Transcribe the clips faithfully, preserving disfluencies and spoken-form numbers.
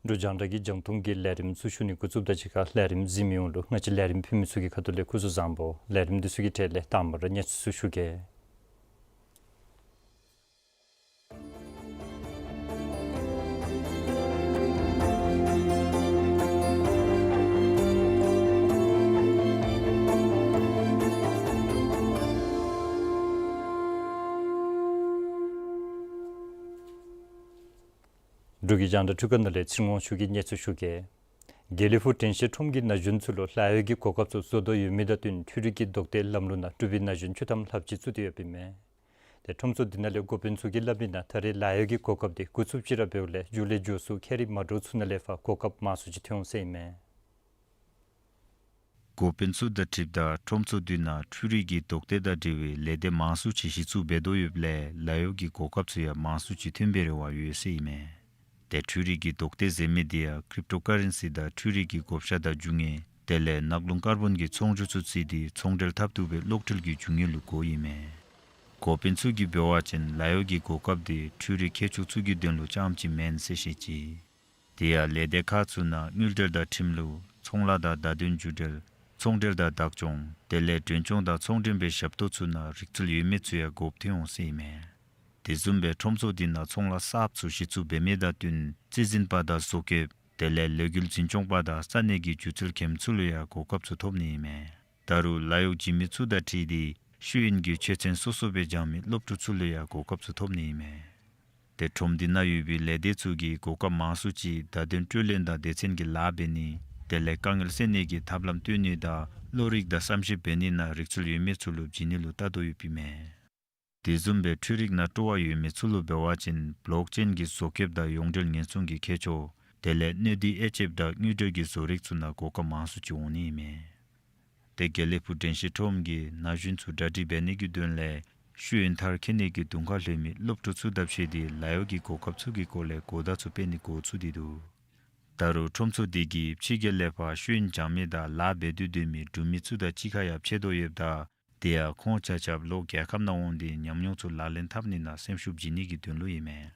འབྲུག་རྒྱང་བསྒྲགས་ཀྱི་རྒྱང་མཐོང་གི་ལས་རིམ་ཚུ་ཞུ་ནི་འགོ་བཙུགསཔ་ད་གཅིག་ཁར་ལས་རིམ་གཟིགས་མི་ཡོངས་ལུ་ང་བཅས་ལས་རིམ་ཕུལ་མི་ཚུ་གི་ཁ་ཐུག་ལས་སྐུ་གཟུགས་བཟང་པོ། ལས་རིམ་འདི་ཚུ་གི་གྲས་ལས་དང་པ་ར་གནས་ཚུལ་ཚུ་ཞུ་གེ། འབྲུག་གི་རྒྱང་བསྒྲགས་འཕྲུལ་ཁང་ནང་ལས་ཚེ་རིང་དབང་ཕྱུག་གིས་གནས་ཚུལ་ཞུ་གེ། དགེ་ལེགས་ཕུག་དྲན་ཤེས་ཁྲོམ་གྱི་ན་གཞོན་ཚུ་ལུ་ལཱ་གཡོག་གི་གོ་སྐབས་ཚུ་བཟོ་དོ་ཡོད་མི་དང་བསྟུན་འཕྲུལ་རིག་གི་རྡོག་སྟེ་ལམ་ལུགས་ནང་འབྲུག་པའི་ན་གཞོན་བཅུ་ཐམ་ལྷགཔ་ཅིག་བཙུགས་ཏེ་ཡོདཔ་ཨིན་མས། ཏེ་ཁྲོམ་ཚུ་འདི་ནང་ལས་འགོ་དཔོན་ཚུ་གིས་སླབ་མི་ནང་ད་རེས་ལཱ་གཡོག་གི་གོ་སྐབས་འདི་འགོ་བཙུགསཔ་ཅིག་ར་འབདཝ་ལས་མཇུག་ལས་མགྱོགས་སུ་ཁྱད་རིག་མ་འདྲཝ་ཚུ་ནང་ལས་ཕར་གོ་སྐབས་མང་སུ་ཅིག་ཐོན་འོང་ཟེར་ཨིན་མས། འགོ་དཔོན་ཚུ་དང་འཁྲིལཝ་ད་ཁྲོམ་ཚུ་འདི་ནང་འཕྲུལ་རིག་གི་རྡོག་སྟེ་དང་འབྲེལ་བའི་ལས་སྡེ་མང་སུ་ཅིག་གཞི་བཙུགས་འབད་དོ་ཡོདཔ་ལས་ལཱ་གཡོག་གི་གོ་སྐབས་ཚུ་ཡང་མང་སུ་ཅིག་ཐོན་པའི་རེ་བ་ཡོད་ཟེར་ཨིན་མས། ཏེ་འཕྲུལ་རིག་གི་རྡོག་སྟེ་ཟེར་མི་འདི་ཡང་ཀྲིབ་ཊོ་ཀ་རེན་སི་དང་འཕྲུལ་རིག་གི་བགོ་བཤའ་དང་རྒྱུ་དངོས་དེ་ལས་ནག་རླུང་ཀར་བོན་གྱི་ཚོང་སྒྱུར་ཚུ་བརྩིས་ཏེ་ཚོང་འབྲེལ་འཐབ་བཏུབ་པའི་གློག་འཕྲུལ་གྱི་རྒྱུ་དངོས་ལུ་གོཝ་ཨིན་མས། འགོ་དཔོན་ཚུ་གིས་འབད་བ་ཅིན་ལཱ་གཡོག་གི་གོ་སྐབས་འདི་འཕྲུལ་རིག་མཁས་མཆོག་ཚུ་གི་དོན་ལུ་རྐྱངམ་ཅིག་མེན་ཟེར་བཤད་ཅི། དེ་ཡང་ལས་སྡེ་ཁག་ཚུ་ནང་དངུལ་འབྲེལ་དང་ཁྲིམས་ལུགས་ཚོང་ལཱ་དང་བརྡ་དོན་བརྒྱུད་འབྲེལ་ཚོང་འབྲེལ་དང་བདག་སྐྱོང་དེ་ལས་མགྲོན་སྐྱོང་དང་ཚོང་འབྲེལ་པའི་ཞབས་ཏོག་ཚུ་ནང་རིག་རྩལ་ཡོད་མི་ཚུ་ཡང་དགོཔ་ཐོན་འོང་ཟེར་ཨིན་མས། དེ་བཟུམ་སྦེ་ཁྲོམ་ཚུ་འདི་ནང་ཚོང་ལཱ་གསརཔ་ཚུ་གཞི་བཙུགས་འབད་མི་དང་བསྟུན་རྩིས་འཛིན་པ་དང་བཟོ་མཁསཔ་དེ་ལས་ལས་འགུལ་འཛིན་སྐྱོང་པ་དང་ས་གནས་ཀྱི་སྒྱུ་རྩལ་མཁནམ་ཚུ་ལུ་ཡང་གོ་སྐབས་ཚུ་ཐོབ་ནི་ཨིན་མས། ད་རུང་ལཱ་གཡོག་བྱིན་མི་ཚུ་དང་འཁྲིལ་ཏེ་ཤེས་ཡོན་གྱི་ཆོས་ཚན་སོ་སོ་སྦེ་སྦྱང་མི་སློབ་ཕྲུག་ཚུ་ལུ་ཡང་གོ་སྐབས་ཚུ་ཐོབ་ནི་ཨིན་མས། ཏེ་ཁྲོམ་འདི་ནང་ཡོད་པའི་ལས་སྡེ་ཚུ་གིས་གོ་སྐབས་མང་སུ་ཅིག་བརྡ་དོན་སྤྲོད་ལེན་དང་སྡེ་ཚན་གྱི་ལཱ་འབད་ནི་དེ་ལས་དཀའ་ངལ་སེལ་ནི་གི་ཐབས་ལམ་སྟོན་ནི་དང་བློ་རིག་དང་བསམ་ཤེས་འབད་ནི་ནང་རིག་རྩལ་ཡོད་མི་ཚུ་ལུ་བྱིན་ནི་ལུ་བལྟ་དོ་ཡོདཔ་ཨིན་མས། དེ་བཟུམ་སྦེ་འཕྲུལ་རིག་ནང་སྤྲོ་བ་ཡོད་མི་ཚུ་ལུ་འབད་བ་ཅིན་བློག་ཅེན་གྱི་བཟོ་མཁསཔ་དང་ཡོངས་འབྲེལ་ཉེན་སྲུང་གི་མཁས་མཆོག་དེ་ལས་སྣོད་འདུས་དབྱེ་ཞིབ་དང་དངུལ་འབྲེལ་གྱི་བཟོ་རིག་ཚུ་ནང་གོ་སྐབས་མང་སུ་ཅིག་འོང་ནི་ཨིན་མས། ཏེ་དགེ་ལེགས་ཕུག་དྲན་ཤེས་ཁྲོམ་གྱིས་ན་གཞོན་ཚུ་གྲ་སྒྲིག་འབད་ནི་གི་དོན་ལས་ཤེས་ཡོན་མཐར་འཁྱོལ་ནི་གི་དུང་ཁ་ལྷོད་མི་སློབ་ཕྲུག་ཚུ་དང་ཕྱད་དེ་ལཱ་གཡོག་གི་གོ་སྐབས་ཚུ་གི་སྐོར་ལས་གོ་བརྡ་ཚུ་སྤེལ་ནི་འགོ་བཙུགས་ཏེ་འདུག། ད་རུང་ཁྲོམ་ཚུ་འདི་གིས་ཕྱི་རྒྱལ་ལས་ཕར་ཤེས་ཡོན་སྦྱང་མི་དང་ལཱ་འབད་དོ་སྡོད་མི་འབྲུག་མི་ཚུ་དང་གཅིག་ཁར་ཡང་ཕྱད་དོ་ཡོདཔ་ད་དེ་ཡང་ཁོང་ཆ་ཁྱབ་ལོག་རྒྱལ་ཁབ་ནང་འོང་སྟེ་ཉམས་མྱོང་ཚུ་ལག་ལེན་འཐབ་ནི་ནང་སེམས་ཤུགས་བྱིན་ནི་གི་དོན་ལུ་ཨིན་མས།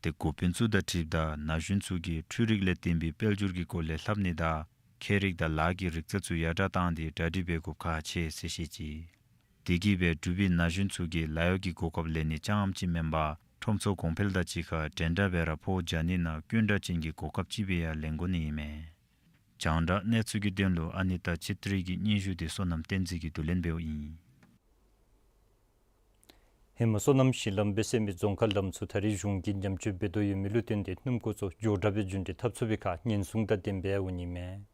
ཏེ་འགོ་དཔོན་ཚུ་དང་འཁྲིལཝ་ད་ན་གཞོན་ཚུ་གིས་འཕྲུལ་རིག་ལས་བརྟེན་པའི་དཔལ་འབྱོར་གྱི་སྐོར་ལས་ལྷབ་ནི་དང་མཁས་རིག་དང་ལཱ་གི་རིག་རྩལ་ཚུ་ཡར་དྲག་བཏང་སྟེ་གྲ་སྒྲིག་འབད་དགོཔ་ཁག་ཆེ་ཟེར་བཤད་ཅི། དེ་གིས་སྦེ་འབྲུག་པའི་ན་གཞོན་ཚུ་གིས་ལཱ་གཡོག་གི་གོ་སྐབས་ལེན་ནི་རྐྱངམ་ཅིག་མེན་པར་ཁྲོམ་ཚུ་གོང་འཕེལ་དང་གཅིག་ཁར་འགྲན་ཟླ་སྦེ་ར་ཕོ་རྒྱ་ནི་ནང་སྐྱོན་དྲག་ཅན་གྱི་གོ་སྐབས་ཅིག་སྦེ་ཡང་ལེན་དགོ་ནི་ཨིན་མས། རྒྱང་བསྒྲགས་གནས་ཚུལ་གྱི་དོན་ལུ་ཨ་ནི་ཏ་ཆིབས་ཏེ་རི་གི་སྙན་ཞུ་འདི་བསོད་ནམས་བསྟན་འཛིན་གྱིས་བསྡུ་ལེན་འབདཝ་ཨིན། ཧེ་མ་སོ་ནམ་ཞིང་ལམ་སྦེ་ཟེར་མི་རྫོང་ཁ་ལམ་ཚུ་ད་རེས་གཞུང་གིས་ཉམས་བཅོས་འབད་དོ་ཡོད་མི་ལུ་བརྟེན་ཏེ་སྣུམ་འཁོར་ཚུ་མགྱོགས་དྲགས་སྦེ་རྒྱུན་འགྲུལ་འཐབ་ཚུགས་པའི་ཁར་ཉེན་སྲུང་དང་ལྡནམ་སྦེ་འོང་ནི་མས།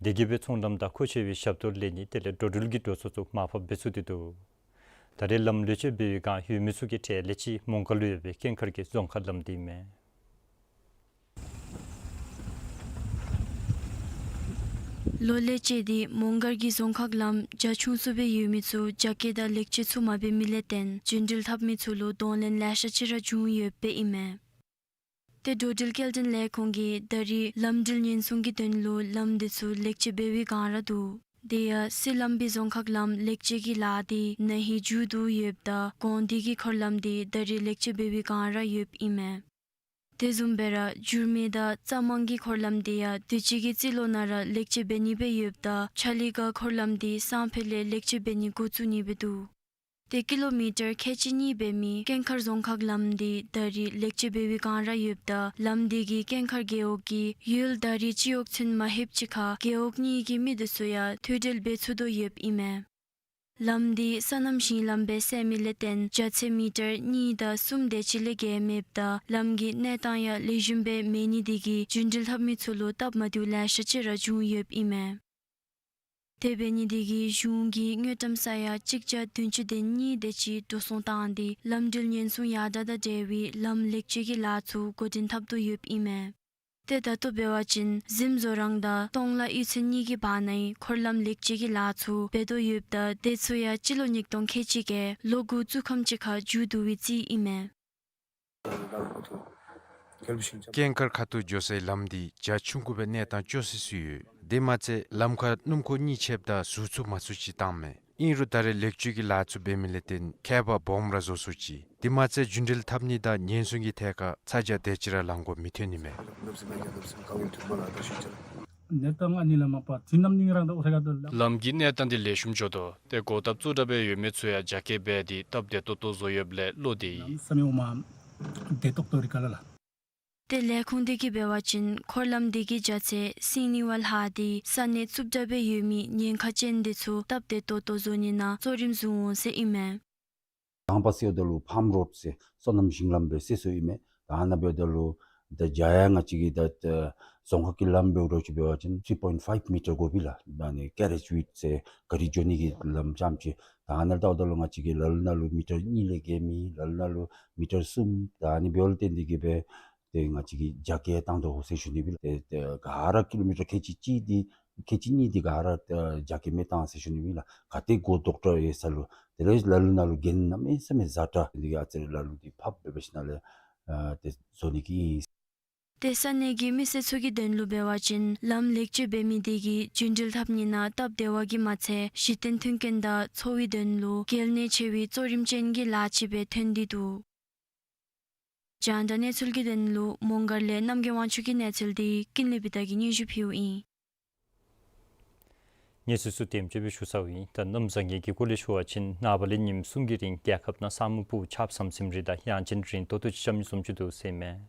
དེ་གིས་སྦེ་ཚོང་ལམ་དང་མཁོ་ཆེ་བའི་ཞབས་ཏོག་ལེན་ནི་དེ་ལས་འགྲོ་འགྲུལ་གྱི་འགྲོ་སོང་ཚུ་མར་ཕབ་འབད་ཚུགས་ཏེ་འདུག། ད་རེས་ལམ་ལེགས་བཅོས་འབད་བའི་བསྒང་ཡོད་མི་ཚུ་གི་གྲས་ལས་གཅིག་མོང་སྒར་ལུ་ཡོད་པའི་སྐྱེངས་མཁར་གྱི་རྫོང་ཁ་ལམ་འདི་ཨིན་མས། ལོ་ལེགས་བཅད་དེ་མོང་སྒར་གྱི་རྫོང་ཁ་ལམ་རྒྱ་ཆུང་སུ་སྦེ་ཡོད་མི་ཚུ་རྒྱ་སྐྱེད་དང་ལེགས་བཅོས་ཚུ་མ་འབད་མི་ལས་བརྟེན་རྒྱུན་འགྲུལ་འཐབ་མི་ཚུ་ལུ་གདོང་ལེན་ལེ་ཤ་ཅིག་ར་བྱུང་ཡོདཔ་ཨིན་མས། ཏེ་འགྲོ་འགྲུལ་སྐྱེལ་འདྲེན་ལས་ཁུངས་ཀྱིས་ད་རེས་ལམ་འགྲུལ་ཉེན་སྲུང་གི་དོན་ལུ་ལམ་འདི་ཚུ་ལེགས་བཅོས་འབད་བའི་བསྒང་ར་འདུག། དེ་ཡང་སི་ལམ་སྦི་རྫོང་ཁ་ལམ་ལེགས་བཅོས་ཀྱི་ལཱ་འདི་ན་ཧིང་མཇུག་བསྡུ་ཡོདཔ་ད་གོང་འདི་གི་འཁོར་ལམ་འདི་ད་རེས་ལེགས་བཅོས་འབད་བའི་བསྒང་ར་ཡོདཔ་ཨིན་མས། དེ་བཟུམ་སྦེ་ར་འགྱུར་མེད་དང་རྩ་མང་གི་འཁོར་ལམ་འདི་ཡང་དུས་ཅི་གི་རྩིས་ལོ་ནང་ར་ལེགས་བཅོས་འབད་ནི་སྦེ་ཡོདཔ་ད་ཆ་ལི་ག་འཁོར་ལམ་འདི་སང་ཕོད་ལས་ལེགས་བཅོས་འབད་ནི་འགོ་བཙུགས་ནི་སྦེ་འདུག། ཏེ་ཀི་ལོ་མི་ཊར་ཁལ་གཅིག་གཉིས་འབད་མི་སྐྱེངས་མཁར་རྫོང་ཁ་ལམ་འདི་ད་རེས་ལེགས་བཅོས་འབད་བའི་བསྒང་ར་ཡོདཔ་ད་ལམ་འདི་གིས་སྐྱེངས་མཁར་རྒེད་འོག་གི་ཡུལ་ད་རེས་སྤྱི་འོག་ཚུན་མ་ལྷོདཔ་ཅིག་ཁར་རྒེད་འོག་གཉིས་ཀྱི་མི་འདི་ཚུ་ཡང་ཐུག་འཕྲད་འབད་ཚུགས་དོ་ཡོདཔ་ཨིན་མས། ལམ་འདི་སོ་ནམ་ཞིང་ལམ་སྦེ་ཟེར་མི་ལས་བརྟེན་རྒྱ་ཚད་མི་ཊར་གཉིས་དང་གསུམ་དེ་ཅིག་ལས་བརྒལ་མེདཔ་ད་ལམ་གྱི་གནས་སྟངས་ཡང་ལེགས་ཤོམ་སྦེ་མེད་ནི་འདི་གིས་རྒྱུན་འགྲུལ་འཐབ་མི་ཚུ་ལུ་སྟབས་མ་བདེཝ་ལེ་ཤ་ཅིག་ར་བྱུང་ཡོདཔ་ཨིན་མས། དེ་འབད་ནི་འདི་གིས་གཞུང་གིས་དངུལ་ཀྲམ་ས་ཡ་གཅིག་བརྒྱ་བདུན་ཅུ་དོན་གཉིས་དེ་ཅིག་འགྲོ་སོང་བཏང་སྟེ་ལམ་འགྲུལ་ཉེན་སྲུང་ཡར་དྲག་དང་འབྲེལ་བའི་ལམ་ལེགས་བཅོས་ཀྱི་ལཱ་ཚུ་འགོ་འདྲེན་འཐབ་དོ་ཡོདཔ་ཨིན་མས། ཏེ་ད་ལྟོ་འབད་བ་ཅིན་གཟིམ་བཟོ་རང་དང་སྟོང་ལ་གཡུས་ཚན་གཉིས་ཀྱི་བར་ནའི་འཁོར་ལམ་ལེགས་བཅོས་ཀྱི་ལཱ་ཚུ་འབད་དོ་ཡོདཔ་ད་དེ་ཚུ་ཡང་སྤྱི་ལོ་ཉིས་སྟོང་ཁལ་གཅིག་གི་ལོ་དགུ་བཙུགས་ཁམས་ཅིག་ཁར་མཇུག་བསྡུ་བའི་རྩིས་ཨིན་མས། སྐྱེངས་མཁར་ཁ་ཐུག་འགྱོ་སའི་ལམ་འདི་རྒྱ་ཆུང་ཀུ་སྦེ་གནས་སྟངས་སྐྱོ་སི་སི་ཡོད། དེ་མ་ཚད་ལམ་ཁར་སྣུམ་འཁོར་གཉིས་ཆདཔ་ད་ཟུག་ཚུགས་མ་ཚུགས་ཅིག་བཏངམ་མས། ཨིན་རུང་ད་རེས་ལེགས་བཅོས་ཀྱི་ལཱ་ཚུ་འབད་མི་ལས་བརྟེན་ཁྱད་པར་སྦོམ་ར་བཟོ་ཚུགས་ཅི། དེ་མ་ཚད་རྒྱུན་འགྲུལ་འཐབ་ནི་དང་ཉེན་སྲུང་གི་ཐད་ཁར་ཚ་གྱང་དེ་ཅིག་ར་ལང་དགོཔ་མི་ཐོན་ནི་མས། གནས་སྟངས་ཨ་ནི་ལས་མ་པ་དུས་ནམ་ཉིན་རང་དང་འོ་རེ་ག་དོ་ལམ་གྱི་གནས་སྟངས་འདི་ལེགས་ཤོམ་འགྱོ་དོ། ཏེ་འགོ་བཏབ་རྩོད་གྲ་སྦེ་ཡོད་མི་ཚུ་ཡང་རྒྱ་སྐྱེད་འབད་དེ་སྟབས་བདེ་ཏོག་ཏོ་བཟོ་ཡོདཔ་ལས་བློ་བདེ་ཡི། ལམ་ས་མེད་འོ་མ་བདེ་ཏོག་ཏོ་རེ་ག་ལ་ལ། ཏེ་ལས་ཁུངས་དེ་གིས་འབད་བ་ཅིན་འཁོར་ལམ་དེ་གི་རྒྱ་ཚད་སིང་ནི་བ་ལྷག་སྟེ་ས་གནས་རྩུབ་དྲགས་སྦེ་ཡོད་མི་ཉེན་ཁ་ཅན་དེ་ཚུ་སྟབས་བདེ་ཏོག་ཏོ་བཟོ་ནི་ནང་གཙོ་རིམ་བཟུང་འོང་ཟེར་ཨིན་མས། དང་པ་ཟེརཝ་ད་ལུ་ཕཱམ་རོཌ་ཟེར་སོ་ནམ་ཞིང་ལམ་སྦེ་ཟེར་སོ་ཨིན་མས། ད་ཨ་ནཱ་འབདཝ་ད་ལུ་ད་རྒྱ་ཡང་ང་བཅས་ཀྱི་ད་ད་རྫོང་ཁག་གི་ལམ་འབདཝ་ད་ཅིག་འབད་བ་ཅིན་three point five མི་ཊར་དགོ་པས་ལགས། ཨ་ནི་ཀེ་རེཇ་ཝིཌཐ་ཟེར་ག་རི་འགྱོ་ནི་གི་ལམ་རྐྱངམ་ཅིག། ད་ཨ་ནཱ་ལྟཝ་ད་ལུ་ང་བཅས་ཀྱི་ལ་ལུ་ནང་ལུ་མི་ཊར་གཉིས་ལས་བརྒལ་མེད། ལ་ལུ་ནང་ལུ་མི་ཊར་གསུམ། ད་ཨ་ནི་འབདཝ་ལས་བརྟེན་ཏེ་གིས་སྦེ་ཏེ་ང་བཅས་ཀྱིས་རྒྱ་སྐྱེད་བཏང་དོ་ཟེར་ཞུ་ནི་སྦེ་ལགས། ཏེ་ཏེ་ག་ར་ཀི་ལོ་མི་ཊར་ཁལ་གཅིག་གཅིག་འདི་ཁལ་གཅིག་གཉིས་འདི་ག་ར་ཨ་རྒྱ་སྐྱེད་མི་བཏང་ཟེར་ཞུ་ནི་སྦེ་ལགས། ག་ཏེ་སྒོ་རྡོག་ཏོ་ཡོད་ས་ལུ། དེ་ལས་ལ་ལུ་ནང་ལུ་གྱེན་གནམ་མེད་ས་མེད་ཛ་དྲག་འདི་གིས་ཨ་ཙི་རེ་ལ་ལུ་འདི་ཕབ་འབད་འབད་ཞིནམ་ལས་ཨ་ཏེ་བཟོ་ནི་གི་ཨིན། ཏེ་ས་གནས་ཀྱི་མི་སེར་ཚུ་གི་དོན་ལུ་འབད་བ་ཅིན་ལམ་ལེགས་བཅོས་འབད་མི་དེ་གིས་རྒྱུན་འགྲུལ་འཐབ་ནི་ནང་སྟབས་བདེ་བ་གིས་མ་ཚད་གཞི་རྟེན་མཐུན་རྐྱེན་དང་འཚོ་བའི་དོན་ལུ་གལ་གནད་ཆེ་བའི་གཙོ་རིམ་ཅན་གྱི་ལཱ་ཅིག་སྦེ་ཐོན་ཏེ་འདུག། རྒྱང་བསྒྲགས་གནས་ཚུལ་གྱི་དོན་ལུ་མོང་སྒར་ལས་རྣམ་རྒྱལ་དབང་ཕྱུག་གི་གནས་ཚུལ་འདི་ཀུན་ལེགས་བི་ཏ་གིས་སྙན་ཞུ་ཕུལཝ་ཨིན། གནས་ཚུལ་ཚུ་དེམ་ཅིག་སྦེ་ཞུ་ཚརཝ་ཨིན། ད་གནམ་བཟང་ངན་གྱི་སྐོར་ལས་ཞུ་བ་ཅིན་ནངས་པ་ལས་ཉིནམ་གསུམ་གྱི་རིང་རྒྱལ་ཁབ་ནང་ས་སྨུག་སྤུབས་ཆརཔ་ཟམ་ཟིམ་རེ་དང་དབྱངས་ཅན་རིང་ཏོག་ཏོ་ཅིག་རྐྱབ་ནི་བཟུམ་ཅིག་འདུག་ཟེར་མས།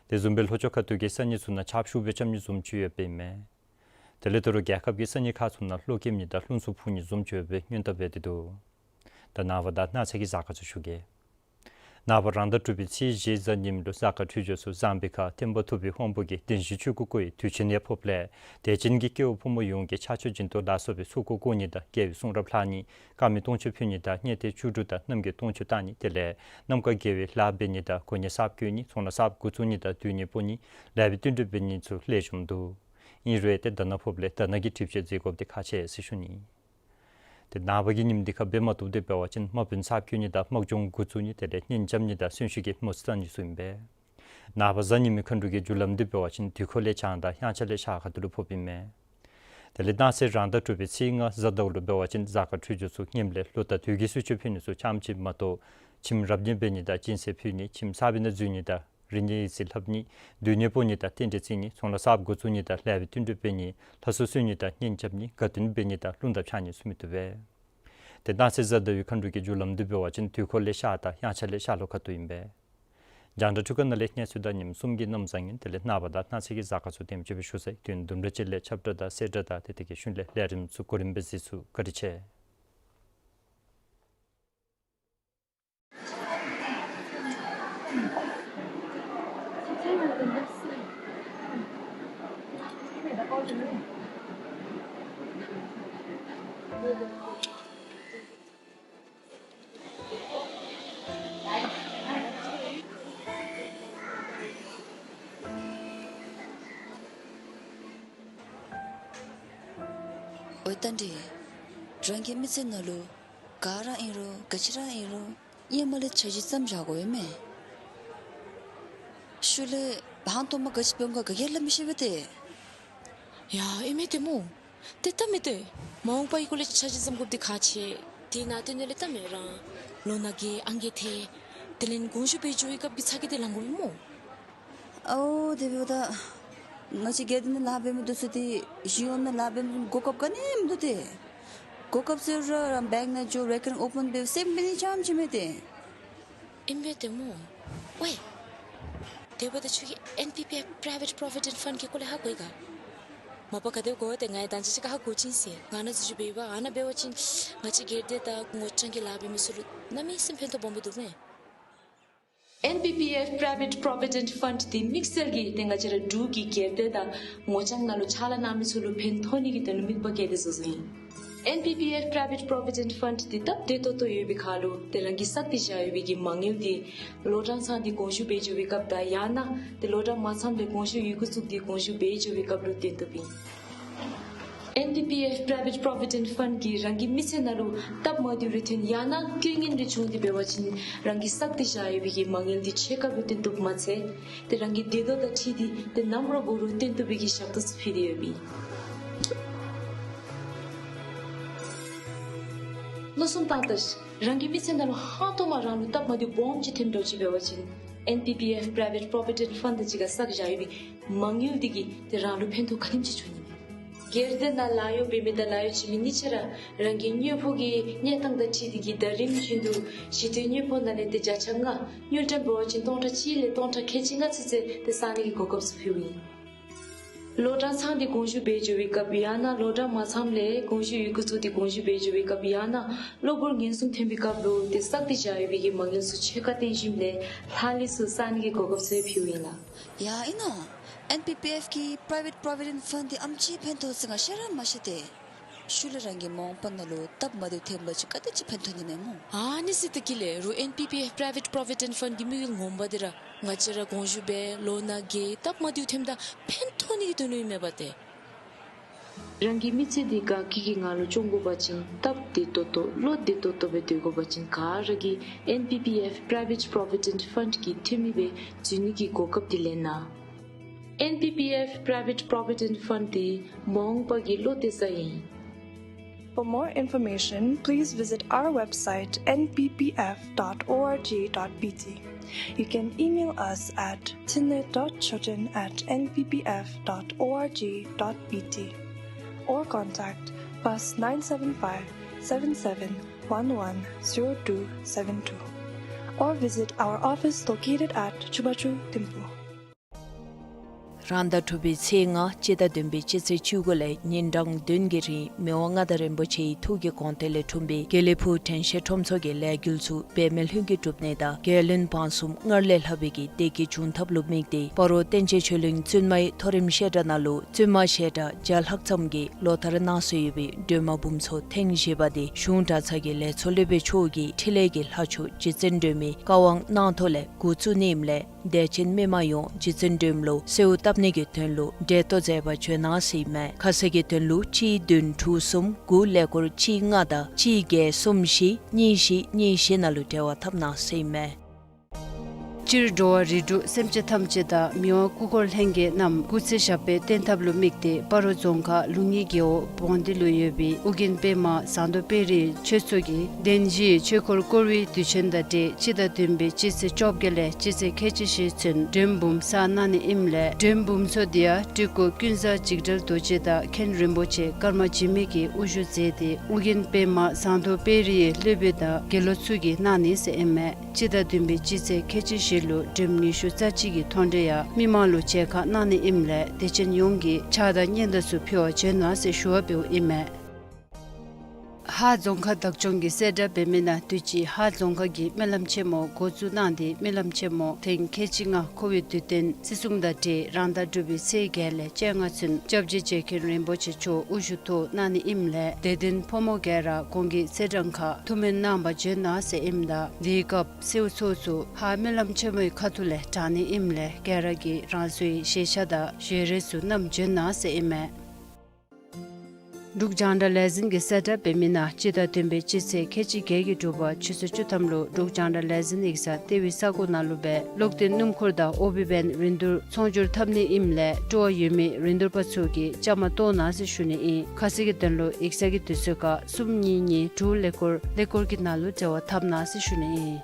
དེ་བཟུམ་སྦེ་ལྷོ་ཕྱོགས་ཁ་ཐུག་གི་ས་གནས་ཚུ་ནང་ཆརཔ་ཤུགས་སྦེ་རྐྱབ་ནི་བཟུམ་ཅིག་ཡོདཔ་ཨིན་མས། དེ་ལས་ད་རུང་རྒྱལ་ཁབ་ཀྱི་ས་གནས་ཁག་ཚུ་ནང་གློག་ཀེམ་ནི་དང་རླུང་འཚུབ་འཕུ་ནི་བཟུམ་ཅིག་ཡོད་པའི་སྔོན་བརྡ་འབད་དེ་འདུག། ད་ནངས་པ་དང་གནངས་ཚེ་གི་གཟའ་སྐར་ཚུ་ཞུ་གེ། ནངས་པ་རང་ཟླ་དྲུག་པའི་ཚེས་བཞི་གཟའ་ཉིམ་ལུ་གཟའ་སྐར་འཕྲོད་སྦྱོར་ཚུ་བཟང་པོའི་ཁར་སྟོན་པ་ཐུབ་པའི་དབང་པོ་གིས་བདེན་བཞིའི་ཆོས་སྐུ་བསྐོར་བའི་དུས་ཆེན་ཡང་ཕོགཔ་ལས་དད་ཅན་གྱི་སྐྱེ་བོ་ཕོ་མོ་ཡོངས་ཀྱིས་ཕྱག་མཆོད་སྦྱིན་གཏོང་ལ་སོགས་པའི་ཚོགས་འཁོར་བསྐོར་ནི་དང་དགེ་བའི་གསུང་རབ་ལྷག་ནི། དཀར་མེ་སྟོང་མཆོད་ཕུལ་ནི་དང་བསྙེན་གཏད་བཅུ་དྲུག་དང་རྣམ་རྒྱལ་སྟོང་མཆོད་བཏང་ནི། དེ་ལས་རྣམ་དཀར་དགེ་བའི་ལཱ་འབད་ནི་དང་གོ་གནས་གསརཔ་བསྐོ་ནི། ཚོང་ལཱ་གསརཔ་འགོ་བཙུགས་ནི་དང་སྡོད་གནས་སྤོ་ནི། ལེགས་པའི་བསྟུན་གྲོས་འབད་ནི་ཚུ་ལེགས་ཤོམ་འདུག། ཨིན་རུང་ཏེ་དྷ་ན་ཕོགཔ་ལས་དྷ་ན་གི་སྒྲིབ་བཅོས་མཛད་དགོཔ་འདི་ཁག་ཆེ་ཟེར་ཞུ་ནི། ཏེ་ནངས་པ་གི་ཉིནམ་འདི་ཁར་འབད་མ་བཏུབ་དེ་འབད་བ་ཅིན་དམག་དཔོན་གསརཔ་བསྐོ་ནི་དང་དམག་སྦྱོང་འགོ་བཙུགས་ནི། དེ་ལས་གཉེན་རྐྱབ་ནི་དང་གསོན་གཤིན་གྱི་མོ་རྩིས་བཏང་ནི་ཚུ་ཨིན་པས། ནངས་པ་གཟའ་ཉི་མའི་མཁའ་འགྲོ་གི་རྒྱུ་ལམ་འདི་འབད་བ་ཅིན་དུས་འཁོར་ལས་བྱང་དང་དབྱངས་འཆར་ལས་ཤར་ཁ་ཐུག་ལུ་ཕོགཔ་ཨིན་མས། དེ་ལས་གནངས་ཚེ་རང་ཟླ་དྲུག་པའི་ཚེས་ལྔ་གཟའ་ཟླཝ་ལུ་འབད་བ་ཅིན་གཟའ་སྐར་འཕྲོད་སྦྱོར་ཚུ་ངནམ་ལས་ལོ་དང་དུས་ཀྱི་གསོལ་མཆོད་ཕུལ་ནི་ཚུ་རྐྱངམ་ཅིག་མ་གཏོགས་ཁྱིམ་རབ་གནས་འབད་ནི་དང་སྦྱིན་སྲེག་ཕུལ་ནི། ཁྱིམ་གསར་པའི་ནང་འཛུལ་ནི་དང་རིག་གནས་ཡིག་རྩིས་ལྷབ་ནི། སྡོད་གནས་སྤོ་ནི་དང་རྟེན་འབྲེལ་བརྩི་ནི། ཚོང་ལཱ་གསརཔ་འགོ་བཙུགས་ནི་དང་ལེགས་པའི་བསྟུན་གྲོས་འབད་ནི། ལྷ་གསོལ་གསོལ་ནི་དང་གཉེན་རྐྱབ་ནི། དགའ་སྟོན་འབད་ནི་དང་རླུང་རྟ་འཕྱང་ནི་ཚུ་མི་བཏུབ་པས། ཏེ་གནངས་ཚེ་གཟའ་ཟླ་བའི་མཁའ་འགྲོ་གི་རྒྱུ་ལམ་འདི་འབད་བ་ཅིན་དུས་འཁོར་ལས་ཤར་དང་དབྱངས་འཆར་ལས་ཤར་ལྷོ་ཁ་ཐུག་ཨིན་པས། རྒྱང་བསྒྲགས་འཕྲུལ་ཁང་ནང་ལས་གནས་ཚུལ་དང་ཉིནམ་གསུམ་གྱི་གནམ་བཟང་ངན་དེ་ལས་ནངས་པ་དང་གནངས་ཚེ་གི་གཟའ་སྐར་ཚུ་དེམ་ཅིག་སྦེ་ཞུ་ཚར་ཡི། དུས་དུམ་གྲ་ཅིག་ལས་ཁྱབ་བསྒྲགས་དང་གསལ་བསྒྲགས་དང་ཏེ་དེ་གི་ཤུལ་ལས་ལས་རིམ་ཚུ་གོ་རིམ་སྦེ་གཟིགས་ཚུགས། བཀའ་དྲིན་ཆེ། འོ་ད་འདི་རང་གི་མི་ཚེ་ནང་ལུ་ག་ར་ཨིན་རུང་ག་ཅི་ར་ཨིན་རུང་ཧེ་མ་ལས་འཆར་གཞི་བརྩམ་བཞག་དགོ་པས་མས། ཤུལ་ལས་ཧང་སྟོང་མ་ག་ཅི་འབད་འོང་ག་ག་གིས་སླབ་མི་ཤེས་པས་ཏེ། ཡ་ཨིན་མས་ཏེ་སྨོ། ཏེ་ད་མི་ཏེ་མ་འོངས་པའི་སྐོར་ལས་འཆར་གཞི་བརྩམ་དགོཔ་འདི་ཁག་ཆེ། དེ་ནང་དོན་ལས་ད་མི་རང་ལོ་ན་རྒས་ཨང་རྒས་ཐལ། དེ་ལས་དགོངས་ཞུ་འབད་འགྱོ་བའི་སྐབས་ཀྱི་ཚ་གྱང་འདི་ལང་དགོ་པས་སྨོ། ཨའོ་དེ་འབདཝ་ད་ང་བཅས་སྒེར་སྡེ་ནང་ལཱ་འབད་མི་འདི་ཚུ་ཏེ་གཞུང་གཡོག་ནང་ལཱ་འབད་མི་གོ་སྐབས་ག་ནི་མིན་འདུག་ཏེ། གོ་སྐབས་ཟེར་རུང་བེངཀ་ནང་འགྱོ་རེ་ཀར་རིང་ཨོ་པེན་འབད་སེམས་འབད་ནི་རྐྱངམ་ཅིག་མས་ཏེ། ཨིན་པས་ཏེ་སྨོ། ཝའི། དེ་འབདཝ་ད་ཁྱོད་ཀྱིས་ཨེན་པི་པི་ཨེཕ་Private Provident Fund གི་སྐོར་ལས་ཧ་གོ་ཡི་ག། མ་པ་ག་དེ་གོ་ཡི་ཏེ་ང་ཡང་ད་ཅི་ཅིག་ཁར་ཧ་གོ་ཅི་ཟེར། ང་ནཱ་འཛུལ་ཞུགས་འབད་བ་ཨ་ནཱ་འབད་བ་ཅིན་ང་བཅས་སྒེར་སྡེ་དང་ངོ་རྐྱང་གི་ལཱ་འབད་མི་ཚུ་ལུ་གནམ་མེད་ས་མེད་ཕན་ཐོགས་སྦོམ་སྦེ་འདུག་མས། ཨེན་པི་པི་ཨེཕ་Private Provident Fund འདི་དམིགས་བསལ་གྱིས་ཏེ་ང་བཅས་ར་འབྲུག་གི་སྒེར་སྡེ་དང་ངོ་རྐྱང་ནང་ལུ་ཕྱག་ལཱ་གནང་མི་ཚུ་ལུ་ཕན་ཐོགས་ནི་གི་དོན་ལུ་དམིགས་པ་བསྐྱེད་དེ་བཟོ་བཟོཝ་ཨིན། ཨེན་པི་པི་ཨེཕ་Private Provident Fund འདི་སྟབས་བདེ་ཏོག་ཏོ་ཡོད་པའི་ཁར་ལུ་ཏེ་རང་གིས་བསགས་ཏེ་བཞག་ཡོད་པའི་གི་མ་དངུལ་འདི་ལོ་གྲངས་ཚང་སྟེ་དགོངས་ཞུ་འབད་འགྱོ་བའི་སྐབས་དང་ཡང་ན་ཏེ་ལོ་གྲངས་མ་ཚངམ་ལས་དགོངས་ཞུ་ཡི་གུ་བཙུགས་ཏེ་དགོངས་ཞུ་འབད་འགྱོ་བའི་སྐབས་ལུ་བཏོན་བཏུབ་ཨིན། ཨེན་པི་པི་ཨེཕ་Private Provident Fund གིས་རང་གི་མི་ཚེ་ནང་ལུ་སྟབས་མ་བདེཝ་རེ་ཐོན་ཡང་ན་རྐྱེན་ངན་རེ་བྱུང་སྟེ་འབད་བ་ཅིན་རང་གིས་བསགས་ཏེ་བཞག་ཡོད་པའི་གི་མ་དངུལ་འདི་ཕྱེད་ཀ་ལུ་བཏོན་བཏུབ་མ་ཚད་ཏེ་རང་གི་བདེ་སྡུག་དང་འཁྲིལ་ཏེ་ཏེ་ནམ་ར་འབད་རུང་བཏོན་བཏུབ་པའི་གི་ཞབས་ཏོག་ཚུ་ཕུལ་ཏེ་ཡོདཔ་ཨིན། བློ་བཟུང་བཏང་ད་ཤིག། རང་གི་མི་ཚེ་ནང་ལུ་ཧང་སྟོང་མ་རང་ལུ་སྟབས་མ་བདེཝ་སྦོམ་ཅིག་ཐོནམ་འདྲཝ་ཅིག་འབད་བ་ཅིན་ཨེན་པི་པི་ཨེཕ་Private Provident Fund དང་གཅིག་ཁར་བསགས་བཞག་ཡོད་པའི་མ་དངུལ་འདི་གིས་ཏེ་རང་ལུ་ཕན་ཐོགས་ག་དེམ་ཅིག་འབྱུང་ནི་མས། སྒེར་སྡེ་ནང་ལཱ་གཡོག་འབད་མི་དང་ལཱ་གཡོག་བྱིན་མི་གཉིས་ཆ་ར་རང་གི་དངུལ་ཕོགས་ཀྱི་གནས་སྟངས་དང་འཁྲིལ་ཏེ་གིས་ཟླ་རིམ་བཞིན་དུ་གཞི་རྟེན་དངུལ་ཕོགས་ནང་ལས་ཏེ་བརྒྱ་ཆ་ལྔ་དངུལ་ཀྲམ་འབད་བ་ཅིན་སྟོང་ཕྲག་གཅིག་ལས་སྟོང་ཕྲག་ཁལ་གཅིག་ལྔ་ཚུན་ཚོད་ཏེ་བསག་ནི་གི་གོ་སྐབས་ཚུ་ཕུལཝ་ཨིན། ལོ་གྲངས་ཚང་སྟེ་དགོངས་ཞུ་འབད་འགྱོ་བའི་སྐབས་ཡང་ན་ལོ་གྲངས་མ་ཚངམ་ལས་དགོངས་ཞུ་ཡི་གུ་བཙུགས་ཏེ་དགོངས་ཞུ་འབད་འགྱོ་བའི་སྐབས་ཡང་ན་གློ་བུར་ངན་སོང་ཐོན་པའི་སྐབས་ལུ་ཏེ་བསགས་ཏེ་བཞག་ཡོད་པའི་གི་མ་དངུལ་ཚུ་ཕྱེད་ཀ་བཏོན་ཞིནམ་ལས་ལྷག་ལུས་ཚུ་བསག་ནི་གི་གོ་སྐབས་ཚུ་ཕུལཝ་ཨིན་ལགས། ཡ་ཨིན་ནོ། ཨེན་པི་པི་ཨེཕ་གི་Private Provident Fund འདི་ཨེམ་ཅིག་ཕན་ཐོགས་ཟེར་ང་ཤེས་ར་མ་ཤེས་ཏེ། ཤུལ་ལས་རང་གི་མ་འོངས་པ་ནང་ལུ་སྟབས་མ་བདེཝ་ཐོན་པ་ཅིན་ག་དེ་ཅིག་ཕན་ཐོགས་ནི་མས་སྨོ། ཨ་ནི་ཟེར་ཏེ་གི་ལས་རུང་ཨེན་པི་པི་ཨེཕ་Private Provident Fund གི་དམིགས་ཡུལ་ངོ་མ་འདི་ར་ང་བཅས་ར་དགོངས་ཞུ་འབད་ལོ་ན་རྒས་སྟབས་མ་བདེཝ་ཐོནམ་ད་ཕན་ཐོགས་ནི་གི་དོན་ལུ་ཨིན་མས་པ་ཏེ། རང་གི་མི་ཚེ་འདི་དགའ་སྐྱིད་ཀྱི་ངང་ལུ་སྐྱོང་དགོ་པ་ཅིན་སྟབས་བདེ་ཏོག་ཏོ་བློ་བདེ་ཏོག་ཏོ་སྦེ་སྡོད་དགོ་པ་ཅིན་ག་ར་གིས་ཨེན་པི་པི་ཨེཕ་Private Provident Fund གི་འཐུས་མི་སྦེ་འཛུལ་ནི་གི་གོ་སྐབས་འདི་ལེན་གནང་། ཨེན་པི་པི་ཨེཕ་Private Provident Fund འདི་མ་འོངས་པ་གི་བློ་གཏད་ས་ཨིན། For more information, please visit our website N P P F dot org dot B T. You can email us at tinle dot choten at N P P F dot org dot B T or contact plus nine seven five, seven seven one one, zero two seven two or visit our office located at Chubachu Thimphu. རང་ཟླ་དྲུག་པའི་ཚེས་ལྔ་སྤྱི་ཟླ་བདུན་པའི་སྤྱི་ཚེས་བཅུ་དགུ་ལས་ཉིན་གྲངས་བདུན་གྱི་རིང་མི་དབང་མངའ་བདག་རིན་པོ་ཆེའི་ཐུགས་ཀྱི་དགོངས་གཏེར་ལས་འཁྲུངས་པའི་དགེ་ལེགས་ཕུག་དྲན་ཤེས་ཁྲོམ་ཚོགས་ཀྱི་ལས་འགུལ་ཚུ་འབད་མེད་ལྷུན་གྱིས་གྲུབ་ནི་དང་རྒྱལ་བློན་འབངས་གསུམ་སྔར་ལས་ལྷག་པའི་གི་བདེ་སྐྱིད་འབྱུང་ཐབས་ལུ་དམིགས་ཏེ་སྤ་རོ་བསྟན་རྒྱས་ཆོས་གླིང་བཙུན་མའི་མཐོ་རིམ་བཤད་གྲྭ་ནང་ལུ་བཙུན་མ་བཤད་གྲྭ་བརྒྱ་ལྷག་ཙམ་གྱིས་ལོ་ལྟར་གནང་སྲོལ་ཡོད་པའི་སྒྲོལ་མ་འབུམ་ཚོགས་ཐེངས་བཞི་པ་འདི་གཞུང་གྲྭ་ཚང་གི་ལས་ཚོགས་སློབ་དཔོན་མཆོག་གིས་འཕྲིན་ལས་ཀྱི་ལྷ་མཆོག་རྗེ་བཙུན་སྒྲོལ་མའི་བཀའ་དབང་གནང་ཐོག་ལས་འགོ་བཙུགས་ནི་ཨིནམ་ལས་དད་ཅན་མི་མང་ཡོངས་རྗེ་བཙུན་སྒྲོལ་མ་ལུ་གསོལཝ་བཏབ་ནི་གི་དོན་ལུ་གྲལ་གཏོགས་མཛད་པར་བྱོན་གནང་ཟེར་ཨིན་མས། ཁ་གསལ་གྱི་དོན་ལུ་གཅིག་བདུན་དྲུག་གསུམ་དགུ་ཀླད་ཀོར་གཅིག་ལྔ་དང་གཅིག་བརྒྱད་གསུམ་བཞི་གཉིས་བཞི་གཉིས་བཞི་ནང་ལུ་འབྲེལ་བ་འཐབ་གནང་ཟེར་ཨིན་མས། སྤྱིར་འགྲོ་བ་རིགས་དྲུག་སེམས་ཅན་ཐམས་ཅད་དང་མི་དབང་སྐུ་འཁོར་ལྷན་རྒྱས་རྣམས་སྐུ་ཚེ་ཞབས་པད་བརྟན་ཐབས་ལུ་དམིགས་ཏེ་སྤ་རོ་རྫོང་ཁག་ལུང་གཡུས་རྒེད་འོག་བོང་སྡེ་ལུ་ཡོད་པའི་ཨོ་རྒྱན་པདྨ་ཟངས་མདོག་དཔལ་རིའི་ཆོས་ཚོགས་ཀྱིས་གདན་བཞིའི་ཆོས་འཁོར་བསྐོར་བའི་དུས་ཆེན་དང་འབྲེལ་སྤྱི་ཟླ་བདུན་པའི་སྤྱི་ཚེས་བཅོ་བརྒྱད་ལས་སྤྱི་ཚེས་ཁལ་གཅིག་བཞེས་ཚུན་སྒྲོལ་འབུམ་བསགས་གནང་ནི་ཨིནམ་ལས་སྒྲོལ་འབུམ་ཚོགས་འདི་ཡང་སྤྲུལ་སྐུ་ཀུན་བཟང་འཇིགས་བྲལ་རྡོ་རྗེ་དང་མཁན་རིན་པོ་ཆེ་ཀརྨ་འཇིགས་མེད་ཀྱིས་དབུ་བཞུགས་མཛད་དེ་ཨོ་རྒྱན་པདྨ་ཟངས་མདོག་དཔལ་རིའི་སློབ་དཔོན་དང་དགེ་སློབ་ཚུ་གིས་གནང་ནི་ཟེར་ཨིན་མས། སྤྱི་ཟླ་བདུན་པའི་སྤྱི་ཚེས་ཁལ་གཅིག་བཞི་ལུ་སྒྲོལ་ཉི་ཤུ་རྩ་གཅིག་གི་མཐོང་གྲོལ་ཡང་མི་མང་ལུ་མཇལ་ཁ་གནང་ནི་ཨིནམ་ལས་དད་ཅན་ཡོངས་ཀྱིས་ཕྱག་དང་སྙན་དར་ཚུ་ཕུལ་བར་བྱོན་གནང་ཟེར་ཞུ་བ་འབདཝ་ཨིན་མས། ཧཱ་རྫོང་ཁག་བདག་སྐྱོང་གི་གསལ་བསྒྲགས་འབད་མི་ནང་དུས་ཅི་ཧཱ་རྫོང་ཁག་གི་སྨོན་ལམ་ཆེན་མོ་འགོ་བཙུགས་གནང་སྟེ་སྨོན་ལམ་ཆེན་མོ་ཐེངས་ཁལ་གཅིག་ལྔ་འཁོར་བའི་དུས་སྟོན་བརྩི་སྲུང་དང་འབྲེལ་རང་ཟླ་དྲུག་པའི་ཚེས་བརྒྱད་ལས་བཅོ་ལྔ་ཚུན་སྐྱབས་རྗེ་རྗེ་མཁན་རིན་པོ་ཆེ་མཆོག་དབུ་བཞུགས་ཐོག་གནང་ནི་ཨིནམ་ལས་དད་ལྡན་ཕོ་མོ་ག་ར་གོང་གི་ཚེས་གྲངས་ཁར་ཐུགས་སྨོན་གནང་བར་བྱོན་གནང་ཟེར་ཨིནམ་ད་དེའི་སྐབས་གསོལཝ་ཚོགས་ཚུ་ཧཱ་སྨོན་ལམ་ཆེན་མོའི་ཁ་ཐུག་ལས་དྲང་ནི་ཨིནམ་ལས་ག་ར་གིས་རང་སོའི་བཞེས་ཆས་དང་བཞེས་རས་ཚུ་བསྣམས་བྱོན་གནང་ཟེར་ཨིན་མས། འབྲུག་རྒྱང་བསྒྲགས་ལས་འཛིན་གྱི་གསལ་བསྒྲགས་འབད་མི་ནང་སྤྱི་ཟླ་བདུན་པའི་སྤྱི་ཚེས་ཁལ་གཅིག་བརྒྱད་ཀྱི་དྲོ་པ་ཆུ་ཚོད་བཅུ་ཐམ་ལུ་འབྲུག་རྒྱང་བསྒྲགས་ལས་འཛིན་ཡིག་ཚང་ལྟེ་བའི་ས་གོ་ནང་ལུ་སྦེ་གློག་བརྟེན་སྣུམ་འཁོར་དང་ཨོ་བི་བེན་རིན་བསྡུར་ཚོང་སྒྱུར་འཐབ་ནི་ཨིནམ་ལས་སྤྲོ་བ་ཡོད་མི་རིན་བསྡུར་པ་ཚུ་གིས་བཅའ་མར་གཏོགས་གནང་ཟེར་ཞུ་ནི་ཨིན། ཁ་གསལ་གྱི་དོན་ལུ་ཡིག་ཚང་གི་དུས་ཚོད་ཁར་གསུམ་གཉིས་གཉིས་དྲུག་ཀླད་ཀོར་ཀླད་ཀོར་གྱི་ནང་ལུ་འབྲེལ་བ་འཐབ་གནང་ཟེར་ཞུ་ནི་ཨིན།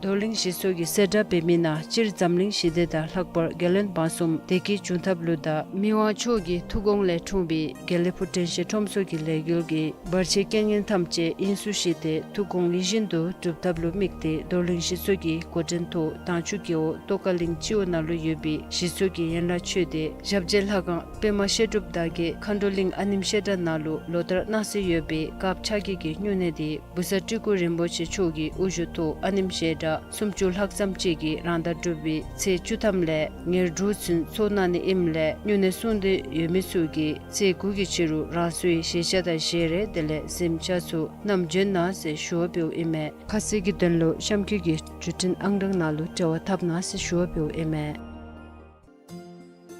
རྡོར་གླིང་གཞིས་ཚོགས་ཀྱི་གསལ་བསྒྲགས་འབད་མི་ནང་སྤྱིར་འཛམ་གླིང་ཞི་བདེ་དང་ལྷག་པར་རྒྱལ་བློན་འབངས་གསུམ་བདེ་སྐྱིད་འབྱུང་ཐབས་ལུ་དང་མི་དབང་མཆོག་གི་ཐུགས་དགོངས་ལས་འཁྲུངས་པའི་དགེ་ལེགས་ཕུག་དྲན་ཤེས་ཁྲོམ་ཚོགས་ཀྱི་ལས་འགུལ་གྱིས་བར་ཆད་རྐྱེན་ངན་ཐམས་ཅད་དབྱིངས་སུ་ཞི་སྟེ་ཐུགས་དགོངས་ཡིད་བཞིན་དུ་འགྲུབ་ཐབས་ལུ་དམིགས་ཏེ་རྡོར་གླིང་གཞིས་ཚོགས་ཀྱི་འགོ་འདྲེན་ཐོག་དྭངས་ཆུ་རྒེད་འོག་ཏོག་དཀར་གླིང་སྤྱི་འོག་ནང་ལུ་ཡོད་པའི་གཞིས་ཚོགས་ཀྱི་ཡན་ལག་ཆོས་སྡེ་ཞབས་རྗེས་ལྷ་ཁང་པདྨ་བཤད་སྒྲུབ་བདག་བསྐྱེད་མཁའ་འགྲོ་གླིང་ཨ་ནེམ་བཤད་གྲྭ་ནང་ལུ་ལོ་ལྟར་གནང་སྲོལ་ཡོད་པའི་དཀརཔོ་ཕྱག་བགྱིས་ཀྱི་སྨྱུང་གནས་འདི་བུ་ཚ་སྤྲུལ་སྐུ་རིན་པོ་ཆེ་མཆོག་གི་དབུ་བཞུགས་ཐོག་ཨ་ནེམ་བཤད་གྲྭ་སུམ་ཅུ་ལྷག་ཙམ་ཅིག་གིས་རང་ཟླ་དྲུག་པའི་ཚེས་བཅུ་ཐམ་ལས་ཉེར་དྲུག་ཚུན་ཚོགས་གནང་ནི་ཨིནམ་ལས་སྨྱུང་གནས་སྲུང་འདོད་ཡོད་མི་ཚུ་གིས་ཚེས་དགུ་གི་ཕྱི་རུ་རང་སོའི་བཞེས་ཆས་དང་བཞེས་རས་དེ་ལས་གཟིམ་ཆས་ཚུ་བསྣམས་བྱོན་གནང་ཟེར་ཞུ་བ་འབདཝ་ཨིན་མས། ཁ་གསལ་གྱི་དོན་ལུ་གཤམ་འཁོད་ཀྱི་བརྒྱུད་འཕྲིན་ཨང་གྲངས་ནང་ལུ་འབྲེལ་བ་འཐབ་གནང་ཟེར་ཞུ་བ་འབདཝ་ཨིན་མས།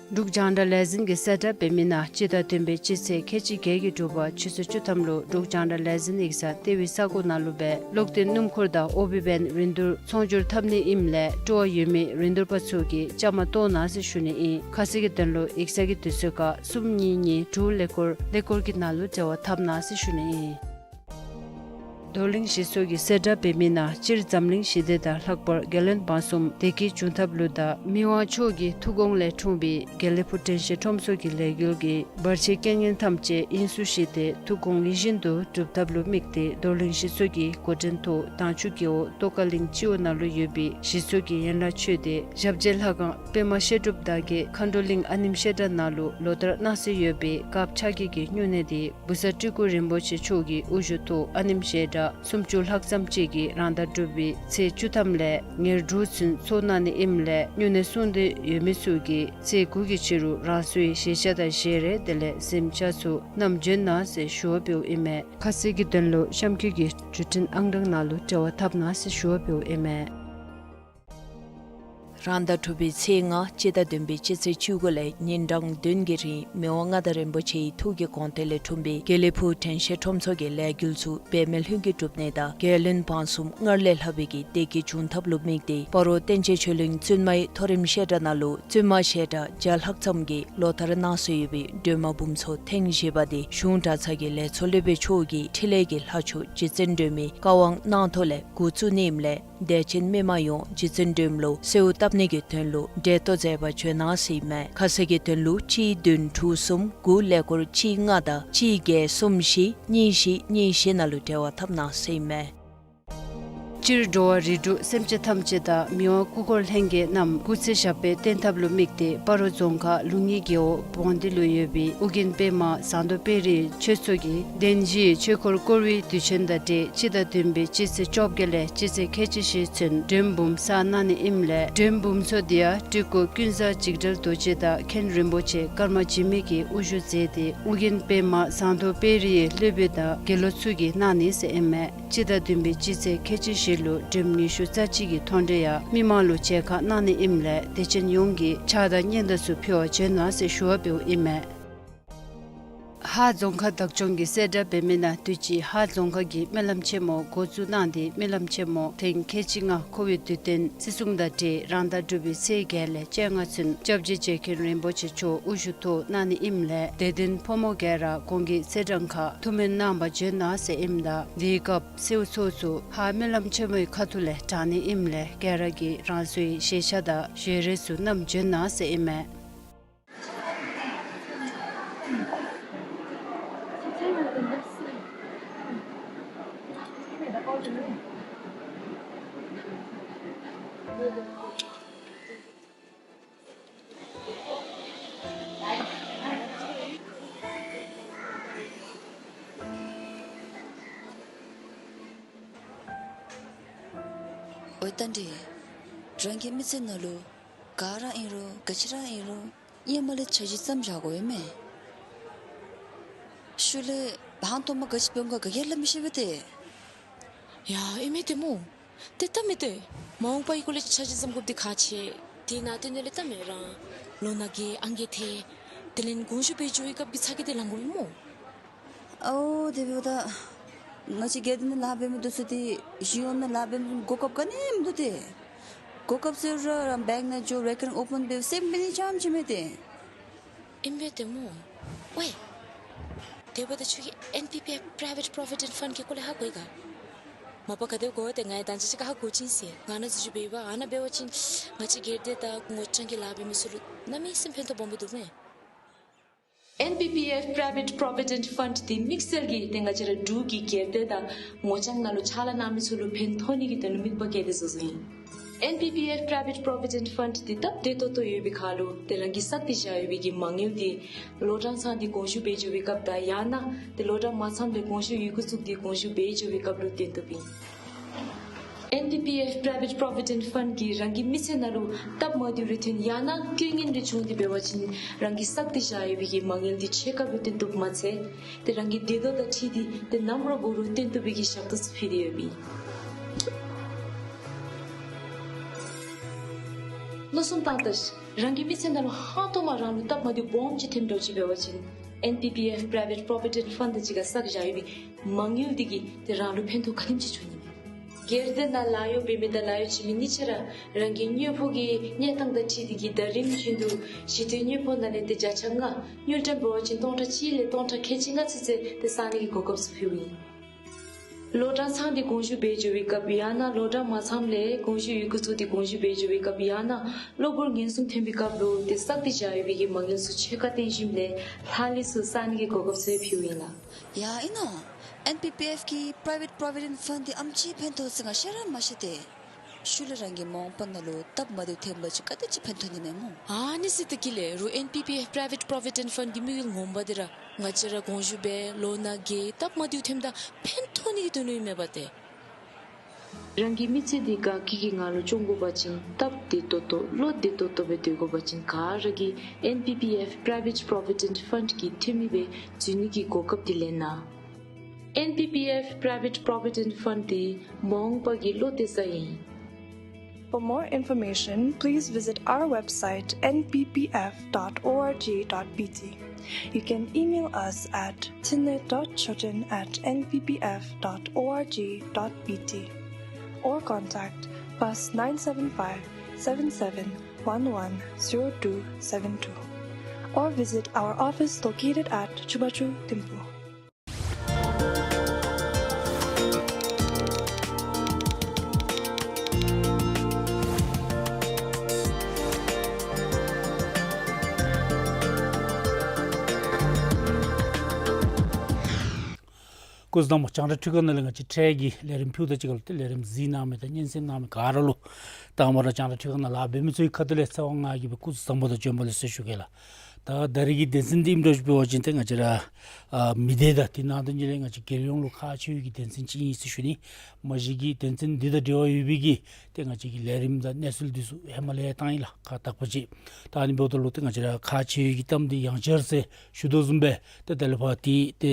འབྲུག་རྒྱང་བསྒྲགས་ལས་འཛིན་གྱིས་གསལ་བསྒྲགས་འབད་མི་ནང་སྤྱི་ཟླ་བདུན་པའི་སྤྱི་ཚེས་ཁལ་གཅིག་བརྒྱད་ཀྱི་དྲོ་པ་ཆུ་ཚོད་བཅུ་ཐམ་ལུ་འབྲུག་རྒྱང་བསྒྲགས་ལས་འཛིན་ཡིག་ཚང་ལྟེ་བའི་ས་གོ་ནང་ལུ་སྦེ་གློག་འཐེན་སྣུམ་འཁོར་དང་ཨོ་བི་བན་རིན་བསྡུར་ཚོང་སྒྱུར་འཐབ་ནི་ཨིནམ་ལས་སྤྲོ་བ་ཡོད་མི་རིན་བསྡུར་པ་ཚུ་གིས་བཅའ་མར་གཏོགས་གནང་ཟེར་ཞུ་ནི་ཨིན། ཁ་གསལ་གྱི་དོན་ལུ་ཡིག་ཚང་གི་དུས་ཚོད་ཁར་གསུམ་གཉིས་གཉིས་དྲུག་ཀླད་ཀོར་ཀླད་ཀོར་གྱི་ནང་ལུ་འབྲེལ་བ་འཐབ་གནང་ཟེར་ཞུ་ནི་ཨིན། རྡོར་གླིང་གཞིས་ཚོགས་ཀྱིས་གསལ་བསྒྲགས་འབད་མི་ནང་སྤྱིར་འཛམ་གླིང་ཞི་བདེ་དང་ལྷག་པར་རྒྱལ་བློན་འབངས་གསུམ་བདེ་སྐྱིད་འབྱུང་ཐབས་ལུ་དང་མི་དབང་མཆོག་གི་ཐུགས་དགོངས་ལས་འཁྲུངས་པའི་དགེ་ལེགས་ཕུག་དྲན་ཤེས་ཁྲོམ་ཚོགས་ཀྱི་ལས་འགུལ་གྱི་བར་ཆད་རྐྱེན་ངན་ཐམས་ཅད་དབྱིངས་སུ་བཞེས་ཏེ་ཐུགས་དགོངས་ཡིད་བཞིན་དུ་འགྲུབ་ཐབས་ལུ་དམིགས་ཏེ་རྡོར་གླིང་གཞིས་ཚོགས་ཀྱི་འགོ་འདྲེན་ཐོག་དྭངས་ཆུ་རྒེད་འོག་ཏོག་དཀར་གླིང་སྤྱི་འོག་ནང་ལུ་ཡོད་པའི་གཞིས་ཚོགས་ཀྱི་ཡན་ལག་ཆོས་སྡེ་ཞབས་རྗེས་ལྷ་ཁང་པདྨ་བཤད་སྒྲུབ་བདག་བསྐྱེད་མཁའ་འགྲོ་གླིང་ཨ་ནེམ་བཤད་གྲྭ་ནང་ལུ་ལོ་ལྟར་གནང་སྲོལ་ཡོད་པའི་དཀརཔོ་ཕྱག་བགྱིས་ཀྱི་སྨྱུང་གནས་དེ་བུ་གསར་སྤྲུལ་སྐུ་རིན་པོ་ཆེ་མཆོག་གི་དབུ་བཞུགས་ཐོག་ཨ་ནེམ་བཤད་གྲྭ་སུམ་ཅུ་ལྷག་ཙམ་ཅིག་གིས་རང་ཟླ་དྲུག་པའི་ཚེས་བཅུ་ཐམ་ལས་ཉེར་དྲུག་ཚུན་ཚོགས་གནང་ནི་ཨིནམ་ལས་སྨྱུང་གནས་སྲུང་འདོད་ཡོད་མི་ཚུ་གིས་ཚེས་དགུ་གི་ཕྱི་རུ་རང་སོའི་བཞེས་ཆས་དང་བཞེས་རས་དེ་ལས་གཟིམ་ཆས་ཚུ་བསྣམས་བྱོན་གནང་ཟེར་ཞུ་བ་འབདཝ་ཨིན་མས། ཁ་གསལ་གྱི་དོན་ལུ་གཤམ་འཁོད་ཀྱི་བརྒྱུད་འཕྲིན་ཨང་གྲངས་ནང་ལུ་འབྲེལ་བ་འཐབ་གནང་ཟེར་ཞུ་བ་འབདཝ་ཨིན་མས། རང་ཟླ་དྲུག་པའི་ཚེས་ལྔ་སྤྱི་ཟླ་བདུན་པའི་སྤྱི་ཚེས་བཅུ་དགུ་ལས་ཉིན་གྲངས་བདུན་གྱི་རིང་མི་དབང་མངའ་བདག་རིན་པོ་ཆེའི་ཐུགས་ཀྱི་དགོངས་གཏེར་ལས་འཁྲུངས་པའི་དགེ་ལེགས་ཕུག་དྲན་ཤེས་ཁྲོམ་ཚོགས་ཀྱི་ལས་འགུལ་ཚུ་འབད་མེད་ལྷུན་གྱིས་གྲུབ་ནི་དང་རྒྱལ་བློན་འབངས་གསུམ་སྔར་ལས་ལྷག་པའི་གི་བདེ་སྐྱིད་འབྱུང་ཐབས་ལུ་དམིགས་ཏེ་སྤ་རོ་བསྟན་ཆེན་ཆོས་གླིང་བཙུན་མའི་མཐོ་རིམ་བཤད་གྲྭ་ནང་ལུ་བཙུན་མ་བཤད་གྲྭ་བརྒྱ་ལྷག་ཙམ་གྱིས་ལོ་ལྟར་གནང་སྲོལ་ཡོད་པའི་སྒྲོལ་མ་འབུམ་ཚོགས་ཐེངས་བཞི་པ་དེ་གཞུང་གྲྭ་ཚང་གི་ལས་ཚོགས་སློབ་དཔོན་མཆོག་གིས་འཕྲིན་ལས་ཀྱི་ལྷ་མཆོག་རྗེ་བཙུན་སྒྲོལ་མའི་བཀའ་དབང་གནང་ཐོག་ལས་འགོ་བཙུགས་ནི་ཨིནམ་ལས་དད་ཅན་མི་མང་ཡོངས་རྗེ་བཙུན་སྒྲོལ་མ་ལུ་གསོལཝ་བཏབ་ནི་གི་དོན་ལུ་གྲལ་གཏོགས་མཛད་པར་བྱོན་གནང་ཟེར་ཨིན་མས། ཁ་གསལ་གྱི་དོན་ལུ་གཅིག་བདུན་དྲུག་གསུམ་དགུ་ཀླད་ཀོར་གཅིག་ལྔ་དང་གཅིག་བརྒྱད་གསུམ་བཞི་གཉིས་བཞི་གཉིས་བཞི་ནང་ལུ་འབྲེལ་བ་འཐབ་གནང་ཟེར་ཨིན་མས། སྤྱིར་འགྲོ་བ་རིགས་དྲུག་སེམས་ཅན་ཐམས་ཅད་དང་མི་དབང་སྐུ་འཁོར་ལྷན་རྒྱས་རྣམས་སྐུ་ཚེ་ཞབས་པད་བརྟན་ཐབས་ལུ་དམིགས་ཏེ་སྤ་རོ་རྫོང་ཁག་ལུང་གཡུལ་རྒེད་འོག་བོང་སྡེ་ལུ་ཡོད་པའི་ཨོ་རྒྱན་པདྨ་ཟངས་མདོག་དཔལ་རི་ཆོས་ཚོགས་ཀྱིས་གདན་བཞིའི་ཆོས་འཁོར་བསྐོར་བའི་དུས་ཆེན་དང་འབྲེལ་སྤྱི་ཟླ་བདུན་པའི་སྤྱི་ཚེས་བཅོ་བརྒྱད་ལས་སྤྱི་ཚེས་ཁལ་གཅིག་བཞི་ཚུན་སྒྲོལ་འབུམ་བསགས་གནང་ནི་ཨིནམ་ལས་སྒྲོལ་འབུམ་ཚོགས་འདི་ཡང་སྤྲུལ་སྐུ་ཀུན་བཟང་འཇིགས་བྲལ་རྡོ་རྗེ་དང་མཁན་རིན་པོ་ཆེ་ཀརྨ་འཇིགས་མེད་ཀྱིས་དབུ་བཞུགས་མཛད་དེ་ཨོ་རྒྱན་པདྨ་ཟངས་མདོག་དཔལ་རིའི་སློབ་དཔོན་དང་དགེ་སློབ་ཚུ་གིས་གནང་ནི་ཟེར་ཨིན་མས། སྤྱི་ཟླ་བདུན་པའི་སྤྱི་ཚེས་ཁལ་གཅིག་བཞི་ལུ་སྒྲོལ་མ་ཉི་ཤུ་རྩ་གཅིག་གི་མཐོང་གྲོལ་ཡང་མི་མང་ལུ་མཇལ་ཁ་གནང་ནི་ཨིནམ་ལས་དད་ཅན་ཡོངས་ཀྱིས་ཕྱག་དང་སྙན་དར་ཚུ་ཕུལ་བར་བྱོན་གནང་ཟེར་ཞུ་བ་འབདཝ་ཨིན་མས། ཧཱ་རྫོང་ཁག་བདག་སྐྱོང་གིས་གསལ་བསྒྲགས་འབད་མི་ནང་དུས་ཅི་ཧཱ་རྫོང་ཁག་གི་སྨོན་ལམ་ཆེན་མོ་འགོ་བཙུགས་གནང་སྟེ་སྨོན་ལམ་ཆེན་མོ་ཐེངས་ཁལ་གཅིག་ལྔ་འཁོར་བའི་དུས་སྟོན་བརྩི་སྲུང་དང་འབྲེལ་རང་ཟླ་དྲུག་པའི་ཚེས་བརྒྱད་ལས་བཅོ་ལྔ་ཚུན་སྐྱབས་རྗེ་རྗེ་མཁན་རིན་པོ་ཆེ་མཆོག་དབུ་བཞུགས་ཐོག་གནང་ནི་ཨིནམ་ལས་དད་ལྡན་ཕོ་མོ་ག་ར་གོང་གི་ཚེས་གྲངས་ཁར་ཐུགས་སྨོན་གནང་བར་བྱོན་གནང་ཟེར་ཨིནམ་ད་དེའི་སྐབས་གསོལཝ་ཚོགས་ཚུ་ཧཱ་སྨོན་ལམ་ཆེན་མོའི་ཁ་ཐུག་ལས་དྲང་ནི་ཨིནམ་ལས་ག་ར་གིས་རང་སོའི་བཞེས་ཆས་དང་བཞེས་རས་ཚུ་བསྣམས་བྱོན་གནང་ཟེར་ཨིན་མས། འོ་ད་འདི་རང་གི་མི་ཚེ་ནང་ལུ་ག་ར་ཨིན་རུང་ག་ཅི་ར་ཨིན་རུང་ཧེ་མ་ལས་འཆར་གཞི་བརྩམས་བཞག་དགོ་ཨིན་མས། ཤུལ་ལས་ཧང་སྟོང་མ་ག་ཅི་འབད་འོང་ག་ག་གིས་སླབ་མི་ཤེས་པས་ཏེ། ཡ་ཨིན་མས་ཏེ་སྨོ། ཏེ་ད་མི་ཏེ་མ་འོངས་པའི་སྐོར་ལས་འཆར་གཞི་བརྩམ་དགོཔ་འདི་ཁག་ཆེ། དེ་ནང་དོན་ལས་ད་མེན་རང་ལོ་ན་རྒས་ཨང་རྒས་ཐལ། དེ་ལས་དགོངས་ཞུ་འབད་འགྱོ་བའི་སྐབས་ཀྱི་ཚ་གྱང་འདི་ལང་དགོ་པས་སྨོ། ཨའོ་དེ་འབདཝ་ད་ང་བཅས་སྒེར་སྡེ་ནང་ལཱ་འབད་མི་འདི་ཚུ་ཏེ་གཞུང་གཡོག་ནང་ལཱ་འབད་མི་གོ་སྐབས་ག་ནི་མིན་འདུག་ཏེ། གོ་སྐབས་ཟེར་རུང་རང་བེངཀ་ནང་འགྱོ་རེ་ཀར་ཨོ་པན་འབད་སེམས་འབད་ནི་ཙམ་ཅིག་མས་ཏེ། ཨིན་པས་ཏེ་སྨོ། ཝའི། དེ་འབདཝ་ད་ཁྱོད་ཀྱིས་ཨེན་པི་པི་ཨེཕ་པྲའི་ཝེཊ་པྲོ་བི་ཌེནཊ་ཕནཌ་གི་སྐོར་ལས་ཧ་གོ་ཡི་ག། མ་པ་ག་དེ་སྦེ་གོ་ཡི་ཏེ་ང་ཡང་ད་ཅི་ཅིག་ཁར་ཧ་གོ་བྱིན་ཟེར། ང་ནཱ་འཛུལ་ཞུགས་འབད་བའི་བར་ཨ་ནཱ་འབད་བ་ཅིན་ང་བཅས་སྒེར་སྡེ་དང་ངོ་རྐྱང་གི་ལཱ་འབད་མི་ཚུ་ལུ་གནམ་མེད་ས་མེད་ཕན་ཐོགས་སྦོམ་སྦེ་འདུག་མས། ཨེན་པི་པི་ཨེཕ་པྲའི་ཝེཊ་པྲོ་བི་ཌེནཊ་ཕནཌ་འདི་དམིགས་བསལ་གྱིས་ཏེ་ང་བཅས་ར་འབྲུག་གི་སྒེར་སྡེ་དང་ངོ་རྐྱང་ནང་ལུ་ཕྱག་ལཱ་གནང་མི་ཚུ་ལུ་ཕན་ཐོགས་ནི་གི་དོན་ལུ་དམིགས་པ་བསྐྱེད་དེ་བཟོ་བཟོཝ་ཨིན། ཨེན་པི་པི་ཨེཕ་པྲའི་ཝེཊ་པྲོ་བི་ཌེནཊ་ཕནཌ་འདི་སྟབས་བདེ་ཏོག་ཏོ་ཡོད་པའི་ཁར་ལུ་ཏེ་རང་གིས་བསགས་ཏེ་བཞག་ཡོད་པའི་གི་མ་དངུལ་འདི་ལོ་གྲངས་ཚང་སྟེ་དགོངས་ཞུ་འབད་འགྱོ་བའི་སྐབས་དང་ཡང་ན་ཏེ་ལོ་གྲངས་མ་ཚངམ་ལས་དགོངས་ཞུ་ཡི་གུ་བཙུགས་ཏེ་དགོངས་ཞུ་འབད་འགྱོ་བའི་སྐབས་ལུ་བཏོན་བཏུབ་ཨིན། ཨེན་པི་པི་ཨེཕ་པྲའི་ཝེཊ་པྲོ་བི་ཌེནཊ་ཕནཌ་གིས་རང་གི་མི་ཚེ་ནང་ལུ་སྟབས་མ་བདེཝ་རེ་ཐོན་ཡང་ན་རྐྱེན་ངན་རེ་བྱུང་སྟེ་འབད་བ་ཅིན་རང་གིས་བསགས་ཏེ་བཞག་ཡོད་པའི་གི་མ་དངུལ་འདི་ཕྱེད་ཀ་སྦེ་བཏོན་བཏུབ་མ་ཚད་ཏེ་རང་གི་བདེ་སྡུག་དང་འཁྲིལ་ཏེ་ཏེ་ནམ་ར་འབད་རུང་བཏོན་བཏུབ་པའི་གི་ཞབས་ཏོག་ཚུ་ཕུལ་ཏེ་ཡོདཔ་ཨིན། མནོ་བསམ་བཏང་ད་ཤིག། རང་གི་མི་ཚེ་ནང་ལུ་ཧང་སྟོང་མ་རང་ལུ་སྟབས་མ་བདེཝ་སྦོམ་ཅིག་ཐོནམ་འདྲཝ་ཅིག་འབད་བ་ཅིན་ཨེན་པི་པི་ཨེཕ་Private Provident Fund དེ་ཅིག་ཁར་བསགས་བཞག་ཡོད་པའི་མ་དངུལ་འདི་གིས་ཏེ་རང་ལུ་ཕན་ཐོགས་ག་དེམ་ཅིག་འབྱུང་ནི་མས། སྒེར་སྡེ་ནང་ལཱ་གཡོག་འབད་མི་དང་ལཱ་གཡོག་བྱིན་མི་གཉིས་ཆ་ར་རང་གི་དངོས་པོ་གི་གནས་སྟངས་དང་འཁྲིལ་ཏེ་གིས་ཟླ་རིམ་བཞིན་དུ་གཞི་རྟེན་དངོས་པོ་ནང་ལས་ཏེ་བརྒྱ་ཆ་ལྔ་དངུལ་ཀྲམ་འབད་བ་ཅིན་སྟོང་ཕྲག་གཅིག་ལས་སྟོང་ཕྲག་ཁལ་གཅིག་ལྔ་ཚུན་ཚོད་ཏེ་བསག་ནི་གི་གོ་སྐབས་ཚུ་ཕུལཝ་ཨིན། ལོ་གྲངས་ཚང་སྟེ་དགོངས་ཞུ་འབད་འགྱོ་བའི་སྐབས་ཡང་ན་ལོ་གྲངས་མ་ཚངམ་ལས་དགོངས་ཞུ་ཡི་གུ་བཙུགས་ཏེ་དགོངས་ཞུ་འབད་འགྱོ་བའི་སྐབས་ཡང་ན་གློ་བུར་ངན་སོང་ཐོན་པའི་སྐབས་ལུ་ཏེ་བསགས་ཏེ་བཞག་ཡོད་པའི་གི་མ་དངུལ་ཚུ་ཆོད་བཀའ་བཏོན་ཞིནམ་ལས་ལྷག་ལུས་ཚུ་བསག་ནི་གི་གོ་སྐབས་ཚུ་ཕུལཝ་ཨིན་ལགས། ཡ་ཨིན་ནོ། ཨེན་པི་པི་ཨེཕ་གི་Private Provident Fund འདི་ཨེམ་ཅིག་ཕན་ཐོགས་ཟེར་ང་ཤེས་ར་མ་ཤེས་ཏེ། ཤུལ་ལས་རང་གི་མ་འོངས་པ་ནང་ལུ་སྟབས་མ་བདེཝ་ཐོན་པ་ཅིན་ག་དེ་ཅིག་ཕན་ཐོགས་ནི་མས་སྨོ། ཨ་ནི་ཟེར་ད་གི་ལགས། རུང་ཨེན་པི་པི་ཨེཕ་Private Provident Fund གི་དམིགས་ཡུལ་ངོ་མ་འདི་ར་ང་བཅས་ར་དགོངས་ཞུ་འབད་ལོ་ནང་གི་སྟབས་མ་བདེཝ་ཐོནམ་ད་ཕན་ཐོགས་ནི་གི་དོན་ལུ་ཨིན་མས་པ་ཏེ། རང་གི་མི་ཚེ་འདི་དགའ་སྐྱིད་ཀྱི་ངང་ལུ་སྐྱོང་དགོ་པ་ཅིན་སྟབས་བདེ་ཏོག་ཏོ་བློ་བདེ་ཏོག་ཏོ་སྦེ་སྡོད་དགོ་པ་ཅིན་ག་ར་གིས་ཨེན་པི་པི་ཨེཕ་Private Provident Fund གི་འཐུས་མི་སྦེ་འཛུལ་ནི་གི་གོ་སྐབས་འདི་ལེན་གནང་། ཨེན་པི་པི་ཨེཕ་Private Provident Fund འདི་མ་འོངས་པ་གི་བློ་གཏད་ས་ཨིན། For more information, please visit our website N P P F dot org dot B T. You can email us at thinley dot choten at N P P F dot org dot B T or contact plus nine seven five, seven seven one one, zero two seven two or visit our office located at Chubachu Thimphu. སྐུ་གཟུགས་བཟང་པོ། རྒྱང་བསྒྲགས་འཕྲུལ་ཁང་ནང་ལས་ང་བཅས་འཕྲལ་གྱི་ལས་རིམ་ཕུལཝ་ད་གཅིག་ཁར་ལུ་ཏེ་ལས་རིམ་གཟིགས་གནང་མི་དང་སྙན་གསན་གནང་མི་ག་ར་ལུ་དང་པ་ར་རྒྱང་བསྒྲགས་འཕྲུལ་ཁང་ནང་ལཱ་འབད་མི་ཚུ་གི་ཁ་ཐུག་ལས་ཚེ་དབང་ང་གིས་སྦེ་སྐུ་གཟུགས་བཟང་པོ་དང་བྱོན་པ་ལེགས་སོ་ཞུ་གེ་ལགས། ད་ད་རེས་ཀྱི་དོན་ཚན་འདི་ཨིནམ་འདྲཝ་ཅིག་འབད་བ་ཅིན་ཏེ་ང་བཅས་ར་ཨ་མི་སྡེ་དང་དེ་ནང་དོན་ཅིག་ལས་ང་བཅས་རྒྱལ་ཡོངས་ལུ་ཁག་ཆེ་བའི་གི་དོན་ཚན་ཅིག་ཨིན་ཟེར་ཞུ་ནི། མ་གཞི་གི་དོན་ཚན་འདི་དང་འབྲེལ་བ་ཡོད་པའི་གི་ཏེ་ང་བཅས་ཀྱི་ལས་རིམ་དང་གནས་ཚུལ་འདི་ཚུ་ཧེ་མ་ལས་བཏང་ཡི་ལགས། ཁག་དག་པ་ཅིག། ད་ཨ་ནི་འབདཝ་ད་ལུ་ཏེ་ང་བཅས་ར་ཁག་ཆེ་བའི་གི་གཏམ་འདི་ཡང་བསྐྱར་ཟེར་ཞུ་དོ་བཟུམ་སྦེ་ཏེ་ད་ལས་ཕར་ཏེ་ཏེ་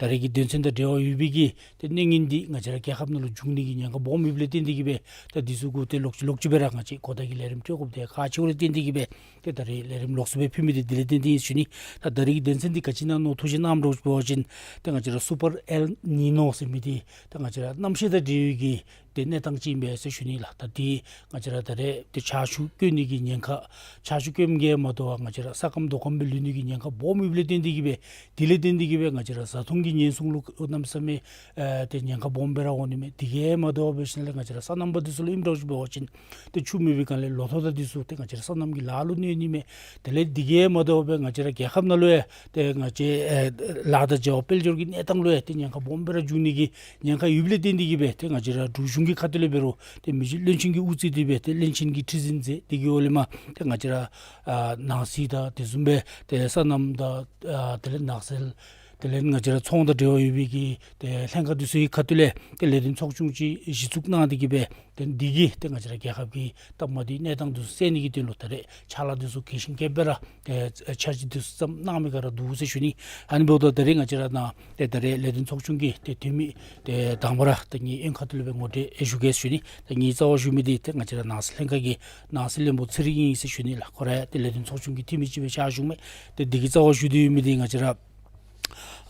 ད་རེས་ཀྱི་དོན་ཚན་དང་འབྲེལ་བ་ཡོད་པའི་གི་ཏེ་གནད་ངན་འདི་ང་བཅས་ར་རྒྱལ་ཁབ་ནང་ལུ་འབྱུང་ནི་གི་ཉེན་ཁ་སྦོམ་ཡོདཔ་ལས་བརྟེན་ཏེ་གིས་སྦེ་ད་འདི་ཚུ་གུ་ཏེ་ལོག་ཅི་ལོག་ཅི་སྦེ་ར་ང་བཅས་གོ་བརྡ་གི་ལས་རིམ་སྤྲོད་དགོཔ་འདི་ཁག་ཆེཝ་ལས་བརྟེན་ཏེ་གིས་སྦེ་ཏེ་ད་རེས་ལས་རིམ་ལོགས་སུ་སྦེ་ཕུལ་མི་འདི་དེ་ལས་བརྟེན་ཏེ་ཨིན་ཟེར་ཞུ་ནི། ད་ད་རེས་ཀྱི་དོན་ཚན་འདི་ག་ཅི་ཨིན་ན་མནོ་ཐུགས་བཞེས་གནངམ་འདྲཝ་ཅིག་འབད་བ་ཅིན་ཏེ་ང་བཅས་ར་སུ་པར་ཨེལ་ནི་ནོ་ཟེར་མི་འདི་ཏེ་ང་བཅས་ར་གནམ་གཤིས་དང་འབྲེལ་བའི་གི་ཏེ་གནས་སྟངས་ཅིག་ཨིན་པས་ཟེར་ཞུ་ནི་ལགས། ད་འདི་ང་བཅས་ར་ད་རེས་ཏེ་ཆར་ཆུ་རྐྱབ་ནི་གི་ཉེན་ཁ་ཆར་ཆུ་རྐྱབ་མི་གིས་མ་དོ་བར་ང་བཅས་ར་ས་སྐམ་རྡོ་སྐམ་སྦེ་ལུས་ནི་གི་ཉེན་ཁ་སྦོམ་ཡོདཔ་ལས་བརྟེན་ཏེ་གིས་སྦེ་དེ་ལས་བརྟེན་ཏེ་གིས་སྦེ་ང་བཅས་ར་བཟའ་འཐུང་གི་ཉེན་སྲུང་ལུ་གནམ་མེད་ས་མེད་ཨེ་ཏེ་ཉེན་ཁ་སྦོམ་སྦེ་ར་འོང་ནི་མས། དེ་གིས་མ་དོ་བར་འབད་ཞིནམ་ལས་ང་བཅས་ར་སོ་ནམ་པ་འདི་ཚུ་ལུ་ཨིནམ་འདྲཝ་ཅིག་འབད་བ་ཅིན་ཏེ་ཆུ་མེད་པའི་སྒང་ལས་ལོ་ཐོག་དང་འདི་ཚུ་ཏེ་ང་བཅས་ར་སོ་ནམ་གྱི་ལཱ་ལུ་གནོད་ནི་མས། དེ་ལས་དེ་གིས་མ་དོ་བར་ང་བཅས་ར་རྒྱལ་ཁབ་ནང་ལུ་ཡང་ཏེ་ང་བཅས་ཨེ་ལཱ་དང་བྱ་བ་དཔལ་འབྱོར་གྱི་གནས་སྟངས་ལུ་ཡང་ཏེ་ཉེན་ཁ་སྦོམ་སྦེ་ར་འབྱུང་ནི་གི་ཉེན་ཁ་ཡོདཔ་ལས་བརྟེན་ཏེ་གིས་སྦེ་ཏེ་ང་བཅས་ར་འབྲུག་གཞུང་གི་ཁ་ཐུག་ལས་འབད་རུང་ཏེ་མི་རྗེ་བློན་ཆེན་གྱིས་དབུ་གཙོས་ཏེ་སྦེ་ཏེ་བློན་ཆེན་གྱི་ཁྲི་འཛིན་མཛད། དེ་གི་འོག་ལས་མར་ཏེ་ང་བཅས་ར་ཨ་ནང་སྲིད་དང་དེ་བཟུམ་སྦེ་ཏེ་སོ་ནམ་དང་ཨ་དེ་ལས་ནགས་ཚལ་དེ་ལས་ང་བཅས་ར་ཚོང་དང་འབྲེལ་བ་ཡོད་པའི་གི་ཏེ་ལྷན་ཁག་འདི་ཚུ་གི་ཁ་ཐུག་ལས་ཏེ་ལས་དོན་ཚོགས་ཆུང་ཅིག་གཞི་བཙུགས་གནང་སྟེ་གིས་སྦེ་ཏེ་འདི་གིས་ཏེ་ང་བཅས་ར་རྒྱལ་ཁབ་ཀྱི་སྟབས་མ་བདེ་གནས་སྟངས་འདི་ཚུ་སེལ་ནི་གི་དོན་ལུ་ད་རེས་ཕྱག་ལཱ་འདི་ཚུ་གལ་ཞིང་རྒྱས་པ་སྦེ་ར་ཏེ་འཆར་གཞི་འདི་ཚུ་བརྩམས་གནང་མི་ག་ར་འདུག་ཟེར་ཞུ་ནི། ཨ་ནི་འབདཝ་ད་ད་རེས་ང་བཅས་ར་ནཱ་ཏེ་ད་རེས་ལས་དོན་ཚོགས་ཆུང་གི་ཏེ་འཐུས་མི་ཏེ་དང་པ་ར་ཏེ་ངེའི་གཡོན་ཁ་ཐུག་ལས་སྦེ་ངོ་སྤྲོད་ཞུ་གེ་ཟེར་ཞུ་ནི། ཏེ་ངེའི་རྩ་བར་བཞུགས་མི་འདི་ཏེ་ང་བཅས་ར་ནང་སྲིད་ལྷན་ཁག་གི་ནང་སྲིད་བློན་པོ་ཚེ་རིང་ཨིན་ཟེར་ཞུ་ནི་ལགས། ཁོ་ར་ཏེ་ལས་དོན་ཚོགས་ཆུང་གི་འཐུས་མི་ཅིག་སྦེ་ཕྱག་ཞུཝ་མས། ཏེ་འདི་གི་རྩ་བར་བཞུགས་ཏེ་ཡོད་མི་འདི་ང་བཅས་ར་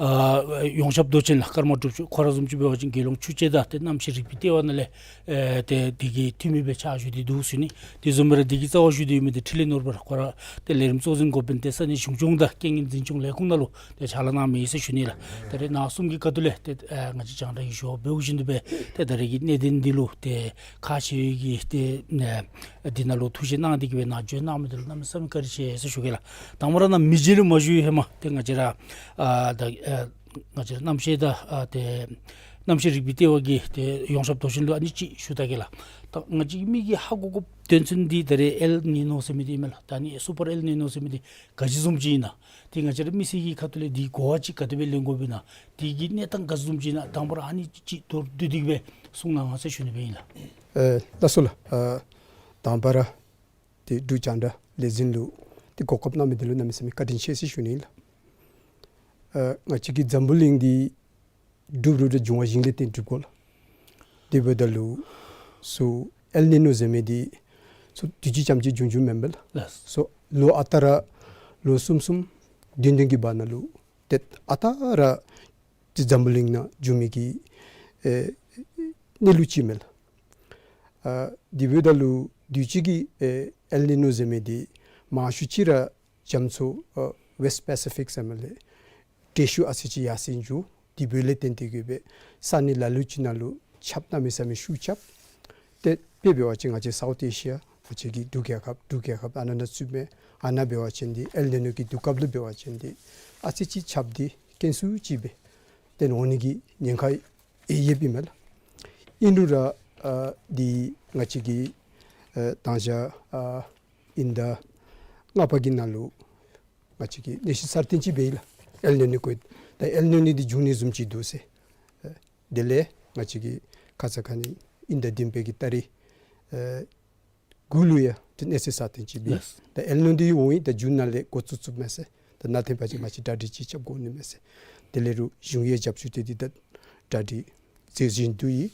ཨ་ཡོངས་ཁྱབ་མདོ་ཆེན་ལགས། ཀརྨ་སྒྲུབ་མཆོག་ཁོ་ར་བཟུམ་ཅིག་འབད་བ་ཅིན་རྒྱལ་ཡོངས་ཆུ་དཔྱད་དང་ཏེ་གནམ་གཤིས་རིག་པའི་ལྟེ་བ་ནང་ལས་ཨེ་ཏེ་འདི་གི་འཐུས་མི་སྦེ་ཕྱག་ཞུ་སྟེ་འདུག་ཟེར་ཞུ་ནི། དེ་བཟུམ་སྦེ་ར་འདི་གི་རྩ་བར་བཞུགས་ཏེ་ཡོད་མི་འདི་འཕྲིན་ལས་ནོར་བུ་ལགས། ཁོ་ར་ཏེ་ལས་རིམ་གཙོ་འཛིན་འགོ་དཔོན་ཏེ་ས་གནས་གཞུང་སྐྱོང་དང་རྐྱེན་ངན་འཛིན་སྐྱོང་ལས་ཁུངས་ནང་ལུ་ཏེ་ཕྱག་ལཱ་གནང་མི་ཨིན་ཟེར་ཞུ་ནི་ལགས། ད་རེས་ནཱ་གསུམ་གྱི་ཁ་ཐུག་ལས་ཏེ་ཨ་ང་བཅས་རྒྱང་བསྒྲགས་ཀྱི་ཞུ་བ་འབདཝ་བཞིན་དུ་སྦེ་ཏེ་ད་རེས་ཀྱི་གནད་དོན་འདི་ལུ་ཏེ་ཁག་ཆེ་བའི་གི་ཏེ་ཨ་འདི་ནང་ལུ་ཐུགས་བཞེད་གནང་སྟེ་གིས་སྦེ་ནཱ་བྱོན་གནང་མི་འདི་ལུ་གནམ་མེད་ས་མེད་བཀའ་དྲིན་ཆེ་ཟེར་ཞུ་གེ་ལགས། དང་པ་ར་ནཱ་མི་རྗེ་ལུ་མ་བཞུགས་ཧེ་མ་ཏེ་ང་བཅས་ར་ཨ་ད་ཨ་ང་བཅས་ར་གནམ་གཤིས་དང་ཨ་ཏེ་གནམ་གཤིས་རིག་པའི་ལྟེ་བ་གི་ཏེ་ཡོངས་ཁྱབ་མདོ་ཆེན་ལུ་ཨ་ནི་ཅིག་ཞུ་ད་གེ་ལགས། ད་ང་བཅས་མི་གིས་ཧ་གོ་དགོཔ་དོན་ཚན་འདི་ད་རེས་ཨེལ་ནི་ནོ་ཟེར་མི་འདི་ཨིན་མས་ལགས། ད་ཨ་ནི་སུ་པར་ཨེལ་ནི་ནོ་ཟེར་མི་འདི་ག་ཅི་བཟུམ་ཅིག་ཨིན་ན། ཏེ་ང་བཅས་ར་མི་སེར་གྱི་ཁ་ཐུག་ལས་འདི་གོ་བ་ཅིག་ག་དེ་སྦེ་ལེན་དགོཔ་ཨིན་ན། འདི་གི་གནས་སྟངས་ག་བཟུམ་ཅིག་ཨིན་ན། དང་པ་ར་ཨ་ནི་ཅིག་མདོར་བསྡུས་ཏེ་གིས་སྦེ་གསུང་གནང་ཟེར་ཞུ་ནི་སྦེ་ཨིན་ལགས། ཨེ་ལགས་སོ་ལགས། ཨ་དང་པ་ར་ཏེ་འབྲུག་རྒྱང་བསྒྲགས་ལས་འཛིན་ལུ་ཏེ་གོ་སྐབས་གནང་མི་འདི་ལུ་གནམ་མེད་ས་མེད་བཀའ་དྲིན་ཆེ་ཟེར་ཞུ་ནི་ཨིན་ལགས། ཨ་ང་བཅས་ཀྱི་འཛམ་བུ་གླིང་འདི་འབྲུག་རུ་དྲ་འབྱུང་བ་བཞི་ལས་བརྟེན་གྲུབ་དགོ་ལགས། དེ་འབདཝ་ད་ལུ་སུ་ཨེལ་ནི་ནོ་ཟེར་མི་འདི་ སོ་དུས་ཅི་ཙམ་ཅིག་བྱུང་བྱུངམ་མེན་པས་ལགས། ལགས། སོ་ལོ་ཨ་རྟག་ར་ལོ་གསུམ་གསུམ་བདུན་བདུན་གྱི་བར་ན་ལུ་ཏེ་ཨ་རྟག་ར་ཏེ་འཛམ་བུ་གླིང་ནང་བྱུང་མི་གི་ཨེ་གནས་ལུགས་ཅིག་མས་ལགས། ཨ་དེ་འབདཝ་ད་ལུ་དུས་ཅི་གི་ཨེ་ཨེལ་ནི་ནོ་ཟེར་མི་འདི་མང་ཤོས་ཅིག་ར་རྒྱ་མཚོ་ཨ་ཝེསཊ་པེ་སི་ཕིག་ཟེར་མི་ལས་དྲོད་ཤུགས་ཨ་ཙི་ཅིག་ཡར་སེང་འགྱོ། དེ་འབདཝ་ལས་བརྟེན་ཏེ་གིས་སྦེ་ས་གནས་ལ་ལུ་ཅིག་ནང་ལུ་ཆརཔ་གནམ་མེད་ས་མེད་ཤུགས་རྐྱབ། ཏེ་དཔེ་འབད་བ་ཅིན་ང་བཅས་སའུཐ་ཨེ་ཤི་ཡ་ང་བཅས་ཀྱི་འབྲུག་རྒྱལ་ཁབ་འབྲུག་རྒྱལ་ཁབ་ཨ་ནཱ་ནང་ཚུདཔ་མས། ཨ་ནཱ་འབད་བ་ཅིན་འདི་ཨེལ་ནི་ནོ་གི་དུས་སྐབས་ལུ་འབད་བ་ཅིན་འདི་ཨ་ཙི་ཅིག་ཆརཔ་འདི་དཀོན་སུ་ཅིག་སྦེ་ཏེ་འོང་ནི་གི་ཉེན་ཁ་ཡོདཔ་ཨིན་མས་ལགས། ཨིན་རུང་ར་ཨ་འདི་ང་བཅས་ཀྱི་ཨ་དང་ཞག་ཨ་དབྱིན་ཟླ་ལྔ་པ་གི་ནང་ལུ་ང་བཅས་ཀྱི་གནས་ཚུལ་གསར་བཏོན་ཅིག་འབད་ཡི་ལགས། ཨེལ་ནི་ནོ་གི་ད་ཨེལ་ནི་ནོ་འདི་འབྱུང་ནི་བཟུམ་ཅིག་འདུག་ཟེར། ཨ་དེ་ལས་ང་བཅས་ཀྱི་ཁ་ཙ་ཁ་ཉིནམ་དབྱིན་ཟླ་བདུན་པའི་གི་ཏ་རིག་ཨ་དགུ་ལུ་ཡང་ཏེ་གནས་ཚུལ་གསར་བཏོན་ཅིག་འབད་ཡི། ལགས། ད་ཨེལ་ནི་ནོ་འདི་འོང་ཡི་ད་ཇུན་ནང་ལས་འགོ་བཙུགས་བཙུགསཔ་མས་ཟེར། ད་ནཱ་ཐོན་པ་ཅིན་ང་བཅས་གྲ་སྒྲིག་ཅིག་རྐྱབ་དགོ་ནི་མས་ཟེར། དེ་ལས་རུང་གཞུང་གི་རྒྱབ་སྐྱོར་འདི་འདི་ད་གྲ་སྒྲིག་མཛད་བཞིན་དུ་ཡོད།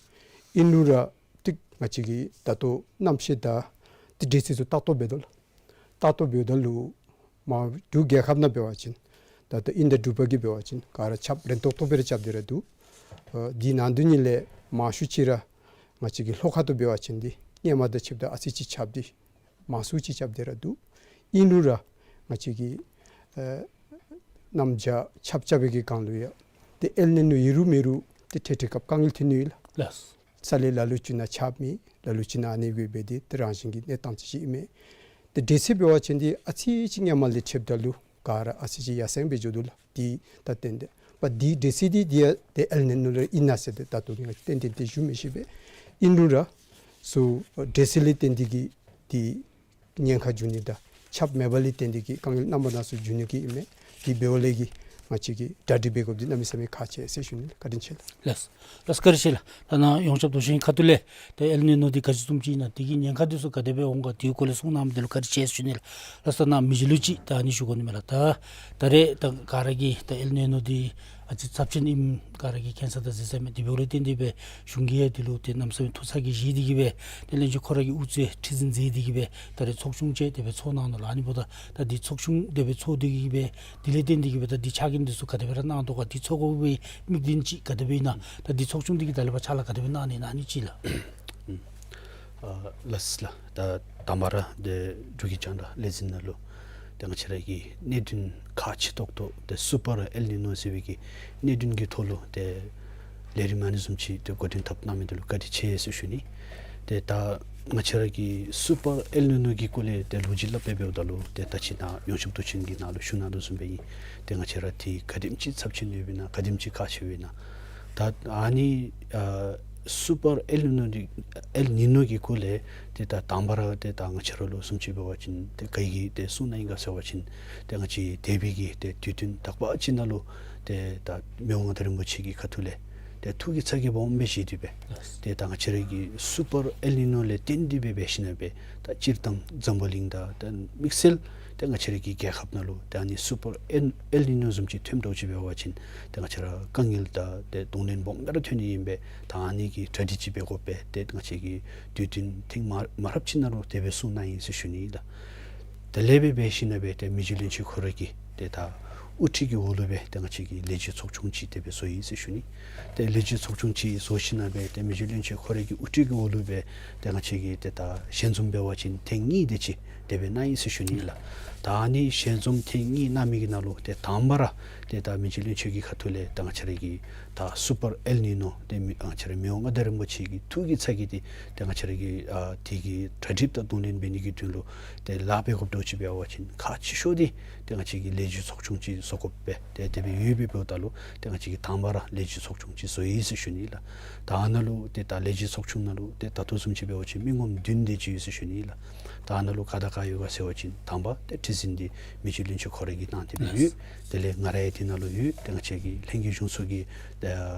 ཨིན་རུང་ར་ཏེ་ང་བཅས་ཀྱི་ད་ལྟོ་གནམ་གཤིས་དང་ཏེ་དུས་ཚོད་ཚུ་ཏག་ཏག་འབད་དོ་ལགས། ཏག་ཏག་འབདཝ་ད་ལུ་མར་འབྲུག་རྒྱལ་ཁབ་ནང་འབད་བ་ཅིན་ད་ལྟོ་དབྱིན་ཟླ་དྲུག་པ་གི་འབད་བ་ཅིན་ག་ར་ཆརཔ་རན་ཏོག་ཏོ་སྦེ་ར་རྐྱབ་སྟེ་ར་འདུག། ཨ་འདི་ནང་དོན་ཉིད་ལས་མང་ཤོས་ཅིག་ར་ང་བཅས་ཀྱི་ལྷོ་ཁ་ཐུག་འབད་བ་ཅིན་འདི་སྔོན་མ་དང་ཕྱདཔ་ད་ཨ་ཙི་ཅིག་ཆརཔ་འདི་མང་སུ་ཅིག་རྐྱབ་སྟེ་ར་འདུག། ཨིན་རུང་ར་ང་བཅས་ཀྱི་ཨ་གནམ་བྱཱར་ཆརཔ་རྐྱབ་པའི་གི་སྒང་ལུ་ཡང་ཏེ་ཨེལ་ནི་ནོ་ཡོད་རུང་མེད་རུང་ཏེ་འཕྲལ་འཕྲལ་སྐབས་དཀའ་ངལ་ཐོན་ནི་ཡོད་ལགས། ལགས། ས་ལས་ལ་ལུ་ཅིག་ནང་ཆརཔ་མེད། ལ་ལུ་ཅིག་ནང་ཨ་ནི་སྦེ་འབད་དེ་ཏེ་རང་བཞིན་གྱི་གནས་སྟངས་ཅིག་ཨིན་མས། ཏེ་དུས་ཚོད་འབད་བ་ཅིན་འདི་ཨ་ཙི་ཅིག་སྔོན་མ་ལས་ཕྱདཔ་ད་ལུ་ག་ར་ཨ་ཙི་ཅིག་ཡར་སེང་སྦེ་འགྱོ་དོ་ལགས། འདི་ད་བརྟེན་ཏེ་པ་འདི་དུས་ཚོད་འདི་འདི་ཡང་ཏེ་ཨེལ་ནི་ནོ་ལས་ཨིན་ན་ཟེར་ཏེ་ད་ལྟོ་ང་བཅས་ཏན་ཏན་ཏེ་ཞུ་མི་ཤེས་པས། ཨིན་རུང་ར་སོ་དུས་ཚོད་ལས་བརྟེན་ཏེ་གིས་འདི་ཉེན་ཁ་འབྱུང་ནི་དང་ཆརཔ་མེད་པ་ལས་བརྟེན་ཏེ་གིས་དཀའ་ངལ་རྣམ་པ་སྣ་ཚོགས་འབྱུང་ནི་གི་ཨིན་མས། དེ་འབདཝ་ལས་ཀྱི་ང་བཅས་ཀྱིས་གྲ་སྒྲིག་འབད་དགོཔ་འདི་གནམ་མེད་ས་མེད་ཁག་ཆེ་ཟེར་ཞུ་ནི་ལགས། བཀའ་དྲིན་ཆེ་ལགས། ལགས། ལགས་བཀའ་དྲིན་ཆེ་ལགས། ད་ནཱ་ཡོངས་ཁྱབ་མདོ་ཆེན་གྱི་ཁ་ཐུག་ལས་ཏེ་ཨེལ་ནི་ནོ་འདི་ག་ཅི་བཟུམ་ཅིག་ཨིན་ན་དེ་གི་ཉེན་ཁ་འདི་ཚུ་ག་དེ་སྦེ་འོང་ག་དེའི་སྐོར་ལས་གསུང་གནངམ་འདི་ལུ་བཀའ་དྲིན་ཆེ་ཟེར་ཞུ་ནི་ལགས། ལགས་སོ། ད་ནཱ་མི་རྗེ་ལུ་ཅིག་ད་ཨ་ནི་ཞུ་དགོ་ནི་མས་ལགས། ད་ད་རེས་ད་ག་ར་གིས་ད་ཨེལ་ནི་ནོ་འདི་ཨ་ཙི་ཚབས་ཆེན་ཨིནམ་ག་ར་གིས་མཁྱེན་ས་དང་གཟིགས་ས་མས། དེ་འབདཝ་ལས་བརྟེན་ཏེ་སྦེ་གཞུང་གིས་ཡང་འདི་ལུ་ཏེ་གནམ་མེད་ས་མེད་ཐུགས་ཚ་གྱང་བཞེས་ཏེ་གིས་སྦེ་ཏེ་བློན་ཆེན་ཁོ་ར་གིས་དབུ་གཙོས་ཁྲི་འཛིན་མཛད་དེ་གིས་སྦེ་ད་རེས་ཚོགས་ཆུང་ཅིག་དེ་སྦེ་ཚོགས་གནང་ནུག་ལགས། ཨ་ནི་འབདཝ་ད་ད་འདི་ཚོགས་ཆུང་དེ་སྦེ་ཚོགས་ཏེ་གིས་སྦེ་དེ་ལས་བརྟེན་ཏེ་གིས་སྦེ་ད་འདི་ཕྱག་འགན་འདི་ཚུ་ག་དེ་སྦེ་ར་གནང་དོ་ག། འདི་ཚོགས་དགོ་པའི་དམིགས་དོན་ཅིག་ག་དེ་སྦེ་ཨིན་ན། ད་འདི་ཚོགས་ཆུང་འདི་གིས་ད་ལས་ཕར་ཕྱག་ལཱ་ག་དེ་སྦེ་གནང་ནི་ཨིན་ན་ཨ་ནི་ཅིག་ལགས། ཨ་ལགས་ལགས། ད་དང་པ་ར་ཏེ་འབྲུག་གི་རྒྱང་བསྒྲགས་ལས་འཛིན་ནང་ལུ་ཏེ་ང་བཅས་ར་གི་གནད་དོན་ཁག་ཆེ་ཏོག་ཏོ་ཏེ་སུ་པར་ཨེལ་ནི་ནོ་ཟེར་བའི་གི་གནད་དོན་གྱི་ཐོག་ལུ་ཏེ་ལས་རིམ་ཨ་ནི་བཟུམ་ཅིག་ཏེ་འགོ་འདྲེན་འཐབ་གནང་མི་འདི་ལུ་བཀའ་དྲིན་ཆེ་ཟེར་ཞུ་ནི། ཏེ་ད་ང་བཅས་ར་གི་སུ་པར་ཨེལ་ནི་ནོ་གི་སྐོར་ལས་ཏེ་ལོ་རྒྱུས་སླབ་སྦེ་འབདཝ་ད་ལུ་ཏེ་ད་ཅི་ནཱ་ཡོངས་ཁྱབ་མདོ་ཆེན་གྱི་ནང་ལུ་ཞུ་གནང་དོ་བཟུམ་སྦེ་ཨིན། ཏེ་ང་བཅས་ར་འདི་ག་དེམ་ཅིག་ཚབས་ཆེན་ཡོདཔ་ཨིན་ན་ག་དེམ་ཅིག་ཁག་ཆེཝ་ཨིན་ན། ད་ཨ་ནི་ཨ་སུ་པར་ཨེལ་ནི་ནོ་འདི་ཨེལ་ནི་ནོ་གི་སྐོར་ལས་ཏེ་ད་དང་པ་ར་ཏེ་ད་ང་བཅས་ར་ལུ་བཟུམ་ཅིག་འབད་བ་ཅིན་ཏེ་ག་གིས་ཏེ་གསུང་གནང་ཡི་ག་ཟེར་བ་ཅིན་ཏེ་ང་བཅས་འདས་པའི་གི་ཏེ་དུས་སྟོན་དག་པ་ཅིག་ནང་ལུ་ཏེ་ད་མི་དབང་མངའ་བདག་རིན་པོ་ཆེ་གི་ཁ་ཐུག་ལས་ཏེ་ཐུགས་ཀྱི་ཚ་གྱང་སྦོམ་སྦེ་བཞེས་ཏེ་སྦེ་ཏེ་ད་ང་བཅས་ར་གི་སུ་པར་ཨེལ་ནི་ནོ་ལས་བརྟེན་ཏེ་སྦེ་འབད་ཞིན་ན་སྦེ་ད་སྤྱིར་བཏང་འཛམ་བུ་གླིང་དང་ད་དམིགས་བསལ་ཏེ་ང་བཅས་ར་གི་རྒྱལ་ཁབ་ནང་ལུ་ཏེ་ཨ་ནི་སུ་པར་ཨེལ་ཨེལ་ནི་ནོ་བཟུམ་ཅིག་ཐོནམ་འདྲཝ་ཅིག་འབད་བ་ཅིན་ཏེ་ང་བཅས་ར་དཀའ་ངལ་དང་ཏེ་གདོང་ལེན་སྦོམ་སྦེ་ར་ཐོན་ནི་ཨིན་པས། ད་ཨ་ནི་གི་གྲ་སྒྲིག་ཅིག་འབད་དགོ་པས། ཏེ་ང་བཅས་ཀྱིས་དུས་སྟོན་ཐེངས་མ་མ་རབས་ཅིག་ནང་ལུ་དེ་སྦེ་གསུང་གནང་ཡི་ཟེར་ཞུ་ནི་ལགས། དེ་ལས་སྦེ་འབད་ཞིན་ན་སྦེ་ཏེ་མི་རྗེ་བློན་ཆེན་ཁོ་ར་གིས་ཏེ་ད་དབུ་ཁྲིད་ཀྱི་འོག་ལུ་སྦེ་ཏེ་ང་བཅས་ཀྱིས་ལས་བྱེད་ཚོགས་ཆུང་ཅིག་དེ་སྦེ་བཟོ་ཡི་ཟེར་ཞུ་ནི། ཏེ་ལས་བྱེད་ཚོགས་ཆུང་ཅིག་བཟོ་ཞིན་ན་སྦེ་ཏེ་མི་རྗེ་བློན་ཆེན་ཁོ་ར་གི་དབུ་ཁྲིད་ཀྱི་འོག་ལུ་སྦེ་ཏེ་ང་བཅས་ཀྱིས་ཏེ་ད་ཞལ་འཛོམས་འབད་བ་ཅིན་ཐེངས་གཉིས་དེ་ཅིག་དེ་སྦེ་གནང་ཡི་ཟེར་ཞུ་ནི་ལགས། ད་ཨ་ནི་ཞལ་འཛོམས་ཐེངས་གཉིས་གནང་མི་གི་ནང་ལུ་ཏེ་དང་པ་ར་ཏེ་ད་མི་རྗེ་བློན་ཆེན་གྱི་ཁ་ཐུག་ལས་ད་ང་བཅས་ར་གི་ད་སུ་པར་ཨེལ་ནི་ནོ་ཏེ་མི་ང་བཅས་ར་མི་དབང་མངའ་བདག་རིན་པོ་ཆེ་གི་ཐུགས་ཀྱི་ཚ་གྱང་འདི་ཏེ་ང་བཅས་ར་གི་ཨ་དེ་གི་གྲ་སྒྲིག་དང་གདོང་ལེན་འབད་ནི་གི་དོན་ལུ་ཏེ་ལཱ་འབད་དགོཔ་འདྲཝ་ཅིག་འབད་བ་ཅིན་ཁག་ཆེ་ཤོས་འདི་ཏེ་ང་བཅས་ཀྱིས་ལས་བྱེད་ཚོགས་ཆུང་ཅིག་བཟོ་དགོ་པས། ཏེ་དེ་སྦེ་ཡོདཔ་འབདཝ་ད་ལུ་ཏེ་ང་བཅས་ཀྱིས་དང་པ་ར་ལས་བྱེད་ཚོགས་ཆུང་ཅིག་བཟོ་ཡི་ཟེར་ཞུ་ནི་ལགས། ད་ཨ་ནཱ་ལུ་ཏེ་ད་ལས་བྱེད་ཚོགས་ཆུང་ནང་ལུ་ཏེ་ད་ལྟོ་བཟུམ་ཅིག་འབད་བ་ཅིན་མི་ངོམ་བདུན་དེ་ཅིག་ཡོད་ཟེར་ཞུ་ནི་ལགས། ད་ཨ་ནཱ་ལུ་ག་དང་ག་ཡོད་ག་ཟེར་བ་ཅིན་དང་པ་ཏེ་ཁྲི་འཛིན་འདི་མི་རྗེ་བློན་ཆེན་ཁོ་ར་གི་ནང་དེ་སྦེ་ཡོད། དེ་ལས་ང་ར་ཡང་དེ་ནང་ལུ་ཡོད། ཏེ་ང་བཅས་ཀྱི་ལྷན་རྒྱས་གཞུང་ཚོགས་ཀྱི་ཏེ་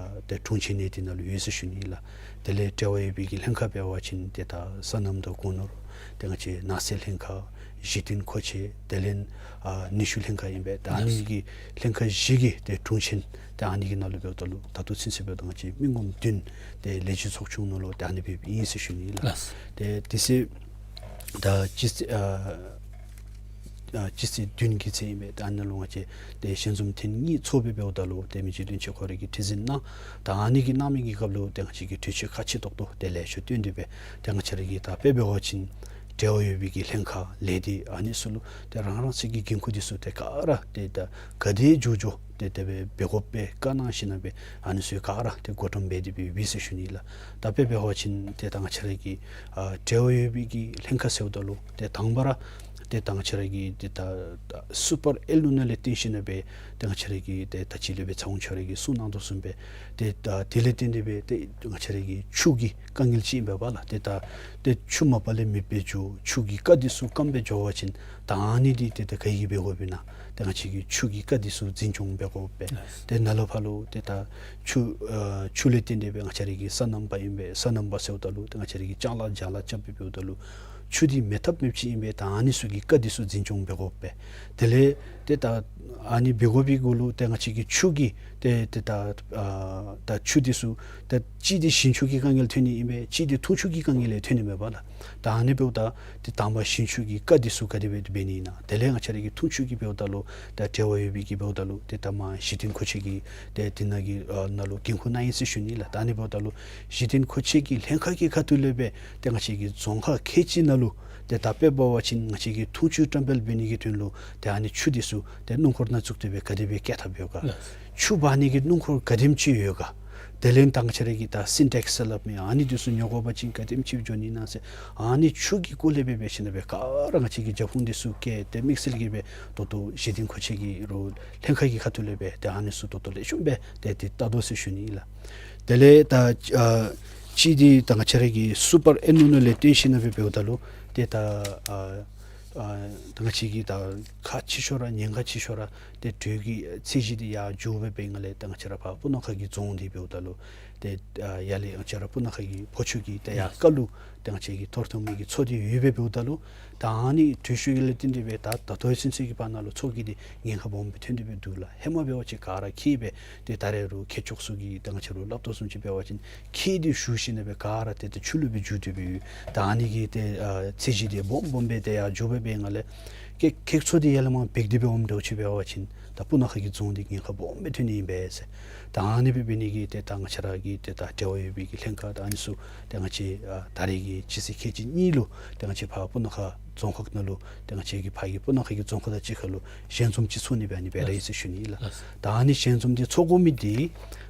ཏེ་དྲུང་ཆེན་ནི་དེ་ནང་ལུ་ཡོད་ཟེར་ཞུ་ནི་ལགས། དེ་ལས་འབྲེལ་བ་ཡོད་པའི་གི་ལྷན་ཁག་འབད་བ་ཅིན་ཏེ་ད་སོ་ནམ་དང་སྒོ་ནོར་ཏེ་ང་བཅས་ནགས་ཚལ་ལྷན་ཁག་གཞི་རྟེན་མཁོ་ཆས་དེ་ལས་ཨ་ནུས་ཤུགས་ལྷན་ཁག་ཨིན་པས། ད་ཨ་ནི་གི་ལྷན་ཁག་བཞི་གི་ཏེ་དྲུང་ཆེན་ཏེ་ཨ་ནི་གི་ནང་ལུ་འབདཝ་ད་ལུ་ད་ལྟོ་ཚུན་ཚོད་འབདཝ་ད་ང་བཅས་མི་ངོམ་བདུན་ཏེ་ལས་བྱེད་ཚོགས་ཆུང་ནང་ལུ་ཏེ་ཨ་ནི་སྦེ་ཨིན་ཟེར་ཞུ་ནི་ལགས། ཏེ་དེ་ཚེ་ ད་སྤྱི་ཚེས་ཨ་ཨ་སྤྱི་ཚེས་བདུན་གྱི་ཚེ་ཨིན་པས། ད་ཨ་ནཱ་ལུ་ང་བཅས་ཏེ་ཞལ་འཛོམས་ཐེངས་གཉིས་ཚོགས་སྦེ་འབདཝ་ད་ལུ་ཏེ་མི་རྗེ་བློན་ཆེན་ཁོ་རའི་གི་ཁྲི་འཛིན་གནང་། ད་ཨ་ནི་གི་གནང་མི་གི་སྐབས་ལུ་ཏེ་ང་བཅས་ཀྱིས་གྲོས་ཆོད་ཁག་ཆེ་ཏོག་ཏོ་ཏེ་ལེ་ཤ་བཏོན་ཏེ་སྦེ་ཏེ་ང་བཅས་ར་གི་ད་དཔེ་འབད་བ་ཅིན་འབྲེལ་བ་ཡོད་པའི་གི་ལྷན་ཁག་ལས་སྡེ་ཨ་ནི་ཚུ་ལུ་ཏེ་རང་རང་སོའི་གི་འགན་ཁུར་འདི་ཚུ་ཏེ་ག་ར་ཏེ་ད་ག་དེ་མགྱོགས་མགྱོགས་ཏེ་དེ་སྦེ་འབད་དགོ་པའི་བཀའ་གནང་ཞིནམ་ལས་ཨ་ནི་ཚུ་ག་ར་ཏེ་བགོ་བཀྲམ་འབད་དེ་སྦེ་ཡོད་ཟེར་ཞུ་ནི་ལགས། ད་དཔེ་འབད་བ་ཅིན་ཏེ་ད་ང་བཅས་ར་གི་ཨ་འབྲེལ་བ་ཡོད་པའི་གི་ལྷན་ཁག་ཟེརཝ་ད་ལུ་ཏེ་དང་པ་ར་ཏེ་ད་ང་བཅས་ར་གི་ཏེ་ད་ད་སུ་པར་ཨེལ་ནི་ནོ་ལས་བརྟེན་ཞིནམ་ལས་ཏེ་ང་བཅས་ར་གི་ཏེ་ད་ཅི་ལས་སྦེ་ཚ་བོ་ཁྱོད་ར་གིས་གསུང་གནང་དོ་བཟུམ་སྦེ་ཏེ་ད་དེ་ལས་བརྟེན་ཏེ་སྦེ་ཏེ་ང་བཅས་ར་གི་ཆུ་གི་དཀའ་ངལ་ཅིག་ཨིན་པས་ལགས། ཏེ་ད་ཏེ་ཆུ་མ་པ་ལས་མེདཔ་སྦེ་འགྱོ། ཆུ་གི་རྐ་འདི་ཚུ་སྐམ་སྦེ་འགྱོ་བ་ཅིན་ད་ཨ་ནི་འདི་ཏེ་ད་ག་གིས་འབད་དགོཔ་ཨིན་ན། ཏེ་ང་བཅས་ཀྱིས་ཆུ་གི་རྐ་འདི་ཚུ་འཛིན་སྐྱོང་འབད་དགོ་པས། ཏེ་ནཱ་ལས་ཕར་ལུ་ཏེ་ད་ཆུ་ཨ་ཆུ་ལས་བརྟེན་ཏེ་སྦེ་ང་བཅས་ར་གི་སོ་ནམ་པ་ཨིན་པས། སོ་ནམ་པ་ཟེརཝ་ད་ལུ་ཏེ་ང་བཅས་ར་གིས་ལྕང་ལཱ་ལྗང་ལཱ་རྐྱབ་སྦེ་འབདཝ་ད་ལུ་ཆུ་འདི་མེད་ཐབས་མེདཔ་ཅིག་ཨིན་པས། ད་ཨ་ནི་ཚུ་གི་རྐ་འདི་ཚུ་འཛིན་སྐྱོང་འབད་དགོ་པས། དེ་ལས་ཏེ་ད་ཨ་ནི་འབད་དགོ་པའི་གུ་ལུ་ཏེ་ང་བཅས་ཀྱིས་ཆུ་གི་ཏེ་ཏེ་ད་ཨ་ད་ཆུ་འདི་ཚུ་ད་གཅིག་འདི་ཞིང་ཆུ་གི་དཀའ་ངལ་ཐོན་ནི་ཨིན་པས། གཅིག་འདི་འཐུང་ཆུ་གི་དཀའ་ངལ་ཡང་ཐོན་ནི་མས་པ་ལགས། ད་ཨ་ནི་འབདཝ་ད་ཏེ་དང་པ་ཞིང་ཆུ་གི་རྐ་འདི་ཚུ་ག་དེ་སྦེ་འབད་ནི་ཨིན་ན། དེ་ལས་ང་བཅས་ར་གི་འཐུང་ཆུ་གི་འབདཝ་ད་ལུ་ད་འབྲེལ་བ་ཡོད་པའི་གི་འབདཝ་ད་ལུ་ཏེ་ད་མ་གཞི་རྟེན་མཁོ་ཆས་ཀྱི་ཏེ་དེ་ནང་གི་ཨ་ནང་ལུ་འགན་ཁུར་གནང་ཡི་ཟེར་ཞུ་ནི་ལགས། ད་ཨ་ནི་འབདཝ་ད་ལུ་གཞི་རྟེན་མཁོ་ཆས་ཀྱི་ལྷན་ཁག་གི་ཁ་ཐུག་ལས་སྦེ་ཏེ་ང་བཅས་ཀྱི་རྫོང་ཁག་ཁལ་གཅིག་ནང་ལུ་ཏེ་ད་དཔེ་འབད་བ་ཅིན་ང་བཅས་ཀྱིས་འཐུང་ཆུ་བཀྲམ་སྤེལ་འབད་ནི་གི་དོན་ལུ་ཏེ་ཨ་ནི་ཆུ་འདི་ཚུ་ཏེ་སྣུམ་འཁོར་ནང་བཙུགས་ཏེ་སྦེ་ག་དེ་སྦེ་བསྐྱལ་ཐབས་ཡོད་ག། ཆུ་འབག་ནི་གི་སྣུམ་འཁོར་ག་དེམ་ཅིག་ཡོད་ག། དེ་ལས་ད་ང་བཅས་ར་གི་ད་སིན་ཊེགསི་ཟེར་སླབ་མི་ཨ་ནི་འདི་ཚུ་ཉོ་དགོ་པ་ཅིན་ག་དེམ་ཅིག་འགྱོ་ནི་ཨིན་ན་ཟེར། ཨ་ནི་ཆུ་གི་སྐོར་ལས་སྦེ་འབད་ཞིནམ་ལས་སྦེ་ག་ར་ང་བཅས་ཀྱིས་རྒྱབ་ཁུངས་འདི་ཚུ་བཀལ་ཏེ་དམིགས་བསལ་གྱིས་སྦེ་ད་ལྟོ་གཞི་རྟེན་མཁོ་ཆས་ཀྱི་རུ་ལྷན་ཁག་གི་ཁ་ཐུག་ལས་སྦེ་ཏེ་ཨ་ནི་ཚུ་ད་ལྟོ་ལེགས་ཤོམ་སྦེ་ཏེ་ཏེ་བལྟ་དོ་ཟེར་ཞུ་ནི་ལགས། དེ་ལས་ད་ཨ་གཅིག་འདི་ད་ང་བཅས་ར་གི་སུ་པར་ཨེལ་ནི་ནོ་ལས་བརྟེན་ཞིནམ་ལས་སྦེ་འབདཝ་ད་ལུ་ཏེ་ད་ཨ་ཨ་ད་ང་བཅས་ཀྱི་ད་ཁག་ཆེ་ཤོས་ར་ཉེན་ཁ་ཆེ་ཤོས་ར་ཏེ་དྲོད་ཀྱི་ཚད་གཞི་འདི་ཡར་འགྱོ་སྦེ་འབད་ནི་ལས་ད་ང་བཅས་ར་ཕར་སྤུ་ན་ཁ་གི་རྫོང་འདི་འབདཝ་ད་ལུ་ཏེ་ཨ་ཡར་ལས་ང་བཅས་ར་སྤུ་ན་ཁ་གི་ཕོ་ཆུ་གི་ཏེ་ཡར་ཁ་ལུ་ཏེ་ང་བཅས་ཀྱི་ཐོར་ཐོར་མི་གི་མཚོ་འདི་ཡོད་སྦེ་འབདཝ་ད་ལུ་ད་ཨ་ནི་དྲོད་ཤུགས་ལས་བརྟེན་ཏེ་སྦེ་ད་ད་ལྟོ་ཚུན་ཚོད་ཀྱི་བར་ན་ལུ་མཚོ་གི་འདི་ཉེན་ཁ་སྦོམ་སྦེ་ཐོན་ཏེ་སྦེ་འདུག་ལགས། ཧེ་མ་འབད་བ་ཅིན་ག་ར་འཁྱིལ་སྦེ་ཏེ་ད་རེས་རུང་ཁྱེད་ཆོ་ཚུ་གིས་ད་ང་བཅས་ར་ལུ་སླབ་དོ་བཟུམ་ཅིག་འབད་བ་ཅིན་འཁྱིལ་ཏེ་བཞུགས་ཞིནམ་ལས་སྦེ་ག་ར་ཏེ་ཏེ་ཆུ་ལུ་སྦེ་འགྱུར་ཏེ་སྦེ་ཡོད། ད་ཨ་ནི་གི་ཏེ་ཨ་ཚད་གཞི་འདི་སྦོམ་སྦོམ་སྦེ་ཏེ་ཡར་འགྱོ་སྦེ་འབད་ནི་ལས་ཁྱེད་ཁྱེད་ཚུ་འདི་ཡར་ལས་མར་འབད་དེ་སྦེ་འོངམ་འདྲཝ་ཅིག་འབད་བ་ཅིན་ད་སྤུ་ན་ཁ་གི་རྫོང་འདི་ཉེན་ཁ་སྦོམ་སྦེ་ཐོན་ནི་ཨིན་པས་ཟེར། ད་ཨ་ནི་སྦེ་འབད་ནི་གི་ཏེ་ད་ང་བཅས་ར་གི་ཏེ་ད་འབྲེལ་བ་ཡོད་པའི་གི་ལྷན་ཁག་ད་ཨ་ནི་ཚུ་ཏེ་ང་བཅས་ཨ་ད་རེས་ཀྱི་སྤྱི་ཚེས་ཁལ་གཅིག་གཉིས་ལུ་ཏེ་ང་བཅས་ཕར་སྤུ་ན་ཁ་རྫོང་ཁག་ནང་ལུ་ཏེ་ང་བཅས་ཀྱི་ཕར་གྱི་སྤུ་ན་ཁ་གི་རྫོང་ཁག་དང་གཅིག་ཁར་ལུ་ཞལ་འཛོམས་ཅིག་ཚོགས་ནི་སྦེ་ཨ་ནི་འབད་ར་ཨིན་ཟེར་ཞུ་ནི་ལགས། ད་ཨ་ནི་ཞལ་འཛོམས་འདི་ཚོགས་དགོ་མི་འདི་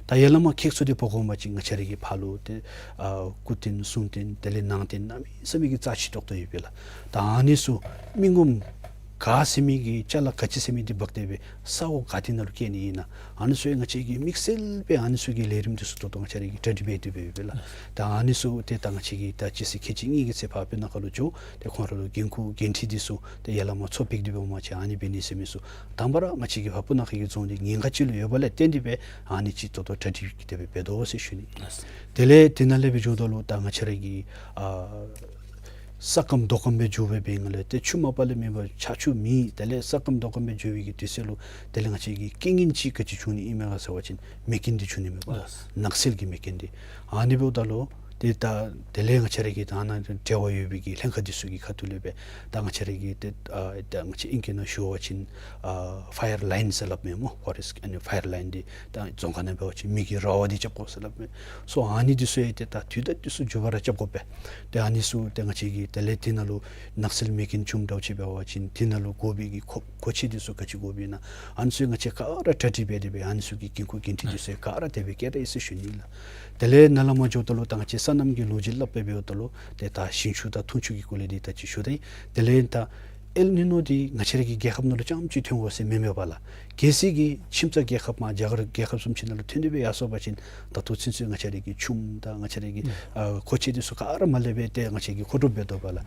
ད་ཡར་ལས་མར་ཁྱེད་ཚུ་འདི་འབོ་དགོ་པ་ཅིན་ང་བཅས་ར་གི་ཕར་ལུ་ཏེ་ཨ་སྐུ་རྟེན་གསུང་རྟེན་དེ་ལས་ནང་རྟེན་གནམ་མེད་ས་མེད་ཀྱི་རྩ་ཆེ་ཏོག་ཏོ་ཡོད་པས་ལགས། ད་ཨ་ནི་ཚུ་མི་ངོམ་ག་ཟེར་མི་གི་ཅ་ལ་ག་ཅི་ཟེར་མི་འདི་འབག་སྟེ་སྦེ་ས་གོ་ག་ཏེ་ནང་ལུ་བསྐྱལ་ནི་ཨིན་ན། ཨ་ནི་ཚུ་ཡང་ང་བཅས་ཀྱིས་དམིགས་བསལ་སྦེ་ཨ་ནི་ཚུ་གི་ལས་རིམ་འདི་ཚུ་ད་ལྟོ་ང་བཅས་ར་གིས་གྲ་སྒྲིག་འབད་དེ་སྦེ་ཡོད་པས་ལགས། ད་ཨ་ནི་ཚུ་ཏེ་ད་ང་བཅས་ཀྱིས་ད་སྤྱི་ཚེས་ཁལ་གཅིག་གཉིས་ཀྱི་ཚེ་ཕར་སྤུ་ན་ཁ་ལུ་འགྱོ། ཏེ་ཁོང་ར་ལུ་འགན་ཁུར་འགན་འཁྲི་འདི་ཚུ་ཏེ་ཡར་ལས་མར་ཚོགས་འབད་དེ་སྦེ་འོངམ་ཅིག་ཨ་ནི་འབད་ནི་ཟེར་མི་ཚུ་དང་པ་ར་ང་བཅས་ཀྱི་ཕར་སྤུ་ན་ཁ་གི་རྫོང་འདི་ཉེན་ཁ་ཅིག་ལུ་ཡོདཔ་ལས་བརྟེན་ཏེ་སྦེ་ཨ་ནི་ཅིག་ད་ལྟོ་གྲ་སྒྲིག་འབད་དེ་སྦེ་འབད་དོ་ཟེར་ཞུ་ནི། དེ་ལས་དེ་ནང་ལས་སྦེ་འགྱོཝ་ད་ལུ་ད་ང་བཅས་ར་གི་ཨ་ས་སྐམ་རྡོ་སྐམ་སྦེ་འགྱོ་སྦེ་འབད་ནི་ལས་ཏེ་ཆུ་མ་པ་ལས་མེད་པར་ཆར་ཆུ་མེད། དེ་ལས་ས་སྐམ་རྡོ་སྐམ་སྦེ་འགྱོ་བའི་གི་དུས་ཚོད་ལུ་དེ་ལས་ང་བཅས་ཀྱི་རྐྱེན་ངན་ཅིག་ག་ཅི་བྱུང་ནི་ཨིན་མས་ག་ཟེར་བ་ཅིན་མེ་རྐྱེན་འདི་བྱུང་ནི་མས་པ། ནགས་ཚལ་གྱི་མེ་རྐྱེན་འདི། ཨ་ནི་འབདཝ་ད་ལུ་ཏེ་ད་དེ་ལས་ང་བཅས་ར་གི་ད་ནཱ་འབྲེལ་བ་ཡོད་པའི་གི་ལྷན་ཁག་འདི་ཚུ་གི་ཁ་ཐུག་ལས་སྦེ་ད་ང་བཅས་ར་གི་ཏེ་ཨ་ད་ང་བཅས་ཨིང་སྐད་ནང་ཞུ་བ་ཅིན་ཨ་ཕ་ཡར་ལའིན་ཟེར་སླབ་མས་སྨོ། ཕོ་རེསཊ་ཨ་ནི་ཕ་ཡར་ལའིན་འདི་ད་རྫོང་ཁ་ནང་འབད་བ་ཅིན་མེ་གི་ར་བ་འདི་རྐྱབ་དགོ་ཟེར་སླབ་མས་སོ། ཨ་ནི་འདི་ཚུ་ཡང་ཏེ་ད་དུས་དང་དུས་སུ་མགྱོགས་པ་ར་རྐྱབ་དགོ་པས། ཏེ་ཨ་ནི་ཚུ་ཏེ་ང་བཅས་ཀྱིས་དེ་ལས་དེ་ནང་ལུ་ནགས་ཚལ་མེ་རྐྱེན་བྱུངམ་འདྲཝ་ཅིག་འབད་བ་ཅིན་དེ་ནང་ལུ་དགོ་པའི་གི་མཁོ་མཁོ་ཆས་འདི་ཚུ་ག་ཅི་དགོཔ་ཨིན་ན། ཨ་ནི་ཚུ་ང་བཅས་ག་ར་གྲ་སྒྲིག་འབད་དེ་སྦེ་ཨ་ནི་ཚུ་གི་འགན་ཁུར་འགན་འཁྲི་འདི་ཚུ་ག་ར་དེ་སྦེ་བཀལ་དོ་ཡོད་ཟེར་ཞུ་ནི་ལགས། དེ་ལས་ནཱ་ལས་མར་འགྱོཝ་ད་ལུ་ད་ང་བཅས་སོ་ནམ་གྱི་ལོ་རྒྱུས་སླབ་སྦེ་འབདཝ་ད་ལུ་ཏེ་ད་ཞིང་ཆུ་དང་འཐུང་ཆུ་གི་སྐོར་ལས་འདི་ད་ཅི་ཞུ་དེས། དེ་ལས་ད་ཨེལ་ནི་ནོ་འདི་ང་བཅས་ར་གི་རྒྱལ་ཁབ་ནང་ལུ་རྐྱངམ་ཅིག་ཐོན་འོང་ཟེར་མེན་མས་པ་ལགས། གལ་སྲིད་ཀྱི་ཁྱིམ་ཚང་རྒྱལ་ཁབ་མར་རྒྱ་གར་རྒྱལ་ཁབ་བཟུམ་ཅིག་ནང་ལུ་ཐོན་ཏེ་སྦེ་ཡར་སོང་པ་ཅིན་ད་ལྟོ་ཚུན་ཚོད་ང་བཅས་ར་གི་ཆུམ་དང་ང་བཅས་ར་གི་ཨ་མཁོ་ཆས་འདི་ཚུ་ག་ར་མར་ལས་སྦེ་ཏེ་ང་བཅས་ཀྱིས་མཁོ་སྒྲུབ་འབད་དོ་པ་ལགས།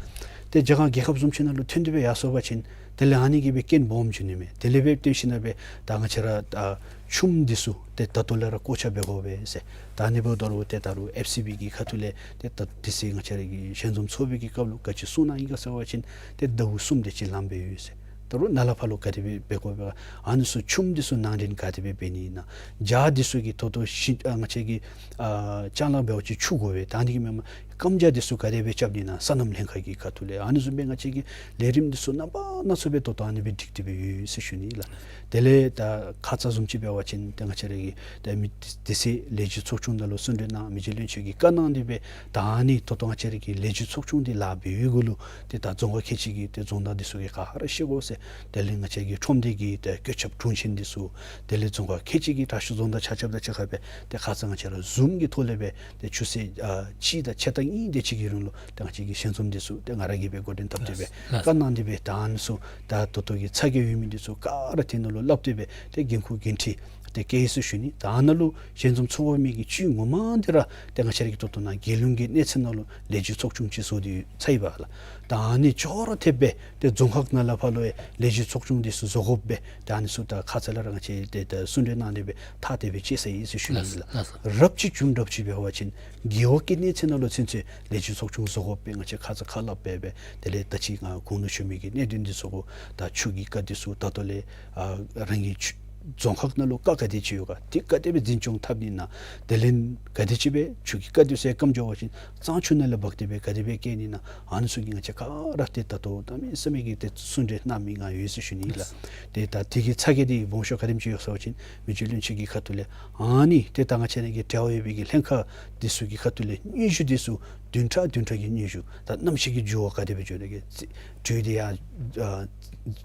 ཏེ་རྒྱ་གར་རྒྱལ་ཁབ་བཟུམ་ཅིག་ནང་ལུ་ཐོན་ཏེ་སྦེ་ཡར་སོང་པ་ཅིན་དེ་ལས་ཨ་ནི་གིས་སྦེ་རྐྱེན་སྦོམ་བྱུང་ནི་མས། དེ་ལས་སྦེ་བརྟེན་ཞིནམ་ལས་སྦེ་ད་ང་བཅས་ར་ཨ་ཆུམ་འདི་ཚུ་ཏེ་ད་ལྟོ་ལས་ར་བཀོ་ཆ་འབད་དགོ་པས་ཟེར། ད་ཨ་ནི་འབདཝ་ད་ལུ་ཏེ་ད་རུང་ཨེཕ་སི་བི་གི་ཁ་ཐུག་ལས་ཏེ་ད་དེ་ཚེ་ང་བཅས་ར་གི་ཞལ་འཛོམས་ཚོགས་པའི་གི་སྐབས་ལུ་ག་ཅི་གསུངས་གནང་ཡི་ག་ཟེར་བ་ཅིན་ཏེ་ཟླཝ་གསུམ་དེ་ཅིག་ལངམ་སྦེ་ཡོད་ཟེར། ད་རུང་ནཱ་ལས་ཕར་ལུ་ག་དེ་སྦེ་འབད་དགོ་པས། ཨ་ནི་ཚུ་ཆུམ་འདི་ཚུ་ནང་འདྲེན་ག་དེ་སྦེ་འབད་ནི་ཨིན་ན། ཇ་འདི་ཚུ་གི་ཐོག་ཏུ་ཤིང་ཨ་ང་བཅས་ཀྱི་ཨ་ལྕང་ལཱ་འབད་བ་ཅིན་ཆུ་དགོ་པས། ད་ཨ་ནི་གིས་མེན་པར་ རྐངམ་ལྕགས་འདི་ཚུ་ག་དེ་སྦེ་རྐྱབ་ནི་ཨིན་ན་སོ་ནམ་ལྷན་ཁག་གི་ཁ་ཐུག་ལས་ཨ་ནི་བཟུམ་སྦེ་ང་བཅས་ཀྱི་ལས་རིམ་འདི་ཚུ་རྣམ་པ་སྣ་ཚོགས་སྦེ་ད་ལྟོ་ཨ་ནི་སྦེ་སྒྲིག་སྟེ་སྦེ་ཡོད་ཟེར་ཞུ་ནི་ལགས། དེ་ལས་ད་ཁ་ཙ་བཟུམ་ཅིག་འབད་བ་ཅིན་ཏེ་ང་བཅས་ར་གི་ཏེ་མི་དེ་ཚེ་ལས་བྱེད་ཚོགས་ཆུང་ནང་ལུ་གསུང་གྲོས་གནང་མི་རྗེ་བློན་ཆེན་གྱིས་བཀའ་གནང་སྟེ་སྦེ་ད་ཨ་ནི་ད་ལྟོ་ང་བཅས་ར་གི་ལས་བྱེད་ཚོགས་ཆུང་འདི་ལཱ་འབད་བའི་གུ་ལུ་ཏེ་ད་རྫོང་ཁག་ཁལ་གཅིག་གི་ཏེ་རྫོང་བདག་འདི་ཚུ་གིས་ག་ར་ཤེས་དགོ་ཟེར། དེ་ལས་ང་བཅས་ཀྱི་ཁྲོམ་སྡེ་གི་ཏེ་བཀོད་ཁྱབ་དྲུང་ཆེན་འདི་ཚུ་དེ་ལས་རྫོང་ཁག་ཁལ་གཅིག་གི་དྲག་ཤོས་རྫོང་བདག་ཆ་ཁྱབ་དང་གཅིག་ཁར་སྦེ་ཏེ་ཁ་ཙ་ང་བཅས་ར་ཟུམ་གྱི་ཐོག་ལས་སྦེ་ཏེ་ཆུ་ཚོད་ཨ་གཅིག་དང་ཕྱེད་དང་གཉིས་དེ་ཅིག་གི་རིང་ལུ་ཏེ་ང་བཅས་ཀྱི་ཞལ་འཛོམས་འདི་ཚུ་ཏེ་ང་ར་གིས་སྦེ་འགོ་འདྲེན་འཐབ་སྟེ་སྦེ་ལགས། བཀའ་གནང་སྟེ་སྦེ་ད་ཨ་ནི་ཚུ་ད་ད་ལྟོ་གི་ཚ་གྱང་ཡོད་མི་འདི་ཚུ་ག་ར་དེ་ནང་ལུ་སླབ་སྟེ་སྦེ་ཏེ་འགན་ཁུར་འགན་འཁྲི་ཏེ་བཀལ་ཡི་ཟེར་ཞུ་ནི། ད་ཨ་ནཱ་ལུ་ཞལ་འཛོམས་ཚོགས་དགོ་མི་གི་བཅུད་ངོ་མ་འདི་ར་ཏེ་ང་བཅས་ར་གི་ད་ལྟོ་ནཱ་རྒྱལ་ཡོངས་ཀྱི་གནས་ཚད་ནང་ལུ་ལས་བྱེད་ཚོགས་ཆུང་ཅིག་བཟོ་སྟེ་ཚར་ཡི་པ་ལགས། ད་ཨ་ནི་ཅོག་ར་འཐདཔ་སྦེ་ཏེ་རྫོང་ཁག་ནང་ལས་ཕར་ལུ་ལས་བྱེད་ཚོགས་ཆུང་འདི་ཚུ་བཟོ་དགོཔ་སྦེ་ད་ཨ་ནི་ཚུ་ད་ཁ་ཙ་ལས་ར་ང་བཅས་ཏེ་ད་གསུང་གྲོས་གནང་སྟེ་སྦེ་ཐག་དེ་སྦེ་བཅད་ཚར་ཡི་ཟེར་ཞུ་ནི་ལགས། ལགས་ལགས། རབ་ཅིག་བྱུང་དྲགས་ཅིག་འབད་བ་ཅིན་རྒེད་འོག་གི་གནས་ཚད་ནང་ལུ་ཚུན་ཚོད་ལས་བྱེད་ཚོགས་ཆུང་བཟོ་དགོཔ་སྦེ་ང་བཅས་ཁ་ཙ་ཁ་སླབ་སྦེ་སྦེ་དེ་ལས་ད་ཅི་ང་གོང་ལུ་ཞུ་མི་གི་གནད་དོན་འདི་ཚུ་གུ་ད་ཆུ་གི་བཀའ་འདི་ཚུ་ད་ལྟོ་ལས་ཨ་རང་གི་ཆུ་རྫོང་ཁག་ནང་ལུ་བཀའ་ག་དེ་ཅིག་ཡོད་ག་དེ་ག་དེ་སྦེ་འཛིན་སྐྱོང་འཐབ་ནི་ཨིན་ན། དེ་ལས་ག་དེ་ཅིག་སྦེ་ཆུ་གི་བཀའ་འདི་ཚུ་སྐམ་འགྱོ་བ་ཅིན་གཙང་ཆུ་ནང་ལས་འབག་སྟེ་སྦེ་ག་དེ་སྦེ་བསྐྱལ་ནི་ཨིན་ན། ཨ་ནི་ཚུ་གི་ང་བཅས་ག་ར་ཏེ་ད་ལྟོ་གནམ་མེད་ས་མེད་ཀྱི་ཏེ་གསུང་གྲོས་གནང་མི་ང་ཡོད་ཟེར་ཞུ་ནི་ལགས། ཏེ་ད་དེ་གི་ཚ་གྱང་འདི་སྦོམ་ཤོས་ག་དེམ་ཅིག་ཡོད་ཟེར་བ་ཅིན་མི་རྗེ་བློན་ཆེན་གྱི་ཁ་ཐུག་ལས་ཨ་ནི་ཏེ་ད་ང་བཅས་ར་གི་འབྲེལ་བ་ཡོད་པའི་གི་ལྷན་ཁག་འདི་ཚུ་གི་ཁ་ཐུག་ལས་སྙན་ཞུ་འདི་ཚུ་བདུན་ཕྲག་བདུན་ཕྲག་གི་སྙན་ཞུ། ད་གནམ་གཤིས་ཀྱི་འགྱུར་བ་ག་དེ་སྦེ་འགྱོ་དེ་གི་གྲོས་འདི་ཡང་ཨ་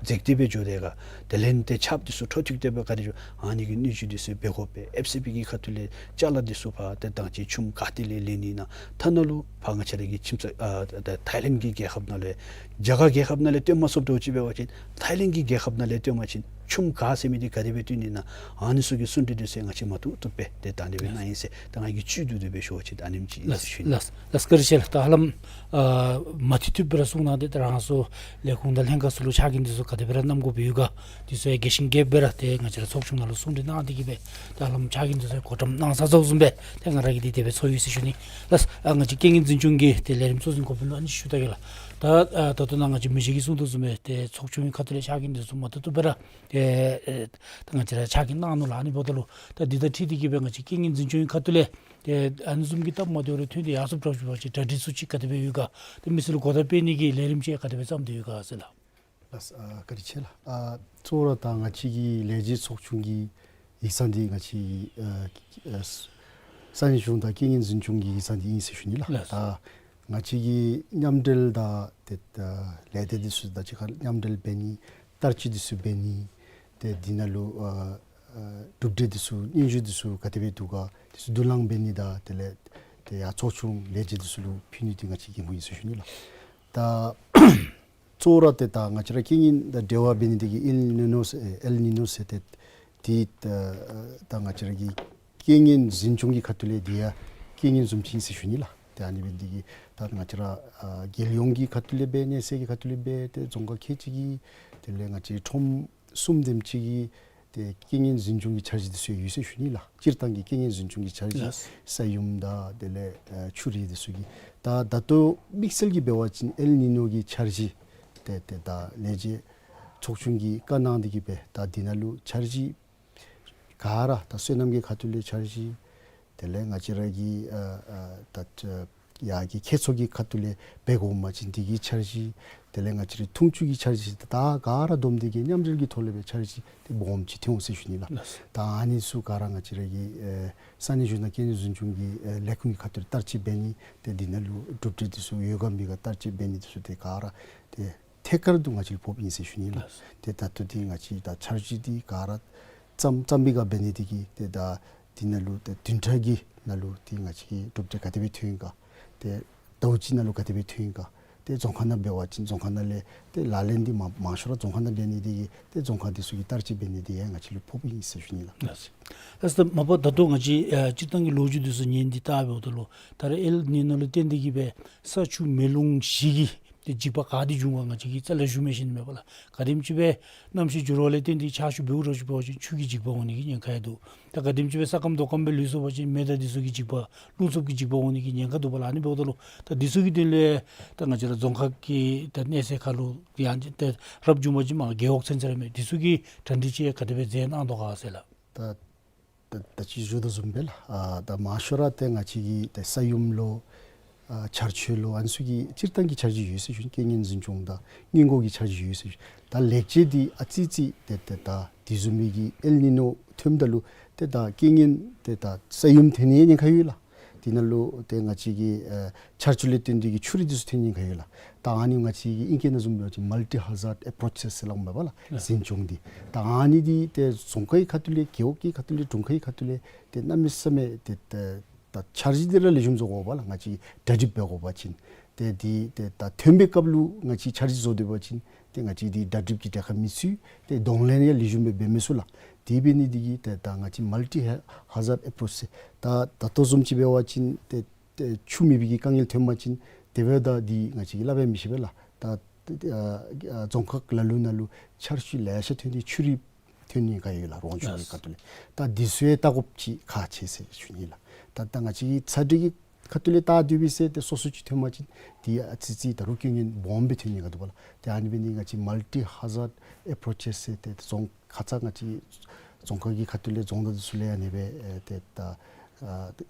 འཛེགས་ཏེ་སྦེ་འགྱོ་དེ་ག། དེ་ལས་ཏེ་ཆརཔ་འདི་ཚུ་འཕྲོ་མཐུད་དེ་སྦེ་ག་དེ་འགྱོ། ཨ་ནི་གི་སྙན་ཞུ་འདི་ཚུ་འབད་དགོཔ་སྦེ་ཨེཕ་སི་བི་གི་ཁ་ཐུག་ལས་ཅ་ལ་འདི་ཚུ་ཕར་ཏེ་ད་ཅི་ཆུམ་ག་ཏེ་ལས་ལེན་ནི་ཨིན་ན། ཐ་ན་ལུ་ཕར་ང་བཅས་ར་གི་ཁྱིམ་ཚང་ཨ་ད་ཐའི་ལེནཌ་གི་རྒྱལ་ཁབ་ནང་ལས་རྒྱ་གར་རྒྱལ་ཁབ་ནང་ལས་བཏོན་མ་ཚུགསཔ་འདྲཝ་ཅིག་འབད་བ་ཅིན་ཐའི་ལེནཌ་གི་རྒྱལ་ཁབ་ནང་ལས་བཏོན་པ་ཅིན་ཆུམ་ག་ཟེར་མི་འདི་ག་དེ་སྦེ་བཏོན་ནི་ཨིན་ན། ཨ་ནི་ཚུ་གི་གསུང་གྲོས་འདི་ཚུ་ང་བཅས་མ་བཏུབ་བཏུབ་སྦེ་ཏེ་ད་ཨ་ནི་སྦེ་གནང་ཡི་ཟེར་ད་ང་གིས་བཅུད་བསྡུ་སྟེ་སྦེ་ཞུ་བ་ཅིན་ད་ཨ་ནེམ་ཅིག་ཨིན་ཟེར་ཞུ་ནི། ལགས་ལགས། བཀའ་དྲིན་ཆེ་ལགས། ད་ཧ་ལམ་ཨ་མ་མཐུད་མཐུད་སྦེ་ར་གསུང་གནང་སྟེ་ད་རང་སོའི་ལས་ཁུངས་དང་ལྷན་ཁག་ཚུ་ལུ་ཕྱག་འགན་འདི་ཚུ་ག་དེ་སྦེ་ར་གནང་དགོཔ་ཡོད་ག་འདི་ཚུ་ཡང་རྒྱས་ཤིང་རྒྱསཔ་སྦེ་ར་ཏེ་ང་བཅས་ར་ཚོགས་ཆུང་ནང་ལུ་གསུང་གྲོས་གནང་སྟེ་གི་སྦེ་ད་ཧ་ལམ་ཕྱག་འགན་འདི་ཚུ་ཡང་བགོ་བཀྲམ་གནང་ཚར་ཚརཝ་བཟུམ་སྦེ་ཏེ་ང་ར་གིས་འདི་དེ་སྦེ་ཚོར་ཡི་ཟེར་ཞུ་ནི། ལགས། ཨ་ང་བཅས་རྐྱེན་ངན་འཛིན་སྐྱོང་གི་ཏེ་ལས་རིམ་གཙོ་འཛིན་འགོ་དཔོན་ལུ་ཨ་ནི་ཞུ་ད་གེ་ལགས། ད་ཨ་ད་ལྟོ་ནཱ་ང་བཅས་མི་རྗེ་གིས་གསུང་དོ་བཟུམ་སྦེ་ཏེ་ཚོགས་ཆུང་གི་ཁ་ཐུག་ལས་ཕྱག་འགན་འདི་ཚུ་མ་བཏུབ་བཏུབ་སྦེ་ར་ཏེ་ཨེ་ད་ང་བཅས་ར་ཕྱག་འགན་གནང་ནུག་ལགས། ཨ་ནི་འབདཝ་ད་ལུ་ད་འདི་དང་འཁྲིལ་ཏེ་གི་སྦེ་ང་བཅས་རྐྱེན་ངན་འཛིན་སྐྱོང་གི་ཁ་ཐུག་ལས་ཏེ་ཨ་ནི་བཟུམ་གྱི་སྟབས་མ་བདེཝ་རེ་ཐོན་ཏེ་ཡར་སོངམ་འདྲཝ་ཅིག་འབད་བ་ཅིན་གྲ་སྒྲིག་ཚུ་ཅིག་ག་དེ་སྦེ་ཡོད་ག། ཏེ་མི་སེར་ལུ་གོ་བརྡ་སྤེལ་ནི་གི་ལས་རིམ་ཅིག་ག་དེ་སྦེ་བརྩམས་ཏེ་ཡོད་ག་ཟེར་ལགས། ལགས། ཨ་བཀའ་དྲིན་ཆེ་ལགས། ཨ་གཙོ་བོ་ར་ད་ང་བཅས་ཀྱི་ལས་བྱེད་ཚོགས་ཆུང་གི་ཡིག་ཚང་འདི་ང་བཅས་ཨ་ཨ་ས་གནས་གཞུང་དང་རྐྱེན་ངན་འཛིན་སྐྱོང་གི་ཡིག་ཚང་འདི་ཨིན་ཟེར་ཞུ་ནི་ལགས། ལགས། ད་ང་བཅས་ཀྱིས་མཉམ་འབྲེལ་དང་ཏེ་ད་ལས་སྡེ་འདི་ཚུ་དང་གཅིག་ཁར་མཉམ་འབྲེལ་འབད་ནི་བསྟར་སྤྱོད་འདི་ཚུ་འབད་ནི་ཏེ་འདི་ནང་ལུ་ཨ་ཨ་གྲུབ་འབྲས་འདི་ཚུ་སྙན་ཞུ་འདི་ཚུ་ག་དེ་སྦེ་འདུག་ག་འདི་ཚུ་བསྡུ་ལེན་འབད་ནི་དང་དེ་ལས་ཏེ་ཡར་ཚོགས་ཆུང་ལས་བྱེད་འདི་ཚུ་ལུ་ཕུལ་ནི་འདི་ང་བཅས་འགན་ཁུར་ཨིན་ཟེར་ཞུ་ནི་ལགས། ད་གཙོ་བོ་ར་ཏེ་ད་ང་བཅས་ར་རྐྱེན་ངན་དང་འབྲེལ་བ་འབད་ནི་འདི་གིས་ཨེལ་ནི་ནོ་ཟེར་ཨེལ་ནི་ནོ་ཟེར་ཏེ་འདི་ད་ད་ང་བཅས་ར་གི་རྐྱེན་ངན་འཛིན་སྐྱོང་གི་ཁ་ཐུག་ལས་འདི་ཡང་རྐྱེན་ངན་བཟུམ་ཅིག་ཨིན་ཟེར་ཞུ་ནི་ལགས། ཏེ་ཨ་ནི་འབད་ནི་འདི་གིས་ད་ང་བཅས་ར་ཨ་རྒྱལ་ཡོངས་ཀྱི་ཁ་ཐུག་ལས་འབད་གནས་ཚད་ཀྱི་ཁ་ཐུག་ལས་འབད་ཏེ་རྫོང་ཁག་ཁལ་གཅིག་གི་དེ་ལས་ང་བཅས་ཁྲོམ་གསུམ་དེམ་ཅིག་གི་ཏེ་རྐྱེན་ངན་འཛིན་སྐྱོང་གི་འཆར་གཞི་འདི་ཚུ་ཡོད་ཟེར་ཞུ་ནི་ལགས། སྤྱིར་བཏང་གི་རྐྱེན་ངན་འཛིན་སྐྱོང་གི་འཆར་གཞི། ལགས། ས་ཡོམ་དང་དེ་ལས་ཨ་ཆུ་རུད་འདི་ཚུ་གི། ད་ད་ལྟོ་དམིགས་བསལ་གྱིས་འབད་བ་ཅིན་ཨེལ་ནི་ནོ་གི་འཆར་གཞི་ཏེ་ཏེ་ད་ལས་བྱེད་ཚོགས་ཆུང་གིས་བཀའ་གནང་སྟེ་གི་སྦེ་ད་འདི་ནང་ལུ་འཆར་གཞི་ག་ར་ད་སོ་ནམ་གྱི་ཁ་ཐུག་ལས་འཆར་གཞི། དེ་ལས་ང་བཅས་ར་གི་ཨ་ཨ་ད་ཡར་གྱི་ཁྱད་ཚོགས་ཀྱི་ཁ་ཐུག་ལས་འབད་དགོ་མ་ཅིན་འདི་གི་འཆར་གཞི། དེ་ལས་ང་བཅས་རའི་འཐུང་ཆུ་གི་འཆར་གཞི་ད་ད་ག་ར་བསྡོམས་ཏེ་གི་མཉམ་འབྲེལ་གྱི་ཐོག་ལས་སྦེ་འཆར་གཞི་འདི་སྦོམ་ཅིག་ཐོན་འོང་ཟེར་ཞུ་ནི་ལགས། ལགས། ད་ཨ་ནི་ཚུ་ག་ར་ང་བཅས་ར་གི་ཨེ་ས་གནས་གཞུང་དང་རྐྱེན་ངན་འཛིན་སྐྱོང་གི་ཨེ་ལས་ཁུངས་ཀྱི་ཁ་ཐུག་ལས་བསྟར་སྤྱོད་འབད་ནི་ཏེ་འདི་ནང་ལུ་གྲུབ་འབྲས་འདི་ཚུ་ཡོད་ག་མེད་ག་བསྟར་སྤྱོད་འབད་ནི་འདི་ཚུ་ཏེ་ག་ར་ཏེ་ཐད་ཀར་དུ་ང་བཅས་ལུ་ཕོགཔ་ཨིན་ཟེར་ཞུ་ནི་ལགས། ལགས། ཏེ་ད་ལྟོ་འདི་ང་བཅས་ད་འཆར་གཞི་འདི་ག་ར་བརྩམ་བརྩམ་པའི་སྒང་འབད་ནི་འདི་གིས་ཏེ་ད་འདི་ནང་ལུ་ཏེ་བདུན་ཕྲག་གི་ནང་ལུ་ཏེ་ང་བཅས་ཀྱི་གྲུབ་འབྲས་ག་དེ་སྦེ་ཐོན་ཡི་ག། ཏེ་ཟླཝ་གཅིག་ནང་ལུ་ག་དེ་སྦེ་ཐོན་ཡི་ག། ཏེ་རྫོང་ཁག་ནང་འབད་བ་ཅིན་རྫོང་ཁག་ནང་ལས་ཏེ་ལག་ལེན་འདི་མ་མང་ཤོས་ར་རྫོང་ཁག་ནང་འབད་ནི་འདི་གིས་ཏེ་རྫོང་ཁག་འདི་ཚུ་གིས་བསྟར་སྤྱོད་འབད་ནི་འདི་ཡང་ང་བཅས་ལུ་ཕོགཔ་ཨིན་ཟེར་ཞུ་ནི་ལགས། ལགས་སོ། མ་པ་ད་ལྟོ་ང་བཅས་ཨ་སྤྱིར་བཏང་གི་ལོ་རྒྱུས་འདི་ཚུ་ཉན་ཏེ་བལྟ་འབདཝ་ད་ལུ་ད་རེས་ཨེལ་ནི་ནོ་ལུ་བརྟེན་ཏེ་གི་སྦེ་ས་ཆུ་མེ་རླུང་བཞི་གི་ཏེ་འཇིགས་པ་ག་དེ་འབྱུང་ག་ང་བཅས་ཀྱིས་རྩ་ལས་ཞུ་མི་ཤེས་ནི་མས་པ་ལགས། ག་དེམ་ཅིག་སྦེ་གནམ་གཤིས་འགྱུར་བ་ལས་བརྟེན་ཏེ་ཆར་ཆུ་འབེལཝ་ར་ཅིག་འབད་བ་ཅིན་ཆུ་གི་འཇིགས་པ་འོང་ནི་གི་ཉེན་ཁ་ཡང་འདུག། ད་ག་དེམ་ཅིག་སྦེ་ས་སྐམ་རྡོ་སྐམ་སྦེ་ལུས་སོང་པ་ཅིན་མེ་དང་འདི་ཚུ་གི་འཇིགས་པ་རླུང་འཚུབ་ཀྱི་འཇིགས་པ་འོང་ནི་གི་ཉེན་ཁ་འདུག་པ་ལགས། ཨ་ནི་འབདཝ་ད་ལུ་ད་འདི་ཚུ་གི་དོན་ལས་ད་ང་བཅས་ར་རྫོང་ཁག་གི་ད་གནས་ཚད་ཁར་ལུ་ཡང་ཅིན་ད་རབ་བྱུང་པ་ཅིན་མར་རྒེད་འོག་ཚུན་ཚོད་ར་མས། འདི་ཚུ་གི་གྲ་སྒྲིག་ཅིག་ག་དེ་སྦེ་མཛད་གནང་དོ་ག་ཟེར་ལགས། ད་ད་ད་ཅི་ཞུ་དོ་བཟུམ་སྦེ་ལགས། ཨ་ད་མང་ཤོས་ར་ཏེ་ང་བཅས་ཀྱི་ཏེ་ས་ཡོམ་ལོ་ ཨ་ཆར་ཆུ་ལུ་ཨ་ནི་ཚུ་གི་སྤྱིར་བཏང་གི་འཆར་གཞི་ཡོད་ཟེར་ཞུ་ནི། རྐྱེན་ངན་འཛིན་སྐྱོང་དང་སྔོན་འགོག་གི་འཆར་གཞི་ཡོད་ཟེར་ཞུ་ནི། ད་ལེགས་བཅོས་འདི་ཨ་ཙི་ཙི་ཏེ་ཏེ་ད་དེ་བཟུམ་མའི་གི་ཨེལ་ནི་ནོ་ཐོནམ་ད་ལུ་ཏེ་ད་རྐྱེན་ངན་ཏེ་ད་ས་ཡོམ་ཐོན་ནི་ཉེན་ཁ་ཡོད་ལགས། དེ་ནང་ལུ་ཏེ་ང་བཅས་ཀྱི་ཨ་ཆར་ཆུ་ལས་བརྟེན་ཏེ་གི་ཆུ་རུད་འདི་ཚུ་ཐོན་ནི་ཉེན་ཁ་ཡོད་ལགས། ད་ཨ་ནི་ང་བཅས་ཀྱི་ཨིང་སྐད་ནང་བཟུམ་འབད་བ་ཅིན་མལ་ཊི་ཧ་ཛཌ་ཨེ་པྲོ་ཆེ་ཟེར་སླབ་མས་པ་ལགས། ཨ་འཛིན་སྐྱོང་འདི། ད་ཨ་ནི་འདི་ཏེ་རྫོང་ཁག་གི་ཁ་ཐུག་ལས་རྒེད་འོག་གི་ཁ་ཐུག་ལས་དྲུང་ཁག་གི་ཁ་ཐུག་ལས་ཏེ་གནམ་མེད་ས་མེད་ཏེ་ད་ད་འཆར་གཞི་འདི་ར་ལེགས་ཤོམ་བཟོ་དགོ་པ་ལགས། ང་བཅས་གྲ་སྒྲིག་འབད་དགོ་པ་ཅིན་ཏེ་འདི་ཏེ་ད་ཐོན་པའི་སྐབས་ལུ་ང་བཅས་འཆར་གཞི་བཟོ་སྡོད་པ་ཅིན་ཏེ་ང་བཅས་འདི་གྲ་སྒྲིག་གི་གྲལ་ཁར་མི་ཚུད། ཏེ་གདོང་ལེན་ཡང་ལེགས་ཤོམ་སྦེ་འབད་མི་ཚུགས་ལགས། དེ་འབད་ནི་འདི་གིས་ཏེ་ད་ང་བཅས་མལ་ཊི་ཧ་ཛཌ་ཨེ་པྲོ་ཆེ་ཟེར་ད་ད་ལྟོ་བཟུམ་ཅིག་འབད་བ་ཅིན་ཏེ་ཏེ་ཆུ་མེད་པའི་གི་དཀའ་ངལ་ཐོན་པ་ཅིན་དེ་འབདཝ་ད་འདི་ང་བཅས་ཀྱིས་སླབ་ཡང་མི་ཤེས་པས་ལགས། ད་ཏེ་ཨ་ཨ་རྫོང་ཁག་ལ་ལུ་ནང་ལུ་ཆར་ཆུ་ལེ་ཤ་ཐོན་ཏེ་ཆུ་རུད་ཐོན་ནི་ཉེན་ཁ་ཡོད་ལགས། རོང་ཆུ་གི་ཁ་ཐུག་ལས། ད་འདི་ཚུ་ཡང་བལྟ་དགོཔ་ཅིག་ཁག་ཆེ་ཟེར་ཞུ་ནི་ལགས། ད་ད་ང་བཅས་ཀྱིས་ཚ་དྲོད་ཀྱི་ཁ་ཐུག་ལས་བལྟ་སྡོད་པའི་ཚེ་ཏེ་སོ་སོ་ཅིག་ཐོན་པ་ཅིན་འདི་ཨ་ཙི་ཙི་ད་རུང་རྐྱེན་ངན་སྦོམ་སྦེ་ཐོན་ནི་ཉེན་ཁ་འདུག་པ་ལགས། ཏེ་ཨ་ནི་འབད་ནི་ང་བཅས་མལ་ཊི་ཧ་ཛཌ་ཨེ་པྲོ་ཆེ་ཟེར་ཏེ་རྫོང་ཁག་ཚུ་ང་བཅས་རྫོང་ཁག་གི་ཁ་ཐུག་ལས་རྫོང་བདག་འདི་ཚུ་ལས་ཨ་ནི་སྦེ་ཨེ་ཏེ་ད་ཨ་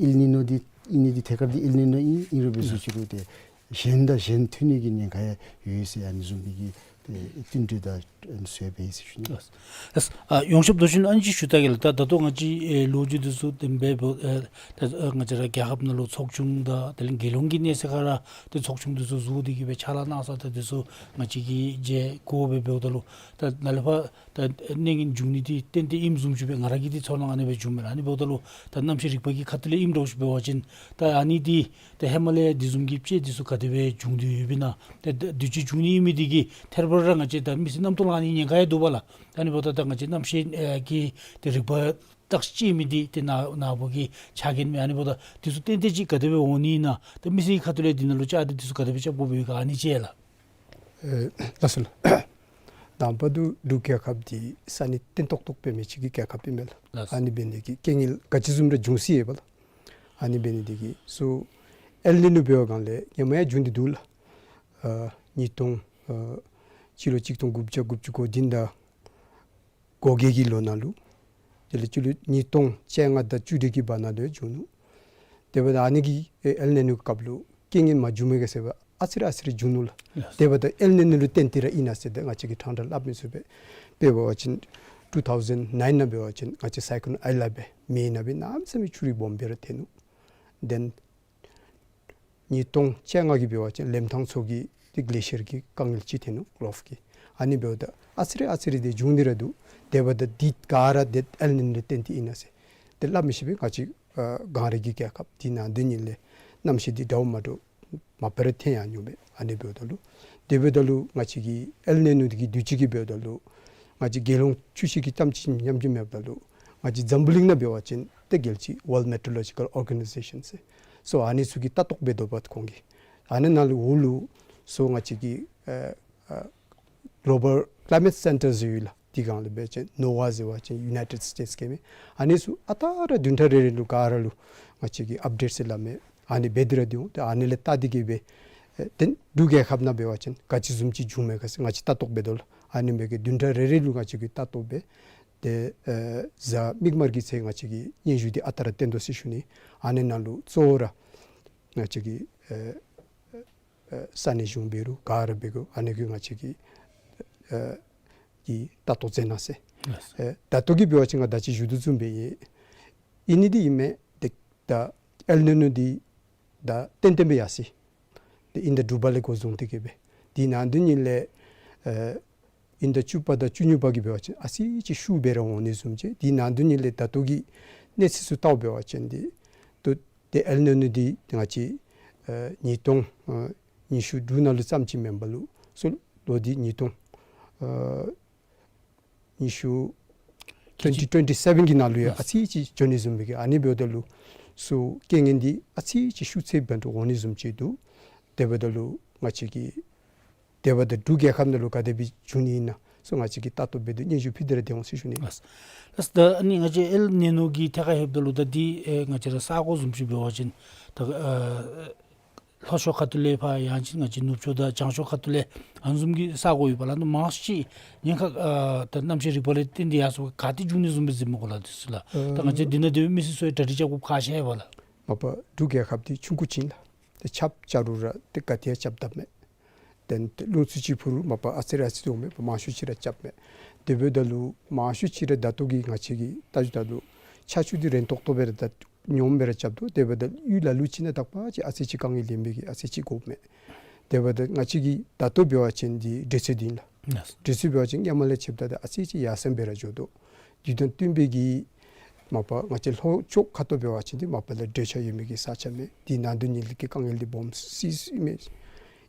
ཨེལ་ནི་ནོ་འདི་ཨིན་ནི་འདི་ཐད་ཀར་འདི་ཨེལ་ནི་ནོ་ཨིན་ཨིན་རུང་འབད་ཟེར་ཅི་རུང་ཏེ་གཞན་དང་གཞན་ཐོན་ནི་གི་ཉེན་ཁ་ཡང་ཡོད་ཟེར་ཨ་ནི་བཟུམ་མའི་གི་ཏེ་བསྟུན་གྲོས་དང་ཨ་ནི་ཚུ་ཡང་འབད་ཡི་ཟེར་ཞུ་ནི། ལགས། ཨ་ཡོངས་ཁྱབ་དོ་ཤིན་ཨ་ནི་ཅིག་ཞུ་ད་གེ་ལགས། ད་ད་ལྟོ་ང་བཅས་ཨེ་ལོ་རྒྱུས་འདི་ཚུ་དེ་སྦེ་འབདཝ་ཨེ་ད་ཨ་ང་བཅས་ར་རྒྱལ་ཁབ་ནང་ལུ་ཚོགས་ཆུང་དང་དེ་ལས་རྒྱལ་ཡོངས་ཀྱི་གནས་ཚད་ཁར་ར་ཏེ་ཚོགས་ཆུང་འདི་ཚུ་བཟོ་སྟེ་གི་སྦེ་ཕྱག་ལཱ་གནང་ས་དང་འདི་ཚུ་ང་བཅས་ཀྱིས་མཇལ་དགོ་པས། འབདཝ་ད་ལུ་ད་ནཱ་ལས་ཕར་ད་གནད་ངན་འབྱུང་ནི་འདི་ཏན་ཏན་ཨིནམ་བཟུམ་ཅིག་སྦེ་ང་ར་གིས་འདི་ཚོར་སྣང་ཨ་ནི་སྦེ་བྱུངམ་མས་ལགས། ཨ་ནི་འབདཝ་ད་ལུ་ད་གནམ་གཤིས་རིག་པ་གི་ཁ་ཐུག་ལས་ཨིནམ་འདྲཝ་ཅིག་འབད་བ་ཅིན་ད་ཨ་ནི་འདི་ད་ཧེ་མ་ལས་འདི་བཟུམ་གྱི་དཔྱད་འདི་ཚུ་ག་དེ་སྦེ་བྱུང་སྟེ་ཡོདཔ་ཨིན་ན། ད་ད་དུས་ཅི་བྱུང་ནི་ཨིན་མི་འདི་གིས་ཐད་རི་བ་རི་ར་ང་བཅས་ད་མི་ཚེ་རྣམ་རྟོག་ལང་ནི་ཉེན་ཁ་ཡང་འདུག་པ་ལགས། ཨ་ནི་འབདཝ་ད་ད་ང་བཅས་གནམ་གཤིས་ཨེ་གི་ད་རིག་པ་བརྟག་དཔྱད་མི་འདི་ཏེ་ནཱ་ནཱ་བུ་གི་ཕྱག་འགན་མས། ཨ་ནི་འབདཝ་ད་འདི་ཚུ་ཏན་ཏན་ཅིག་ག་དེ་སྦེ་འོང་ནི་ཨིན་ན། ད་མི་སེར་གྱི་ཁ་ཐུག་ལས་འདི་ནང་ལུ་བཅའ་སྒྲིག་འདི་ཚུ་ག་དེ་སྦེ་རྐྱབ་དགོཔ་ཡོད་ག་ཨ་ནི་ཅིག་ལགས། ཨེ་ལགས་སོ་ལགས། དང་པ་འབྲུག་འབྲུག་རྒྱལ་ཁབ་འདི་ས་གནས་བརྟན་ཏོག་ཏོ་འབད་མི་ཅིག་གི་རྒྱལ་ཁབ་ཨིན་མས་ལགས། ལགས། ཨ་ནི་འབད་ནི་འདི་གིས་རྐྱེན་ངན་ག་ཅི་བཟུམ་ར་འབྱུང་སྲིད་ཡོད་པ་ལགས། ཨ་ནི་འབད་ནི་འདི་གིས་སོ་ཨེལ་ནི་ནོ་འབད་བའི་སྒང་ལས་ཧེ་མ་ཡང་བྱུང་སྟེ་འདུག་ལགས། ཨ་ཉིས་སྟོང་ཨ་སྤྱི་ལོ་གཅིག་སྟོང་དགུ་བརྒྱ་དགུ་བཅུ་གོ་བདུན་དང་གོ་བརྒྱད་ཀྱི་ལོ་ནང་ལུ། དེ་ལས་སྤྱི་ལོ་ཉིས་སྟོང་བཅོ་ལྔ་དང་བཅུ་དྲུག་གི་བར་ན་ལུ་བྱུང་ནུག། དེ་འབདཝ་ད་ཨ་ནི་གི་ཨེ་ཨེལ་ནི་ནོ་གི་སྐབས་ལུ་རྐྱེན་ངན་མ་བྱུང་མི་ག་ཟེར་བ་ཨ་ཙི་རེ་ཨ་ཙི་རེ་བྱུང་ནུག་ལགས། ལགས། དེ་འབདཝ་ད་ཨེལ་ནི་ནོ་ལུ་བརྟེན་ཏེ་ར་ཨིན་ན་ཟེར་ཏེ་ང་བཅས་ཀྱིས་དྲང་དྲང་སླབ་མི་ཚུགས་པས། དཔེ་འབད་བ་ཅིན་ཊུ་ཐའུ་ཟེན་ནའིན་ནང་འབད་བ་ཅིན་ང་བཅས་སའི་ཀོ་ལོན་ཨའི་ལ་སྦེ་མེ་ནང་སྦེ་གནམ་མེད་ས་མེད་ཆུ་རུད་སྦོམ་སྦེ་ར་ཐོན་ནུག། དེ་ལས་ཉིས་སྟོང་བཅོ་ལྔ་གི་འབད་བ་ཅིན་ལེམ་ཐང་མཚོ་གི་ཏེ་གི་ལེ་ཤི་ཡར་གྱི་དཀའ་ངལ་ཅིག་ཐོན་ནུག་ལོབ་ཀྱི། ཨ་ནི་འབདཝ་ད་ཨ་ཙི་རེ་ཨ་ཙི་རེ་འདི་བྱུང་སྟེ་ར་འདུག། དེ་འབདཝ་ད་འདི་ག་ར་ཏེ་ཨེལ་ནི་ནོ་ལུ་བརྟེན་ཏེ་ཨིན་ན་ཟེར་ཏེ་སླབ་མི་ཤེས་པས། ང་བཅས་ཨ་གངས་རི་གི་རྒྱལ་ཁབ་འདི་ནང་དོན་ཉིད་ལས་གནམ་གཤིས་འདི་འདྲཝ་མ་འདྲཝ་མ་པ་ར་ཐོན་ཡང་ནུག་པས། ཨ་ནི་འབདཝ་ད་ལུ་དེ་འབདཝ་ད་ལུ་ང་བཅས་ཀྱི་ཨེལ་ནི་ནོ་འདི་གི་དུས་ཅི་གི་འབདཝ་ད་ལུ་ང་བཅས་རྒྱལ་ཡོངས་ཆུ་ཤེལ་གྱི་གཏམ་ཅིག་ཉམས་ཀྱི་མེདཔ་ད་ལུ་ང་བཅས་འཛམ་བུ་གླིང་ནང་འབད་བ་ཅིན་ཏེ་རྒྱལ་སྤྱི་ཝཱལཌ་མེ་ཊི་རོ་ལོ་ཇི་ཀཱལ་ཨོར་ག་ནའི་ཟེ་ཤཱན་ཟེར་སོ་ཨ་ནི་ཚུ་གིས་ལྟ་རྟོག་འབད་དོ་བ་ཁོང་གིས། ཨ་ནི་ནང་ལུ་འོག་ལུ་སོ་ང་བཅས་ཀྱི་ཨ་ཨ་གི་ལོ་བཱལ་ཀི་ལའི་མེཊ་སེན་ཊར་ཟེར་ཡོད་ལགས། དེ་སྒང་ལུ་འབད་བ་ཅིན་ནོ་ཝཱ་ཟེར་བ་ཅིན་ཡུ་ནའི་ཊེཌ་སི་ཊེཊ་སི་གི་མས། ཨ་ནི་ཚུ་ཨ་རྟག་ར་བདུན་ཕྲག་རེ་རེ་ལུ་ག་ར་ལུ་ང་བཅས་ཀྱིས་ཨཔ་ཌེཊ་ཟེར་སླབ་མས། ཨ་ནི་འབད་དེ་ར་སྡོད་འོང་། ཏེ་ཨ་ནི་ལས་བལྟ་སྟེ་གི་སྦེ་ཨེ་ཏེ་འབྲུག་རྒྱལ་ཁབ་ནང་འབད་བ་ཅིན་ག་ཅི་བཟུམ་ཅིག་བྱུང་མས་ག་ཟེར་ང་བཅས་ལྟ་རྟོག་འབད་དོ་ལགས། ཨ་ནི་འབད་གི་བདུན་ཕྲག་རེ་རེ་ལུ་ང་བཅས་ཀྱིས་ལྟ་རྟོག་འབད། ཏེ་ཨེ་གཟའ་མིག་དམར་གྱི་ཚེ་ང་བཅས་ཀྱིས་སྙན་ཞུ་འདི་ཨ་རྟག་ར་བཏོན་དོ་ཟེར་ཞུ་ནི། ཨ་ནི་ནང་ལུ་གཙོ་བོ་ར་ང་བཅས་ཀྱི་ཨེ་ཨེ་ས་གནས་གཞུང་འབད་རུང་ག་ར་འབད་དགོ། ཨ་ནི་གིས་ང་བཅས་ཀྱིས་ཨེ་གི་ལྟ་རྟོག་མཛད་གནང་ཟེར། ལགས། ཨེ་ད་ལྟོ་གི་འབད་བ་ཅིན་ང་ད་ཅི་ཞུ་དོ་བཟུམ་སྦེ་ཨིན། ཨིན་ནི་འདི་ཨིན་མས། ཏེ་ད་ཨེལ་ནི་ནོ་འདི་ད་ཏན་ཏན་སྦེ་ཡར་སོ་ཡི། ཏེ་དབྱིན་ཟླ་དྲུག་པ་ལས་འགོ་བཟུང་སྟེ་གི་སྦེ་དེ་ནང་དོན་ཉིད་ལས་ཨེ་དབྱིན་ཟླ་བཅུ་པ་དང་བཅུ་གཉིས་པ་གི་འབད་བ་ཅིན་ཨ་ཙི་ཅིག་ཤུགས་སྦེ་ར་འོང་ནི་བཟུམ་ཅིག། དེ་ནང་དོན་ཉིད་ལས་ད་ལྟོ་གི་གནས་ཚུལ་ཚུ་བལྟཝ་འབད་བ་ཅིན་འདི་ཏེ་ཏེ་ཨེལ་ནི་ནོ་འདི་ང་བཅས་ཨེ་ཉིས་སྟོང་ཨེ་ཉི་ཤུ་དྲུག་ནང་ལུ་ཙམ་ཅིག་མེན་པར་ལུ་སོ་ལོ་འདི་ཉིས་སྟོང་ཨེ་ཉི་ཤུ་ཊུ་ཝེན་ཊི་ཊུ་ཝེན་ཊི་སེ་བེན་གྱི་ནང་ལུ་ཡང་ཨ་ཙི་ཅིག་འགྱོ་ནི་བཟུམ་སྦེ་གི། ཨ་ནི་འབདཝ་ད་ལུ་སོ་རྐྱེན་ངན་འདི་ཨ་ཙི་ཅིག་ཤུགས་ཚད་འབད་རུང་འོང་ནི་བཟུམ་ཅིག་འདུག། དེ་འབདཝ་ད་ལུ་ང་བཅས་ཀྱིས་དེ་འབདཝ་ད་འབྲུག་རྒྱལ་ཁབ་ནང་ལུ་ག་དེ་སྦེ་བྱུང་ནི་ཨིན་ན་སོ་ང་བཅས་ཀྱིས་ལྟ་རྟོག་འབད་དེ་སྙན་ཞུ་ཕུལ་ཏེ་ར་སྡོད་འོང་ཟེར་ཞུ་ནི། ལགས། ལགས། ད་ཨ་ནི་ང་བཅས་ཨེལ་ནི་ནོ་གི་ཐད་ཁར་ལྷོདཔ་ད་ལུ་ད་འདི་ཨེ་ང་བཅས་ར་ས་གོ་བཟུམ་ཅིག་འབད་བ་ཅིན་ད་ཨ་ལྷོ་ཕྱོགས་ཁ་ཐུག་ལས་ཕར་ཡང་ཅིན་ང་བཅས་ནུབ་ཕྱོགས་དང་བྱང་ཕྱོགས་ཁ་ཐུག་ལས་ཨ་ནི་བཟུམ་གྱི་ས་གོ་ཡོད་པ་ལགས། ཨ་ནི་མང་ཤོས་ཉེན་ཁ་ཨ་ད་གནམ་གཤིས་རིག་པ་ལས་བརྟེན་ཏེ་ཡར་སོང་ག་ཏེ་འབྱུང་ནི་བཟུམ་སྦེ་གཟིགས་མི་དགོ་ལགས་འདི་ཚུ་ལགས། ད་ང་བཅས་འདི་ནང་སྡོད་མི་སེར་ཚུ་ཡང་གྲ་སྒྲིག་རྐྱབ་དགོཔ་ཁག་ཆེ་བས་ལགས། མ་པ་འབྲུག་རྒྱལ་ཁབ་འདི་ཆུང་ཀུ་ཅིག་ཨིན་ལགས། ཏེ་ཆརཔ་རྐྱབ་རུང་ར་ཏེ་ག་ཏེ་ཡང་རྐྱབ་དཔ་མས། ཏེ་རླུང་འཚུབ་ཅིག་ཕུ་རུང་མ་པ་ཨ་ཙི་རེ་ཨ་ཙི་འོང་མས། མང་ཤོས་ཅིག་ར་རྐྱབ་མས། དེ་འབདཝ་ད་ལུ་མང་ཤོས་ཅིག་ར་ད་ལྟོ་གི་ང་བཅས་ཀྱིས་ལྟ་ཞིནམ་ད་ལུ་ཆར་ཆུ་འདི་རན་ཏོག་ཏོ་སྦེ་ར་ད་སྙོམས་སྦེ་ར་རྐྱབ་དོ། དེ་འབདཝ་ད་ཡུལ་ལ་ལུ་ཅིག་ནང་དག་པ་ཅིག་ཨ་ཙི་ཅིག་དཀའ་ངལ་ལེན་པའི་གི་ཨ་ཙི་ཅིག་དགོཔ་མས། དེ་འབདཝ་ད་ང་བཅས་ཀྱིས་ད་ལྟོ་འབད་བ་ཅིན་འདི་འདྲེ་ཚོད་འདི་ཨིན་ལགས། ལགས། འདྲེ་ཚོད་འབད་བ་ཅིན་སྔོན་མ་ལས་ཕྱདཔ་ད་ཨ་ཙི་ཅིག་ཡར་སེང་སྦེ་ར་འགྱོ་དོ། དེ་དང་བསྟུན་པའི་གི་མ་པ་ང་བཅས་ལྷོ་ཕྱོགས་ཁ་ཐུག་འབད་བ་ཅིན་འདི་མ་པ་ལས་འདྲེ་ཆགས་ཡོད་མི་གི་ས་ཆ་མས། འདི་ནང་དོན་ཉིད་ཀྱི་དཀའ་ངལ་འདི་སྦོམ་སི་སི་མས།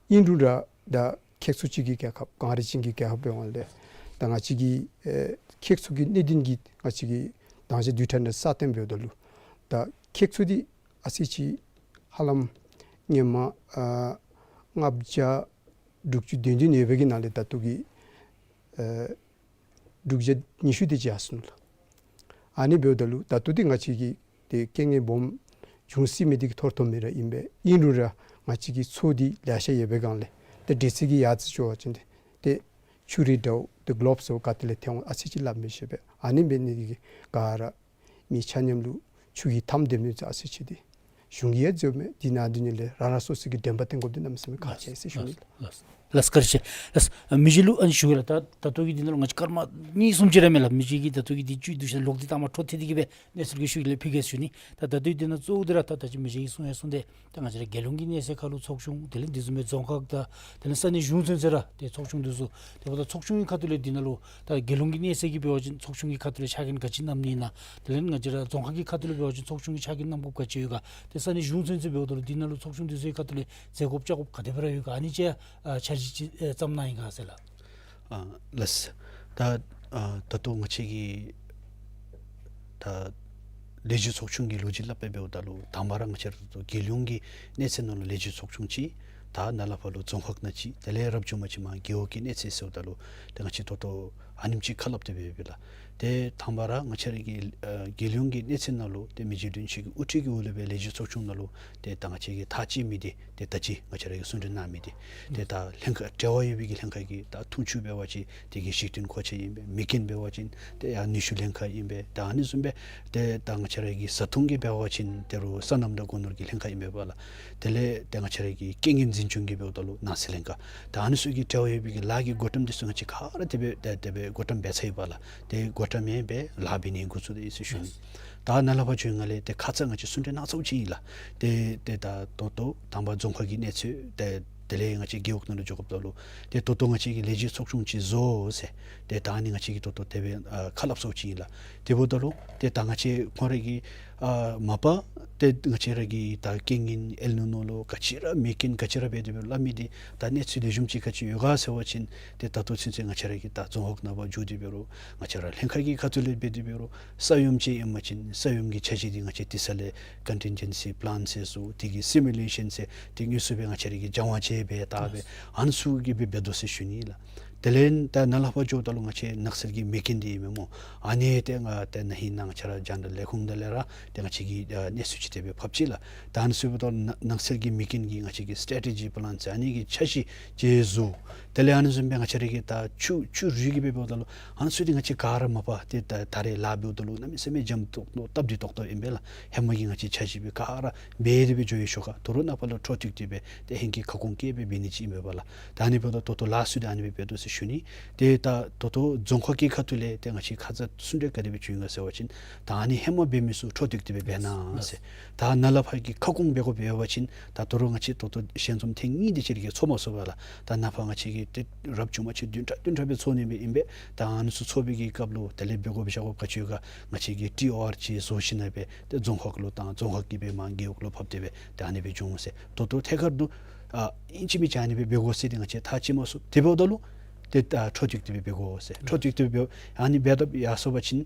ཨིན་རུང་ར་ད་ཁྱེགས་ཚུ་ཅིག་གི་རྒྱལ་ཁབ་གངས་རི་ཅན་གྱི་རྒྱལ་ཁབ་འབདཝ་ལས་ད་ང་བཅས་ཀྱི་ཨེ་ཁྱེགས་ཚུ་གི་གནད་དོན་གྱི་ང་བཅས་ཀྱི་དང་ཞག་དུས་ཐ་ནི་ས་སྟེང་འབདཝ་ད་ལུ་ད་ཁྱེགས་ཚུ་འདི་ཨ་ཙི་ཅིག་ཧ་ལམ་ཧེ་མ་ཨ་ལྔ་བརྒྱ་དྲུག་ཅུ་དོན་བདུན་ཡོད་པའི་གི་ནང་ལས་ད་ལྟོ་གི་ཨེ་དྲུག་བརྒྱ་ཉི་ཤུ་དེ་ཅིག་ཡར་སོང་ལགས། ཨ་ནི་འབདཝ་ད་ལུ་ད་ལྟོ་འདི་ང་བཅས་ཀྱི་ཏེ་རྐྱེན་ངན་སྦོམ་འབྱུང་སྲིད་མི་འདི་གི་ཐོར་ཐོར་མི་ར་ཨིན་པས། ཨིན་རུང་ར་ང་བཅས་ཀྱི་མཚོ་འདི་ལེ་ཤ་ཡོད་པའི་སྒང་ལས་ཏེ་འདྲེ་ཚོད་ཀྱིས་ཡར་ཅིག་འགྱོ་བ་ཅིན་ཏེ་ཏེ་ཆུ་རིལ་འདྲཝ་ཏེ་གློབ་སོགས་ག་ཏེ་ལས་ཐོན་འོང་ཨ་ཙི་ཅིག་སླབ་མི་ཤེས་པས། ཨ་ནི་འབད་ནི་འདི་གིས་ག་ར་མི་ཆ་མཉམ་ལུ་ཆུ་གིས་འཐམ་སྡོད་མི་ཚུ་ཨ་ཙི་ཅིག་འདི་གཞུང་གིས་ཡང་འཛོལཝ་མས། འདི་ནང་དོན་ཉིད་ལས་རང་རང་སོ་སོ་གི་འདྲེན་པ་བསྟེན་དགོཔ་འདི་གནམ་མེད་ས་མེད་ཁག་ཆེ་ཟེར་ཞུ་ནི། ལགས། ལགས། ལགས། བཀའ་དྲིན་ཆེ། ལགས། མི་རྗེ་ལུ་ཨ་ནི་ཞུ་གེ་ལགས། ད་ད་ལྟོ་གི་འདི་ནང་ལུ་ང་བཅས་སྐར་མ་གཉིས་གསུམ་ཅིག་ར་མས་ལགས། མི་རྗེ་གིས་ད་ལྟོ་གི་འདི་བཅུད་བསྡུ་ཞིནམ་ལོག་སྟེ་ད་མ་འཕྲོ་མཐུད་དེ་གི་སྦེ་གནས་ཚུལ་གྱི་ཤུལ་ལས་ཕུལ་གེ་ཞུ་ནི། ད་ད་ལྟོ་འདི་ནང་གཙོ་བོ་འདི་ར་ད་ད་ཅི་མི་རྗེ་གིས་གསུང་ཡང་གསུངས་ཏེ་ད་ང་བཅས་ར་རྒྱལ་ཡོངས་ཀྱི་གནས་ཚད་ཁར་ལུ་ཚོགས་ཆུང་དེ་ལས་འདི་བཟུམ་སྦེ་རྫོང་ཁག་དང་དེ་ལས་ས་གནས་གཞུང་ཚུན་ཚོད་ར་ཏེ་ཚོགས་ཆུང་འདི་ཚུ་དེ་འབདཝ་ད་ཚོགས་ཆུང་གི་ཁ་ཐུག་ལས་འདི་ནང་ལུ་ད་རྒྱལ་ཡོངས་ཀྱི་གནས་ཚད་ཀྱི་འབད་བ་ཅིན་ཚོགས་ཆུང་གི་ཁ་ཐུག་ལས་ཕྱག་འགན་ག་ཅི་གནང་ནི་ཨིན་ན། དེ་ལས་ང་བཅས་ར་རྫོང་ཁག་གི་ཁ་ཐུག་ལས་འབད་བ་ཅིན་ཚོགས་ཆུང་གི་ཕྱག་འགན་གནང་དགོཔ་ག་ཅི་ཡོད་ག། ཏེ་ས་གནས་གཞུང་ཚུན་ཚོད་འབདཝ་ད་ལུ་འདི་ནང་ལུ་ཚོགས་ཆུང་འདི་ཚུ་གི་ཁ་ཐུག་ལས་མཛད་དགོཔ་བཅའ་དགོཔ་ག་དེ་སྦེ་ར་ཡོད་ག། ཨ་ནི་ཅིག་ཨ་འཆར་གཞི་ཅིག་ཨེ་བརྩམས་གནང་ཡི་ག་ཟེར་ལགས། ཨ་ལགས། ད་ཨ་ད་ལྟོ་ང་བཅས་ཀྱི་ད་ལས་བྱེད་ཚོགས་ཆུང་གི་ལོ་རྒྱུས་སླབ་སྦེ་འབདཝ་ད་ལུ་དང་པ་ར་ང་བཅས་ར་ད་ལྟོ་རྒྱལ་ཡོངས་ཀྱི་གནས་ཚད་ནང་ལུ་ལས་བྱེད་ཚོགས་ཆུང་ཅིག། ད་ནཱ་ལས་ཕར་ལུ་རྫོང་ཁག་ནང་ཅིག། དེ་ལས་རབ་བྱུང་མ་ཅིག་མར་རྒེད་འོག་གི་གནས་ཚད་ཟེརཝ་ད་ལུ་ཏེ་ང་བཅས་ད་ལྟོ་ཨ་ནེམ་ཅིག་ཁ་སླབ་སྟེ་འབད་འབདཝ་ལགས། ཏེ་དང་པ་ར་ང་བཅས་ར་གི་ཨ་རྒྱལ་ཡོངས་ཀྱི་གནས་ཚད་ནང་ལུ་ཏེ་མི་རྗེ་བདུན་ཅུ་གི་དབུ་ཁྲིད་ཀྱི་འོག་ལས་སྦེ་ལས་བྱེད་ཚོགས་ཆུང་ནང་ལུ་ཏེ་ད་ང་བཅས་ཀྱིས་ཐག་བཅད་མི་འདི་ཏེ་ད་ཅི་ང་བཅས་ར་གིས་གསུང་གྲོས་གནང་མི་འདི་ཏེ་ད་ལྷན་ཁག་འབྲེལ་བ་ཡོད་པའི་གི་ལྷན་ཁག་གི་ད་འཐུང་ཆུ་འབད་བ་ཅིན་དེ་གི་གཞི་རྟེན་མཁོ་ཆས་ཨིན་པས། མེ་རྐྱེན་འབད་བ་ཅིན་ཏེ་ཡར་ནུས་ཤུགས་ལྷན་ཁག་ཨིན་པས། ད་ཨ་ནི་བཟུམ་སྦེ་ཏེ་ད་ང་བཅས་ར་གི་བཟའ་འཐུང་གི་འབད་བ་ཅིན་ཏེ་རུང་སོ་ནམ་དང་སྒོ་ནོར་གྱི་ལྷན་ཁག་ཨིན་པས་པ་ལགས། དེ་ལས་ཏེ་ང་བཅས་ར་གི་རྐྱེན་ངན་འཛིན་སྐྱོང་གི་འབདཝ་ད་ལུ་ནགས་ཚལ་ལྷན་ཁག། ད་ཨ་ནི་ཚུ་གི་འབྲེལ་བ་ཡོད་པའི་གི་ལཱ་གི་བགོ་བཀྲམ་འདི་ཚུ་ང་བཅས་ག་ར་དེ་སྦེ་ཏེ་དེ་སྦེ་བགོ་བཀྲམ་འབད་ཚར་ཡི་པ་ལགས། ཏེ་བགོ་བཀྲམ་ཡང་སྦེ་ལཱ་འབད་ནི་འགོ་བཙུགས་ཏེ་ཡོད་ཟེར་ཞུ་ནི། ད་ནཱ་ལས་ཕར་བྱོན་སྒང་ལས་ཏེ་ཁ་ཙ་ང་བཅས་གསུང་གྲོས་གནང་ཚརཝ་ཅིག་ཨིན་ལགས། ཏེ་ཏེ་ད་ད་ལྟོ་དང་པ་རྫོང་ཁག་གི་གནས་ཚད་ཏེ་དེ་ལས་ང་བཅས་རྒེད་འོག་ནང་ལུ་འགྱོ་དགོཔ་ད་ལུ་ཏེ་ད་ལྟོ་ང་བཅས་ཀྱིས་ལས་བྱེད་ཚོགས་ཆུང་ཅིག་བཟོ་ཟེར། ཏེ་ད་ཨ་ནི་ང་བཅས་ཀྱིས་ད་ལྟོ་དེ་སྦེ་ཨ་ཁ་སླབ་ཚརཝ་ཅིག་ཨིན་ལགས། དེ་འབདཝ་ད་ལུ་ཏེ་ད་ང་བཅས་ཁོང་ར་གི་ཨ་མ་པ་ཏེ་ང་བཅས་ར་གི་ད་རྐྱེན་ངན་ཨེལ་ནི་ནོ་ལོ་ག་ཅི་ར་མེ་རྐྱེན་ག་ཅི་ར་འབད་དེ་འབད་རུང་སླབ་མི་འདི་ད་གནས་ཚུལ་ལེགས་ཤོམ་ཅིག་ག་ཅི་ཡོད་ག་ཟེར་བ་ཅིན་ཏེ་ད་ལྟོ་ཚུན་ཚོད་ང་བཅས་ར་གི་ད་རྫོང་ཁག་ནང་ཕར་འགྱོ་སྟེ་འབད་རུང་ང་བཅས་ར་ལྷན་ཁག་གི་ཁ་ཐུག་ལས་འབད་དེ་འབད་རུང་ས་ཡོམ་ཅིག་ཨིན་པ་ཅིན་ས་ཡོམ་གྱི་འཆར་གཞི་འདི་ང་བཅས་དེ་ས་ལས་ཀོན་ཊིན་ཇེན་སི་པི་ལཱན་ཟེར་ཚུ་དེ་གི་སི་མུ་ལེ་ཤཱན་ཟེར་དེ་དངོས་སུ་སྦེ་ང་བཅས་ར་གིས་སྦྱང་བ་བྱས་སྦེ་བལྟ་སྦེ་ཨ་ནི་ཚུ་གི་སྦེ་འབད་དོ་ཟེར་ཞུ་ནི་ལགས། དེ་ལས་ད་ནཱ་ལས་ཕར་འགྱོཝ་ད་ལུ་ང་བཅས་ནགས་ཚལ་གྱི་མེ་རྐྱེན་འདི་ཨིན་མས་སྨོ། ཨ་ནི་ཏེ་ང་ཏེ་ན་ཧིང་ནང་ང་བཅས་ར་རྒྱང་བསྒྲགས་ལས་ཁུངས་དེ་ལས་ར་ཏེ་ང་བཅས་ཀྱིས་ཨ་གནས་ཚུལ་ཅིག་དེ་སྦེ་ཕབ་ཅི་ལགས། ད་ཨ་ནི་ཚུ་འབདཝ་ད་ནགས་ནགས་ཚལ་གྱི་མེ་རྐྱེན་གྱི་ང་བཅས་ཀྱིས་སི་ཊེ་ཊི་ཇི་པི་ལཱན་ཟེར་ཨ་ནི་གི་འཆར་གཞི་ཅིག་བཟོ། དེ་ལས་ཨ་ནི་བཟུམ་སྦེ་ང་བཅས་ར་གི་ད་ཆུ་ཆུ་རུད་ཀྱི་སྦེ་འབདཝ་ད་ལུ་ཨ་ནི་ཚུ་འདི་ང་བཅས་ག་ར་མ་པ་ཏེ་ད་ད་རེས་ལཱ་འབདཝ་ད་ལུ་གནམ་མེད་ས་མེད་འཇམ་ཏོག་ཏོ་སྟབས་བདེ་ཏོག་ཏོ་ཨིན་པས་ལགས། ཧེ་མ་གི་ང་བཅས་འཆར་གཞི་སྦེ་ག་ར་འབད་དེ་སྦེ་འགྱོ་བའི་ཤུལ་ཁར་དོ་རུང་ནངས་པ་ལུ་འཕྲོ་མཐུད་དེ་སྦེ་ཏེ་ཧེང་སྐལ་ཁ་སྐོང་བཀལ་སྦེ་འབད་ནི་ཅིག་ཨིན་པས་པ་ལགས། ད་ཨ་ནི་འབདཝ་ད་ད་ལྟོ་ལཱ་ཚུ་འདི་ཨ་ནི་སྦེ་འབད་དོ་ཟེར་ཞུ་ནི། ཏེ་ད་ད་ལྟོ་རྫོང་ཁག་གི་ཁ་ཐུག་ལས་ཏེ་ང་བཅས་ཁ་ཙ་གསུང་གྲོས་ག་དེ་སྦེ་བྱུང་ཡི་ག་ཟེར་བ་ཅིན་ད་ཨ་ནི་ཧེ་མ་འབད་མི་ཚུ་འཕྲོ་མཐུད་དེ་སྦེ་འབད་གནང་ཟེར། ད་ནཱ་ལས་ཕར་གྱི་ཁ་སྐོང་འབད་དགོཔ་འབད་བ་ཅིན་ད་ད་རུང་ང་བཅས་ད་ལྟོ་ཞལ་འཛོམས་ཐེངས་གཉིས་དེ་ཅིག་ར་གིས་ཚོགས་མ་ཚུགས་པས་ལགས། ད་ནངས་པ་ང་བཅས་ཀྱིས་ཏེ་རབ་བྱུང་མ་ཅིག་བདུན་ཕྲག་བདུན་ཕྲག་སྦེ་ཚོགས་ནི་སྦེ་ཨིན་པས། ད་ཨ་ནི་ཚུ་ཚོགས་པའི་གི་སྐབས་ལུ་དེ་ལས་འབད་དགོཔ་བཞག་དགོཔ་ག་ཅི་ཡོད་ག་ང་བཅས་ཀྱིས་ཊི་ཨོ་ཨར་ཅིག་བཟོ་ཞིནམ་ལས་སྦེ་ཏེ་རྫོང་ཁག་ལུ་དང་རྫོང་ཁག་གིས་སྦེ་མར་རྒེད་འོག་ལུ་ཕབ་སྟེ་སྦེ་ཏེ་ཨ་ནི་སྦེ་འབྱུང་ཟེར། ད་ལྟོ་ཐད་ཀར་དུ་ཨ་ཨིན་ཅི་མིན་ཅི་ཨ་ནི་སྦེ་འབད་དགོ་ཟེར་ཏེ་ང་བཅས་ཐག་བཅད་མ་ཚུགས། དེ་འབདཝ་ད་ལུ་ཏེ་ད་འཕྲོ་མཐུད་དེ་སྦེ་འབད་དགོ་ཟེར། འཕྲོ་མཐུད་དེ་སྦེ་ཨ་ནི་འབད་དེ་ཡར་སོང་པ་ཅིན་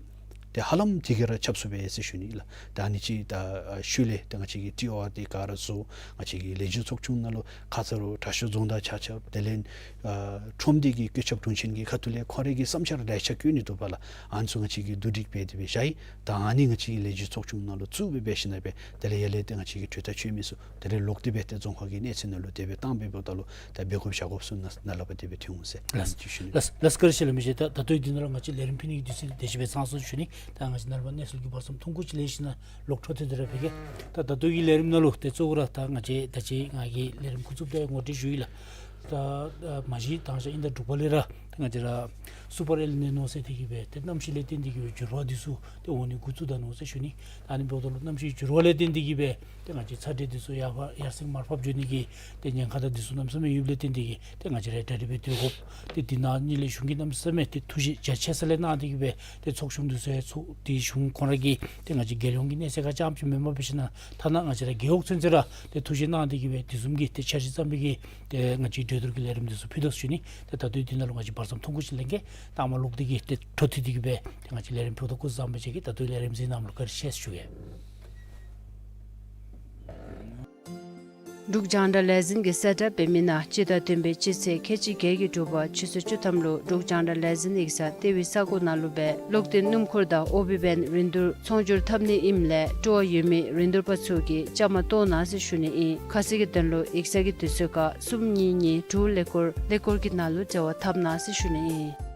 ཏེ་ཧ་ལམ་དེ་གིས་ར་ཁྱབ་ཚུགས་པས་ཟེར་ཞུ་ནི་ལགས། ད་ཨ་ནི་ཅིག་ད་ཤུལ་ལས་ཏེ་ང་བཅས་ཀྱིས་ཊི་ཨོ་ཨར་འདི་ག་ར་བཟོ། ང་བཅས་ཀྱི་ལས་བྱེད་ཚོགས་ཆུང་ནང་ལུ་ཁ་ཙ་རུང་དྲག་ཤོས་རྫོང་བདག་ཆ་ཁྱབ་དེ་ལས་ཨ་ཁྲོམ་སྡེ་གི་བཀོད་ཁྱབ་དྲུང་ཆེན་གྱི་ཁ་ཐུག་ལས་ཁོང་རའི་གི་བསམ་འཆར་ལེ་ཤ་བཀོད་ནི་འདུག་པ་ལགས། ཨ་ནི་ཚུ་ང་བཅས་ཀྱིས་བསྡུ་སྒྲིག་འབད་དེ་སྦེ་བཞག་ཡི། ད་ཨ་ནི་ང་བཅས་ཀྱི་ལས་བྱེད་ཚོགས་ཆུང་ནང་ལུ་བཙུགས་སྦེ་འབད་ཞིནམ་ལས་སྦེ་དེ་ལས་ཡར་ལས་ཏེ་ང་བཅས་ཀྱི་གྲོས་ཐག་བཅད་མི་ཚུ་དེ་ལས་ལོག་སྟེ་སྦེ་ཏེ་རྫོང་ཁག་གི་གནས་ཚད་ནང་ལུ་དེ་སྦེ་བཏང་སྦེ་འབདཝ་ད་ལུ་ད་འབད་དགོཔ་བཞག་དགོཔ་ཚུ་ནཱ་ནཱ་ལས་ཕར་དེ་སྦེ་ཐོན་འོང་ཟེར། ལགས། ཨ་ནི་ཅིག་ཞུ་ནི། ལགས། ལགས། བཀའ་དྲིན་ཆེ་ལགས། མི་རྗེ་ད་ད་ལྟོ་འདི་ནང་ལུ་ང་བཅས་ལས་རིམ་ཕུལ་ནི་གི་དུས་ཚོད་དེ་ཅིག་སྦེ་ཚང་སོང་ཞུ་ནི། ད་ང་བཅས་ནཱ་ལུ་གནས་ཚུལ་གྱི་བར་མཚམས་ཐོན་ཁུངས་ཅིག་ལེན་ཞིནམ་ལས་ལོག་འཕྲོ་མཐུད་དེ་ར་ཕུལ་གེ། ད་ད་ལྟོ་གི་ལས་རིམ་ནང་ལུ་ཏེ་གཙོ་བོ་ར་ད་ང་བཅས་ད་ཅི་ང་གིས་ལས་རིམ་འགོ་བཙུགསཔ་ད་ངོ་སྤྲོད་ཞུ་ཡི་ལགས། ད་ཨ་མ་གཞི་དང་ཞག་དབྱིན་ཟླ་དྲུག་པ་ལས་ར་ད་ང་བཅས་ར་སུ་པར་ཨེལ་ནི་ནོ་ཟེར་དེ་གིས་སྦེ་ཏེ་གནམ་གཤིས་ལས་བརྟེན་ཏེ་གིས་སྦེ་འགྱུར་བ་འདི་ཚུ་ཏེ་འོང་ནི་འགོ་བཙུགས་ད་ནུག་ཟེར་ཞུ་ནི། ད་ཨ་ནི་འབདཝ་ད་ལུ་གནམ་གཤིས་འགྱུར་བ་ལས་བརྟེན་ཏེ་གིས་སྦེ་ཏེ་ང་བཅས་ཚ་དྲོད་འདི་ཚུ་ཡར་ཕར་ཡར་སེང་མར་ཕབ་འགྱོ་ནི་གི་ཏེ་ཉེན་ཁ་དང་འདི་ཚུ་གནམ་མེད་ས་མེད་ཡོདཔ་ལས་བརྟེན་ཏེ་གིས་ཏེ་ང་བཅས་ར་གྲ་སྒྲིག་འབད་སྡོད་དགོ། ཏེ་འདི་ནང་གཉིས་ལས་གཞུང་གིས་གནམ་མེད་ས་མེད་ཏེ་ཐུགས་རྗེ་རྒྱ་ཆེ་ས་ལས་གནང་སྟེ་གིས་སྦེ་ཏེ་ཚོགས་ཆུང་འདི་ཚུ་ཡང་ཚོགས་ཏེ་གཞུང་ཁོང་ར་གིས་ཏེ་ང་བཅས་རྒྱལ་ཡོངས་ཀྱི་གནས་ཚད་ཁར་རྐྱངམ་ཅིག་མེན་པར་འབད་ཞིནམ་ལས་ཐ་ན་ང་བཅས་ར་རྒེད་འོག་ཚུན་ཚོད་ར་ཏེ་ཐུགས་རྗེ་གནང་སྟེ་གིས་སྦེ་དེ་བཟུམ་གྱི་ཏེ་འཆར་གཞི་བརྩམས་པའི་གི་ཏེ་ང་བཅས་གྲོས་བསྡུར་གྱི་ལས་རིམ་འདི་ཚུ་ཕུལ་དོ་ཞུ་ནི། ཏེ་ད་ལྟོ་འདི་ནང་ལུ་ང་བཅས་བར་མཚམས་ཐོན་ཁུངས་ཅིག་ལེན་གེ། ད་མར་ལོག་སྟེ་གིས་ཏེ་འཕྲོ་མཐུད་དེ་གིས་སྦེ་ཏེ་ང་བཅས་ལས་རིམ་ཕུལ་དོ་ཁུངས་བཟང་པོ་ཅིག་གི། ད་ལྟོ་ལས་རིམ་གཟིགས་གནང་མི་ལུ་བཀའ་དྲིན་ཆེ་ཞུ་གེ། འབྲུག་རྒྱང་བསྒྲགས་ལས་འཛིན་གྱིས་གསལ་བསྒྲགས་འབད་མི་ནང་སྤྱི་ཟླ་བདུན་པའི་སྤྱི་ཚེས་ཁལ་གཅིག་བརྒྱད་ཀྱི་དྲོ་པ་ཆུ་ཚོད་བཅུ་ཐམ་ལུ་འབྲུག་རྒྱང་བསྒྲགས་ལས་འཛིན་ཡིག་ཚང་ལྟེ་བའི་ས་གོ་ནང་ལུ་སྦེ་གློག་བརྟེན་སྣུམ་འཁོར་དང་ཨོ་བི་བེན་རིན་བསྡུར་ཚོང་སྒྱུར་འཐབ་ནི་ཨིནམ་ལས་སྤྲོ་བ་ཡོད་མི་རིན་བསྡུར་པ་ཚུ་གིས་བཅའ་མར་གཏོགས་གནང་ཟེར་ཞུ་ནི་ཨིན། ཁ་གསལ་གྱི་དོན་ལུ་ཡིག་ཚང་གི་དུས་ཚོད་ཁར་གསུམ་གཉིས་གཉིས་དྲུག་ཀླད་ཀོར་ཀླད་ཀོར་གྱི་ནང་ལུ་འབྲེལ་བ་འཐབ་གནང་ཟེར་ཞུ་ནི་ཨིན།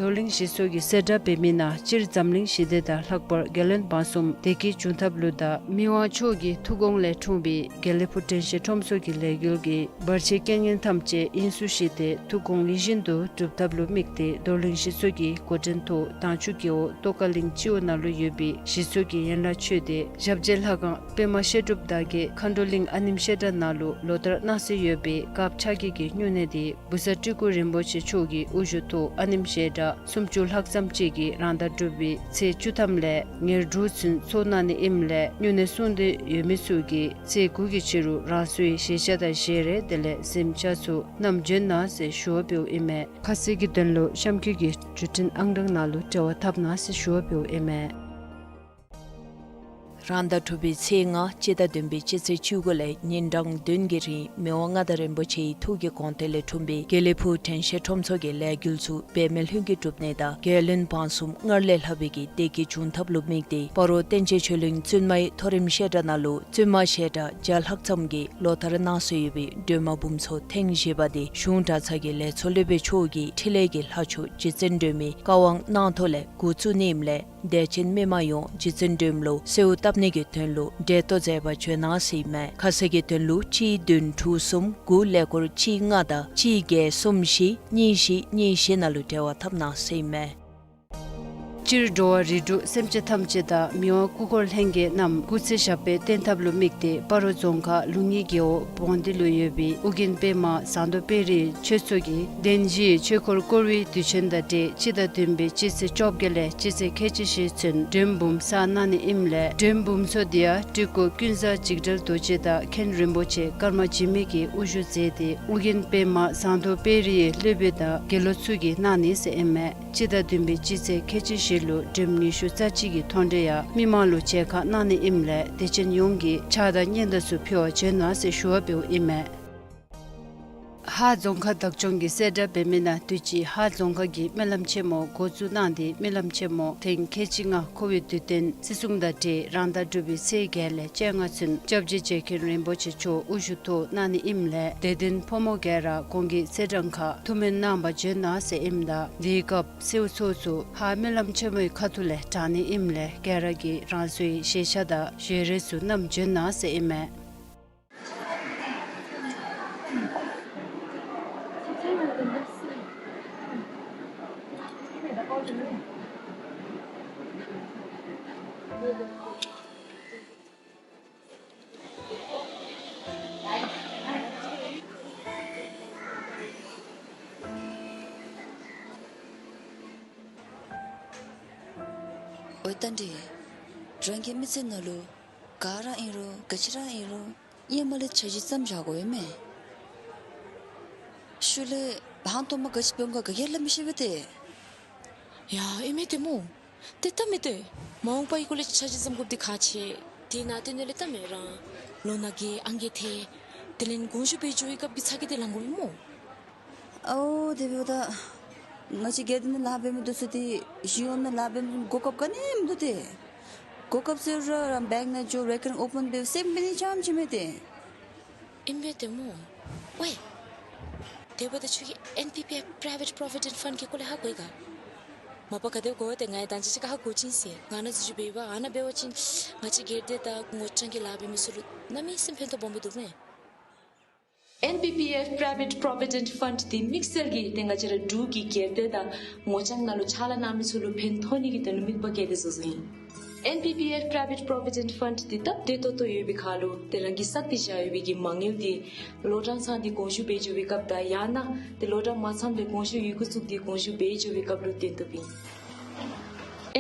རྡོར་གླིང་གཞིས་ཚོགས་ཀྱིས་གསལ་བསྒྲགས་འབད་མི་ནང་སྤྱིར་འཛམ་གླིང་ཞི་བདེ་དང་ལྷག་པར་རྒྱལ་བློན་འབངས་གསུམ་བདེ་སྐྱིད་འབྱུང་ཐབས་ལུ་དང་མི་དབང་མཆོག་གི་ཐུགས་དགོངས་ལས་འཁྲུངས་པའི་དགེ་ལེགས་ཕུག་དྲན་ཤེས་ཁྲོམ་ཚོགས་ཀྱི་ལས་འགུལ་གྱི་བར་ཆད་རྐྱེན་ངན་ཐམས་ཅད་དབྱིངས་སུ་བཞེས་ཏེ་ཐུགས་དགོངས་ཡིད་བཞིན་དུ་འགྲུབ་ཐབས་ལུ་དམིགས་ཏེ་རྡོར་གླིང་གཞིས་ཚོགས་ཀྱི་འགོ་འདྲེན་ཐོག་དྭངས་ཆུ་རྒེད་འོག་ཏོག་དཀར་གླིང་སྤྱི་འོག་ནང་ལུ་ཡོད་པའི་གཞིས་ཚོགས་ཀྱི་ཡན་ལག་ཆོས་སྡེ་ཞབས་རྗེས་ལྷ་ཁང་པདྨ་བཤད་སྒྲུབ་བདག་བསྐྱེད་མཁའ་འགྲོ་གླིང་ཨ་ནེམ་བཤད་གྲྭ་ནང་ལུ་ལོ་ལྟར་གནང་སྲོལ་ཡོད་པའི་དཀརཔོ་ཕྱག་བགྱིས་ཀྱི་སྨྱུང་གནས་འདི་བུ་གསར་སྤྲུལ་སྐུ་རིན་པོ་ཆེ་མཆོག་གི་དབུ་བཞུགས་ཐོག་ཨ་ནེམ་བཤད་གྲྭ་སུམ་ཅུ་ལྷག་ཙམ་ཅིག་གིས་རང་ཟླ་དྲུག་པའི་ཚེས་བཅུ་ཐམ་ལས་ཉེར་དྲུག་ཚུན་ཚོགས་གནང་ནི་ཨིནམ་ལས་སྨྱུང་གནས་སྲུང་འདོད་ཡོད་མི་ཚུ་གིས་ཚེས་དགུ་གི་ཕྱི་རུ་རང་སོའི་བཞེས་ཤ་དང་བཞེས་རས་དེ་ལས་གཟིམ་ཅག་ཚུ་བསྣམས་བྱོན་གནང་ཟེར་ཞུ་བ་འབདཝ་ཨིན་མས། ཁ་གསལ་གྱི་དོན་ལུ་གཤམ་འཁོད་ཀྱི་བརྒྱུད་འཕྲིན་ཨང་གྲངས་ནང་ལུ་འབྲེལ་བ་འཐབ་གནང་ཟེར་ཞུ་བ་འབདཝ་ཨིན་མས། རང་ཟླ་དྲུག་པའི་ཚེས་ལྔ་སྤྱི་ཟླ་བདུན་པའི་སྤྱི་ཚེས་བཅུ་དགུ་ལས་ཉིན་གྲངས་བདུན་གྱི་རིང་མི་དབང་མངའ་བདག་རིན་པོ་ཆེའི་ཐུགས་ཀྱི་དགོངས་གཏེར་ལས་འཁྲུངས་པའི་དགེ་ལེགས་ཕུག་དྲན་ཤེས་ཁྲོམ་ཚོགས་ཀྱི་ལས་འགུལ་ཚུ་འབད་མེད་ལྷུན་གྱིས་གྲུབ་ནི་དང་རྒྱལ་བློན་འབངས་གསུམ་སྔར་ལས་ལྷག་པའི་གི་བདེ་སྐྱིད་འབྱུང་ཐབས་ལུ་དམིགས་ཏེ་སྤ་རོ་བསྟན་ཆེན་ཆོས་གླིང་བཙུན་མའི་མཐོ་རིམ་བཤད་གྲྭ་ནང་ལུ་བཙུན་མ་བཤད་གྲྭ་བརྒྱ་ལྷག་ཙམ་གྱིས་ལོ་ལྟར་གནང་སྲོལ་ཡོད་པའི་སྒྲོལ་མ་འབུམ་ཚོགས་ཐེངས་བཞི་པ་འདི་གཞུང་གྲྭ་ཚང་གི་ལས་ཚོགས་སློབ་དཔོན་མཆོག་གིས་འཕྲིན་ལས་ཀྱི་ལྷ་མཆོག་རྗེ་བཙུན་སྒྲོལ་མའི་བཀའ་དབང་གནང་ཐོག་ལས་འགོ་བཙུགས་ནི་ཨིནམ་ལས་དད་ཅན་མི་མང་ཡོངས་རྗེ་བཙུན་སྒྲོལ་མ་ལུ་གསོལཝ་བཏབ་ནི་གི་དོན་ལུ་གྲལ་གཏོགས་མཛད་པར་བྱོན་གནང་ཟེར་ཨིན་མས། ཁ་གསལ་གྱི་དོན་ལུ་གཅིག་བདུན་དྲུག་གསུམ་དགུ་ཀླད་ཀོར་གཅིག་ལྔ་དང་གཅིག་བརྒྱད་གསུམ་བཞི་གཉིས་བཞི་གཉིས་བཞི་ནང་ལུ་འབྲེལ་བ་འཐབ་གནང་ཟེར་ཨིན་མས། སྤྱིར་འགྲོ་བ་རིགས་དྲུག་སེམས་ཅན་ཐམས་ཅད་དང་མི་དབང་སྐུ་འཁོར་ལྷན་རྒྱས་རྣམས་སྐུ་ཚེ་ཞབས་པད་བརྟན་ཐབས་ལུ་དམིགས་ཏེ་སྤ་རོ་རྫོང་ཁག་ལུང་གཉིས་རྒེད་འོག་བོང་སྡེ་ལུ་ཡོད་པའི་ཨོ་རྒྱན་པདྨ་ཟངས་མདོག་དཔལ་རིའི་ཆོས་ཚོགས་ཀྱིས་གདན་བཞིའི་ཆོས་འཁོར་བསྐོར་བའི་དུས་ཆེན་དང་འབྲེལ་སྤྱི་ཟླ་བདུན་པའི་སྤྱི་ཚེས་བཅོ་བརྒྱད་ལས་སྤྱི་ཚེས་ཁལ་གཅིག་བཞེས་ཚུན་སྒྲོལ་འབུམ་བསགས་གནང་ནི་ཨིནམ་ལས་སྒྲོལ་འབུམ་ཚོགས་འདི་ཡང་སྤྲུལ་སྐུ་ཀུན་བཟང་འཇིགས་བྲལ་རྡོ་རྗེ་དང་མཁན་རིན་པོ་ཆེ་ཀརྨ་འཇིགས་མེད་ཀྱིས་དབུ་བཞུགས་མཛད་དེ་ཨོ་རྒྱན་པདྨ་ཟངས་མདོག་དཔལ་རིའི་སློབ་དཔོན་དང་དགེ་སློབ་ཚུ་གིས་གནང་ནི་ཟེར་ཨིན་མས། སྤྱི་ཟླ་བདུན་པའི་སྤྱི་ཚེས་ཁལ་གཅིག་བཞི་ལུ་སྒྲོལ་མ་ཉི་ཤུ་རྩ་གཅིག་གི་མཐོང་གྲོལ་ཡང་མི་མང་ལུ་མཇལ་ཁ་གནང་ནི་ཨིནམ་ལས་དད་ཅན་ཡོངས་ཀྱིས་ཕྱག་དང་སྙན་དར་ཚུ་ཕུལ་བར་བྱོན་གནང་ཟེར་ཞུ་བ་འབདཝ་ཨིན་མས། ཧཱ་རྫོང་ཁག་བདག་སྐྱོང་གིས་གསལ་བསྒྲགས་འབད་མི་ནང་དུས་ཅི་ཧཱ་རྫོང་ཁག་གིས་སྨོན་ལམ་ཆེན་མོ་འགོ་བཙུགས་གནང་སྟེ་སྨོན་ལམ་ཆེན་མོ་ཐེངས་ཁལ་གཅིག་ལྔ་འཁོར་བའི་དུས་སྟོན་བརྩི་སྲུང་དང་འབྲེལ་རང་ཟླ་དྲུག་པའི་ཚེས་བརྒྱད་ལས་བཅོ་ལྔ་ཚུན་སྐྱབས་རྗེ་རྗེ་མཁན་རིན་པོ་ཆེ་མཆོག་དབུ་བཞུགས་ཐོག་གནང་ནི་ཨིནམ་ལས་དད་ལྡན་ཕོ་མོ་ག་ར་གོང་གི་ཚེས་གྲངས་ཁར་ཐུགས་སྨོན་གནང་བར་བྱོན་གནང་ཟེར་ཨིནམ་ད་དེའི་སྐབས་གསོལཝ་ཚོགས་ཚུ་ཧཱ་སྨོན་ལམ་ཆེན་མོའི་ཁ་ཐུག་ལས་དྲང་ནི་ཨིནམ་ལས་ག་ར་གིས་རང་སོའི་བཞེས་ཤ་དང་བཞེས་རས་ཚུ་བསྣམས་བྱོན་གནང་ཟེར་ཨིན་མས། འོ་ད་འདི་རང་གི་མི་ཚེ་ནང་ལུ་ག་ར་ཨིན་རུང་ག་ཅི་ར་ཨིན་རུང་ཧེ་མ་ལས་འཆར་གཞི་བརྩམ་བཞག་དགོ་ཨིན་མས། ཤུལ་ལས་ཧང་སྟོང་མ་ག་ཅི་འབད་འོང་ག་ག་གིས་སླབ་མི་ཤེས་པས་ཏེ། ཡ་ཨིན་མས་ཏེ་སྨོ། ཏེ་ད་མི་ཏེ་མ་འོངས་པའི་སྐོར་ལས་འཆར་གཞི་བརྩམ་དགོཔ་འདི་ཁག་ཆེ། དེ་ནང་དེ་ནང་ལས་ད་མི་རང་ལོ་ན་རྒས་ཨང་རྒས་ཐལ། དེ་ལས་དགོངས་ཞུ་འབད་འགྱོ་བའི་སྐབས་ཀྱི་ཚ་གྱང་འདི་ལང་དགོ་པས་སྨོ། ཨའོ་དེ་འབདཝ་ད་ང་བཅས་སྒེར་སྡེ་ནང་ལཱ་འབད་མི་འདི་ཚུ་ཏེ་གཞུང་ནང་ལཱ་འབད་མི་གོ་སྐབས་ག་ནི་མིན་འདུག་ཏེ། གོ་སྐབས་ཟེར་རུང་རང་བེངཀ་ནང་འགྱོ་རེ་ཀར་རེནཊ་ཨོ་པེན་འབད་སེམས་འབད་ནི་རྐྱངམ་ཅིག་མས་ཏེ། ཨིན་པས་ཏེ་སྨོ། ཝའི། དེ་འབདཝ་ད་ཁྱོད་ཀྱིས་ཨེན་པི་པི་ཨའི་པི་རའི་ཝེཊ་པོ་རོ་བི་ཌེནཊ་ཕནཌ་གི་སྐོར་ལས་ཧ་གོ་ཡི་ག། མ་པ་ག་དེ་གོ་ཏེ་ང་ཡང་ད་ཅི་ཅིག་ཧ་གོ་ཅི་ཟེར། ང་ནཱ་འཛུལ་ཞུགས་འབད་བ་ཨ་ནཱ་འབད་བ་ཅིན་ང་བཅས་སྒེར་སྡེ་དང་ངོ་རྐྱང་གི་ལཱ་འབད་མི་ཚུ་ལུ་གནམ་མེད་ས་མེད་ཕན་ཐོགས་སྦོམ་སྦེ་འདུག་མས། N P P F Private Provident Fund འདི་དམིགས་བསལ་གྱིས་ཏེ་ང་བཅས་ར་འབྲུག་གི་སྒེར་སྡེ་དང་ངོ་རྐྱང་ནང་ལུ་ཕྱག་ལཱ་གནང་མི་ཚུ་ལུ་ཕན་ཐོགས་ནི་གི་དོན་ལུ་དམིགས་པ་བསྐྱེད་དེ་བཟོ་བཟོཝ་ཨིན། N P P F Private Provident Fund འདི་སྟབས་བདེ་ཏོག་ཏོ་ཡོད་པའི་ཁར་ལུ་ཏེ་རང་གིས་བསགས་ཏེ་བཞག་ཡོད་པའི་གི་མ་དངུལ་འདི་ལོ་གྲངས་ཚང་སྟེ་དགོངས་ཞུ་འབད་འགྱོ་བའི་སྐབས་དང་ཡང་ན་ཏེ་ལོ་གྲངས་མ་ཚངམ་ལས་དགོངས་ཞུ་ཡི་གུ་བཙུགས་ཏེ་དགོངས་ཞུ་འབད་འགྱོ་བའི་སྐབས་ལུ་བཏོན་བཏུབ་ཨིན།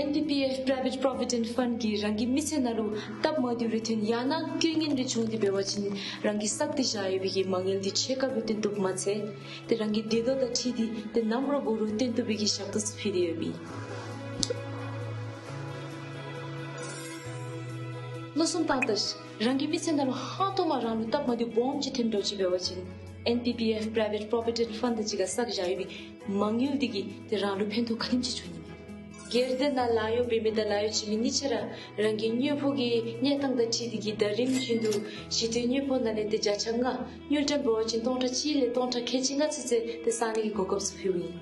N P P F Private Provident Fund གིས་རང་གི་མི་ཚེ་ནང་ལུ་སྟབས་མ་བདེཝ་རེ་ཐོན་ཡང་ན་དཀའ་ངལ་རེ་བྱུང་སྟེ་འབད་བ་ཅིན་རང་གིས་བསགས་ཏེ་བཞག་ཡོད་པའི་གི་མ་དངུལ་འདི་ཕྱེད་ཀ་སྦེ་བཏོན་བཏུབ་མ་ཚད་ཏེ་རང་གི་བདེ་སྡུག་དང་འཁྲིལ་ཏེ་ཏེ་ནམ་ར་འགོར་རུང་བཏོན་བཏུབ་པའི་གི་ཞག་ཏོག་ཚུ་ཕུལ་ཏེ་ཡོདཔ་ཨིན། མནོ་བསམ་བཏང་ད་ཤིག། རང་གི་མི་ཚེ་ནང་ལུ་ཧང་སྟོང་མ་རང་ལུ་སྟབས་མ་བདེཝ་སྦོམ་ཅིག་ཐོནམ་འདྲཝ་ཅིག་འབད་བ་ཅིན་N P P F Private Provident Fund གཅིག་ཁར་བསགས་བཞག་ཡོད་པའི་མ་དངུལ་འདི་གིས་ཏེ་རང་ལུ་ཕན་ཐོགས་ག་དེམ་ཅིག་བྱུང་ནི་མས། སྒེར་སྡེ་ནང་ལཱ་གཡོག་འབད་མི་དང་ལཱ་གཡོག་བྱིན་མི་གཉིས་ཆ་ར་རང་གི་དངུལ་ཕོགས་ཀྱི་གནས་སྟངས་དང་འཁྲིལ་ཏེ་གིས་ཟླ་རིམ་བཞིན་དུ་ཞི་དུལ་དངུལ་ཕོགས་ནང་ལས་ཏེ་བརྒྱ་ཆ་ལྔ་དངུལ་ཀྲམ་འབད་བ་ཅིན་སྟོང་ཕྲག་གཅིག་ལས་སྟོང་ཕྲག་ཁལ་གཅིག་ལྔ་ཚུན་ཚོད་ཏེ་བསག་ནི་གི་གོ་སྐབས་ཚུ་ཕུལཝ་ཨིན།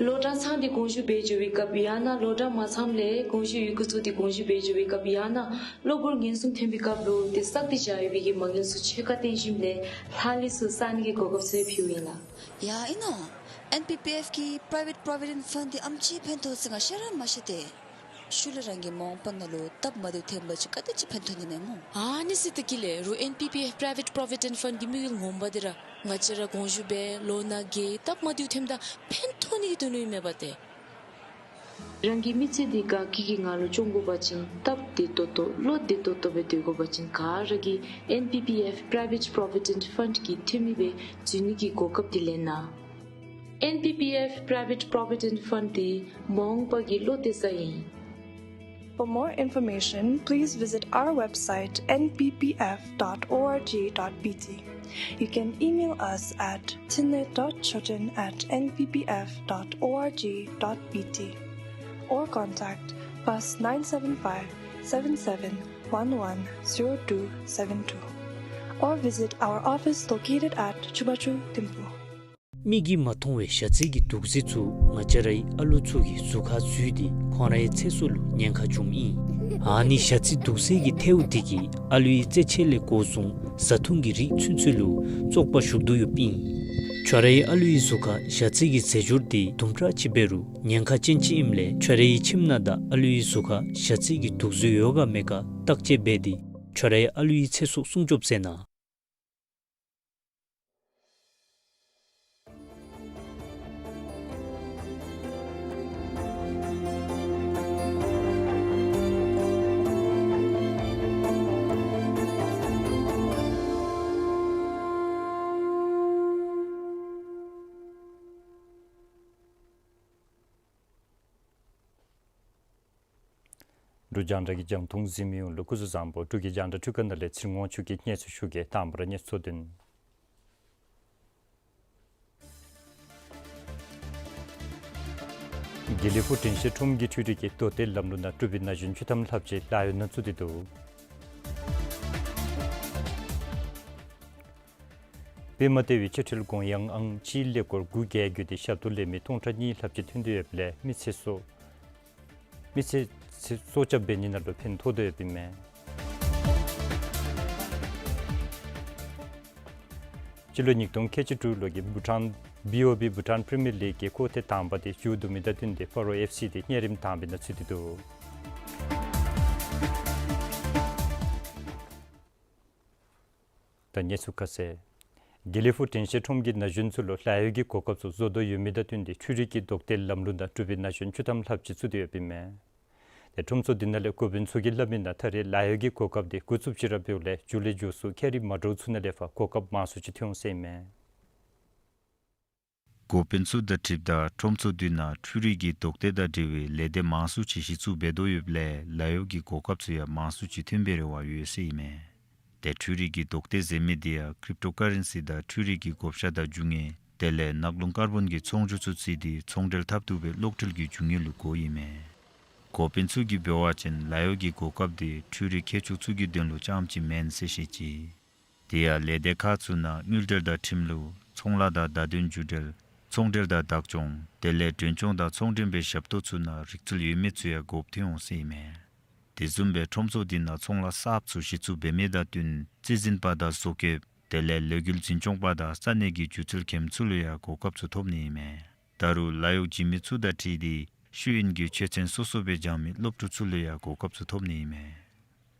ལོ་གྲངས་ཚང་སྟེ་དགོངས་ཞུ་འབད་འགྱོ་བའི་སྐབས་ཡང་ན་ལོ་གྲངས་མ་ཚངམ་ལས་དགོངས་ཞུ་ཡི་གུ་བཙུགས་ཏེ་དགོངས་ཞུ་འབད་འགྱོ་བའི་སྐབས་ཡང་ན་གློ་བུར་ངན་སོང་ཐོན་པའི་སྐབས་ལུ་ཏེ་བསགས་ཏེ་བཞག་ཡོད་པའི་གི་མ་དངུལ་ཚུ་ཕྱེད་ཀ་བཏོན་ཞིནམ་ལས་ལྷག་ལུས་ཚུ་བསག་ནི་གི་གོ་སྐབས་ཚུ་ཕུལཝ་ཨིན་ལགས། ཡ་ཨིན་ནོ། N P P F གི་Private Provident Fund འདི་ཨམ་ཅིག་ཕན་ཐོགས་ཟེར་ང་ཤེས་ར་མ་ཤེས་ཏེ། ཤུལ་ལས་རང་གི་མ་འོངས་པ་ནང་ལུ་སྟབས་མ་བདེཝ་ཐོན་པ་ཅིན་ག་དེ་ཅིག་ཕན་ཐོགས་ནི་མས་སྨོ། ཨ་ནི་ཟེར་ཏེ་གི་ལས་རུང་N P P F Private Provident Fund གི་དམིགས་ཡུལ་ངོ་མ་འདི་ར་ང་བཅས་ར་དགོངས་ཞུ་འབད་ལོ་ནང་གི་སྟབས་མ་བདེཝ་ཐོནམ་ད་ཕན་ཐོགས་ནི་གི་དོན་ལུ་ཨིན་མས་པ་ཏེ། རང་གི་མི་ཚེ་འདི་དགའ་སྐྱིད་ཀྱི་ངང་ལུ་སྐྱོང་དགོ་པ་ཅིན་སྟབས་བདེ་ཏོག་ཏོ་བློ་བདེ་ཏོག་ཏོ་སྦེ་སྡོད་དགོ་པ་ཅིན་ག་ར་གིས་N P P F Private Provident Fund གི་འཐུས་མི་སྦེ་འཛུལ་ནི་གི་གོ་སྐབས་འདི་ལེན་གནང་། N P P F Private Provident Fund འདི་མ་འོངས་པ་གི་བློ་གཏད་ས་ཨིན། For more information, please visit our website N P P F dot org dot B T. You can email us at tinle dot choten at N P P F dot org dot B T or contact plus nine seven five, seven seven one one, zero two seven two or visit our office located at Chubachu Thimphu. མིག་གིས་མ་མཐོང་བའི་ཞ་རྩི་གི་དུག་རྫས་ཚུ་ང་བཅས་རའི་ཨ་ལུ་ཚུ་གི་གཟུགས་ཁར་འཛུལ་ཏེ་ཁོང་རའི་ཚེ་སྲོག་ལུ་ཉེན་ཁ་འབྱུངམ་ཨིན། ཨ་ནི་ཞ་རྩི་དུག་རྫས་ཀྱི་ཐལཝ་འདི་གིས་ཨ་ལུའི་རྩེད་ཆས་ལས་འགོ་བཟུང་བཟའ་འཐུང་གི་རིགས་ཚུན་ཚོད་ལུ་བཙོག་པ་ཞུགས་དོ་ཡོདཔ་ཨིན། ཁྱོད་རའི་ཨ་ལུའི་གཟུགས་ཁར་ཞ་རྩི་གི་རྫས་སྦྱོར་འདི་དུམ་གྲ་ཅིག་འབད་རུང་ཉེན་ཁ་ཅན་ཅིག་ཨིནམ་ལས་ཁྱོད་རའི་ཁྱིམ་ནང་དང་ཨ་ལུའི་གཟུགས་ཁར་ཞ་རྩི་གི་དུག་རྫས་ཡོད་ག་མེད་ག་བརྟག་དཔྱད་འབད་དེ་ཁྱོད་རའི་ཨ་ལུའི་ཚེ་སྲོག་སྲུང་སྐྱོབ་མཛད་གནང་། འབྲུག་རྒྱང་བསྒྲགས་ཀྱི་རྒྱང་མཐོང་གཟིགས་མི་ཡོངས་ལུ་སྐུ་གཟུགས་བཟང་པོ། འབྲུག་གི་རྒྱང་བསྒྲགས་འཕྲུལ་ཁང་ནང་ལས་ཚེ་རིང་དབང་ཕྱུག་གིས་གནས་ཚུལ་ཞུ་གེ། དང་པ་ར་གནས་ཚུལ་དོན། དགེ་ལེགས་ཕུག་དྲན་ཤེས་ཁྲོམ་གྱི་འཕྲུལ་རིག་གི་རྡོག་སྟེ་ལམ་ལུགས་ནང་འབྲུག་པའི་ན་གཞོན་བཅུ་ཐམ་ལྷགཔ་ཅིག་ལཱ་གཡོག་ནང་བཙུགས་ཏེ་འདུག། དཔེ་མ་ལྟ་བའི་འཕྲུལ་ཁྲིམས་དགོངས་ཡངས་ཨང་གཅིག་ཀླད་ཀོར་དགུ་བརྒལ་བརྒྱུད་དེ་ཞབས་ཏོག་ལེན་མི་སྟོང་ཕྲག་གཉིས་ལྷགཔ་ཅིག་ཐོན་ཏེ་ཡོདཔ་ལས་མི་ཚེ་སྲོག་མི་ཚེ་སྲོག་སྐྱབས་འབད་ནི་ནང་ལུ་ཕན་ཐོགས་ཏེ་ཡོདཔ་ཨིན་མས། སྤྱི་ལོ་ཉིས་སྟོང་ཁལ་གཅིག་དྲུག་ལོ་གི་བྷུ་ཊཱན་བྷི་ཨོ་བྷི་བྷུ་ཊཱན་པི་རི་མི་ཡར་ལིག་གི་འཁོར་ཐེངས་དང་པ་དེ་མཇུག་བསྡུ་མི་དང་བསྟུན་ཏེ་ཕ་རོ་ཨེཕ་སི་དེ་གཉན་རིམས་དང་པའི་ནང་ཚུད་དེ་འདུག། ད་གནས་ཚུལ་ཁ་གསལ། དགེ་ལེགས་ཕུག་དྲན་ཤེས་ཁྲོམ་གྱིས་ན་གཞོན་ཚུ་ལུ་ལཱ་གཡོག་གི་གོ་སྐབས་ཚུ་བཟོ་དོ་ཡོད་མི་དང་བསྟུན་ཏེ་འཕྲུལ་རིག་གི་རྡོག་སྟེ་ལམ་ལུགས་ནང་འབྲུག་པའི་ན་གཞོན་བཅུ་ཐམ་ལྷགཔ་ཅིག་བཙུགས་ཏེ་ཡོདཔ་ཨིན་མས། ཏེ་ཁྲོམ་ཚུ་འདི་ནང་ལས་འགོ་དཔོན་ཚུ་གིས་སླབ་མི་ནང་ད་རེས་ལཱ་གཡོག་གི་གོ་སྐབས་དེ་འགོ་བཙུགསཔ་ཅིག་ར་འབདཝ་ལས་མཇུག་ལས་མཇུག་སུ་ཁེ་རིག་མ་འདྲཝ་ཚུ་ནང་ལས་ཕར་གོ་སྐབས་མང་སུ་ཅིག་ཐོན་འོང་ཟེར་ཨིན་མས། འགོ་དཔོན་ཚུ་དང་འཁྲིལཝ་ད་ཁྲོམ་ཚུ་འདི་ནང་འཕྲུལ་རིག་གི་རྡོག་སྟེ་དང་འབྲེལ་བའི་ལས་སྡེ་མང་སུ་ཅིག་གཞི་བཙུགས་འབད་དོ་ཡོདཔ་ལས་ལཱ་གཡོག་གི་གོ་སྐབས་ཚུ་ཡང་མང་སུ་ཅིག་ཐོན་པའི་རེ་བ་ཡོད་ཟེར་ཨིན་མས། ཏེ་འཕྲུལ་རིག་གི་རྡོག་སྟེ་ཟེར་མི་འདི་ཡང་ཀྲིབ་ཊོ་ཀ་རེན་སི་དང་འཕྲུལ་རིག་གི་བགོ་བཤའ་དང་རྒྱུ་དངོས་དེ་ལས་ནག་རླུང་ཀར་བོན་གྱི་ཚོང་སྒྱུར་ཚུ་བརྩིས་ཏེ་ཚོང་འབྲེལ་འཐབ་བཏུབ་པའི་གློག་འཕྲུལ་གྱི་རྒྱུ་དངོས་ལུ་གོཝ་ཨིན་མས། འགོ་དཔོན་ཚུ་གིས་འབད་བ་ཅིན་ལཱ་གཡོག་གི་གོ་སྐབས་འདི་འཕྲུལ་རིག་མཁས་མཆོག་ཚུ་གི་དོན་ལུ་རྐྱངམ་ཅིག་མེན་ཟེར་བཤད་ཅི། དེ་ཡང་ལས་སྡེ་ཁག་ཚུ་ནང་དངུལ་འབྲེལ་དང་ཁྲིམས་ལུགས་ཚོང་ལཱ་དང་བརྡ་དོན་བརྒྱུད་འབྲེལ་ ཚོང་འབྲེལ་དང་བདག་སྐྱོང་དེ་ལས་མགྲོན་སྐྱོང་དང་ཚོང་འབྲེལ་པའི་ཞབས་ཏོག་ཚུ་ནང་རིག་རྩལ་ཡོད་མི་ཚུ་ཡང་དགོཔ་ཐོན་འོང་ཟེར་ཨིན་མས། དེ་བཟུམ་སྦེ་ཁྲོམ་ཚོགས་འདི་ནང་ཚོང་ལཱ་གསརཔ་ཚུ་གཞི་བཙུགས་འབད་མི་དང་བསྟུན་རྩིས་འཛིན་པ་དང་བཟོ་བཀོདཔ་དེ་ལས་ལས་འགུལ་འཛིན་སྐྱོང་པ་དང་ས་གནས་ཀྱི་སྒྱུ་རྩལ་མཁནམ་ཚུ་ལུ་ཡང་གོ་སྐབས་ཚུ་ཐོབ་ནི་ཨིན་མས། ད་རུང་ལཱ་གཡོག་བྱིན་མི་ཚུ་དང་འཁྲིལ་ཏེ་ཤེས་ཡོན་གྱི་ཆོས་ཚན་སོ་སོ་སྦེ་སྦྱང་མི་སློབ་ཕྲུག་ཚུ་ལུ་ཡང་གོ་སྐབས་ཚུ་ཐོབ་ནི་ཨིན་མས།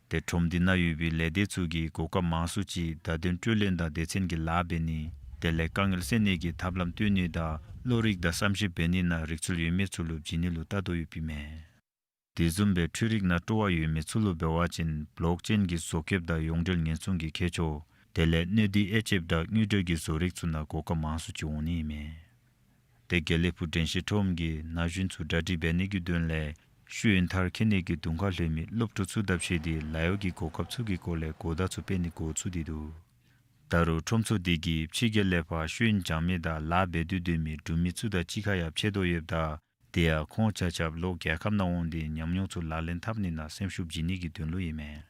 ཏེ་ཁྲོམ་འདི་ནང་ཡོད་པའི་ལས་སྡེ་ཚུ་གིས་གོ་སྐབས་མང་སུ་ཅིག་བརྡ་དོན་སྤྲོད་ལེན་དང་སྡེ་ཚན་གྱི་ལཱ་འབད་ནི་དེ་ལས་དཀའ་ངལ་སེལ་ནི་གི་ཐབས་ལམ་སྟོན་ནི་དང་བློ་རིག་དང་བསམ་ཤེས་འབད་ནི་ནང་རིག་རྩལ་ཡོད་མི་ཚུ་ལུ་བྱིན་ནི་ལུ་བལྟ་དོ་ཡོདཔ་ཨིན་མས། དེ་བཟུམ་སྦེ་འཕྲུལ་རིག་ནང་སྤྲོ་བ་ཡོད་མི་ཚུ་ལུ་འབད་བ་ཅིན་བློག་ཅེན་གྱི་བཟོ་བཀོདཔ་དང་ཡོངས་འབྲེལ་ཉེན་སྲུང་གི་མཁས་མཆོག་དེ་ལས་སྣོད་འདི་དབྱེ་དཔྱད་དང་དངུལ་འབྲེལ་གྱི་བཟོ་རིག་ཚུ་ནང་གོ་སྐབས་མང་སུ་ཅིག་འོང་ནི་ཨིན་མས། ཏེ་དགེ་ལེགས་ཕུག་དྲན་ཤེས་ཁྲོམ་གྱིས་ན་གཞོན་ཚུ་གྲ་སྒྲིག་འབད་ནི་གི་དོན་ལས་ཤེས་ཡོན་མཐར་འཁྱོལ་ནི་གི་དུང་ཁ་ལྷོད་མི་སློབ་ཕྲུག་ཚུ་དང་ཕྱད་དེ་ལཱ་གཡོག་གི་གོ་སྐབས་ཚུ་གི་སྐོར་ལས་གོ་བརྡ་ཚུ་སྤེལ་ནི་འགོ་བཙུགས་ཏེ་འདུག། ད་རུང་ཁྲོམ་ཚོགས་འདི་གིས་ཕྱི་རྒྱལ་ལས་ཕར་ཤེས་ཡོན་སྦྱང་མི་དང་ལཱ་འབད་དོ་སྡོད་མི་འབྲུག་མི་ཚུ་དང་གཅིག་ཁར་ཡང་ཕྱད་དོ་ཡོདཔ་ད་དེ་ཡང་ཁོང་ཆ་ཁྱབ་ལོག་རྒྱལ་ཁབ་ནང་འོང་སྟེ་ཉམས་མྱོང་ཚུ་ལག་ལེན་འཐབ་ནི་ནང་སེམས་ཤུགས་བྱིན་ནི་གི་དོན་ལུ་ཨིན་མས།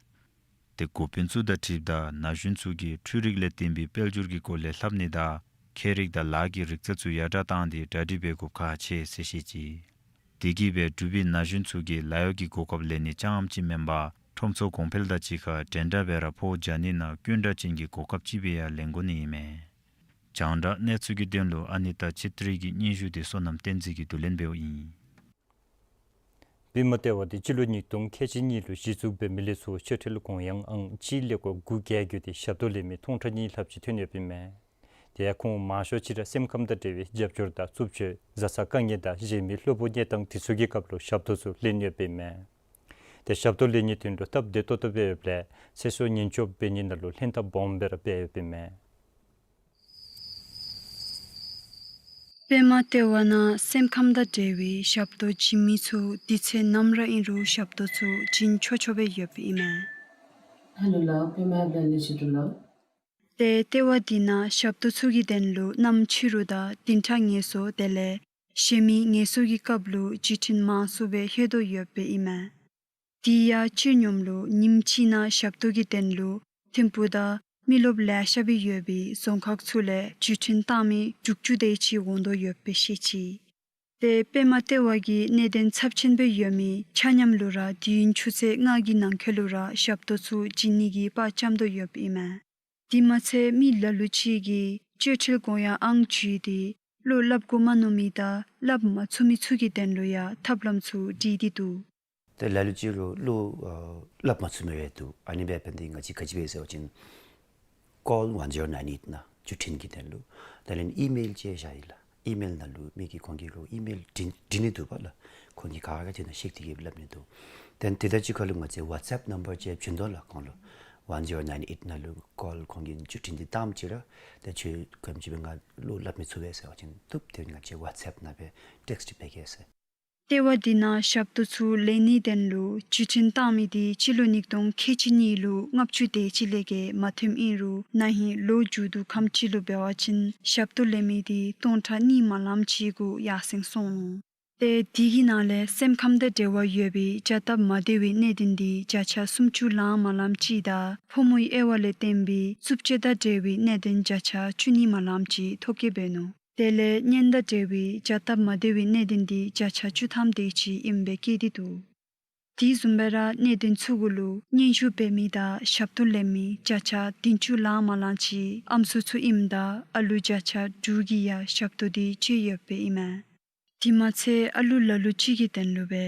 ཏེ་འགོ་དཔོན་ཚུ་དང་འཁྲིལཝ་ད་ན་གཞོན་ཚུ་གིས་འཕྲུལ་རིག་ལས་བརྟེན་པའི་དཔལ་འབྱོར་གྱི་སྐོར་ལས་ལྷབ་ནི་དང་མཁས་རིག་དང་ལཱ་གི་རིག་རྩལ་ཚུ་ཡར་དྲག་བཏང་སྟེ་གྲ་སྒྲིག་འབད་དགོཔ་ཁག་ཆེ་ཟེར་བཤད་ཅི། དེ་གིས་སྦེ་འབྲུག་པའི་ན་གཞོན་ཚུ་གིས་ལཱ་གཡོག་གི་གོ་སྐབས་ལེན་ནི་རྐྱངམ་ཅིག་མེན་པར་ཁྲོམ་ཚོགས་གོང་འཕེལ་དང་གཅིག་ཁར་འདྲན་འདྲ་སྦེ་ར་ཕོཝ་རྒྱག་ནི་ནང་སྐྱོན་དྲག་ཅན་གྱི་གོ་སྐབས་ཅིག་སྦེ་ཡང་ལེན་དགོ་ནི་ཨིན་མས། རྒྱང་བསྒྲགས་གནས་ཚུལ་གྱི་དོན་ལུ་ཨ་ནི་ཏ་ཆིབ་ཏྲི་གི་སྙན་ཞུ་དེ་བསོད་ནམས་བསྟན་འཛིན་གྱིས་བསྡུ་ལེན་འབདཝ་ཨིན། པདྨ་ལྟེ་བ་དེ་སྤྱི་ལོ་ཉིས་སྟོང་ཁལ་གཅིག་གཉིས་ལུ་གཞི་བཙུགས་འབད་མི་ལས་ཚོགས་སྤྱོད་ཁྲལ་དགོངས་ཡངས་ཨང་གཅིག་ཀླད་ཀོར་དགུ་བརྒྱད་བརྒྱུད་དེ་ཞབས་ཏོག་ལེན་མི་སྟོང་ཕྲག་གཉིས་ལྷགཔ་ཅིག་ཐོན་ཡོདཔ་ཨིན་མས། དེ་ཡང་ཁོང་མང་ཤོས་ཅིག་ར་སེམས་ཁམས་དང་འབྲེལ་བའི་རྒྱབ་སྐྱོར་དང་རྩུབ་སྤྱོད་བཟའ་ཚང་དཀའ་ངལ་དང་གཞན་མི་བློ་ཕུགས་གནས་སྟངས་དེ་ཚུ་གི་སྐབས་ལུ་ཞབས་ཏོག་ཚུ་ལེན་ཡོདཔ་ཨིན་མས། དེ་ཞབས་ཏོག་ལེན་ནིའི་དོན་ལུ་སྟབས་བདེ་ཏོག་ཏོ་སྦེ་ཡོདཔ་ལས་ཚེ་སྲོག་ཉེན་སྐྱོབ་འབད་ནི་ནང་ལུ་ལྷན་ཐབས་སྦོམ་སྦེ་ར་འབད་ཡོདཔ་ཨིན་མས། པདྨ་ལྟེ་བ་ནང་སེམས་ཁམས་དང་འབྲེལ་བའི་ཞབས་ཏོག་བྱིན་མི་ཚུ་དུས་ཚོད་ནམ་ར་ཨིན་རུང་ཞབས་ཏོག་ཚུ་བྱིན་ཆོག་ཆོག་སྦེ་ཡོདཔ་ཨིན་མས། ཧེ་ལོ་ལགས། པདྨ་ལྟེ་བ་ལས་བྱོན་ཏོ་ལགས། ཏེ་ལྟེ་བ་འདི་ནང་ཞབས་ཏོག་ཚུ་གི་དོན་ལུ་གནམ་ཕྱི་རུ་དང་བདུན་ཕྲག་ངལ་གསོ་དེ་ལས་གཞན་མི་ངལ་གསོ་གི་སྐབས་ལུ་བརྒྱུད་འཕྲིན་མང་སུ་སྦེ་ལྷོད་དོ་ཡོདཔ་ཨིན་མས། དེ་ཡང་སྤྱིར་སྙོམས་ལུ་ཉིནམ་གཅིག་ནང་ཞབས་ཏོག་གི་དོན་ལུ་ཐིམ་ཕུག་དང་མི་རློབས་ལེ་ཤ་སྦེ་ཡོད་པའི་རྫོང་ཁག་ཚུ་ལས་བརྒྱུད་འཕྲིན་བཏང་མི་དྲུག་ཅུ་དེ་ཅིག་འོང་དོ་ཡོདཔ་སྦེ་བཤད་ཅི། ཏེ་པདྨ་ལྟེ་བ་གི་གནད་དོན་ཚབས་ཆེན་སྦེ་ཡོད་མི་ཆ་མཉམ་ལུ་ར་དུས་ཡུན་ཆུ་ཚོད་ལྔ་གི་ནང་འཁོད་ལུ་ར་ཞབས་ཏོག་ཚུ་བྱིན་ནི་གི་དཔའ་བཅམ་དོ་ཡོདཔ་ཨིན་མས། དེ་མ་ཚད་མི་ལ་ལུ་ཅིག་གིས་སྤྱོད་ཁྲལ་དགོངས་ཡངས་ཨང་བརྒྱུད་དེ་བློ་སླབ་དགོ་མ་མནོ་མི་དང་སླབ་མ་ཚུགས་མི་ཚུ་གི་དོན་ལུ་ཡང་ཐབས་ལམ་ཚུ་སྒྲིག་སྟེ་འདུག། ཏེ་ལ་ལུ་ཅིག་ལུ་བློ་ཨ་སླབ་མ་ཚུགས་མི་རེ་འདུག། ཨ་ནི་སྦེ་འབདན་ཏེ་ང་བཅས་ག་ཅི་འབད་ཟེར་བ་ཅིན་ཀོལ་ཝན་ཛི་རོ་ནའིན་ཨེཊ་ནང་བརྒྱུད་འཕྲིན་གྱི་དོན་ལུ་དེ་ལས་ཨི་མེལ་ཅིག་བཞག་ཡི་ལགས། ཨི་མེལ་ནང་ལུ་མི་གིས་ཁོང་གི་ལུ་ཨི་མེལ་འབྲི་འབྲི་ནི་འདུག་པ་ལགས། ཁོང་གིས་ག་ར་ག་དེ་ནང་བཤད་དེ་གིས་སླབ་ནི་འདུག། དེ་དེ་དང་གཅིག་ཁར་ལུ་ང་བཅས་ཝཊས་ཨེཔ་ནམ་བར་ཅིག་བྱིན་དོ་ལགས་ཁོང་ལུ། ཝན་ཛི་རོ་ནའིན་ཨེཊ་ནང་ལུ་ཀོལ་ཁོང་གིས་བརྒྱུད་འཕྲིན་འདི་བཏངམ་ཅིག་ར་ཏེ་ཁྱོད་ག་དེམ་ཅིག་སྦེ་ང་བློ་སླབ་མི་ཚུགས་པས་ཟེར་བ་ཅིན་བཏུབ། ཏེ་ང་བཅས་ཝཊས་ཨེཔ་ནང་སྦེ་ཊེགསཊ་འབད་གེ་ཟེར། ལྟེ་བ་འདི་ནང་ཞབས་ཏོག་ཚུ་ལེན་ནིའི་དོན་ལུ་བརྒྱུད་འཕྲིན་བཏང་མི་འདི་སྤྱི་ལོ་ཉིས་སྟོང་ཁལ་གཅིག་གཉིས་ལུ་ལྔ་བཅུ་དེ་ཅིག་ལས་བརྒལ་མ་ཐོནམ་ཨིན་རུང་ན་ཧིང་ལོ་མཇུག་བསྡུ་ཁམས་ཅིག་ལུ་འབད་བ་ཅིན་ཞབས་ཏོག་ལེན་མི་འདི་སྟོང་ཕྲག་གཉིས་མ་ལངམ་ཅིག་གུ་ཡར་སེང་སོང་ནུག། ཏེ་དེ་གི་ནང་ལས་སེམས་ཁམས་དང་འབྲེལ་བ་ཡོད་པའི་བྱ་སྟབས་མ་བདེ་བའི་གནད་དོན་འདི་བརྒྱ་ཆ་སུམ་ཅུ་ལང་མ་ལངམ་ཅིག་དང་ཕོ་མོའི་དབྱེ་བ་ལས་བརྟེན་པའི་རྩུབ་སྤྱོད་དང་འབྲེལ་བའི་གནད་དོན་བརྒྱ་ཆ་བཅུ་གཉིས་མ་ལངམ་ཅིག་ཐོ་བཀོད་འབད་ནུག། དེ་ལས་གཉེན་དང་འབྲེལ་བའི་བྱ་སྟབས་མ་བདེ་བའི་གནད་དོན་འདི་བརྒྱ་ཆ་བཅུ་ཐམ་དེ་ཅིག་ཨིནམ་སྦེ་བཀོད་དེ་འདུག། དེ་བཟུམ་སྦེ་ར་གནད་དོན་ཚུ་གུ་ལུ་སྙན་ཞུ་འབད་མི་དང་ཞབས་ཏོག་ལེན་མི་བརྒྱ་ཆ་བདུན་ཅུ་ལང་མ་ལངམ་ཅིག་ཨམ་སྲུ་ཚུ་ཨིནམ་ད་ཨ་ལུ་བརྒྱ་ཆ་དྲུག་གིས་ཡང་ཞབས་ཏོག་འདི་སྤྱོད་ཡོདཔ་ཨིན་མས། དེ་མ་ཚད་ཨ་ལུ་ལ་ལུ་ཅིག་གི་དོན་ལུ་སྦེ་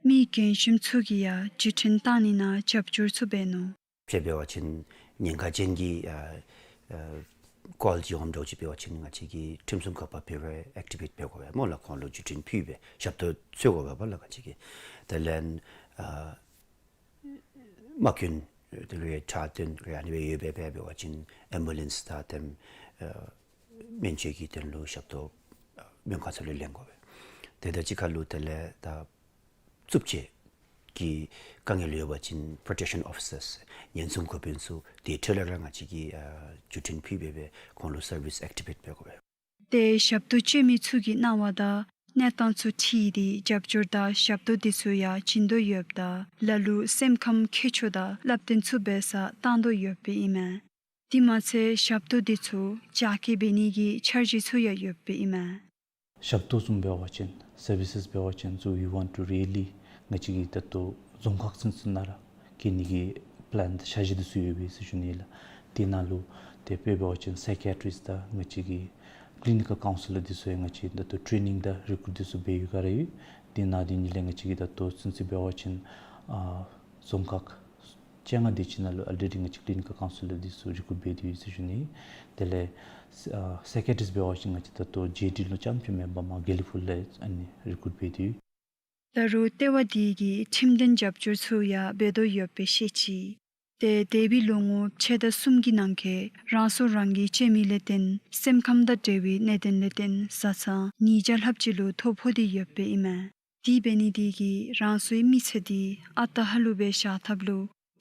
མི་རྒན་ཤོས་ཚུ་གིས་ཡང་བརྒྱུད་འཕྲིན་བཏང་ནི་ནང་རྒྱབ་སྐྱོར་ཚུ་འབད་ནུག། དཔེ་འབད་བ་ཅིན་ཉེན་ཁ་ཅན་གྱི་ཨ་ཨ་ཀོལ་ཅིག་འོངམ་འདྲཝ་ཅིག་འབད་བ་ཅིན་ང་བཅས་ཀྱིས་ཁྲིམས་སྲུང་འགག་པ་ཕུད་རེ་ཨེཀ་ཊི་ཝེཊ་འབད་དགོ་པས་སྨོ་ལགས། ཁོང་ལུ་བརྒྱུད་འཕྲིན་ཕུལ་སྦེ་ཞབས་ཏོག་འཚོལ་དགོ་པས་ལགས་ང་བཅས་ཀྱིས། དེ་ལས་ཨ་མ་གྱོན་དེ་ལུ་ཡང་ཁྲག་བཏོན་རེ་ཨ་ནི་སྦེ་ཡོད་པའི་འབད་བ་ཅིན་ཨེམ་བུ་ལེནསི་དང་དེམ་ཨ་སྨན་བཅོས་ཀྱི་དོན་ལུ་ཞབས་ཏོག་ཨ་སྨན་ཁང་ཚུ་ལས་ལེན་དགོ་པས། དེ་དང་གཅིག་ཁར་ལུ་དེ་ལས་ད་རྩུབ་སྤྱོད་ཀྱི་དཀའ་ངལ་ཡོད་པ་ཅིན་པྲོ་ཊེཀ་ཤཱན་ཨོ་ཕི་སརསི་ཉེན་སྲུང་འགོ་དཔོན་ཚུ་དེ་འཕྲོ་ལས་ར་ང་བཅས་ཀྱིས་ཨ་བརྒྱུད་འཕྲིན་ཕུལ་སྦེ་སྦེ་ཁོང་ལུ་སར་བིསི་ཨེཀ་ཊི་ཝེཊ་འབད་དགོ་པས། ཏེ་ཞབས་ཏོག་སྤྱོད་མི་ཚུ་གི་གནང་བ་དང་གནས་སྟངས་ཚུ་འཁྲིལ་ཏེ་རྒྱབ་སྐྱོར་དང་ཞབས་ཏོག་འདི་ཚུ་ཡང་བྱིན་དོ་ཡོདཔ་ད་ལ་ལུ་སེམས་ཁམས་མཁས་མཆོག་དང་བསླབ་སྟོན་ཚུ་འབད་སར་བཏང་དོ་ཡོདཔ་ཨིན་མས། དེ་མ་ཚད་ཞབས་ཏོག་འདི་ཚུ་རྒྱ་སྐྱེད་འབད་ནི་གི་འཆར་གཞི་ཚུ་ཡང་ཡོདཔ་ཨིན་མས། ཞབས་ཏོག་བཟུམ་འབད་བ་ཅིན་སར་བི་སེས་འབད་བ་ཅིན་ཚུ་we want to really ང་བཅས་ཀྱིས་ད་ལྟོ་རྫོང་ཁག་ཚུན་ཚོད་ནང་ར་བཀལ་ནི་གི་པི་ལཱན་དང་འཆར་གཞི་འདི་ཚུ་ཡོད་པས་ཟེར་ཞུ་ནི་ལགས། དེ་ནང་ལུ་དེ་དཔེ་འབད་བ་ཅིན་སའི་ཀི་ཡ་ཊི་རིསཊ་དང་ང་བཅས་ཀྱི་ཀི་ལི་ནི་ཀཱལ་ཀའུན་སི་ལར་འདི་ཚུ་ཡང་ང་བཅས་ད་ལྟོ་ཊེ་ནིང་དང་རི་ཀུཊ་འདི་ཚུ་འབད་ཡོད་ག་ར་ཡོད། དེ་ནང་དེ་ཉིད་ལས་ང་བཅས་ཀྱིས་ད་ལྟོ་ཚུན་ཚོད་འབད་བ་ཅིན་ཨ་རྫོང་ཁག་བཅོ་ལྔ་དེ་ཅིག་ནང་ལུ་ཨལ་རེ་ཌི་ང་བཅས་ཀི་ལི་ནི་ཀཱལ་ཀའུན་སི་ལར་འདི་ཚུ་རི་ཀུཊ་འབད་དེ་ཡོད་ཟེར་ཞུ་ནི། དེ་ལས་ཨ་སའི་ཀི་ཡ་ཊི་རིསཊ་འབད་བ་ཅིན་ང་བཅས་ད་ལྟོ་ཇེ་ཌི་ལུ་རྐྱངམ་ཅིག་མེན་པར་མར་དགེ་ལེགས་ཕུག་ལས་ཨ་ནི་རི་ཀུཊ་འབད་དེ་ཡོད། ད་རུང་ལྟེ་བ་འདི་གིས་ཁྲིམས་དོན་རྒྱབ་སྐྱོར་ཚུ་ཡང་འབད་དོ་ཡོདཔ་སྦེ་བཤད་ཅི། ཏེ་འདས་པའི་ལོ་ངོ་ཕྱེད་དང་གསུམ་གྱི་ནང་འཁོད་རང་སྲོག་རང་གིས་བཅད་མི་ལས་བརྟེན་སེམས་ཁམས་དང་འབྲེལ་བའི་གནད་དོན་ལས་བརྟེན་བཟའ་ཚང་ཉིས་བརྒྱ་ལྷགཔ་ཅིག་ལུ་ཐོ་ཕོག་སྟེ་ཡོདཔ་ཨིན་མས། དེ་འབད་ནི་དེ་གིས་རང་སོའི་མི་ཚེ་འདི་ཨ་རྟག་ཧ་ལུགས་སྦེ་བཞག་ཐབས་ལུ་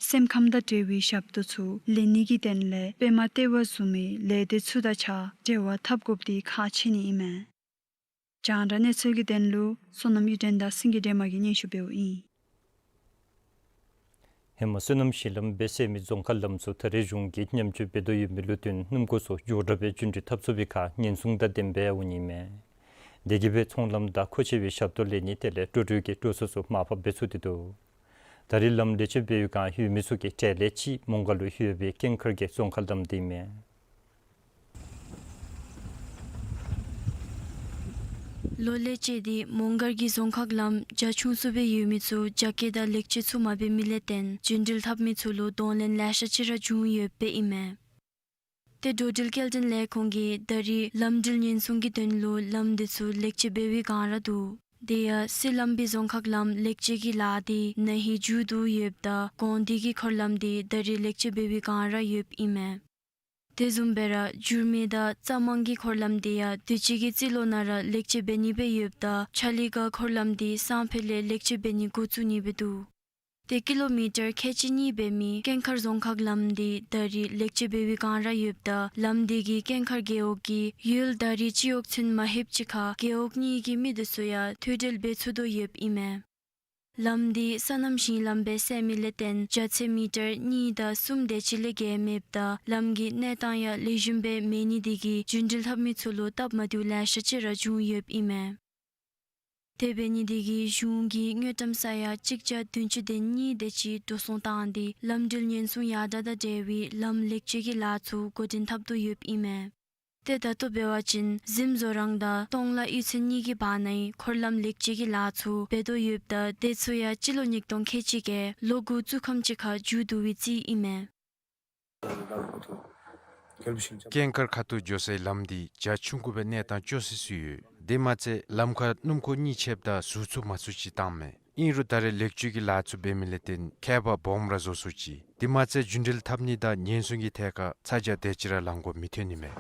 སེམས་ཁམས་དང་འབྲེལ་བའི་ཞབས་ཏོག་ཚུ་ལེན་ནི་གི་དོན་ལས་པདྨ་ལྟེ་བ་བཟུམ་མའི་ལས་སྡེ་ཚུ་དང་གཅིག་ཁར་འབྲེལ་བ་འཐབ་དགོཔ་འདི་ཁག་ཆེ་ནི་ཨིན་མས། རྒྱང་བསྒྲགས་གནས་ཚུལ་གྱི་དོན་ལུ་བསོད་ནམས་གཡུ་སྒྲོན་དང་སེང་གེ་སྒྲོལ་མ་གིས་སྙན་ཞུ་འབདཝ་ཨིན། ཧེ་མ་སོ་ནམ་ཞིང་ལམ་སྦེ་ཟེར་མི་རྫོང་ཁག་ལམ་ཚུ་ད་རེས་གཞུང་གིས་ཉམས་བཅོས་འབད་དོ་ཡོད་མི་ལུ་བརྟེན་སྣུམ་འཁོར་ཚུ་མགྱོགས་དྲགས་སྦེ་རྒྱུན་འགྲུལ་འཐབ་ཚུགས་པའི་ཁར་ཉེན་སྲུང་དང་ལྡནམ་སྦེ་འོང་ནི་མས། དེ་གིས་སྦེ་ཚོང་ལམ་དང་མཁོ་ཆེ་བའི་ཞབས་ཏོག་ལེན་ནི་དེ་ལས་འགྲོ་འགྲུལ་གྱི་འགྲོ་སོང་ཚུ་མར་ཕབ་འབད་ཚུགས་ཏེ་འདུག། ད་རེས་ལམ་ལེགས་བཅོས་འབད་བའི་བསྒང་ཡོད་མི་ཚུ་གི་གྲས་ལས་གཅིག་མོང་སྒར་ལུ་ཡོད་པའི་ཀེང་ཁར་གྱི་རྫོང་ཁག་ལམ་འདི་ཨིན་མས། ལོ་ལས་བཅད་དེ་མོང་སྒར་གྱི་རྫོང་ཁག་ལམ་རྒྱ་ཆུང་སུ་སྦེ་ཡོད་མི་ཚུ་རྒྱ་སྐྱེད་དང་ལེགས་བཅོས་ཚུ་མ་འབད་མི་ལས་བརྟེན་རྒྱུན་འགྲུལ་འཐབ་མི་ཚུ་ལུ་གདོང་ལེན་ལེ་ཤ་ཅིག་ར་བྱུང་ཡོདཔ་ཨིན་མས། ཏེ་འགྲོ་འགྲུལ་སྐྱེལ་འདྲེན་ལས་ཁུངས་ཀྱིས་ད་རེས་ལམ་འགྲུལ་ཉེན་སྲུང་གི་དོན་ལུ་ལམ་འདི་ཚུ་ལེགས་བཅོས་འབད་བའི་བསྒང་ར་འདུག། དེ་ཡང་སི་ལམ་བི་རྫོང་ཁག་ལམ་ལེགས་བཅོས་ཀྱི་ལཱ་འདི་ན་ཧིང་མཇུག་བསྡུ་ཡོདཔ་ད་དགོང་དེ་གི་འཁོར་ལམ་འདི་ད་རེས་ལེགས་བཅོས་འབད་བའི་བསྒང་ར་ཡོདཔ་ཨིན་མས། དེ་བཟུམ་སྦེ་ར་འགྱུར་མེད་དང་རྩ་མང་གི་འཁོར་ལམ་འདི་ཡང་དུས་ཅི་གི་རྩིས་ལོ་ནང་ར་ལེགས་བཅོས་འབད་ནི་སྦེ་ཡོདཔ་ད་ཆ་ལི་ག་འཁོར་ལམ་འདི་སང་ཕོད་ལས་ལེགས་བཅོས་འབད་ནི་འགོ་བཙུགས་ནི་སྦེ་འདུག། ཏེ་ཀི་ལོ་མི་ཊར་ཁལ་གཅིག་གཉིས་འབད་མི་ཀེང་ཁར་རྫོང་ཁག་ལམ་འདི་ད་རེས་ལེགས་བཅོས་འབད་བའི་བསྒང་ར་ཡོདཔ་ད་ལམ་འདི་གིས་ཀེང་ཁར་རྒེད་འོག་གི་ཡུལ་ད་རེས་སྤྱི་འོག་ཚུན་མ་ལྷོདཔ་ཅིག་ཁར་རྒེད་འོག་གཉིས་ཀྱི་མི་འདི་ཚུ་ཡང་ཐུག་འཕྲད་འབད་ཚུགས་དོ་ཡོདཔ་ཨིན་མས། ལམ་འདི་སོ་ནམ་ཞིང་ལམ་སྦེ་ཟེར་མི་ལས་བརྟེན་རྒྱ་ཚད་མི་ཊར་གཉིས་དང་གསུམ་དེ་ཅིག་ལས་བརྒལ་མེདཔ་ད་ལམ་གྱི་གནས་སྟངས་ཡང་ལེགས་ཤོམ་སྦེ་མེད་ནི་དེ་གིས་རྒྱུན་འགྲུལ་འཐབ་མི་ཚུ་ལུ་སྟབས་མ་བདེཝ་ལེ་ཤ་ཅིག་ར་བྱུང་ཡོདཔ་ཨིན་མས། དེ་འབད་ནི་དེ་གིས་གཞུང་གིས་དངུལ་ཀྲམ་ས་ཡ་གཅིག་བརྒྱ་བདུན་ཅུ་དོན་གཉིས་དེ་ཅིག་འགྲོ་སོང་བཏང་སྟེ་ལམ་འགྲུལ་ཉེན་སྲུང་ཡར་དྲགས་དང་འབྲེལ་བའི་ལམ་ལེགས་བཅོས་ཀྱི་ལཱ་ཚུ་འགོ་འདྲེན་འཐབ་དོ་ཡོདཔ་ཨིན་མས། ཏེ་ད་ལྟོ་འབད་བ་ཅིན་གཟིམ་བཟོ་རོང་དང་སྟོང་ལ་གཡུས་ཚན་གཉིས་ཀྱི་བར་ནའི་འཁོར་ལམ་ལེགས་བཅོས་ཀྱི་ལཱ་ཚུ་འབད་དོ་ཡོདཔ་ད་དེ་ཚུ་ཡང་སྤྱི་ལོ་ཉིས་སྟོང་ཁལ་གཅིག་གི་ལོ་དགུ་བཙུགས་ཁམས་ཅིག་ཁར་མཇུག་བསྡུ་བའི་རྩིས་ཨིན་མས། ཀེང་ཁར་ཁ་ཐུག་འགྱོ་སའི་ལམ་འདི་རྒྱ་ཆུང་ཀུ་སྦེ་གནས་སྟངས་སྐྱོ་སི་སི་ཡོད། དེ་མ་ཚད་ལམ་ཁར་སྣུམ་འཁོར་གཉིས་ཆདཔ་ད་ཟུར་ཚུགས་མ་ཚུགས་ཅིག་བཏངམ་མས། ཨིན་རུང་ད་རེས་ལེགས་བཅོས་ཀྱི་ལཱ་ཚུ་འབད་མི་ལས་བརྟེན་ཁྱད་པར་སྦོམ་ར་བཟོ་ཚུགས་ཅི། དེ་མ་ཚད་རྒྱུན་འགྲུལ་འཐབ་ནི་དང་ཉེན་སྲུང་གི་ཐད་ཁར་ཚ་གྱང་དེ་ཅིག་ར་ལང་དགོཔ་མི་ཐོན་ནི་མས།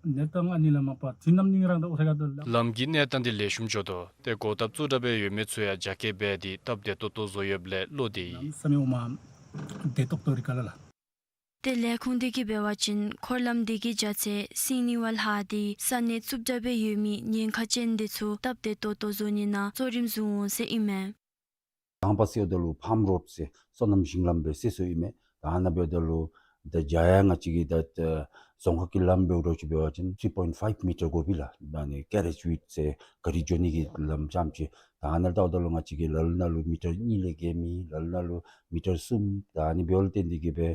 གནས་སྟངས་ཨ་ནི་ལས་མ་པ་དུས་ནམ་ཉིན་རང་དང་འོ་ས་ག་དང་ལམ་གྱི་གནས་སྟངས་འདི་ལེགས་ཤོམ་འགྱོ་དོ། ཏེ་འགོ་བཏབ་བཙུགས་དྲགས་སྦེ་ཡོད་མི་ཚུ་ཡང་རྒྱ་སྐྱེད་འབད་དེ་སྟབས་བདེ་ཏོག་ཏོ་བཟོ་ཡོདཔ་ལས་བློ་བདེ་ཡི། ལམ་ས་མེད་འོ་མ་བདེ་ཏོག་ཏོ་རེ་ག་ལ་ལགས། ཏེ་ལས་ཁུངས་དེ་གིས་འབད་བ་ཅིན་འཁོར་ལམ་དེ་གི་རྒྱ་ཚད་སིང་ནི་བ་ལྷག་སྟེ་ས་གནས་རྩུབ་དྲགས་སྦེ་ཡོད་མི་ཉེན་ཁ་ཅན་དེ་ཚུ་སྟབས་བདེ་ཏོག་ཏོ་བཟོ་ནི་ནང་གཙོ་རིམ་བཟུང་འོང་ཟེར་ཨིན་མས། དང་པ་ཟེརཝ་ད་ལུ་ཕཱམ་རོཌ་ཟེར་སོ་ནམ་ཞིང་ལམ་སྦེ་ཟེར་སོ་ཨིན་མས། ད་ཨ་ནཱ་འབདཝ་ད་ལུ་ད་རྒྱ་ཡང་ང་བཅས་ཀྱི་ད་ད་རྫོང་ཁག་གི་ལམ་འབདཝ་འདྲཝ་ཅིག་འབད་བ་ཅིན་three point five meter དགོ་པས་ལགས། ཨ་ནི་ཀེ་རེཇ་ཝིཌ་ཟེར་ག་རི་འགྱོ་ནི་གི་ལམ་རྐྱངམ་ཅིག། ད་ཨ་ནཱ་ལྟཝ་ད་ལུ་ང་བཅས་ཀྱི་ལ་ལུ་ནང་ལུ་མི་ཊར་གཉིས་ལས་བརྒལ་མེད། ལ་ལུ་ནང་ལུ་མི་ཊར་གསུམ། ད་ཨ་ནི་འབདཝ་ལས་བརྟེན་ཏེ་གིས་སྦེ་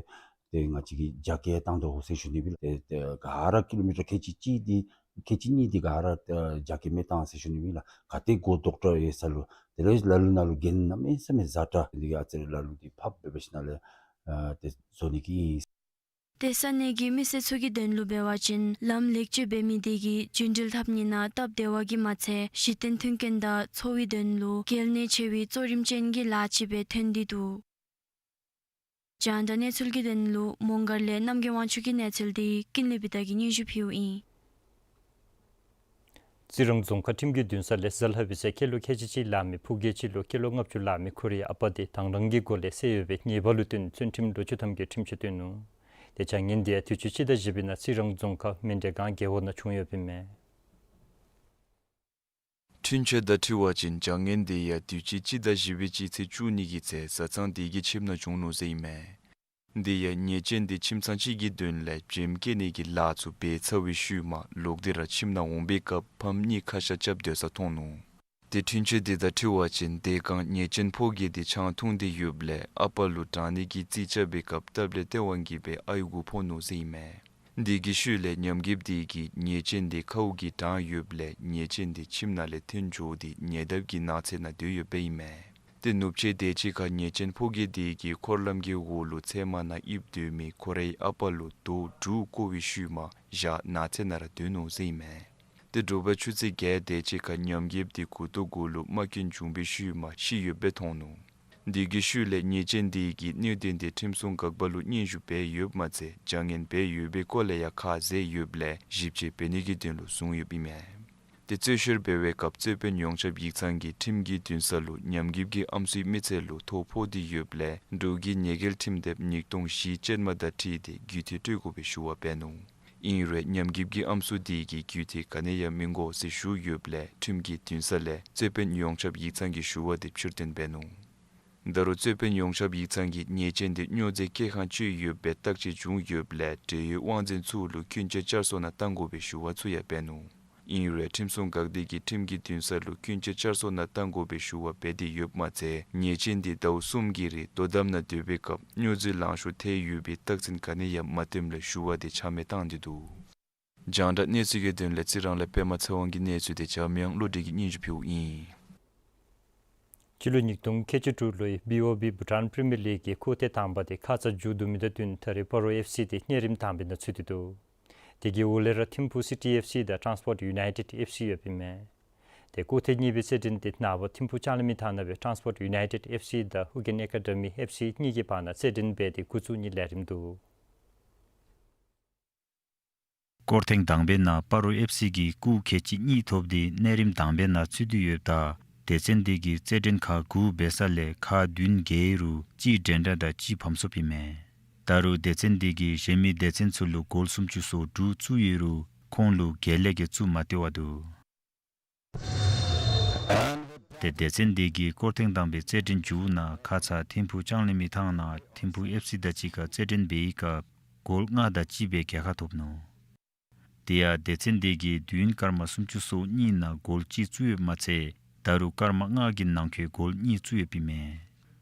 ཏེ་ང་བཅས་ཀྱིས་རྒྱ་སྐྱེད་བཏང་དོ་ཟེར་ཞུ་ནི་སྦེ་ཏེ་ཏེ་ག་ར་ཀི་ལོ་མི་ཊར་ཁལ་གཅིག་གཅིག་འདི་ཁལ་གཅིག་གཉིས་འདི་ག་ར་ཨ་རྒྱ་སྐྱེད་མི་བཏང་ཟེར་ཞུ་ནི་སྦེ་ལགས། ག་ཏེ་འགོ་དོག་དྲགས་ཡོད་ས་ལུ་དེ་ལས་ལ་ལུ་ནང་ལུ་གྱེན་གནམ་མེད་ས་མེད་ཟ་དྲགས་འདི་གིས་ཨ་ཙི་རེ་ལ་ལུ་འདི་ཕབ་འབད་འབད་ཞིནམ་ལས་ཨ་ཏེ་བཟོ་ནི་གི་ཨིན། ཏེ་ས་གནས་ཀྱི་མི་སེར་ཚུ་གི་དོན་ལུ་འབད་བ་ཅིན་ལམ་ལེགས་བཅོས་འབད་མི་དེ་གིས་རྒྱུན་འགྲུལ་འཐབ་ནི་ནང་སྟབས་བདེ་བ་གིས་མ་ཚད་གཞི་རྟེན་མཐུན་རྐྱེན་དང་འཚོ་བའི་དོན་ལུ་གལ་གནད་ཆེ་བའི་གཙོ་རིམ་ཅན་གྱི་ལཱ་ཅིག་སྦེ་ཐོན་ཏེ་འདུག། རྒྱང་བསྒྲགས་གནས་ཚུལ་གྱི་དོན་ལུ་མོང་སྒར་ལས་རྣམ་རྒྱལ་དབང་ཕྱུག་གི་གནས་ཚུལ་འདི་ཀུན་ལེགས་བི་ཏ་གིས་སྙན་ཞུ་ཕུལཝ་ཨིན། རྩི་རང་རྫོང་ཁག་ཁྲིམས་ཀྱི་འདུན་ས་ལས་གཟའ་ལྷག་པའི་ཚེ་སྐྱེས་ལོ་ཁལ་གཅིག་གཅིག་ལང་མི་ཕོ་སྐྱེས་ཅིག་ལུ་སྐྱེས་ལོ་ལྔ་བཅུ་ལང་མི་ཁོ་རའི་ཨ་པ་དེ་དང་རང་གི་སྒོ་ལས་བསད་ཡོད་པའི་ཉེས་པ་ལུ་བརྟེན་བཙོན་ཁྲིམས་ལོ་བཅུ་ཐམ་གྱི་ཁྲིམས་ཆད་བཏོན་ནུག། ཏེ་བྱ་ངན་དེ་ཡང་དུས་ཅི་སྤྱི་ཟླ་བཞི་པའི་ནང་རྩི་རང་རྫོང་ཁག་མན་འབྲས་སྒང་རྒེད་འོག་ནང་བྱུང་ཡོདཔ་ཨིན་མས། འཁྲུན་ཆོད་དང་འཁྲིལ་བ་ཅིན་བྱ་ངན་དེ་ཡང་དུས་ཅི་སྤྱི་ཟླ་བཞི་པའི་སྤྱི་ཚེས་བཅུ་གཉིས་ཀྱི་ཚེ་བཟའ་ཚང་དེ་གི་ཁྱིམ་ནང་བྱུང་ནུག་ཟེར་ཨིན་མས། དེ་ཡང་ཉེས་ཅན་དེ་ཁྱིམ་ཚང་གཅིག་གི་དོན་ལས་བྱེམ་སྐྱེ་ནི་གི་ལཱ་ཚུ་འབད་ཚར་བའི་ཤུལ་མ་ལོག་སྟེ་ར་ཁྱིམ་ནང་འོང་པའི་སྐབས་ཕམ་གཉིས་ཁ་ཤ་རྐྱབ་སྡོད་ས་མཐོང་ནུག། དེ་འཁྲུན་ཆོད་དེ་དང་འཁྲིལ་བ་ཅིན་དེ་སྒང་ཉེས་ཅན་ཕོ་རྒྱས་དེ་ཆང་འཐུང་སྟེ་ཡོདཔ་ལས་ཨ་པ་ལུ་དྲང་ནི་གི་རྩིས་རྐྱབ་པའི་སྐབས་སྟབས་ལས་སྟེས་དབང་གིས་སྦེ་ཨའི་མགུ་ཕོག་ནུག་ཟེར་ཨིན་མས། དེ་གི་ཤུལ་ལས་ཉམས་རྒུདཔ་དེ་གིས་ཉེས་ཅན་དེ་ཁཝ་གིས་དྲངས་ཡོདཔ་ལས་ཉེས་ཅན་དེ་ཁྱིམ་ནང་ལས་ཐོན་འགྱོ་སྟེ་ཉེ་འདབས་ཀྱི་ནགས་ཚལ་ནང་སྡོད་ཡོདཔ་ཨིན་མས། དེ་ནུབ་ཕྱེད་དེ་ཅིག་ཁར་ཉེས་ཅན་ཕོ་རྒྱས་དེ་གིས་འཁོར་ལམ་གྱི་འོག་ལུ་ཚལ་མ་ནང་ཨིབ་སྡོད་མི་ཁོ་རའི་ཨ་པ་ལུ་རྡོ་དྲུག་བཀོ་བའི་ཤུལ་མ་བཞག་ནགས་ཚལ་ནང་ར་སྡོད་ནུག་ཟེར་ཨིན་མས། དེ་དྲོ་པ་ཆུ་ཚོད་བརྒྱད་དེ་ཅིག་ཁར་ཉམས་རྒུདཔ་དེ་མགུ་ཏོ་གུ་ལུ་རྨ་སྐྱོན་བྱུང་བའི་ཤུལ་མ་ཤི་ཡོདཔ་སྦེ་མཐོང་ནུག། དེ་གི་ཤུལ་ལས་ཉེས་ཅན་དེ་གིས་གནད་དོན་དེ་ཁྲིམས་སྲུང་འགག་པ་ལུ་སྙན་ཞུ་འབད་ཡོདཔ་མ་ཚད་བྱ་ངན་འབད་ཡོད་པའི་སྐོར་ལས་ཡང་ཁ་བཟེད་ཡོདཔ་ལས་ཞིབ་དཔྱད་འབད་ནི་གི་དོན་ལུ་བཟུང་ཡོདཔ་ཨིན་མས། དེ་རྩོད་བཤེར་འབད་བའི་སྐབས་རྩོད་དཔོན་ཡོངས་ཁྱབ་ཡིག་ཚང་གིས་ཁྲིམས་ཀྱི་འདུན་ས་ལུ་ཉམས་རྒུདཔ་གི་ཨམ་སྲུའི་མི་ཚེ་ལུ་ཐོ་ཕོག་སྟེ་ཡོདཔ་ལས་འབྲུག་གི་ཉེས་འགེལ་ཁྲིམས་དེབ་ཉིས་སྟོང་བཞི་ཅན་མ་དང་འཁྲིལ་ཏེ་རྒུད་འཐུས་སྤྲོད་དགོ་པའི་ཞུ་བ་འབད་ནུག། ཨིན་རུང་ཉམས་རྒུདཔ་གི་ཨམ་སྲུ་དེ་གིས་རྒུད་འཐུས་ག་ནི་ཡང་མི་དགོ་ཟེར་ཞུ་ཡོདཔ་ལས་ཁྲིམས་ཀྱི་འདུན་ས་ལས་རྩོད་དཔོན་ཡོངས་ཁྱབ་ཡིག་ཚང་གི་ཞུ་བ་དེ་ཕྱིར་བཏོན་འབད་ནུག། ད་རུང་རྩོད་དཔོན་ཡོངས་ཁྱབ་ཡིག་ཚང་གིས་ཉེས་ཅན་དེ་སྨྱོ་རྫས་སྐྱེལ་ཁང་བཅོས་ཡོདཔ་སྦེ་བརྟག་དཔྱད་བྱུང་ཡོདཔ་ལས་འབྲེལ་ཡོད་དབང་འཛིན་ཚུ་ལུ་སྐྱོན་བརྗོད་བསྐྱར་གསོ་ནང་གཏང་དགོ་པའི་ཞུ་བ་ཚུ་ཡང་འབད་ནུག། ཨིན་རུང་ཁྲིམས་སྲུང་འགག་སྡེ་གིས་ཁྲིམས་ཀྱི་འདུན་ས་ལུ་སྐྱོན་བརྗོད་བསྐྱར་གསོ་ནང་གཏང་དགོ་པའི་ཞུ་བ་འབད་དེ་ཡོདཔ་མ་ཚད་ཉེས་ཅན་དེ་ཟླཝ་གསུམ་གྱི་རིང་དོ་དམ་ནང་སྡོད་པའི་སྐབས་སྨྱོ་རྫས་ལང་ཤོར་ཐལ་ཡོད་པའི་རྟགས་མཚན་ག་ནི་ཡང་མ་སྟོནམ་ལས་ཞུ་བ་དེ་ཆ་མེད་བཏང་སྟེ་འདུག། རྒྱང་བསྒྲགས་གནས་ཚུལ་གྱི་དོན་ལས་རྩི་རང་ལས་པདྨ་ཚེ་དབང་གི་གནས་ཚུལ་དེ་འཇམ་དབྱངས་བློ་གྲོས་ཀྱིས་སྙན་ཞུ་ཕུལཝ་ཨིན། སྤྱི་ལོ་ཉིས་སྟོང་ཁལ་གཅིག་དྲུག་ལོའི་བི་ཨོ་བི་བྷུ་ཊཱན་པི་རི་མི་ཡར་ལིག་གི་སྐུགས་ཐེངས་དང་པ་དེ་ཁ་ཙ་མཇུག་བསྡུ་མི་དང་བསྟུན་ད་རེས་སྤ་རོ་ཨེཕ་སི་དེ་གནས་རིམ་དང་པའི་ནང་ཚུད་དེ་འདུག། དེ་གི་འོག་ལས་ར་ཐིམ་ཕུག་སི་ཊི་ཨེཕ་སི་དང་ཊཱནསི་པོརཊ་ཡུ་ནའི་ཊེཌ་ཨེཕ་སི་ཡོདཔ་ཨིན་མས། དེ་སྐུགས་ཐེངས་གཉིས་པའི་རྩེད་འགྲན་དེ་ནངས་པ་ཐིམ་ཕུག་ལྕང་གླིང་མི་ཐང་ནང་སྦེ་ཊཱནསི་པོརཊ་ཡུ་ནའི་ཊེཌ་ཨེཕ་སི་དང་ཨུ་རྒྱན་ཨེ་ཀ་ཌི་མི་ཨེཕ་སི་གཉིས་ཀྱི་བར་ན་རྩེད་འགྲན་འབད་དེ་འགོ་བཙུགས་ནིའི་ལས་རིམ་འདུག། སྐུགས་ཐེངས་དང་པའི་ནང་སྤ་རོ་ཨེཕ་སི་གིས་སྐུགས་ཁལ་གཅིག་གཉིས་ཐོབ་སྟེ་གནས་རིམ་དང་པའི་ནང་ཚུད་དེ་ཡོདཔ་ད་སྡེ་ཚན་དེ་གིས་རྩེད་འགྲན་ཁག་དགུ་འབད་ས་ལས་ཁག་བདུན་རྒྱལ་ཡོད་རུང་གཅིག་འགྲན་ཟླ་དང་གཅིག་ཕམ་སོངམ་ཨིན་མས། ད་རུང་སྡེ་ཚན་དེ་གིས་གཞན་མི་སྡེ་ཚན་ཚུ་ལུ་གོལ་སུམ་ཅུ་སོ་དྲུག་བཙུགས་ཡོད་རུང་ཁོང་ལུ་རྒྱལ་ལས་ཀྱིས་བཙུགས་མ་སྟེར་བར་འདུག། དེ་སྡེ་ཚན་དེ་གིས་སྐུགས་ཐེངས་དང་པའི་རྩེད་འགྲན་མཇུག་ནང་ཁ་ཙ་ཐིམ་ཕུག་ལྕང་གླིང་མི་ཐང་ནང་ཐིམ་ཕུག་ཨེཕ་སི་དང་གཅིག་ཁར་རྩེད་འགྲན་འབད་བའི་སྐབས་གོལ་ལྔ་དང་གཅིག་སྦེ་རྒྱལ་ཁ་ཐོབ་ནུག། དེ་ཡང་སྡེ་ཚན་དེ་གིས་དུས་ཡུན་སྐར་མ་སུམ་ཅུ་སོ་གཉིས་ནང་གོལ་གཅིག་བཙུགས་ཡོདཔ་མ་ཚད་ད་རུང་སྐར་མ་ལྔ་གི་ནང་འཁོད་གོལ་གཉིས་བཙུགས་ཡོདཔ་ཨིན་མས།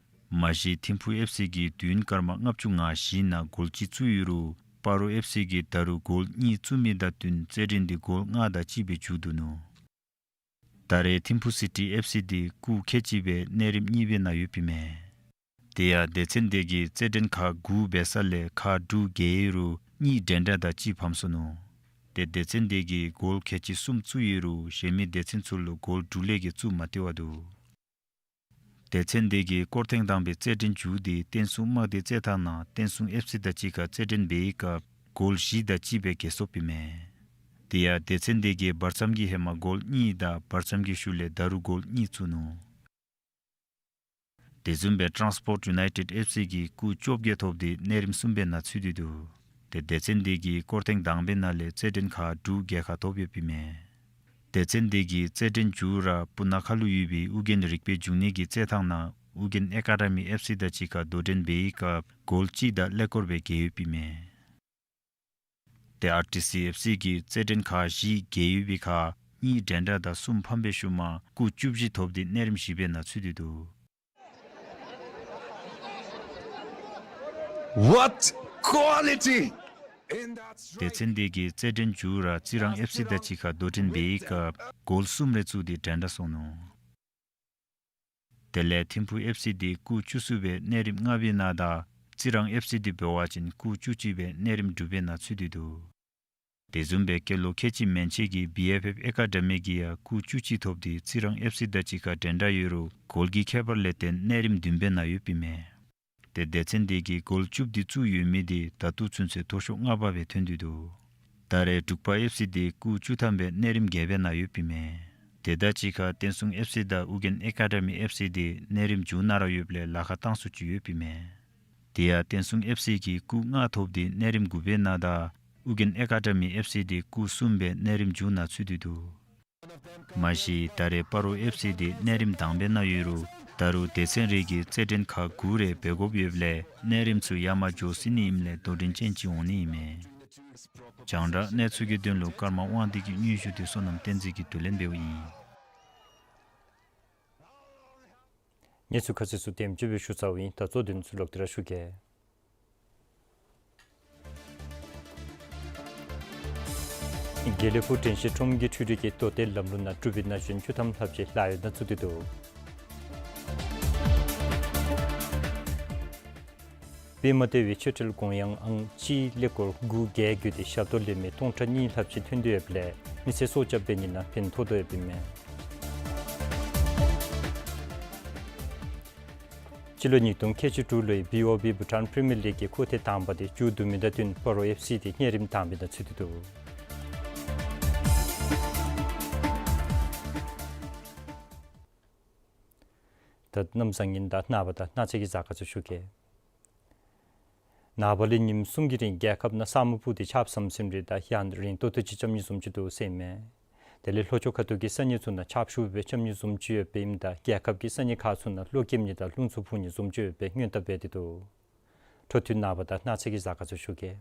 མ་གཞི་ཐིམ་ཕུག་ཨེཕ་སི་གིས་དུས་ཡུན་སྐར་མ་ལྔ་བཅུ་ང་བཞི་ནང་གོལ་གཅིག་བཙུགས་ཡོད་རུང་སྤ་རོ་ཨེཕ་སི་གིས་ད་རུང་གོལ་གཉིས་བཙུགས་མི་དང་བསྟུན་རྩེད་འགྲན་དེ་གོལ་ལྔ་དང་གཅིག་སྦེ་མཇུག་བསྡུ་ནུག། ད་རེས་ཐིམ་ཕུག་སི་ཊི་ཨེཕ་སི་དེ་སྐུགས་ཁལ་གཅིག་སྦེ་གནས་རིམ་གཉིས་པའི་ནང་ཡོདཔ་ཨིན་མས། དེ་ཡང་སྡེ་ཚན་དེ་གིས་རྩེད་འགྲན་ཁག་དགུ་འབད་ས་ལས་ཁག་དྲུག་རྒྱལ་ཡོད་རུང་གཉིས་འགྲན་ཟླ་དང་གཅིག་ཕམ་སོང་ནུག། དེ་སྡེ་ཚན་དེ་གིས་གོལ་ཁལ་གཅིག་གསུམ་བཙུགས་ཡོད་རུང་གཞན་མི་སྡེ་ཚན་ཚུ་ལུ་གོལ་དྲུག་ལས་བརྒལ་བཙུགས་མ་སྟེར་བར་འདུག། སྡེ་ཚན་དེ་གིས་སྐུགས་ཐེངས་དང་པའི་རྩེད་འགྲན་མཇུག་དེ་བསྟན་སྲུང་དམག་སྡེའི་རྩེད་ཐང་ནང་བསྟན་སྲུང་ཨེཕ་སི་དང་གཅིག་ཁར་རྩེད་འགྲན་འབད་བའི་སྐབས་གོལ་བཞི་དང་གཅིག་སྦེ་རྒྱལ་སོངམ་ཨིན་མས། དེ་ཡང་སྡེ་ཚན་དེ་གིས་བར་མཚམས་ཀྱི་ཧེ་མ་གོལ་གཉིས་དང་བར་མཚམས་ཀྱི་ཤུལ་ལས་ད་རུང་གོལ་གཉིས་བཙུགས་ནུག། དེ་བཟུམ་སྦེ་ཊཱནསི་པོརཊ་ཡུ་ནའི་ཊེཌ་ཨེཕ་སི་གིས་སྐུགས་བཅོ་བརྒྱད་ཐོབ་སྟེ་གནས་རིམ་གསུམ་པའི་ནང་ཚུད་དེ་འདུག། དེ་སྡེ་ཚན་དེ་གིས་སྐུགས་ཐེངས་དང་པའི་ནང་ལས་རྩེད་འགྲན་ཁག་དྲུག་རྒྱལ་ཁ་ཐོབ་ཡོདཔ་ཨིན་མས། སྡེ་ཚན་དེ་གིས་རྩེད་འགྲན་མཇུག་ར་སྤུ་ན་ཁ་ལུ་ཡོད་པའི་ཨུ་རྒྱན་རིག་པའི་འབྱུང་གནས་ཀྱི་རྩེད་ཐང་ནང་ཨུ་རྒྱན་ཨེ་ཀ་ཌི་མི་ཨེཕ་སི་དང་གཅིག་ཁར་དོ་འགྲན་འབད་བའི་སྐབས་གོལ་གཅིག་དང་ཀླད་ཀོར་སྦེ་རྒྱལ་ཡོདཔ་ཨིན་མས། དེ་ཨར་ཊི་སི་ཨེཕ་སི་གིས་རྩེད་འགྲན་ཁག་བཞི་རྒྱལ་ཡོད་པའི་ཁར་གཉིས་འགྲན་ཟླ་དང་གསུམ་ཕམ་པའི་ཤུལ་མ་སྐུགས་བཅུ་བཞི་ཐོབ་སྟེ་གནས་རིམ་བཞི་པའི་ནང་ཚུད་དེ་འདུག། What quality in that strike? སྡེ་ཚན་དེ་གིས་རྩེད་འགྲན་མཇུག་ར་རྩི་རང་ཨེཕ་སི་དང་གཅིག་ཁར་དོ་འགྲན་འབད་བའི་སྐབས་གོལ་གསུམ་རེ་བཙུགས་ཏེ་འགྲན་ཟླ་སོང་ནུག། དེ་ལས་ཐིམ་ཕུག་ཨེཕ་སི་དེ་སྐུགས་བཅུ་གསུམ་སྦེ་གནས་རིམ་ལྔ་པའི་ནང་དང་རྩི་རང་ཨེཕ་སི་དེ་འབད་བ་ཅིན་སྐུགས་བཅུ་གཅིག་སྦེ་གནས་རིམ་དྲུག་པའི་ནང་ཚུད་དེ་འདུག། དེ་བཟུམ་སྦེ་སྐྱེས་ལོ་ཁལ་གཅིག་མན་ཆད་ཀྱི་བི་ཨེཕ་ཨེཕ་ཨེ་ཀ་ཌི་མི་གིས་ཡང་སྐུགས་བཅུ་གཅིག་ཐོབ་སྟེ་རྩི་རང་ཨེཕ་སི་དང་གཅིག་ཁར་འགྲན་ཟླ་ཡོད་རུང་གོལ་གྱི་ཁྱད་པར་ལས་བརྟེན་གནས་རིམ་བདུན་པའི་ནང་ཡོདཔ་ཨིན་མས། དེ་སྡེ་ཚན་དེ་གིས་གོལ་བཅུ་བདུན་བཙུགས་ཡོད་མི་དེ་ད་ལྟོ་ཚུན་ཚོད་མཐོ་ཤོས་ལྔ་པ་སྦེ་ཐོན་ཏེ་འདུག། ད་རེས་འབྲུག་པ་ཨེཕ་སི་དེ་སྐུགས་བཅུ་ཐམ་སྦེ་གནས་རིམ་བརྒྱད་པའི་ནང་ཡོདཔ་ཨིན་མས། དེ་དང་གཅིག་ཁར་བསྟན་སྲུང་ཨེཕ་སི་དང་ཨུ་རྒྱན་ཨེ་ཀ་ཌི་མི་ཨེཕ་སི་དེ་གནས་རིམ་མཇུག་ནང་ར་ཡོདཔ་ལས་ལཱ་ཁག་བཏང་ཚུགས་ཅི་ཡོདཔ་ཨིན་མས། དེ་ཡང་བསྟན་སྲུང་ཨེཕ་སི་གིས་སྐུགས་ལྔ་ཐོབ་སྟེ་གནས་རིམ་དགུ་པའི་ནང་དང་ཨུ་རྒྱན་ཨེ་ཀ་ཌི་མི་ཨེཕ་སི་དེ་སྐུགས་གསུམ་སྦེ་གནས་རིམ་མཇུག་ནང་ཚུད་དེ་འདུག། མ་གཞི་ད་རེས་སྤ་རོ་ཨེཕ་སི་འདི་གནས་རིམ་དང་པའི་ནང་ཡོད་རུང་ད་རུང་སྡེ་ཚན་རེ་གིས་རྩེད་འགྲན་ཁག་དགུ་རེ་འབད་དགོཔ་ཡོདཔ་ལས་གནས་རིམ་ཚུ་ཡར་མར་འགྱོ་སྲིད་ནི་ཨིནམ་ལས་དོ་འགྲན་ཅན་ཅིག་འོང་ནི་ཨིན་མས། རྒྱང་བསྒྲགས་གནས་ཚུལ་གྱི་དོན་ལུ་ཀརྨ་དབང་འདུས་ཀྱི་སྙན་ཞུ་འདི་བསོད་ནམས་བསྟན་འཛིན་གྱིས་བསྡུ་ལེན་འབདཝ་ཨིན། གནས་ཚུལ་ཁ་གསལ་ཚུ་དེམ་ཅིག་སྦེ་ཞུ་ཚརཝ་ཨིན། ད་གཙོ་དོན་ཚུ་ལོག་སྟེ་ར་ཞུ་གེ། དགེ་ལེགས་ཕུག་དྲན་ཤེས་ཁྲོམ་གྱི་འཕྲུལ་རིག་གི་ལྟོ་ལྟའི་ལམ་ལུགས་ནང་འབྲུག་པའི་ན་གཞོན་བཅུ་ཐམ་ལྷགཔ་ཅིག་ལཱ་གཡོག་ནང་ཚུད་དེ་འདུག། དཔེ་མ་ལྟ་བའི་མཆོད་ཁྲིའི་དགོངས་ཡངས་ཨང་གཅིག་ཀླད་ཀོར་དགུ་བརྒྱད་བརྒྱུད་དེ་ཞབས་ཏོག་ལེན་མི་སྟོང་ཕྲག་གཉིས་ལྷགཔ་ཅིག་ཐོན་དོ་ཡོདཔ་ལས་མི་སེར་སྲོག་སྐྱབས་འབད་ནི་ནང་ཕན་ཐོགས་དོ་ཡོདཔ་ཨིན་མས། སྤྱི་ལོ་ཉིས་སྟོང་ཁལ་གཅིག་དྲུག་ལོའི་བི་ཨོ་བི་བྷུ་ཊཱན་པི་རི་མི་ཡར་ལིག་གི་འཁོར་ཐེངས་དང་པ་དེ་མཇུག་བསྡུ་མི་དང་བསྟུན་སྤ་རོ་ཨེཕ་སི་དེ་གནས་རིམ་དང་པའི་ནང་ཚུད་དེ་འདུག། ད་གནམ་བཟང་ངན་དང་ནངས་པ་དང་གནངས་ཚེ་གི་གཟའ་སྐར་ཚུ་ཞུ་གེ། ནངས་པ་ལས་ཉིནམ་གསུམ་གྱི་རིང་རྒྱལ་ཁབ་ནང་ས་སྨུག་སྤུབས་ཏེ་ཆརཔ་ཟམ་ཟིམ་རེ་དང་ཡང་རིང་ཏོག་ཏོ་ཅིག་རྐྱབ་ནི་བཟུམ་ཅིག་འདུག་ཟེར་ཨིན་མས། དེ་ལས་ལྷོ་ཕྱོགས་ཁ་ཐུག་གི་ས་གནས་ཚུ་ནང་ཆརཔ་ཤུགས་སྦེ་རྐྱབ་ནི་བཟུམ་ཅིག་ཡོདཔ་ཨིནམ་ད་རྒྱལ་ཁབ་ཀྱི་ས་གནས་ཁག་ཚུ་ནང་གློག་རྐྱབ་ནི་དང་རླུང་འཚུབ་འཕུ་ནི་བཟུམ་ཅིག་ཡོདཔ་སྦེ་སྔོན་བརྡ་འབད་དེ་འདུག། འཕྲོ་མཐུད་ནངས་པ་དང་གནངས་ཚེ་གི་གཟའ་སྐར་ཚུ་ཞུ་གེ།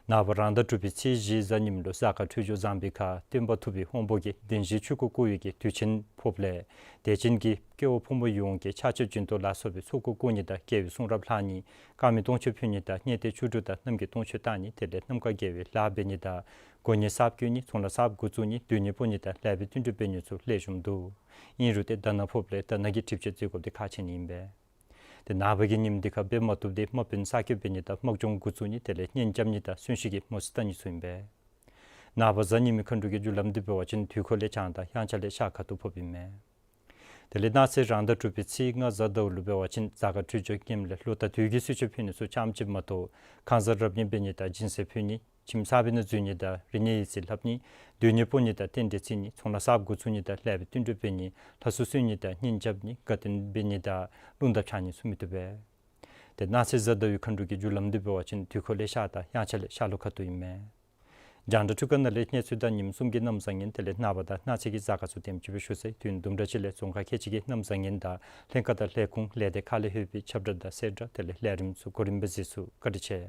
ནངས་པ་རང་ཟླ་དྲུག་པའི་ཚེས་བཞི་གཟའ་ཉིམ་ལུ་གཟའ་སྐར་འཕྲོད་སྦྱོར་བཟང་པའི་ཁར་སྟོན་པ་ཐུབ་པའི་དབང་པོ་གིས་བདེན་བཞིའི་ཆོས་འཁོར་བསྐོར་བའི་གི་དུས་ཆེན་ཕོགཔ་ལས་དད་ཅན་གྱི་སྐྱེ་བོ་ཕོ་མོ་ཡོངས་ཀྱིས་ཕྱག་མཆོད་སྦྱིན་གཏོང་ལ་སོགས་པའི་ཚོགས་འཁོར་བསྐོར་ནི་དང་རྒྱལ་བའི་གསུང་རབ་ལྷག་ནི་དཀར་མེ་སྟོང་མཆོད་ཕུལ་ནི་དང་སྙན་དེ་བཅུ་དྲུག་དང་རྣམ་རྒྱལ་སྟོང་མཆོད་བཏང་ནི་དེ་ལས་རྣམ་དཀར་དགེ་བའི་ལཱ་འབད་ནི་དང་དགོན་གཉེར་གསརཔ་བསྐོ་ནི་ཚོང་ལཱ་གསརཔ་འགོ་བཙུགས་ནི་སྡོད་གནས་སྤོ་ནི་དང་ལེགས་པའི་བསྟུན་གྲོས་འབད་ནི་ཚུ་ལེགས་ཤོམ་འདུག། ཨིན་རུང་ཏེ་ཟླ་ནག་ཕོགཔ་ལས་ཟླ་ནག་གི་སྒྲིབ་བཅོས་མཛད་དགོཔ་དེ་ཁག་ཆེ་ནི་ཨིན་པས། ཏེ་ནངས་པ་གི་ཉིནམ་འདི་ཁར་འབད་མ་བཏུབ་སྟེ་དམག་དཔོན་གསར་བསྐོ་འབད་ནི་དང་དམག་སྦྱོང་འགོ་བཙུགས་ནི་དེ་ལས་གཉེན་རྐྱབ་ནི་དང་གསོན་གཤིན་གྱི་མུ་ཟི་བལྟ་ནི་ཚུ་ཨིན་པས། ནངས་པ་གཟའ་ཉི་མའི་མཁའ་འགྲོ་གི་རྒྱུ་ལམ་འདི་འབད་བ་ཅིན་དུས་འཁོར་ལས་བྱང་དང་དབྱངས་འཆར་ལས་ཤར་ཁ་ཐུག་ཕོགཔ་ཨིན་མས། དེ་ལས་གནངས་ཚེ་རང་ཟླ་དྲུག་པའི་ཚེས་ལྔ་གཟའ་ཟླཝ་ལུ་འབད་བ་ཅིན་གཟའ་སྐར་འཕྲོད་སྦྱོར་ངནམ་ལས་ལོ་ཟླ་དུས་ཀྱི་གསོལ་མཆོད་ཕུལ་ནི་ཚུ་རྐྱངམ་ཅིག་མ་གཏོགས་ཁང་གསར་རབ་གཉེར་འབད་ནི་དང་སྦྱིན་སྲེག་ཕུལ་ནི་ཁྱིམ་གསར་པའི་ནང་འཛུལ་ནི་དང་རིག་གནས་ཡིག་རྩིས་ལྷབ་ནི་སྡོད་གནས་སྤོ་ནི་དང་རྟེན་འབྲེལ་བརྩི་ནི་ཚོང་ལཱ་གསརཔ་འགོ་བཙུགས་ནི་དང་ལེགས་པའི་བསྟུན་གྲོས་འབད་ནི་ལྷ་སྲུང་གསོལ་ནི་དང་གཉེན་རྐྱབ་ནི་དགའ་སྟོན་འབད་ནི་དང་རླུང་རྟ་འཕྱར་ནི་ཚུ་མི་བཏུབ་པས། ཏེ་གནངས་ཚེ་གཟའ་ཟླ་བའི་མཁའ་འགྲོ་གི་རྒྱུ་ལམ་འདི་འབད་བ་ཅིན་དུས་འཁོར་ལས་ཤར་དང་དབྱངས་འཆར་ལས་ཤར་ལྷོ་ཁ་ཐུག་ཨིན་མས། རྒྱང་བསྒྲགས་འཕྲུལ་ཁང་ནང་ལས་གནས་ཚུལ་དང་ཉིནམ་གསུམ་གྱི་གནམ་བཟང་ངན་དེ་ལས་ནངས་པ་དང་གནངས་ཚེ་གི་གཟའ་སྐར་ཚུ་དེམ་ཅིག་སྦེ་ཞུ་ཚར་ཡི། དུས་ཡུན་དུམ་གྲ་ཅིག་ལས་རྫོང་ཁག་ཁལ་གཅིག་གི་གནམ་བཟང་ངན་དང་ལྷན་ཁག་དང་ལས་ཁུངས་ལས་སྡེ་ཁག་ལས་ལྷོད་པའི་ཁྱབ་བསྒྲགས་དང་གསལ་བསྒྲགས་དེ་ལས་ལས་རིམ་ཚུ་གོ་རིམ་སྦེ་གཟིགས་ཚུགས། བཀའ་དྲིན་ཆེ།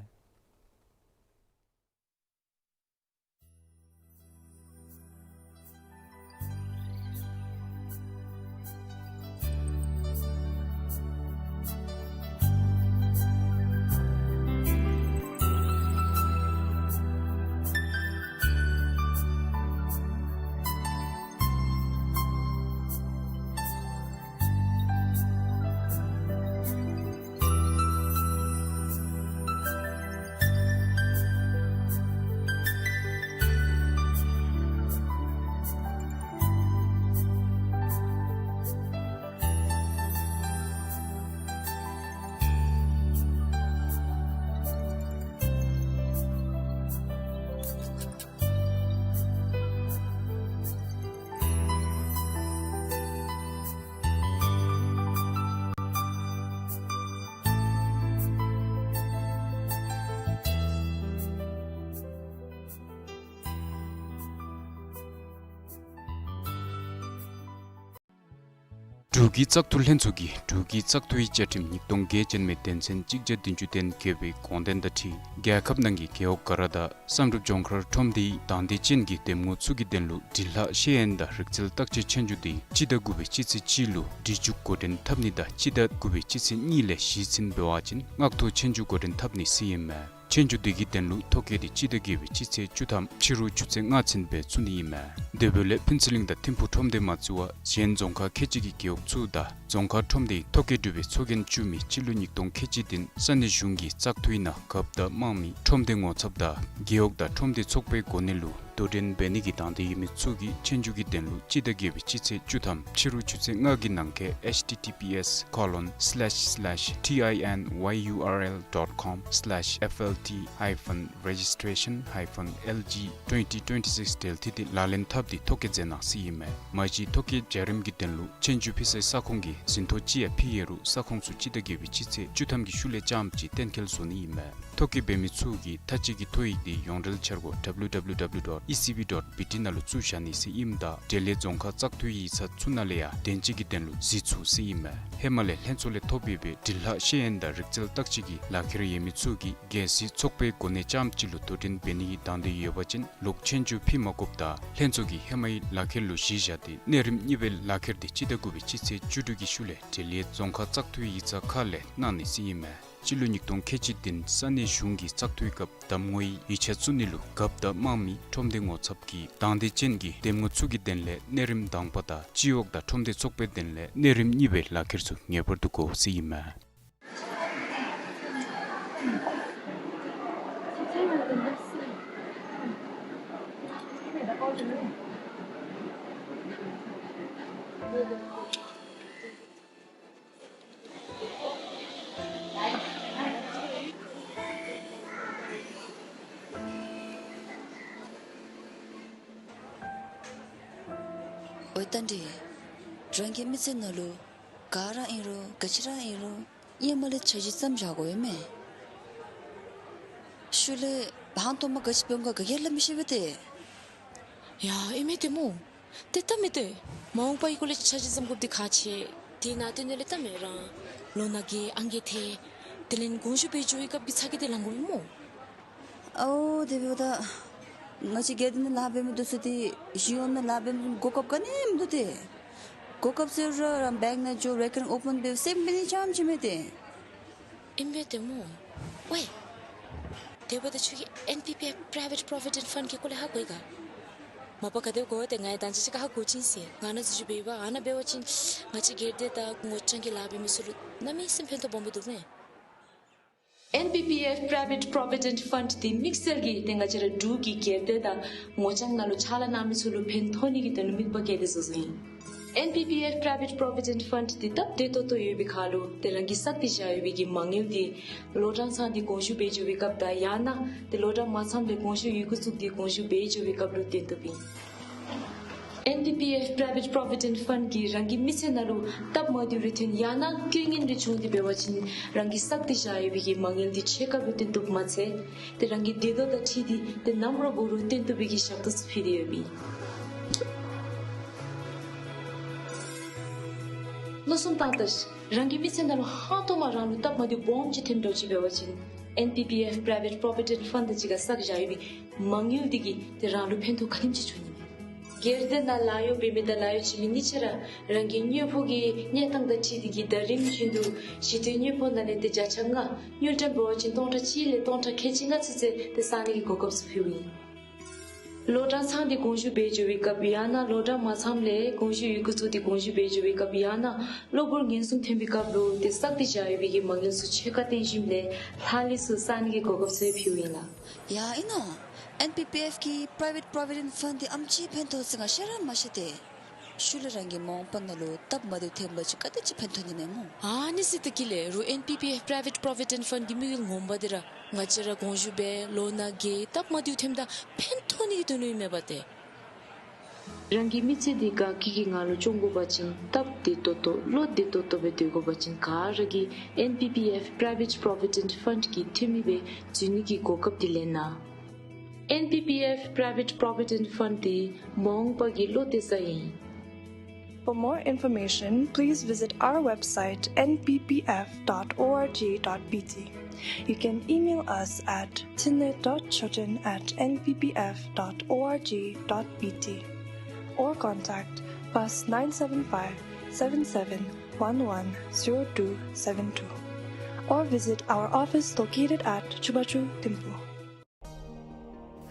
འབྲུག་གི་བཙག་འཐུ་ལྷན་ཚོགས་ཀྱིས་འབྲུག་གི་བཙག་འཐུའི་བཅའ་ཁྲིམས་ཉིས་སྟོང་བརྒྱད་ཅན་མའི་དོན་ཚན་གཅིག་བརྒྱ་བདུན་ཅུ་དོན་བརྒྱད་པའི་དགོངས་དོན་དང་འཁྲིལ་རྒྱལ་ཁབ་ནང་གི་རྒེད་འོག་ག་ར་དང་བསམ་གྲུབ་ལྗོངས་མཁར་ཁྲོམ་སྡེའི་དང་འདོད་ཅན་གྱི་འདེམས་ངོ་ཚུ་གི་དོན་ལུ་འབྲི་ལྷག་ཤེས་ཡོན་དང་རིག་རྩལ་བརྟག་དཔྱད་ཆོས་རྒྱུགས་དེ་སྤྱི་ཟླ་དགུ་པའི་སྤྱི་ཚེས་གཅིག་ལུ་འབྲི་རྒྱུགས་འགོ་འདྲེན་འཐབ་ནི་དང་སྤྱི་ཟླ་དགུ་པའི་སྤྱི་ཚེས་གཉིས་ལས་གཞི་ཚུན་འབད་བ་ཅིན་མངགས་ཐོ་ཆོས་རྒྱུགས་འགོ་འདྲེན་འཐབ་ནི་ཟེར་ཨིན་མས། ཆོས་རྒྱུགས་དེ་གི་དོན་ལུ་ཐོ་བཀོད་དེ་སྤྱི་ཟླ་བརྒྱད་པའི་སྤྱི་ཚེས་བཅུ་ཐམ་ཕྱི་རུ་ཆུ་ཚོད་ལྔ་ཚུན་སྦེ་ཚུགས་ནི་ཨིན་མས། དེ་འབདཝ་ལས་ཕུན་ཚོགས་གླིང་དང་ཐིམ་ཕུག་ཁྲོམ་སྡེ་མ་ཚུད་པར་གཞན་རྫོང་ཁག་ཁལ་གཅིག་གི་རྒེད་འོག་ཚུ་དང་རྫོང་ཁག་ཁྲོམ་སྡེའི་ཐོ་བཀོད་གྲུབ་པའི་ཚོགས་རྒྱན་བཙུགས་མི་སྤྱི་ལོ་ཉིས་སྟོང་ཁལ་གཅིག་བདུན་ས་གནས་གཞུང་གི་བཙག་འཐུའི་ནང་རྒཔོ་དང་དམངས་མི་ཁྲོམ་སྡེ་ངོ་ཚབ་དང་རྒེད་འོག་དང་ཁྲོམ་སྡེ་ཚོགས་པའི་གོ་གནས་ལུ་དོ་འགྲན་འབད་ནི་གི་དང་འདོད་ཡོད་མི་ཚུ་གིས་ཆོས་རྒྱུགས་ཀྱི་དོན་ལུ་སྤྱི་ཟླ་བརྒྱད་པའི་སྤྱི་ཚེས་བཅུ་ཐམ་ཕྱི་རུ་ཆུ་ཚོད་ལྔ་གི་ནང་འཁོད་H T T P S colon slash slash T I N Y U R L dot com slash F L T hyphen registration hyphen L G twenty twenty-six དེ་ལུ་ཐིམ་སྟེ་ལག་ལེན་འཐབ་སྟེ་ཐོ་བཀོད་མཛད་གནང་ཟེར་ཨིན་མས། མ་གཞི་ཐོ་བཀོད་བྱ་རིམ་གྱི་དོན་ལུ་ཆོས་རྒྱུགས་ཕུལ་སའི་ས་ཁོངས་ཀྱི་ཟིན་ཐོ་ཅིག་ཡང་ཕུལ་ཡོད་རུང་ས་ཁོངས་ཚུ་སྤྱི་ཟླ་བརྒྱད་པའི་སྤྱི་ཚེས་བཅུ་ཐམ་གྱི་ཤུལ་ལས་རྐྱངམ་ཅིག་གཏན་འཁེལ་བཟོ་ནི་ཨིན་མས། ཐོ་བཀོད་འབད་མི་ཚུ་གིས་མཐའ་དཔྱད་ཀྱི་ཐོ་ཡིག་དེ་ཡོངས་འབྲེལ་འཆར་སྒོ་W W W dot ཨི་སི་བི་ཌོཊ་བི་ཊི་ནང་ལུ་བཙུགས་བཞག་ནི་ཟེར་ཨིནམ་ད་འབྲེལ་ཡོད་རྫོང་ཁག་བཙག་འཐུའི་ཡིག་ཚང་ཚུ་ནང་ལས་ཡང་བདེན་དཔྱད་ཀྱི་དོན་ལུ་གཟིགས་ཚུགས་ཟེར་ཨིན་མས། ཧེ་མ་ལས་ལྷན་ཚོགས་ལས་ཐོབ་ཡོད་པའི་འབྲི་ལྷག་ཤེས་ཡོན་དང་རིག་རྩལ་བརྟག་དཔྱད་ཀྱི་ལག་ཁྱེར་ཡོད་མི་ཚུ་གིས་རྒྱལ་སྲིད་ཚོགས་པའི་གོ་གནས་རྐྱངམ་གཅིག་ལུ་དོ་འགྲན་འབད་ནི་གི་དང་འདོད་ཡོད་པ་ཅིན་ལོག་ཆོས་རྒྱུགས་ཕུལ་མ་དགོཔ་དང་ལྷན་ཚོགས་ཀྱིས་ཧེ་མའི་ལག་ཁྱེར་ལུ་གཞི་བཞག་སྟེ་གནས་རིམ་གཉིས་པའི་ལག་ཁྱེར་དེ་སྤྱི་ཟླ་དགུ་པའི་སྤྱི་ཚེས་བཅུ་དྲུག་གི་ཤུལ་ལས་འབྲེལ་ཡོད་རྫོང་ཁག་བཙག་འཐུའི་ཡིག་ཚང་ཁག་ལས་གནང་ནི་ཟེར་ཨིན་མས། སྤྱི་ལོ་ཉིས་སྟོང་ཁལ་གཅིག་བདུན་ས་གནས་གཞུང་གི་བཙག་འཐུའི་སྐབས་གདམ་ངོའི་ཡིག་ཆ་བཙུགས་ནི་ལུ་རྒཔོ་དང་དམངས་མི་ཁྲོམ་སྡེ་ངོ་ཚབ་ཀྱི་དང་འདོད་ཅན་གྱི་འདེམས་ངོ་ཚུ་གི་དོན་ལས་གནས་རིམ་དང་པ་དང་སྤྱི་འོག་དང་ཁྲོམ་སྡེ་ཚོགས་པའི་དོན་ལས་གནས་རིམ་གཉིས་པའི་ལག་ཁྱེར་ཚུ་ངེས་པར་དུ་དགོ་ཟེར་ཨིན་མས། འོ་ད་འདི་རང་གི་མི་ཚེ་ནང་ལུ་ག་ར་ཨིན་རུང་ག་ཅི་ར་ཨིན་རུང་ཧེ་མ་ལས་འཆར་གཞི་བརྩམས་བཞག་དགོ་ཡོད་མས། ཤུལ་ལས་ཧང་སྟོང་མ་ག་ཅི་འབད་འོང་ག་ག་གིས་སླབ་མི་ཤེས་པས་ཏེ། ཡ་ཨིན་མས་ཏེ་སྨོ། ཏེ་ད་མི་ཏེ་མ་འོངས་པའི་སྐོར་ལས་འཆར་གཞི་བརྩམ་དགོཔ་འདི་ཁག་ཆེ། དེ་ནང་དོན་ལས་ད་མི་རང་ལོ་ན་རྒས་ཨང་རྒས་ཐལ། དེ་ལས་དགོངས་ཞུ་འབད་འགྱོ་བའི་སྐབས་ཀྱི་ཚ་གྱང་འདི་ལང་དགོ་པས་སྨོ། ཨའོ་དེ་འབདཝ་ད་ང་བཅས་སྒེར་སྡེ་ནང་ལཱ་འབད་མི་འདི་ཚུ་ཏེ་གཞུང་གཡོག་ནང་ལཱ་འབད་མི་གོ་སྐབས་ག་ནི་མིན་འདུག་ཏེ། གོ་སྐབས་ཟེར་རུང་རང་བེངཀ་ནང་འགྱོ་རེ་ཀར་ཨོ་པཱན་འབད་སེམས་འབད་ནི་རྐྱངམ་ཅིག་མས་ཏེ། ཨིན་པས་ཏེ་སྨོ། ཝའི། དེ་འབདཝ་ད་ཁྱོད་ཀྱིས་ཨེན་པི་པི་ཨེཕ་པྲའི་ཝེཊ་པྲོ་བི་ཌེནཊ་ཕཱནཌ་གི་སྐོར་ལས་ཧ་གོ་ཡི་ག། མ་པ་ག་དེ་གོ་སྟེ་ང་ཡང་ད་ཅི་ཅིག་ཁར་ཧ་གོ་བྱིན་ཟེར། ང་ནཱ་འཛུལ་ཞུགས་འབད་བ་ཨ་ནཱ་འབད་བ་ཅིན་ང་བཅས་སྒེར་སྡེ་དང་ངོ་རྐྱང་གི་ལཱ་འབད་མི་ཚུ་ལུ་གནམ་མེད་ས་མེད་ཕན་ཐོགས་སྦོམ་སྦེ་འདུག་མས། ཨེན་པི་པི་ཨེཕ་པྲའི་ཝེཊ་པྲོ་བི་ཌེནཊ་ཕཱནཌ་འདི་དམིགས་བསལ་གྱིས་ཏེ་ང་བཅས་ར་འབྲུག་གི་སྒེར་སྡེ་དང་ངོ་རྐྱང་ནང་ལུ་ཕྱག་ལཱ་གནང་མི་ཚུ་ལུ་ཕན་ཐོགས་ནི་གི་དོན་ལུ་དམིགས་པ་བསྐྱེད་དེ་བཟོ་བཟོཝ་ཨིན། ཨེན་པི་པི་ཨེཕ་པྲའི་ཝེཊ་པྲོ་བི་ཌེནཊ་ཕཱནཌ་འདི་སྟབས་བདེ་ཏོག་ཏོ་ཡོད་པའི་ཁར་ལུ་ཏེ་རང་གིས་བསགས་ཏེ་བཞག་ཡོད་པའི་གི་མ་དངུལ་འདི་ལོ་གྲངས་ཚང་སྟེ་དགོངས་ཞུ་འབད་འགྱོ་བའི་སྐབས་དང་ཡང་ན་ཏེ་ལོ་གྲངས་མ་ཚངམ་ལས་དགོངས་ཞུ་ཡི་གུ་བཙུགས་ཏེ་དགོངས་ཞུ་འབད་འགྱོ་བའི་སྐབས་ལུ་བཏོན་བཏུབ་ཨིན། ཨེན་པི་པི་ཨེཕ་པྲའི་ཝེཊ་པྲོ་བི་ཌེནཊ་ཕཱནཌ་གིས་རང་གི་མི་ཚེ་ནང་ལུ་སྟབས་མ་བདེཝ་རེ་ཐོན་ཡང་ན་དཀའ་ངལ་རེ་བྱུང་སྟེ་འབད་བ་ཅིན་རང་གིས་བསགས་ཏེ་བཞག་ཡོད་པའི་གི་མ་དངུལ་འདི་ཕྱེད་ཀ་སྦེ་བཏོན་བཏུབ་མ་ཚད་ཏེ་རང་གི་བདེ་ཏོག་དང་འཁྲིལ་ཏེ་ཏེ་ནམ་ར་འབད་རུང་བཏོན་བཏུབ་པའི་གི་ཞབས་ཏོག་ཚུ་ཕུལ་ཏེ་ཡོདཔ་ཨིན། མནོ་བསམ་བཏང་ད་ཤིག། རང་གི་མི་ཚེ་ནང་ལུ་ཧང་སྟོང་མ་རང་ལུ་སྟབས་མ་བདེཝ་སྦོམ་ཅིག་ཐོནམ་འདྲཝ་ཅིག་འབད་བ་ཅིན་ཨེན་པི་པི་ཨེཕ་པྲའི་ཝེཊ་པྲོ་བི་ཌེནཊ་ཕཱནཌ་དང་གཅིག་ཁར་བསགས་བཞག་ཡོད་པའི་མ་དངུལ་འདི་གིས་ཏེ་རང་ལུ་ཕན་ཐོགས་ག་དེམ་ཅིག་འབྱུང་ནི་མས། སྒེར་སྡེ་ནང་ལཱ་གཡོག་འབད་མི་དང་ལཱ་གཡོག་བྱིན་མི་གཉིས་ཆ་ར་རང་གི་དངུལ་ཕོགས་ཀྱི་གནས་སྟངས་དང་འཁྲིལ་ཏེ་གིས་ཟླ་རིམ་བཞིན་དུ་ཞི་དུལ་དངུལ་ཕོགས་ནང་ལས་ཏེ་བརྒྱ་ཆ་ལྔ་དངུལ་ཀྲམ་འབད་བ་ཅིན་སྟོང་ཕྲག་གཅིག་ལས་སྟོང་ཕྲག་ཁལ་གཅིག་ལྔ་ཚུན་ཚོད་ཏེ་བསག་ནི་གི་གོ་སྐབས་ཚུ་ཕུལཝ་ཨིན། ལོ་གྲངས་ཚང་སྟེ་དགོངས་ཞུ་འབད་འགྱོ་བའི་སྐབས་ཡང་ན་ལོ་གྲངས་མ་ཚངམ་ལས་དགོངས་ཞུ་ཡི་གུ་བཙུགས་ཏེ་དགོངས་ཞུ་འབད་འགྱོ་བའི་སྐབས་ཡང་ན་གློ་བུར་ངན་སོང་ཐོན་པའི་སྐབས་ལུ་ཏེ་བསགས་ཏེ་བཞག་ཡོད་པའི་གི་མ་དངུལ་ཚུ་ཕྱེད་ཀ་བཏོན་ཞིནམ་ལས་ལྷག་ལུས་ཚུ་བསག་ནི་གི་གོ་སྐབས་ཚུ་ཕུལཝ་ཨིན་ལགས། ཡ་ཨིན་ནོ། ཨེན་པི་པི་ཨེཕ་གི་པྲའི་ཝེཊ་པྲོ་བི་ཌེནཊ་ཕཱནཌ་འདི་ཨམ་ཅིག་ཕན་ཐོགས་ཟེར་ང་ཤེས་ར་མ་ཤེས་ཏེ། ཤུལ་ལས་རང་གི་མ་འོངས་པ་ནང་ལུ་སྟབས་མ་བདེཝ་ཐོན་པ་ཅིན་ག་དེ་ཅིག་ཕན་ཐོགས་ནི་མས་སྨོ། ཨ་ནི་ཟེར་ད་གི་ལས་རུང་ཨེན་པི་པི་ཨེཕ་པྲའི་ཝེཊ་པྲོ་བི་ཌེནཊ་ཕཱནཌ་གི་དམིགས་ཡུལ་ངོ་མ་འདི་ར་ང་བཅས་ར་དགོངས་ཞུ་འབད་ལོ་ན་རྒས་སྟབས་མ་བདེཝ་ཐོནམ་ད་ཕན་ཐོགས་ནི་གི་དོན་ལུ་ཨིན་མས་པ་ཏེ། རང་གི་མི་ཚེ་འདི་དགའ་སྐྱིད་ཀྱི་ངང་ལུ་སྐྱོང་དགོ་པ་ཅིན་སྟབས་བདེ་ཏོག་ཏོ་བློ་བདེ་ཏོག་ཏོ་སྦེ་སྡོད་དགོ་པ་ཅིན་ག་ར་གིས་ཨེན་པི་པི་ཨེཕ་པྲའི་ཝེཊ་པྲོ་བི་ཌེནཊ་ཕཱནཌ་གི་འཐུས་མི་སྦེ་འཛུལ་ནི་གི་གོ་སྐབས་འདི་ལེན་གནང་། ཨེན་པི་པི་ཨེཕ་པྲའི་ཝེཊ་པྲོ་བི་ཌེནཊ་ཕཱནཌ་འདི་མ་འོངས་པ་གི་བློ་གཏད་ས་ཨིན། For more information, please visit our website N P P F dot org dot B T. You can email us at tinle dot choten at N P P F dot org dot B T or contact plus nine seven five, seven seven one one, zero two seven two or visit our office located at Chubachu Thimphu.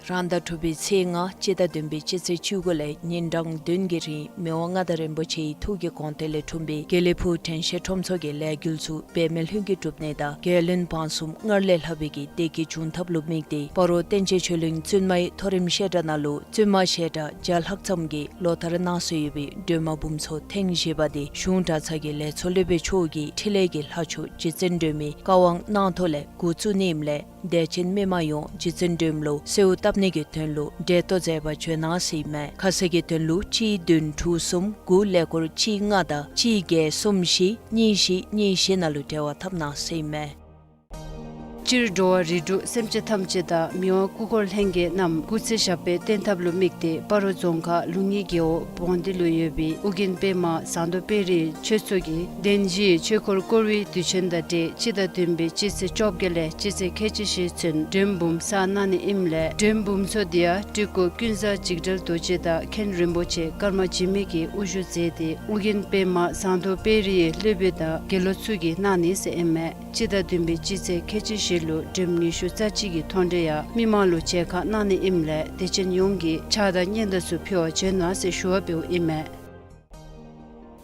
རང་ཟླ་དྲུག་པའི་ཚེས་ལྔ་སྤྱི་ཟླ་བདུན་པའི་སྤྱི་ཚེས་བཅུ་དགུ་ལས་ཉིན་གྲངས་བདུན་གྱི་རིང་མི་དབང་མངའ་བདག་རིན་པོ་ཆེའི་ཐུགས་ཀྱི་དགོངས་དོན་ལས་འཁྲུངས་པའི་དགེ་ལེགས་ཕུག་དྲན་ཤེས་ཁྲོམ་ཚོགས་ཀྱི་ལས་འགུལ་ཚུ་འབད་མེད་ལྷུན་གྱིས་གྲུབ་ནི་དང་རྒྱལ་བློན་འབངས་གསུམ་སྔར་ལས་ལྷག་པའི་གི་བདེ་སྐྱིད་འབྱུང་ཐབས་ལུ་དམིགས་ཏེ་སྤ་རོ་བསྟན་ཆོས་ཆོས་གླིང་བཙུན་མའི་མཐོ་རིམ་བཤད་གྲྭ་ནང་ལུ་བཙུན་མ་བཤད་གྲྭ་བརྒྱ་ལྷག་ཙམ་གྱིས་ལོ་ལྟར་གནང་སྲོལ་ཡོད་པའི་སྒྲོལ་མ་འབུམ་ཚོགས་ཐེངས་བཞི་པ་དེ་གཞུང་གྲྭ་ཚང་གི་ལས་ཚོགས་སློབ་དཔོན་མཆོག་གིས་འཕྲིན་ལས་ཀྱི་ལྷ་མཆོག་རྗེ་བཙུན་སྒྲོལ་མའི་བཀའ་དབང་གནང་ཐོག་ལས་འགོ་བཙུགས་ནི་ཨིནམ་ལས་དད་ཅན་མི་མང་ཡོངས་རྗེ་བཙུན་སྒྲོལ་མ་ལུ་གསོལཝ་བཏབ་ནི་གི་དོན་ལུ་གྲལ་གཏོགས་མཛད་པར་བྱོན་གནང་ཟེར་ཨིན་མས། ཁ་གསལ་གྱི་དོན་ལུ་གཅིག་བདུན་དྲུག་གསུམ་དགུ་ཀླད་ཀོར་གཅིག་ལྔ་དང་གཅིག་བརྒྱད་གསུམ་བཞི་གཉིས་བཞི་གཉིས་བཞི་ནང་ལུ་འབྲེལ་བ་འཐབ་གནང་ཟེར་ཨིན་མས། སྤྱིར་འགྲོ་བ་རིགས་དྲུག་སེམས་ཅན་ཐམས་ཅད་དང་མི་དབང་སྐུ་འཁོར་ལྷན་རྒྱས་རྣམས་སྐུ་ཚེ་ཞབས་པད་བརྟན་ཐབས་ལུ་དམིགས་ཏེ་སྤ་རོ་རྫོང་ཁག་ལུང་གཡུས་རྒེད་འོག་བོང་སྡེ་ལུ་ཡོད་པའི་ཨོ་རྒྱན་པདྨ་ཟངས་མདོག་དཔལ་རིའི་ཆོས་ཚོགས་ཀྱིས་གདན་བཞིའི་ཆོས་འཁོར་བསྐོར་བའི་དུས་ཆེན་དང་འབྲེལ་སྤྱི་ཟླ་བདུན་པའི་སྤྱི་ཚེས་བཅོ་བརྒྱད་ལས་སྤྱི་ཚེས་ཁལ་གཅིག་བཞེས་ཚུན་མགྲོན་འབུམ་ཚོགས་གནང་ནི་ཨིནམ་ལས་མགྲོན་འབུམ་ཚོགས་དེ་ཡང་སྤྲུལ་སྐུ་ཀུན་བཟང་འཇིགས་བྲལ་རྡོ་རྗེ་དང་མཁན་རིན་པོ་ཆེ་ཀརྨ་འཇིགས་མེད་ཀྱིས་དབུ་བཞུགས་མཛད་དེ་ཨོ་རྒྱན་པདྨ་ཟངས་མདོག་དཔལ་རིའི་སློབ་དཔོན་དང་དགེ་སློབ་ཚུ་གིས་གནང་ནི་ཟེར་ཨིན་མས། སྤྱི་ཟླ་བདུན་པའི་སྤྱི་ཚེས་ཁལ་གཅིག་བཞེས་ལུ་མགྲོནམ་ཉི་ཤུ་རྩ་གཅིག་གི་མཐོང་གྲོལ་ཡང་མི་མང་ལུ་མཇལ་ཁ་གནང་ནི་ཨིནམ་ལས་དད་ཅན་ཡོངས་ཀྱིས་ཕྱག་དང་སྙན་དར་ཚུ་ཕུལ་བར་བྱོན་གནང་ཟེར་ཞུ་བ་འབདཝ་ཨིན་མས།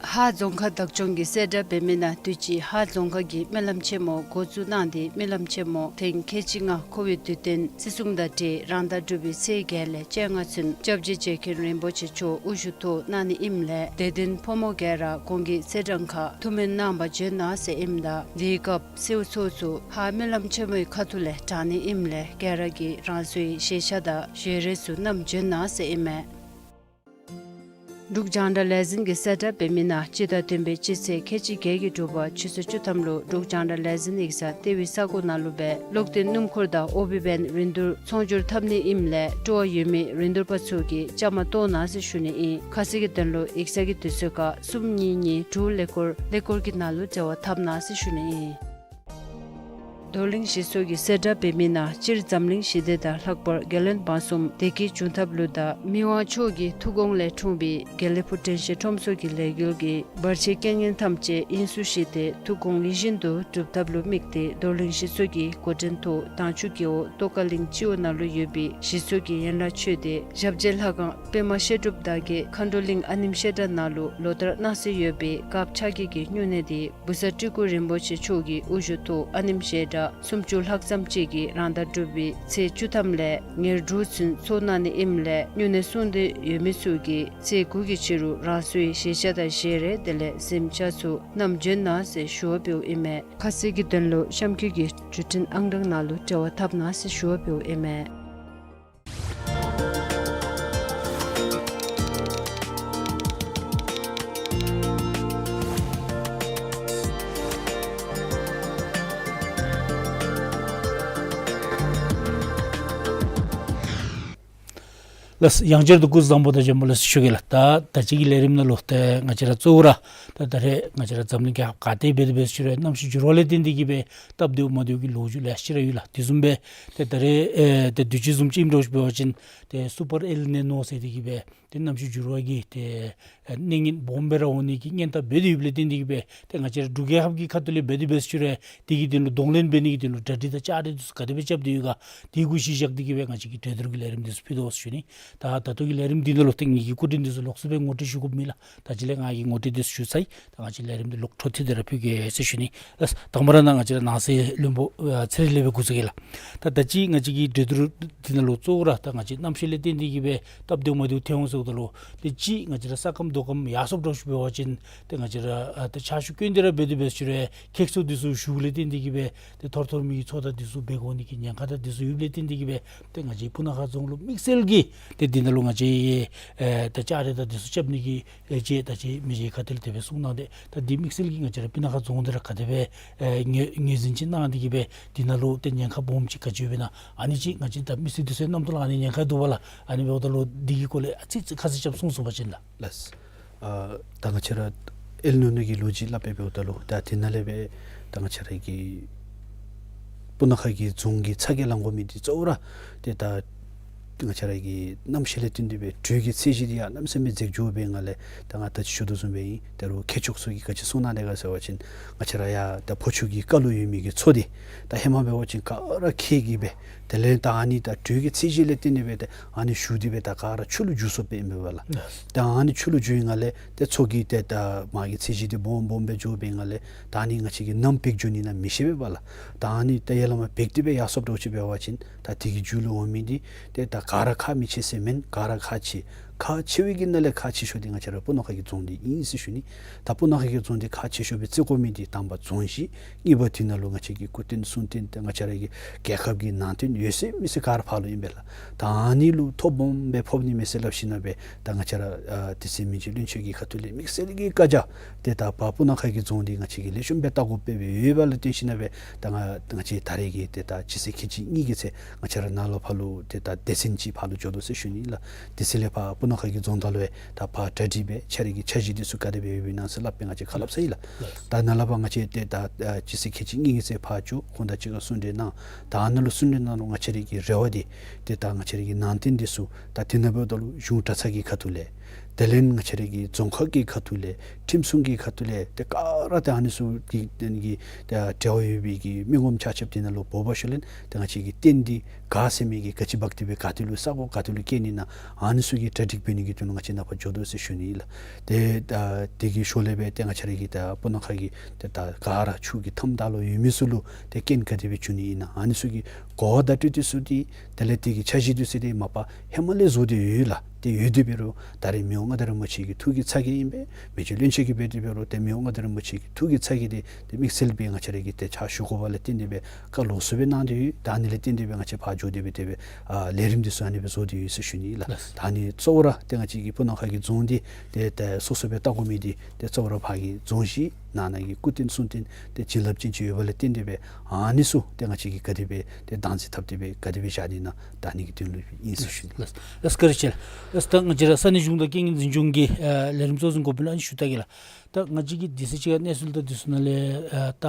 ཧཱ་རྫོང་ཁག་བདག་སྐྱོང་གི་གསལ་བསྒྲགས་འབད་མི་ནང་དུས་ཅི་ཧཱ་རྫོང་ཁག་གི་སྨོན་ལམ་ཆེན་མོ་འགོ་བཙུགས་གནང་སྟེ་སྨོན་ལམ་ཆེན་མོ་ཐེངས་ཁལ་གཅིག་ལྔ་འཁོར་བའི་དུས་སྟོན་བརྩི་སྲུང་དང་འབྲེལ་རང་ཟླ་དྲུག་པའི་ཚེས་བརྒྱད་ལས་བཅོ་ལྔ་ཚུན་སྐྱབས་རྗེ་རྗེ་མཁན་རིན་པོ་ཆེ་མཆོག་དབུ་བཞུགས་ཐོག་གནང་ནི་ཨིནམ་ལས་དད་ལྡན་ཕོ་མོ་ག་ར་གོང་གི་ཚེས་གྲངས་ཁར་ཐུགས་སྨོན་གནང་བར་བྱོན་གནང་ཟེར་ཨིནམ་ད་དེའི་སྐབས་གསོལཝ་ཚོགས་ཚུ་ཧཱ་སྨོན་ལམ་ཆེན་མོའི་ཁ་ཐུག་ལས་དྲང་ནི་ཨིནམ་ལས་ག་ར་གིས་རང་སོའི་ཞལ་ཤ་དང་ཞལ་རས་ཚུ་བསྣམས་བྱོན་གནང་ཟེར་ཨིན་མས། འབྲུག་རྒྱང་བསྒྲགས་ལས་འཛིན་གྱི་གསལ་བསྒྲགས་འབད་མི་ནང་སྤྱི་ཟླ་བདུན་པའི་སྤྱི་ཚེས་ཁལ་གཅིག་བརྒྱད་ཀྱི་དྲོ་པ་ཆུ་ཚོད་བཅུ་ཐམ་ལུ་འབྲུག་རྒྱང་བསྒྲགས་ལས་འཛིན་ཡིག་ཚང་ལྟེ་བའི་ས་གོ་ནང་ལུ་སྦེ་གློག་བརྟེན་སྣུམ་འཁོར་དང་ཨོ་བི་བེན་རིན་བསྡུར་ཚོང་སྒྱུར་འཐབ་ནི་ཨིནམ་ལས་སྤྲོ་བ་ཡོད་མི་རིན་བསྡུར་པ་ཚུ་གིས་བཅའ་མར་གཏོགས་གནང་ཟེར་ཞུ་ནི་ཨིན། ཁ་གསལ་གྱི་དོན་ལུ་ཡིག་ཚང་གི་དུས་ཚོད་ཁར་གསུམ་གཉིས་གཉིས་དྲུག་ཀླད་ཀོར་ཀླད་ཀོར་གྱི་ནང་ལུ་འབྲེལ་བ་འཐབ་གནང་ཟེར་ཞུ་ནི་ཨིན། རྡོར་གླིང་ཞི་གསོ་གི་གསལ་བསྒྲགས་འབད་མི་ནང་སྤྱིར་འཛམ་གླིང་ཞི་བདེ་དང་ལྷག་པར་རྒྱལ་བློན་འབངས་གསུམ་བདེ་སྐྱིད་འབྱུང་ཐབས་ལུ་དང་མི་དབང་མཆོག་གི་ཐུགས་དགོངས་ལས་འཁྲུངས་པའི་དགེ་ལེགས་ཕུག་དྲན་ཤེས་ཁྲོམ་ཚོགས་ཀྱི་ལས་འགུལ་གྱིས་བར་ཆད་རྐྱེན་ངན་ཐམས་ཅད་དབྱིངས་སུ་བཞེས་ཏེ་ཐུགས་དགོངས་ཡིད་བཞིན་དུ་འགྲུབ་ཐབས་ལུ་དམིགས་ཏེ་རྡོར་གླིང་ཞི་གསོ་གི་འགོ་འདྲེན་ཐོག་དྭངས་ཆུ་རྒེད་འོག་ཏོག་དཀར་གླིང་སྤྱི་འོག་ནང་ལུ་ཡོད་པའི་ཞི་གསོ་གི་ཡན་ལག་ཆོས་སྡེ་ཞབས་རྗེས་ལྷ་ཁང་པདྨ་བཤད་སྒྲུབ་དར་རྒྱས་མཁའ་འགྲོ་གླིང་ཨ་ནེམ་བཤད་གྲྭ་ནང་ལུ་ལོ་ལྟར་གནང་སྲོལ་ཡོད་པའི་དཀརཔོ་ཕྱག་རྒྱའི་སྨྱུང་གནས་དེ་བུ་གསར་སྤྲུལ་སྐུ་རིན་པོ་ཆེ་མཆོག་གི་དབུ་བཞུགས་ཐོག་ཨ་ནེམ་བཤད་གྲྭ་སུམ་ཅུ་ལྷག་ཙམ་ཅིག་གིས་རང་ཟླ་དྲུག་པའི་ཚེས་བཅུ་ཐམ་ལས་ཉེར་དྲུག་ཚུན་ཚོགས་གནང་ནི་ཨིནམ་ལས་སྨྱུང་གནས་སྲུང་འདོད་ཡོད་མི་ཚུ་གིས་ཚེས་དགུ་གི་ཕྱི་རུ་རང་སོའི་ཞལ་ཤ་དང་ཞལ་རས་དེ་ལས་གཟིམ་ཆས་ཚུ་བསྣམས་བྱོན་གནང་ཟེར་ཞུ་བ་འབདཝ་ཨིན་མས། ཁ་གསལ་གྱི་དོན་ལུ་གཤམ་འཁོད་ཀྱི་བརྒྱུད་འཕྲིན་ཨང་གྲངས་ནང་ལུ་འབྲེལ་བ་འཐབ་གནང་ཟེར་ཞུ་བ་འབདཝ་ཨིན་མས། ལགས། ཡང་བསྐྱར་དུ་སྐུ་གཟུགས་བཟང་པོ་དང་བྱོན་པ་ལེགས་སོ་ཞུ་གེ་ལགས། ད་ད་ཅི་གི་ལས་རིམ་ནང་ལུ་ཏེ་ང་བཅས་ར་གཙོ་བོ་ར་ད་ད་རེས་ང་བཅས་ར་འཛམ་གླིང་ག་ག་ཏེ་འབད་དེ་འབད་ཟེར་ཞུ་རུང་གནམ་གཤིས་འགྱུར་བ་ལས་བརྟེན་ཏེ་གིས་སྦེ་སྟབས་བདེཝ་མ་བདེཝ་གི་ལོ་རྒྱུས་ལེ་ཤ་ར་ཡོད་ལགས། དེ་བཟུམ་སྦེ་ཏེ་ད་རེས་ཨེ་ཏེ་དུས་ཅི་བཟུམ་ཅིག་ཨིནམ་འདྲཝ་ཅིག་འབད་བ་ཅིན་ཏེ་སུ་པར་ཨེལ་ནི་ནོ་ཟེར་ཏེ་གིས་སྦེ་ཏེ་གནམ་གཤིས་འགྱུར་བ་གི་ཏེ་ཨེ་གནོད་ཉེན་སྦོམ་སྦེ་ར་འོང་ནི་གི་སྔོན་བརྡ་འབད་དེ་ཡོདཔ་ལས་བརྟེན་ཏེ་གིས་སྦེ་ཏེ་ང་བཅས་ར་འབྲུག་རྒྱལ་ཁབ་ཀྱི་ཁ་ཐུག་ལས་འབད་དེ་འབད་ཟེར་ཞུ་རུང་དེ་གི་དོན་ལུ་གདོང་ལེན་འབད་ནི་གི་དོན་ལུ་གྲ་སྒྲིག་དང་བཅའ་སྒྲིག་འདི་ཚུ་ག་དེ་སྦེ་རྐྱབ་སྟེ་ཡོད་ག་དེ་གུ་གཞི་བཞག་སྟེ་གིས་སྦེ་ང་བཅས་ཀྱིས་གྲོས་བསྡུར་གྱི་ལས་རིམ་འདི་ཚུ་ཕུལ་དོ་ཟེར་ཞུ་ནི། ད་ད་ལྟོ་གི་ལས་རིམ་འདི་ནང་ལུ་ཏེ་ངེ་གི་སྐུ་མགྲོན་འདི་ཚུ་ལོགས་སུ་སྦེ་ངོ་སྤྲོད་ཞུ་དགོཔ་མེད་ལགས། ད་ཅི་ལས་ང་གིས་ངོ་སྤྲོད་འདི་ཚུ་ཞུ་ཚར་ཡི། ད་ང་བཅས་ལས་རིམ་འདི་ལོག་འཕྲོ་མཐུད་དེ་ར་ཕུལ་གེ་ཟེར་ཞུ་ནི། ལགས། དང་པ་ར་ནཱ་ང་བཅས་ར་ནང་སྲིད་བློན་པོ་ཨ་ཚེ་རིང་ལས་སྦེ་འགོ་བཙུགས་གེ་ལགས། ད་ད་ཅི་ང་བཅས་ཀྱི་གྲོས་བསྡུར་འདི་ནང་ལུ་གཙོ་བོ་ར་ད་ང་བཅས་གནམ་གཤིས་ལས་བརྟེན་ཏེ་གིས་སྦེ་སྟབས་བདེཝ་མ་བདེཝ་ཐོན་འོང་ཟེརཝ་ད་ལུ་ཏེ་ཅིག་ང་བཅས་ར་ས་ཁམས་རྡོ་ཁམས་ཡར་སོངམ་འདྲཝ་ཅིག་འབད་བ་ཅིན་ཏེ་ང་བཅས་ར་ཨ་ཏེ་ཆར་ཆུ་རྐྱེན་འདི་ར་འབད་དེ་འབད་ཟེར་ཞུ་རུང་ཁྱེགས་ཚུ་འདི་ཚུ་ཞུཝ་ལས་བརྟེན་ཏེ་གིས་སྦེ་ཏེ་ཐོར་ཐོར་མི་གི་ཚོགས་དང་འདི་ཚུ་འབད་དགོ་ནི་གི་ཉེན་ཁ་དང་འདི་ཚུ་ཡོདཔ་ལས་བརྟེན་ཏེ་གིས་སྦེ་ཏེ་ང་བཅས་སྤུ་ན་ཁ་རྫོང་ལུ་དམིགས་བསལ་གྱིས་ཏེ་འདི་ནང་ལུ་ང་བཅས་ཨེ་ད་བཅའ་སྒྲིག་དང་འདི་ཚུ་རྐྱབ་ནི་གི་ཨེ་ཅིག་ད་ཅི་མི་རྗེ་ཁ་ཐུག་ལས་དེ་སྦེ་གསུངས་གནང་སྟེ་ད་འདི་དམིགས་བསལ་གྱིས་ང་བཅས་ར་སྤུ་ན་ཁ་རྫོང་འདི་ར་ག་དེ་སྦེ་ཨེ་ངོས་ངོས་འཛིན་ཅིག་གནང་སྟེ་གིས་སྦེ་འདི་ནང་ལུ་ཏེ་ཉེན་ཁ་སྦོམ་ཅིག་ག་ཅི་ཡོདཔ་ཨིན་ན་ཨ་ནི་ཅིག་ང་བཅས་ད་མི་སེར་འདི་ཚུ་གི་རྣམ་རྟོག་ལུ་ཨ་ནི་ཉེན་ཁ་འདུག་པ་ལགས། ཨ་ནི་འབདཝ་ད་ལུ་འདི་གི་སྐོར་ལས་ཨ་ཙི་ཙི་ཁ་གསལ་རྐྱབ་གསུང་ཚུགས་པ་ཅིན་ལགས། ལགས། ཨ་ད་ང་བཅས་ར་ཨེལ་ནི་ནོ་གི་ལོ་རྒྱུས་སླབ་སྦེ་འབདཝ་ད་ལུ་ད་དེ་ནང་ལས་སྦེ་ད་ང་བཅས་ར་གི་སྤུ་ན་ཁ་གི་རྫོང་གི་ཚ་གྱང་ལང་དགོ་མི་འདི་གཙོ་བོ་ར་ཏེ་ད་ང་བཅས་ར་གི་གནམ་གཤིས་ལས་བརྟེན་ཏེ་སྦེ་དྲོད་ཀྱི་ཚད་གཞི་འདི་ཡར་གནམ་མེད་ས་མེད་འཛེགས་འགྱོཝ་སྦེ་ང་ལས་ད་ང་ད་ཅི་ཞུ་དོ་བཟུམ་སྦེ་ཨིན། ད་རུང་ཁྱེགས་ཚུ་གིས་ག་ཅི་གསུངས་གནང་དེས་ག་ཟེར་བ་ཅིན་ང་བཅས་ར་ཡར་ད་ཕོ་ཆུ་གི་ཀ་ལུ་ཡོད་མི་གི་མཚོ་འདི་ད་ཧེ་མ་འབད་བ་ཅིན་ག་ར་ཁྱེགས་ཀྱིས་སྦེ་དེ་ལས་ད་ཨ་ནི་ད་དྲོད་ཀྱི་ཚད་གཞི་ལས་བརྟེན་ཏེ་སྦེ་ད་ཨ་ནི་ཞུ་སྟེ་སྦེ་ད་ག་ར་ཆུ་ལུ་འགྱུར་སོཔ་སྦེ་ཨིན་པས་ལགས། ད་ཨ་ནི་ཆུ་ལུ་འགྱུར་བའི་སྒང་ལས་ཏེ་མཚོ་གི་ཏེ་ད་མར་གྱི་ཚད་གཞི་འདི་སྦོམ་སྦོམ་སྦེ་འགྱོཝ་སྦེ་སྒང་ལས་ད་ཨ་ནི་ང་བཅས་ཀྱིས་ནམ་འབག་འགྱོ་ནི་ཨིན་ན་མི་ཤེས་པས་ལགས། ད་ཨ་ནི་ཏེ་ཡར་ལས་མར་འབག་སྟེ་སྦེ་ཡར་སོཔ་འདྲཝ་ཅིག་འབད་བ་ཅིན་ད་དེ་གི་མཇུག་ལུ་འོང་མི་འདི་ཏེ་ད་ག་ར་ཁག་མི་ཆེ་ཟེར་མེན། ག་ར་ཁག་ཆེ། ཁག་ཆེ་བའི་གི་ནང་ལས་ཁག་ཆེ་ཤོས་འདི་ང་བཅས་ར་སྤུ་ན་ཁ་གི་རྫོང་འདི་ཨིན་ཟེར་ཞུ་ནི། ད་སྤུ་ན་ཁ་གི་རྫོང་འདི་ཁག་ཆེ་ཤོས་སྦེ་བརྩི་དགོ་མི་འདི་དང་པ་རྫོང་གཞི། གཉིས་པ་འདི་ནང་ལུ་ང་བཅས་ཀྱི་སྐུ་རྟེན་གསུང་རྟེན་ཏེ་ང་བཅས་ར་གི་རྒྱལ་ཁབ་ཀྱི་ནང་རྟེན་ཡོད་ཚད་མི་སེར་ག་ར་ཕར་ལུ་ཨིན་པས་ལགས། ད་ཨ་ནི་ལུ་ཐོ་སྦོམ་སྦེ་ཕོག་ནི་མས་ཟེར་སླབ་ཞིནམ་ལས་ད་ང་བཅས་ར་ཨ་དེ་ཚེ་མི་རྗེ་བློན་ཆེན་གྱི་ཁ་ཐུག་ལས་དམིགས་བསལ་གྱི་བཀའ་རྒྱ་ཏེ་ད་ཕར་སྤུ་ན་ཁ་གི་རྫོང་འདི་ང་བཅས་ཀྱིས་ལེགས་ཤོམ་སྦེ་བལྟ་དགོཔ་སྦེ་ཡོདཔ་ལུ་བརྟེན་ཞིནམ་ལས་ད་ང་ང་བཅས་ད་རེས་ཀྱི་ཏེ་ད་སྤྱི་ཚེས་ཁལ་གཅིག་གཉིས་ཀྱི་ཚེ་ང་བཅས་ར་ནཱ་ལས་ཕར་ལུ་ཏེ་ད་སྡེ་ཚན་ཅིག་ཕར་ལུ་འགྱོ་དོ་ཟེར་ཞུ་ནི་ལགས། དེ་ཚེ་ལས་ཕར་སྤུ་ན་ཁ་གི་རྫོང་བདག་ལུ་ཡང་ད་ཕར་གྲ་སྒྲིག་འབད་ཁྱོད་རའི་གི་འཆར་གཞི་འདི་ཚུ་ག་དེ་སྦེ་ཡོདཔ་ཨིན་ན་ཟེར་སླབ་སྦེ་ང་བཅས་ཁ་སླབ་ཚར་ཡི་ལགས། ད་ནཱ་ལས་ཕར་ང་བཅས་ཏེ་ད་ཨ་སྤྱི་ཚེས་ཁལ་གཅིག་གཉིས་ཀྱི་ཚེ་ཕར་འགྱོ་ཁོང་དང་གཅིག་ཁར་གསུང་གྲོས་གནང་། ད་ཨ་ནཱ་ལུ་གསུང་གྲོས་གནང་རུང་ང་བཅས་རའི་གི་རེ་བ་འདི་ཏེ་ད་ང་བཅས་རའི་གི་ནང་རྟེན་འདི་ཚུ་ད་དེ་ནང་འབདཝ་ད་ལུ་གཞུང་གྲྭ་ཚང་གི་ཁ་ཐུག་ལས་དེ་ལས་ང་བཅས་རའི་གི་རྫོང་ཁག་གི་ཁ་ཐུག་ལས་ཁྲིམས་སྲུང་གི་ཁ་ཐུག་ལས་ཏེ་ག་ར་ཏེ་ཨ་ནི་ཚུ་གི་ཏེ་གི་ཏེ་འབྲེལ་བ་ཡོད་པའི་གི་མི་ངོམ་ཆ་ཁྱབ་དེ་ནང་ལུ་འབོ་བ་ཞུ་ལེན་ཏེ་ང་བཅས་ཀྱི་རྟེན་འདི་ག་ཟེར་མི་གི་ག་ཅི་འབག་སྟེ་སྦེ་ག་ཏེ་ལུ་ས་གོ་ག་ཏེ་ལུ་བསྐྱལ་ནི་ཨིན་ན་ཨ་ནི་ཚུ་གི་གྲ་སྒྲིག་འབད་ནི་གི་དོན་ལུ་ང་བཅས་ནཱ་ཕར་འགྱོ་དོ་ཟེར་ཞུ་ནི་ཨིན་ལགས། ཏེ་ད་དེ་གི་ཞོར་ལས་སྦེ་ཏེ་ང་བཅས་རའི་གི་ད་སྤུ་ན་ཁ་གི་ཏེ་ད་ག་ར་ཆུ་གི་མཐའམ་ད་ལུ་ཡོད་མི་ཚུ་ལུ་ཏེ་རྐྱེན་ག་དེ་སྦེ་བྱུང་ནི་ཨིན་ན་ཨ་ནི་ཚུ་གི་གོ་བརྡ་སྤྲོད་དེ་ཚུ་འདི་དེ་ལས་དེ་གི་འཆར་གཞི་འདི་ཚུ་འདི་མ་པ་ཧེ་མ་ལས་བཟོ་སྟེ་ཡོད་ལགས། ཏེ་ཡོད་དེ་འབད་རུང་ད་རེས་མི་དབང་མངའ་བདག་རིན་པོ་ཆེ་གི་ཐུགས་ཀྱི་ཚ་གྱང་ཨིན་པས། མི་རྗེ་བློན་ཆེན་གྱིས་འབད་དེ་འབད་རུང་ཏེ་མི་དབང་མངའ་བདག་རིན་པོ་ཆེ་གི་ཐུགས་ཀྱི་ཚ་གྱང་འདི་ཏེ་དམིགས་བསལ་སྦེ་ང་བཅས་ར་གིས་ཏེ་ཕྱག་ཞུ་དགོ་པ་ལས་བརྟེན་ཏེ་སྦེ་བཀའ་ལོགས་སུ་སྦེ་གནང་སྟེ་ཡོད། ད་ཨ་ནི་ལས་བརྟེན་ཏེ་སྦེ་ང་བཅས་ཕར་འགྱོ་སྟེ་སྦེ་དེ་སྦེ་ཨ་ལས་རིམ་འདི་ཚུ་ཨ་ནི་སྦེ་བཟོ་སྟེ་ཡོད་ཟེར་ཞུ་ནི་ཨིན་ལགས། ལགས། ད་ཨ་ནི་གཙོ་བོ་ར་ཏེ་ང་བཅས་ཀྱི་སྤུ་ན་ཁ་གི་རྫོང་འདི་ཏེ་ཏེ་སོ་སོ་སྦེ་བལྟ་དགོ་མི་འདི་ཏེ་གཙོ་བོ་ར་ཕར་གི་རྫོང་གཞི་ནང་ན་གི་སྐུ་རྟེན་གསུང་རྟེན་ཏེ་བྱིན་རླབས་ཅན་ཅིག་ཡོད་པ་ལས་བརྟེན་ཏེ་སྦེ་ཨ་ནི་ཚུ་ཏེ་ང་བཅས་ཀྱིས་ག་དེ་སྦེ་ཏེ་བདག་འཛིན་འཐབ་སྟེ་སྦེ་ག་དེ་སྦེ་བཞག་ནི་ཨིན་ན་ད་ཨ་ནི་གི་དོན་ལུ་ཨིན་ཟེར་ཞུ་ནི། ལགས། ལགས་བཀའ་དྲིན་ཆེ་ལགས། ལགས། ད་ང་བཅས་ར་ས་གནས་གཞུང་དང་རྐྱེན་ངན་འཛིན་སྐྱོང་གི་ཨ་ལས་རིམ་གཙོ་འཛིན་འགོ་དཔོན་ལུ་ཨ་ནི་ཞུ་བལྟ་གེ་ལགས། ད་ང་བཅས་ཀྱིས་དུས་ཚོད་ཅིག་ཁར་གནས་ཚུལ་དང་དེ་ཚུ་ནང་ལས་ཨ་ད་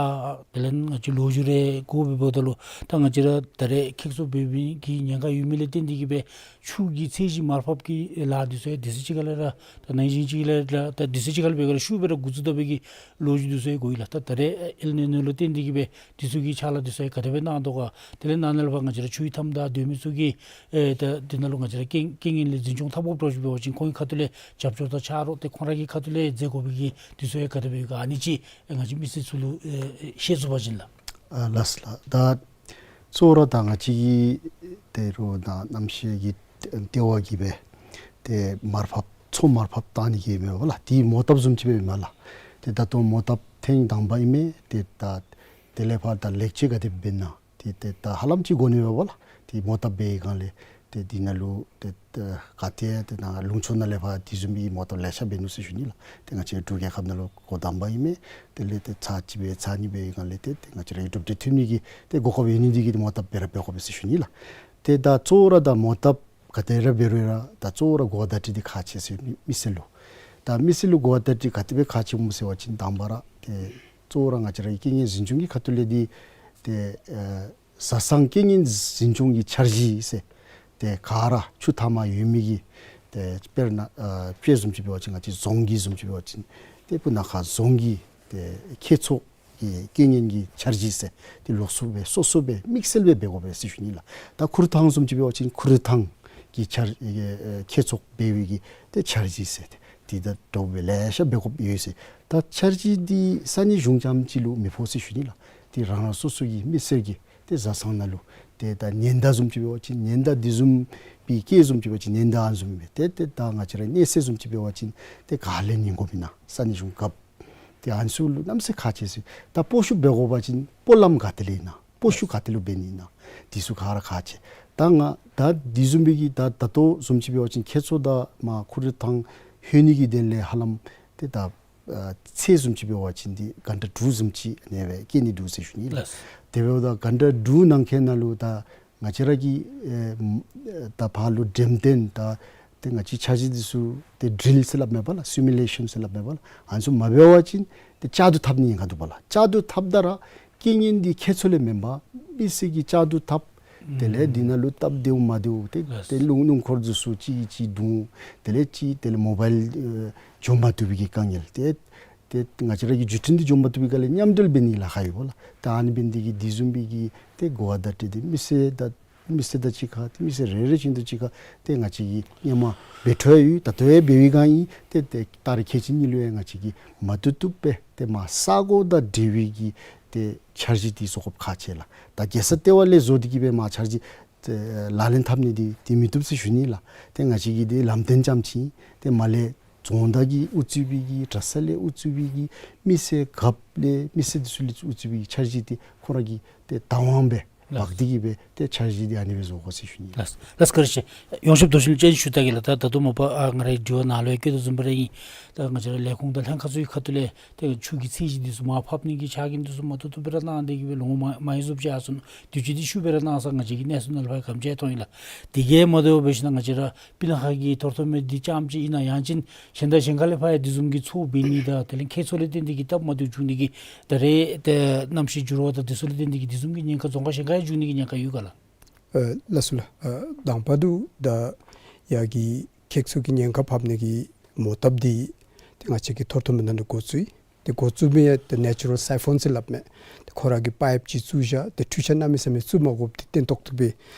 དེ་ལས་ང་བཅས་ལོ་རྒྱུས་རེ་གོ་སྦེ་འབདཝ་ད་ལུ་ད་ང་བཅས་ར་ད་རེས་ཁྱེགས་བཙོག་འབད་བའི་གི་ཉེན་ཁ་ཡོད་མི་ལས་བརྟེན་ཏེ་གིས་སྦེ་ཆུ་གི་ཚད་གཞི་མར་ཕབ་ཀྱི་ལཱ་དེ་ཚུ་ཡང་དུས་ཚོད་ཅིག་ཁར་ལས་ར་ད་ནང་བཞིན་ཅིག་ལས་ར་ད་དུས་ཚོད་ཅིག་ཁར་ལས་འབད་ག་ལས་ཤུལ་སྦེ་ར་འགོ་བཙུགས་ད་པའི་གི་ལོ་རྒྱུས་དེ་ཚུ་ཡང་གོ་ཡི་ལགས། ད་ད་རེས་ཨེལ་ནི་ནོ་ལུ་བརྟེན་ཏེ་གིས་སྦེ་དེ་ཚུ་གི་ཕྱག་ལཱ་དེ་ཚུ་ཡང་ག་དེ་སྦེ་གནང་དོ་ག། དེ་ལས་ནང་ན་ལས་ཕར་ང་བཅས་ར་ཆུའི་མཐའམ་ད་སྡོད་མི་ཚུ་གིས་ཨེ་ད་དེ་ནང་ལུ་ང་བཅས་ར་རྐྱེན་རྐྱེན་ངན་ལས་འཛིན་སྐྱོང་འཐབ་དགོཔ་འདྲཝ་ཅིག་འབད་བ་ཅིན་ཁོང་གི་ཁ་ཐུག་ལས་རྒྱབ་སྐྱོར་དང་ཕྱག་རོགས་ཏེ་ཁོང་ར་གི་ཁ་ཐུག་ལས་མཛད་དགོ་པའི་གི་དེ་ཚུ་ཡང་ག་དེ་སྦེ་ཡོད་ག། ཨ་ནི་ཅིག་ཨེ་ང་བཅས་མི་སེར་ཚུ་ལུ་ཨེ་ཨེ་ཤེས་ཚུགས་པ་ཅིན་ལགས། ཨ་ལགས་ལགས། ད་གཙོ་བོ་ར་ད་ང་བཅས་ཀྱིས་ཏེ་རོགས་ད་གནམ་གཤིས་ཀྱི་ལྟེ་བ་གིས་སྦེ་ཏེ་མར་ཕབ་མཚོ་མར་ཕབ་བཏང་ནི་གི་མེན་པ་ལགས། དེ་མོ་བཏབ་བཟུམ་ཅིག་སྦེ་མས་ལགས། ཏེ་ད་ལྟོ་མོ་བཏབ་ཐེངས་དང་པ་ཨིན་མས། ཏེ་ད་དེ་ལས་ཕར་ད་ལེགས་བཅོས་ག་དེ་འབད་ན་ཏེ་ཏེ་ད་ཧ་ལམ་ཅིག་འགོར་ནི་མས་པ་ལགས། ཏེ་མོ་བཏབ་འབད་བའི་སྒང་ལས་ཏེ་དེ་ནང་ལུ་ཏེ་ཏེ་ག་ཏེ་ཏེ་ནཱ་ལུང་ཕྱོགས་ནང་ལས་ཕར་དེ་བཟུམ་མའི་མོ་བཏབ་ལེ་ཤ་འབད་ནུག་ཟེར་ཞུ་ནི་ལགས། ཏེ་ང་བཅས་འབྲུག་རྒྱལ་ཁབ་ནང་ལུ་འགོ་དང་པ་ཨིན་མས། དེ་ལས་ཏེ་ཚར་གཅིག་འབད་ཚར་གཉིས་འབད་བའི་སྒང་ལས་ཏེ་ཏེ་ང་བཅས་ར་གི་གྲུབ་འབྲས་ཐོན་ནི་གི་ཏེ་གོ་སྐབས་ཡོད་ནི་འདི་གིས་ཏེ་མོ་བཏབ་འབད་ར་འབད་དགོ་པས་ཟེར་ཞུ་ནི་ལགས། ཏེ་ད་གཙོ་བོ་ར་ད་མོ་བཏབ་ག་དེ་ར་འབད་རུང་ར་ད་གཙོ་བོ་ར་གོ་བརྡ་སྤྲོད་འདི་ཁག་ཆེ་ཟེར་མི་མི་སེར་ལུ། ད་མི་སེར་ལུ་གོ་བརྡ་སྤྲོད་འདི་ག་དེ་སྦེ་ཁག་ཆེ་སྨོ་ཟེར་བ་ཅིན་དང་པ་ར་ཏེ་གཙོ་བོ་ར་ང་བཅས་ར་གི་རྐྱེན་ངན་འཛིན་སྐྱོང་གི་ཁ་ཐུག་ལས་འདི་ཏེ་ཨེ་བཟའ་ཚང་རྐྱེན་ངན་འཛིན་སྐྱོང་གི་འཆར་གཞི་ཟེར་ཏེ་ག་ར་ཆུ་མཐའ་མར་ཡོད་མི་གི་ཏེ་དཔེར་ན་ཨེ་དཔེ་བཟུམ་ཅིག་འབད་བ་ཅིན་ང་བཅས་རྫོང་གི་བཟུམ་ཅིག་འབད་བ་ཅིན་ཏེ་སྤུ་ན་ཁ་རྫོང་གི་ཏེ་ཁྱད་ཚོགས་ཀྱི་རྐྱེན་ངན་གྱི་འཆར་གཞི་ཟེར་ཏེ་ལོགས་སུ་སྦེ་སོ་སོ་སྦེ་དམིགས་བསལ་སྦེ་འབད་དགོ་པས་ཟེར་ཞུ་ནི་ལགས། ད་ཁུ་རུ་ཐང་བཟུམ་ཅིག་འབད་བ་ཅིན་ཁུ་རུ་ཐང་གི་འཆར་ཨེ་ཨེ་ཁྱད་ཚོགས་འབད་བའི་གི་ཏེ་འཆར་གཞི་ཟེར་ཏེ་དེ་དང་འདྲཝ་སྦེ་ལེ་ཤ་འབད་དགོཔ་ཡོད་ཟེར། ད་འཆར་གཞི་འདི་ས་གནས་གཞུང་རྐྱངམ་གཅིག་ལུ་མི་ཕོག་ཟེར་ཞུ་ནི་ལགས། ཏེ་རང་རང་སོ་སོ་གི་མི་སེར་གྱི་ཏེ་བཟའ་ཚང་ནང་ལུ་ཏེ་ད་ཉེན་བརྡ་བཟུམ་ཅིག་འབད་བ་ཅིན་ཉེན་བརྡ་འདི་བཟུམ་སྦེ་སྐད་བཟུམ་ཅིག་འབད་བ་ཅིན་ཉེན་བརྡ་ཨ་ནི་བཟུམ་སྦེ་ཏེ་ཏེ་ད་ང་བཅས་ར་གནས་ཚད་བཟུམ་ཅིག་འབད་བ་ཅིན་ཏེ་ག་ལས་ཉན་དགོཔ་ཨིན་ན་ས་གནས་གཞུང་ཁག་ཏེ་ཨ་ནི་ཚུ་ལུ་གནམ་མེད་ས་མེད་ཁག་ཆེ་ཟེར། ད་སྤོ་བཤུད་འབད་དགོ་པ་ཅིན་སྤོ་ལམ་ག་ཏེ་ལས་ཨིན་ན་སྤོ་བཤུད་ག་ཏེ་ལུ་འབད་ནི་ཨིན་ན་འདི་ཚུ་ག་ར་ཁག་ཆེ། ད་ང་ད་འདི་བཟུམ་སྦེ་གི་ད་ད་ལྟོ་བཟུམ་ཅིག་འབད་བ་ཅིན་ཁྱེད་ཚོ་ད་མར་ཁུ་རུ་ཐང་ལྷོད་ནི་གི་དོན་ལས་ཧ་ལམ་ཏེ་ད་ཨ་ཚད་བཟུམ་ཅིག་འབད་བ་ཅིན་འདི་གྷན་ཊ་དྲུག་བཟུམ་ཅིག་ཨ་ནེ་སྦེ་བསྐྱལ་ནི་འདུག་ཟེར་ཞུ་ནི་ལགས། ལགས། དེ་འབདཝ་ད་གྷན་ཊ་དྲུག་ནང་འཁོད་ནང་ལུ་ད་ང་བཅས་ར་གི་ཨེ་ད་ཕར་ལུ་འགྲེམས་སྟོན་ད་ཏེ་ང་བཅས་འཆར་གཞི་འདི་ཚུ་ཏེ་ཌི་རིལ་ཟེར་སླབ་མས་པ་ལགས། སི་མུ་ལེ་ཤཱན་ཟེར་སླབ་མས་པ་ལགས། ཨ་ནི་ཚུ་མ་འབད་བ་ཅིན་ཏེ་བཅག་དུ་འཐབ་ནི་ཉེན་ཁ་འདུག་པ་ལགས། བཅག་དུ་འཐབ་ད་ར་རྐྱེན་ངན་འདི་ཁྱེད་ཚོ་ལས་མེན་པར་མི་སེར་གྱིས་བཅག་དུ་འཐབ། དེ་ལས་འདི་ནང་ལུ་སྟབས་བདེཝ་མ་བདེཝ་ཏེ་ལགས། ཏེ་སྣུམ་སྣུམ་འཁོར་འདི་ཚུ་གཅིག་གིས་གཅིག་རྡུང་། དེ་ལས་གཅིག་དེ་ལས་མོ་བཱའིལ་ཨེ་འཛོམས་མ་བཏུབ་པའི་གི་དཀའ་ངལ་ཏེ་ཏེ་ང་བཅས་ར་གི་བརྒྱུད་འཕྲིན་འདི་འཛོམས་མ་བཏུབ་པའི་སྒང་ལས་མཉམ་འབྲེལ་འབད་ནི་ལཱ་ཁག་ཡོད་པ་ལགས། ད་ཨ་ནི་འབད་ནི་འདི་གིས་འདི་བཟུམ་སྦེ་གི་ཏེ་གོ་བ་བརྡ་སྤྲོད་འདི་མི་སེར་དང་མི་སེར་དང་གཅིག་ཁར་ཏེ་མི་སེར་རེ་རེ་བཞིན་དུ་གཅིག་ཁར་ཏེ་ང་བཅས་ཀྱིས་སྔོན་མ་འབད་འཕྲོ་ཡོད། ད་ལྟོ་ཡང་འབད་བའི་སྒང་ཨིན། ཏེ་ཏེ་ད་རེས་ཁལ་གཅིག་གཉིས་ལུ་ཡང་ང་བཅས་ཀྱིས་མ་བཏུབ་བཏུབ་སྦེ་ཏེ་མར་ས་གོ་དང་འབྲེལ་བའི་གི་ཏེ་འཆར་གཞི་འདི་བཟོ་དགོཔ་ཁག་ཆེ་ལགས། ད་རྒྱལ་ས་ལྟེ་བ་ལས་བཟོ་སྟེ་གི་སྦེ་མར་འཆར་གཞི་ ཏེ་ལག་ལེན་འཐབ་ནི་འདི་ཏེ་མི་བཏུབ་ཟེར་ཞུ་ནི་ལགས། ཏེ་ང་བཅས་ཀྱི་འདི་ལམ་སྟོན་རྐྱངམ་ཅིག་ཏེ་མར་ལས་རྫོང་བདག་གིས་དབུ་གཙོས་པའི་གི་གྲྭ་ས་ལས་དབུ་གཙོས་པའི་གི་མི་སེར་རྒཔོ་ལས་མི་སེར་འདི་ཚུ་ལས་དབུ་གཙོས་པའི་གི་འཆར་གཞི་འདི་ཁོང་ར་གིས་ཏེ་བདག་དབང་སྦེ་ལགས། འབག་སྟེ་གིས་སྦེ་ཏེ་འཆར་གཞི་འདི་ཨ་ནི་སྦེ་བཟོ་དགོ་ཟེར་ཞུ་ནི། ལགས་ལགས། བཀའ་དྲིན་ཆེ། ཡོངས་ཁྱབ་མདོ་ཆེན་ལུ་སྤྱན་ཞུ་ད་གེ་ལགས། ད་ད་ལྟོ་མ་པ་ཨ་ང་རའི་དྲི་བ་ནང་ལུ་ཡང་བཀོད་དོ་བཟུམ་སྦེ་ར་ཨིན། ད་ང་བཅས་ར་ལས་ཁུངས་དང་ལྷན་ཁག་ཚུ་གི་ཁ་ཐུག་ལས་ཏེ་ཆུ་གི་ཚད་གཞི་འདི་ཚུ་མར་ཕབ་ནི་གི་ཆ་རྐྱེན་འདི་ཚུ་མ་ཏོག་ཏོ་སྦེ་ར་གནང་སྟེ་གིས་སྦེ་ལོ་མ་མ་ཡུན་ཙམ་ཅིག་ཡར་སོང་དུས་ཅི་འདི་ཤུལ་སྦེ་ར་གནང་ས་ང་བཅས་ཀྱི་གནས་ཚུལ་ནང་ལུ་ཕར་ག་དེམ་ཅིག་ཡང་མཐོང་ཡི་ལགས། དེ་གིས་མ་དོ་བར་འབད་ཞིན་ན་ང་བཅས་ར་སྤུ་ན་ཁ་གི་ཐོར་ཐོར་མི་འདི་རྐྱངམ་ཅིག་ཨིན་ན་ཡང་ཅིན་གཞན་དང་གཞན་ཁ་ལས་ཕར་ཡང་དེ་བཟུམ་གྱི་ཚོར་འབད་ནི་དང་དེ་ལས་ཁྱད་ཚོར་ལས་བརྟེན་ཏེ་གིས་སྟབས་མ་བདེཝ་བྱུང་ནི་གི་ད་རེས་ཏེ་གནམ་གཤིས་འགྱུར་བ་དང་དེ་ཚུ་ལས་བརྟེན་ཏེ་གིས་དེ་བཟུམ་གྱི་ཉེན་ཁ་རྫོང་ཁག་གཞན་ཁར་ཡང་འབྱུང་ནི་གི་ཉེན་ཁ་ཡོད་ག་ལགས། ཨ་ལགས་སོ་ལགས། ཨ་དང་པ་དུ་ད་ཡར་གྱི་ཁྱད་ཚོར་གྱི་ཉེན་ཁ་འབབ་ནི་གི་མོ་བཏབ་འདི་ཏེ་ང་བཅས་ཀྱི་ཐོར་ཐོར་མི་ནང་ལུ་འགོ་བཙུགས་ཡི། ཏེ་འགོ་བཙུགས་མི་ཡང་ཏེ་ནེ་ཅུ་རཱལ་སའི་ཕོན་ཟེར་སླབ་མས། ཏེ་ཁོ་ར་གིས་པའིཔ་ཅིག་བཙུགས་བཞག། ཏེ་འཕྲུལ་ཆས་གནམ་མེད་ས་མེད་བཙུགས་མ་དགོཔ་འདི་བརྟན་ཏོག་ཏོ་སྦེ་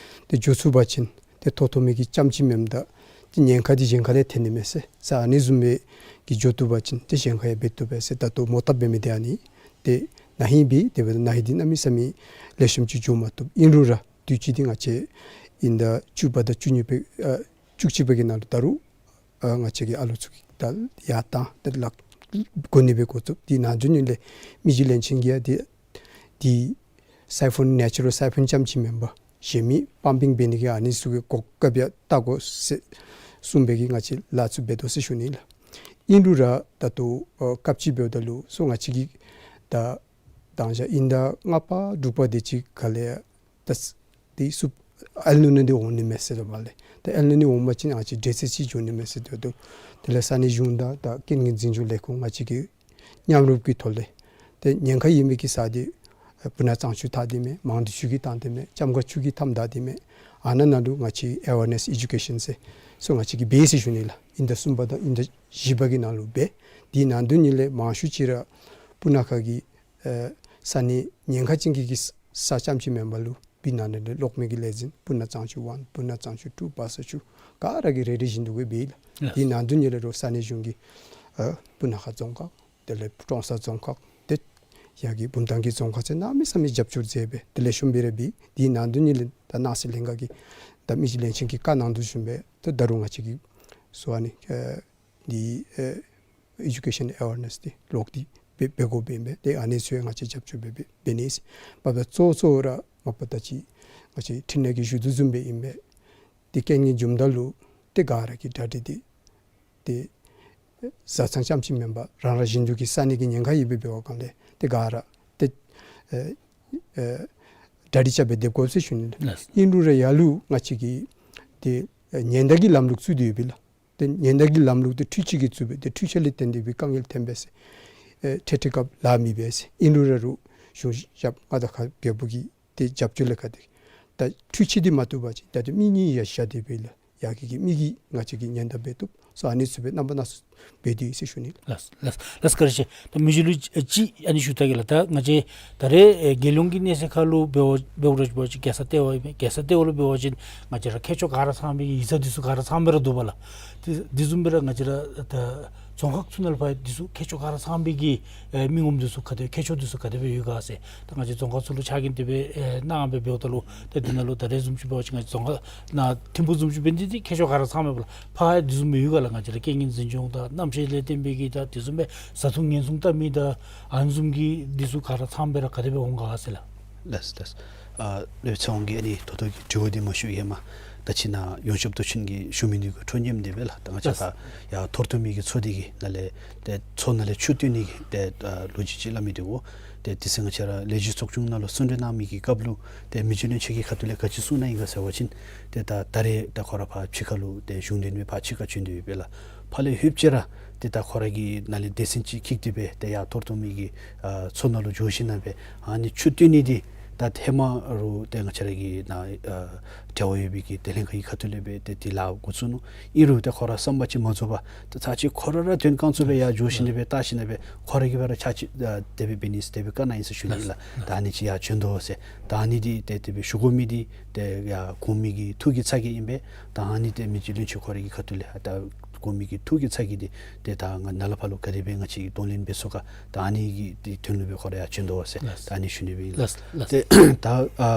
ཏེ་འགྱོ་ཚུགས་པ་ཅིན་ཏེ་ཐོར་ཐོར་མི་གི་རྐྱངམ་ཅིག་མེནམ་ད་ཏེ་ཉེན་ཁ་འདི་གཞན་ཁ་ལས་ཐོན་ནི་མས་ཟེར། ས་ཨ་ནི་བཟུམ་སྦེ་གིས་འགྱོ་བཏུབ་པ་ཅིན་ཏེ་གཞན་ཁར་ཡང་འབད་བཏུབ་པས་ཟེར། ད་ལྟོ་མོ་བཏབ་འབད་མི་འདི་ཨ་ནི། ཏེ་ན་ཧིང་འབད་དེ་འབདཝ་ད་ན་ཧིང་འདི་གནམ་མེད་ས་མེད་ལེགས་ཤོམ་ཅིག་འགྱོ་མ་བཏུབ། ཨིན་རུང་ར་དུས་ཅི་འདི་ང་བཅས་དབྱིན་ཟླ་བཅུ་པ་དང་བཅུ་གཉིས་པའི་ཨ་བཅུ་གཅིག་པའི་གི་ནང་ལུ་ད་རུང་ཨ་ང་བཅས་ཀྱི་ཨ་ལོ་ཚུ་གིས་ད་ཡར་བཏང་སྟེ་ལག་འགོ་ནི་སྦེ་འགོ་བཙུགས། དེ་ནང་དོན་ཉིད་ལས་མི་རྗེ་བློན་ཆེན་གྱིས་ཡང་དེ་དེ་སའི་ཕོན་ནེ་ཅུ་རཱལ་སའི་ཕོན་རྐྱངམ་ཅིག་མེན་པར་གཞན་མི་པམ་པིང་འབད་ནི་གི་ཨ་ནི་ཚུ་གི་གོ་སྐབས་ཡང་བལྟ་དགོ་ཟེར་གསུངས་པའི་གི་ང་བཅས་ལཱ་ཚུ་འབད་དོ་ཟེར་ཞུ་ནི་ལགས། ཨིན་རུང་ར་ད་ལྟོ་ཨ་སྐབས་ཅིག་འབདཝ་ད་ལུ་སོ་ང་བཅས་ཀྱིས་ད་དང་ཞག་དབྱིན་ཟླ་ལྔ་པ་དྲུག་པ་དེ་ཅིག་ཁ་ལས་ཡང་ད་དེ་ཚུ་ཨེལ་ནི་ནོ་འདི་འོང་ནི་མས་ཟེར་དོ་མ་ལས། ད་ཨེལ་ནི་ནོ་འོང་པ་ཅིན་ང་བཅས་འདྲེ་ཚད་ཅིག་འགྱོ་ནི་མས་ཟེར་དོ། དེ་ལས་ས་གནས་གཞུང་དང་ད་རྐྱེན་ངན་འཛིན་སྐྱོང་ལས་ཁུངས་ང་བཅས་ཀྱི་མཉམ་རུབ་ཀྱི་ཐོག་ལས་ཏེ་ཉེན་ཁ་ཡོད་མི་གི་ས་འདི་ཨ་སྤུ་ན་གཙང་ཆུ་ཐག་འདི་མས། མང་སྡེ་ཆུ་གིས་བཏང་སྟེ་མས། ལྕམ་མགར་ཆུ་གིས་བཏངམ་ད་འདི་མས། ཨ་ནཱ་ནང་ལུ་ང་བཅས་ཨེ་ཝེར་ནེསི་ཨེ་ཌུ་ཀེ་ཤཱན་ཟེར་སོ་ང་བཅས་ཀྱིས་འབད་ཟེར་ཞུ་ནི་ལགས། དབྱིན་ཟླ་གསུམ་པ་དང་དབྱིན་ཟླ་བཞི་པ་གི་ནང་ལུ་འབད། དེ་ནང་དོན་ཉིད་ལས་མང་ཤོས་ཅིག་ར་སྤུ་ན་ཁ་གི་ཨེ་ས་གནས་ཉེན་ཁ་ཅན་གྱི་གི་ས་རྐྱངམ་ཅིག་མེན་པར་ལུ་དེ་ནང་ལས་གློག་མེ་གི་ལས་འཛིན་སྤུ་ན་གཙང་ཆུ་ཝན་སྤུ་ན་གཙང་ཆུ་ཊུ་བ་ས་ཆུ་ག་ར་གིས་རེ་རེ་བཞིན་དུ་གིས་འབད་ཡི་ལགས། དེ་ནང་དོན་ཉིད་ལས་རོགས་ས་གནས་གཞུང་གིས་ཨ་སྤུ་ན་ཁ་རྫོང་ཁག་དེ་ལས་ཀྲོང་གསར་རྫོང་ཁག་དེ་ཡར་གྱི་བུམ་ཐང་གི་རྫོང་ཁག་ཚུ་གནམ་མེད་ས་མེད་རྒྱབ་སྐྱོར་མཛད་སྦེ་དེ་ལས་ཤོམ་སྦེ་ར་འབད། དེ་ནང་དོན་ཉིད་ལས་ད་ནང་སྲིད་ལྷན་ཁག་གིས་ད་མི་རྗེ་བློན་ཆེན་གྱིས་བཀའ་གནང་དོ་བཟུམ་སྦེ་ད་ད་རུང་ང་བཅས་ཀྱིས་སོ་ཨ་ནི་ཨེ་འདི་ཨེ་ཨེ་ཌུ་ཀེ་ཤཱན་ཨེ་ཝེར་ནེསི་འདི་ལོག་སྟེ་འབད་འབད་དགོཔ་ཨིན་པས། ཏེ་ཨ་ནི་ཚུ་ཡང་ང་བཅས་རྒྱབ་སྐྱོར་འབད་འབད་འབད་ནི་ཨིན། འབདཝ་ད་གཙོ་བོ་གཙོ་བོ་ར་མ་པ་ད་ཅི་ང་བཅས་འཕྲིན་ལས་ཀྱིས་ཞུ་དོ་བཟུམ་སྦེ་ཨིན་པས། ཏེ་རྐྱེན་ངན་འབྱུངམ་ད་ལུ་ཏེ་ག་ར་གིས་གྲ་སྒྲིག་འདི་ཏེ་བཟའ་ཚང་རྐྱངམ་ཅིག་མེན་པར་རང་རང་བཞིན་དུ་གི་ས་གནས་ཀྱི་ཉེན་ཁ་ཡོད་པའི་འབད་བ་གང་ལས་ཏེ་ག་ར་ཏེ་ཨེ་ཨེ་གྲ་སྒྲིག་རྐྱབ་སྦེ་སྡོད་དགོ་ཟེར་ཞུ་ནི་ལགས། ཨིན་རུང་ར་ཡར་ལུ་ང་བཅས་ཀྱིས་ཏེ་ཨེ་ཉེན་བརྡ་གི་ལམ་ལུགས་བཙུགས་ཏེ་ཡོད་པས་ལགས། ཏེ་ཉེན་བརྡ་གི་ལམ་ལུགས་འདི་འཕྲུལ་ཆས་ཀྱིས་བཙུགས་པས། ཏེ་འཕྲུལ་ཆས་ལས་བརྟེན་ཏེ་སྦེ་དཀའ་ངལ་ཐོན་པས་ཟེར། ཨེ་འཕྲལ་འཕྲལ་སྐབས་ལཱ་མི་འབད་ཟེར། ཨིན་རུང་ར་རུང་གཞུང་ཞབས་མངའ་བདག་ཁག་བརྒྱད་པོ་གི་ཏེ་རྒྱབ་སྐྱོར་ལས་ཁར་ཏེ་ད་འཕྲུལ་ཆས་འདི་མ་བཏུབ་པ་ཅིན་ད་ཏེ་མི་གཉིས་ཡར་བཞག་སྟེ་སྦེ་ལགས་ཡར་གྱི་གི་མི་གིས་ང་བཅས་ཀྱི་ཉེན་བརྡ་འབད་བཏུབ་ཟེར་ཨ་ནི་ཚུ་སྦེ་རྣམ་པ་སྣ་ཚོགས་འབད་དེ་ཡོད་ཟེར་ཞུ་ནི། ལགས་ལགས་ལགས་བཀའ་དྲིན་ཆེ། ད་མི་རྗེ་ལུ་ཅིག་ཨ་ནི་ཞུ་ད་གེ་ལགས། ད་ང་བཅས་ད་རེས་ཨེ་རྒྱལ་ཡོངས་ཀྱི་གནས་ཚད་ཁར་ལུ་འབད་བ་འབད་བ་ར་འབད་བ་ཅིན་རྒྱལ་ས་ལྟེ་བ་ཨིན་མས། རྒྱལ་ས་ལྟེ་བ་ལུ་འབད་བ་ཅིན་ང་བཅས་ར་མཁས་མཆོག་ག་ར་ཚང་པའི་གི་ཡིག་ཚང་འདི་ཚུ་ག་ར་ཚང་པའི་ར་འདུག་པ་ལགས། དེ་དེ་བཟུམ་སྦེ་ར་ང་བཅས་ར་ད་རྫོང་ཁག་ཚུ་ནང་ལུ་ཕར་འདི་ཚུ་མཁས་མཆོག་ག་ར་ཚང་པའི་གི་ཨེ་མི་ངོམ་འདི་ཚུ་ག་དེ་མཁས་མཆོག་འདི་ཚུ་ག་དེ་སྦེ་ཡོད་ག་ཟེར། ད་ང་བཅས་རྫོང་ཁག་ཚུ་ལུ་ཕྱག་འགན་དེ་སྦེ་ཨེ་གནང་སྦེ་འབདཝ་ད་ལུ་ད་འདི་ནང་ལུ་ད་རེས་བཟུམ་ཅིག་འབད་བ་ཅིན་ང་བཅས་རྫོང་ཁག་ནང་ཐིམ་ཕུག་བཟུམ་ཅིག་འབད་ནི་འདི་མཁས་མཆོག་ག་ར་ཚང་པས་པ་ལགས། ཕར་འདི་བཟུམ་སྦེ་ཡོད་ག་ལགས། ང་བཅས་ར་རྐྱེན་ངན་འཛིན་སྐྱོང་དང་གནམ་གཤིས་ལས་བརྟེན་པའི་གི་ད་དེ་བཟུམ་སྦེ་བཟའ་འཐུང་ཉེན་སྲུང་ལྟ་མི་དང་ཨ་ནི་བཟུམ་གྱི་འདི་ཚུ་ག་ར་ཚང་པས་ར་ག་དེ་སྦེ་འོང་ག་ཟེར་ལགས། ལགས་ལགས། ཨ་ལེགས་ཚེ་དབང་གིས་ཨ་ནི་ད་ལྟོ་གི་དྲི་བ་འདི་མ་ཞུ་ཧེ་མ་ད་ཅི་ནཱ་ཡོངས་ཁྱབ་མདོ་ཆེན་གྱིས་ཞུ་མི་འདི་གུ་འཕྲོ་མཉམ་སྦེ་ལགས། ད་ང་བཅས་ལགས། ད་ཡར་ཐོར་ཐོར་མི་གི་མཚོ་འདི་གི་ནང་ལས་ཏེ་མཚོ་ནང་ལས་ཆུ་བཏོན་ནི་གི་ཏེ་ཨ་ལོ་རྒྱུས་ཅིག་སླབ་མི་འདི་གུ་ཏེ་དེ་ཚེ་ང་བཅས་ར་ལས་བྱེད་ཚོགས་ཆུང་ནང་ལུ་གསུང་གྲོས་གནང་མི་གི་སྐབས་ལུ་ཏེ་མི་རྗེ་བློན་ཆེན་གྱི་ཁ་ཐུག་ལས་ག་ཅི་གསུངས་གནང་ཡི་ག་ཟེར་བ་ཅིན་ཏེ་ད་ད་རེས་ད་ཁོ་ར་ཕར་ཕྱི་ཁ་ལུ་ཏེ་གཞུང་འབྲེལ་མེད་པར་ཕྱི་ཁར་བྱོན་ཏེ་ཡོད་པས་ལགས། ཕར་ལས་ལྷོདཔ་ཅིག་ར་ཏེ་ད་ཁོ་ར་གིས་ནཱ་ལས་སྡེ་ཚན་ཅིག་འཁྱིད་དེ་སྦེ་ཏེ་ཡར་ཐོར་ཐོར་མི་གི་ཨ་མཚོ་ནང་ལུ་འགྱོ་ཞིན་ན་སྦེ་ཨ་ནི་ཆུ་བཏོན་ནི་འདི་ད་ཧེ་མ་རུང་ཏེ་ང་བཅས་ར་གི་ནཱ་ཨ་འབྲེལ་བ་ཡོད་པའི་གི་ཏེ་ལྷན་ཁག་གི་ཁ་ཐུག་ལས་སྦེ་ཏེ་འདི་ལཱ་འགོ་བཙུགས་ནུག། ཨིན་རུང་ཏེ་ཁོ་ར་བསམ་པ་ཅིག་མ་རྫོགས་པར་ཏེ་ཚར་ཅིག་ཁོ་ར་ར་དོན་རྐང་བཙུགས་སྦེ་ཡར་འགྱོ་ཞིན་ན་སྦེ་བལྟ་ཞིན་ན་སྦེ་ཁོ་ར་གིས་སྦེ་ར་ཕྱག་ཕྱིད་ཨ་དེ་སྦེ་འབད་ནི་ཟེར་དེ་སྦེ་བཀའ་གནང་ཡི་ཟེར་ཞུ་ནི་ལགས། ད་ཨ་ནི་ཅིག་ཡར་བྱོན་དོ་ཟེར། ད་ཨ་ནི་འདི་ཏེ་དེ་སྦེ་ཞུ་དགོ་མི་འདི་ཏེ་ཡར་གོང་མའི་གི་ཐུགས་ཀྱི་ཚ་གྱང་ཨིན་པས། ད་ཨ་ནི་ཏེ་མི་རྗེ་བློན་ཆེན་ཁོ་ར་གི་ཁ་ཐུག་ལས་ད་ གོ་མི་གི་ཐུགས་ཀྱི་ཚ་གྱང་འདི་ཏེ་ད་ང་ནཱ་ལས་ཕར་ལུ་ག་དེ་སྦེ་ང་བཅས་ཀྱིས་གདོང་ལེན་འབད་ཚུགས་ག། ད་ཨ་ནི་གི་ཏེ་དོན་ལུ་སྦེ་ཁོ་ར་ཡར་བྱོན་དོ་ཟེར། ལགས། ད་ཨ་ནི་ཞུ་ནི་སྦེ་ཨིན་ལགས། ལགས། ལགས། ཏེ་ད་ཨ་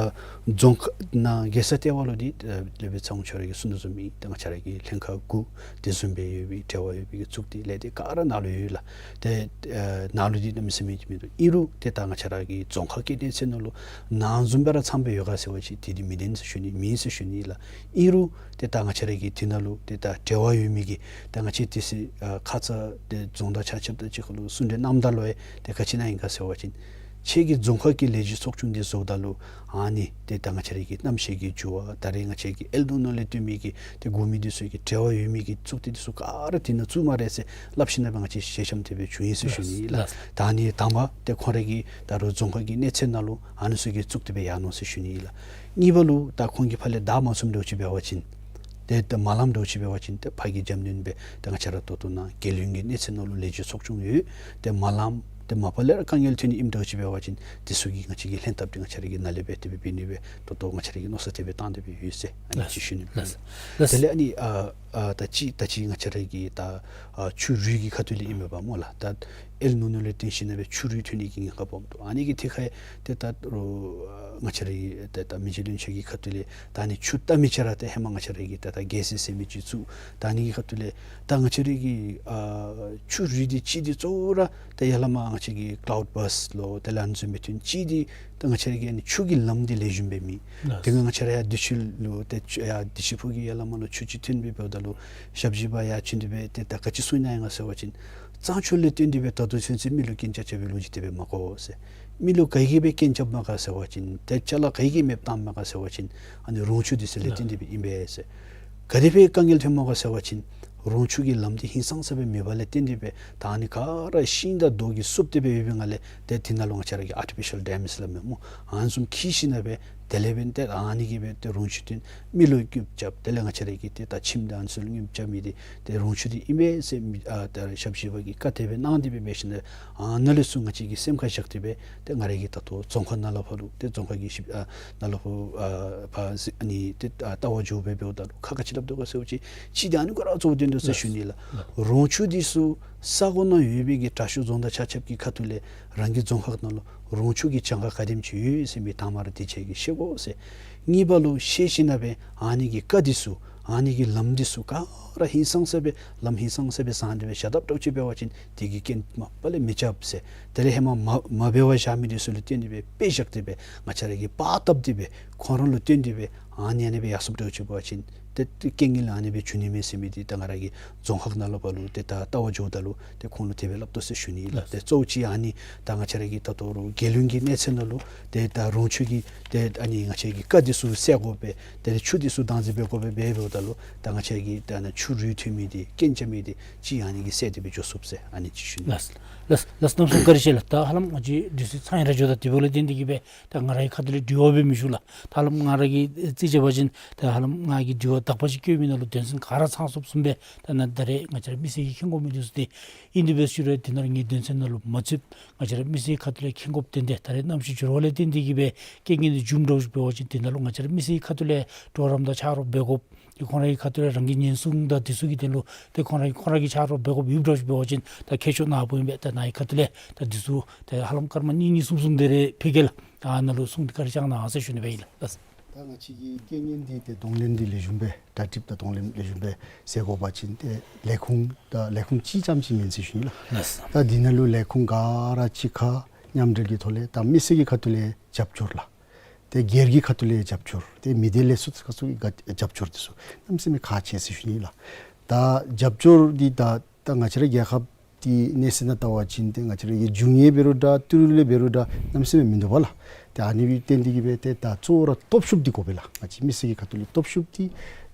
རྫོང་ཁག་ནང་རྒྱལ་ས་ལྟེ་བ་ལུ་འདི་ཨ་སློབ་དཔོན་ཚེ་དབང་ཆོས་ར་གིས་གསུང་དོ་བཟུམ་སྦེ་ད་ང་བཅས་ར་གི་ལྷན་ཁག་དགུ་དེ་བཟུམ་སྦེ་ཡོད་པའི་འབྲེལ་བ་ཡོད་པའི་གི་ཚོགས་སྡེ་ལས་སྡེ་ག་ར་ནཱ་ལུ་ཡོད་ལགས། ཏེ་ཨ་ནཱ་ལུ་འདི་གནམ་མེད་ས་མེད་ཅིག་མིན་འདུག། ཨིན་རུང་ཏེ་ད་ང་བཅས་ར་གི་རྫོང་ཁག་གི་གནས་ཚད་ནང་ལུ་ནཱ་བཟུམ་སྦེ་ར་ཚངམ་སྦེ་ཡོད་ག་ཟེར་བ་ཅིན་དེ་འདི་མི་བདེན་ཟེར་ཞུ་ནི་མེད་ཟེར་ཞུ་ནི་ལགས། ཨིན་རུང་ཏེ་ད་ང་བཅས་ར་གི་དེ་ནང་ལུ་ཏེ་ད་འབྲེལ་བ་ཡོད་མི་གིས་ད་ང་བཅས་དེ་ཚེ་ཨ་ཁ་ཙ་ཏེ་རྫོང་དང་ཆ་ཁྱབ་དང་གཅིག་ཁར་ལུ་གསུང་གྲོས་གནངམ་ད་ལུ་ཡང་ཏེ་ག་ཅི་གནང་ཡི་ག་ཟེར་བ་ཅིན་ཁྱེད་ཀྱིས་རྫོང་ཁག་གི་ལས་བྱེད་ཚོགས་ཆུང་འདི་བཟོཝ་ད་ལུ་ཨ་ནི་ཏེ་ད་ང་བཅས་ར་གི་རྣམ་ཤེས་ཀྱི་འགྱུར་བ་ད་རེས་ང་བཅས་ཀྱི་ཨེལ་ནོ་ནོ་ལས་བརྟེན་མི་གི་ཏེ་འགོ་མི་འདི་ཚུ་གི་འབྲེལ་བ་ཡོད་མི་གི་ཚོགས་སྡེ་འདི་ཚུ་ག་ར་དེ་ནང་བཙུགས་སྨ་རེ་ཟེར་སླབ་ཞིནམ་ལས་ང་བཅས་ཞལ་འཆམ་དེ་སྦེ་བྱུང་ཡི་ཟེར་ཞུ་ནི་ལགས། ལགས། ད་ཨ་ནི་དང་པ་ཏེ་ཁོང་ར་གི་ད་རུང་རྫོང་ཁག་གི་གནས་ཚད་ནང་ལུ་ཨ་ནི་ཚུ་གི་བཙུགས་ཏེ་སྦེ་ཡར་ནུག་ཟེར་ཞུ་ནི་ལགས། གཉིས་པ་ལུ་ད་ཁོང་གིས་ཕར་ལས་བདའ་མ་ཚུགསཔ་འདྲཝ་ཅིག་འབད་བ་ཅིན་ཏེ་ད་མ་ལངམ་འདྲཝ་ཅིག་འབད་བ་ཅིན་ཏེ་ཕར་གི་འཇམ་མདུན་སྦེ་ཏེ་ང་བཅས་ར་ད་ལྟོ་ནཱ་རྒྱལ་ཡོངས་ཀྱི་གནས་ཚད་ནང་ལུ་ལས་བྱེད་ཚོགས་ཆུང་ཡོད། ཏེ་མ་ལངམ་ཏེ་མ་པ་ལས་ར་དཀའ་ངལ་ཐོན་ནི་ཨིནམ་འདྲཝ་ཅིག་འབད་བ་ཅིན་དེ་ཚུ་གི་ང་བཅས་ཀྱིས་ལྷན་ཐབས་འདི་ང་བཅས་ར་གིས་ནཱ་ལས་འབད་དེ་སྦེ་འབད་ནི་སྦེ་ད་ལྟོ་ང་བཅས་ར་གིས་མནོ་བསམ་དེ་སྦེ་བཏང་སྟེ་སྦེ་ཡོད་ཟེར་ཨ་ནི་ཅིག་ཞུ་ནི་ལགས། ལགས། དེ་ལས་ཨ་ནི་ཨ་ཨ་ད་ཅི་ད་ཅི་ང་བཅས་ར་གི་ད་ཨ་ཆུ་རུད་ཀྱི་ཁ་ཐུག་ལས་ཨིན་མས་པ་སྨོ་ལགས། ད་ཨེལ་ནོ་ནོ་ལས་བརྟེན་ཞིནམ་ལས་ཆུ་རུད་ཐོན་ནི་གི་ཉེན་ཁ་སྦོམ་འདུག། ཨ་ནི་གི་ཐད་ཁར་ཏེ་ད་རུང་ང་བཅས་ར་གི་ཏེ་ད་མི་རྗེ་བློན་ཆེན་གྱི་ཁ་ཐུག་ལས་ད་ཨ་ནི་ཆུ་བཏབ་མི་ཅིག་ར་ཏེ་ཧེ་མ་ང་བཅས་ར་གིས་ཏེ་ད་རྒྱལ་སྲས་ཟེར་མི་ཅིག་བཙུགས། ད་ཨ་ནི་གི་ཁ་ཐུག་ལས་ད་ང་བཅས་ར་གི་ཨ་ཆུ་རུད་འདི་ཅིག་འདི་གཙོ་བོ་ར་ད་ཡར་ལས་མར་ང་བཅས་ཀྱི་ཀ་ལའུཌ་བཱསཊ་ལོ་དེ་ལས་ཨ་ནི་བཟུམ་སྦེ་ཐོན། ཅིག་འདི་ད་ང་བཅས་ར་གི་ཨ་ནི་ཆུ་གི་ལམ་འདི་ལེགས་ཤོམ་སྦེ་མེད། ལགས། དེ་སྒང་ང་བཅས་ར་ཡར་བདེ་ཆེན་ལུ་ཏེ་ཆུ་ཡར་བདེ་ཆེན་ཕུག་གི་ཡར་ལས་མར་ལུ་ཆུ་ཅིག་ཐོན་སྦེ་འབདཝ་ད་ལུ་ཞབས་ཕྱི་པ་ཡར་བྱོན་ཏེ་སྦེ་ཏེ་ད་ག་ཅི་གསུང་གནང་ཡི་ག་ཟེར་བ་ཅིན་གཙང་ཆུ་ལས་བརྟེན་ཏེ་སྦེ་ད་ལྟོ་ཚུན་ཚོད་མི་ལུ་རྐྱེན་རྐྱབ་རྐྱབ་པའི་ལོ་རྒྱུས་དེ་སྦེ་མ་གོ་ཟེར། མི་ལུ་ག་གིས་སྦེ་རྐྱེན་རྐྱབ་མས་ག་ཟེར་བ་ཅིན་ཏེ་ཅ་ལ་ག་གིས་མེདཔ་བཏངམ་མས་ག་ཟེར་བ་ཅིན་ཨ་ནི་རོང་ཆུ་འདི་ཚུ་ལས་བརྟེན་ཏེ་སྦེ་ཨིན་པས་ཟེར། ག་དེ་སྦེ་དཀའ་ངལ་ཐོནམ་མས་ག་ཟེར་བ་ཅིན་རོང་ཆུ་གི་ལམ་འདི་ཧིང་སངས་ས་སྦེ་མེདཔ་ལས་བརྟེན་ཏེ་སྦེ་ད་ཨ་ནི་ག་ར་ཤིང་དང་རྡོ་གིས་བསུབ་སྟེ་སྦེ་ཡོད་པའི་ངང་ལས་ཏེ་དེ་ནང་ལུ་ང་བཅས་ར་གི་ཨར་ཊི་ཕི་ཤལ་ཌེམ་ཟེར་སླབ་མས་སྨོ། ཨ་ནི་བཟུམ་འཁྱིད་ཞིནམ་ལས་སྦེ་དེ་ལས་འབདན་ཏེ་ཨ་ནི་གིས་སྦེ་ཏེ་རོང་ཆུ་འདི་མི་ལུ་གནོདཔ་རྐྱབ། དེ་ལས་ང་བཅས་ར་གི་ཏེ་ད་ཁྱིམ་དང་ཨ་ནི་ཚུ་ལུ་གནོདཔ་རྐྱབ་མི་འདི་ཏེ་རོང་ཆུ་འདི་ཨིན་པས་ཟེར་མི་ཨ་ད་ཞབས་ཕྱི་པ་གིས་བཀའ་དེ་སྦེ་གནང་སྟེ་སྦེ་འབད་ཞིནམ་ལས་ཨ་ནཱ་ལས་ཚུར་ང་བཅས་ཀྱིས་སེམས་ཁར་བཞག་སྟེ་སྦེ་ཏེ་ང་ར་གིས་ད་ལྟོ་རྫོང་ཁག་ནཱ་ལས་ཕར་ལུ་ཏེ་རྫོང་ཁག་གི་ཞིབ་ཨ་ནཱ་ལས་ཕར་ཨ་ཕར་ཨ་ནི་ཏེ་ཨ་ལྟ་བར་འགྱོ་སྦེ་འབདཝ་ད་ལུ་ཁག་ཁ་ཅིག་སླབ་དོ་ག་ཟེར་བ་ཅིན་ཅིག་འདི་ཨ་ནི་གུ་ར་གཙོ་བོ་བཏོན་དོ་ཟེར་ཞུ་ནི་ལགས། རོང་ཆུ་འདི་ཚུ་ས་གོ་ནང་ཡོད་པའི་གི་དྲག་ཤོས་རྫོང་དང་ཆ་ཁྱབ་ཀྱི་ཁ་ཐུག་ལས་རང་གི་རྫོང་ཁག་ནང་ལུ་རོང་ཆུ་གི་གྱངས་ཁ་ག་དེམ་ཅིག་ཡོད་ཟེར་མི་དང་པ་ར་དེ་ཁྱེད་ཀྱིས་ཤེས་དགོ་ཟེར། གཉིས་པ་ལུ་ཤེས་ཞིནམ་ལས་སྦེ་ཨ་ནི་གི་ཀ་འདི་ཚུ་ཨ་ནི་གི་ལམ་འདི་ཚུ་ག་ར་ཧིང་སངས་ས་སྦེ་ལམ་ཧིང་སངས་ས་སྦེ་བཟང་སྟེ་སྦེ་བཞག་དཔ་འདྲཝ་ཅིག་འབད་བ་ཅིན་དེ་གིས་རྐྱེན་མ་པ་ལས་མི་རྐྱབ་ཟེར། དེ་ལས་ཧེ་མ་མ་མ་འབད་བར་བཞག་མི་འདི་ཚུ་ལུ་བརྟེན་ཏེ་སྦེ་དཔེ་བཞག་སྟེ་སྦེ་ང་བཅས་ར་གིས་པར་བཏབ་སྟེ་སྦེ་ཁོང་ར་ལུ་བརྟེན་ཏེ་སྦེ་ཨ་ནི་ཨ་ནི་སྦེ་ཡར་སོངམ་འདྲཝ་ཅིག་འབད་བ་ཅིན་ཏེ་ཏེ་རྐྱེན་ངན་ལུ་ཨ་ནི་སྦེ་འགྱོ་ནི་མས་ཟེར་མི་འདི་ད་ང་ར་གི་རྫོང་ཁག་ནང་ལུ་ཕར་ལུ་ཏེ་ད་ལྟ་བར་འགྱོཝ་ད་ལུ་ཏེ་ཁོང་ལུ་དེ་སྦེ་སླབ་དོ་ཟེར་ཞུ་ནི་ལགས། ཏེ་གཙོ་བོ་ཅིག་ཨ་ནི་ད་ང་བཅས་ར་གི་ད་ལྟོ་རུང་རྒྱལ་ཡོངས་ཀྱི་གནས་ཚད་ནང་ལུ་ཏེ་ད་རོང་ཆུ་གི་ཏེ་ཨ་ནི་ང་བཅས་ཀྱི་ཀ་འདི་ཚུ་སེལ་དགོ་པས། ཏེ་ཆུ་འདི་ཚུ་བདག་འཛིན་འབད་དགོ་པས། འབད་འབདཝ་ད་ལུ་ད་ང་བཅས་ཀྱི་ད་ཨ་ནི་ཆུ་རུད་ཐོན་མི་འདི་རྐྱེན་རྐྱབ་མི་འདི་ཅིག་ཨ་ནི་གིས་སེལ་ཏེ་སྦེ་འགྱོ་ཚུགས་ཟེར་ཨ་ནི་ཅིག་ཞུ་ནི། ལགས་ལགས་ལགས། གནམ་མེད་ས་མེད་བཀའ་དྲིན་ཆེ་ལགས། ད་ཧ་ལམ་ང་བཅས་དུས་ཚོད་ཚང་ཡར་འགྱོ་ད་དེ་འབདཝ་ལས་བརྟེན་ཏེ་གིས་སྦེ་ད་ང་རའི་ཁ་ཐུག་ལས་དྲི་བ་སྦེ་མི་ཞུ་ལགས། ད་ཧ་ལམ་ང་ར་གིས་རྩིས་རྐྱབ་པ་ཅིན་ད་ཧ་ལམ་ང་གིས་དྲི་བ་དག་པ་ཅིག་བཀོད་མི་ནང་ལུ་དོན་ཚན་ག་ར་ཚང་སོངམ་བཟུམ་སྦེ་ད་ནཱ་ད་རེས་ང་བཅས་ར་མི་སེར་གྱིས་མཁྱེན་དགོ་མི་འདི་ཚུ་ཏེ་ཨིན། དེ་སྦེ་ཞུ་རུང་དེ་ནང་ལུ་ངེའི་དོན་ཚན་ནང་ལུ་མ་ཚུདཔ་ང་བཅས་ར་མི་སེར་ཁ་ཐུག་ལས་མཁྱེན་དགོཔ་དོན་དེ་ད་རེས་གནམ་གཤིས་འགྱུར་བ་ལས་བརྟེན་ཏེ་གིས་སྦེ་རྐྱེན་ངན་འདི་འབྱུངམ་འདྲཝ་ཅིག་འབད་བ་ཅིན་དེ་ནང་ལུ་ང་བཅས་ར་མི་སེར་ཁ་ཐུག་ལས་གྲོགས་རམ་དང་ཕྱག་རོགས་འབད་དགོཔ་ཏེ་ཁོང་རའི་ཁ་ཐུག་ལས་རང་གི་ཉེན་སྲུང་དང་དེ་ཚུ་གི་དོན་ལུ་ཏེ་ཁོང་ར་ཁོང་ར་གི་ཕྱག་རོགས་འབད་དགོཔ་ཡོདཔ་འདྲཝ་ཅིག་འབད་བ་ཅིན་ད་ཁྱད་ཆོས་ནཱ་བུ་ཨིན་པས། ད་ནཱ་གི་ཁ་ཐུག་ལས་ད་འདི་ཚུ་ཏེ་ཧ་ལམ་སྐར་མ་གཉིས་གཉིས་གསུམ་གསུམ་དེ་རེ་ཕུལ་གེ་ལགས། ད་ནཱ་ལུ་གསུང་སྟེ་བཀའ་དྲིན་བསྐྱང་གནང་ཟེར་ཞུ་ནི་སྦེ་ཨིན་ལགས། ད་ང་བཅས་ཀྱིས་རྐྱེན་ངན་འདི་ཏེ་གདོང་ལེན་འདི་ལེགས་ཤོམ་སྦེ་གྲ་སྒྲིག་དང་གདོང་ལེན་ལེགས་ཤོམ་སྦེ་མཛད་དགོ་པ་ཅིན་ཏེ་ལས་ཁུངས་ད་ལས་ཁུངས་གཅིག་རྐྱངམ་ཅིག་མེན་ཟེར་ཞུ་ནི་ལགས། ལགས། ད་འདི་ནང་ལུ་ལས་ཁུངས་ག་ར་གཅིག་ཁར་མཉམ་འབྲེལ་གྱི་ཐོག་ལས་ད་མི་སེར་གྱི་ཁ་ཐུག་ལས་རྒྱབ་སྐྱོར་ལགས། ཏེ་སྒེར་གྱི་ཁ་ཐུག་ལས་རྒྱབ་སྐྱོར་ཏེ་མི་སྡེ་ལས་ཚོགས་ཁག་ཚུ་གི་རྒྱབ་སྐྱོར་འདི་ཚུ་གནམ་མེད་ས་མེད་ཁག་ཆེ་ཟེར་ཞུ་ནི་ལགས། ད་རྒྱབ་སྐྱོར་འདི་ད་ད་ང་བཅས་རའི་རྒྱལ་ཁབ་འདི་གནས་ཚད་ནང་བལྟ་བ་ཅིན་ཏེ་ང་བཅས་རའི་རྒྱུ་དངོས་འབད་རུང་འདྲ་ཏི་རུ་ལས་འབད་རུང་འདྲ་གནམ་མེད་ས་མེད་མིན་འདུག་པ་ལགས། ཏེ་ཨ་ནི་སྦེ་བརྟེན་ཏེ་གིས་སྦེ་ཏེ་ད་གཙོ་བོ་ར་སྟོབས་ཤུགས་འདི་དགོ་པས་ལགས། ང་བཅས་མི་སེར་གྱི་ཁ་ཐུག་ལས་སྟོབས་ཤུགས་འདི་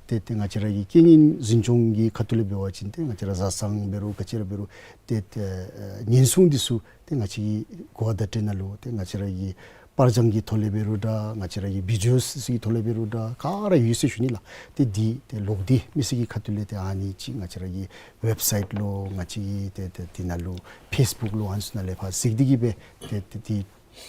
ཏེ་ཏེ་ང་བཅས་ར་གི་རྐྱེན་ངན་འཛིན་སྐྱོང་གི་ཁ་ཐུག་ལས་འབད་བ་ཅིན་ཏེ་ང་བཅས་ར་བཟའ་ཚང་འབད་རུང་ག་ཅི་ར་འབད་རུང་ཏེ་ཏེ་ཨེ་ཉེན་སྲུང་འདི་ཚུ་ཏེ་ང་བཅས་ཀྱི་གོ་བ་བརྡ་སྤྲོད་ནང་ལུ་ཏེ་ང་བཅས་ར་གི་པར་བྱང་གི་ཐོག་ལས་འབད་རུང་འདྲ་ང་བཅས་ར་གི་བི་ཌི་ཨོ་ཚུ་གི་ཐོག་ལས་འབད་རུང་འདྲ་ག་ར་ཡོད་ཟེར་ཞུ་ནི་ལགས། ཏེ་འདི་ཏེ་ལོག་སྟེ་མི་སེར་གྱི་ཁ་ཐུག་ལས་ཏེ་ཨ་ནི་ཅིག་ང་བཅས་ར་གི་ཝེབ་སའིཊ་ལུ་ང་བཅས་ཀྱི་ཏེ་ཏེ་འདི་ནང་ལུ་ཕེསི་བུཀ་ལུ་ཨ་ནི་ཚུ་ནང་ལས་ཕར་གཟིགས་ཏེ་གིས་སྦེ་ཏེ་ཏེ་འདི་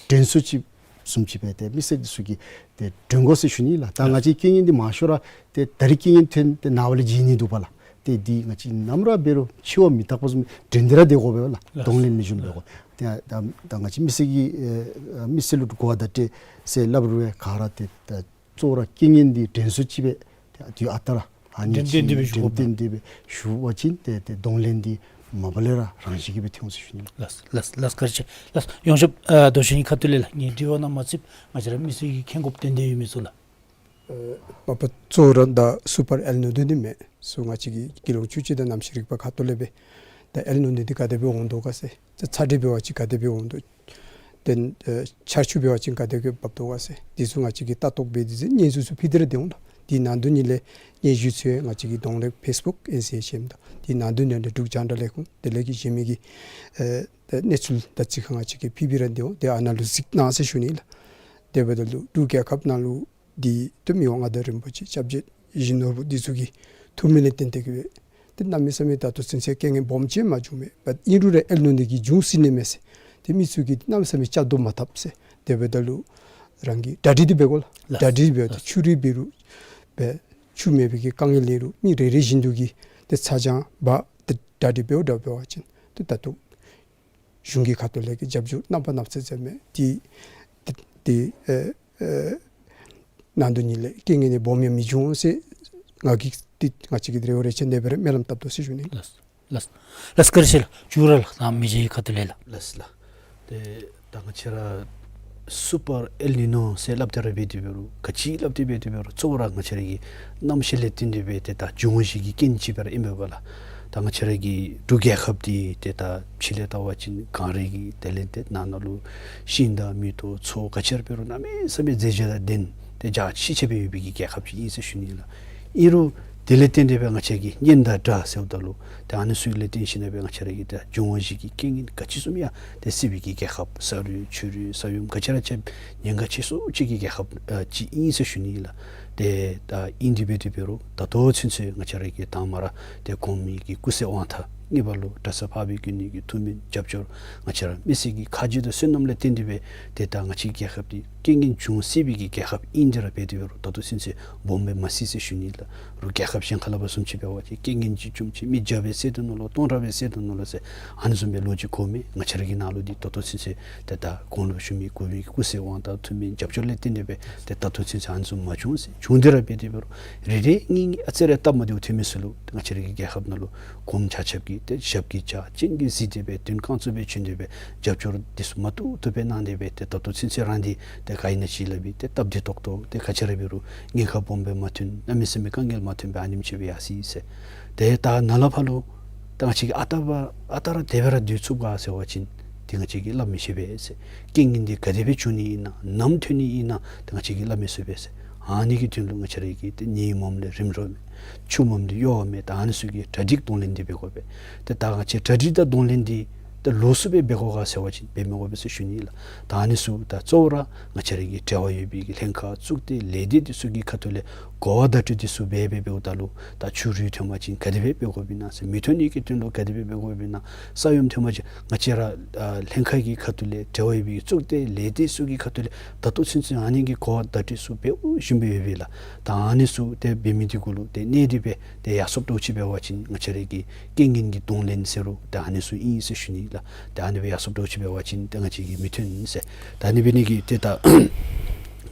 དྲན་གསོ་ཅིག་བཟུམ་ཅིག་སྦེ་ཏེ་མི་སེར་འདི་ཚུ་གིས་ཏེ་དྲན་དགོ་ཟེར་ཞུ་ནི་ལགས། ད་ང་བཅས་རྐྱེན་ངན་འདི་མང་ཤོས་ར་ཏེ་ད་རིས་རྐྱེན་ངན་ཐོན་ཏེ་ནངས་པ་ལས་བརྗེད་ནི་འདུག་པ་ལགས། ཏེ་འདི་ང་བཅས་ནམ་ར་འབད་རུང་འཆི་བ་མི་རྟག་པ་བཟུམ་འདྲེན་ཏེ་ར་སྡོད་དགོ་པས་ལགས། ལགས། གདོང་ལེན་མི་འབྱུང་པས་གོ། ཏེ་ད་ད་ང་བཅས་མི་སེར་གྱིས་ཨེ་མི་སེར་ལུ་གོ་བ་བརྡ་སྤྲོད་ཟེར་སླབ་རུང་ག་ར་ཏེ་ད་གཙོ་བོ་ར་རྐྱེན་ངན་འདི་འདྲེན་སོ་ཅིག་སྦེ་ཏེ་དུས་ཨ་རྟག་ར་ཨ་ནི་འདྲེན་ཏེ་འདི་སྦེ་ཞུ་དགོ་པས། འདྲེན་ཏེ་འདི་སྦེ་ཞུ་བ་ཅིན་ཏེ་ཏེ་གདོང་ལེན་འདི་མ་པ་ལས་ར་རང་བཞིན་གྱིས་སྦེ་ཐོན་འོང་ཟེར་ཞུ་ནི་ལགས། ལགས་ལགས་ལགས། བཀའ་དྲིན་ཆེ་ལགས། ཡོངས་ཁྱབ་ཨ་རྡོ་རྗེ་གི་ཁ་ཐུག་ལས་ལགས། ངེའི་དྲི་བ་ནང་མ་ཚུད་ང་བཅས་ར་མི་སེར་གྱིས་མཁྱེན་དགོཔ་ཏན་ཏན་ཡོད་མི་ཚུ་ལགས། ཨེ་མ་པ་གཙོ་བོ་ར་ད་སུ་པར་ཨེལ་ནི་ནོ་འདི་མེན་སོ་ང་བཅས་ཀྱི་དགེ་སློང་ཆོས་སྤྱོད་དང་གནམ་གཤིས་རིག་པའི་ཁ་ཐུག་ལས་སྦེ་ད་ཨེལ་ནི་ནོ་འདི་ག་དེ་སྦེ་འོང་དོ་ག་ཟེར། ད་ཚ་དྲོད་འབད་བ་ཅིན་ག་དེ་སྦེ་འོང་དོ། ཏེ་ཨེ་ཆར་ཆུ་འབད་བ་ཅིན་ག་དེ་སྦེ་འབབ་དོ་ག་ཟེར། འདི་ཚུ་ང་བཅས་ཀྱིས་ལྟ་རྟོག་འབད་དེ་ཟེར་སྙན་ཞུ་ཚུ་ཕུལ་ཏེ་ར་སྡོད་འོང་ད། དེ་ནང་དོན་ཉིད་ལས་སྙན་ཞུ་ཚུ་ང་བཅས་ཀྱི་གདོང་ལེན་ཕེསི་བུཀ་ཨེན་སི་ཨེཆ་ཨེམ་དང་དེ་ནང་དོན་ཉིད་ལས་འབྲུག་རྒྱང་བསྒྲགས་ལས་ཁུངས་དེ་ལས་ཀྱི་གཞན་མི་གི་ཨེ་ད་གནས་ཚུལ་ད་ཅི་ཁ་ང་བཅས་ཀྱིས་ཕུལ་སྦེ་ར་སྡོད་འོང་། ཏེ་ཨ་ནཱ་ལུ་གཟིགས་གནང་ཟེར་ཞུ་ནི་ལགས། དེ་འབདཝ་ད་ལུ་འབྲུག་རྒྱལ་ཁབ་ནང་ལུ་འདི་ཏེ་མི་དབང་མངའ་བདག་རིན་པོ་ཆེ་སྐྱབས་རྗེ་ཡིད་བཞིན་ནོར་བུ་འདི་ཚུ་གི་ཐུགས་སྨོན་ལས་བརྟེན་ཏེ་གིས་སྦེ་ཏེ་གནམ་མེད་ས་མེད་ད་ལྟོ་ཚུན་ཚོད་རྐྱེན་ངན་སྦོམ་ཅིག་མ་བྱུང་མས། བཊ་ཨིན་རུང་ར་ཨེལ་ནི་ནོ་འདི་གིས་འབྱུང་སྲིད་ནི་མས་ཟེར། ཏེ་མི་ཚུ་གིས་གནམ་མེད་ས་མེད་སྐྱབས་དོ་མ་ཐབས་ཟེར། དེ་འབདཝ་ད་ལུ་རང་གི་གྲ་སྒྲིག་འདི་འབད་དགོ་ལགས། ལགས། གྲ་སྒྲིག་འབད་དགོ། ལགས། ཆུ་རུད་འབད་རུང་འབད་ཆུ་མེད་པའི་གི་དཀའ་ངལ་ལས་རུང་མི་རེ་རེ་བཞིན་དུ་གིས་ཏེ་ཚ་གྱང་འབག་ཏེ་གྲ་སྒྲིག་འབདཝ་འདྲཝ་འབད་བ་ཅིན་ཏེ་ད་ལྟོ་གཞུང་གི་ཁ་ཐུག་ལས་ཀྱི་རྒྱབ་སྐྱོར་རྣམ་པ་སྣ་ཚོགས་ཡོད་མས། ཏེ་ཏེ་ཏེ་ཨེ་ཨེ་ནང་དོན་ཉིད་ལས་རྐྱེན་ངན་ནི་སྦོམ་ཡང་མི་འབྱུང་ཟེར་ང་གིས་ཏེ་ང་བཅས་ཀྱིས་རེ་བ་རེ་ཆེ་ནེ་སྦེ་ར་སྨོན་ལམ་བཏབ་དོ་ཟེར་ཞུ་ནི། ལགས། ལགས། ལགས་བཀའ་དྲིན་ཆེ་ལགས། མཇུག་ར་ལགས་ད་མི་རྗེ་གི་ཁ་ཐུག་ལས་ལགས། ལགས་ལགས། ཏེ་ད་ང་བཅས་ར་སུ་པར་ཨེལ་ནི་ནོ་ཟེར་སླབ་སྟེ་ར་འབད་དེ་འབད་རུང་ག་ཅི་སླབ་སྟེ་འབད་དེ་འབད་རུང་གཙོ་བོ་ར་ང་བཅས་ར་གི་གནམ་གཤིས་ལས་བརྟེན་ཏེ་འབད་ཏེ་ད་འབྱུང་བ་བཞི་གི་རྐྱེན་ཅིག་སྦེ་ར་ཨིན་པས་ལགས། ད་ང་བཅས་ར་གི་འབྲུག་རྒྱལ་ཁབ་འདི་ཏེ་ད་ཕྱི་ལས་བལྟ་བ་ཅིན་གངས་རི་གི་དེ་ལས་ཏེ་ནང་ན་ལུ་ཤིང་དང་མེ་ཏོག་མཚོ་ག་ཅི་ར་འབད་རུང་གནམ་མེད་ས་མེད་མཛེས་བྱ་དང་ལྡན་ཏེ་འཇའ་ཆི་ཆི་སྦེ་ཡོད་པའི་གི་རྒྱལ་ཁབ་ཅིག་ཨིན་ཟེར་ཞུ་ནི་ལགས། ཨིན་རུང་དེ་ལས་བརྟེན་ཏེ་འབད་ང་བཅས་ཀྱི་གཉེན་དང་དགྲ་ཟེརཝ་ད་ལུ་ཏེ་ཨ་ནི་ཚུ་ལས་བརྟེན་ཞིནམ་ལས་འབད་ང་བཅས་ར་གི་ཏེ་འབྱུང་བ་བཞི་གི་རྐྱེན་ངན་ག་ཅི་བཟུམ་ཡང་ཏེ་སྲིད་པའི་གི་རྒྱལ་ཁབ་ས་རུད་ཆུ་རུད་ས་ཡོམ་ག་ཅི་ར་ཅིག་ཉེན་ཁ་ཆེ་སུ་ཅིག་གི་རྒྱལ་ཁབ་ཨ་ཅིག་ཨིན་ཟེར་ཞུ་ནི་ལགས། ཏེ་ད་ཨིན་དེ་འབད་དེ་འབད་རུང་ད་ལྟོ་ཚུན་ཚོད་ང་བཅས་ར་གི་དང་པ་ར་ཏེ་གོངམ་གི་སྐུ་ཚེ་དབང་ཐང་གཉིས་པ་ལུ་གྲྭ་ཚང་འཕགས་པའི་དགེ་འདུན་གྱི་ཐུགས་སྨོན་རྒྱབ་སྐྱོར་ང་བཅས་ར་མི་སེར་གྱི་ཁ་རྗེ་དང་བསོད་ནམས་ལས་བརྟེན་ཏེ་འབད་ཏེ་ད་ང་བཅས་རྒྱལ་ཁབ་འདི་རྐྱེན་ངན་འབྱུང་སྲིད་པའི་གི་རྒྱལ་ཁབ་ཨིན་དེ་ར་འབད་དེ་འབད་རུང་ད་ལྟོ་ཚུན་ཚོད་སྦོམ་སྦེ་མ་སྲིད་ཟེར་ཞུ་ནི་ལགས། རུང་རྒྱལ་ཁབ་གཞན་ཁ་ལས་ཕར་བཟུམ་ཅིག་འབད་བ་ཅིན་རྐྱེན་ངན་ཅིག་བྱུངམ་ཅིག་མི་བརྒྱ་སྦེ་བསད་དོ་ནོ་ལོ་སྟོང་ཕྲག་སྦེ་བསད་དོ་ནོ་ལོ་ཟེར་ཨ་ནི་བཟུམ་སྦེ་ལོ་རྒྱུས་གོཝ་མས། ང་བཅས་ར་གི་ནང་ལུ་འདི་ད་ལྟོ་ཚུན་ཚོད་ཏེ་ད་གོང་ལུ་ཞུ་མི་གོ་བའི་སྐུ་ཚེ་དབང་ཐང་ཐུགས་སྨོན་རྒྱབ་སྐྱོར་ལས་བརྟེན་ཏེ་འབད་ཏེ་ད་ལྟོ་ཚུན་ཚོད་ཨ་ནི་བཟུམ་མ་བྱུང་ཟེར། བྱུང་དེ་ར་འབད་དེ་འབད་རུང་རེ་རེ་གཉིས་གཉིས་ཨ་ཙི་རེ་སྟབས་མ་བདེཝ་ཐོན་མི་ཚུ་ལུ་ང་བཅས་ར་གི་རྒྱལ་ཁབ་ནང་ལུ་གོངམ་ཆ་ཁྱབ་ཀྱིས་ཏེ་ཞབས་ཀྱིས་བཅགས་སྤྱན་གྱིས་གཟིགས་ཏེ་འབད་དོན་བསྐང་ཚུགསཔ་སྦེ་བྱོན་ཏེ་འབད་རྒྱབ་སྐྱོར་འདི་ཚུ་མ་བཏུབ་བཏུབ་སྦེ་གནང་སྟེ་འབད་ཏེ་ད་ལྟོ་ཚུན་ཚོད་རང་འདི་ཏེ་ག་ཨིན་ན་ཅིག་སླབ་སྦེ་ཏེ་སྟབས་བདེ་ཏོག་ཏོ་ཏེ་ག་ཅི་ར་འབད་རུང་ཉེན་ཁ་སྦོམ་སྦེ་མ་ཐོན་གནམ་མེད་ས་མེད་དཀའ་ངལ་མ་ཐོན་སྦེ་ཨ་ནེམ་ཅིག་སྦེ་ཡར་སོ་ཡི་ཟེར། ཏེ་ད་ནཱ་ལས་ཕར་ལུ་ད་ང་བཅས་ཀྱིས་ཨ་རྟག་པ་ཨ་རྟག་ར་དེ་སྦེ་ར་སྡོད་ཚུགས་ག་ཟེར་བ་ཅིན་ཏེ་ང་བཅས་ཀྱིས་སླབ་མི་ཤེས་པས་ཟེར། རྐྱེན་ངན་འདི་ག་དེ་སྦེ་བྱུང་ནི་ཨིན་ན་ནམ་ཐོན་ནི་ཨིན་ན་ཏེ་ང་བཅས་ཀྱིས་སླབ་མི་ཚུགས་པས་ཟེར། ཨ་ནི་གི་དོན་ལུ་ང་བཅས་ར་གིས་ཏེ་ནད་མོམ་ལས་རིམ་གྲོ་མས། ཆུ་མོམ་འདི་གཡོ་བ་མས། ད་ཨ་ནི་ཚུ་གི་གྲ་སྒྲིག་གདོང་ལེན་འདི་འབད་དགོ་པས། ཏེ་ད་ང་བཅས་གྲ་སྒྲིག་དང་གདོང་ལེན་འདི་ཏེ་ལོགས་སུ་སྦེ་འབད་དགོ་ག་ཟེར་བ་ཅིན་འབད་མི་དགོ་པས་ཟེར་ཞུ་ནི་ལགས། ད་ཨ་ནི་ཚུ་ད་གཙོ་བོ་ར་ང་བཅས་ར་གི་འབྲེལ་བ་ཡོད་པའི་གི་ལྷན་ཁག་གཙུག་སྡེ་ལས་སྡེ་འདི་ཚུ་གི་ཁ་ཐུག་ལས་གོ་བ་བརྡ་སྤྲོད་འདི་ཚུ་འབད་འབད་འབདཝ་ད་ལུ་ད་ཆུ་རུད་ཐོན་པ་ཅིན་ག་དེ་སྦེ་འབད་དགོཔ་ཨིན་ན་ཟེར། མེ་ཐོན་ནི་གི་དོན་ལུ་ག་དེ་སྦེ་འབད་དགོཔ་ཨིན་ན། ས་ཡོམ་ཐོན་པ་ཅིན་ང་བཅས་ར་ཨ་ལྷན་ཁག་གི་ཁ་ཐུག་ལས་འབྲེལ་བ་ཡོད་པའི་གཙུག་སྡེ་ལས་སྡེ་ཚུ་གི་ཁ་ཐུག་ལས་ད་ལྟོ་ཚུན་ཚོད་ཨ་ནི་གི་གོ་བ་བརྡ་སྤྲོད་ཚུ་འབདཝ་བཞིན་སྦེ་ཡོད་པས་ལགས། ད་ཨ་ནི་ཚུ་ཏེ་འབད་མི་འདི་གུ་ལུ་ཏེ་གནད་དེ་སྦེ་ཏེ་ཡར་སོངམ་འདྲཝ་ཅིག་འབད་བ་ཅིན་ང་བཅས་ར་གི་རྐྱེན་ངན་གྱི་གདོང་ལེན་ཟེར་རུང་ཏེ་ཨ་ནི་ཚུ་ཨིན་ཟེར་ཞུ་ནི་ལགས། ཏེ་ཨ་ནི་སྦེ་ཡར་སོངམ་འདྲཝ་ཅིག་འབད་བ་ཅིན་ཏེ་ང་བཅས་ཀྱིས་མི་ཐོན་ཟེར། ད་ཨ་ནི་འབད་ནི་གི་ཏེ་ད་ཨ་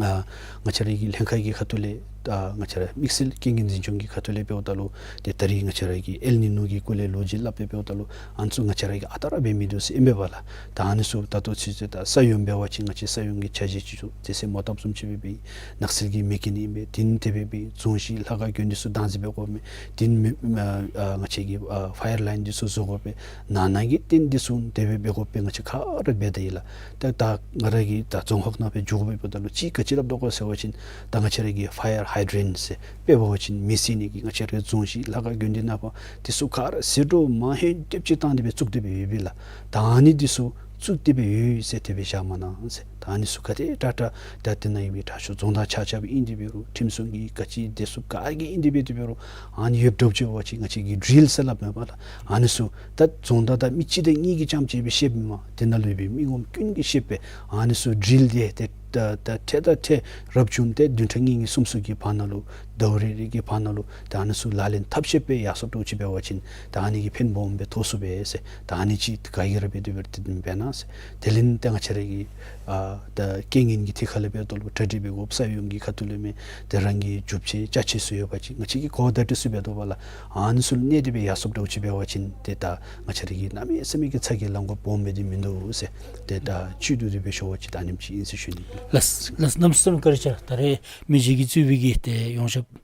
ང་བཅས་ར་གི་ལྷན་ཁག་གི་ཁ་ཐུག་ལས་ད་ང་བཅས་ར་དམིགས་བསལ་རྐྱེན་ངན་འཛིན་སྐྱོང་གི་ཁ་ཐུག་ལས་འབདཝ་ད་ལུ་ཏེ་ད་རིས་ང་བཅས་ར་གི་ཨེལ་ནི་ནོ་གི་སྐོར་ལས་ལོ་རྒྱུས་སླབ་སྦེ་འབདཝ་ད་ལུ་ཨ་ནི་ཚུ་ང་བཅས་ར་གིས་ཨ་རྟག་ར་འབད་མི་འདུག་ཟེར་ཨིན་པས་ལགས། ད་ཨ་ནི་ཚུ་ད་ལྟོ་ཚུན་ཚོད་ད་ས་ཡོམ་འབད་བ་ཅིན་ང་བཅས་ས་ཡོམ་གྱི་ཆ་བཞག་ཅིག་ཚུ་དེ་ཚེ་མོ་བཏབ་བཟུམ་ཅིག་སྦེ་འབད་ཡི། ནགས་ཚལ་གྱི་མེ་རྐྱེན་ཨིན་པས། དེ་ནི་དེ་སྦེ་འབད་རྫོང་གཞི་ལྷ་ཁང་དགོན་སྡེ་ཚུ་བདག་འཛིན་འབད་དགོཔ་མས། དེ་ནི་མེ་ཨ་ཨ་ང་བཅས་ཀྱིས་ཨ་ཕ་ཡར་ལའིན་འདི་ཚུ་བཟོ་དགོ་པས། ནང་ན་གི་ཏེན་འདི་ཚུ་དེ་སྦེ་འབད་དགོ་པས། ང་བཅས་ག་ར་འབད་ད་ཡི་ལགས། ད་ད་ང་ར་གིས་ད་རྫོང་ཁག་ནང་སྦེ་འགྱོ་དགོ་པས། འབདཝ་ད་ལུ་ཅིག་ག་ཅི་སླབ་དོ་ག་ཟེར་བ་ཅིན་ད་ང་བཅས་ར་གི་ཕ་ཡར་ཧའི་ཌེན་ཟེར་དཔེ་འབད་བ་ཅིན་མེ་བསད་ནི་གི་ང་བཅས་ར་རྫོང་གཞི་ལྷ་ཁང་དགོན་སྡེ་ནང་པ་འདི་ཚུ་ག་ར་ཟད་འགྲོ་མ་ཧེ་སྡེབ་ཅིག་བཏང་སྟེ་སྦེ་བཙུགས་ཏེ་སྦེ་ཡོད་པས་ལགས། ད་ཨ་ནི་འདི་ཚུ་བཙུགས་ཏེ་སྦེ་ཡོད་ཟེར་དེ་སྦེ་བཞག་མ་གནང་ཟེར། ད་ཨ་ནི་ཚུ་ག་དེ་དྲག་དྲག་ད་དེ་ནང་ཡོད་པའི་དྲག་ཤོས་རྫོང་བདག་ཆ་ཁྱབ་ཨིན་ཏེ་འབད་རུང་ཁྲིམས་སྲུང་གི་ག་ཅི་དེ་ཚུ་ག་གིས་ཨིན་ཏེ་འབད་དེ་འབད་རུང་ཨ་ནི་ཡོདཔ་འདྲཝ་ཅིག་འབད་བ་ཅིན་ང་བཅས་ཀྱིས་ཌྲིལ་ཟེར་སླབ་མས་པ་ལགས། ཨ་ནི་ཚུ་ད་རྫོང་བདག་དང་མི་གཅིག་དང་གཉིས་ཀྱིས་རྐྱངམ་ཅིག་སྦེ་ཤེསཔ་མས། དེ་ནང་ལུ་ཡོད་པའི་མི་ངོམ་ཀུན་གྱིས་ཤེསཔ་སྦེ་ཨ་ནི་ཚུ་ཌྲིལ་འདི་ཏེ་ ད་ད་ཐད་ད་ཐད་རབ་བྱུང་སྟེ་བདུན་ཕྲག་གཉིས་གཉིས་གསུམ་གསུམ་གྱི་བར་ན་ལུ་ཟླཝ་རེ་རེ་གི་བར་ན་ལུ་ད་ཨ་ནི་ཚུ་ལག་ལེན་འཐབ་ཤེས་སྦེ་ཡར་སོཔ་འདྲཝ་ཅིག་འབད་བ་ཅིན་ད་ཨ་ནི་གིས་ཕན་སྦོམ་སྦེ་ཐོགས་ཚུགས་པས་ཟེར། ད་ཨ་ནི་ཅིག་ག་གིས་ར་འབད་དེ་འབད་དེ་འབད་གནང་ཟེར། དེ་ལས་ཏེ་ང་བཅས་ར་གི་ཨ་ད་རྐྱེན་ངན་གྱི་ཐད་ཁ་ལས་འབདཝ་ད་ལུ་གྲ་སྒྲིག་འབད་དགོཔ་ས་ཡོམ་གྱི་ཁ་ཐུག་ལས་མེན། དེ་རང་གི་རྒྱུ་ཆ་ཅ་ཆས་ཚུ་ཡོད་པ་ཅིན་ང་བཅས་ཀྱིས་གོ་བརྡ་སྤྲོད་ཚུགས་པས། དོ་བ་ལ་ཨ་ནི་ཚུ་གནས་ཏེ་སྦེ་ཡར་སོཔ་འདྲཝ་ཅིག་འབད་བ་ཅིན་ཏེ་ད་ང་བཅས་ར་གིས་གནམ་མེད་ས་མེད་ཀྱི་ཚ་གྱང་ལང་དགོཔ་སྦོམ་སྦེ་འདི་མིན་འདུག་ཟེར། ཏེ་ད་བཅུད་བསྡུ་སྟེ་སྦེ་ཞུ་བ་ཅིན་ད་ཨ་ནེམ་ཅིག་ཨིན་ཟེར་ཞུ་ནི། ལགས་ལགས། གནམ་མེད་ས་མེད་བཀའ་དྲིན་ཆེ། ད་རེས་མི་རྗེ་གིས་གཙོས་པའི་གི་ཏེ་ཡོངས་ཁྱབ་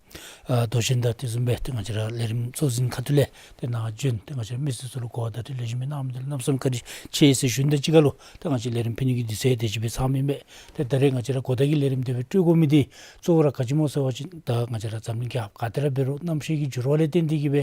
ཨ་མདོ་ཆེན་དང་དེ་བཟུམ་སྦེ་ཏེ་ང་བཅས་ར་ལས་རིམ་གཙོ་འཛིན་ཁ་ཐུག་ལས་ཏེ་ནཱ་བྱོན་ཏེ་ང་བཅས་ར་མི་སེར་ཚུ་ལུ་གོ་བརྡ་སྤྲོད་ལེགས་ཤོམ་སྦེ་གནང་མི་འདི་ལུ་གནམ་མེད་ས་མེད་བཀའ་དྲིན་ཆེ་ཟེར་ཞུ་ནི་དང་གཅིག་ཁར་ལུ་ཏེ་ང་བཅས་ལས་རིམ་ཕུལ་ནི་གི་དུས་ཚོད་དེ་ཅིག་སྦེ་ཚང་མི་མས། ཏེ་ད་རེས་ང་བཅས་ར་གོ་བརྡ་གི་ལས་རིམ་དེ་སྦེ་སྤྲོད་དགོ་མི་འདི་གཙོ་བོ་ར་ག་ཅི་སྨོ་ཟེར་བ་ཅིན་ད་ང་བཅས་ར་འཛམ་གླིང་རྒྱལ་ཁབ་ག་ཏེ་ར་འབད་རུང་གནམ་གཤིས་ཀྱི་འགྱུར་བ་ལས་བརྟེན་ཏེ་གིས་སྦེ་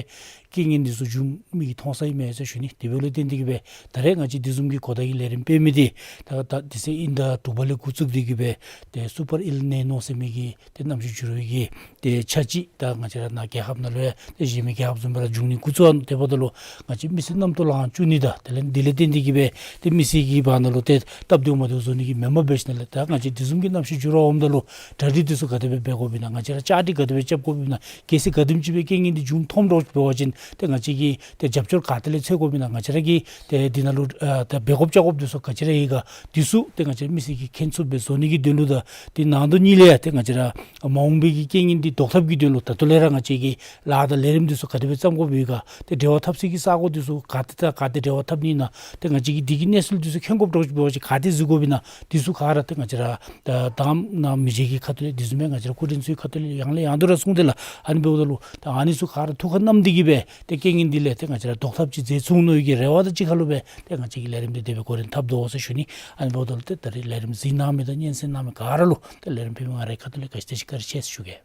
རྐྱེན་ངན་འདི་ཚུ་འབྱུངམ་གི་མཐོང་ས་ཨིན་མས་ཟེར་ཞུ་ནི། དེ་འབདཝ་ལས་བརྟེན་ཏེ་གིས་སྦེ་ད་རེས་ང་བཅས་དེ་བཟུམ་གྱི་གོ་བརྡ་གི་ལས་རིམ་སྤེལ་མི་འདི་ད་ད་དེ་ཚེ་དབྱིན་ཟླ་དྲུག་པ་ལས་འགོ་བཙུགས་ཏེ་གིས་སྦེ་ཏེ་སུ་པར་ཨེལ་ནི་ནོ་ཟེར་མི་གི་ཏེ་གནམ་གཤིས་འགྱུར་བའི་གི་ཏེ་ཆ་ཅིག་ད་ང་བཅས་ར་ནཱ་རྒྱལ་ཁབ་ནང་ལུ་ཡང་ཏེ་གཞན་མི་རྒྱལ་ཁབ་བཟུམ་སྦེ་ར་འབྱུང་ནི་འགོ་བཙུགས་ཨ་ནུག། དེ་འབདཝ་ད་ལུ་ང་བཅས་མི་སེར་རྣམ་རྟོག་ལངས་བཅུག་ནི་དང་དེ་ལས་དེ་ལས་བརྟེན་ཏེ་གིས་སྦེ་ཏེ་མི་སེར་གྱི་བར་ན་ལུ་ཏེ་སྟབས་བདེཝ་མ་བདེཝ་བཟོ་ནི་གི་མེན་པར་འབད་ཞིནམ་ལས་ད་ང་བཅས་དེ་བཟུམ་གྱི་གནམ་གཤིས་འགྱུར་བ་འོངམ་ད་ལུ་གྲ་སྒྲིག་འདི་ཚུ་ག་དེ་སྦེ་འབད་དགོཔ་ཨིན་ན། ང་བཅས་ར་བཅའ་སྒྲིག་ག་དེ་སྦེ་རྐྱབ་དགོཔ་ཨིན་ན། གལ་སྲིད་ག་དེམ་ཅིག་སྦེ་རྐྱེན་ངན་འདི་འབྱུང་མཐོངམ་འདྲཝ་འབད་བ་ཅིན་ཏེ་ང་བཅས་ཀྱིས་ཏེ་རྒྱབ་སྐྱོར་ག་ཏེ་ལས་འཚོལ་དགོཔ་ཨིན་ན། ང་བཅས་ར་གིས་ཏེ་འདི་ནང་ལུ་ཨ་ད་འབད་དགོཔ་བཅའ་དགོཔ་འདི་ཚུ་ག་ཅི་ར་ཡོད་ག་འདི་ཚུ་ཏེ་ང་བཅས་མི་སེར་གྱིས་མཁྱེན་ཚུགསཔ་སྦེ་བཟོ་ནི་གི་དོན་ལུ་དང་དེ་ནང་དོན་གཉིས་ལས་ཡང་ཏེ་ང་བཅས་ར་མ་འོངས་པའི་གི་རྐྱེན་ངན་འདི་བཟློག་ཐབས་ཀྱི་དོན་ལུ་ད་ལྟོ་ལས་ར་ང་བཅས་ཀྱིས་ལཱ་དང་ལས་རིམ་འདི་ཚུ་ག་དེ་སྦེ་བརྩམ་དགོཔ་ཡོད་ག། ཏེ་འབྲེལ་བ་འཐབ་སའི་གི་ས་གོ་འདི་ཚུ་ག་ཏེ་དང་ག་ཏེ་འབྲེལ་བ་འཐབ་ནི་ཨིན་ན། ཏེ་ང་བཅས་ཀྱིས་འདི་གི་གནས་ཚུལ་འདི་ཚུ་མཁྱེན་དགོཔ་འདྲཝ་ཅིག་འབད་བ་ཅིན་ག་ཏེ་གཟིགས་དགོཔ་ཨིན་ན། འདི་ཚུ་ག་ར་ཏེ་ང་བཅས་ར་ད་ད་ནཱ་མི་རྗེ་གི་ཁ་ཐུག་ལས་དེ་བཟུམ་སྦེ་ང་བཅས་ར་སྐུ་མགྲོན་ཚུའི་ཁ་ཐུག་ལས་ཡང་ལས་ཡང་དུ་ར་གསུངས་ཏེ་ལགས། ཨ་ནི་འབདཝ་ད་ལུ་ད་ཨ་ནི་ཚུ་ག་ར་ཐུགས་ཁར་བསྣམས་ཏེ་གིས་སྦེ་ཏེ་རྐྱེན་ངན་འདི་ལས་ཏེ་ང་བཅས་ར་བཟློག་ཐབས་ཅིག་མཛད་ཚུགས་ནིའི་གི་རེ་བ་དང་གཅིག་ཁར་ལུ་སྦེ་ཏེ་ང་བཅས་ཀྱིས་ལས་རིམ་འདི་དེ་སྦེ་འགོ་འདྲེན་འཐབ་དོ་ཟེར་ཞུ་ནི། ཨ་ནི་འབདཝ་ད་ལུ་ཏེ་ད་རེས་ལས་རིམ་གཟིགས་གནང་མི་དང་སྙན་གསན་གནང་མི་ག་ར་ལུ་ཏེ་ལས་རིམ་ཕུལ་མི་ང་རའི་ཁ་ཐུག་ལས་ག་ཅི་དེ་ཅིག་བཀའ་དྲིན་ཆེ་ཟེར་ཞུ་གེ།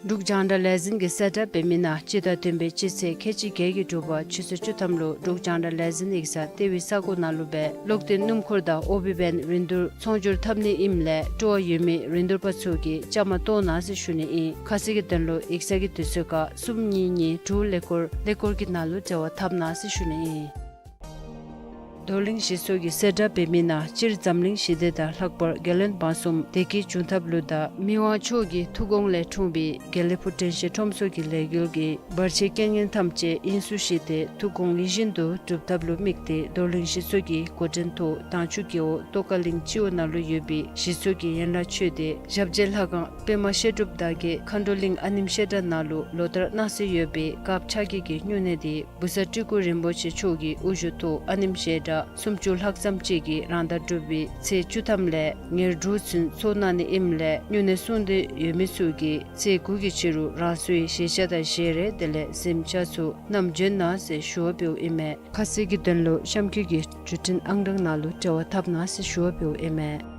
འབྲུག་རྒྱང་བསྒྲགས་ལས་འཛིན་གྱིས་གསལ་བསྒྲགས་འབད་མི་ནང་སྤྱི་ཟླ་བདུན་པའི་སྤྱི་ཚེས་ཁལ་གཅིག་བརྒྱད་ཀྱི་དྲོ་པ་ཆུ་ཚོད་བཅུ་ཐམ་ལུ་འབྲུག་རྒྱང་བསྒྲགས་ལས་འཛིན་ཡིག་ཚང་ལྟེ་བའི་ས་གོ་ནང་ལུ་སྦེ་གློག་འདོན་སྣུམ་འཁོར་དང་ཨོ་བི་བེན་རིན་བསྡུར་ཚོང་སྒྱུར་འཐབ་ནི་ཨིནམ་ལས་སྤྲོ་བ་ཡོད་མི་རིན་བསྡུར་པ་ཚུ་གིས་བཅའ་མར་གཏོགས་གནང་ཟེར་ཞུ་ནི་ཨིན། ཁ་གསལ་གྱི་དོན་ལུ་ཡིག་ཚང་གི་དུས་ཚོད་ཁར་གསུམ་གཉིས་གཉིས་དྲུག་ཀླད་ཀོར་ཀླད་ཀོར་གྱི་ནང་ལུ་འབྲེལ་བ་འཐབ་གནང་ཟེར་ཞུ་ནི་ཨིན། རྡོར་གླིང་གཞིས་ཚོགས་ཀྱིས་གསལ་བསྒྲགས་འབད་མི་ནང་སྤྱིར་འཛམ་གླིང་ཞི་བདེ་དང་ལྷག་པར་རྒྱལ་བློན་འབངས་གསུམ་བདེ་སྐྱིད་འབྱུང་ཐབས་ལུ་དང་མི་དབང་མཆོག་གི་ཐུགས་དགོངས་ལས་འཁྲུངས་པའི་དགེ་ལེགས་ཕུག་དྲན་ཤེས་ཁྲོམ་ཚོགས་ཀྱི་ལས་འགུལ་གྱིས་བར་ཆད་རྐྱེན་ངན་ཐམས་ཅད་དབྱིངས་སུ་བཞེས་ཏེ་ཐུགས་དགོངས་ཡིད་བཞིན་དུ་འགྲུབ་ཐབས་ལུ་དམིགས་ཏེ་རྡོར་གླིང་གཞིས་ཚོགས་ཀྱི་འགོ་འདྲེན་ཐོག་དྭངས་ཆུ་རྒེད་འོག་ཏོག་དཀར་གླིང་སྤྱི་འོག་ནང་ལུ་ཡོད་པའི་གཞིས་ཚོགས་ཀྱི་ཡན་ལག་ཆོས་སྡེ་ཞབས་རྗེས་ལྷ་ཁང་པདྨ་བཤད་སྒྲུབ་དག་གི་མཁའ་འགྲོ་གླིང་ཨ་ནེམ་བཤད་གྲྭ་ནང་ལུ་ལོ་ལྟར་གནང་སྲོལ་ཡོད་པའི་དཀརཔོ་ཕྱག་བགྱིས་ཀྱི་སྨྱུང་གནས་འདི་བུ་ཚ་སྤྲུལ་སྐུ་རིན་པོ་ཆེ་མཆོག་གི་དབུ་བཞུགས་ཐོག་ཨ་ནེམ་བཤད་གྲྭ་སུམ་ཅུ་ལྷག་ཙམ་ཅིག་གིས་རང་ཟླ་དྲུག་པའི་ཚེས་བཅུ་ཐམ་ལས་ཉེར་དྲུག་ཚུན་ཚོགས་གནང་ནི་ཨིནམ་ལས་སྨྱུང་གནས་སྲུང་འདོད་ཡོད་མི་ཚུ་གིས་ཚེས་དགུ་གི་ཕྱི་རུ་རང་སོའི་ཞལ་ཆས་དང་ཞལ་རས་དེ་ལས་གཟིམ་ཆས་ཚུ་བསྣམས་བྱོན་གནང་ཟེར་ཞུ་བ་འབདཝ་ཨིན་མས། ཁ་གསལ་གྱི་དོན་ལུ་གཤམ་འཁོད་ཀྱི་བརྒྱུད་འཕྲིན་ཨང་གྲངས་ནང་ལུ་འབྲེལ་བ་འཐབ་གནང་ཟེར་ཞུ་བ་འབདཝ་ཨིན་མས།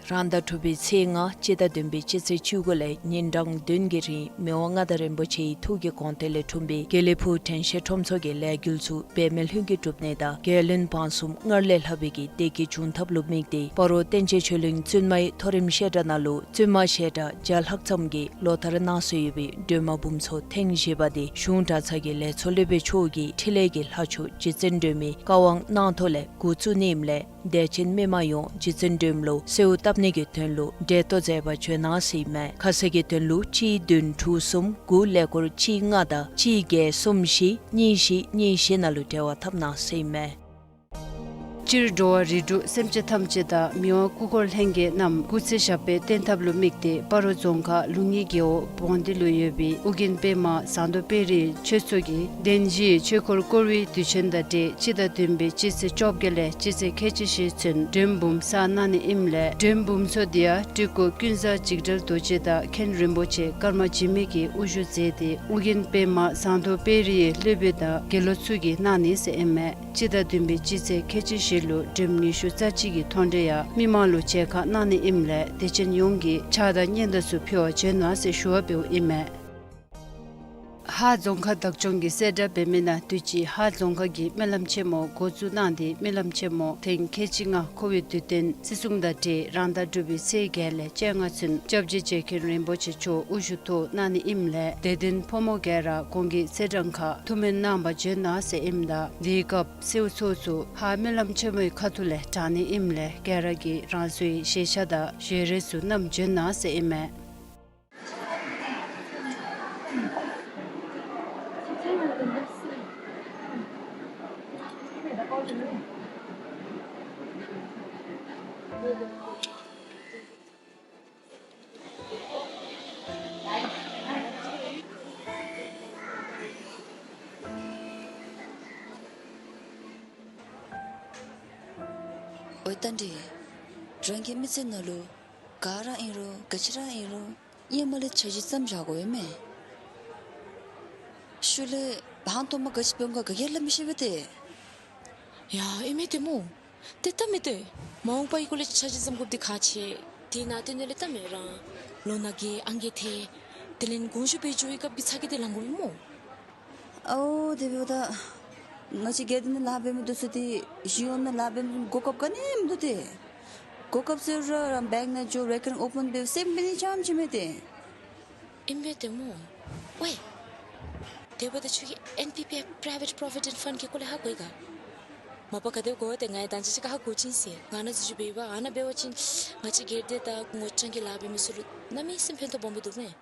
རང་ཟླ་དྲུག་པའི་ཚེས་ལྔ་སྤྱི་ཟླ་བདུན་པའི་སྤྱི་ཚེས་བཅུ་དགུ་ལས་ཉིན་གྲངས་བདུན་གྱི་རིང་མི་དབང་མངའ་བདག་རིན་པོ་ཆེའི་ཐུགས་ཀྱི་དགོངས་དོན་ལས་འཁྲུངས་པའི་དགེ་ལེགས་ཕུག་དྲན་ཤེས་ཁྲོམ་ཚོགས་ཀྱི་ལས་འགུལ་ཚུ་འབད་མེད་ལྷུན་གྱིས་གྲུབ་ནི་དང་རྒྱལ་བློན་འབངས་གསུམ་སྔར་ལས་ལྷག་པའི་གི་བདེ་སྐྱིད་འབྱུང་ཐབས་ལུ་དམིགས་ཏེ་སྤ་རོ་བསྟན་ཆེན་ཆོས་གླིང་བཙུན་མའི་མཐོ་རིམ་བཤད་གྲྭ་ནང་ལུ་བཙུན་མ་བཤད་གྲྭ་བརྒྱ་ལྷག་ཙམ་གྱིས་ལོ་ལྟར་གནང་སྲོལ་ཡོད་པའི་སྒྲོལ་མ་འབུམ་ཚོགས་ཐེངས་བཞི་པ་དེ་གཞུང་གྲྭ་ཚང་གི་ལས་ཚོགས་སློབ་དཔོན་མཆོག་གིས་འཕྲིན་ལས་ཀྱི་ལྷ་མཆོག་རྗེ་བཙུན་སྒྲོལ་མའི་བཀའ་དབང་གནང་ཐོག་ལས་འགོ་བཙུགས་ནི་ཨིནམ་ལས་དད་ཅན་མི་མང་ཡོངས་རྗེ་བཙུན་སྒྲོལ་མ་ལུ་གསོལཝ་བཏབ་ནི་གི་དོན་ལུ་གྲལ་གཏོགས་མཛད་པར་བྱོན་གནང་ཟེར་ཨིན་མས། ཁ་གསལ་གྱི་དོན་ལུ་གཅིག་བདུན་དྲུག་གསུམ་དགུ་ཀླད་ཀོར་གཅིག་ལྔ་དང་གཅིག་བརྒྱད་གསུམ་བཞི་གཉིས་བཞི་གཉིས་བཞི་ནང་ལུ་འབྲེལ་བ་འཐབ་གནང་ཟེར་ཨིན་མས། སྤྱིར་འགྲོ་བ་རིགས་དྲུག་སེམས་ཅན་ཐམས་ཅད་དང་མི་དབང་སྐུ་འཁོར་ལྷན་རྒྱས་རྣམས་སྐུ་ཚེ་ཞབས་པད་བརྟན་ཐབས་ལུ་དམིགས་ཏེ་སྤ་རོ་རྫོང་ཁག་ལུང་གཡུས་རྒེད་འོག་བོང་སྡེ་ལུ་ཡོད་པའི་ཨོ་རྒྱན་པདྨ་ཟངས་མདོག་དཔལ་རི་ཆོས་ཚོགས་ཀྱིས་གདན་བཞིའི་ཆོས་འཁོར་བསྐོར་བའི་དུས་ཆེན་དང་འབྲེལ་སྤྱི་ཟླ་བདུན་པའི་སྤྱི་ཚེས་བཅོ་བརྒྱད་ལས་སྤྱི་ཚེས་ཁལ་གཅིག་བཞི་ཚུན་སྒྲོལ་མ་འབུམ་བསགས་གནང་ནི་ཨིནམ་ལས་སྒྲོལ་མ་འབུམ་ཚོགས་འདི་ཡང་སྤྲུལ་སྐུ་ཀུན་བཟང་འཇིགས་བྲལ་རྡོ་རྗེ་དང་མཁན་རིན་པོ་ཆེ་ཀརྨ་འཇིགས་མེད་ཀྱིས་དབུ་བཞུགས་མཛད་དེ་ཨོ་རྒྱན་པདྨ་ཟངས་མདོག་དཔལ་རིའི་སློབ་དཔོན་དང་དགེ་སློབ་ཚུ་གིས་གནང་ནི་ཟེར་ཨིན་མས། སྤྱི་ཟླ་བདུན་པའི་སྤྱི་ཚེས་ཁལ་གཅིག་བཞི་ལུ་སྒྲོལ་མ་ཉི་ཤུ་རྩ་གཅིག་གི་མཐོང་གྲོལ་ཡང་མི་མང་ལུ་མཇལ་ཁ་གནང་ནི་ཨིནམ་ལས་དད་ཅན་ཡོངས་ཀྱིས་ཕྱག་དང་སྙན་དར་ཚུ་ཕུལ་བར་བྱོན་གནང་ཟེར་ཞུ་བ་འབདཝ་ཨིན་མས། ཧཱ་རྫོང་ཁག་བདག་སྐྱོང་གིས་གསལ་བསྒྲགས་འབད་མི་ནང་དུས་ཅི་ཧཱ་རྫོང་ཁག་གི་སྨོན་ལམ་ཆེན་མོ་འགོ་བཙུགས་གནང་སྟེ་སྨོན་ལམ་ཆེན་མོ་ཐེངས་ཁལ་གཅིག་ལྔ་འཁོར་བའི་དུས་སྟོན་བརྩི་སྲུང་དང་འབྲེལ་རང་ཟླ་དྲུག་པའི་ཚེས་བརྒྱད་ལས་བཅོ་ལྔ་ཚུན་སྐྱབས་རྗེ་རྗེ་མཁན་རིན་པོ་ཆེ་མཆོག་དབུ་བཞུགས་ཐོག་གནང་ནི་ཨིནམ་ལས་དད་ལྡན་ཕོ་མོ་ག་ར་གོང་གི་ཚེས་གྲངས་ཁར་ཐུགས་སྨོན་གནང་པར་འབྱོན་གནང་ཟེར་ཨིནམ་ད་དེའི་སྐབས་གསོལཝ་ཚོགས་ཚུ་ཧཱ་སྨོན་ལམ་ཆེན་མོའི་ཁ་ཐུག་ལས་དྲང་ནི་ཨིནམ་ལས་ག་ར་གིས་རང་སོའི་ཞལ་ཤ་དང་ཞལ་རས་ཚུ་བསྣམས་འབྱོན་གནང་ཟེར་ཨིན་མས། ཨོ་རྟ་མགྲིན། རང་གི་མི་ཚེ་ནང་ལུ་ག་ར་ཨིན་རུང་ག་ཅི་ར་ཨིན་རུང་ཧེ་མ་ལས་འཆར་གཞི་བརྩམས་བཞག་དགོ་པས་མས། ཤུལ་ལས་ཧང་སྟོང་མ་ག་ཅི་འབད་འོང་ག་ག་གིས་ལུ་མི་ཤེས་པས་ཏེ། ཡ་ཨིན་མས་ཏེ་སྨོ། ཏེ་སྟབས་མི་བདེ། མ་འོངས་པའི་སྐོར་ལས་འཆར་གཞི་བརྩམ་དགོཔ་འདི་ཁག་ཆེ། དེ་ནང་དེ་ནང་ལས་སྟབས་མི་བདེ་རང་ལོ་ན་རྒས་ཨང་རྒས་ཐལ། དེ་ལས་དགོངས་ཞུ་འབད་འགྱོ་བའི་སྐབས་ཀྱི་ཚ་གྱང་འདི་ལང་དགོ་པས་སྨོ། ཨོ་དེ་འབདཝ་ད་ང་བཅས་སྒེར་སྡེ་ནང་ལཱ་འབད་མི་འདི་ཚུ་ཏེ་གཞི་གཡོག་ནང་ལཱ་འབད་མི་གོ་སྐབས་ག་ནི་མིན་འདུག་ཏེ། གོ་སྐབས་ཟེར་རུང་རང་བེངཀ་ནང་འགྱོ་རེ་ཀརིང་ཨོ་པཱན་འབད་སེམས་འབད་ནི་ཙམ་ཅིག་མས་ཏེ། ཨིན་པས་ཏེ་སྨོ། ཝའི། དེ་འབདཝ་ད་ཁྱོད་ཀྱིས་ཨེན་པི་པི་ཨེཕ་Private Provident Fund གི་སྐོར་ལས་ཧ་གོ་ཡི་ག། མ་པ་ག་དེ་གོ་བ་ཏེ་ང་ཡང་ད་ཅི་ཅིག་ཧ་གོ་ཅི་ཟེར། ང་ནཱ་འཛུལ་ཞུགས་འབད་བ་ཨ་ནཱ་འབད་བ་ཅིན་ང་བཅས་སྒེར་སྡེ་དང་ངོ་རྐྱང་གི་ལཱ་འབད་མི་ཚུ་ལུ་གནམ་མེད་ས་མེད་ཕན་ཐོགས་སྦོམ་སྦེ་འདུག་མས།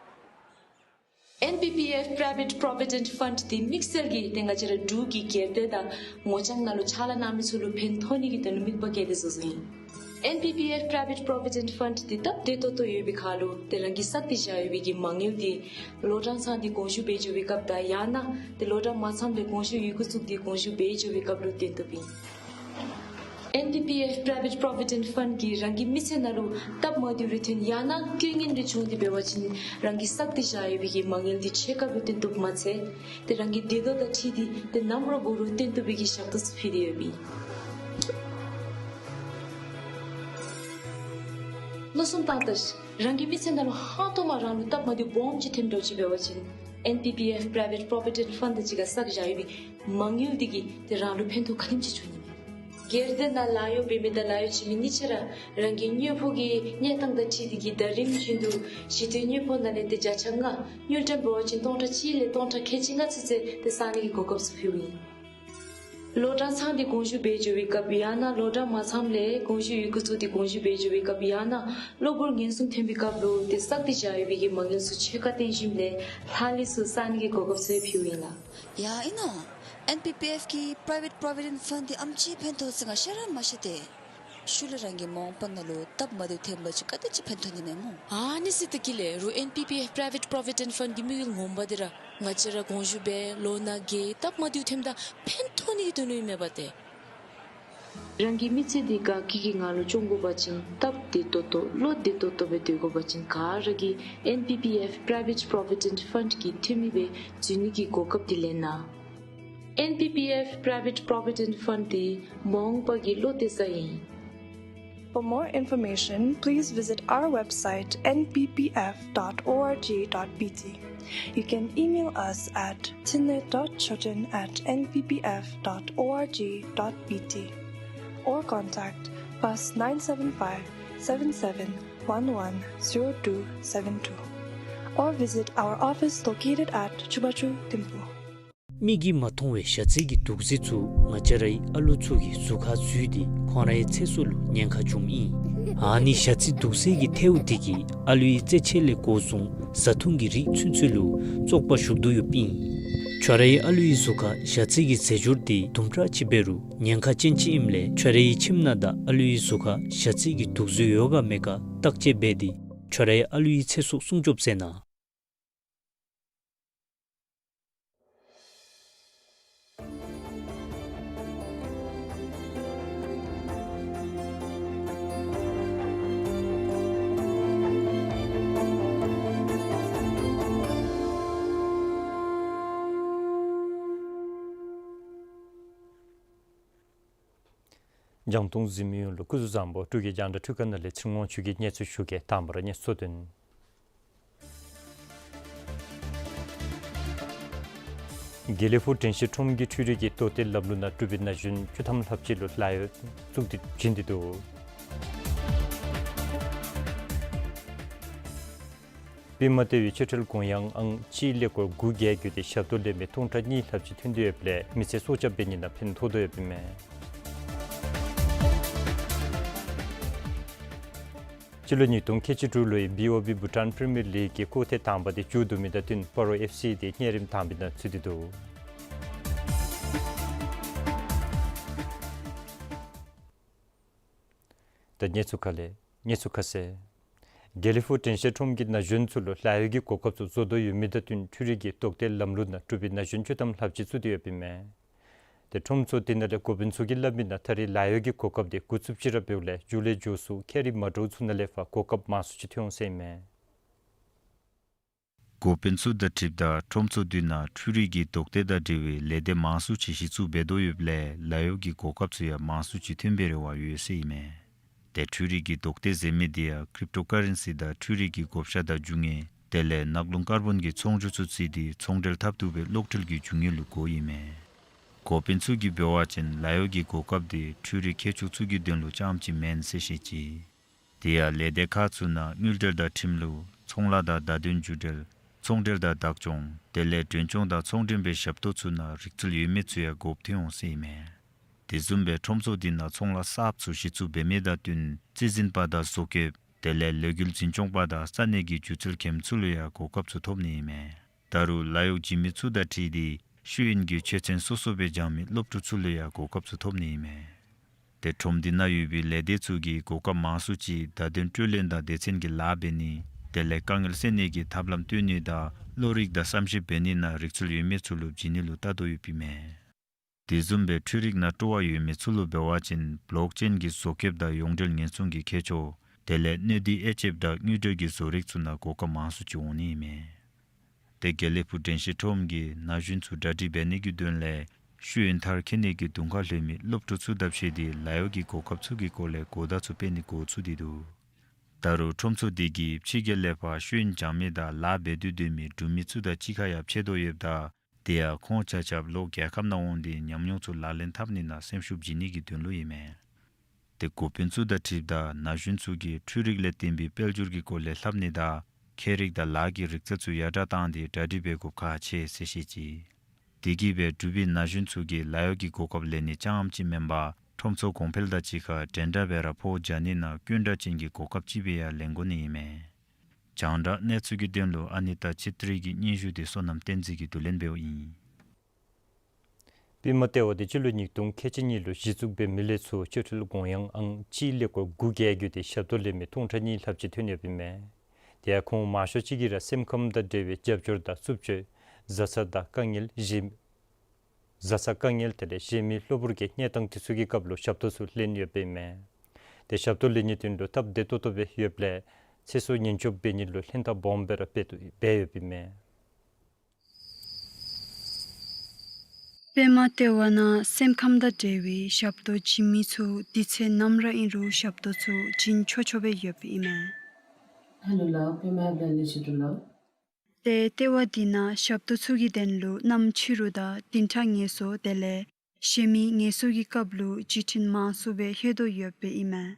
ཨེན་པི་པི་ཨེཕ་Private Provident Fund འདི་དམིགས་བསལ་གྱིས་ཏེ་ང་བཅས་ར་འབྲུག་གི་སྒེར་སྡེ་དང་ངོ་རྐྱང་ནང་ལུ་ཕྱག་ལཱ་གནང་མི་ཚུ་ལུ་ཕན་ཐོགས་ནི་གི་དོན་ལུ་དམིགས་པ་བསྐྱེད་དེ་བཟོ་བཟོཝ་ཨིན། ཨེན་པི་པི་ཨེཕ་Private Provident Fund འདི་སྟབས་བདེ་ཏོག་ཏོ་ཡོད་པའི་ཁར་ལུ་ཏེ་རང་གིས་བསགས་ཏེ་བཞག་ཡོད་པའི་གི་མ་དངུལ་འདི་ལོ་གྲངས་ཚང་སྟེ་དགོངས་ཞུ་འབད་འགྱོ་བའི་སྐབས་དང་ཡང་ན་ཏེ་ལོ་གྲངས་མ་ཚངམ་ལས་དགོངས་ཞུ་ཡི་གུ་བཙུགས་ཏེ་དགོངས་ཞུ་འབད་འགྱོ་བའི་སྐབས་ལུ་བཏོན་བཏུབ་ཨིན། ཨེན་པི་པི་ཨེཕ་Private Provident Fund གིས་རང་གི་མི་ཚེ་ནང་ལུ་སྟབས་མ་བདེཝ་རེ་ཐོན་ཡང་ན་རྐྱེན་ངན་རེ་བྱུང་སྟེ་འབད་བ་ཅིན་རང་གིས་བསགས་ཏེ་བཞག་ཡོད་པའི་གི་མ་དངུལ་འདི་ཕྱེད་ཀ་སྦེ་བཏོན་བཏུབ་མ་ཚད་ཏེ་རང་གི་འདོད་ལུགས་དང་འཁྲིལ་ཏེ་ཏེ་ནམ་ར་འབད་རུང་བཏོན་བཏུབ་པའི་གི་ཞག་ཐོག་ཚུ་ཕུལ་ཏེ་ཡོདཔ་ཨིན། མནོ་བསམ་བཏང་ད་ཤིག། རང་གི་མི་ཚེ་ནང་ལུ་ཧང་སྟོང་མ་རང་ལུ་སྟབས་མ་བདེཝ་སྦོམ་ཅིག་ཐོནམ་འདྲཝ་ཅིག་འབད་བ་ཅིན་ཨེན་པི་པི་ཨེཕ་Private Provident Fund དང་གཅིག་ཁར་བསགས་བཞག་ཡོད་པའི་མ་དངུལ་འདི་གིས་ཏེ་རང་ལུ་ཕན་ཐོགས་ག་དེམ་ཅིག་འབྱུང་ནི་མས། སྒེར་སྡེ་ནང་ལཱ་གཡོག་འབད་མི་དང་ལཱ་གཡོག་བྱིན་མི་གཉིས་ཆ་ར་རང་གི་དངོས་པོ་གི་གནས་སྟངས་དང་འཁྲིལ་ཏེ་གིས་ཟླ་རིམ་བཞིན་དུ་གཞི་རྟེན་དངོས་པོ་ནང་ལས་ཏེ་བརྒྱ་ཆ་ལྔ་དངུལ་ཀྲམ་འབད་བ་ཅིན་སྟོང་ཕྲག་གཅིག་ལས་སྟོང་ཕྲག་ཁལ་གཅིག་ལྔ་ཚུན་ཚོད་ཏེ་བསག་ནི་གི་གོ་སྐབས་ཚུ་ཕུལཝ་ཨིན། ལོ་གྲངས་ཚང་སྟེ་དགོངས་ཞུ་འབད་འགྱོ་བའི་སྐབས་ཡང་ན་ལོ་གྲངས་མ་ཚངམ་ལས་དགོངས་ཞུ་ཡི་གུ་བཙུགས་ཏེ་དགོངས་ཞུ་འབད་འགྱོ་བའི་སྐབས་ཡང་ན་གློ་བུར་ངན་སོང་ཐོན་པའི་སྐབས་ལུ་ཏེ་བསགས་ཏེ་བཞག་ཡོད་པའི་གི་མ་དངུལ་ཚུ་ཕྱེད་ཀ་བཏོན་ཞིནམ་ལས་ལྷག་ལུས་ཚུ་བསག་ནི་གི་གོ་སྐབས་ཚུ་ཕུལཝ་ཨིན་ལགས། ཡ་ཨིན་ན། ཨེན་པི་པི་ཨེཕ་གི་Private Provident Fund འདི་ཨམ་ཅིག་ཕན་ཐོགས་ཟེར་ང་ཤེས་ར་མ་ཤེས་ཏེ། ཤུལ་ལས་རང་གི་མ་འོངས་པ་ནང་ལུ་སྟབས་མ་བདེཝ་ཐོན་པ་ཅིན་ག་དེ་ཅིག་ཕན་ཐོགས་ནི་མས་སྨོ། ཨ་ནི་ཟེར་ད་གི་ལས་རུང་ཨེན་པི་པི་ཨེཕ་Private Provident Fund གི་དམིགས་ཡུལ་ངོ་མ་འདི་ར་ང་བཅས་ར་དགོངས་ཞུ་འབད་ལོ་ན་རྒས་སྟབས་མ་བདེཝ་ཐོནམ་ད་ཕན་ཐོགས་ནི་གི་དོན་ལུ་ཨིན་མས་པ་ཏེ། རང་གི་མི་ཚེ་འདི་དགའ་སྐྱིད་ཀྱི་ངང་ལུ་སྐྱོང་དགོ་པ་ཅིན་སྟབས་བདེ་ཏོག་ཏོ་བློ་བདེ་ཏོག་ཏོ་སྦེ་སྡོད་དགོ་པ་ཅིན་ག་ར་གིས་ཨེན་པི་པི་ཨེཕ་Private Provident Fund གི་འཐུས་མི་སྦེ་འཛུལ་ནི་གི་གོ་སྐབས་འདི་ལེན་གནང་། ཨེན་པི་པི་ཨེཕ་Private Provident Fund འདི་མ་འོངས་པ་གི་བློ་གཏད་ས་ཨིན། For more information, please visit our website N P P F dot org dot B T. You can email us at tinle dot choten at N P P F dot org dot B T or contact plus nine seven five, seven seven one one, zero two seven two or visit our office located at Chubachu Thimphu. མིག་གིས་མ་མཐོང་བའི་ཞ་རྩི་གི་དུག་རྫས་ཚུ་ང་བཅས་རའི་ཨ་ལོ་ཚུ་གི་གཟུགས་ཁར་འཛུལ་ཏེ་ཁོང་རའི་ཚེ་སྲོག་ལུ་ཉེན་ཁ་འབྱུངམ་ཨིན། ཨ་ནི་ཞ་རྩི་དུག་རྫས་ཀྱི་ཐལཝ་འདི་གིས་ཨ་ལོའི་རྩེད་ཆས་ལས་འགོ་བཟུང་བཟའ་འཐུང་གི་རིགས་ཚུན་ཚོད་ལུ་བཙོག་པ་ཞུགས་དོ་ཡོདཔ་ཨིན། ཁྱོད་རའི་ཨ་ལོའི་གཟུགས་ཁར་ཞ་རྩི་གི་རྫས་སྦྱོར་འདི་དུམ་གྲ་ཅིག་འབད་རུང་ཉེན་ཁ་ཅན་ཅིག་ཨིནམ་ལས་ཁྱོད་རའི་ཁྱིམ་ནང་དང་ཨ་ལོའི་གཟུགས་ཁར་ཞ་རྩི་གི་དུག་རྫས་ཡོད་ག་མེད་ག་བརྟག་དཔྱད་འབད་དེ་ཁྱོད་རའི་ཨ་ལོའི་ཚེ་སྲོག་སྲུང་སྐྱོབ་མཛད་གནང་། རྒྱང་མཐོང་གཟིགས་མི་ཡོངས་ལུ་སྐུ་གཟུགས་བཟང་པོ། འབྲུག་གི་རྒྱང་བསྒྲགས་འཕྲུལ་ཁང་ནང་ལས་ཚེ་རིང་དབང་ཕྱུག་གིས་གནས་ཚུལ་ཞུ་གེ། དང་པ་ར་གནས་ཚུལ་དོན། དགེ་ལེགས་ཕུག་དྲན་ཤེས་ཁྲོམ་གྱིས་འཕྲུལ་རིག་གི་ལྟོ་ཐོག་ལམ་ལུགས་ནང་གྲུབ་པའི་ན་གཞོན་བཅུ་ཐམ་ལྷགཔ་ཅིག་ལུ་ལཱ་གཡོག་བཙུགས་ཏེ་བྱིན་ཏེ་འདུག། པདྨ་ལྟེ་བའི་སྤྱོད་ཁྲལ་དགོངས་ཡངས་ཨང་གཅིག་ཀླད་ཀོར་དགུ་བརྒྱད་བརྒྱུད་དེ་ཞབས་ཏོག་ལེན་མི་སྟོང་ཕྲག་གཉིས་ལྷགཔ་ཅིག་ཐོན་ཏེ་ཡོདཔ་ལས་མི་སེར་སྲོག་སྐྱབས་འབད་ནི་ནང་ཕན་ཐོགས་དོ་ཡོདཔ་ཨིན་མས། སྤྱི་ལོ་ཉིས་སྟོང་ཁལ་གཅིག་དྲུག་ལོའི་བི་ཨོ་བི་བྷུ་ཊཱན་པི་རི་མི་ཡར་ལིག་གི་སྐོར་ཐེངས་དང་པ་དེ་མཇུག་བསྡུ་མི་དང་བསྟུན་སྤ་རོ་ཨེཕ་སི་དེ་གཉན་རིམས་དང་པའི་ནང་ཚུད་དེ་འདུག། ད་གནས་ཚུལ་ཁག་ལས། གནས་ཚུལ་ཁ་གསལ། དགེ་ལེགས་ཕུག་དྲན་ཤེས་ཁྲོམ་གྱིས་ན་གཞོན་ཚུ་ལུ་ལཱ་གཡོག་གི་གོ་སྐབས་ཚུ་བཟོ་དོ་ཡོད་མི་དང་བསྟུན་འཕྲུལ་རིག་གི་ལྟོ་ཐོག་ལམ་ལུགས་ནང་གྲུབ་པའི་ན་གཞོན་བཅུ་ཐམ་ལྷགཔ་ཅིག་བཙུགས་ཏེ་ཡོདཔ་ཨིན་མས། ཏེ་ཁྲོམ་ཚུ་དེ་ནང་ལས་འགོ་དཔོན་ཚུ་གིས་སླབ་མི་ནང་ད་རེས་ལཱ་གཡོག་གི་གོ་སྐབས་དེ་འགོ་བཙུགསཔ་ཅིག་ར་འབདཝ་ལས་མཇུག་ལས་མཇུག་སུ་ཁྱད་རིག་མ་འདྲཝ་ཚུ་ནང་ལས་ཕར་གོ་སྐབས་མང་སུ་ཅིག་ཐོན་འོང་ཟེར་ཨིན་མས། འགོ་དཔོན་ཚུ་དང་འཁྲིལཝ་ད་ཁྲོམ་ཚུ་དེ་ནང་འཕྲུལ་རིག་གི་ལྟོ་ཐོག་དང་འབྲེལ་བའི་ལས་སྡེ་མང་སུ་ཅིག་གཞི་བཙུགས་འབད་དོ་ཡོདཔ་ལས་ལཱ་གཡོག་གི་གོ་སྐབས་ཚུ་ཡང་མང་སུ་ཅིག་ཐོན་པའི་རེ་བ་ཡོད་ཟེར་ཨིན་མས། ཏེ་འཕྲུལ་རིག་གི་ལྟོ་ཐོག་ཟེར་མི་དེ་ཡང་ཀྲིབ་ཊོ་ཀ་རེན་སི་དང་འཕྲུལ་རིག་གི་བགོ་བཤའ་དང་རྒྱུ་དངོས་དེ་ལས་ནག་རླུང་ཀར་བོན་གྱི་ཚོང་སྒྱུར་ཚུ་བརྩིས་ཏེ་ཚོང་འབྲེལ་འཐབ་བཏུབ་པའི་གློག་འཕྲུལ་གྱི་རྒྱུ་དངོས་ལུ་གོཝ་ཨིན་མས། འགོ་དཔོན་ཚུ་གིས་འབད་བ་ཅིན་ལཱ་གཡོག་གི་གོ་སྐབས་དེ་འཕྲུལ་རིག་མཁས་མཆོག་ཚུ་གི་དོན་ལུ་རྐྱངམ་ཅིག་མེན་ཟེར་བཤད་ཅི། དེ་ཡང་ལས་སྡེ་ཁག་ཚུ་ནང་དངུལ་འབྲེལ་དང་ཁྲིམས་ལུགས་ཚོང་ལཱ་དང་བརྡ་དོན་བརྒྱུད་འབྲེལ་ཚོང་འབྲེལ་དང་བདག་སྐྱོང་དེ་ལས་མགྲོན་སྐྱོང་དང་ཚོང་འབྲེལ་བའི་ཞབས་ཏོག་ཚུ་ནང་རིག་རྩལ་ཡོད་མི་ཚུ་ཡང་དགོཔ་ཐོན་འོང་ཟེར་ཨིན་མས། དེ་བཟུམ་སྦེ་ཁྲོམ་ཚུ་དེ་ནང་ཚོང་ལཱ་གསརཔ་ཚུ་གཞི་བཙུགས་འབད་མི་དང་བསྟུན་རྩིས་འཛིན་པ་དང་བཟོ་བཀོདཔ་དེ་ལས་ལས་འགུལ་འཛིན་སྐྱོང་པ་དང་ས་གནས་ཀྱི་སྒྱུ་རྩལ་མཁནམ་ཚུ་ལུ་ཡང་གོ་སྐབས་ཚུ་ཐོབ་ནི་ཨིན་མས། ད་རུང་ལཱ་གཡོག་བྱིན་མི་ཚུ་དང་འཁྲིལ་ཏེ་ཤེས་ཡོན་གྱི་ཆོས་ཚན་སོ་སོ་སྦེ་སྦྱང་མི་སློབ་ཕྲུག་ཚུ་ལུ་ཡང་གོ་སྐབས་ཚུ་ཐོབ་ནི་ཨིན་མས། ཏེ་ཁྲོམ་དེ་ནང་ཡོད་པའི་ལས་སྡེ་ཚུ་གིས་གོ་སྐབས་མང་སུ་ཅིག་བརྡ་དོན་སྤྲོད་ལེན་དང་སྡེ་ཚན་གྱི་ལཱ་འབད་ནི་དེ་ལས་དཀའ་ངལ་སེལ་ནི་གི་ཐབས་ལམ་སྟོན་ནི་དང་བློ་རིག་དང་བསམ་ཤེས་འབད་ནི་ནང་རིག་རྩལ་ཡོད་མི་ཚུ་ལུ་བྱིན་ནི་ལུ་བལྟ་དོ་ཡོདཔ་ཨིན་མས། དེ་བཟུམ་སྦེ་འཕྲུལ་རིག་ནང་སྤྲོ་བ་ཡོད་མི་ཚུ་ལུ་འབད་བ་ཅིན་བློག་ཅེན་གྱི་བཟོ་བཀོདཔ་དང་ཡོངས་འབྲེལ་ཉེན་སྲུང་གི་མཁས་མཆོག་དེ་ལས་སྣོད་འདི་དབྱེ་དཔྱདཔ་དང་དངུལ་འབྲེལ་གྱི་བཟོ་རིག་ཚུ་ནང་གོ་སྐབས་མང་སུ་ཅིག་འོང་ནི་ཨིན་མས། ཏེ་དགེ་ལེགས་ཕུག་དྲན་ཤེས་ཁྲོམ་གྱིས་ན་གཞོན་ཚུ་གྲ་སྒྲིག་འབད་ནི་གི་དོན་ལས་ཤེས་ཡོན་མཐར་འཁྱོལ་ནི་གི་དུང་ཁ་ལྷོད་མི་སློབ་ཕྲུག་ཚུ་དང་ཕྱད་དེ་ལཱ་གཡོག་གི་གོ་སྐབས་ཚུ་གི་སྐོར་ལས་གོ་བརྡ་ཚུ་སྤེལ་ནི་འགོ་བཙུགས་ཏེ་འདུག། ད་རུང་ཁྲོམ་ཚུ་དེ་གིས་ཕྱི་རྒྱལ་ལས་ཕར་ཤེས་ཡོན་སྦྱང་མི་དང་ལཱ་འབད་དོ་སྡོད་མི་འབྲུག་མི་ཚུ་དང་གཅིག་ཁར་ཡང་ཕྱད་དོ་ཡོདཔ་ད་དེ་ཡང་ཁོང་ཆ་ཁྱབ་ལོག་རྒྱལ་ཁབ་ནང་འོང་སྟེ་ཉམས་མྱོང་ཚུ་ལག་ལེན་འཐབ་ནི་ནང་སེམས་ཤུགས་བྱིན་ནི་གི་དོན་ལུ་ཨིན་མས། ཏེ་འགོ་དཔོན་ཚུ་དང་འཁྲིལཝ་ད་ན་གཞོན་ཚུ་གིས་འཕྲུལ་རིག་ལས་བརྟེན་པའི་དཔལ་འབྱོར་གྱི་སྐོར་ལས་ལྷབ་ནི་དང་ཁྱད་རིག་དང་ལཱ་གི་རིག་རྩལ་ཚུ་ཡར་དྲག་བཏང་སྟེ་གྲ་སྒྲིག་འབད་དགོཔ་ཁག་ཆེ་ཟེར་བཤད་ཅི། དེ་གིས་སྦེ་འབྲུག་པའི་ན་གཞོན་ཚུ་གིས་ལཱ་གཡོག་གི་གོ་སྐབས་ལེན་ནི་རྐྱངམ་ཅིག་མེན་པར་ཁྲོམ་ཚུ་གོང་འཕེལ་དང་གཅིག་ཁར་འདྲན་འདྲ་སྦེ་ར་ཕོཝ་རྒྱག་ནི་ནང་དཀོན་དྲགས་ཅན་གྱི་གོ་སྐབས་ཅིག་སྦེ་ཡང་ལེན་དགོ་ནི་ཨིན་མས། རྒྱང་བསྒྲགས་གནས་ཚུལ་གྱི་དོན་ལུ་ཨ་ནི་ཏ་ཆིབ་ཏྲི་གི་སྙན་ཞུ་དེ་བསོད་ནམས་བསྟན་འཛིན་གྱིས་བསྡུ་ལེན་འབདཝ་ཨིན། པདྨ་ལྟེ་བ་དེ་སྤྱི་ལོ་ཉིས་སྟོང་ཁལ་གཅིག་གཉིས་ལུ་གཞི་བཙུགས་འབད་མི་ལས་ཚུར་སྤྱོད་ཁྲལ་དགོངས་ཡངས་ཨང་གཅིག་ཀླད་ཀོར་དགུ་བརྒྱད་བརྒྱུད་དེ་ཞབས་ཏོག་ལེན་མི་སྟོང་ཕྲག་གཉིས་ལྷགཔ་ཅིག་ཐོན་ཡོདཔ་ཨིན་མས། དེ་ཡང་ཁོང་མང་ཤོས་ཅིག་གིས་ར་སེམས་ཁམས་དང་འབྲེལ་བའི་རྒྱབ་སྐྱོར་དང་རྩུབ་སྤྱོད་བཟའ་ཚང་དང་དཀའ་ངལ་གཞན་བཟའ་ཚང་དཀའ་ངལ་དེ་ལས་གཞན་མི་གློ་བུར་གྱི་གནས་སྟངས་དེ་ཚུ་གི་སྐབས་ལུ་ཞབས་ཏོག་ཚུ་ལེན་ཡོདཔ་ཨིན་མས། དེ་ཞབས་ཏོག་ལེན་ནིའི་དོན་ལུ་སྟབས་བདེ་ཏོག་ཏོ་སྦེ་ཡོདཔ་ལས་ཚེ་སྲོག་ཉེན་སྐྱོབ་འབད་ནི་ལུ་ལྷན་ཐབས་སྦོམ་སྦེ་ར་འབད་དོ་འབད་ཡོདཔ་ཨིན་མས། པདྨ་ལྟེ་བ་ནང་སེམས་ཁམས་དང་འབྲེལ་བའི་ཞབས་ཏོག་བྱིན་མི་ཚུ་དུས་ཚོད་ནམ་ར་ཨིན་རུང་ཞབས་ཏོག་ཚུ་བྱིན་ཆོག་ཆོག་སྦེ་ཡོདཔ་ཨིན་མས། ཧེ་ལོ་ལགས། པདྨ་ལྟེ་བ་ལས་ཞུ་དོ་ལགས། ཏེ་ལྟེ་བ་འདི་ནང་ཞབས་ཏོག་ཚུ་གི་དོན་ལུ་གནམ་ཕྱི་རུ་དང་བདུན་ཕྲག་ངལ་གསོ་དེ་ལས་གཞན་མི་ངལ་གསོ་གི་སྐབས་ལུ་བརྒྱུད་འཕྲིན་མང་སུ་སྦེ་ལྷོད་དོ་ཡོདཔ་ཨིན་མས།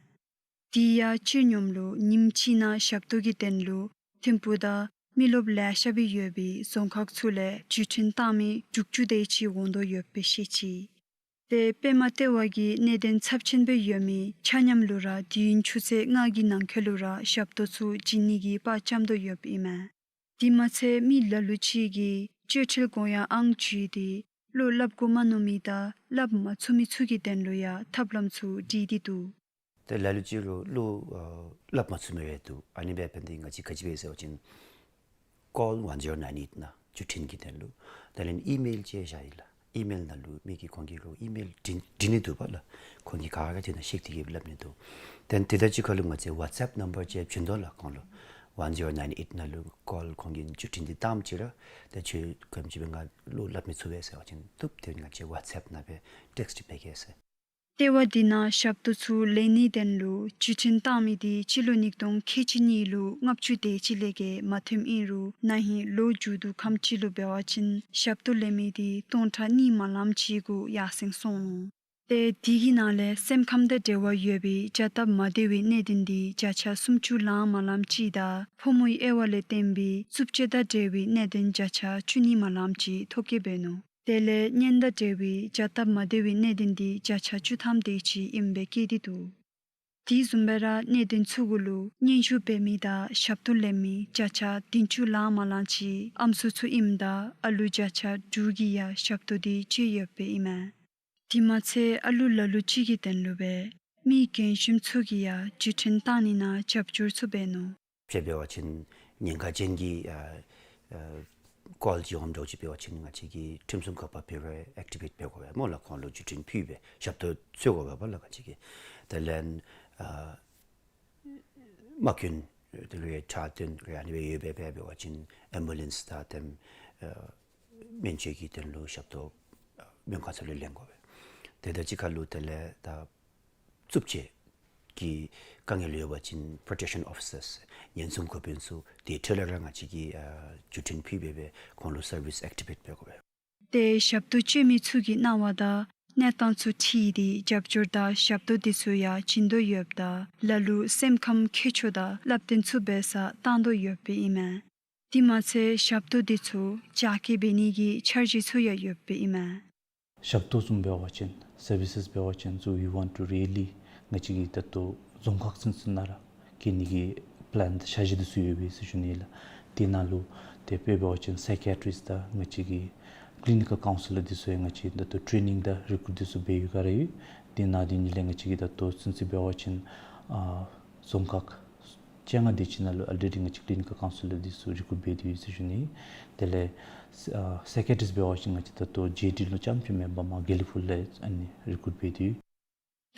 དེ་ཡང་སྤྱིར་སྙོམས་ལུ་ཉིནམ་གཅིག་ནང་ཞབས་ཏོག་གི་དོན་ལུ་ཐིམ་ཕུག་དང་མི་རློབས་ལེ་ཤ་སྦེ་ཡོད་པའི་རྫོང་ཁག་ཚུ་ལས་བརྒྱུད་འཕྲིན་བཏང་མི་དྲུག་ཅུ་དེ་ཅིག་འོང་དོ་ཡོདཔ་སྦེ་བཤད་ཅི། ཏེ་པདྨ་ལྟེ་བ་གི་གནད་དོན་ཚབས་ཆེན་སྦེ་ཡོད་མི་ཆ་མཉམ་ལུ་ར་དུས་ཡུན་ཆུ་ཚོད་ལྔ་གི་ནང་འཁོད་ལུ་ར་ཞབས་ཏོག་ཚུ་བྱིན་ནི་གི་དཔའ་བཅམ་དོ་ཡོདཔ་ཨིན་མས། དེ་མ་ཚད་མི་ལ་ལུ་ཅིག་གིས་སྤྱོད་ཁྲལ་དགོངས་ཡངས་ཨང་བརྒྱུད་དེ་བློ་སླབ་དགོ་མ་མནོ་མི་དང་སླབ་མ་ཚུགས་མི་ཚུ་གི་དོན་ལུ་ཡང་ཐབས་ལམ་ཚུ་བསྒྲིགས་ཏེ་འདུག། ཏེ་ལ་ལུ་ཅིག་ལུ་བློ་ཨ་སླབ་མ་ཚུགས་མི་རེ་འདུག། ཨ་ནི་འབདཝ་ལས་ཏེ་ང་བཅས་ག་ཅི་འབད་ཟེར་བ་ཅིན་ཀོལ་ཝན་ཛི་རོ་ནའིན་ཨེཊ་ནང་བརྒྱུད་འཕྲིན་གྱི་དོན་ལུ་དེ་ལས་ཨི་མེལ་ཅིག་བཞག་ཡི་ལགས། ཨི་མེལ་ནང་ལུ་མི་གིས་ཁོང་གི་ལུ་ཨི་མེལ་འབྲི་འབྲི་ནི་འདུག་པ་ལགས། ཁོང་གིས་ག་ར་དེ་ནང་ཤེས་ཏེ་གིས་སླབ་ནི་འདུག། ཏེ་དེ་དང་གཅིག་ཁར་ལུ་ང་བཅས་ཝཊས་ཨེཔ་ནམ་བར་ཅིག་བྱིན་དོ་ལགས་ཁོང་ལུ། ཝན་ཛི་རོ་ནའིན་ཨེཊ་ནང་ལུ་ཀོལ་ཁོང་གིས་བརྒྱུད་འཕྲིན་འདི་བཏངམ་ཅིག་ར་ཏེ་ཁྱོད་ག་ཅི་འབད་ང་བློ་སླབ་མི་ཚུགས་པས་ཟེར་བ་ཅིན་བཏུབ། ཏེ་ང་བཅས་ཝཊས་ཨེཔ་ནང་སྦེ་ཊེགསཊ་འབད་གེ་ཟེར། ལྟེ་བ་འདི་ནང་ཞབས་ཏོག་ཚུ་ལེན་ནིའི་དོན་ལུ་བརྒྱུད་འཕྲིན་བཏང་མི་འདི་སྤྱི་ལོ་ཉིས་སྟོང་ཁལ་གཅིག་གཉིས་ལུ་ལྔ་བཅུ་དེ་ཅིག་ལས་བརྒལ་མ་ཐོནམ་ཨིན་རུང་ན་ཧིང་ལོ་མཇུག་བསྡུ་ཁམས་ཅིག་ལུ་འབད་བ་ཅིན་ཞབས་ཏོག་ལེན་མི་འདི་སྟོང་ཕྲག་གཉིས་མ་ལངམ་ཅིག་གུ་ཡར་སེང་སོང་ནུག། ཏེ་དེ་གི་ནང་ལས་སེམས་ཁམས་དང་འབྲེལ་བ་ཡོད་པའི་བྱ་སྟབས་མ་བདེ་བའི་གནད་དོན་འདི་བརྒྱ་ཆ་སུམ་ཅུ་ལངམ་མ་ལངམ་ཅིག་དང་ཕོ་མོའི་དབྱེ་བ་ལས་བརྟེན་པའི་རྩུབ་སྤྱོད་དང་འབྲེལ་བའི་གནད་དོན་བརྒྱ་ཆ་བཅུ་གཉིས་མ་ལངམ་ཅིག་ཐོ་བཀོད་འབད་ནུག། དེ་ལས་གཉེན་དང་འབྲེལ་བའི་བྱ་སྟབས་མ་བདེ་བའི་གནད་དོན་འདི་བརྒྱ་ཆ་བཅུ་ཐམ་དེ་ཅིག་ཨིནམ་སྦེ་བཀོད་དེ་འདུག། དེ་བཟུམ་སྦེ་ར་གནད་དོན་ཚུ་གུ་ལུ་སྙན་ཞུ་འབད་མི་དང་ཞབས་ཏོག་ལེན་མི་བརྒྱ་ཆ་བདུན་ཅུ་ལངམ་མ་ལངམ་ཅིག་ཨམ་སྲུ་ཚུ་ཨིནམ་ད་ཨ་ལུ་བརྒྱ་ཆ་དྲུག་གིས་ཡང་ཞབས་ཏོག་འདི་སྤྱོད་ཡོདཔ་ཨིན་མས། དེ་མ་ཚད་ཨ་ལུ་ལ་ལུ་ཅིག་གི་དོན་ལུ་སྦེ་མི་རྒན་གཞོནམ་ཚུ་གིས་ཡང་བརྒྱུད་འཕྲིན་བཏང་ནི་ནང་རྒྱབ་སྐྱོར་ཚུ་འབད་ནུག། དཔྱེ་འབད་བ་ཅིན་ཉེན་ཁ་ཅན་གྱི་ཨ་ཨ་ཀོལ་ཅིག་འོངམ་འདྲཝ་ཅིག་འབད་བ་ཅིན་ང་བཅས་ཀྱིས་ཁྲིམས་སྲུང་འགག་པ་འབད་རུང་ཨེག་ཊི་བེཊ་འབད་དགོ་པས་སྨོ་ལགས། ཁོང་ལུ་བརྒྱུད་འཕྲིན་ཕུལ་སྦེ་ཞབས་ཏོག་འཚོལ་དགོ་པས་སྦ་ལགས། ང་བཅས་ཀྱིས་དེ་ལས་ཨ་རྨ་སྐྱོན་དེ་ལས་འཁྲུག་དོན་རེ་ཨ་ནི་སྦེ་ཡོདཔ་སྦེ་འབད་བ་ཅིན་ཨེམ་བུ་ལེནསི་དང་དེམ་ཨ་སྨན་བཅོས་ཀྱི་དོན་ལུ་ཞབས་ཏོག་ཨ་སྨན་ཁང་ཚུ་ལས་ལེན་དགོ་པས། དེ་དང་གཅིག་ཁར་ལུ་དེ་ལས་ད་རྩུབ་སྤྱོད་ཀྱི་དཀའ་ངལ་ཡོད་པ་ཅིན་པྲོ་ཊེཀ་ཤཱན་ཨོ་ཕི་སརསི་ཉེན་སྲུང་འགོ་དཔོན་ཚུ་དེ་འཕྲོ་ལས་ར་ང་བཅས་ཀྱིས་ཨ་བརྒྱུད་འཕྲིན་ཕུལ་སྦེ་སྦེ་ཁོང་ལུ་སར་བིསི་ཨེག་ཊི་བེཊ་འབད་དགོ་པས། ཏེ་ཞབས་ཏོག་སྤྱོད་མི་ཚུ་གི་གནང་བ་དང་གནས་སྟངས་ཚུ་འཁྲིལ་ཏེ་རྒྱབ་སྐྱོར་དང་ཞབས་ཏོག་འདི་ཚུ་ཡང་བྱིན་དོ་ཡོདཔ་ད་ལ་ལུ་སེམས་ཁམས་ཁྱད་ཆོས་དང་བསླབ་སྟོན་ཚུ་འབད་སར་བཏང་དོ་ཡོདཔ་ཨིན་མས། དེ་མ་ཚད་ཞབས་ཏོག་འདི་ཚུ་རྒྱ་སྐྱེད་འབད་ནི་གི་འཆར་གཞི་ཚུ་ཡང་ཡོདཔ་ཨིན་མས། ཞབས་ཏོག་བཟུམ་འབད་བ་ཅིན་སར་བི་སེས་འབད་བ་ཅིན་ཚུ་we want to really ང་བཅས་ཀྱིས་ད་ལྟོ་རྫོང་ཁག་ཚུན་ཚོད་ནང་ར་བཀལ་ནི་གི་པི་ལེན་དང་འཆར་གཞི་འདི་ཚུ་ཡོད་པས་ཟེར་ཞུ་ནི་ལགས། དེ་ནང་ལུ་ཏེ་དཔེ་འབད་བ་ཅིན་སའི་ཀི་ཡ་ཊི་རིསཊ་དང་ང་བཅས་ཀྱི་ཀི་ལི་ནི་ཀཱལ་ཀའུན་སི་ལར་འདི་ཚུ་ཡང་ང་བཅས་ད་ལྟོ་ཊེ་ནིང་དང་རི་ཀུཊ་འདི་ཚུ་འབད་བའི་སྒང་ར་ཡོད། དེ་ནང་འདི་ནང་ལས་ང་བཅས་ཀྱིས་ད་ལྟོ་ཚུན་ཚོད་འབད་བ་ཅིན་ཨ་རྫོང་ཁག་བཅོ་ལྔ་དེ་ཅིག་ནང་ལུ་ཨོལ་རེ་ཌི་ང་བཅས་ཀི་ལི་ནི་ཀཱལ་ཀའུན་སི་ལར་འདི་ཚུ་རི་ཀུཊ་འབད་དེ་ཡོད་ཟེར་ཞུ་ནི། དེ་ལས་ཨ་སའི་ཀི་ཡ་ཊི་རིསཊ་འབད་བ་ཅིན་ང་བཅས་ད་ལྟོ་ཇེ་ཌི་ལུ་རྐྱངམ་ཅིག་མེན་པར་མར་དགེ་ལེགས་ཕུག་ལས་ཨ་ནི་རི་ཀུཊ་འབད་དེ་ཡོད།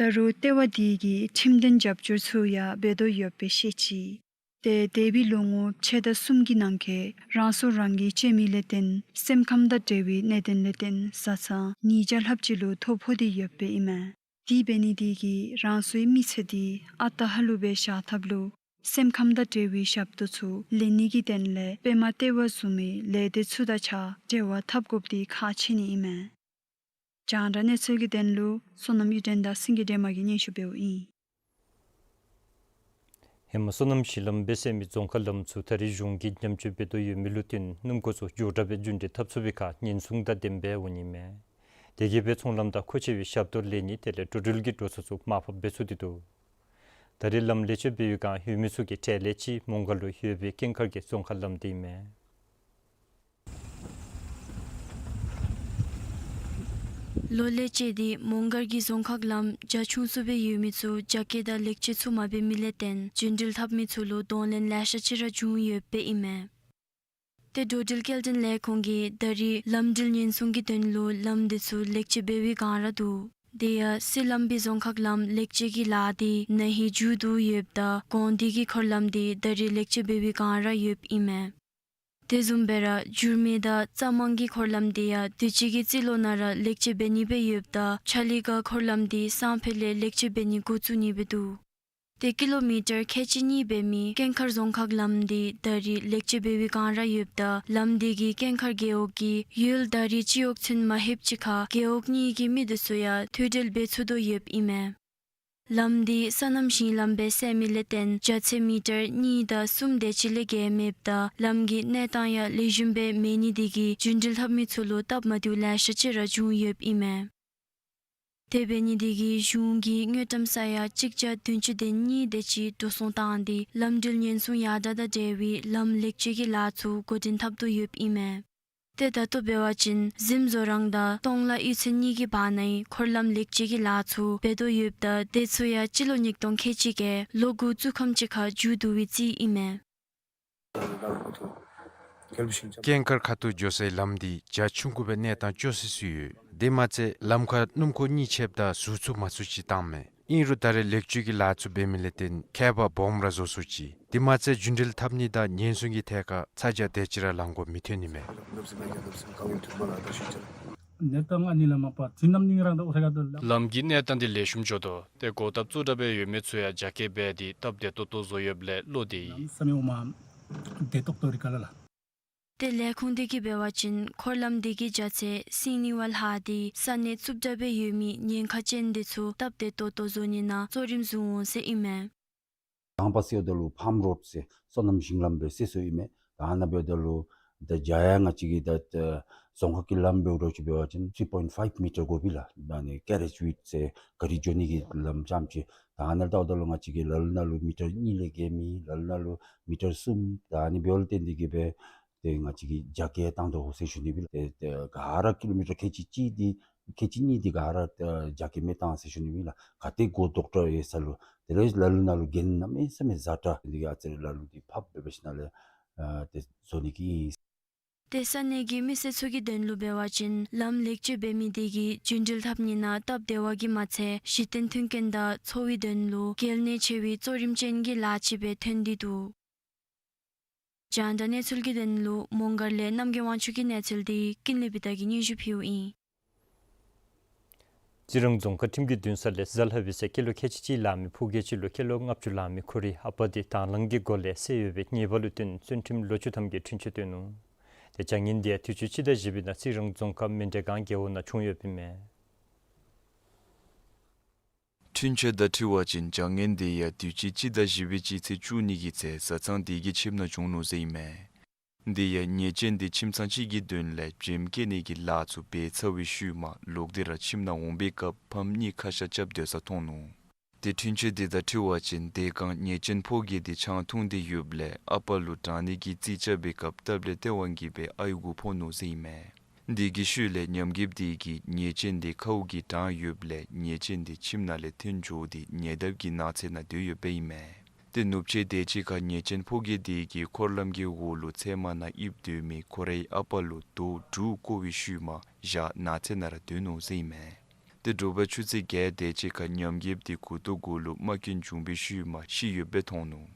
ད་རུང་ལྟེ་བ་འདི་གིས་ཁྲིམས་དོན་རྒྱབ་སྐྱོར་ཚུ་ཡང་འབད་དོ་ཡོདཔ་སྦེ་བཤད་ཅི། ཏེ་འདས་པའི་ལོ་ངོ་ཕྱེད་དང་གསུམ་གྱི་ནང་འཁོད་རང་སྲོག་རང་གིས་བཅད་མི་ལས་བརྟེན་སེམས་ཁམས་དང་འབྲེལ་བའི་གནད་དོན་ལས་བརྟེན་བཟའ་ཚང་ཉིས་བརྒྱ་ལྷགཔ་ཅིག་ལུ་ཐོ་ཕོག་སྟེ་ཡོདཔ་ཨིན་མས། དེ་འབད་ནི་དེ་གིས་རང་སོའི་མི་ཚེ་འདི་ཨ་རྟག་ཧ་ལུགས་སྦེ་བཞག་ཐབས་ལུ་སེམས་ཁམས་དང་འབྲེལ་བའི་ཞབས་ཏོག་ཚུ་ལེན་ནི་གི་དོན་ལས་པདྨ་ལྟེ་བ་བཟུམ་མའི་ལས་སྡེ་ཚུ་དང་གཅིག་ཁར་འབྲེལ་བ་འཐབ་དགོཔ་འདི་ཁག་ཆེ་ནི་ཨིན་མས། རྒྱང་བསྒྲགས་གནས་ཚུལ་གྱི་དོན་ལུ་བསོད་ནམས་གཡུ་སྒྲོན་དང་སེང་གེ་སྒྲོལ་མ་གིས་སྙན་ཞུ་འབདཝ་ཨིན། ཧེ་མ་བསོད་ནམས་གཞི་ལམ་སྦེ་ཟེར་མི་རྫོང་ཁ་ལམ་ཚུ་ད་རེས་གཞུང་གིས་ཉམས་བཅོས་འབད་དོ་ཡོད་མི་ལུ་བརྟེན་སྣུམ་འཁོར་ཚུ་མགྱོགས་དྲགས་སྦེ་རྒྱུན་འགྲུལ་འཐབ་ཚུགས་པའི་ཁར་ཉེན་སྲུང་དང་ལྡནམ་སྦེ་འོང་ནི་མས། དེ་གིས་སྦེ་ཚོང་ལམ་དང་མཁོ་ཆེ་བའི་ཞབས་ཏོག་ལེན་ནི་དེ་ལས་འགྲོ་འགྲུལ་གྱི་འགྲོ་སོང་ཚུ་མར་ཕབ་འབད་ཚུགས་ཏེ་འདུག། ད་རེས་ལམ་ལེགས་བཅོས་འབད་བའི་བསྒང་ཡོད་མི་ཚུ་གི་གྲས་ལས་གཅིག་མོང་སྒར་ལུ་ཡོད་པའི་ཀེང་ཁར་གྱི་རྫོང་ཁ་ལམ་འདི་ཨིན་མས། ལོ་ལས་བཅད་དེ་མོང་སྒར་གྱི་རྫོང་ཁ་ལམ་རྒྱ་ཆུང་སུ་སྦེ་ཡོད་མི་ཚུ་རྒྱ་སྐྱེད་དང་ལེགས་བཅོས་ཚུ་མ་འབད་མི་ལས་བརྟེན་རྒྱུན་འགྲུལ་འཐབ་མི་ཚུ་ལུ་གདོང་ལེན་ལེ་ཤ་ཅིག་ར་བྱུང་ཡོདཔ་ཨིན་མས། ཏེ་འགྲོ་འགྲུལ་སྐྱེལ་འདྲེན་ལས་ཁུངས་ཀྱིས་ད་རེས་ལམ་འགྲུལ་ཉེན་སྲུང་གི་དོན་ལུ་ལམ་འདི་ཚུ་ལེགས་བཅོས་འབད་བའི་བསྒང་ར་འདུག། དེ་ཡང་སི་ལམ་སྦི་རྫོང་ཁ་ལམ་ལེགས་བཅོས་ཀྱི་ལཱ་འདི་ན་ཧིང་མཇུག་བསྡུ་ཡོདཔ་ད་གོང་འདི་གི་འཁོར་ལམ་འདི་ད་རེས་ལེགས་བཅོས་འབད་བའི་བསྒང་ར་ཡོདཔ་ཨིན་མས། དེ་བཟུམ་སྦེ་ར་འགྱུར་མེད་དང་རྩ་མང་གི་འཁོར་ལམ་འདི་ཡང་དུས་ཅི་གི་རྩིས་ལོ་ནང་ར་ལེགས་བཅོས་འབད་ནི་སྦེ་ཡོདཔ་ད་ཆ་ལི་ག་འཁོར་ལམ་འདི་སང་ཕོད་ལས་ལེགས་བཅོས་འབད་ནི་འགོ་བཙུགས་ནི་སྦེ་འདུག། ཏེ་ཀི་ལོ་མི་ཊར་ཁལ་གཅིག་གཉིས་འབད་མི་ཀེང་ཁར་རྫོང་ཁ་ལམ་འདི་ད་རེས་ལེགས་བཅོས་འབད་བའི་བསྒང་ར་ཡོདཔ་ད་ལམ་འདི་གིས་ཀེང་ཁར་རྒེད་འོག་གི་ཡུལ་ད་རེས་སྤྱི་འོག་ཚུན་མ་ལྷོདཔ་ཅིག་ཁར་རྒེད་འོག་གཉིས་ཀྱི་མི་འདི་ཚུ་ཡང་ཐུག་འཕྲད་འབད་ཚུགས་དོ་ཡོདཔ་ཨིན་མས། ལམ་འདི་སོ་ནམ་ཞིང་ལམ་སྦེ་ཟེར་མི་ལས་བརྟེན་རྒྱ་ཚད་མི་ཊར་གཉིས་དང་གསུམ་དེ་ཅིག་ལས་བརྒལ་མེདཔ་ད་ལམ་གྱི་གནས་སྟངས་ཡང་ལེགས་ཤོམ་སྦེ་མེད་ནི་དེ་གིས་རྒྱུན་འགྲུལ་འཐབ་མི་ཚུ་ལུ་སྟབས་མ་བདེཝ་ལེ་ཤ་ཅིག་ར་བྱུང་ཡོདཔ་ཨིན་མས། དེ་འབད་ནི་དེ་གིས་གཞུང་གིས་དངུལ་ཀྲམ་ས་ཡ་གཅིག་བརྒྱ་བདུན་ཅུ་དོན་གཉིས་དེ་ཅིག་འགྲོ་སོང་བཏང་སྟེ་ལམ་འགྲུལ་ཉེན་སྲུང་ཡར་དྲགས་དང་འབྲེལ་བའི་ལམ་ལེགས་བཅོས་ཀྱི་ལཱ་ཚུ་འགོ་འདྲེན་འཐབ་དོ་ཡོདཔ་ཨིན་མས། ཏེ་ད་ལྟོ་འབད་བ་ཅིན་གཟིམ་བཟོ་རོང་དང་སྟོང་ལ་གཡུས་ཚན་གཉིས་ཀྱི་བར་ནའི་འཁོར་ལམ་ལེགས་བཅོས་ཀྱི་ལཱ་ཚུ་འབད་དོ་ཡོདཔ་ད་དེ་ཚུ་ཡང་སྤྱི་ལོ་ཉིས་སྟོང་ཁལ་གཅིག་གི་ལོ་དགུ་བཙུགས་ཁམས་ཅིག་ཁར་མཇུག་བསྡུ་བའི་རྩིས་ཨིན་མས། ཀེང་ཁར་ཁ་ཐུག་འགྱོ་སའི་ལམ་འདི་རྒྱ་ཆུང་ཀུ་སྦེ་གནས་སྟངས་སྐྱོ་སི་སི་ཡོད། དེ་མ་ཚད་ལམ་ཁར་སྣུམ་འཁོར་གཉིས་ཆདཔ་ད་ཟུར་ཚུགས་མ་ཚུགས་ཅིག་བཏངམ་མས། ཨིན་རུང་ད་རེས་ལེགས་བཅོས་ཀྱི་ལཱ་ཚུ་འབད་མི་ལས་བརྟེན་ཁྱད་པར་སྦོམ་ར་བཟོ་ཚུགས་ཅི། དེ་མ་ཚད་རྒྱུན་འགྲུལ་འཐབ་ནི་དང་ཉེན་སྲུང་གི་ཐད་ཁར་ཚ་གྱང་དེ་ཅིག་ར་ལང་དགོཔ་མི་ཐོན་ནི་མས། གནས་སྟངས་ཨ་ནི་ལས་མ་པ་ཚུ་ནམ་ནིང་རང་དང་འོ་ས་ག་དོ་ལམ་གྱི་གནས་སྟངས་འདི་ལེགས་ཤོམ་འགྱོ་དོ། ཏེ་འགོ་བཏབ་བཙུགས་དྲགས་སྦེ་ཡོད་མི་ཚུ་ཡང་རྒྱ་སྐྱེད་འབད་དེ་སྟབས་བདེ་ཏོག་ཏོ་བཟོ་ཡོདཔ་ལས་བློ་བདེ་ཡི། ལམ་ས་མེད་འོ་མ་བདེ་ཏོག་ཏོ་རི་ཀ་ལ་ལ། ཏེ་ལས་ཁུངས་དེ་གིས་འབད་བ་ཅིན་འཁོར་ལམ་དེ་གི་རྒྱ་ཚད་སིང་ནི་བ་ལྷག་སྟེ་ས་གནས་རྩུབ་དྲགས་སྦེ་ཡོད་མི་ཉེན་ཁ་ཅན་དེ་ཚུ་སྟབས་བདེ་ཏོག་ཏོ་བཟོ་ནི་ནང་གཙོ་རིམ་བཟུང་འོང་ཟེར་ཨིན་མས། དང་པ་ཟེརཝ་ད་ལུ་ཕཱམ་རོཌ་ཟེར་སོ་ནམ་ཞིང་ལམ་སྦེ་ཟེར་སོ་ཡོད་མས། ད་ཨ་ནཱ་འབདཝ་ད་ལུ་ད་རྒྱ་ཡང་ང་བཅས་ཀྱི་ད་ད་རྫོང་ཁག་གི་ལམ་འབདཝ་འདྲཝ་ཅིག་འབད་བ་ཅིན་three point five མི་ཊར་དགོ་པས་ལགས། ད་ཨ་ནི་ཀེ་རེཇ་ཝིཌ་ཟེར་ག་རི་འགྱོ་ནི་གི་ལམ་རྐྱངམ་ཅིག། ད་ཨ་ནཱ་ལྟཝ་ད་ལུ་ང་བཅས་ཀྱི་ལ་ལུ་ནཱ་ལུ་མི་ཊར་གཉིས་ལས་བརྒལ་མེད། ལ་ལུ་ནཱ་ལུ་མི་ཊར་གསུམ། ད་ཨ་ནི་འབདཝ་ལས་བརྟེན་ཏེ་གིས་སྦེ་ཏེ་ང་བཅས་ཀྱིས་རྒྱ་སྐྱེད་བཏང་དོ་ཟེར་ཞུ་ནི་སྦེ་ལགས། ཏེ་ཏེ་ག་ར་ཀི་ལོ་མི་ཊར་ཁལ་གཅིག་གཅིག་འདི་ཁལ་གཅིག་གཉིས་འདི་ག་ར་ཨ་རྒྱ་སྐྱེད་མེད་བཏང་ཟེར་ཞུ་ནི་སྦེ་ལགས། ག་ཏེ་འགོ་ཐོག་དྲགས་ཡོད་ས་ལུ་དེ་ལས་ལ་ལུ་ནཱ་ལུ་གྱེན་གནམ་མེད་ས་མེད་ཛ་དྲག་འདི་གིས་ཨ་ཙི་རེ་ལ་ལུ་འདི་ཕབ་འབད་འབད་ཞིནམ་ལས་ཨ་ཏེ་བཟོ་ནི་གི་ཨིན། ཏེ་ས་གནས་ཀྱི་མི་སེར་ཚུ་གི་དོན་ལུ་འབད་བ་ཅིན་ལམ་ལེགས་བཅོས་འབད་མི་དེ་གིས་རྒྱུན་འགྲུལ་འཐབ་ནི་ནང་སྟབས་བདེ་བ་གིས་མ་ཚད་གཞི་རྟེན་མཐུན་རྐྱེན་དང་འཚོ་བའི་དོན་ལུ་གལ་གནད་ཆེ་བའི་གཙོ་རིམ་ཅན་གྱི་ལཱ་ཅིག་སྦེ་ཐོན་ཏེ་འདུག། རྒྱང་བསྒྲགས་གནས་ཚུལ་གྱི་དོན་ལུ་མོང་སྒར་ལས་རྣམ་རྒྱལ་དབང་ཕྱུག་གི་གནས་ཚུལ་དེ་ཀུན་ལེགས་བི་ཏ་གིས་སྙན་ཞུ་ཕུལཝ་ཨིན། རྩི་རང་རྫོང་ཁག་ཁྲིམས་ཀྱི་འདུན་ས་ལས་གཟའ་ལྷག་པའི་ཚེ་སྐྱེས་ལོ་ཁལ་གཅིག་གཅིག་ལང་མི་ཕོ་སྐྱེས་ཅིག་ལུ་སྐྱེས་ལོ་ལྔ་བཅུ་ལང་མི་ཁོ་རའི་ཨ་པ་དེ་དང་བླངས་ཀྱི་སྒོ་ལས་བསད་ཡོད་པའི་ཉེས་པ་ལུ་བརྟེན་བཙོན་ཁྲིམས་ལོ་བཅུ་ཐམ་གྱི་འཁྲུན་ཆོད་བཏོན་ནུག། ཏེ་བྱ་ངན་དེ་ཡང་དུས་ཅི་སྤྱི་ཟླ་བཞི་པའི་ནང་རྩི་རང་རྫོང་ཁག་མན་ཌེ་སྒང་རྒེད་འོག་ནང་བྱུང་ཡོདཔ་ཨིན་མས། འཁྲུན་ཆོད་དང་འཁྲིལ་བ་ཅིན་བྱ་ངན་དེ་ཡང་དུས་ཅི་སྤྱི་ཟླ་བཞི་པའི་སྤྱི་ཚེས་བཅུ་གཉིས་ཀྱི་ཚེ་བཟའ་ཚང་དེ་གི་ཁྱིམ་ནང་བྱུང་ནུག་ཟེར་ཨིན་མས། དེ་ཡང་ཉེས་ཅན་དེ་ཁྱིམ་ཚང་གཅིག་གི་དོན་ལས་བྱེམ་སྐྱེ་ནི་གི་ལཱ་ཚུ་འབད་ཚར་བའི་ཤུལ་མ་ལོག་སྟེ་ར་ཁྱིམ་ནང་འོང་པའི་སྐབས་ཕམ་གཉིས་ཁ་ཤ་རྐྱབ་སྡོད་ས་མཐོང་ནུག། ཏེ་འཁྲུན་ཆོད་དེ་དང་འཁྲིལ་བ་ཅིན་དེ་སྒང་ཉེས་ཅན་ཕོ་སྐྱེས་དེ་ཆང་འཐུང་སྟེ་ཡོདཔ་ལས་ཨ་པ་ལུ་དྲང་ནི་གི་རྩིས་རྐྱབ་པའི་སྐབས་སྟབས་ལས་བརྟན་པ་གིས་སྦེ་ཨའི་མགུ་ཕོག་ནུག་ཟེར་ཨིན་མས། དེ་གི་ཤུལ་ལས་ཉམས་རྒུདཔ་དེ་གིས་ཉེས་ཅན་དེ་ཁཝ་གིས་དྲངས་ཡོདཔ་ལས་ཉེས་ཅན་དེ་ཁྱིམ་ནང་ལས་ཐོན་འགྱོ་སྟེ་ཉེ་འདབས་ཀྱི་ནགས་ཚལ་ནང་སྡོད་ཡོདཔ་ཨིན་མས། ཏེ་ནུབ་ཕྱེད་དེ་ཅིག་ཁར་ཉེས་ཅན་ཕོ་སྐྱེས་དེ་གིས་འཁོར་ལམ་གྱི་འོག་ལུ་ཚལ་མ་ནང་ཡིབ་སྡོད་མི་ཁོ་རའི་ཨ་པ་ལུ་རྡོ་དྲུག་བཀོ་བའི་ཤུལ་མ་བཞག་ནགས་ཚལ་ནང་ར་སྡོད་ནུག་ཟེར་ཨིན་མས། ཏེ་དྲོ་པ་ཆུ་ཚོད་བརྒྱད་དེ་ཅིག་ཁར་ཉམས་རྒུདཔ་དེ་མགུ་ཏོ་གུ་ལུ་རྨ་སྐྱོན་བྱུང་བའི་ཤུལ་མ་ཤི་ཡོདཔ་སྦེ་མཐོང་ནུག།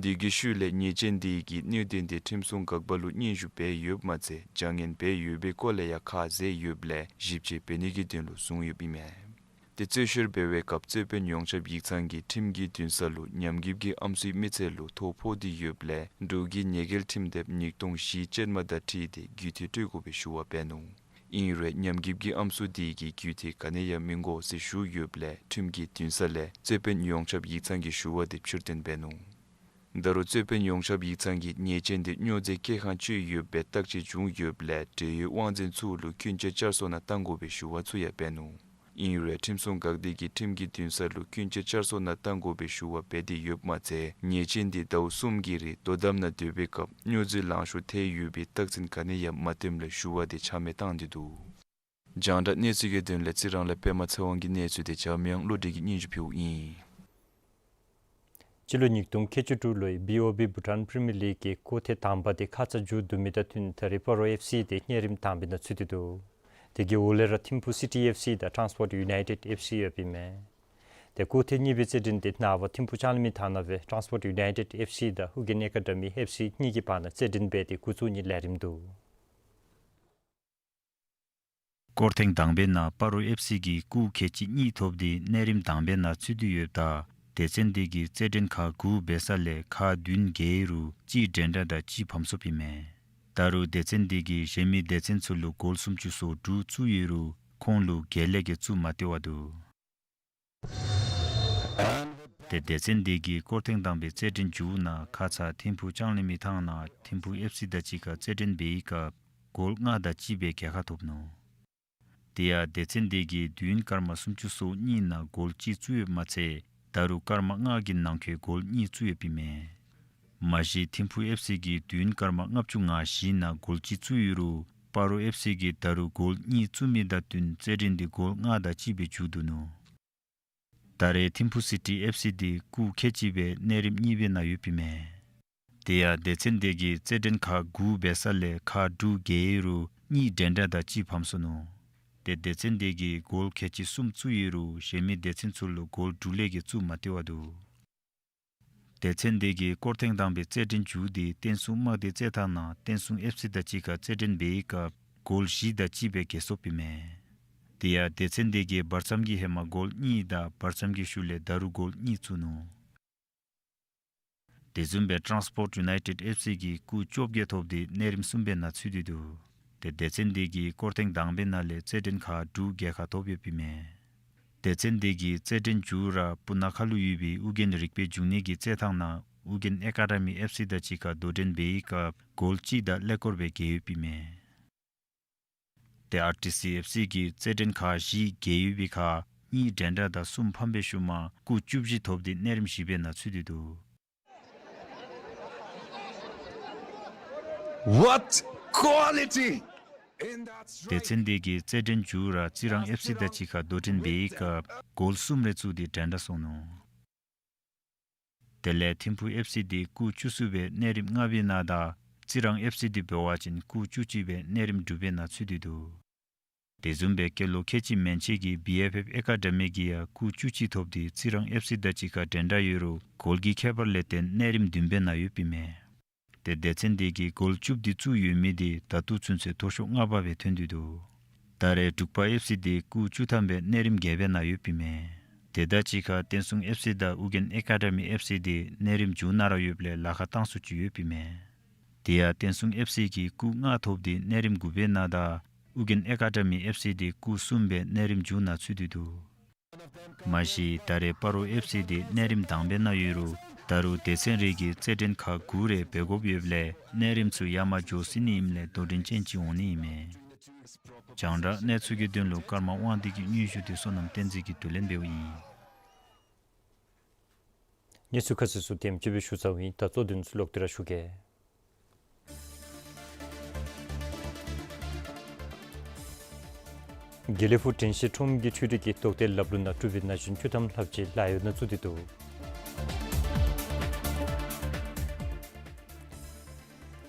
དེ་གི་ཤུལ་ལས་ཉེས་ཅན་དེ་གིས་གནད་དོན་དེ་ཁྲིམས་སྲུང་འགག་པ་ལུ་སྙན་ཞུ་འབད་ཡོདཔ་མ་ཚད་བྱ་ངན་འབད་ཡོད་པའི་སྐོར་ལས་ཡང་ཁ་བཟེད་ཡོདཔ་ལས་ཞིབ་དཔྱད་འབད་ནི་གི་དོན་ལུ་བཟུང་ཡོདཔ་ཨིན་མས། ཏེ་རྩོད་བཤེར་འབད་བའི་སྐབས་རྩོད་དཔོན་ཡོངས་ཁྱབ་ཡིག་ཚང་གིས་ཁྲིམས་ཀྱི་འདུན་ས་ལུ་ཉམས་རྒུདཔ་ཀྱི་ཨམ་སྲུའི་མི་ཚེ་ལུ་ཐོ་ཕོག་སྟེ་ཡོདཔ་ལས་འབྲོག་གི་ཉེས་འགེལ་ཁྲིམས་དེབ་ཉིས་སྟོང་བཞི་ཅན་མ་དང་འཁྲིལ་ཏེ་རྒུད་འཐུས་སྤྲོད་དགོ་པའི་ཞུ་བ་འབད་ནུག། ཨིན་རུང་ཉམས་རྒུདཔ་ཀྱི་ཨམ་སྲུ་དེ་གིས་རྒུད་འཐུས་ག་ནི་ཡང་མི་དགོ་ཟེར་ཞུ་ཡོདཔ་ལས་ཁྲིམས་ཀྱི་འདུན་ས་ལས་རྩོད་དཔོན་ཡོངས་ཁྱབ་ཡིག་ཚང་གི་ཞུ་བ་དེ་ཕྱིར་འདོན་འབད་ནུག། ད་རུང་རྩོད་དཔོན་ཡོངས་ཁྱབ་ཡིག་ཚང་གིས་ཉེས་ཅན་དེ་སྨྱོ་རྫས་སྐྱེལ་ཁང་བཅོལ་ཡོད་པའི་བརྟག་དཔྱད་བྱུང་ཡོདཔ་ལས་འབྲེལ་ཡོད་དབང་འཛིན་ཚུ་ལུ་ཀུན་སྤྱོད་བསྐྱར་གསོ་ནང་གཏང་དགོ་པའི་ཞུ་བ་ཚུ་ཡང་འབད་ནུག། ཨིན་རུང་ཁྲིམས་སྲུང་འགག་སྡེ་གིས་ཁྲིམས་ཀྱི་འདུན་ས་ལུ་ཀུན་སྤྱོད་བསྐྱར་གསོ་ནང་གཏང་དགོ་པའི་ཞུ་བ་འབད་དེ་ཡོདཔ་མ་ཚད་ཉེས་ཅན་དེ་ཟླཝ་གསུམ་གྱི་རིང་དོ་དམ་ནང་སྡོད་པའི་སྐབས་སྨྱོ་རྫས་ལང་ཤོར་ཐལ་ཡོད་པའི་རྟགས་མཚན་ག་ནི་ཡང་མ་ཐོནམ་ལས་ཞུ་བ་དེ་ཆ་མེད་བཏང་སྟེ་འདུག། རྒྱང་བསྒྲགས་གནས་ཚུལ་གྱི་དོན་ལས་རྩི་རང་ལས་པདྨ་ཚེ་དབང་གི་གནས་ཚུལ་དེ་འཇམ་དབྱངས་བློ་གྲོས་ཀྱིས་སྙན་ཞུ་ཕུལཝ་ཨིན། སྤྱི་ལོ་ཉིས་སྟོང་ཁལ་གཅིག་དྲུག་ལོའི་བི་ཨོ་བི་བྷུ་ཊཱན་པི་རི་མི་ཡར་ལིག་གི་སྐོར་ཐེངས་དང་པ་དེ་ཁ་ཙ་མཇུག་བསྡུ་མི་དང་བསྟུན་ད་རེས་སྤ་རོ་ཨེཕ་སི་དེ་གཉའ་རིམ་དང་པའི་ནང་ཚུད་དེ་འདུག། དེ་གི་འོག་ལས་ར་ཐིམ་ཕུ་སི་ཊི་ཨེཕ་སི་དང་ཊཱནསི་པོརཊ་ཡུ་ནའི་ཊེཌ་ཨེཕ་སི་ཡོདཔ་ཨིན་མས། ཏེ་སྐོར་ཐེངས་གཉིས་པའི་རྩེད་འགྲན་དེ་ནངས་པ་ཐིམ་ཕུ་ལྕང་གླིང་མའི་ཐང་ནང་སྦེ་ཊཱནསི་པོརཊ་ཡུ་ནའི་ཊེཌ་ཨེཕ་སི་དང་ཨུ་རྒྱན་ཨེ་ཀ་ཌ་མི་ཨེཕ་སི་གཉིས་ཀྱི་བར་ན་རྩེད་འགྲན་འབད་དེ་འགོ་བཙུགས་ནིའི་ལས་རིམ་འདུག། སྐོར་ཐེངས་དང་པའི་ནང་སྤ་རོ་ཨེཕ་སི་གིས་སྐུགས་ཁལ་གཅིག་གཉིས་ཐོབ་སྟེ་གནའ་རིམ་དང་པའི་ནང་ཚུད་དེ་ཡོདཔ་ད་སྡེ་ཚན་དེ་གིས་རྩེད་འགྲན་ཁག་དགུ་འབད་ས་ལས་ཁག་བདུན་རྒྱལ་རུང་གཅིག་འགྲན་ཟླ་དང་གཅིག་ཕམ་སོངམ་ཨིན་མས། ད་རུང་སྡེ་ཚན་དེ་གིས་གཞན་མི་སྡེ་ཚན་ཚུ་ལུ་གོལ་སུམ་ཅུ་སོ་དྲུག་བཙུགས་ཡོད་རུང་ཁོང་ལུ་རྒྱལ་ལས་ཀྱིས་བཙུགས་མ་སྟེར་བ་འདུག། ཏེ་སྡེ་ཚན་དེ་གིས་སྐོར་ཐེངས་དང་པའི་རྩེད་འགྲན་མཇུག་ནང་ཁ་ཙ་ཐིམ་ཕུ་ལྕང་གླིང་མའི་ཐང་ནང་ཐིམ་ཕུ་ཨེཕ་སི་དང་གཅིག་ཁར་རྩེད་འགྲན་འབད་བའི་སྐབས་གོལ་ལྔ་དང་གཅིག་སྦེ་རྒྱལ་ཁ་ཐོབ་ནུག། དེ་ཡང་སྡེ་ཚན་དེ་གིས་དུས་ཡུན་སྐར་མ་སུམ་ཅུ་སོ་གཉིས་ནང་གོལ་གཅིག་བཙུགས་ཡོདཔ་མ་ཚད་ད་རུང་སྐར་མ་ལྔ་གི་ནང་འཁོད་གོལ་གཉིས་བཙུགས་ཡོདཔ་ཨིན་མས། མ་གཞི་ཐིམ་ཕུ་ཨེཕ་སི་གིས་དུས་ཡུན་སྐར་མ་ལྔ་བཅུ་ང་བཞི་ནང་གོལ་གཅིག་བཙུགས་ཡོད་རུང་སྤ་རོ་ཨེཕ་སི་གིས་ད་རུང་གོལ་གཉིས་བཙུགས་མི་དང་བསྟུན་རྩེད་འགྲན་དེ་གོལ་ལྔ་དང་གཅིག་སྦེ་མཇུག་བསྡུ་ནུག། ད་རེས་ཐིམ་ཕུ་སི་ཊི་ཨེཕ་སི་དེ་སྐུགས་ཁལ་གཅིག་སྦེ་གནའ་རིམ་གཉིས་པའི་ནང་ཡོདཔ་ཨིན་མས། དེ་ཡང་སྡེ་ཚན་དེ་གིས་རྩེད་འགྲན་ཁག་དགུ་འབད་ས་ལས་ཁག་དྲུག་རྒྱལ་རུང་གཉིས་འགྲན་ཟླ་དང་གཅིག་ཕམ་སོང་ནུག། ཏེ་སྡེ་ཚན་དེ་གིས་གོལ་ཁལ་གཅིག་གསུམ་བཙུགས་ཡོད་རུང་གཞན་མི་སྡེ་ཚན་ཚུ་ལུ་གོལ་དྲུག་ལས་བརྒལ་བཙུགས་མ་སྟེར་བ་འདུག། སྡེ་ཚན་དེ་གིས་སྐོར་ཐེངས་དང་པའི་རྩེད་འགྲན་མཇུག་དེ་བསྟན་སྲུང་དམག་སྡེ་རྩེད་ཐང་ནང་བསྟན་སྲུང་ཨེཕ་སི་དང་གཅིག་ཁར་རྩེད་འགྲན་འབད་བའི་སྐབས་ གོལ་བཞི་དང་གཅིག་སྦེ་རྒྱལ་སོཔ་ཨིན་མས། དེ་ཡང་སྡེ་ཚན་དེ་གིས་བར་མཚམས་ཀྱི་ཧེ་མ་གོལ་གཉིས་དང་བར་མཚམས་ཀྱི་ཤུལ་ལས་ད་རུང་གོལ་གཉིས་བཙུགས་ནུག། དེ་བཟུམ་སྦེ་ཊཱནསི་པོརཊ་ཡུ་ནའི་ཊེཌ་ཨེཕ་སི་གིས་སྐུགས་བཅོ་བརྒྱད་ཐོབ་སྟེ་གནས་རིམ་གསུམ་པའི་ནང་ཚུད་དེ་འདུག། ཏེ་སྡེ་ཚན་དེ་གིས་སྐོར་ཐེངས་དང་པའི་ནང་ལས་རྩེད་འགྲན་ཁག་དྲུག་རྒྱལ་ཁ་ཐོབ་ཡོདཔ་ཨིན་མས། སྡེ་ཚན་དེ་གིས་རྩེད་འགྲན་མཇུག་ར་སྤུ་ན་ཁ་ལུ་ཡོད་པའི་ཨོ་རྒྱན་རིག་པའི་འབྱུང་གནས་ཀྱི་རྩེད་ཐང་ནང་ཨོ་རྒྱན་ཨེ་ཀ་ཌ་མི་ཨེཕ་སི་དང་གཅིག་ཁར་དོ་འགྲན་འབད་བའི་སྐབས་གོལ་གཅིག་དང་ཀླད་ཀོར་སྦེ་རྒྱལ་ཡོདཔ་ཨིན་མས། ཏེ་ཨར་ཊི་སི་ཨེཕ་སི་གིས་རྩེད་འགྲན་ཁག་བཞི་རྒྱལ་ཡོད་པའི་ཁར་གཉིས་འགྲན་ཟླ་དང་གསུམ་ཕམ་པའི་ཤུལ་མ་སྐུགས་བཅུ་བཞི་ཐོབ་སྟེ་གནས་རིམ་བཞི་པའི་ནང་ཚུད་དེ་འདུག། What quality in that སྡེ་ཚན་དེ་གིས་རྩེད་འགྲན་མཇུག་ར་རྩི་རང་ཨེཕ་སི་དང་གཅིག་ཁར་དོ་འགྲན་འབད་བའི་སྐབས་གོལ་གསུམ་རེ་བཙུགས་ཏེ་འགྲན་ཟླ་སོང་ནུག། དེ་ལས་ཐིམ་ཕུ་ཨེཕ་སི་དེ་སྐུགས་བཅུ་གསུམ་སྦེ་གནས་རིམ་ལྔ་པའི་ནང་དང་རྩི་རང་ཨེཕ་སི་དེ་འབད་བ་ཅིན་སྐུགས་བཅུ་གཅིག་སྦེ་གནས་རིམ་དྲུག་པའི་ནང་ཚུད་དེ་འདུག། དེ་བཟུམ་སྦེ་སྐྱེས་ལོ་ཁལ་གཅིག་མན་ཆད་ཀྱི་བི་ཨེཕ་ཨེཕ་ཨེ་ཀ་ཌ་མི་གིས་ཡང་སྐུགས་བཅུ་གཅིག་ཐོབ་སྟེ་རྩི་རང་ཨེཕ་སི་དང་གཅིག་ཁར་འགྲན་ཟླ་ཡོད་རུང་གོལ་གྱི་ཁྱད་པར་ལས་བརྟེན་གནས་རིམ་བདུན་པའི་ནང་ཡོདཔ་ཨིན་མས། ཏེ་སྡེ་ཚན་དེ་གིས་གོལ་བཅུ་བདུན་བཙུགས་ཡོད་མི་དེ་ད་ལྟོ་ཚུན་ཚོད་མཐོ་ཤོས་ལྔ་པ་སྦེ་ཐོན་ཏེ་འདུག། ད་རེས་འབྲུག་པ་ཨེཕ་སི་དེ་སྐུགས་བཅུ་ཐམ་སྦེ་གནས་རིམ་བརྒྱད་པའི་ནང་ཡོདཔ་ཨིན་མས། དེ་དང་གཅིག་ཁར་བསྟན་སྲུང་ཨེཕ་སི་དང་ཨོ་རྒྱན་ཨེ་ཀ་ཌ་མི་ཨེཕ་སི་དེ་གནས་རིམ་མཇུག་ནང་ར་ཡོདཔ་ལས་ལཱ་ཁག་བཏང་ས་ཅིག་ཡོདཔ་ཨིན་མས། དེ་ཡང་བསྟན་སྲུང་ཨེཕ་སི་གིས་སྐུགས་ལྔ་ཐོབ་སྟེ་གནས་རིམ་དགུ་པའི་ནང་དང་ཨོ་རྒྱན་ཨེ་ཀ་ཌ་མི་ཨེཕ་སི་དེ་སྐུགས་གསུམ་སྦེ་གནས་རིམ་མཇུག་ནང་ཚུད་དེ་འདུག། མ་གཞི་ད་རེས་སྤ་རོ་ཨེཕ་སི་དེ་གནས་རིམ་དང་པའི་ནང་ཡོད་རུང་ད་རུང་སྡེ་ཚན་རེ་གིས་རྩེད་འགྲན་ཁག་དགུ་རེ་འབད་དགོཔ་ཡོདཔ་ལས་གནས་རིམ་ཚུ་ཡར་མར་འགྱོ་སྲིད་ནི་ཨིནམ་ལས་དོ་འགྲན་ཅན་ཅིག་འོང་ནི་ཨིན་མས། རྒྱང་བསྒྲགས་གནས་ཚུལ་གྱི་དོན་ལུ་ཀརྨ་དབང་འདུས་ཀྱི་སྙན་ཞུ་དེ་བསོད་ནམས་བསྟན་འཛིན་གྱིས་བསྡུ་ལེན་འབདཝ་ཨིན། གནས་ཚུལ་ཁ་གསལ་ཚུ་དེམ་ཅིག་སྦེ་ཞུ་ཚརཝ་ཨིན། ད་གཙོ་དོན་ཚུ་ལོག་སྟེ་ར་ཞུ་གེ། དགེ་ལེགས་ཕུག་དྲན་ཤེས་ཁྲོམ་གྱི་འཕྲུལ་རིག་གི་རྡོག་སྡེ་ལག་ལེན་ནང་གྲུབ་པའི་ན་གཞོན་བཅུ་ཐམ་ལྷགཔ་ཅིག་ལཱ་གཡོག་ནང་བཙུགས་ཏེ་འདུག།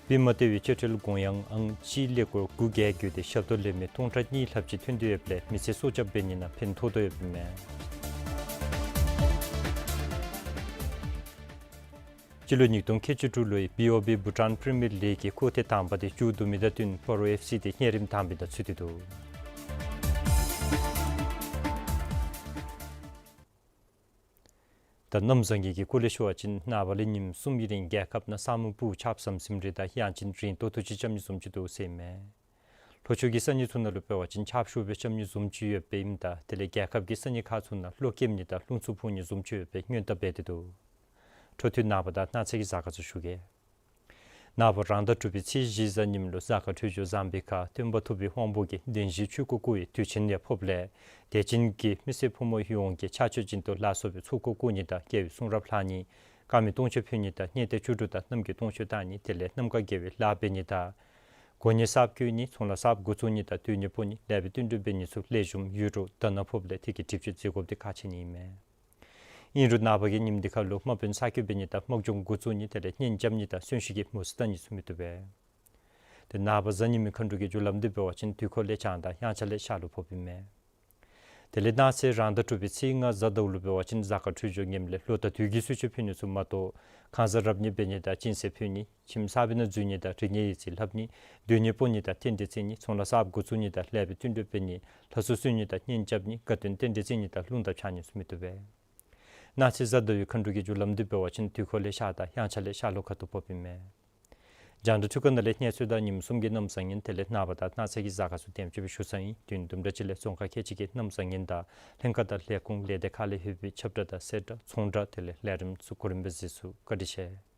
པདྨ་ལྟེ་བའི་དཔྱ་ཁྲལ་དགོངས་ཡངས་ཨང་གཅིག་ཀླད་ཀོར་དགུ་བརྒྱད་བརྒྱུད་དེ་ཞབས་ཏོག་ལེན་མི་སྟོང་ཕྲག་གཉིས་ལྷགཔ་ཅིག་ཐོན་ཏེ་ཡོདཔ་ལས་མི་ཚེ་སྲོག་སྐྱབས་འབད་ནི་ནང་ཕན་ཐོགས་དོ་ཡོདཔ་ཨིན་མས། སྤྱི་ལོ་ཉིས་སྟོང་ཁལ་གཅིག་དྲུག་ལོའི་བི་ཨོ་བི་བྷུ་ཊཱན་པི་རི་མི་ཡར་ལིག་གི་འཁོར་ཐེངས་དང་པ་དེ་མཇུག་བསྡུ་མི་དང་བསྟུན་སྤ་རོ་ཨེཕ་སི་དེ་གནས་རིམ་དང་པའི་ནང་ཚུད་དེ་འདུག། ད་གནམ་བཟང་ངན་གྱི་སྐོར་ལས་ཞུ་བ་ཅིན་ནངས་པ་ལས་ཉིནམ་གསུམ་གྱི་རིང་རྒྱལ་ཁབ་ནང་ས་སྨུག་སྤུབས་ཆརཔ་ཟམ་ཟིམ་རེ་དང་དབྱང་ཅན་རན་ཏོག་ཏོ་ཅིག་རྐྱབ་ནི་བཟུམ་ཅིག་འདུག་ཟེར་ཨིན་མས། ལྷོ་ཕྱོགས་ཀྱི་ས་གནས་ཚུ་ནང་ལུ་འབད་བ་ཅིན་ཆརཔ་ཤུགས་སྦེ་རྐྱབ་ནི་བཟུམ་ཅིག་ཡོདཔ་ཨིནམ་ད་དེ་ལས་རྒྱལ་ཁབ་ཀྱི་ས་གནས་ཁག་ཚུ་ནང་གློག་ཀེམ་ནི་དང་རླུང་འཚུབ་འཕུ་ནི་བཟུམ་ཅིག་ཡོད་པའི་སྔོན་བརྡ་འབད་དེ་འདུག། འཕྲོ་མཐུད་ནངས་པ་དང་གནངས་ཚེ་གི་གཟའ་སྐར་ཚུ་ཞུ་གེ། ནངས་པ་རང་ཟླ་དྲུག་པའི་ཚེས་བཞི་གཟའ་ཉིམ་ལུ་གཟའ་སྐར་འཕྲོད་སྦྱོར་བཟང་པའི་ཁར་སྟོན་པ་ཐུབ་པའི་དབང་པོ་གིས་བདེན་བཞིའི་ཆོས་འཁོར་བསྐོར་བའི་དུས་ཆེན་ཡང་ཕོགཔ་ལས་དད་ཅན་གྱི་མི་སེར་ཕོ་མོ་ཡོངས་ཀྱིས་ཕྱག་མཆོད་སྦྱིན་དུ་ལ་སོགས་པའི་ཚོགས་འཁོར་བསྐོར་ནི་དང་རྒྱལ་བའི་གསུང་རབ་ལྷག་ནི་དཀར་མེ་སྟོང་མཆོད་ཕུལ་ནི་དང་གཉན་ཏེ་བཅུ་དྲུག་དང་གནམ་གྱི་སྟོང་མཆོད་བཏང་ནི་དེ་ལས་གནམ་ཁ་དགེ་བའི་ལཱ་འབད་ནི་དང་གོ་གནས་གསརཔ་བསྐོ་ནི་ཚོང་ལཱ་གསརཔ་འགོ་བཙུགས་ནི་དང་སྡོད་གནས་སྤོ་ནི་ལེགས་པའི་བསྟུན་གྲོས་འབད་ནི་ཚུ་ལེགས་ཤོམ་ཡོད་རུང་ད་ནང་ཕོགཔ་ལས་དེ་གི་སྒྲིབ་སྦྱོར་མཛད་དགོཔ་དེ་ཁག་ཆེ་ནི་ཨིན་མས། ཨིན་རུང་ནངས་པ་གི་ཉིནམ་འདི་ཁར་ལུ་དམག་དཔོན་ས་སྐྱོད་འབད་ནི་དང་དམག་སྦྱོང་འགོ་བཙུགས་ནི་དེ་ལས་གཉེན་རྐྱབ་ནི་དང་གསོན་གཤིན་གྱི་མུ་ཟི་བཏང་ནི་ཚུ་མི་བཏུབ་པས། ཏེ་ནངས་པ་གཟའ་ཉི་མའི་མཁའ་འགྲོ་གི་རྒྱུ་ལམ་འདི་འབད་བ་ཅིན་དུས་འཁོར་ལས་བྱང་དང་དབྱངས་འཆར་ལས་ཤར་ལུ་ཕོགཔ་ཨིན་མས། དེ་ལས་གནངས་ཚེ་རང་ཟླ་དྲུག་པའི་ཚེས་ལྔ་གཟའ་ཟླཝ་ལུ་འབད་བ་ཅིན་གཟའ་སྐར་འཕྲོད་སྦྱོར་ངནམ་ལས་ལོ་དང་དུས་ཀྱི་གསོལ་མཆོད་ཕུལ་ནི་ཚུ་མ་གཏོགས་ཁང་གཟའ་རབ་གནས་འབད་ནི་དང་སྦྱིན་སྲེག་ཕུལ་ནི་ཁྱིམ་གསར་པའི་ནང་འཛུལ་ནི་དང་རིག་གནས་ཡིག་རྩིས་ལྷབ་ནི་སྡོད་གནས་སྤོ་ནི་དང་རྟེན་འབྲེལ་བརྩི་ནི་ཚོང་ལཱ་གསརཔ་འགོ་བཙུགས་ནི་དང་ལེགས་པའི་བསྟུན་གྲོས་འབད་ནི་ལྷ་གསོལ་གསོལ་ནི་དང་གཉེན་རྐྱབ་ནི་དགའ་སྟོན་རྟེན་འབྲེལ་བརྩི་ནི་དང་རླུང་རྟ་འཕྱང་ནི་ཚུ་མི་བཏུབ་པས། གནངས་ཚེ་གཟའ་ཟླ་བའི་མཁའ་འགྲོ་གི་རྒྱུ་ལམ་འདི་འབད་བ་ཅིན་དུས་འཁོར་ལས་ཤར་དང་དབྱངས་འཆར་ལས་ཤར་ལྷོ་ཁ་ཐུག་ཕོགཔ་ཨིན་མས། རྒྱང་བསྒྲགས་འཕྲུལ་ཁང་ནང་ལས་གནས་ཚུལ་དང་ཉིནམ་གསུམ་གྱི་གནམ་བཟང་ངན་དེ་ལས་ནངས་པ་དང་གནངས་ཚེ་གི་གཟའ་སྐར་ཚུ་དེམ་ཅིག་སྦེ་ཞུ་ཚར་ཡི། དུས་དུམ་གྲ་ཅིག་ལས་རྫོང་ཁག་ཁལ་གཅིག་གི་གནམ་བཟང་ངན་དང་ལྷན་ཁག་དང་ལས་ཁུངས་ལས་སྡེ་ཁག་ལས་ལྷོད་པའི་ཁྱབ་བསྒྲགས་དང་གསལ་བསྒྲགས་ཚོང་བསྒྲགས་དེ་ལས་ལས་རིམ་ཚུ་གོ་རིམ་སྦེ་གཟིགས་ཚུགས། བཀའ་དྲིན་ཆེ།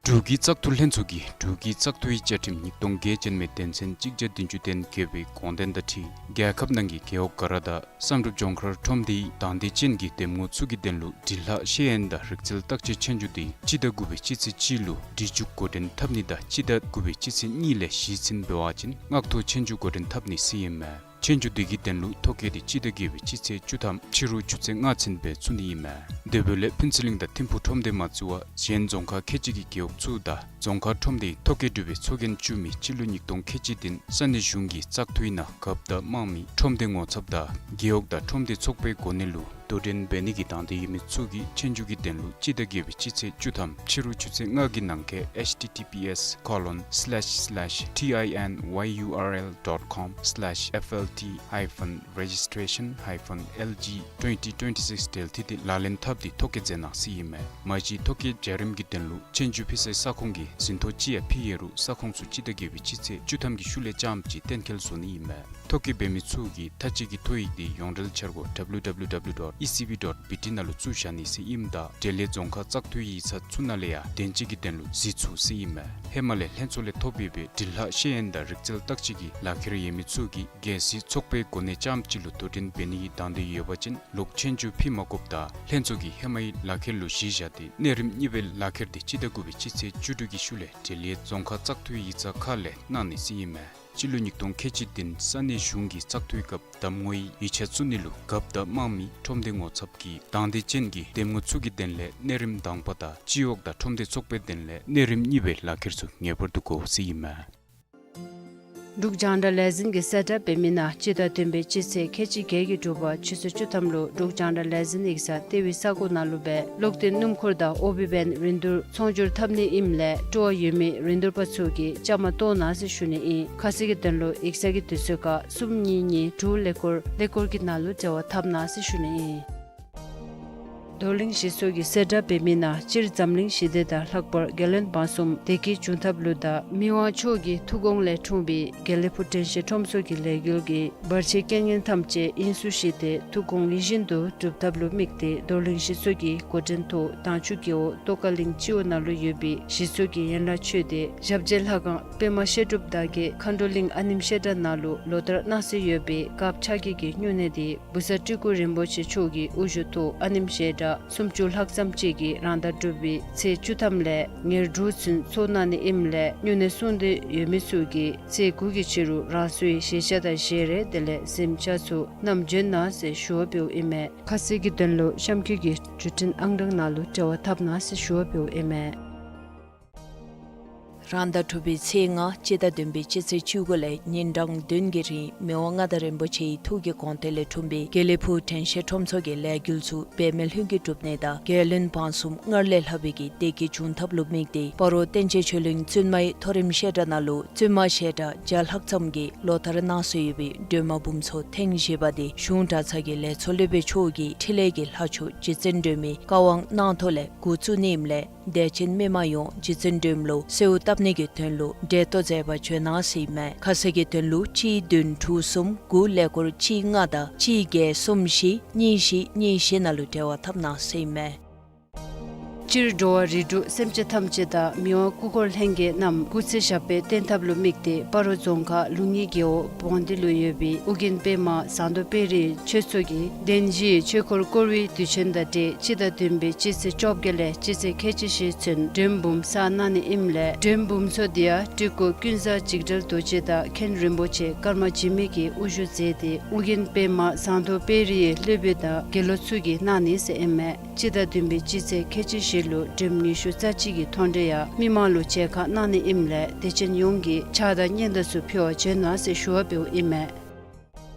འབྲུག་གི་བཙག་འཐུ་ལྷན་ཚོགས་ཀྱིས་འབྲུག་གི་བཙག་འཐུའི་བཅའ་ཁྲིམས་ཉིས་སྟོང་བརྒྱད་ཅན་མའི་དོན་ཚན་གཅིག་བརྒྱ་བདུན་ཅུ་དོན་བརྒྱད་པའི་དགོངས་དོན་དང་འཁྲིལ་རྒྱལ་ཁབ་ནང་གི་རྒེད་འོག་ག་ར་དང་བསམ་གྲུབ་ལྗོངས་མཁར་ཁྲོམ་སྡེའི་དང་འདོད་ཅན་གྱི་འདེམས་ངོ་ཚུ་གི་དོན་ལུ་འབྲི་ལྷག་ཤེས་ཡོན་དང་རིག་རྩལ་བརྟག་དཔྱད་ཆོས་རྒྱུགས་འདི་སྤྱི་ཟླ་དགུ་པའི་སྤྱི་ཚེས་གཅིག་ལུ་འབྲི་རྒྱུགས་འགོ་འདྲེན་འཐབ་ནི་དང་སྤྱི་ཟླ་དགུ་པའི་སྤྱི་ཚེས་གཉིས་ལས་གཞི་འཛིན་འབད་བ་ཅིན་མངགས་ཐོ་ཆོས་རྒྱུགས་འགོ་འདྲེན་འཐབ་ནི་ཟེར་ཨིན་མས། ཆོས་རྒྱུགས་འདི་གི་དོན་ལུ་ཐོ་བཀོད་འདི་སྤྱི་ཟླ་བརྒྱད་པའི་སྤྱི་ཚེས་བཅུ་ཐམ་ཕྱི་རུ་ཆུ་ཚོད་ལྔ་ཚུན་སྦེ་ཚུགས་ནི་ཨིན་མས། དེ་འབདཝ་ལས་ཕུན་ཚོགས་གླིང་དང་ཐིམ་ཕུག་ཁྲོམ་སྡེ་མ་ཚུད་པར་གཞན་རྫོང་ཁག་ཁལ་གཅིག་གི་རྒེད་འོག་ཚུ་དང་རྫོང་ཁག་ཁྲོམ་སྡེའི་ཐོ་བཀོད་གྲུབ་པའི་ཚོགས་རྒྱན་བཙུགས་མི་སྤྱི་ལོ་ཉིས་སྟོང་ཁལ་གཅིག་བདུན་ས་གནས་གཞུང་གི་བཙག་འཐུའི་ནང་རྒཔོ་དང་དམངས་མི་ཁྲོམ་སྡེ་ངོ་ཚབ་དང་རྒེད་འོག་དང་ཁྲོམ་སྡེ་ཚོགས་པའི་གོ་གནས་ལུ་དོ་འགྲན་འབད་ནི་གི་དང་འདོད་ཡོད་མི་ཚུ་གིས་ཆོས་རྒྱུགས་ཀྱི་དོན་ལུ་སྤྱི་ཟླ་བརྒྱད་པའི་སྤྱི་ཚེས་བཅུ་ཐམ་ཕྱི་རུ་ཆུ་ཚོད་ལྔ་གི་ནང་འཁོད་H T T P S colon slash slash T I N Y U R L dot com slash F L T hyphen registration hyphen L G twenty twenty-six འབྲེལ་མཐུད་དེ་ལག་ལེན་འཐབ་སྟེ་ཐོ་བཀོད་མཛད་གནང་ཟེར་ཨིན་མས། མ་གཞི་ཐོ་བཀོད་བྱ་རིམ་གྱི་དོན་ལུ་ཆོས་རྒྱུགས་ཕུལ་སའི་ས་ཁོངས་ཀྱི་ཟིན་ཐོ་ཅིག་ཡང་ཕུལ་ཡོད་རུང་ས་ཁོངས་ཚུ་སྤྱི་ཟླ་བརྒྱད་པའི་སྤྱི་ཚེས་བཅུ་ཐམ་གྱི་ཤུལ་ལས་རྐྱངམ་གཅིག་གཏན་འཁེལ་བཟོ་ནི་ཨིན་མས། ཐོ་བཀོད་འབད་མི་ཚུ་གིས་ཐ་ཅིག་གི་ཐོ་ཡིག་འདི་ཡོངས་འབྲེལ་འཆར་སྒོ W W W dot E C B dot B T ནང་ལུ་བཙུགས་བཞག་ནི་ཟེར་ཨིནམ་ད་འབྲེལ་ཡོད་རྫོང་ཁག་བཙག་འཐུའི་ཡིག་ཚང་ཚུ་ནང་ལས་ཡང་དོན་གཅོད་ཀྱི་དོན་ལུ་གཟིགས་ཚུགས་ཟེར་ཨིན་མས། ཧེ་མ་ལས་ལྷན་ཚོགས་ལས་ཐོབ་ཡོད་པའི་འབྲི་ལྷག་ཤེས་ཡོན་དང་རིག་རྩལ་བརྟག་དཔྱད་ཀྱི་ལག་ཁྱེར་ཡོད་མི་ཚུ་གིས་གལ་སྲིད་ཚོགས་པའི་གོ་གནས་རྐྱངམ་གཅིག་ལུ་དོ་འགྲན་འབད་ནི་གི་དང་འདོད་ཡོད་པ་ཅིན་ལོག་ཆོས་རྒྱུགས་ཕུལ་མ་དགོཔ་དང་ལྷན་ཚོགས་ཀྱིས་ཧེ་མའི་ལག་ཁྱེར་ལུ་གཞི་བཞག་སྟེ་གནས་རིམ་གཉིས་པའི་ལག་ཁྱེར་འདི་སྤྱི་ཟླ་དགུ་པའི་སྤྱི་ཚེས་བཅུ་དྲུག་གི་ཤུལ་ལས་འབྲེལ་ཡོད་རྫོང་ཁག་བཙག་འཐུའི་ཡིག་ཚང་ཁག་ལས་གནང་ནི་ཟེར་ཨིན་མས། སྤྱི་ལོ་ཉིས་སྟོང་ཁལ་གཅིག་བདུན་ས་གནས་གཞུང་གི་བཙག་འཐུའི་སྐབས་གདམ་ངོའི་ཡིག་ཆ་བཙུགས་ནི་ལུ་རྒཔོ་དང་དམངས་མི་ཁྲོམ་སྡེ་ངོ་ཚབ་ཀྱི་དང་འདོད་ཅན་གྱི་འདེམས་ངོ་ཚུ་གི་དོན་ལས་གནས་རིམ་དང་པ་དང་སྤྱི་འོག་དང་ཁྲོམ་སྡེ་ཚོགས་པའི་དོན་ལས་གནས་རིམ་གཉིས་པའི་ལག་ཁྱེར་ཚུ་ངེས་པར་དུ་དགོ་ཟེར་ཨིན་མས། འབྲུག་རྒྱང་བསྒྲགས་ལས་འཛིན་གྱིས་གསལ་བསྒྲགས་འབད་མི་ནང་སྤྱི་ཟླ་བདུན་པའི་སྤྱི་ཚེས་ཁལ་གཅིག་བརྒྱད་ཀྱི་དྲོ་པ་ཆུ་ཚོད་བཅུ་ཐམ་ལུ་འབྲུག་རྒྱང་བསྒྲགས་ལས་འཛིན་ཡིག་ཚང་ལྟེ་བའི་ས་གོ་ནང་ལུ་སྦེ་གློག་འདོན་སྣུམ་འཁོར་དང་ཨོ་བི་བེན་རིན་བསྡུར་ཚོང་སྒྱུར་འཐབ་ནི་ཨིནམ་ལས་སྤྲོ་བ་ཡོད་མི་རིན་བསྡུར་པ་ཚུ་གིས་བཅའ་མར་གཏོགས་གནང་ཟེར་ཞུ་ནི་ཨིན། ཁ་གསལ་གྱི་དོན་ལུ་ཡིག་ཚང་གི་དུས་ཚོད་ཁར་གསུམ་གཉིས་གཉིས་དྲུག་ཀླད་ཀོར་ཀླད་ཀོར་གྱི་ནང་ལུ་འབྲེལ་བ་འཐབ་གནང་ཟེར་ཞུ་ནི་ཨིན། རྡོར་གླིང་གཞིས་ཚོགས་ཀྱིས་གསལ་བསྒྲགས་འབད་མི་ནང་སྤྱིར་འཛམ་གླིང་ཞི་བདེ་དང་ལྷག་པར་རྒྱལ་བློན་འབངས་གསུམ་བདེ་སྐྱིད་འབྱུང་ཐབས་ལུ་དང་མི་དབང་མཆོག་གི་ཐུགས་དགོངས་ལས་འཁྲུངས་པའི་དགེ་ལེགས་ཕུག་དྲན་ཤེས་ཁྲོམ་ཚོགས་ཀྱི་ལས་འགུལ་གྱི་བར་ཆད་རྐྱེན་ངན་ཐམས་ཅད་དབྱིངས་སུ་བཞེས་ཏེ་ཐུགས་དགོངས་ཡིད་བཞིན་དུ་འགྲུབ་ཐབས་ལུ་དམིགས་ཏེ་རྡོར་གླིང་གཞིས་ཚོགས་ཀྱི་འགོ་འདྲེན་ཐོག་དྭངས་ཆུ་རྒེད་འོག་ཏོག་དཀར་གླིང་སྤྱི་འོག་ནང་ལུ་ཡོད་པའི་གཞིས་ཚོགས་ཀྱི་ཡན་ལག་ཆོས་སྡེ་ཞབས་རྗེས་ལྷ་ཁང་པདྨ་བཤད་སྒྲུབ་བདག་བསྐྱེད་མཁའ་འགྲོ་གླིང་ཨ་ནེམ་བཤད་གྲྭ་ནང་ལུ་ལོ་ལྟར་གནང་སྲོལ་ཡོད་པའི་སྐབས་ཆ་བརྒྱད་ཀྱི་སྨྱུང་གནས་འདི་བུ་ཚ་སྤྲུལ་སྐུ་རིན་པོ་ཆེ་མཆོག་གི་དབུ་བཞུགས་ཐོག་ཨ་ནེམ་བཤད་གྲྭ་སུམ་ཅུ་ལྷག་ཙམ་ཅིག་གིས་རང་ཟླ་དྲུག་པའི་ཚེས་བཅུ་ཐམ་ལས་ཉེར་དྲུག་ཚུན་ཚོགས་གནང་ནི་ཨིནམ་ལས་སྨྱུང་གནས་སྲུང་འདོད་ཡོད་མི་ཚུ་གིས་ཚེས་དགུ་གི་ཕྱི་རུ་རང་སོའི་བཞེས་ཤ་དང་བཞེས་རས་དེ་ལས་གཟིམ་ཆས་ཚུ་བསྣམས་བྱོན་གནང་ཟེར་ཞུ་བ་འབདཝ་ཨིན་མས། ཁ་གསལ་གྱི་དོན་ལུ་གཤམ་འཁོད་ཀྱི་བརྒྱུད་འཕྲིན་ཨང་གྲངས་ནང་ལུ་འབྲེལ་བ་འཐབ་གནང་ཟེར་ཞུ་བ་འབདཝ་ཨིན་མས། རང་ཟླ་དྲུག་པའི་ཚེས་ལྔ་སྤྱི་ཟླ་བདུན་པའི་སྤྱི་ཚེས་བཅུ་དགུ་ལས་ཉིན་གྲངས་བདུན་གྱི་རིང་མི་དབང་མངའ་བདག་རིན་པོ་ཆེའི་ཐུགས་ཀྱི་དགོངས་དོན་ལས་འཁྲུངས་པའི་དགེ་ལེགས་ཕུག་དྲན་ཤེས་ཁྲོམ་ཚོགས་ཀྱི་ལས་འགུལ་ཚུ་འབད་མེད་ལྷུན་གྱིས་གྲུབ་ནི་དང་རྒྱལ་བློན་འབངས་གསུམ་སྔར་ལས་ལྷག་པའི་གི་བདེ་སྐྱིད་འབྱུང་ཐབས་ལུ་དམིགས་ཏེ་སྤ་རོ་བསྟན་རྒྱས་ཆོས་གླིང་བཙུན་མའི་མཐོ་རིམ་བཤད་གྲྭ་ནང་ལུ་བཙུན་མ་བཤད་གྲྭ་བརྒྱ་ལྷག་ཙམ་གྱིས་ལོ་ལྟར་གནང་སྲོལ་ཡོད་པའི་སྒྲོལ་མ་འབུམ་ཚོགས་ཐེངས་བཞི་པ་འདི་གཞུང་གྲྭ་ཚང་གི་ལས་ཚོགས་སློབ་དཔོན་མཆོག་གིས་འཕྲིན་ལས་ཀྱི་ལྷ་མཆོག་རྗེ་བཙུན་སྒྲོལ་མའི་བཀའ་དབང་གནང་ཐོག་ལས་འགོ་བཙུགས་ནི་ཨིནམ་ལས་དད་ཅན་མི་མང་ཡོངས་རྗེ་བཙུན་སྒྲོལ་མ་ལུ་གསོལཝ་བཏབ་ནི་གི་དོན་ལུ་གྲལ་གཏོགས་མཛད་པར་བྱོན་གནང་ཟེར་ཨིན་མས། ཁ་གསལ་གྱི་དོན་ལུ་གཅིག་བདུན་དྲུག་གསུམ་དགུ་ཀླད་ཀོར་གཅིག་ལྔ་དང་གཅིག་བརྒྱད་གསུམ་བཞི་གཉིས་བཞི་གཉིས་བཞི་ནང་ལུ་འབྲེལ་བ་འཐབ་གནང་ཟེར་ཨིན་མས། སྤྱིར་འགྲོ་བ་རིགས་དྲུག་སེམས་ཅན་ཐམས་ཅད་དང་མི་དབང་སྐུ་འཁོར་ལྷན་རྒྱས་རྣམས་སྐུ་ཚེ་ཞབས་པད་བརྟན་ཐབས་ལུ་དམིགས་ཏེ་སྤ་རོ་རྫོང་ཁག་ལུང་གཡུལ་རྒེད་འོག་བོང་སྡེ་ལུ་ཡོད་པའི་ཨོ་རྒྱན་པདྨ་ཟངས་མདོག་དཔལ་རིའི་ཆོས་ཚོགས་ཀྱིས་གདན་བཞིའི་ཆོས་འཁོར་བསྐོར་བའི་དུས་ཆེན་དང་འབྲེལ་སྤྱི་ཟླ་བདུན་པའི་སྤྱི་ཚེས་བཅོ་བརྒྱད་ལས་སྤྱི་ཚེས་ཁལ་གཅིག་བཞེས་ཚུན་མགྲོན་འབུམ་བསགས་གནང་ནི་ཨིནམ་ལས་མགྲོན་འབུམ་ཚོགས་འདི་ཡང་སྤྲུལ་སྐུ་ཀུན་བཟང་འཇིགས་བྲལ་རྡོ་རྗེ་དང་མཁན་རིན་པོ་ཆེ་ཀརྨ་འཇིགས་མེད་ཀྱིས་དབུ་བཞུགས་མཛད་དེ་ཨོ་རྒྱན་པདྨ་ཟངས་མདོག་དཔལ་རིའི་སློབ་དཔོན་དང་དགེ་སློང་ཚུ་གིས་གནང་ནི་ཟེར་ཨིན་མས། སྤྱི་ཟླ་བདུན་པའི་སྤྱི་ཚེས་ཁལ་གཅིག་བཞི་ལུ་མགྲོན་ཉི་ཤུ་རྩ་གཅིག་གི་མཐོང་གྲོལ་ཡང་མི་མང་ལུ་མཇལ་ཁ་གནང་ནི་ཨིནམ་ལས་དད་ཅན་ཡོངས་ཀྱིས་ཕྱག་དང་སྙན་དར་ཚུ་ཕུལ་བར་བྱོན་གནང་ཟེར་ཞུ་བ་འབདཝ་ཨིན་མས།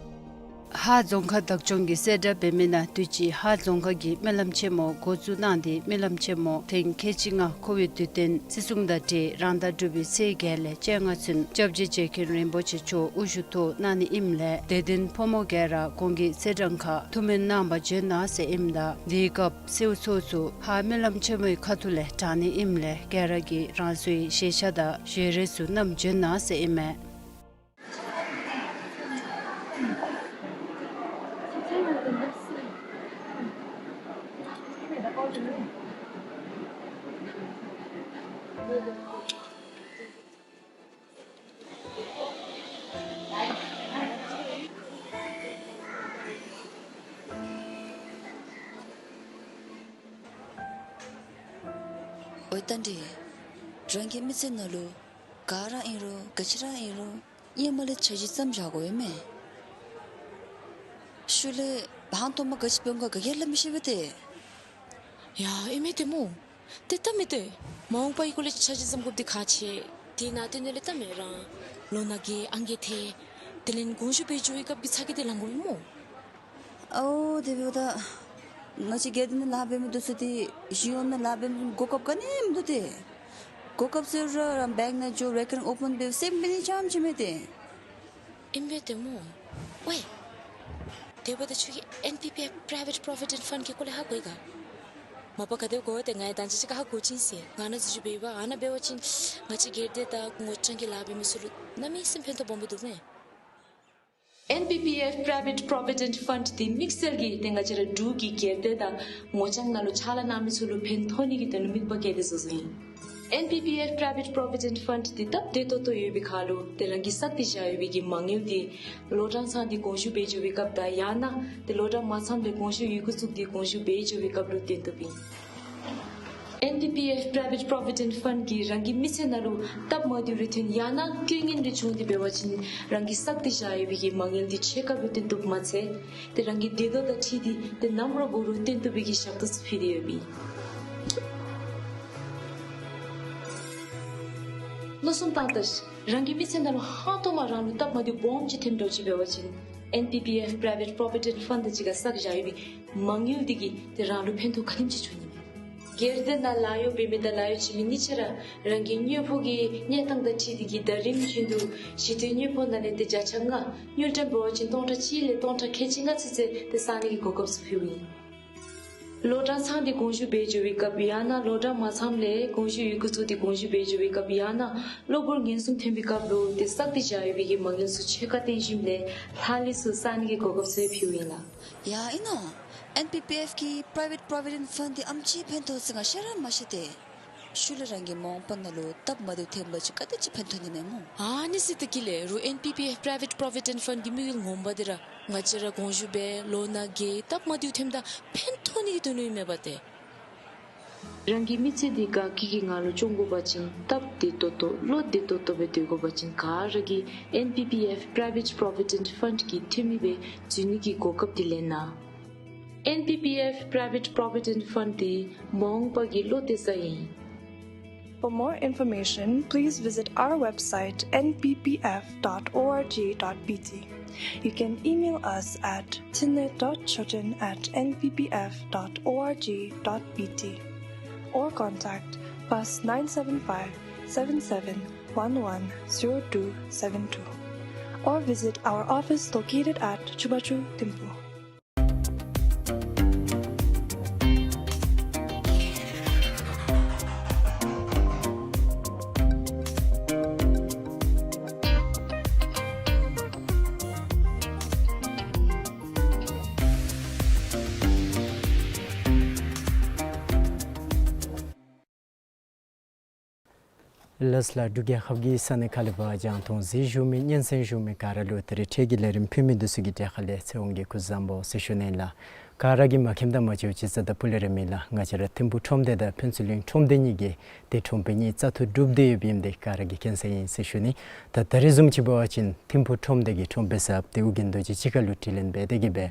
ཧཱ་རྫོང་ཁག་བདག་སྐྱོང་གིས་གསལ་བསྒྲགས་འབད་མི་ནང་དུས་ཅི་ཧཱ་རྫོང་ཁག་གིས་སྨོན་ལམ་ཆེན་མོ་འགོ་བཙུགས་གནང་སྟེ་སྨོན་ལམ་ཆེན་མོ་ཐེངས་ཁལ་གཅིག་ལྔ་འཁོར་བའི་དུས་སྟོན་བརྩི་སྲུང་དང་འབྲེལ་རང་ཟླ་དྲུག་པའི་ཚེས་བརྒྱད་ལས་བཅོ་ལྔ་ཚུན་སྐྱབས་རྗེ་རྗེ་མཁན་རིན་པོ་ཆེ་མཆོག་དབུ་བཞུགས་ཐོག་གནང་ནི་ཨིནམ་ལས་དད་ལྡན་ཕོ་མོ་ག་ར་གོང་གི་ཚེས་གྲངས་ཁར་ཐུགས་སྨོན་གནང་བར་བྱོན་གནང་ཟེར་ཨིནམ་ད་དེའི་སྐབས་གསོལཝ་ཚོགས་ཚུ་ཧཱ་སྨོན་ལམ་ཆེན་མོའི་ཁ་ཐུག་ལས་དྲང་ནི་ཨིནམ་ལས་ག་ར་གིས་རང་སོའི་བཞེས་ཤ་དང་བཞེས་རས་ཚུ་བསྣམས་བྱོན་གནང་ཟེར་ཨིན་མས། འོ་ད་འདི་རང་གི་མི་ཚེ་ནང་ལུ་ག་ར་ཨིན་རུང་ག་ཅི་ར་ཨིན་རུང་ཧེ་མ་ལས་འཆར་གཞི་བརྩམ་བཞག་དགོ་པས་མས། ཤུལ་ལས་ཧང་ཐོག་མ་ག་ཅི་འབད་འོང་ག་ག་གིས་སླབ་མི་ཤེས་པས་ཏེ། ཡ་ཨིན་མས་ཏེ་སྨོ། ཏེ་ད་མི་ཏེ་མ་འོངས་པ་གི་སྐོར་ལས་འཆར་གཞི་བརྩམ་དགོཔ་འདི་ཁག་ཆེ། དེ་ནང་དོན་ལས་ད་མི་རང་ལོ་ན་རྒས་ཨང་རྒས་ཐལ། དེ་ལས་དགོངས་ཞུ་འབད་འགྱོ་བའི་སྐབས་ཀྱི་ཚ་གྱང་འདི་ལང་དགོ་པས་སྨོ། ཨའོ་དེ་འབདཝ་ད་ང་བཅས་སྒེར་སྡེ་ནང་ལཱ་འབད་མི་འདི་ཚུ་ཏེ་གཞུང་ནང་ལཱ་འབད་མི་གོ་སྐབས་ག་ནི་ཡང་མིན་འདུག་ཏེ། གོ་སྐབས་ཟེར་རུང་ར་བེངཀ་ནང་འགྱོ་རེ་ཀརེནཊ་ཨོ་པཱན་འབད་སེམས་འབད་ནི་ཙམ་ཅིག་མས་ཏེ། ཨིན་པས་ཏེ་སྨོ། ཝའི། དེ་འབདཝ་ད་ཁྱོད་ཀྱིས་ཨེན་པི་པི་ཨེཕ་པྲའི་ཝེཊ་པྲོ་བི་ཌེནཊ་ཕཱནཌ་གི་སྐོར་ལས་ཧ་གོ་ཡི་ག། མ་པ་ག་དེ་སྦེ་གོ་ཡི་ཏེ་ང་ཡང་ད་ཅི་ཅིག་ཁར་ཧ་གོ་བྱིན་ཟེར། ང་ནཱ་འཛུལ་ཞུགས་འབད་བ་ཨ་ནཱ་འབད་བ་ཅིན་ང་བཅས་སྒེར་སྡེ་དང་ངོ་རྐྱང་གི་ལཱ་འབད་མི་ཚུ་ལུ་གནམ་མེད་ས་མེད་ཕན་ཐོགས་སྦོམ་སྦེ་འདུག་མས། ཨེན་པི་པི་ཨེཕ་པྲའི་ཝེཊ་པྲོ་བི་ཌེནཊ་ཕཱནཌ་འདི་དམིགས་བསལ་གྱིས་ཏེ་ང་བཅས་ར་འབྲུག་གི་སྒེར་སྡེ་དང་ངོ་རྐྱང་ནང་ལུ་ཕྱག་ལཱ་གནང་མི་ཚུ་ལུ་ཕན་ཐོགས་ནི་གི་དོན་ལུ་དམིགས་པ་བསྐྱེད་དེ་བཟོ་བཟོཝ་ཨིན། ཨེན་པི་པི་ཨེཕ་པྲའི་ཝེཊ་པྲོ་བི་ཌེནཊ་ཕཱནཌ་འདི་སྟབས་བདེ་ཏོག་ཏོ་ཡོད་པའི་ཁར་ལུ་ཏེ་རང་གིས་བསགས་ཏེ་བཞག་ཡོད་པའི་གི་མ་དངུལ་འདི་ལོ་གྲངས་ཚང་སྟེ་དགོངས་ཞུ་འབད་འགྱོ་བའི་སྐབས་དང་ཡང་ན་ཏེ་ལོ་གྲངས་མ་ཚངམ་ལས་དགོངས་ཞུ་ཡི་གུ་བཙུགས་ཏེ་དགོངས་ཞུ་འབད་འགྱོ་བའི་སྐབས་ལུ་བཏོན་བཏུབ་ཨིན། ཨེན་པི་པི་ཨེཕ་པྲའི་ཝེཊ་པྲོ་བི་ཌེནཊ་ཕཱནཌ་གིས་རང་གི་མི་ཚེ་ནང་ལུ་སྟབས་མ་བདེཝ་རེ་ཐོན་ཡང་ན་དཀའ་ངལ་རེ་བྱུང་སྟེ་འབད་བ་ཅིན་རང་གིས་བསགས་ཏེ་བཞག་ཡོད་པའི་གི་མ་དངུལ་འདི་ཕྱེད་ཀ་སྦེ་བཏོན་བཏུབ་མ་ཚད་ཏེ་རང་གི་བདེ་སྡུག་དང་འཁྲིལ་ཏེ་ཏེ་ནམ་ར་དགོ་རུང་བཏོན་བཏུབ་པའི་གི་ཞག་ཏོག་ཚུ་ཕུལ་ཏེ་ཡོདཔ་ཨིན། མནོ་བསམ་བཏང་ད་ཤིག། རང་གི་མི་ཚེ་ནང་ལུ་ཧང་སྟོང་མ་རང་ལུ་སྟབས་མ་བདེཝ་སྦོམ་ཅིག་ཐོནམ་འདྲཝ་ཅིག་འབད་བ་ཅིན་ཨེན་པི་པི་ཨེཕ་པྲའི་ཝེཊ་པྲོ་བི་ཌེནཊ་ཕཱནཌ་དང་གཅིག་ཁར་བསགས་བཞག་ཡོད་པའི་མ་དངུལ་འདི་གིས་ཏེ་རང་ལུ་ཕན་ཐོགས་ག་དེམ་ཅིག་འབྱུང་ནི་མས། སྒེར་སྡེ་ནང་ལཱ་གཡོག་འབད་མི་དང་ལཱ་གཡོག་བྱིན་མི་གཉིས་ཆ་ར་རང་གི་དངུལ་ཕོགས་ཀྱི་གནས་སྟངས་དང་འཁྲིལ་ཏེ་གིས་ཟླ་རིམ་བཞིན་དུ་གཞི་རྟེན་དངུལ་ཕོགས་ནང་ལས་ཏེ་བརྒྱ་ཆ་ལྔ་དངུལ་ཀྲམ་འབད་བ་ཅིན་སྟོང་ཕྲག་གཅིག་ལས་སྟོང་ཕྲག་ཁལ་གཅིག་ལྔ་ཚུན་ཚོད་ཏེ་བསག་ནི་གི་གོ་སྐབས་ཚུ་ཕུལཝ་ཨིན། ལོ་གྲངས་ཚང་སྟེ་དགོངས་ཞུ་འབད་འགྱོ་བའི་སྐབས་ཡང་ན་ལོ་གྲངས་མ་ཚངམ་ལས་དགོངས་ཞུ་ཡི་གུ་བཙུགས་ཏེ་དགོངས་ཞུ་འབད་འགྱོ་བའི་སྐབས་ཡང་ན་གློ་བུར་ངན་སོང་ཐོན་པའི་སྐབས་ལུ་ཏེ་བསགས་ཏེ་བཞག་ཡོད་པའི་གི་མ་དངུལ་ཚུ་ཕྱེད་ཀ་བཏོན་ཞིནམ་ལས་ལྷག་ལུས་ཚུ་བསག་ནི་གི་གོ་སྐབས་ཚུ་ཕུལཝ་ཨིན་ལགས། ཡ་ཨིན་ན། ཨེན་པི་པི་ཨེཕ་གི་པྲའི་ཝེཊ་པྲོ་བི་ཌེནཊ་ཕཱནཌ་འདི་ཨེམ་ཅིག་ཕན་ཐོགས་ཟེར་ང་ཤེས་ར་མ་ཤེས་ཏེ། ཤུལ་ལས་རང་གི་མ་འོངས་པ་ནང་ལུ་སྟབས་མ་བདེཝ་ཐོནམ་ཅིག་ག་དེ་ཅིག་ཕན་ཐོགས་ནི་མས་སྨོ། ཨ་ནི་ཟེར་ད་གི་ལས་རུང་ཨེན་པི་པི་ཨེཕ་པྲའི་ཝེཊ་པྲོ་བི་ཌེནཊ་ཕཱནཌ་གི་དམིགས་ཡུལ་ངོ་མ་འདི་ར་ང་བཅས་ར་དགོངས་ཞུ་འབད་ལོ་ན་རྒས་སྟབས་མ་བདེཝ་ཐོནམ་ད་ཕན་ཐོགས་ནི་གི་དོན་ལུ་ཨིན་མས་པ་ཏེ། རང་གི་མི་ཚེ་འདི་དགའ་སྐྱིད་ཀྱི་ངང་ལུ་སྐྱོང་དགོ་པ་ཅིན་སྟབས་བདེ་ཏོག་ཏོ་བློ་བདེ་ཏོག་ཏོ་སྦེ་སྡོད་དགོ་པ་ཅིན་ག་ར་གིས་ཨེན་པི་པི་ཨེཕ་པྲའི་ཝེཊ་པྲོ་བི་ཌེནཊ་ཕཱནཌ་གི་འཐུས་མི་སྦེ་འཛུལ་ནི་གི་གོ་སྐབས་འདི་ལེན་གནང་། ཨེན་པི་པི་ཨེཕ་པྲའི་ཝེཊ་པྲོ་བི་ཌེནཊ་ཕཱནཌ་འདི་མ་འོངས་པ་གི་བློ་གཏད་ས་ཨིན། For more information, please visit our website N P P F dot org dot B T. You can email us at thinley dot choden at N P P F dot org dot B T or contact plus nine seven five, seven seven one one, zero two seven two or visit our office located at Chubachu, Thimphu. ལགས་ལགས། འབྲུག་རྒྱལ་ཁབ་ཀྱི་ས་གནས་ཁག་ལས་ཕར་རྒྱང་མཐོང་གཟིགས་བཞུགས་མི་སྙན་གསན་བཞུགས་མི་ག་ར་ལུ་ད་རིས་འཕྲལ་གྱི་ལས་རིམ་ཕུལ་མི་འདི་ཚུ་གི་གྲལ་ཁ་ལས་ཚེ་དབང་གིས་སྐུ་གཟུགས་བཟང་པོ་ཟེར་ཞུ་ནི་ལགས། ག་ར་གིས་མ་མཁྱེནམ་དང་མ་ཤེསཔ་ཅིག་རྩ་དང་སྤུ་ལས་ར་མེད་ལགས། ང་བཅས་ར་ཐིམ་ཕུག་ཁྲོམ་སྡེ་དང་ཕུན་ཚོགས་གླིང་ཁྲོམ་སྡེ་གཉིས་ཀྱིས་ཏེ་ཁྲོམ་དཔོན་གཉིས་བཙག་འཐུ་གྲུབ་སྟེ་ཡོདཔ་ཨིནམ་འདི་ག་ར་གིས་མཁྱེན་གསལ་ཨིན་ཟེར་ཞུ་ནི། ད་ད་རིས་བཟུམ་ཅིག་འབད་བ་ཅིན་ཐིམ་ཕུག་ཁྲོམ་སྡེ་གི་ཁྲོམ་དཔོན་ཟབ་ཏེ་ཨོ་རྒྱན་རྡོ་རྗེ་གཅིག་ཁར་ལུ་དྲི་ལན་འབད་དེ་གིས་སྦེ་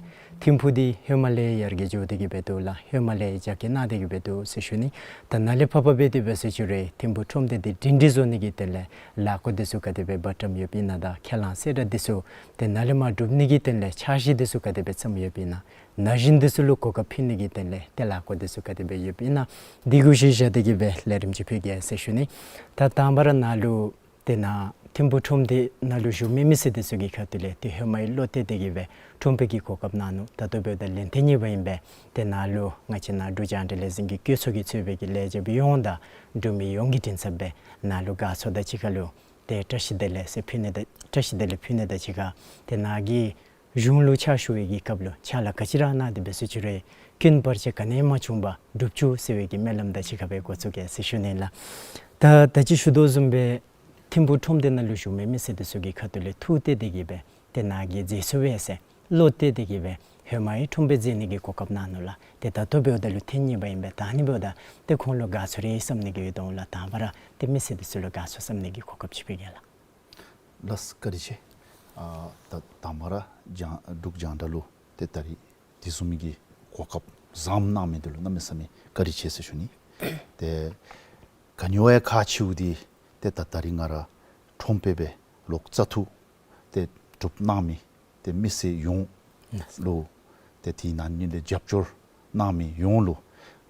ཐིམ་ཕུག་འདི་ཧེ་མ་ལས་ཡར་རྒྱས་འགྱོ་སྟེ་གིས་སྦེ་འདུག་ལགས། ཧེ་མ་ལས་རྒྱ་སྐྱེད་གནང་སྟེ་གིས་སྦེ་འདུག་ཟེར་ཞུ་ནི། ད་ནཱ་ལས་ཕར་འབད་དེ་འབད་ཟེར་ཞུ་རུང་ཐིམ་ཕུག་ཁྲོམ་སྡེ་འདི་སྒྲིང་སྒྲི་བཟོ་ནི་གི་དོན་ལས་ལས་སྒོ་འདི་ཚུ་ག་དེ་སྦེ་འབད་བཀྲམ་ཡོདཔ་ཨིན་ན་དང་ཁས་བླངས་གསལ་བསྒྲགས་འདི་ཚུ་ཏེ་ནཱ་ལས་མར་སྒྲུབ་ནི་གི་དོན་ལས་འཆར་གཞི་འདི་ཚུ་ག་དེ་སྦེ་བརྩམས་ཡོདཔ་ཨིན་ན། ན་གཞོན་འདི་ཚུ་ལུ་གོ་སྐབས་ཕུལ་ནི་གི་དོན་ལས་ཏེ་ལས་སྒོ་འདི་ཚུ་ག་དེ་སྦེ་ཡོདཔ་ཨིན་ན། འདི་གུ་གཞི་བཞག་སྟེ་གིས་སྦེ་ལས་རིམ་ཅིག་ཕུལ་གེ་ཟེར་ཞུ་ནི། ད་དང་པ་ར་ནཱ་ལུ་ཏེ་ནཱ་ཐིམ་ཕུག་ཁྲོམ་སྡེ་ནང་ལུ་བཞུགས་མི་མི་སེར་འདི་ཚུ་གི་ཁ་ཐུག་ལས་ཏེ་ཧེ་མའི་བློ་གཏད་དེ་གིས་སྦེ་ཁྲོམ་དཔོན་གྱི་གོ་སྐབས་གནང་ནུག། ད་ལྟོ་འབདཝ་ད་ལན་ཐེངས་གཉིས་པ་ཨིན་པས། ཏེ་ནཱ་ལུ་ང་བཅས་ནཱ་འབྲུག་རྒྱང་བསྒྲགས་ལས་འཛིན་གྱི་བཀོད་ཚོགས་ཀྱིས་གཙོས་པའི་གི་ལས་བྱེདཔ་ཡོངས་དང་འབྲུག་མི་ཡོངས་ཀྱི་མགྲིན་ཚབ་སྦེ་ནཱ་ལུ་དགའ་ཚོར་དང་གཅིག་ཁར་ལུ་ཏེ་བཀྲ་ཤིས་བདེ་ལེགས་ཟེར་ཕུལ་ནི་དང་བཀྲ་ཤིས་བདེ་ལེགས་ཕུལ་ནི་དང་གཅིག་ཁར་ཏེ་ནཱ་གི་གཞུང་ལུ་ཕྱག་ཞུ་བའི་གི་སྐབས་ལུ་ཕྱག་ལཱ་ག་ཅི་ར་གནང་སྟེ་འབད་ཟེར་ཞུ་རུང་རྐྱེན་བར་ཆད་ག་ནི་ཡང་མ་བྱུང་པར་འགྲུབ་བཅུག་ཟེར་བའི་གི་སྨོན་ལམ་དང་གཅིག་ཁར་སྦེ་འགོ་བཙུགས་གེ་ཟེར་ཞུ་ནི་ལགས། ད་ད་ཅི་ཞུ་དོ་བཟུམ་སྦེ་ཐིམ་ཕུག་ཁྲོམ་སྡེ་ནང་ལུ་བཞུགས་མི་མི་སེར་འདི་ཚུ་གི་ཁ་ཐུག་ལས་ཐུགས་གཏད་དེ་གི་སྦེ་ཏེ་ནཱ་གིས་མཛད་ཚུགས་པས་ཟེར་བློ་གཏད་དེ་གི་སྦེ་ཧེ་མ་ཡི་ཁྲོམ་སྦེ་མཛད་ནི་གི་གོ་སྐབས་གནང་ནུག་ལགས། ཏེ་ད་ལྟོ་འབདཝ་ད་ལུ་ཐེངས་གཉིས་པ་ཨིན་པས། ད་ཨ་ནི་འབདཝ་ད་ཏེ་ཁོང་ལུ་དགའ་ཚོར་རེ་བསམ་ནི་གི་ཡོད་དོ་ལགས། དང་པ་ར་ཏེ་མི་སེར་འདི་ཚུ་ལུ་དགའ་ཚོར་བསམ་ནི་གི་གོ་སྐབས་ཅིག་ཕུལ་གེ་ལགས། ལགས་བཀའ་དྲིན་ཆེ། ཨ་ད་དང་པ་ར་རྒྱང་འབྲུག་རྒྱང་བསྒྲགས་ལུ་ཏེ་ད་རིས་དེ་བཟུམ་མའི་གི་གོ་སྐབས་བཟངམ་གནང་མི་འདི་ལུ་གནམ་མེད་ས་མེད་བཀའ་དྲིན་ཆེ་ཟེར་ཞུ་ནི། ཏེ་ག་ནི་བ་ཡང་ཁག་ཆེཝ་འདི་ཏེ་ད་ད་རིས་ང་ར་ཁྲོམ་དཔོན་སྦེ་ལོག་བཙག་འཐུ་ཏེ་གྲུབ་གནང་མི་ཏེ་མི་སེར་ཡོངས་ལུ་ཏེ་དེ་ནང་ནི་ཏེ་རྒྱབ་སྐྱོར་གནང་མི་ཡོངས་ལུ་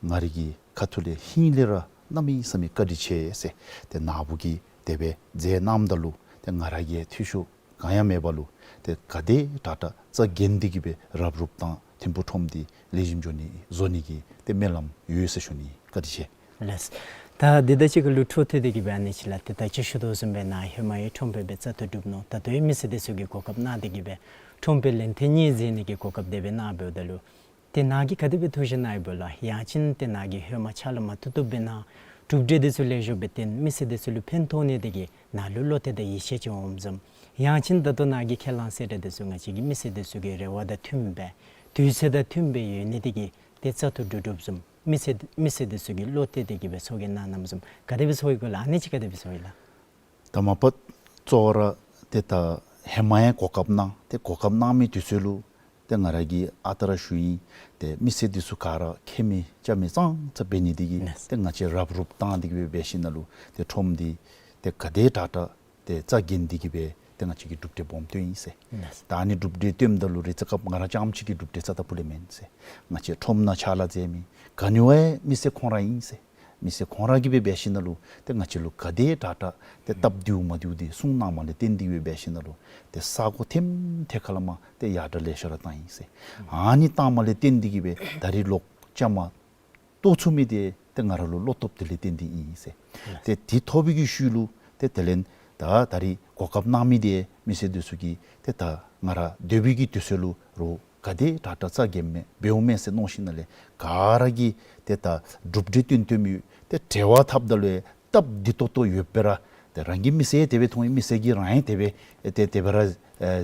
ང་རའི་གི་ཁ་ཐུག་ལས་ཧིང་ལས་ར་གནམ་མེད་ས་མེད་བཀའ་དྲིན་ཆེ་ཟེར། ཏེ་ནཱ་བུ་གིས་དེ་སྦེ་མཛད་གནངམ་ད་ལུ་ཏེ་ང་ར་གིས་འཐུས་ཤོར་གང་ཡང་མེད་པ་ལུ་ཏེ་ག་དེ་དྲག་དྲག་རྩ་འགེངས་ཏེ་གི་སྦེ་རབ་རུབ་དང་ཐིམ་ཕུག་ཁྲོམ་འདི་ལེགས་ཤོམ་འགྱོ་ནི་བཟོ་ནི་གི་ཏེ་སྨོན་ལམ་ཡོད་ཟེར་ཞུ་ནི། བཀའ་དྲིན་ཆེ། ལགས། ད་འདི་དང་གཅིག་ཁར་ལུ་འཕྲོ་མཐུད་དེ་གི་སྦེ་ཨ་ནི་ཅིག་ལགས། ཏེ་ད་ཅི་ཞུ་དོ་བཟུམ་སྦེ་ནཱ་ཧེ་མ་ཡི་ཁྲོམ་དཔོན་སྦེ་བཙག་འཐུ་གྲུབ་ནུག། ད་ལྟོ་ཡང་མི་སེར་འདི་ཚུ་གིས་གོ་སྐབས་གནང་སྟེ་གི་སྦེ་ཁྲོམ་དཔོན་ལན་ཐེངས་གཉིས་མཛད་ནི་གི་གོ་སྐབས་དེ་སྦེ་གནང་འབདཝ་ད་ལུ་ཏེ་ནཱ་གིས་ག་དེ་སྦེ་ཐུགས་བཞེད་གནང་ཡི་སྦོ་ལགས། ཡང་ཅིན་ཏེ་ནཱ་གིས་ཧེ་མ་ཕྱག་ལཱ་མ་ཐུབ་ཐུབ་སྦེ་གནང་གྲུབ་འབྲས་འདི་ཚུ་ལེགས་ཤོམ་སྦེ་བཏོན་མི་སེར་འདི་ཚུ་ལུ་ཕན་ཐོགས་ནི་དེ་གིས་ནཱ་ལུ་བློ་གཏད་དང་ཡིད་ཆེས་ཅིག་འོངམ་བཟུམ། ཡང་ཅིན་ད་ལྟོ་ནཱ་གི་ཁས་བླངས་གསལ་བསྒྲགས་འདི་ཚུ་ང་བཅས་ཀྱི་མི་སེར་འདི་ཚུ་གི་རེ་བ་དང་མཐུནམ་སྦེ་དུས་ཚོད་དང་མཐུནམ་སྦེ་ཡོད་ནི་དེ་གིས་ཏེ་བཙག་འཐུ་གྲུབ་གྲུབཔ་བཟུམ་མི་སེར་མི་སེར་འདི་ཚུ་གིས་བློ་གཏད་དེ་གི་སྦེ་ཚོགས་རྒྱན་གནང་གནངམ་བཟུམ་ག་དེ་སྦེ་ཚོར་ཡི་གོ་ལགས། ཨ་ནི་ཅིག་ག་དེ་སྦེ་ཚོར་ཡི་ལགས། ད་མ་པ་གཙོ་བོ་ར་ཏེ་ད་ཧེ་མ་ཡང་གོ་སྐབས་གནང་ཏེ་གོ་སྐབས་གནང་མི་དུས་ཚོད་ལུ་ཏེ་ང་ར་གིས་ཨ་རྟག་ར་ཞུ་ཡི། ཏེ་མི་སེར་འདི་ཚུ་ག་ར་མཁྱེན་མི་རྐྱབ་མི་ཙང་ཙ་འབད་ནི་དེ་གིས་ལགས། ཏེ་ང་བཅས་རབ་རུབ་བཏང་སྟེ་གི་སྦེ་འབད་ཞིནམ་ལས་ཏེ་ཁྲོམ་འདི་ཏེ་ག་དེ་དྲག་དྲག་ཏེ་རྩ་འགེངས་ཏེ་གི་སྦེ་ཏེ་ང་བཅས་ཀྱིས་གྲུབ་འབྲས་སྦོམ་བཏོན་ཡི་ཟེར། ལགས། ད་ཨ་ནི་གྲུབ་འབྲས་བཏོནམ་ད་ལུ་རེ་ཚེ་སྐབས་ང་ར་རྐྱངམ་གཅིག་གི་གྲུབ་འབྲས་རྩ་ད་པུ་ལས་མེན་ཟེར། ང་བཅས་ཁྲོམ་ནང་ཕྱག་ལཱ་མཛད་མི་ག་ནི་བ་ཡང་མི་སེར་ཁོང་ར་ཨིན་ཟེར། མི་སེར་ཁོང་ར་གིས་སྦེ་འབད་ཞིནམ་ལས་ཏེ་ང་བཅས་ལུ་ག་དེ་དྲག་དྲག་ཏེ་སྟབས་བདེཝ་མ་བདེཝ་འདི་གསུང་གནངམ་ལས་བརྟེན་ཏེ་གི་སྦེ་འབད་ཞིནམ་ལས་ཏེ་ས་གོ་ཐེམ་ཐད་ཁ་ལས་མར་ཏེ་ཡར་དྲག་ལེ་ཤ་ར་བཏང་ཡི་ཟེར། ཨ་ནི་བཏངམ་ལས་བརྟེན་ཏེ་གི་སྦེ་ད་རིས་ལོག་བཅའ་མར་གཏོགས་ཚུགས་མི་འདི་ཏེ་ང་ར་ལུ་བློ་སྟོབས་དེ་ལས་བརྟེན་ཏེ་ཨིན་ཟེར། ཏེ་དེ་ཐོབ་པའི་གི་ཤུལ་ལུ་ཏེ་དེ་ལས་ད་ད་རིས་གོ་སྐབས་གནང་མི་འདི་མི་སེར་འདི་ཚུ་གིས་ཏེ་ད་ང་ར་སྡོད་པའི་གི་དུས་ཚོད་ལུ་རོགས་ག་དེ་དྲག་དྲག་རྩ་འགེངས་མས་འབདཝ་མས་ཟེར་མནོ་ཞིནམ་ལས་ག་ར་གིས་ཏེ་ད་གྲུབ་འབྲས་བཏོན་བཏོན་མི་ཏེ་འབྲེལ་བ་འཐབ་ད་ལུ་སྟབས་བདེ་ཏོག་ཏོ་ཡོདཔ་སྦེ་ར་ཏེ་རང་གི་མི་སེར་དེ་སྦེ་མཐོང་ཡི། མི་སེར་གྱིས་རང་ཡང་དེ་སྦེ་ཏེ་དེ་སྦེ་ར་ཨེ་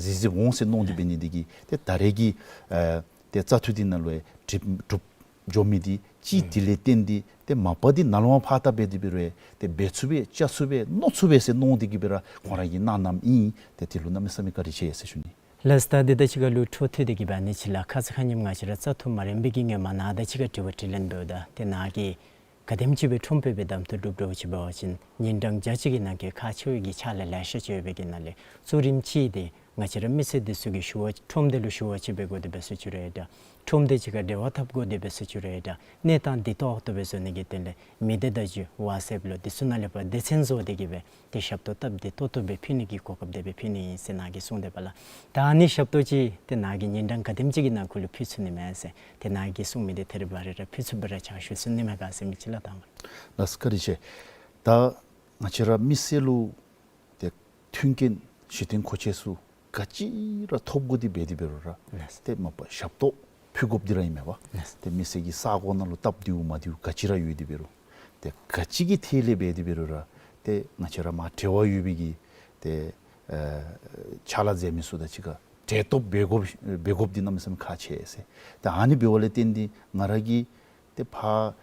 གཟིགས་གཟིགསཔ་འོང་ཟེར་མནོ་སྟེ་འབད་ནི་དེ་གིས་ཏེ་ད་རེས་ཀྱི་ཨེ་ཏེ་བཙག་འཐུ་འདི་ནང་ལུ་ཡང་གྲུབ་གྲུབ་འགྱོ་མི་འདི་ཅིག་དེ་ལས་བརྟེན་ཏེ་ཏེ་མ་པ་འདི་ནཱ་ལུ་མར་ཕར་ལྟ་འབད་དེ་འབད་རུང་ཏེ་འབད་ཚུགས་པས་བཅའ་ཚུགས་པས་མནོ་ཚུགས་པས་ཟེར་མནོ་སྟེ་གི་སྦེ་ར་ཁོང་ར་གིས་གནང་གནངམ་ཨིན། ཏེ་དེ་ལུ་གནམ་མེད་ས་མེད་བཀའ་དྲིན་ཆེ་ཟེར་ཞུ་ནི། ལགས་སོ། ད་འདི་དང་གཅིག་ཁར་ལུ་འཕྲོ་མཐུད་དེ་གི་སྦེ་ཨ་ནི་ཅིག་ལགས། ཁ་ཙ་ཁ་ཉིནམ་ང་བཅས་ར་བཙག་འཐུ་མ་རན་པའི་གི་སྔོན་མ་ནཱ་དང་གཅིག་ཁར་དྲི་བ་དྲིས་ལན་འབདཝ་ད་ཏེ་ནཱ་གིས་ག་དེམ་ཅིག་སྦེ་ཁྲོམ་དཔོན་སྦེ་གདམ་འཐུ་གྲུབ་གྲུབཔ་ཅིག་འབད་བ་ཅིན་ཉིན་གྲངས་བརྒྱ་གཅིག་གི་ནང་འཁོད་ཁག་ཆེ་བའི་གི་ཕྱག་ལཱ་ལེ་ཤ་ཅིག་ཡོད་པའི་གི་ནང་ལས་གཙོ་རིམ་ཅིག་འདི་ང་བཅས་ར་མི་སེར་འདི་ཚུ་གིས་ཞུ་བ་ཁྲོམ་སྡེ་ལུ་ཞུ་བ་ཅིག་འབད་དགོ་དེ་འབད་ཚུ་ཅིག་ར་ཡོད་དྲག། ཁྲོམ་སྡེ་ཅིག་ཁར་འབྲེལ་བ་འཐབ་དགོ་དེ་འབད་ཚུ་ཅིག་ར་ཡོད་དྲག། གནས་སྟངས་བདེ་ཏོག་ཏོ་སྦེ་བཟོ་ནི་གི་དོན་ལས་མི་སྡེ་བརྡ་བརྒྱུད་ཝཊས་ཨེཔ་ལུ་དེ་ཚུ་ནང་ལས་ཕར་སྡེ་ཚན་བཟོ་སྟེ་གི་སྦེ་ཏེ་ཞབས་ཏོག་སྟབས་བདེ་ཏོག་ཏོ་སྦེ་ཕུལ་ནི་གི་གོ་སྐབས་དེ་སྦེ་ཕུལ་ནི་ཨིན་ཟེར་ནཱ་གིས་གསུངས་ཏེ་འབདཝ་ལས། ད་ཨ་ནི་ཞབས་ཏོག་ཅིག་ཏེ་ནཱ་གིས་ཉིན་གྲངས་ག་དེམ་ཅིག་གི་ནང་འཁོད་ལུ་ཕུལ་ཚུགས་ནི་མས་ཟེར་ཏེ་ནཱ་གིས་གསུངས་མི་འདི་ཐད་རི་བ་རི་ར་ཕུལ་ཚུགསཔ་སྦེ་ར་ཕྱག་ཞུ་ཚུགས་ནི་མས་ག་ཟེར་མི་ཅིག་ལགས། དང་པ་ལགས་སོ། བཀའ་དྲིན་ཆེ། ད་ང་བཅས་ར་མི་སེར་ལུ་ཏེ་མཐུན་རྐྱེན་གཞི་རྟེན་མཁོ་ཆས་ཚུ་ག་ཅི་ར་ཐོབ་དགོ་དེ་འབད་དེ་འབད་རུང་ར་ལགས་སོ། ཏེ་མ་པ་ཞབས་ཏོག་ཕུལ་དགོཔ་འདི་ར་ཨིན་མས་པ། ལགས་སོ། ཏེ་མི་སེར་གྱི་ས་གོ་ནང་ལུ་སྟབས་བདེཝ་མ་བདེཝ་ག་ཅི་ར་ཡོད་དེ་འབད་རུང་ཏེ་ག་ཅི་གི་ཐད་ལས་འབད་དེ་འབད་རུང་ར་ཏེ་ང་བཅས་ར་མར་འབྲེལ་བ་ཡོད་པའི་གི་ཏེ་ཨེ་ཕྱག་ལཱ་མཛད་མི་ཚུ་དང་གཅིག་ཁར་འབྲེལ་གཏོགས་འབད་དགོཔ་འབད་དགོཔ་འདི་གནམ་མེད་ས་མེད་ཁག་ཆེ་ཟེར། ཏེ་ཨ་ནི་འབདཝ་ལས་བརྟེན་ཏེ་ང་ར་གིས་ཏེ་ཕར་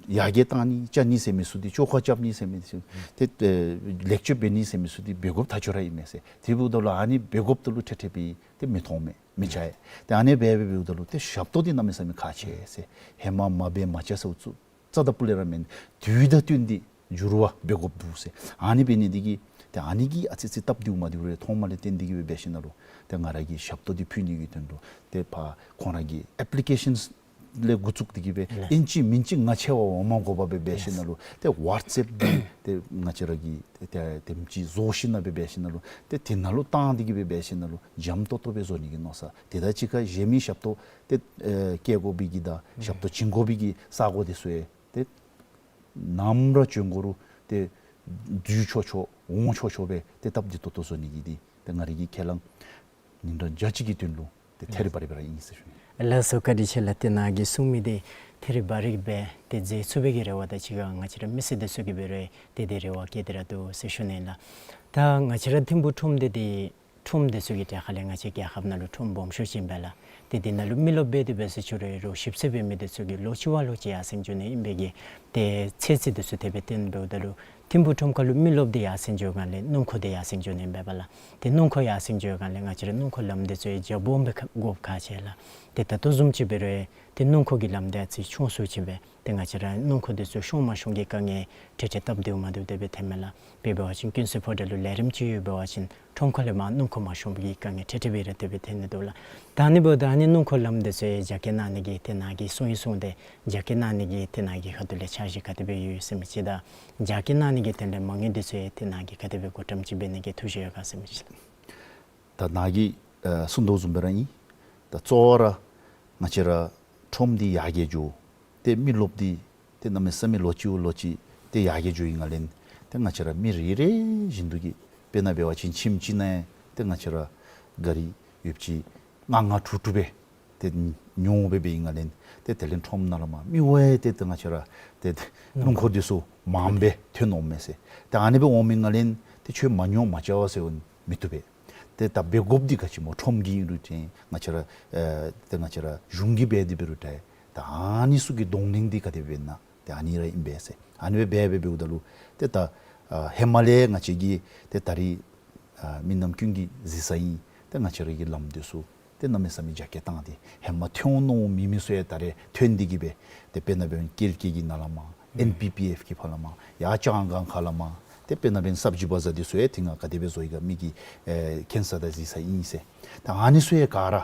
ཡར་རྒྱས་བཏང་ནི་བཅའ་ནི་ཟེར་མི་ཚུ་འདི་བཅོ་ཁ་རྐྱབ་ནི་ཟེར་མི་ཚུ་ཏེ་ཨེ་ལེགས་བཅོས་འབད་ནི་ཟེར་མི་ཚུ་འདི་འབད་དགོཔ་ཐག་ཆོད་ར་ཨིན་མས་ཟེར། དེ་འབདཝ་ད་ལུ་ཨ་ནི་འབད་དགོཔ་ད་ལུ་ཏེ་ཏེ་སྦེ་ཏེ་མི་མཐོང་མས་མི་མཇལ་ཡི། ཏེ་ཨ་ནི་སྦེ་འབདཝ་ད་ལུ་ཏེ་ཞབས་ཏོག་འདི་གནམ་མེད་ས་མེད་ཁག་ཆེ་ཟེར། ཧེ་མ་མ་འབད་མ་བྱས་ས་ཚུ་རྩ་ད་པུ་ལས་ར་མེན། དུས་དང་བསྟུན་ཏེ་འགྱུར་བ་འབད་དགོཔ་འདུག་ཟེར། ཨ་ནི་འབད་ནི་འདི་གིས་ཏེ་ཨ་ནི་གིས་ཨ་ཙི་ཙི་སྟབས་བདེཝ་མ་བདེཝ་རེ་མཐོངམ་ལས་བརྟེན་ཏེ་གི་སྦེ་འབད་ཞིནམ་ལས་ཏེ་ང་ར་གིས་ཞབས་ཏོག་འདི་ཕུལ་ནི་གི་དོན་ལུ་ཏེ་ཕར་ཁོང་ར་གི་ཨེཔ་ལི་ཀེ་ཤཱནསི་ལས་འགོ་བཙུགས་ཏེ་གི་སྦེ་ལགས། ཨིན་ཅི་མིན་ཅི་ང་བཅས་བ་འོང་མ་དགོ་པར་སྦེ་འབད་ཞིནམ་ལས་ཏེ་ཝཊས་ཨེཔ་འདི་ཏེ་ང་བཅས་ར་གིས་ཏེ་དེམ་ཅིག་བཟོ་ཞིནམ་སྦེ་འབད་ཞིནམ་ལས་ཏེ་དེ་ནང་ལུ་བཏང་སྟེ་གི་སྦེ་འབད་ཞིནམ་ལས་འཇམ་ཏོག་ཏོ་སྦེ་བཟོ་ནི་གི་མནོ་བསམ། དེ་དང་གཅིག་ཁར་གཞན་མི་ཞབས་ཏོག་ཏེ་ཨེ་བཀལ་དགོ་པའི་གི་དང་ཞབས་ཏོག་བྱིན་དགོ་པའི་གི་ས་གོ་འདི་ཚུ་ཡང་ཏེ་ནམ་ར་བྱོན་དགོ་རུང་ཏེ་འཛུལ་ཆོག་ཆོག་འོང་ཆོག་ཆོག་སྦེ་ཏེ་སྟབས་བདེ་ཏོག་ཏོ་བཟོ་ནི་གི་འདི་ཏེ་ང་རའི་གི་ཁས་བླངས་ཉིན་གྲངས་བརྒྱ་གཅིག་གི་དོན་ལུ་ཏེ་ཐད་རི་བ་རི་སྦེ་ར་ཨིན་ཟེར་ཞུ་ནི། ལགས་སོ། བཀའ་དྲིན་ཆེ་ལགས། ཏེ་ནཱ་གིས་གསུངས་མི་འདི་ ཐད་རི་བ་རི་སྦེ་ཏེ་མཛད་ཚུགས་པའི་གི་རེ་བ་དང་གཅིག་ཁར་ང་བཅས་ར་མི་སེར་འདི་ཚུ་གིས་འབད་རུང་ཏེ་དེ་རེ་བ་བསྐྱེད་དེ་ར་འདུག་ཟེར་ཞུ་ནི་ལགས། ད་ང་བཅས་ར་ཐིམ་ཕུག་ཁྲོམ་འདི་ཏེ་ཁྲོམ་འདི་ཚུ་གི་གྲས་ཁར་ལས་ང་བཅས་རྒྱལ་ཁབ་ནང་ལུ་ཁྲོམ་སྦོམ་ཤོས་ཅིག་ཨིན་པས་ལགས། ཏེ་འདི་ནང་ལུ་མི་རློབས་འབད་དེ་འབད་ཟེར་ཞུ་རུང་རོགས་ཞིབ་འཚོལ་འབད་མི་འདི་ཚུ་གིས་ལོ་གཅིག་བ་ལོ་གཅིག་ཡར་སེང་འགྱོ་ནི་ཨིན་པའི་གི་ཏེ་ཚོད་རྩིས་འདི་ཚུ་དེ་སྦེ་སྟོན་འབདཝ་ད་ལུ་ཐིམ་ཕུག་ཁྲོམ་ཁར་ལུ་མི་རློབས་འདི་ཡར་སེང་འགྱོ་སྒང་ལས་སྣུམ་འཁོར་འདི་ཡར་སེང་འགྱོ་ནི་ཨིན་པས་ལགས། ཏེ་སྣུམ་འཁོར་ཡར་སེང་འགྱོ་སྒང་ལས་ང་བཅས་ར་སྣུམ་འཁོར་ལམ་འདི་ཚུ་ཡང་རྒྱ་སྦོམ་སྦེ་དགོཔ་ཁག་ཆེ་ལགས། ཏེ་ད་ལྟོ་བཟུམ་ཅིག་འབད་རུང་ཏེ་སྣུམ་འཁོར་གྱི་ལམ་འདི་ཨ་ཙི་ཤོང་སུ་ཅིག་སྦེ་ཏེ་ང་བཅས་ར་སྣུམ་འཁོར་འདི་ཚུ་ཤོང་མ་ཤོང་གི་དཀའ་ངལ་འཕྲལ་འཕྲལ་སྟབས་བདེཝ་མ་བདེཝ་དེ་སྦེ་ཐོནམ་མས་ལགས། དཔེ་འབད་བ་ཅིན་ཀུན་གསལ་ཕོ་བྲང་ལུ་ལས་རིམ་ཅིག་ཡོདཔ་འབད་བ་ཅིན་ཁྲོམ་ཁ་ལས་མར་སྣུམ་འཁོར་མ་ཤོང་བའི་གི་དཀའ་ངལ་འཕྲལ་འཕྲལ་སྦེ་ར་དེ་སྦེ་ཐོན་ནི་འདུག་ལགས། ད་ཨ་ནི་འབདཝ་ད་ཨ་ནི་སྣུམ་འཁོར་ལམ་འདི་ཚུ་ཡང་རྒྱ་སྐྱེད་གནང་ནི་གི་ཏེ་ནཱ་གིས་གསུངས་ཡི་གསུངས་ཏེ་རྒྱ་སྐྱེད་གནང་ནི་གི་ཏེ་ནཱ་གི་ཁ་ཐུག་ལས་འཆར་གཞི་ག་དེ་སྦེ་ཡོད་ཟེར་མི་ཅིག་དང་རྒྱ་སྐྱེད་གནང་ནི་གི་དེ་ལས་མ་དངུལ་འདི་ཚུ་ཡང་ཏེ་ནཱ་གིས་ག་དེ་སྦེ་བགོ་བཀྲམ་ཅིག་འབད་ནི་གི་ཐུགས་བཞེད་ཡོད་ག་ཟེར་མི་ཅིག་ལགས། ད་ནཱ་གིས་ཨ་གསུངས་དོ་བཟུམ་སྦེ་ར་ཨིན། ད་གཙོ་བོ་ར་ང་བཅས་ར་ཁྲོམ་འདི་ཡར་རྒྱས་འགྱོ། ཏེ་མི་རློབས་འདི་ཏེ་གནམ་མེད་ས་མེད་ལོ་གཅིག་བ་ལོ་གཅིག་ཏེ་ཡར་རྒྱས་འགྱོ་བའི་སྒང་ལས་ཏེ་ང་བཅས་ར་མི་རེ་རེ་བཞིན་དུ་གིས་དཔེར་ན་འབད་བ་ཅིན་ཁྱིམ་གཅིག་ནང་ཡང་ཏེ་ང་བཅས་ར་གཱ་རི་ཡོདཔ་ཅིག་ལྔ་ལྔ་དྲུག་དྲུག་སྦེ་ཏེ་ཉོ་སྦེ་འབད་བའི་སྒང་ལས་ཏེ་དེ་ལས་ཁྲོམ་ནང་ལས་མར་མི་དབང་ཏེ་ཏེ་ང་བཅས་ར་ཏེ་སྣུམ་འཁོར་འདི་ཚུ་མངམ་སྦེ་ཐོན་འོང་མས་ཟེར། ཏེ་ཨ་ནི་སྦེ་འོང་མི་སྒང་ལས་ཏེ་ཁྱོད་མ་ཉོ་མ་རྐྱབ་པ་ཟེར་བ་མི་བཏུབ་པས། ཏེ་ད་འབད་དགོཔ་འདི་ག་ཅི་སྨོ་ཁྲོམ་གྱི་ཨིན་རུང་ཏེ་ང་བཅས་ར་ཨེ་ཏེ་ང་བཅས་ར་གཞུང་གིས་འབད་དེ་འབད་རུང་ཏེ་ད་ཨ་ནི་ཚུ་གི་གདོང་ལེན་འདི་ག་དེ་སྦེ་ཨིན་ན་ཏེ་ཨ་ནི་ར་ཨིན་པས་ཟེར། ཨ་ནི་སྦེ་འབད་འབད་འབདཝ་ད་ལུ་ཏེ་ད་ཨ་ཧེ་མ་ལས་ང་བཅས་ཀྱིས་ཏེ་ད་རིས་ཨ་མི་རྣམས་ཀུན་གྱིས་གཟིགས་ས་ཨིན། ཏེ་ང་བཅས་ར་གི་ལམ་འདི་ཚུ་ཏེ་གནམ་མེད་ས་མེད་རྒྱ་སྐྱེད་བཏང་སྟེ་ཧེ་མ་ཐོན་མནོཝ་མེད་མི་ཚུ་ཡང་ད་རེས་ཐོན་ཏེ་གིས་སྦེ་ཏེ་དཔེར་ན་འབད་བ་ཅིན་ཀེལ་ཀེ་གི་ནང་ལས་མར་ཨེན་པི་པི་ཨེཕ་གི་ཕར་ལས་མར་ཡར་ལྕང་སྒང་ཁ་ལས་མར་ཏེ་དཔེར་ན་འབད་བ་ཅིན་སབ་ཇི་བ་ཛར་འདི་ཚུ་ཡང་ཏེ་ང་ག་དེ་སྦེ་བཟོ་ཡི་ག་མི་གིས་ཨེ་མཁྱེན་ས་དང་གཟིགས་ས་ཨིན་ཟེར། ད་ཨ་ནི་ཚུ་ཡང་ག་ར་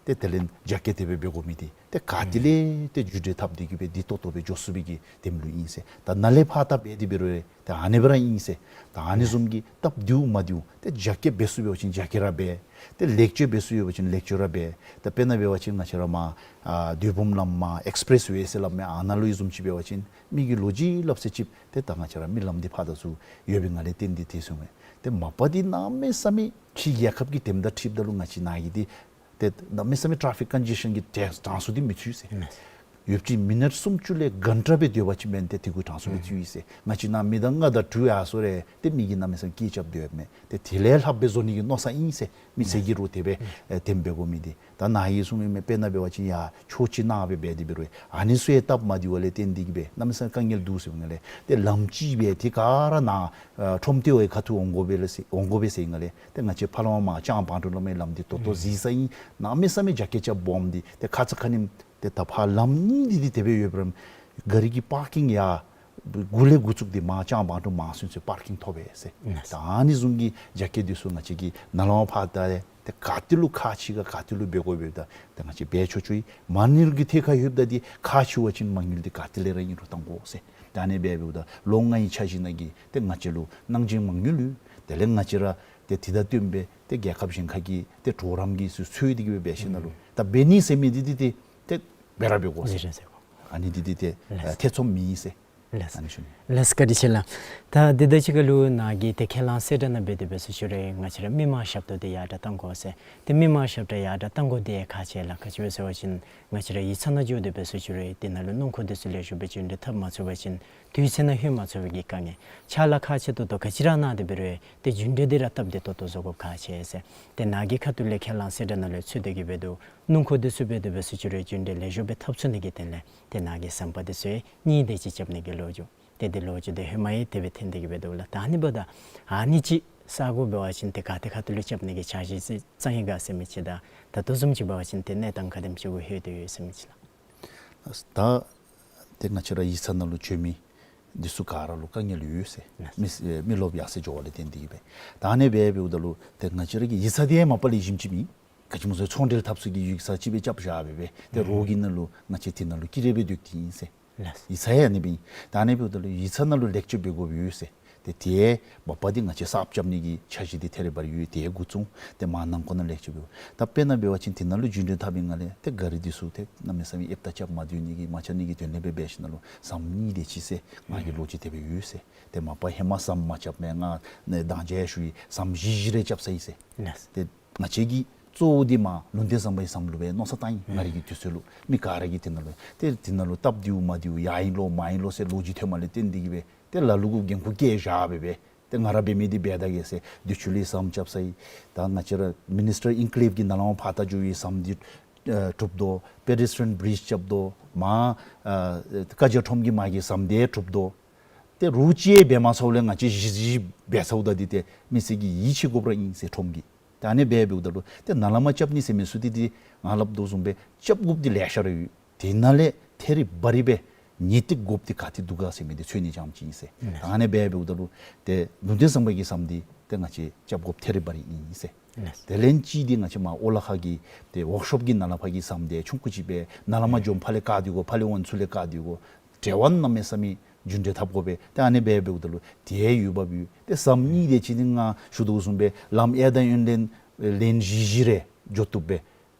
ཏེ་དེ་ལས་རྒྱ་སྐྱེད་དེ་སྦེ་འབད་དགོ་མི་འདི་ཏེ་ག་ཏེ་ལས་ཏེ་རྒྱུན་འགྲུལ་འཐབ་སྟེ་གིས་སྦེ་བདེ་ཏོག་ཏོ་སྦེ་འགྱོ་ཚུགས་པའི་གི་དེམ་ལུ་ཨིན་ཟེར། ད་ནཱ་ལས་ཕར་ད་འབད་དེ་འབད་རུང་ཏེ་ཨ་ནི་སྦེ་ར་ཨིན་ཟེར། ད་ཨ་ནི་བཟུམ་གྱི་སྟབས་བདེཝ་མ་བདེཝ་ཏེ་རྒྱ་སྐྱེད་འབད་ཚུགས་པ་ཅིན་རྒྱ་སྐྱེད་ར་འབད། ཏེ་ལེགས་བཅོས་འབད་ཚུགས་པ་ཅིན་ལེགས་བཅོས་ར་འབད། ཏེ་དཔེར་ན་འབད་བ་ཅིན་ང་བཅས་ར་མར་ཨ་སྡོད་འབུམ་ལས་མར་ཨེགསི་པེ་རེསི་ཝེ་ཟེར་སླབ་མི་ཨ་ནཱ་ལུ་ཨིན་བཟུམ་ཅིག་འབད་བ་ཅིན་མི་གིས་ལོ་རྒྱུས་སླབ་ཚད་ཅིག་ཏེ་ད་ང་བཅས་ར་མི་ལམ་འདི་ཕར་དང་ཚུར་ཡོད་པའི་སྒང་ལས་བརྟེན་ཏེ་ཏེ་སོང་མས། ཏེ་མ་པ་འདི་གནམ་མེད་ས་མེད་ཕྱི་རྒྱལ་ཁབ་ཀྱི་དེམ་དང་འཁྲིལཝ་ད་ལུ་ང་བཅས་ནཱ་གི་འདི་ཏེ་གནམ་མེད་ས་མེད་ཊེ་ཕིག་ཀོན་ཇེ་ཤཱན་གྱི་གྲངས་གྲངས་སུ་འདི་མི་ཚུད་ཟེར། ཨིན་མས། ཡོདཔ་ཅིག་མི་ནཊ་སུམ་ཅུ་ལས་གཱན་ཊ་སྦེ་སྡོད་པ་ཅིན་འབདན་ཏེ་དེ་གུ་གྲངས་སུ་འདི་ཚུད་ཡི་ཟེར། ང་བཅས་ནཱ་མི་ཟླཝ་ལྔ་དང་དྲུག་ཡར་སོང་རུང་ཏེ་མི་གིས་གནམ་མེད་ས་མེད་སྐད་རྐྱབ་སྡོདཔ་མས། ཏེ་དེ་ལས་ལྷགཔ་སྦེ་བཟོ་ནི་གི་མནོ་ས་ཨིན་ཟེར། མི་སེར་གྱིས་རོགས་དེ་སྦེ་ཨེ་དེམ་འབད་དགོ་མི་འདི་ད་ནཱ་གིས་གསུངས་མི་མས། དཔེར་ན་འབད་བ་ཅིན་ཡར་ཕྱོགས་གཅིག་ནང་སྦེ་འབད་དེ་འབད་རུང་ཨ་ནི་ཚུ་ཡང་སྟབས་མ་བདེཝ་ལས་བརྟེན་ཏེ་གིས་སྦེ་གནམ་མེད་ས་མེད་དཀའ་ངལ་འདུག་ཟེར་བའི་སྒང་ལས་ཏེ་ལམ་ཅིག་སྦེ་ཏེ་ག་ར་ནཱ་ཨ་ཁྲོམ་སྡེ་བའི་ཁ་ཐུག་འོང་དགོ་པས་ལགས་ཟེར་འོང་དགོ་པས་ཟེར་བའི་སྒང་ལས་ཏེ་ང་བཅས་ཕར་ལས་མར་ལྕང་སྦང་དྲུང་ལས་མར་ལམ་འདི་ཏོག་ཏོ་གཟིགས་ས་ཨིན། གནམ་མེད་ས་མེད་རྒྱ་སྐྱེད་རྐྱབ་སྦོམ་འདི་ཏེ་ཁ་ཙ་ཁ་ཉིནམ་ཏེ་ད་ཕར་ལམ་གཉིས་འདི་འདི་དེ་སྦེ་ཡོད་པ་ར་གཱ་རི་གི་པར་ཀིང་ཡར་གུ་ལས་འགོ་བཙུགས་ཏེ་མར་ལྕང་སྦང་དྲུང་མར་སོང་ཚུན་པར་ཀིང་ཐོབ་པས་ཟེར། ད་ཨ་ནི་བཟུམ་གྱི་རྒྱ་སྐྱེད་འདི་ཚུ་ང་བཅས་ཀྱིས་ནཱ་ལས་མར་ཕར་ད་ཏེ་ག་ཏེ་ལུ་ཁག་ཆེ་ག་ག་ཏེ་ལུ་འབད་དགོ་འབདཝ་ད་ཏེ་ང་བཅས་འབད་ཆོག་ཆོག་ཨིན། མ་དངུལ་གྱི་ཐད་ཁར་ལྷོདཔ་ད་འདི་ཁག་ཆེ་བ་ཅིན་མ་དངུལ་འདི་ག་ཏེ་ལས་ར་ཨིན་རུང་བཏང་དགོ་ཟེར། ད་ཨ་ནི་སྦེ་འབདཝ་ད་ལོ་ལྔའི་འཆར་གཞི་ནང་གི་ཏེ་ང་བཅས་ལུ་གནང་སྦྱིན་མ་དངུལ་ཡོད། དེ་ལས་ང་བཅས་ར་ཏེ་དེ་དང་བསྟུན་སྦེ་ཏེ་རྒྱལ་ཁབ་གཞན་ཁ་གི་ཏེ་གྲོགས་རམ་གྱི་ཚུ་འཚོལ་ཏེ་གིས་སྦེ་འབད་ཞིནམ་ལས་ད་འབད་ནི་ཟེར་མི་འདི་འདི་ཏེ་ཏེ་འབད་ར་འབད་དགོ་ཟེར། ཨ་ནི་འདི་འདི་ཏེ་ལགས། ཨ་ཐེ་ཚོམ་མེད་ཟེར། ལགས། ཨ་ནི་ཞུ་ནི། ལགས་བཀའ་དྲིན་ཆེ་ལགས། ད་དེ་དང་གཅིག་ཁར་ལུ་ནཱ་གིས་ཏེ་ཁས་བླངས་གསལ་བསྒྲགས་ནང་འབད་དེ་འབད་ཟེར་ཞུ་རུང་ང་བཅས་ར་མི་མང་ཞབས་ཏོག་འདི་ཡར་དྲག་གཏང་དགོ་ཟེར། ཏེ་མི་མང་ཞབས་ཏོག་ཡར་དྲག་གཏང་དགོ་འདི་ཁག་ཆེ་ལགས། ག་ཅི་སྦེ་ཟེར་བ་ཅིན་ང་བཅས་ར་ཡིག་ཚང་ནང་འགྱོ་དེ་འབད་ཟེར་ཞུ་རུང་དེ་ནང་ལུ་སྣུམ་འཁོར་འདི་ཚུ་ལེགས་ཤོམ་སྦེ་རྒྱུན་འགྲུལ་འཐབ་མ་ཚུགས་པ་ཅིན་དུས་ཚོད་ནང་ལྷོད་མ་ཚུགས་པའི་གི་དཀའ་ངལ། ཕྱག་ལཱ་ཁག་ཆེ་ཏོག་ཏོ་ག་ཅི་ར་གནང་དེ་འབད་རུང་ཏེ་རྒྱུན་འགྲུལ་འདི་ར་སྟབས་བདེ་ཏོག་ཏོ་བཟོ་དགོཔ་ཁག་ཆེ་ཟེར། ཏེ་ནཱ་གི་ཁ་ཐུག་ལས་ཁས་བླངས་གསལ་བསྒྲགས་ནང་ལུ་ཚུད་དེ་གིས་འབད་དོ། སྣུམ་འཁོར་འདི་ཚུ་འབད་དེ་འབད་ཟེར་ཞུ་རུང་རྒྱུན་འགྲུལ་ལེགས་ཤོམ་སྦེ་འཐབ་ཚུགས་ནི་གི་དོན་ལས་ཏེ་ནཱ་གི་ཟམ་པ་འདི་ཚུ་གཉིས་དེ་ཅིག་རྐྱབ་ནི་གི་ལོ་རྒྱུས། ཏེ་འདི་ལོ་རྒྱུས་འདི་ཧེ་མ་ཡང་དེ་སྦེ་ཐོན་ཏེ་གིས་འབད་དོ་ལགས། ད་ཨ་ནི་འབདཝ་ད་ཨ་ནི་ཅིག་གསར་དགོ་འབད་བ་ཅིན་ཏེ་ག་ཏེ་ཁ་ཐུག་ལུ་རྐྱབ་ནི་གི་འཆར་གཞི་ཅིག་བརྩམས་ཡི་ག་ཟེར་མི་ཅིག་དང་ད་ལྟོ་བཟུམ་ཅིག་འབད་བ་ཅིན་ཏེ་གནས་སྟངས་ག་དེམ་ཅིག་གུ་ལྷོད་དེ་ཡོད་ཟེར་མི་ཅིག་ལགས། ད་ཏེ་ང་བཅས་ར་ཡིག་ཚང་ནང་ལུ་འབྱོན་མི་འདི་ཚུ་ག་ར་ལུ་དཀའ་ངལ་ཡོད་ཟེར། ལགས། མི་ཨེ་མི་རློབས་ཡར་སེང་འགྱོ་བ་ལས་བརྟེན་ཏེ་གིས་སྦེ། ད་ཨ་ནི་སྦེ་འབདཝ་ད་ལུ་ཏེ་ང་བཅས་ར་གི་ཡིག་ཚང་འདི་ཡང་མ་པ་ལས་ཞིབ་ཅིག་མེད། ག་ཅི་སྨོ་ཟེར་ཚོང་འབྲེལ་འཐབ་ས་གི་ཡིག་ཚང་ཅིག་སྦེ་རྐྱབ་བཞག་སྦེ་སྦེ་ཏེ་ཨུམ་རོགས་ཀྱི་ནང་ལུ་ང་བཅས་དེ་ནང་ལུ་ཀི་རེ་སྦེ་སྡོད་དེ་ཨིན་ཟེར། ལགས། ཡིག་ཚང་ཡང་ཨ་ནི་སྦེ་ཨིན། ད་ཨ་ནི་འབདཝ་ད་ལུ་ཡིག་ཚང་ནང་ལུ་ལེགས་བཅོས་འབད་དགོཔ་ཡོད་ཟེར། ཏེ་དེ་མ་པ་འདི་ང་བཅས་གསརཔ་རྐྱབ་ནི་གི་འཆར་གཞི་འདི་ཐད་རི་བ་རི་ཡོད། དེ་འགོ་བཙུགས་ཏེ་མར་ནང་འཁོད་ནང་ལེགས་བཅོས་འབད། ད་དཔེར་ན་འབད་བ་ཅིན་དེ་ནང་ལུ་རྒྱུན་འགྲུལ་འཐབ་པའི་སྒང་ལས་ཏེ་གཱ་རི་འདི་ཚུ་ཏེ་གནམ་མེད་ས་མེད་ཨེབ་རྟ་རྐྱབ་མ་སྡོད་ནི་གི་མ་རྐྱབ་ནི་གི་དོན་ལས་སྦེ་འབད་ཞིནམ་ལས་ཟམ་གཉིས་དེ་ཅིག་ཟེར་ང་གིས་ལོ་རྒྱུས་དེ་སྦེ་ཡོད་ཟེར། ཏེ་མ་པ་ཧེ་མ་ཟམ་མ་རྐྱབ་མི་ང་ནཱ་དང་རྒྱ་ཡང་ཞུ་ཡི་ཟམ་བཞི་བཞི་རེ་རྐྱབ་ས་ཨིན་ཟེར། ལགས། ཏེ་ང་བཅས་ཀྱིས་ གཙོ་བོ་འདི་མར་ལུང་བསྟན་བཟང་པོའི་ཟམ་ལུ་སྦེ་མནོ་བསམ་བཏང་ཡི། ང་རའི་གི་དུས་ཚོད་ལུ་མི་ག་ར་གིས་དེ་ནང་ལུ་ཏེ་དེ་ནང་ལུ་སྟབས་བདེཝ་མ་བདེཝ་ཡར་ཨིན་ལོ་མར་ཨིན་ལོ་ཟེར་ལོ་རྒྱུས་ཐོནམ་ལས་བརྟེན་ཏེ་གིས་སྦེ་ཏེ་ལ་ལུ་གུ་འགན་ཁུར་བཀལ་བཞག་སྦེ་སྦེ་ཏེ་ང་ར་འབད་མི་འདི་འབད་ད་གེ་ཟེར་དུས་ཚོད་ལས་ཟམ་རྐྱབ་ས་ཡི། ད་ང་བཅས་ར་Minister Enclave གི་ནང་ལས་མར་ཕར་ད་འགྱོ་བའི་ཟམ་འདི་ཨེ་གྲུབ་དོ། Pedestrian bridge རྐྱབ་དོ། མར་ཨ་བཀའ་རྒྱ་ཁྲོམ་གྱི་མར་གྱི་ཟམ་འདི་གྲུབ་དོ། ཏེ་རོགས་ཅིག་འབད་མ་ཚུགས་ལས་ང་བཅས་གཞི་གཞི་འབད་ཚརཝ་ད་འདི་ཏེ་མི་སེར་གྱིས་ཡིད་ཆེས་དགོཔ་ར་ཨིན་ཟེར་ཁྲོམ་གྱིས། ད་ཨ་ནི་སྦེ་འབདཝ་ད་ལུ་ཏེ་ནཱ་ལས་མར་རྐྱབ་ནི་ཟེར་མི་ཚུ་འདི་ཏེ་ང་སླབ་དོ་བཟུམ་སྦེ་རྐྱབ་དགོཔ་འདི་ལེ་ཤ་ར་ཡོད། དེ་ནང་ལས་ཐད་རི་བ་རི་སྦེ་ངེས་ཏིག་དགོཔ་འདི་ག་ཏེ་འདུག་ག་ཟེར་མི་འདི་འཚོལ་ནི་ཙམ་ཅིག་ཨིན་ཟེར། ཨིན། ད་ཨ་ནི་སྦེ་འབདཝ་ད་ལུ་ཏེ་ལུང་བསྟན་བཟང་པོ་གི་ཟམ་འདི་ཏེ་ང་བཅས་རྐྱབ་དགོཔ་ཐད་རི་བ་རི་ཨིན་ཟེར། ཨིན། དེ་ལས་ཅིག་འདི་ང་བཅས་མར་ཨོ་ལ་ཁ་གི་ཏེ་workshop གི་ནང་ལས་ཕར་གྱི་ཟམ་འདི་ཆུང་ཀུ་ཅིག་སྦེ་ནཱ་ལས་མར་འགྱོ་ཕར་ལས་བཀག་སྟེ་གོ་ཕར་ལས་འོང་ཚུར་ལས་བཀག་སྟེ་གོ་འབྲེལ་བ་གནམ་མེད་ས་མེད་རྒྱུན་འབྲེལ་འཐབ་དགོ་པས། ཏེ་ཨ་ནི་སྦེ་འབདཝ་ད་ལུ་དེ་ཡོདཔ་ཡོད། ཏེ་ཟམ་གཉིས་དེ་ཅིག་འདི་ང་ཞུ་དོ་བཟུམ་སྦེ་ལམ་ཨེ་དང་ཨེ་ལེན་ལེན་བཞི་བཞི་རེ་འགྱོ་བཏུབ་པས།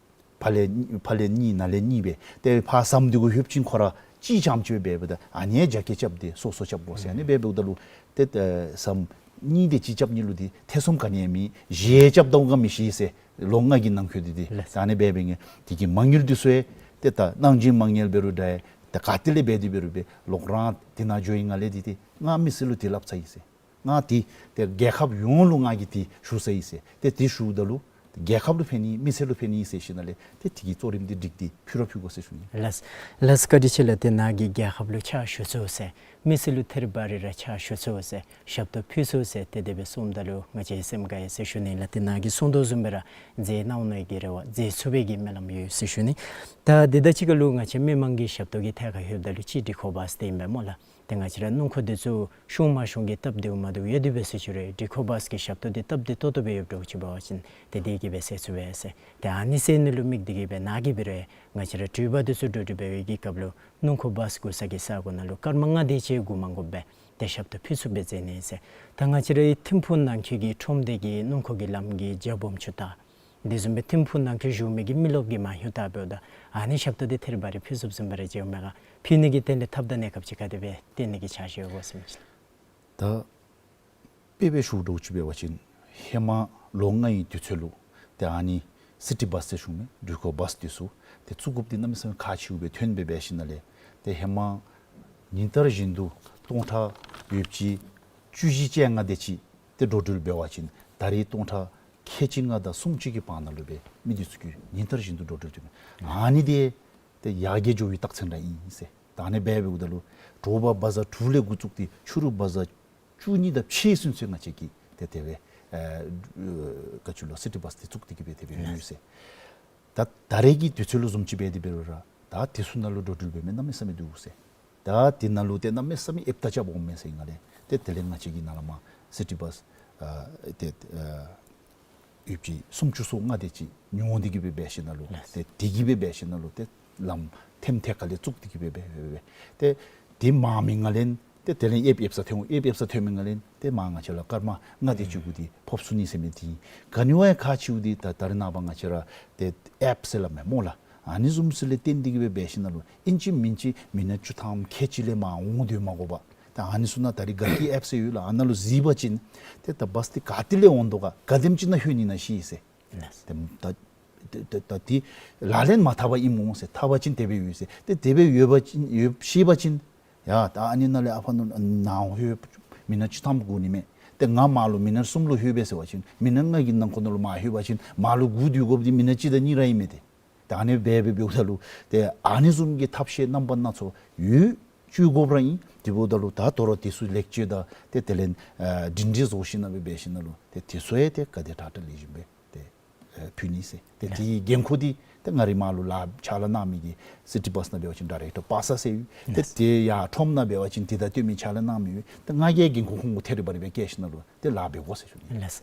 ཕར་ལས་ཕར་ལས་གཉིས་ནཱ་ལས་གཉིས་སྦེ་ཏེ་ཕར་ཟམ་འདི་གུ་ལྷོདཔ་ཅིན་ཁོ་ར་གཅིག་རྐྱངམ་ཅིག་སྦེ་འབདཝ་ད་ཨ་ནི་རྒྱ་སྐྱེད་རྐྱབ་སྟེ་སོ་སོ་རྐྱབ་དགོ་ཟེར། ཨ་ནི་སྦེ་འབདཝ་ད་ལུ་ཏེ་ཨེ་ཟམ་གཉིས་དེ་ཅིག་རྐྱབ་ནི་ལུ་འདི་ཐེ་ཚོམ་ག་ནི་ཡང་མེད། བཞི་རྐྱབ་དོ་ག་མི་ཤེས་ཟེར་ལོ་ལྔ་གི་ནང་འཁོད་འདི་ཏེ། ལགས། ད་ཨ་ནི་སྦེ་འབད་ནི་དེ་གིས་མ་དངུལ་འདི་ཚུ་ཡང་ཏེ་ད་གནང་སྦྱིན་མ་དངུལ་འབད་རུང་འདྲ་ཡི། ད་ག་ཏེ་ལས་འབད་དེ་འབད་རུང་འབད་ལོག་རང་དེ་ནང་འགྱོ་ཡི། ང་ལས་འདི་ཏེ་ང་མི་སེར་ལུ་དེ་སླབ་ཚར་ཡི་ཟེར། ང་དེ་ཏེ་རྒྱལ་ཁབ་ཡོངས་ལུ་ང་གིས་དེ་ཞུ་ཚར་ཡི་ཟེར། ཏེ་དེ་ཞུཝ་ད་ལུ་རྒྱལ་ཁབ་ལུ་ཕན་ནི་མི་སེར་ལུ་ཕན་ནི་ཟེར་ཞིནམ་ལས་ཏེ་དེ་གི་གཙོ་རིམ་འདི་སྒྲིག་སྟེ་ཕུལ་ར་ཕུལ་དགོ་ཟེར་ཞུ་ནི། ལགས། ལགས། བཀའ་དྲིན་ཆེ་ལགས། ཏེ་ནཱ་གིས་རྒྱལ་ཁབ་ལུ་ཕྱག་ཞུ་ཚུགས་ཟེར་མི་སེར་ལུ་ཐད་རི་བ་རི་ར་ཕྱག་ཞུ་ཚུགས་ཟེར་ཞབས་ཏོག་ཕུལ་ཚུགས་ཟེར་ཏེ་དེ་སྦེ་གསུངམ་ད་ལུ་ང་བཅས་སེམས་དགའ་ཡི་ཟེར་ཞུ་ནི་ལགས། ཏེ་ནཱ་གིས་གསུང་དོ་བཟུམ་སྦེ་ར་མཛད་གནང་ནི་གི་རེ་བ་མཛད་ཚུགས་པའི་གི་སྨོན་ལམ་ཡོད་ཟེར་ཞུ་ནི། ད་དེ་དང་གཅིག་ཁར་ལུ་ང་བཅས་མི་མང་གི་ཞབས་ཏོག་གི་ཐད་ཁར་ལྷོདཔ་ད་ལུ་གཅིག་འགྲུལ་འཁོར་བཱས་འདི་ཨིན་པས་སྨོ་ལགས། ཏེ་ང་བཅས་ར་སྣུམ་འཁོར་འདི་ཚུ་ཤོང་མ་ཤོང་གི་སྟབས་བདེཝ་མ་བདེཝ་ཡོད་དེ་འབད་ཟེར་ཞུ་རུང་འགྲུལ་འཁོར་བཱས་ཀྱི་ཞབས་ཏོག་འདི་སྟབས་བདེ་ཏོག་ཏོ་སྦེ་ཡོདཔ་འདྲཝ་ཅིག་འབད་བ་ཅིན་ཏེ་དེ་གིས་འབད་ཟེར་ཚུགས་པས་ཟེར། ཏེ་ཨ་ནི་ཟེར་ནི་ལུ་དམིགས་ཏེ་གིས་འབད་ནཱ་གིས་འབད་རུང་ང་བཅས་ར་འགྲུལ་པ་འདི་ཚུ་འགྲོ་འགྲུལ་འབད་བའི་གི་སྐབས་ལུ་སྣུམ་འཁོར་བཱས་སྒུག་ས་གི་ས་གོ་ནང་ལུ་སྐར་མ་ལྔ་དེ་ཅིག་སྒུག་མ་དགོཔ་སྦེ་ཏེ་ཞབས་ཏོག་ཕུལ་ཚུགསཔ་སྦེ་མཛད་ནི་ཟེར། ད་ང་བཅས་ར་ཐིམ་ཕུག་ནང་འཁོད་ཀྱི་ཁྲོམ་སྡེ་གི་སྣུམ་འཁོར་གྱི་ལམ་གྱི་རྒྱ་སྦོམ་ཚུ་དང་དེ་བཟུམ་སྦེ་ཐིམ་ཕུག་ནང་འཁོད་བཞུགས་མི་གི་མི་རློབས་ཀྱིས་མར་ལྷོདཔ་ད་འབདཝ་ད་ཨ་ནི་ཞབས་ཏོག་འདི་ཐད་རི་བ་རི་ཕུལ་ཚུགསཔ་བཟུམ་སྦེ་ར་མཇལ་འོང་མས་ག། ཕུལ་ནི་གི་དོན་ལས་ཐབས་དང་གནས་སྐབས་ཅིག་ག་དེ་སྦེ་སྟོན་ནི་གི་འཆར་གཞི་ཡོད་གོ་ཟེར་མི་ཅིག། ད་དཔེ་སྦེ་ཞུཝ་འདྲཝ་ཅིག་འབད་བ་ཅིན་ཧེ་མ་ལོ་ལྔའི་དུས་ཚོད་ལུ་ཏེ་ཨ་ནི་སི་ཊི་བཱས་ཟེར་ཞུ་མི་འགྲུལ་འཁོར་བཱས་འདི་ཚུ་ཏེ་བཙུགས་དགོཔ་འདི་གནམ་མེད་ས་མེད་ཁག་ཆེཝ་སྦེ་ཐོན་སྦེ་འབད་ཞིནམ་ལས་ཏེ་ཧེ་མ་ཉིན་ལྟར་བཞིན་དུ་སྟོང་ཕྲག་ཡོད་ཅི་བཅུ་བཞི་བཅོ་ལྔ་དེ་ཅིག་ཏེ་འགྲོ་འགྲུལ་འབད་བ་ཅིན་ད་རེས་སྟོང་ཕྲག་ཁལ་གཅིག་ལྔ་དང་སུམ་ཅུ་གི་བར་ན་ལུ་སྦེ་མི་འདི་ཚུ་གིས་ཉིན་ལྟར་བཞིན་དུ་འགྲོ་འགྲུལ་འཐབ་ཨིན། ཨ་ནི་འདི་ཏེ་ཡར་རྒྱས་འགྱོ་བའི་རྟགས་མཚན་ར་ཨིན་ཟེར། ད་ཨ་ནི་སྦེ་འབདཝ་ད་ལུ་དྲོ་པ་བ་ཛར་དྲུག་ལས་འགོ་བཙུགས་ཏེ་ཕྱི་རུ་བ་ཛར་བཅུ་གཉིས་དང་ཕྱེད་ཚུན་ཚོད་ང་བཅས་ཀྱིས་ཏེ་དེ་སྦེ་ཨེ་ག་ཅི་ལོ་སི་ཊི་བཱས་འདི་བཙུགས་ཏེ་གིས་སྦེ་དེ་སྦེ་ཡོད་ཟེར། ད་ད་རེས་ཀྱི་དུས་ཚོད་ལུ་བཟུམ་ཅིག་འབད་དེ་འབད་རུང་ར་ད་དེ་ཚུ་ནང་ལུ་འགྲོ་འགྲུལ་འབད་མི་གནམ་མེད་ས་མེད་འདུག་ཟེར། ད་དེ་ནང་ལུ་ཏེ་གནམ་མེད་ས་མེད་ཨེབ་རྟ་རྐྱབ་འོང་མས་ཟེར་ཨིན་ལགས། ཏེ་དེ་ལས་ང་བཅས་ཀྱིས་ནཱ་ལས་མར་སི་ཊི་བཱས་ཨ་ཏེ་ཨ་ཡོདཔ་ཅིག་སུམ་ཅུ་སོ་ལྔ་དེ་ཅིག་ཉོ་སྟེ་གིས་སྦེ་འབད་ཞིནམ་ལས་ལགས། ཏེ་དེ་གིས་སྦེ་འབད་ཞིནམ་ལས་ཏེ་ལམ་ཐེམ་ཐད་ཁ་ལས་བཙུགས་ཏེ་གིས་སྦེ་འབད་འབད་འབད་ཏེ་དེ་མང་མི་ནང་ལས་ཏེ་དེ་ལས་ཨེབ་ཨེབ་ས་ཐོན་ཨེབ་ཨེབ་ས་ཐོན་མི་ནང་ལས་ཏེ་མར་ང་བཅས་ལུ་སྐར་མ་ལྔ་དེ་ཅིག་གུ་འདི་ཕོག་ཚུགས་ནི་ཟེར་མི་འདི་ག་ནི་བ་ཡང་ཁག་ཆེཝ་འདི་ད་ད་རེས་ནངས་པ་ང་བཅས་ར་ཏེ་ཨེབ་ཟེར་སླབ་མས་སྨོ་ལགས། ཨ་ནི་བཟུམ་ཚུ་ལས་བརྟེན་ཏེ་གིས་སྦེ་འབད་ཞིནམ་ལས་ཨིན་ཅི་མིན་ཅི་མི་ནིཊ་བཅུ་ཐམ་ཁལ་གཅིག་ལས་མར་འོང་སྡོད་མ་དགོ་པར་ད་ཨ་ནི་ཚུ་ནང་ད་རེས་ག་གི་ཨེབ་ཟེར་ཡོད་ལགས། ཨ་ནཱ་ལུ་གཟིགས་པ་ཅིན་ཏེ་ད་བཱས་འདི་ག་ཏེ་ལས་འོང་དོ་ག་ག་དེམ་ཅིག་ནང་ལྷོད་ནི་ཨིན་ན་ཤེས་ཟེར། ཏེ་ད་ད་ད་ད་འདི་ལག་ལེན་མ་འཐབ་པར་ཨིནམ་འོང་ཟེར། འཐབ་པ་ཅིན་དེ་སྦེ་ཡོད་ཟེར། ཏེ་དེ་སྦེ་ཡོད་པ་ཅིན་ཡོད་ཤེས་པ་ཅིན་ཡ་ད་ཨ་ནི་ནང་ལས་ཨ་ཕ་ནཱ་ལྷོད་མི་ནིཊ་བཅུ་ཐམ་འགོར་ནི་མས། ཏེ་ང་མར་ལུ་མི་ནིཊ་གསུམ་ལུ་ལྷོད་པས་ཟེར་བ་ཅིན་མི་ནིཊ་ལྔ་གི་ནང་འཁོད་ནང་ལུ་མར་ལྷོད་པ་ཅིན་མར་ལུ་སྒུག་སྡོད་དགོཔ་འདི་མི་ནིཊ་གཅིག་དང་གཉིས་ར་ཨིན་མས་ཏེ། ད་ཨ་ནི་སྦེ་འབད་འབདཝ་ད་ལུ་ཏེ་ཨ་ནི་བཟུམ་གྱི་ཐབས་ཤེས་རྣམ་པ་སྣ་ཚོགས་ཡོད་ཅིག་དགོཔ་ར་ཨིན། དེ་འབདཝ་ད་ལུ་ད་དོ་རུང་དེ་ཚུ་ལེགས་བཅོས་དང་ཏེ་དེ་ལས་ཨ་སྒྲིང་སྒྲི་བཟོ་ཞིནམ་ལས་འབད་ཞིནམ་ལས་ཏེ་དེ་ཚུ་ཡང་ཏེ་ག་དེ་དྲག་དྲག་ལེགས་ཤོམ་སྦེ་ཏེ་ཨེ་ཕུལ་ནི་ཟེར། ཏེ་དེའི་འགན་ཁུར་འདི་ཏེ་ང་རའི་མར་ལུ་ལཱ་ཕྱག་ལཱ་གནང་མི་གི་སི་ཊི་བཱས་ནང་འབད་བ་ཅིན་ཌའི་རེག་ཊར་པ་སངས་ཟེར་ཡོད། ཏེ་ལགས། དེ་ཡར་ཁྲོམ་ནང་འབད་བ་ཅིན་དེ་དང་བསྟུན་མི་ཕྱག་ལཱ་གནང་མི་ཡོད། ཏེ་ང་གིས་འགན་ཁུར་ཁོང་གུ་ཐད་རི་བ་རི་སྦེ་བཀལ་ཞིནམ་ལས་ཏེ་ལཱ་འབད་དགོ་ཟེར་ཞུ་ནི། ལགས།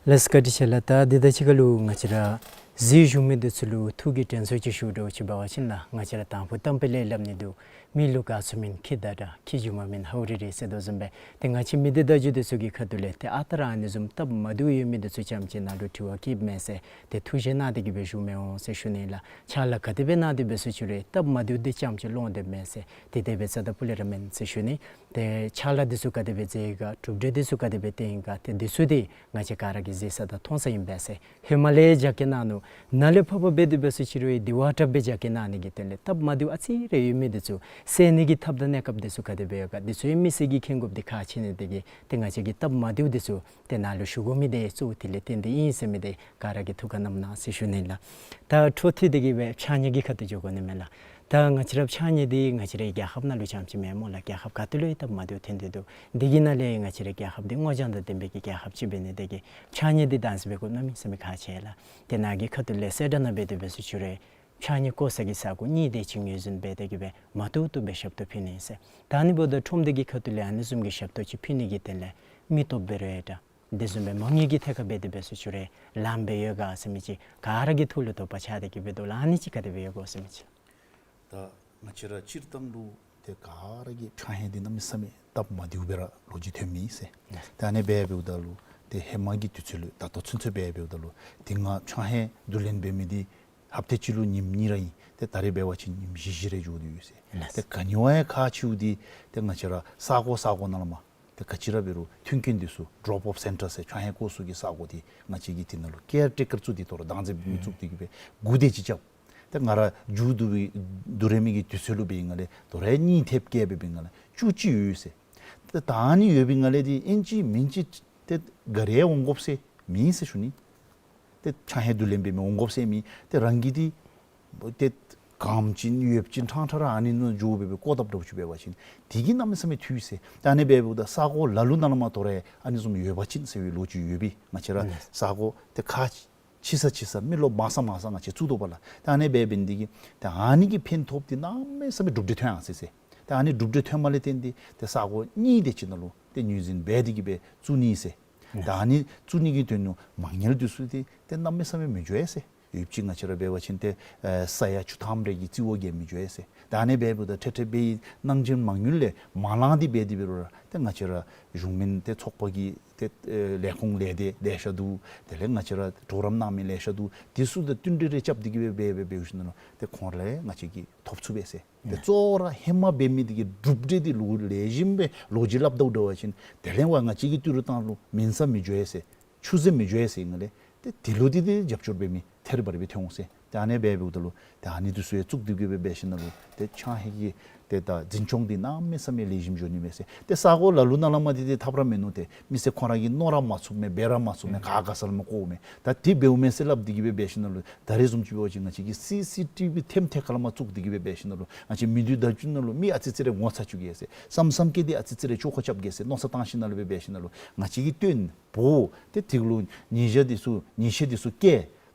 ལགས་བཀའ་དྲིན་ཆེ་ལགས། ད་འདི་དང་གཅིག་ཁར་ལུ་ང་བཅས་ར་གཟིགས་བཞུགས་མི་འདི་ཚུ་ལུ་ཐུགས་ཀྱི་དྲན་གསོ་ཅིག་ཞུ་འདྲཝ་ཅིག་འབད་བ་ཅིན་ལགས། ང་བཅས་ར་དང་ཕུ་གཏམ་དཔེ་ལས་སླབ་ནི་འདུག། མི་ལུ་དགའ་ཚོར་མེད་ཁྱི་དང་འདྲ། ཁྱི་རྒྱུ་མ་མེད་ཧ་རི་རི་ཟེར་དོ་བཟུམ་སྦེ་ཏེ་ང་བཅས་མི་སྡེ་བརྡ་བརྒྱུད་འདི་ཚུ་གི་ཁ་ཐུག་ལས་ཏེ་ཨ་རྟག་ར་ཨ་ནི་བཟུམ་སྟབས་མ་བདེཝ་ཡོད་མི་འདི་ཚུ་ཙམ་ཅིག་ནཱ་ལུ་དྲི་བ་བཀོདཔ་མས་ཟེར་ཏེ་ཐུགས་བཞེས་གནང་སྟེ་གིས་སྦེ་བཞུགས་མི་འོང་ཟེར་ཞུ་ནི་ལགས། ཕྱག་ལཱ་ག་དེ་སྦེ་གནང་སྟེ་འབད་ཟེར་ཞུ་རུང་སྟབས་མ་བདེཝ་འདི་ཙམ་ཅིག་སློང་སྡོདཔ་མས་ཟེར་ཏེ་དེ་སྦེ་རྩ་དང་སྤུ་ལས་ར་མེན་ཟེར་ཞུ་ནི། ཏེ་ཕྱག་ལཱ་འདི་ཚུ་ག་དེ་སྦེ་མཛད་ག་གྲུབ་འབྲས་འདི་ཚུ་ག་དེ་སྦེ་བཏོན་ག་ཏེ་འདི་ཚུ་འདི་ང་བཅས་ག་ར་གིས་གཟིགས་ས་དང་མཐོང་ས་ཨིན་པས་ཟེར་ཧེ་མ་ལས་རྒྱ་སྐྱེད་གནང་ནུག། ནཱ་ལས་ཕར་འབད་དེ་འབད་སོང་ཅི་རུང་དེ་བ་དྲག་སྦེ་རྒྱ་སྐྱེད་གནང་ནི་གི་དོན་ལས་སྟབས་མ་བདེཝ་ཨ་ཙི་རེ་ཡོད་མི་འདི་ཚུ་སེལ་ནི་གི་ཐབས་དང་གནས་སྐབས་འདི་ཚུ་ག་དེ་སྦེ་ཡོད་ག། འདི་ཚུ་ཡང་མི་སེར་གྱིས་མཁྱེན་དགོཔ་འདི་ཁག་ཆེ་ནི་དེ་གིས་ཏེ་ང་བཅས་ཀྱིས་སྟབས་མ་བདེཝ་འདི་ཚུ་ཏེ་ནཱ་ལུ་ཞུ་དགོ་མི་འདི་གཙོ་བོ་དེ་ལས་བརྟེན་ཏེ་ཨིན་ཟེར་མི་འདི་ག་ར་གིས་ཐུགས་ཁར་བསྣམ་གནང་ཟེར་ཞུ་ནི་ལགས། ད་འཕྲོ་མཐུད་དེ་གི་སྦེ་ཕྱགས་སྙིགས་ཀྱི་ཁ་ཐུག་འགྱོ་དགོ་ནི་མས་ལགས། ད་ང་བཅས་ར་ཕྱགས་སྙིགས་འདི་ང་བཅས་རའི་རྒྱལ་ཁབ་ནང་ལུ་རྐྱངམ་ཅིག་མེན་སྨོ་ལགས། རྒྱལ་ཁབ་ག་ཏེ་ལུ་ཡང་སྟབས་མ་བདེཝ་ཐོན་ཏེ་འདུག། འདི་གི་ནང་ལས་ང་བཅས་རའི་རྒྱལ་ཁབ་འདི་སྔོ་ལྗང་དང་ལྡན་པའི་གི་རྒྱལ་ཁབ་ཅིག་འབད་ནི་དེ་གིས་ཕྱགས་སྙིགས་འདི་བདག་འཛིན་འབད་དགོཔ་གནམ་མེད་ས་མེད་ཁག་ཆེ་ལགས། ཏེ་ནཱ་གི་ཁ་ཐུག་ལས་གསལ་བསྒྲགས་ནང་འབད་དེ་འབད་སོང་ཅི་རུང་ཕྱགས་སྙིགས་བཀོ་ས་གི་ས་གོ་གཉིས་དེ་ཅིག་ངོས་འཛིན་འབད་དེ་གི་སྦེ་མ་བཏུབ་བཏུབ་སྦེ་ཞབས་ཏོག་ཕུལ་ནི་ཟེར། ད་ཨ་ནི་འབདཝ་ད་ཁྲོམ་སྡེ་གི་ཁ་ཐུག་ལས་ཨ་ནི་བཟུམ་གྱི་ཞབས་ཏོག་ཅིག་ཕུལ་ནི་གི་དོན་ལས་མི་སྟོབས་འབད་རུང་ཡང་འདྲ། དེ་བཟུམ་སྦེ་མ་དངུལ་གྱི་ཐད་ཁར་འབད་དེ་འབད་སོང་ཅི་རུང་ལངམ་སྦེ་ཡོད་ག་ཟེར་མི་ཅིག་ག་ར་གི་ཐུགས་ལུ་དོགས་པ་ཆགས་ཏེ་གི་སྦེ་འདུག་ལགས། ཨ་ནི་ཅིག་ག་དེ་སྦེ་ཡོད་ག་ཟེར་མི་ཅིག། ད་ང་བཅས་ར་སྤྱིར་བཏང་ལུ་ཏེ་ག་ར་གིས་ཕྱགས་སྙིགས་འདི་གནམ་མེད་ས་མེད་སྟབས་མ་བདེཝ་སྦེ་ར་ལོ་རྒྱུས་ཐོན་མི་ཨིན་ཟེར། ད་ཨ་ནི་སྦེ་འབདཝ་ད་ལུ་ཏེ་ཧེ་མ་གི་དུས་ཚོད་ལུ་ད་ལྟོ་ཚུན་ཚོད་སྦེ་འབདཝ་ད་ལུ་ཏེ་ང་ཕྱགས་སྙིགས་བསྡུ་ལེན་འབད་མི་འདི་ཧབ་ཏ་གཅིག་ལུ་ཉིནམ་གཉིས་ར་ཨིན། ཏེ་ད་རེས་འབད་བ་ཅིན་ཉིནམ་བཞི་བཞི་རེ་འགྱོ་སྟེ་ཡོད་ཟེར། ཏེ་ག་ནི་བ་ཡང་ཁག་ཆེཝ་འདི་ཏེ་ང་བཅས་ར་ས་གོ་ས་གོ་ནང་ལས་མར་ཏེ་ག་ཅི་ར་འབད་རུང་མཐུན་རྐྱེན་འདི་ཚུ་ཌོརོཔ་ཨོཕ་སེན་ཊར་ཟེར་ཕྱགས་སྙིགས་བཀོ་ས་གི་ས་གོ་འདི་ང་བཅས་ཀྱིས་འདི་ནང་ལུ་ཀེར་ཊེ་ཀར་བཙུགས་ཏེ་དོ་རུང་བདག་འཛིན་འབད་མི་བཙུགས་ཏེ་གི་སྦེ་འགོ་འདི་ཅིག་རྐྱབ། ཏེ་ང་ར་མཇུག་བསྡུ་བསྡུ་རན་མི་གི་དུས་ཚོད་ལུ་འབད་བའི་སྒང་ལས་དོ་རུང་གཉིས་ཐེབས་བཀལ་འབད་བའི་སྒང་ལས་བཅུ་གཅིག་ཡོད་ཟེར། ཏེ་ད་ཨ་ནི་ཡོད་པའི་སྒང་ལས་འདི་ཨིན་ཅི་མིན་ཅི་ཏེ་ག་ར་འོང་དགོཔ་ཟེར་མེད་ཟེར་ཞུ་ནི། ཏེ་ཕྱགས་སྙིགས་བསྡུ་ལེན་འབད་མི་འོང་དགོཔ་ཟེར་མེད། ཏེ་རང་གིས་འདི་ཏེ་གངམ་ཅིག་ཡོདཔ་ཅིག་ཕྲང་ཕྲང་ར་ཨ་ནི་ནང་འགྱོ་སྦེ་སྦེ་བཀོ་བཏབ་འདྲཝ་ཅིག་འབད་བ་ཅིན་དེ་གིས་གནམ་མེད་ས་མེད་འཐུས་ཟེར། ཏེ་ཨ་ནི་སྦེ་འབདཝ་ད་ས་གོ་ལ་ལུ་ནང་ལས་མར་དོ་རུང་ཨ་ནི་བཟུམ་ཡོད་པ་ཅིན་ཟེར་བའི་ལོ་རྒྱུས་ཡོད་པས། ང་བཅས་ར་ལགས། ས་གོ་ཏེ་ཁག་ཆེ་ས་ཆེ་ས་མི་ལོ་མང་ས་མང་ས་ང་བཅས་བཙུགས་དོ་བ་ལགས། ཏེ་ཨ་ནི་སྦེ་འབད་ནི་དེ་གིས་ཏེ་ཨ་ནི་གི་ཕན་ཐོགས་འདི་གནམ་མེད་ས་མེད་གྲུབ་འབྲས་ཐོན་ཡར་སོ་ཡི་ཟེར། ཏེ་ཨ་ནི་གྲུབ་འབྲས་ཐོནམ་ལས་བརྟེན་ཏེ་ཏེ་ས་གོ་གཉིས་དེ་ཅིག་ནང་ལུ་ཏེ་ངོས་འཛིན་འབད་དེ་གི་སྦེ་བཙུགས་ནི་ཟེར། ཏེ་ཨ་ནི་བཙུགས་ནི་གི་དོན་ལུ་མ་དངུལ་འདི་ཚུ་འདི་ཏེ་གནམ་མེད་ས་མེད་མི་འགྱོ་ཡི་ཟེར། ཡོདཔ་ཅིག་ང་བཅས་ར་འབད་བ་ཅིན་ཏེ་ཨེ་ས་ཡ་བཅུ་ཐམ་རེ་གི་རྩིས་འོག་གི་མི་འགྱོ་ཡི་ཟེར། ཏེ་ཨ་ནི་སྦེ་འབདཝ་ད་ཏེ་ཏེ་འབད་ནང་བཞིན་མ་དངུལ་ལས་མ་ལང་སྟེ་འབད་དེ་འབད་རུང་ར་ཏེ་ང་བཅས་ར་གཞུང་མིན་ཏེ་ཚོགས་པ་གི་ཏེ་ཨེ་ལས་ཁུངས་ལས་སྡེ་ལེ་ཤ་འདུག། དེ་ལས་ང་བཅས་ར་གྲོགས་རམ་གནང་མི་ལེ་ཤ་འདུག། དེ་ཚུ་དང་བསྟུན་གྲོས་རེ་རྐྱབ་སྟེ་གི་སྦེ་འབད་འབད་འབད་ཞིནམ་ལས་ཏེ་ཁོང་ར་ལས་ང་བཅས་ཀྱིས་ཐོབ་ཚུགས་པས་ཟེར། ཏེ་གཙོ་བོ་ར་ཧེ་མ་འབད་མི་དེ་གི་གྲུབ་འབྲས་དེ་ལུ་ལེགས་ཤོམ་སྦེ་ལོ་རྒྱུས་སླབ་དོ་འདྲ་བ་ཅིན་དེ་ལས་བ་ང་བཅས་ཀྱི་ཏི་རུ་ཏང་ལུ་མིན་ས་མི་འགྱོ་ཡི་ཟེར། ཆུད་ཟོས་མི་འགྱོ་ཡི་ཟེར་ཨིན་ན་ལས་ཏེ་དེ་ལུ་ཏེ་ཏེ་རྒྱབ་སྐྱོར་འབད་མི་ཐད་རི་བ་རི་སྦེ་ཐོན་འོང་ཟེར། ཏེ་ཨ་ནི་སྦེ་འབདཝ་ད་ལུ་ཏེ་ཨ་ནི་དེ་ཚུ་ཡང་བཙུགས་ཏེ་གི་སྦེ་འབད་ཞིནམ་ལས་ཏེ་ཕྱགས་སྙིགས་ཀྱི་ཏེ་ད་འཛིན་སྐྱོང་འདི་གནམ་མེད་ས་མེད་ལེགས་ཤོམ་འགྱོ་ནི་མས་ཟེར། ཏེ་ས་གོ་ལ་ལུ་ནང་ལས་མར་འདི་ཏེ་ཐབས་ར་མིན་ནུག། ཏེ་མི་སེར་ཁོང་ར་གིས་མནོ་ར་མ་ཚུགས་མས། འབད་ར་མ་ཚུགས་མས། ག་ག་ས་ལས་མར་བཀོཝ་མས། ད་དེ་འབདཝ་མས་ཟེར་སླབ་སྟེ་གི་སྦེ་འབད་ཞིནམ་ལས་ད་རེས་བཟུམ་ཅིག་འབད་བ་ཅིན་ང་བཅས་ཀྱིས་སི་སི་ཊི་བི་ཐེམ་ཐེ་ཁ་ལས་མར་བཙུགས་ཏེ་གི་སྦེ་འབད་ཞིནམ་ལས་ང་བཅས་མི་སྡོད་ས་ཅིག་ནང་ལུ་མི་ཨ་ཙི་ཙི་རེ་ངོ་ཚ་བཅུག་གེ་ཟེར། བསམ་བསམ་བསྐྱེད་དེ་ཨ་ཙི་ཙི་རེ་བཅོས་ཁ་རྐྱབ་གེ་ཟེར་མནོ་བསམ་བཏང་ཞིནམ་ལས་སྦེ་འབད་ཞིནམ་ལས་ང་བཅས་ཀྱིས་སྟོན་འབོ་ཏེ་དེ་ལུ་ཉེས་བྱ་དེ་ཚུ་ཉེས་ཆད་དེ་ཚུ་བཀལ་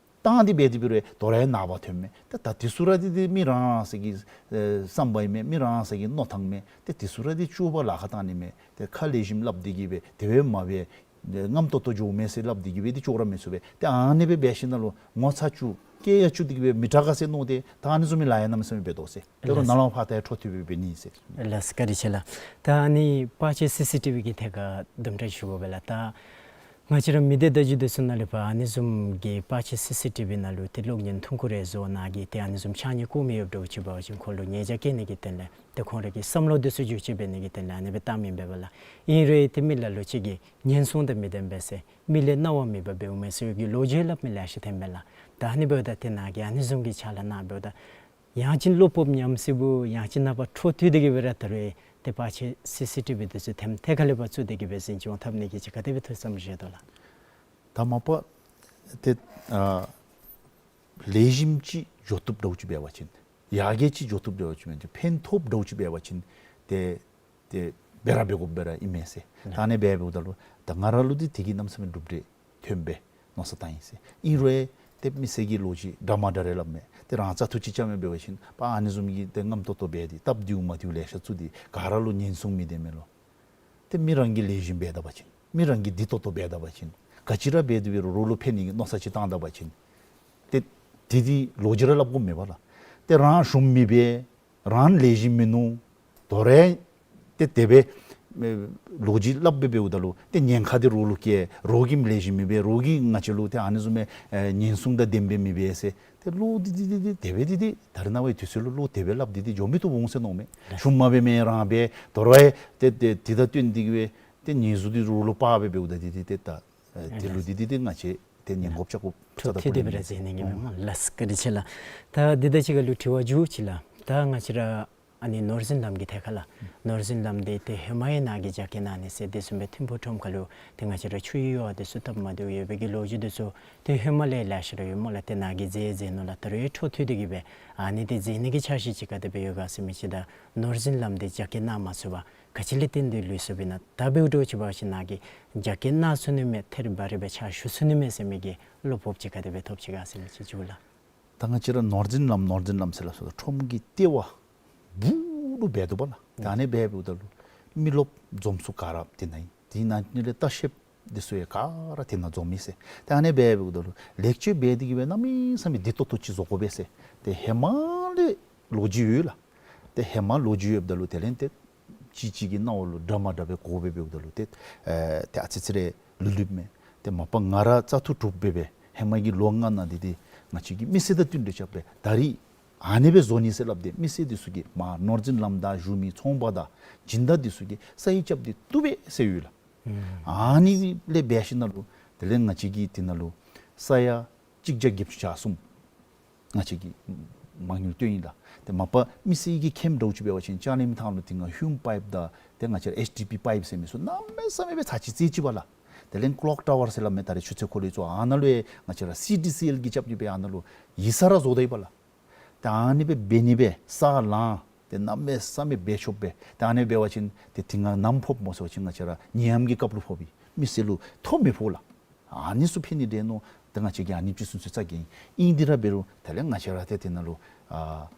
བཏང་སྟེ་འབད་དེ་འབད་རུང་དོ་རུང་ཡང་ནངས་པ་ཐོནམ་མས། ཏེ་ད་དེ་ཚུ་ར་འདི་འདི་མི་རང་རང་སོ་གི་ཨེ་བསམ་པ་ཨིན་མས། མི་རང་རང་སོ་གི་མནོ་ཐངས་མས། ཏེ་དེ་ཚུ་ར་འདི་བཅོས་པར་ལཱ་ཁག་བཏང་ནི་མས། ཏེ་ཁ་ལེགས་ཤོམ་སླབ་སྟེ་གི་སྦེ་དེ་སྦེ་མ་འབད་ཨེ་རྔམ་ཏོག་ཏོ་འགྱོཝ་མས་ཟེར་སླབ་སྟེ་གི་སྦེ་འདི་བཅོ་ར་མི་ཚུགས་པས། ཏེ་ཨ་ནི་སྦེ་འབད་ཞིནམ་ལས་ངོ་ཚ་བཅུག་སྐད་ཡང་བཅུག་སྟེ་གི་སྦེ་མི་དྲག་ག་ཟེར་མནོ་སྟེ་ད་ཨ་ནི་བཟུམ་མའི་ལཱ་ཡང་གནམ་མེད་ས་མེད་འབད་དོ་ཟེར། ཏེ་རོགས་ནཱ་ལས་ཕར་ད་ཡང་འཕྲོ་མཐུད་སྦེ་འབད་ནི་ཟེར། ལགས་སོ་བཀའ་དྲིན་ཆེ་ལགས། ད་ཨ་ནི་པར་ཆས་སི་སི་ཊི་བི་གི་ཐད་ཁར་དུམ་གྲ་ཞུ་དགོ་པས་ལགས། ད་ང་བཅས་ར་མི་སྡེ་བརྡ་བརྒྱུད་དེ་ཚུ་ནང་ལས་ཕར་ཨ་ནི་བཟུམ་གྱི་པར་ཆས་སི་སི་ཊི་བི་ནང་ལུ་ཏེ་གློག་བརྙན་ཐུང་ཀུ་རེ་བཟོ་གནང་གི་ཏེ་ཨ་ནི་བཟུམ་ཕྱགས་སྙིགས་བཀོ་མི་ཡོདཔ་འདྲཝ་ཅིག་འབད་བ་ཅིན་ཁོང་ལུ་ཉེས་བྱ་བཀལ་ནི་གི་དོན་ལས་ཏེ་ཁོང་ར་གི་བསམ་བློ་དེ་ཚུ་འགྱུར་བཅོས་འབད་ནི་གི་དོན་ལས་ཨ་ནི་སྦེ་བཏང་མི་ཨིན་པས་ལགས། ཨིན་རུང་ཏེ་མི་ལ་ལུ་ཅིག་གིས་ཉེན་སྲུང་དང་མི་ལྡནམ་སྦེ་ཟེར་མི་ལས་གནང་བ་མེད་པར་འབདཝ་མས་ཟེར་གྱི་ལོ་རྒྱུས་སླབ་མི་ལེ་ཤ་ཐོནམ་མས་ལགས། ད་ཨ་ནི་འབདཝ་ད་ཏེ་ནཱ་གིས་ཨ་ནི་བཟུམ་གྱི་ཕྱག་ལཱ་གནང་འབདཝ་ད་ཡང་ཅིན་བློ་སྤོབས་ཉམས་སྲིདཔ་ཡང་ཅིན་ནངས་པ་འཕྲོ་མཐུད་དེ་གི་སྦེ་ར་ད་རུང་ཏེ་པར་ཆས་སི་སི་ཊི་བི་དེ་ཚུ་ཐེམ་ཐེ་ཁ་ལས་ཕར་བཙུགས་ཏེ་གི་སྦེ་འཛིན་སྐྱོང་འཐབ་ནི་གི་ཅིག་ག་དེ་སྦེ་ཐུགས་བསམ་བཞེས་དོ་ལགས། ད་མ་པ་ཏེ་ཨ་ལེགས་ཤོམ་ཅིག་འགྱོ་བཏུབ་འདྲཝ་ཅིག་འབད་བ་ཅིན་ཡར་རྒྱས་ཅིག་འགྱོ་བཏུབ་འདྲཝ་ཅིག་འབད་བ་ཅིན་ཕན་ཐོགས་འདྲཝ་ཅིག་འབད་བ་ཅིན་ཏེ་ཏེ་འབད་ར་འབད་དགོཔ་འབད་ར་ཨིན་མས་ཟེར། ད་ཨ་ནི་སྦེ་འབདཝ་ད་ལུ་ད་ང་ར་ལུ་འདི་དེ་གིས་གནམ་མེད་ས་མེད་གྲུབ་འབྲས་ཐོནམ་སྦེ་མནོ་བསམ་བཏང་ཡི་ཟེར། ཨིན་རུང་ཏེ་མི་སེར་གྱི་ལོ་རྒྱུས་འདྲ་མ་འདྲ་རེ་སླབ་མས། ཏེ་རང་བཙག་འཐུ་ཅིག་རྐྱབ་མི་འབད་བ་ཅིན་པ་ཨ་ནི་བཟུམ་གྱི་ཏེ་རྔམ་ཏོག་ཏོ་འབད་དེ་སྟབས་བདེཝ་མ་བདེཝ་ལེ་ཤ་བཙུགས་ཏེ་ག་ར་ལུ་ཉེན་སྲུང་མི་ལྡན་མས་ལོ། ཏེ་མི་རང་གིས་ལེགས་ཤོམ་འབད་ད་པ་ཅིན་མི་རང་གིས་བདེ་ཏོག་ཏོ་འབད་ད་པ་ཅིན་ག་ཅི་ར་འབད་དེ་འབད་རུང་རོགས་ལུ་ཕན་ནི་གི་མནོ་བསམ་ཅིག་བཏང་ད་པ་ཅིན་ཏེ་དེ་འདི་ལོ་རྒྱུས་ར་སླབ་དགོཔ་མེད་པ་ལགས། ཏེ་རང་ཞུམ་མི་འབད་རང་ལེགས་ཤོམ་མིན་ནུག། དོ་རུང་ཏེ་དེ་སྦེ་ཨེ་ལོ་རྒྱུས་སླབ་སྦེ་འབདཝ་ད་ལུ་ཏེ་ཉེན་ཁ་འདི་རོགས་ལུ་བཀལ། རོགས་ཀྱིས་ལེགས་ཤོམ་མི་འབད། རོགས་ཀྱིས་ང་བཅས་ལུ་ཏེ་ཨ་ནི་བཟུམ་མའི་ཨེ་ཉེན་སྲུང་དང་ལྡནམ་སྦེ་མི་འབད་ཟེར། ཏེ་བློ་འདི་འདི་འདི་འདི་དེ་སྦེ་འདི་འདི་ད་རེས་ནངས་པའི་དུས་ཚོད་ལུ་བློ་དེ་སྦེ་སླབ་འདི་འདི་འགྱོ་མི་བཏུབ་འོང་ཟེར་མནོཝ་མས། ཞུམ་མ་འབད་མི་རང་འབད། དོ་རུང་ཏེ་ཏེ་དེ་དང་བསྟུན་ཏེ་གི་སྦེ་ཏེ་ཉེས་འཛུགས་འདི་རོགས་ལུ་དཔག་སྦེ་འབདཝ་ད་འདི་འདི་ཏེ་ད་ཨེ་དེ་ལུ་འདི་འདི་འདི་ང་བཅས་ ཏེ་ཉན་དགོཔ་ཅིག་གོ་འཕྲོ་མཐུད་དེ་སྦེ་ར་མཛད་ནི་གི་མས་སྨོ་ལགས། བཀའ་དྲིན་ཆེ་ལགས། ད་འདི་དང་གཅིག་ཁར་ལུ་དྲི་བ་མཇུག་ཅིག་ལགས། ད་ང་བཅས་ར་ཨ་ནི་ནོར་འཛིན་ལམ་གྱི་ཐད་ཁར་ལགས། ནོར་འཛིན་ལམ་འདི་ཏེ་ཧེ་མ་ཡང་ནཱ་གིས་རྒྱ་སྐྱེད་གནང་ནི་ཟེར་དེ་བཟུམ་སྦེ་ཐིམ་ཕུག་ཁྲོམ་ཁ་ལུ་ཏེ་ང་བཅས་ར་ཆུ་ཡི་ཡོ་བ་འདི་ཚུ་བཏབ་མ་བཏུབ་ཡོད་པའི་གི་ལོ་རྒྱུས་འདི་ཚུ་ཏེ་ཧེ་མ་ལས་ལེ་ཤ་ར་ཡོད་སྨོ་ལགས། ཏེ་ནཱ་གིས་མཛད་མཛད་ནུག་ལགས། ད་རུང་འཕྲོ་མཐུད་དེ་གི་སྦེ་ཨ་ནི་འདི་མཛད་ནི་གི་འཆར་གཞི་ཅིག་ག་དེ་སྦེ་ཡོད་ག་ཟེར་མི་ཅིག་དང་ནོར་འཛིན་ལམ་འདི་རྒྱ་སྐྱེད་གནང་མ་ཚུགས་པར་ག་ཅི་ལས་བརྟེན་ཏེ་ལུས་སོཔ་ཨིན་ན། ད་འབདཝ་ད་ཅིག་འབད་བ་ཅིན་ནཱ་གིས་རྒྱ་སྐྱེད་གནང་ཚུགས་ནི་མས། ཐད་རི་བ་རི་སྦེ་ཕྱག་ཞུ་ཚུགས་ནི་མས་ཟེར་མི་གི་བློ་སྤོབས་ཅིག་ག་དེ་སྦེ་ཐོབ་ཅི་ག་ཟེར་མི་ཅིག་མཇུག་ལགས། ད་ང་བཅས་ར་ནོར་འཛིན་ལམ་ནོར་འཛིན་ལམ་ཟེར་སླབ་སོང་ད་ཁྲོམ་གྱི་ལྟེ་བ་སྦུག་ལུ་འབད་དོ་བ་ལགས། ད་ཨ་ནི་སྦེ་འབདཝ་ད་ལུ་མི་རློབས་འཛོམས་ས་ག་ར་དེ་ནང་ཨིན། དེ་ནང་ལས་ལྟ་བཤལཔ་འདི་ཚུ་ཡང་ག་ར་དེ་ནང་འཛོམས་ཡི་ཟེར། ད་ཨ་ནི་སྦེ་འབདཝ་ད་ལུ་ལེགས་བཅོས་འབད་དེ་གི་སྦེ་གནམ་མེད་ས་མེད་བདེ་ཏོག་ཏོ་ཅིག་བཟོ་དགོ་པས་ཟེར། ཏེ་ཧེ་མ་ལས་ལོ་རྒྱུས་ཡོད་ལགས། ཏེ་ཧེ་མ་ལོ་རྒྱུས་ཡོདཔ་ད་ལུ་དེ་ལས་ཏེ་གཅིག་གཅིག་གི་སྣང་བ་ལུ་འདྲ་མ་འདྲ་སྦེ་གོ་སྦེ་འབདཝ་ད་ལུ་ཏེ་ཨེ་ཏེ་ཨ་ཙི་ཙི་རེ་ལུས་ལུསཔ་མས། ཏེ་མ་པ་ང་ར་བཙག་འཐུ་གྲུབ་སྦེ་སྦེ་ཧེ་མ་གི་ལོ་ལྔ་ནང་འདི་ཏེ་ང་བཅས་ཀྱིས་མི་སེར་དང་བསྟུན་ཏེ་རྐྱབ་སྦེ་ད་རིས་ཨ་ནི་སྦེ་བཟོ་ནི་ཟེར་སླབ་སྟེ་མི་སེར་འདི་ཚུ་གིས་མར་ནོར་འཛིན་ལམ་བདའ་བཞུགས་མི་ཚོང་པ་དང་སྦྱིན་བདག་འདི་ཚུ་གིས་ས་ཡིག་རྐྱབ་སྟེ་བཏུབ་པས་ཟེར་ཡོད་ལགས། ཨ་ནི་ལས་འབད་ཞིནམ་ལས་དེ་ལས་ང་བཅས་ཀྱིས་དེ་ནང་ལུ་ས་ཡ་གཅིག་བརྒྱ་བརྒྱད་ཅུ་གྱ་གསུམ་ང་བཅས་ཀྱིས་མ་དངུལ་བཏོན་ཡི་ལགས། ཏེ་མ་པ་མི་སེར་གྱིས་མཁྱེནམ་འདྲཝ་ཅིག་འབད་བ་ཅིན་ལྕང་གླིང་ཐང་ལུ་དེ་སྔ་ཧུམ་པའིཔ་དང་ཏེ་ང་བཅས་ར་ཨེཆ་ཌི་པི་པའིཔ་ཟེར་མི་ཚུ་གནམ་མེད་ས་མེད་སྦེ་ཚར་གཅིག་རྩེ་ཅི་བ་ལགས། དེ་ལས་ཀློག་ཊ་ཝར་ཟེར་སླབ་མས། ད་རེས་ཆུ་ཚོད་འཁོར་ལོ་ཚུ་ཨ་ནཱ་ལུ་ཡང་ང་བཅས་ར་སི་ཌི་སི་ཨེལ་གྱིས་རྐྱབ་སྟེ་སྦེ་ཨ་ནཱ་ལུ་ཡིག་ཚང་ར་བཟོ་ད་ཡི་བ་ལགས། ད་ཨ་ནི་སྦེ་འབད་ནི་སྦེ་ས་ལང་ཏེ་གནམ་མེད་ས་མེད་འབད་ཆོགཔ་སྦེ། ད་ཨ་ནི་འབད་བ་ཅིན་ཏེ་དེ་སྔ་ནམ་ཕོགཔ་སྨོ་ཟེར་བ་ཅིན་ང་བཅས་ར་ནད་ཡམས་ཀྱི་སྐབས་ལུ་ཕོགཔ་ཨིན། མི་སེར་ལུ་ཐོ་མི་ཕོག་ལགས། ཨ་ནི་ཚུ་ཕན་ནི་འདྲས་མནོ་སྟེ་ང་བཅས་ཀྱིས་ཨ་ནི་ཅིག་སུན་སུན་རྩ་འགེངས་ཡི། ཨིན་དེ་ར་འབད་རུང་དེ་ལས་ང་བཅས་ར་ཏེ་དེ་ནང་ལུ་ཨ་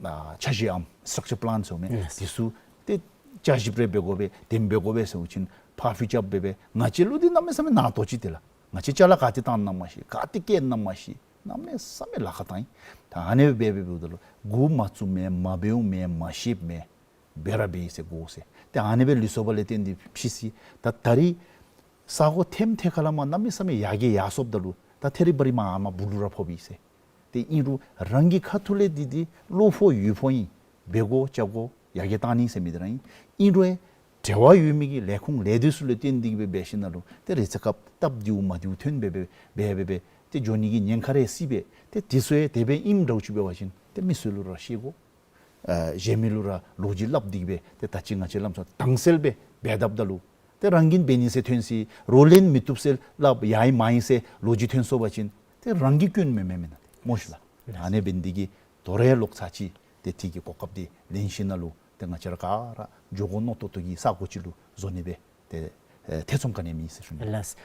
ཨ་འཆར་གཞིའམ་སི་ཊྲག་ཅར་པ་ལཱན་ཟེར་མི་ཡེས། འདི་ཚུ་ཏེ་བསྐྱར་ཞིབ་རེ་འབད་དགོ་པས། དེ་འབད་དགོ་པས་ཟེར་བ་ཅིན་ཕར་འགྱངས་རྐྱབ་སྦེ་སྦེ་ང་བཅས་ལུ་འདི་གནམ་མེད་ས་མེད་ནང་དོག་ཅིག་ཏེ་ལགས། ང་བཅས་ཅ་ལ་ག་ཏེ་བཏང་ནི་ཨིན་ན་མ་ཤེས། ག་ཏེ་བཀལ་ནི་ཨིན་ན་མ་ཤེས། གནམ་མེད་ས་མེད་ལཱ་ཁག་བཏང་ཡི། ད་ཨ་ནི་སྦེ་འབད་འབདཝ་ད་ལུ་འགོ་མ་བཙུགསཔ་མས། མ་འབདཝ་མས། མ་ཤེསཔ་མས། འབད་ར་འབད་ཡི་ཟེར་གོ་ཟེར། ཏེ་ཨ་ནི་སྦེ་ལུས་སོཔ་ལས་བརྟེན་ཏེ་ཕྱིས་སུ་ད་ད་རིས་ས་གོ་ཐེམ་ཐེ་ཁ་ལས་མར་གནམ་མེད་ས་མེད་ཡར་རྒྱས་ཡར་སོཔ་ད་ལུ་ད་ཐད་རི་བ་རི་མར་ཨ་མར་སྦུག་ལུ་ར་ཕོགཔ་ཨིན་ཟེར། ཏེ་ཨིན་རུང་རང་གི་ཁ་ཐུག་ལས་འདི་འདི་བློ་ཕོག་ཡུལ་ཕོག་ཨིན། འབད་དགོ་བཅའ་དགོ་ཡར་རྒྱས་བཏང་ནི་ཟེར་མི་འདི་ར་ཨིན། ཨིན་རུང་འབྲེལ་བ་ཡོད་མི་གི་ལས་ཁུངས་ལས་སྡེ་ཚུ་ལུ་བརྟེན་ཏེ་གི་སྦེ་འབད་ཞིནམ་ལས་ཏེ་རེས་ཚེ་སྐབས་སྟབས་བདེཝ་མ་བདེཝ་ཐོན་སྦེ་སྦེ་འབད་འབད་འབད་ཏེ་འགྱོ་ནི་གི་ཉེན་ཁ་རེ་སྲིད་པས། ཏེ་དེ་ཚུ་ཡང་དེ་སྦེ་ཨིནམ་འདྲཝ་ཅིག་འབད་བ་ཅིན་ཏེ་མི་སེར་ལུ་ར་ཤེས་དགོ། ཨ་གཞན་མི་ལུ་ར་ལོ་རྒྱུས་སླབ་སྟེ་གི་སྦེ་ཏེ་ད་ཅི་ང་བཅས་ལམ་སང་དྭངས་གསལ་སྦེ་འབད་དཔ་ད་ལུ་ཏེ་རང་གིས་འབད་ནི་ཟེར་ཐོན་སྲིད། རོགས་ལས་མི་བཏུབ་ཟེར་སླབ་ཡང་ཨིན་མ་ཨིན་ཟེར་ལོ་རྒྱུས་ཐོན་སོང་པ་ཅིན་ཏེ་རང་གི་སྐྱོན་མེན་མེན་མེན་ན་སྨོ་ཤིག་ལགས། ཨ་ནི་འབད་ནི་འདི་གིས་དོ་རུང་ལོག་ཚར་ཅིག་ཏེ་དེ་གི་གོ་སྐབས་འདི་ལེན་ཞིནམ་ལས་ཏེ་ང་བཅས་ར་ག་ར་འགྱོ་དགོ་མནོ་ཏོག་ཏོ་གི་ས་གོ་ཅིག་ལུ་བཟོ་ནི་སྦེ་ཏེ་ཨེ་ཐེ་ཚོམ་ག་ནི་ཡང་མེད་ཟེར་ཞུ་ནི། ལགས་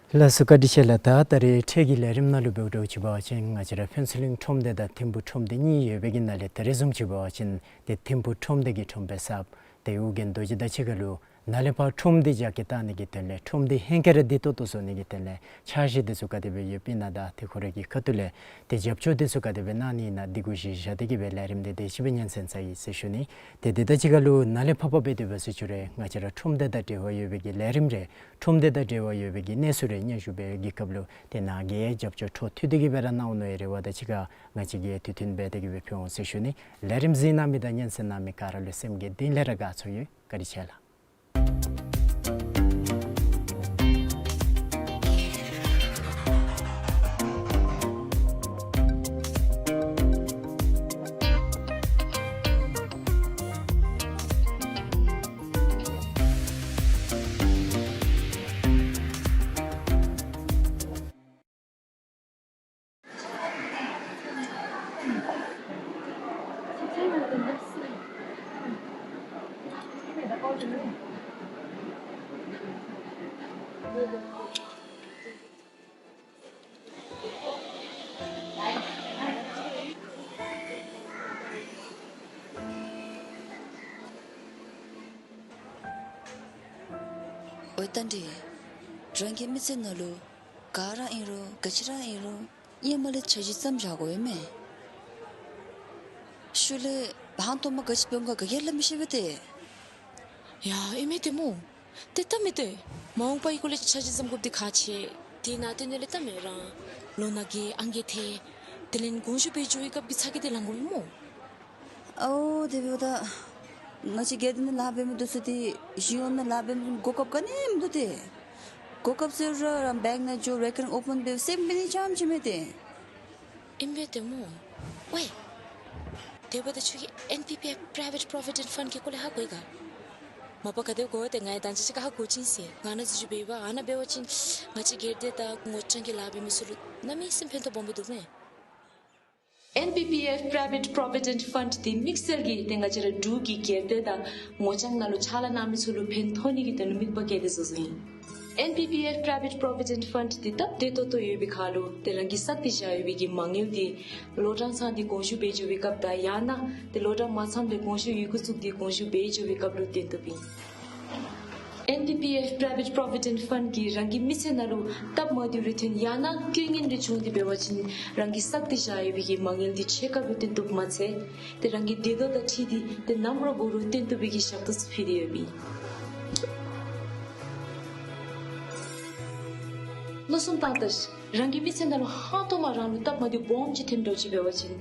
སོ། ལགས་སོ་བཀའ་དྲིན་ཆེ་ལགས། ད་ད་རེས་འཕྲལ་གྱི་ལས་རིམ་ནང་ལུ་འབདཝ་འདྲཝ་ཅིག་འབད་བ་ཅིན་ང་བཅས་ར་ཕུན་ཚོགས་གླིང་ཁྲོམ་སྡེ་དང་ཐིམ་ཕུག་ཁྲོམ་སྡེ་གཉིས་ཡོད་པའི་གི་ནང་ལས་ད་རེས་བཟུམ་ཅིག་འབད་བ་ཅིན་ཏེ་ཐིམ་ཕུག་ཁྲོམ་སྡེ་གི་ཁྲོམ་དཔོན་ཟབ་ཏེ་ཨོ་རྒྱན་རྡོ་རྗེ་དང་གཅིག་ཁར་ལུ་ནཱ་ལས་ཕར་ཁྲོམ་སྡེ་རྒྱ་སྐྱེད་གཏང་ནི་གི་དོན་ལས་ཁྲོམ་སྡེ་ཧེང་སྐལ་ར་བདེ་ཏོག་ཏོ་བཟོ་ནི་གི་དོན་ལས་འཆར་གཞི་འདི་ཚུ་ག་དེ་སྦེ་ཡོདཔ་ཨིན་ན་དང་ཏེ་ཁོ་རའི་གི་ཁ་ཐུག་ལས་ཏེ་རྒྱབ་སྐྱོར་འདི་ཚུ་ག་དེ་སྦེ་གནང་ནི་ཨིན་ན་འདི་གུ་གཞི་བཞག་སྟེ་གི་སྦེ་ལས་རིམ་འདི་དེ་ཅིག་སྦེ་སྙན་གསན་ཚར་ཡི་ཟེར་ཞུ་ནི། ཏེ་དེ་དང་གཅིག་ཁར་ལུ་ནཱ་ལས་ཕར་འབད་དེ་འབད་ཟེར་ཞུ་རུང་ང་བཅས་ར་ཁྲོམ་སྡེ་དང་འབྲེལ་བ་ཡོད་པའི་གི་ལས་རིམ་རེ་ཁྲོམ་སྡེ་དང་འབྲེལ་བ་ཡོད་པའི་གི་གནས་ཚུལ་རེ་སྙན་ཞུ་འབད་བའི་གི་སྐབས་ལུ་ཏེ་ནཱ་གིས་རྒྱབ་སྐྱོར་འཕྲོ་མཐུད་དེ་གི་སྦེ་ར་གནང་འོང་མནོ་བའི་རེ་བ་དང་གཅིག་ཁར་ང་བཅས་ཀྱིས་དུས་མཐུན་འབད་དེ་གི་སྦེ་ཕུལ་འོང་ཟེར་ཞུ་ནི། ལས་རིམ་གཟིགས་གནང་མི་དང་སྙན་གསན་གནང་མི་ག་ར་ལུ་སེམས་ཀྱི་གཏིང་ལས་ར་དགའ་ཚོར་ཡོད། བཀའ་དྲིན་ཆེ་ལགས། འོ་ད་འདི་རང་གི་མི་ཚེ་ནང་ལུ་ག་ར་ཨིན་རུང་ག་ཅི་ར་ཨིན་རུང་ཧེ་མ་ལས་འཆར་གཞི་བརྩམས་བཞག་དགོ་ཨིན་མས། ཤུལ་ལས་ཧང་སྟོང་མ་ག་ཅི་འབད་འོང་ག་ག་གིས་སླབ་མི་ཤེས་པས་ཏེ། ཡ་ཨིན་མས་ཏེ་སྨོ། ཏེ་ད་མི་ཏེ་མ་འོངས་པའི་སྐོར་ལས་འཆར་གཞི་བརྩམ་དགོཔ་འདི་ཁག་ཆེ། དེ་ནང་དེ་ནང་ལས་ད་མི་རང་ལོ་ན་རྒས་ཨང་རྒས་ཐལ། དེ་ལས་དགོངས་ཞུ་འབད་འགྱོ་བའི་སྐབས་ཀྱི་ཚ་གྱང་འདི་ལང་དགོ་པས་སྨོ། ཨའོ་དེ་འབདཝ་ད་ང་བཅས་སྒེར་སྡེ་ནང་ལཱ་འབད་མི་འདི་ཚུ་ཏེ་གཞུང་གཡོག་ནང་ལཱ་འབད་མི་གོ་སྐབས་ག་ནི་མིན་འདུག་ཏེ། གོ་སྐབས་ཚུ་ར་རང་བེངཀ་ནང་འགྱོ་རེ་ཀརིང་ཨོ་པཱན་འབདཝ་སེམས་འབད་ནི་ཙམ་ཅིག་མེད་དེ། ཨིན་པས་ཏེ་སྨོ། ཝའི། དེ་འབདཝ་ད་ཁྱོད་ཀྱིས་ཨེན་པི་པི་ཨེཕ་Private Provident Fund གི་སྐོར་ལས་ཧ་གོ་ཡི་ག། མ་པ་ག་དེ་གོ་ཏེ་ང་ཡང་ད་ཅི་ཅིག་ཁར་ཧ་གོ་ཅི་ཟེར། ང་ནཱ་འཛུལ་འགྱོ་འབད་བ་ཨ་ནཱ་འབད་བ་ཅིན་ང་བཅས་སྒེར་སྡེ་དང་ངོ་རྐྱང་གི་ལཱ་འབད་མི་ཚུ་ལུ་གནམ་མེད་ས་མེད་ཕན་ཐོགས་སྦོམ་སྦེ་འདུག་མས། ཨེན་པི་པི་ཨེཕ་Private Provident Fund འདི་དམིགས་བསལ་གྱིས་ཏེ་ང་བཅས་ར་འབྲུག་གི་སྒེར་སྡེ་དང་ངོ་རྐྱང་ནང་ལུ་ཕྱག་ལཱ་གནང་མི་ཚུ་ལུ་ཕན་ཐོགས་ནི་གི་དོན་ལུ་དམིགས་པ་བསྐྱེད་དེ་བཟོ་བཟོཝ་ཨིན། ཨེན་པི་པི་ཨེཕ་Private Provident Fund འདི་སྟབས་བདེ་ཏོག་ཏོ་ཡོད་པའི་ཁར་ལུ་ཏེ་རང་གིས་བསགས་ཏེ་བཞག་ཡོད་པའི་གི་མ་དངུལ་འདི་ལོ་གྲངས་ཚང་སྟེ་དགོངས་ཞུ་འབད་འགྱོ་བའི་སྐབས་དང་ཡང་ན་ཏེ་ལོ་གྲངས་མ་ཚངམ་ལས་དགོངས་ཞུ་ཡི་གུ་བཙུགས་ཏེ་དགོངས་ཞུ་འབད་འགྱོ་བའི་སྐབས་ལུ་བཏོན་བཏུབ་ཨིན། ཨེན་པི་པི་ཨེཕ་Private Provident Fund གིས་རང་གི་མི་ཚེ་ནང་ལུ་སྟབས་མ་བདེཝ་རེ་ཐོན་ཡང་ན་རྐྱེན་ངན་རེ་བྱུང་སྟེ་འབད་བ་ཅིན་རང་གིས་བསགས་ཏེ་བཞག་ཡོད་པའི་གི་མ་དངུལ་འདི་ཕྱེད་ཀ་སྦེ་བཏོན་བཏུབ་མ་ཚད་ཏེ་རང་གི་བདེ་སྡུག་དང་འཁྲིལ་ཏེ་ཏེ་ནམ་ར་འབད་རུང་བཏོན་བཏུབ་པའི་གི་ཞབས་ཏོག་ཚུ་ཕུལ་ཏེ་ཡོདཔ་ཨིན། མནོ་བསམ་བཏང་ད་ཤིག། རང་གི་མི་ཚེ་ནང་ལུ་ཧང་སྟོང་མ་རང་ལུ་སྟབས་མ་བདེཝ་སྦོམ་ཅིག་ཐོནམ་འདྲཝ་ཅིག་འབད་བ་ཅིན་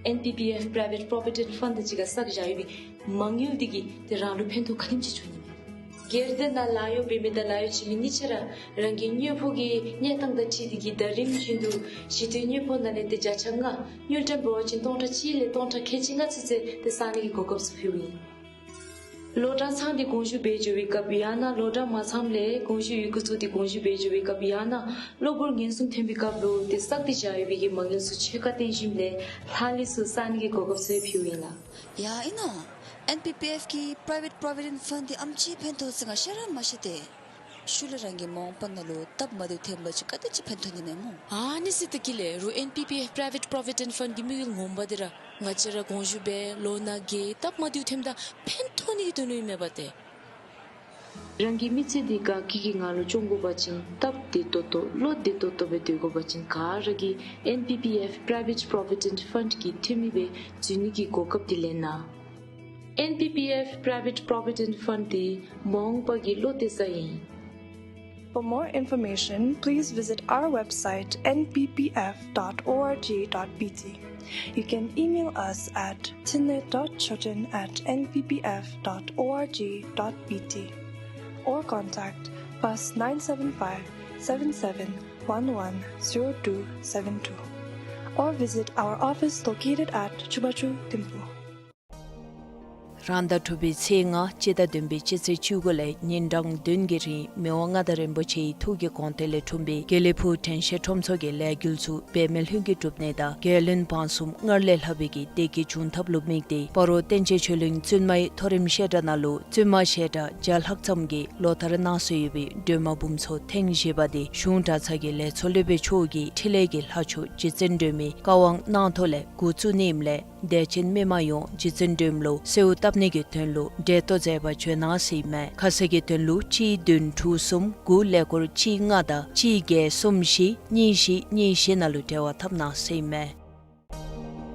ཨེན་པི་པི་ཨེཕ་Private Provident Fund དང་གཅིག་ཁར་བསགས་བཞག་ཡོད་པའི་མ་དངུལ་འདི་གིས་ཏེ་རང་ལུ་ཕན་ཐོགས་ག་དེམ་ཅིག་འབྱུང་ནི་མས། སྒེར་སྡེ་ནང་ལཱ་གཡོག་འབད་མི་དང་ལཱ་གཡོག་བྱིན་མི་གཉིས་ཆ་ར་རང་གི་དངོས་པོ་གི་གནས་སྟངས་དང་འཁྲིལ་ཏེ་གིས་ཟླ་རིམ་བཞིན་དུ་ཞི་དུས་དངོས་པོ་ནང་ལས་ཏེ་བརྒྱ་ཆ་ལྔ་དངུལ་ཀྲམ་འབད་བ་ཅིན་སྟོང་ཕྲག་གཅིག་ལས་སྟོང་ཕྲག་ཁལ་གཅིག་ལྔ་ཚུན་ཚོད་ཏེ་བསག་ནི་གི་གོ་སྐབས་ཚུ་ཕུལཝ་ཨིན། ལོ་གྲངས་ཚང་སྟེ་དགོངས་ཞུ་འབད་འགྱོ་བའི་སྐབས་ཡང་ན་ལོ་གྲངས་མ་ཚངམ་ལས་དགོངས་ཞུ་ཡི་གུ་བཙུགས་ཏེ་དགོངས་ཞུ་འབད་འགྱོ་བའི་སྐབས་ཡང་ན་གློ་བུར་ངན་སོང་ཐོན་པའི་སྐབས་ལུ་ཏེ་བསགས་ཏེ་བཞག་ཡོད་པའི་གི་མ་དངུལ་ཚུ་ཕྱེད་ཀ་བཏོན་ཞིནམ་ལས་ལྷག་ལུས་ཚུ་བསག་ནི་གི་གོ་སྐབས་ཚུ་ཕུལཝ་ཨིན་ལགས། ཡ་ཨིན་ནོ། ཨེན་པི་པི་ཨེཕ་གི་Private Provident Fund འདི་ཨེམ་ཅིག་ཕན་ཐོགས་ཟེར་ང་ཤེས་ར་མ་ཤེས་ཏེ། ཤུལ་ལས་རང་གི་མ་འོངས་པ་ནང་ལུ་སྟབས་མ་བདེཝ་ཐོན་པ་ཅིན་ག་དེ་ཅིག་ཕན་ཐོགས་ནི་མས་སྨོ། ཨ་ནི་ཟེར་ཏེ་གི་ལས་རུང་ཨེན་པི་པི་ཨེཕ་Private Provident Fund གི་དམིགས་ཡུལ་ངོ་མ་འདི་ར་ང་བཅས་ར་དགོངས་ཞུ་འབད་ལོ་ནང་གི་སྟབས་མ་བདེཝ་ཐོནམ་ད་ཕན་ཐོགས་ནི་གི་དོན་ལུ་ཨིན་མས་པ་ཏེ། རང་གི་མི་ཚེ་འདི་དགའ་སྐྱིད་ཀྱི་ངང་ལུ་སྐྱོང་དགོ་པ་ཅིན་སྟབས་བདེ་ཏོག་ཏོ་བློ་བདེ་ཏོག་ཏོ་སྦེ་སྡོད་དགོ་པ་ཅིན་ག་ར་གིས་ཨེན་པི་པི་ཨེཕ་Private Provident Fund གི་འཐུས་མི་སྦེ་འཛུལ་ནི་གི་གོ་སྐབས་འདི་ལེན་གནང་། ཨེན་པི་པི་ཨེཕ་Private Provident Fund འདི་མ་འོངས་པ་གི་བློ་གཏད་ས་ཨིན། For more information, please visit our website N P P F dot org dot B T. You can email us at thinley dot choten at N P P F dot org dot B T or contact plus nine seven five seven seven one one zero two seven two or visit our office located at Chubachu Thimphu. རང་ཟླ་དྲུག་པའི་ཚེས་ལྔ་སྤྱི་ཟླ་བདུན་པའི་སྤྱི་ཚེས་བཅུ་དགུ་ལས་ཉིན་གྲངས་བདུན་གྱི་རིང་མི་དབང་མངའ་བདག་རིན་པོ་ཆེའི་ཐུགས་ཀྱི་དགོངས་དོན་ལས་འཁྲུངས་པའི་དགེ་ལེགས་ཕུག་དྲན་ཤེས་ཁྲོམ་ཚོགས་ཀྱི་ལས་འགུལ་ཚུ་འབད་མེད་ལྷུན་གྱིས་གྲུབ་ནི་དང་རྒྱལ་བློན་འབངས་གསུམ་སྔར་ལས་ལྷག་པའི་གི་བདེ་སྐྱིད་འབྱུང་ཐབས་ལུ་དམིགས་ཏེ་སྤ་རོ་བསྟན་ཆེན་ཆོས་གླིང་བཙུན་མའི་མཐོ་རིམ་བཤད་གྲྭ་ནང་ལུ་བཙུན་མ་བཤད་གྲྭ་བརྒྱ་ལྷག་ཙམ་གྱིས་ལོ་ལྟར་གནང་སྲོལ་ཡོད་པའི་སྒྲོལ་མ་འབུམ་ཚོགས་ཐེངས་བཞི་པ་འདི་གཞུང་གྲྭ་ཚང་གི་ལས་ཚོགས་སློབ་དཔོན་མཆོག་གིས་འཕྲིན་ལས་ཀྱི་ལྷ་མཆོག་རྗེ་བཙུན་སྒྲོལ་མའི་བཀའ་དབང་གནང་ཐོག་ལས་འགོ་བཙུགས་ནི་ཨིནམ་ལས་དད་ཅན་མི་མང་ཡོངས་རྗེ་བཙུན་སྒྲོལ་མ་ལུ་གསོལཝ་བཏབ་ནི་གི་དོན་ལུ་འབྲེལ་གཏོགས་མཛད་པར་བྱོན་གནང་ཟེར་ཨིན་མས། ཁ་གསལ་གྱི་དོན་ལུ་གཅིག་བདུན་དྲུག་གསུམ་དགུ་ཀླད་ཀོར་གཅིག་ལྔ་དང་གཅིག་བརྒྱད་གསུམ་བཞི་གཉིས་བཞི་གཉིས་བཞི་ནང་ལུ་འབྲེལ་བ་འཐབ་གནང་ཟེར་ཨིན་མས།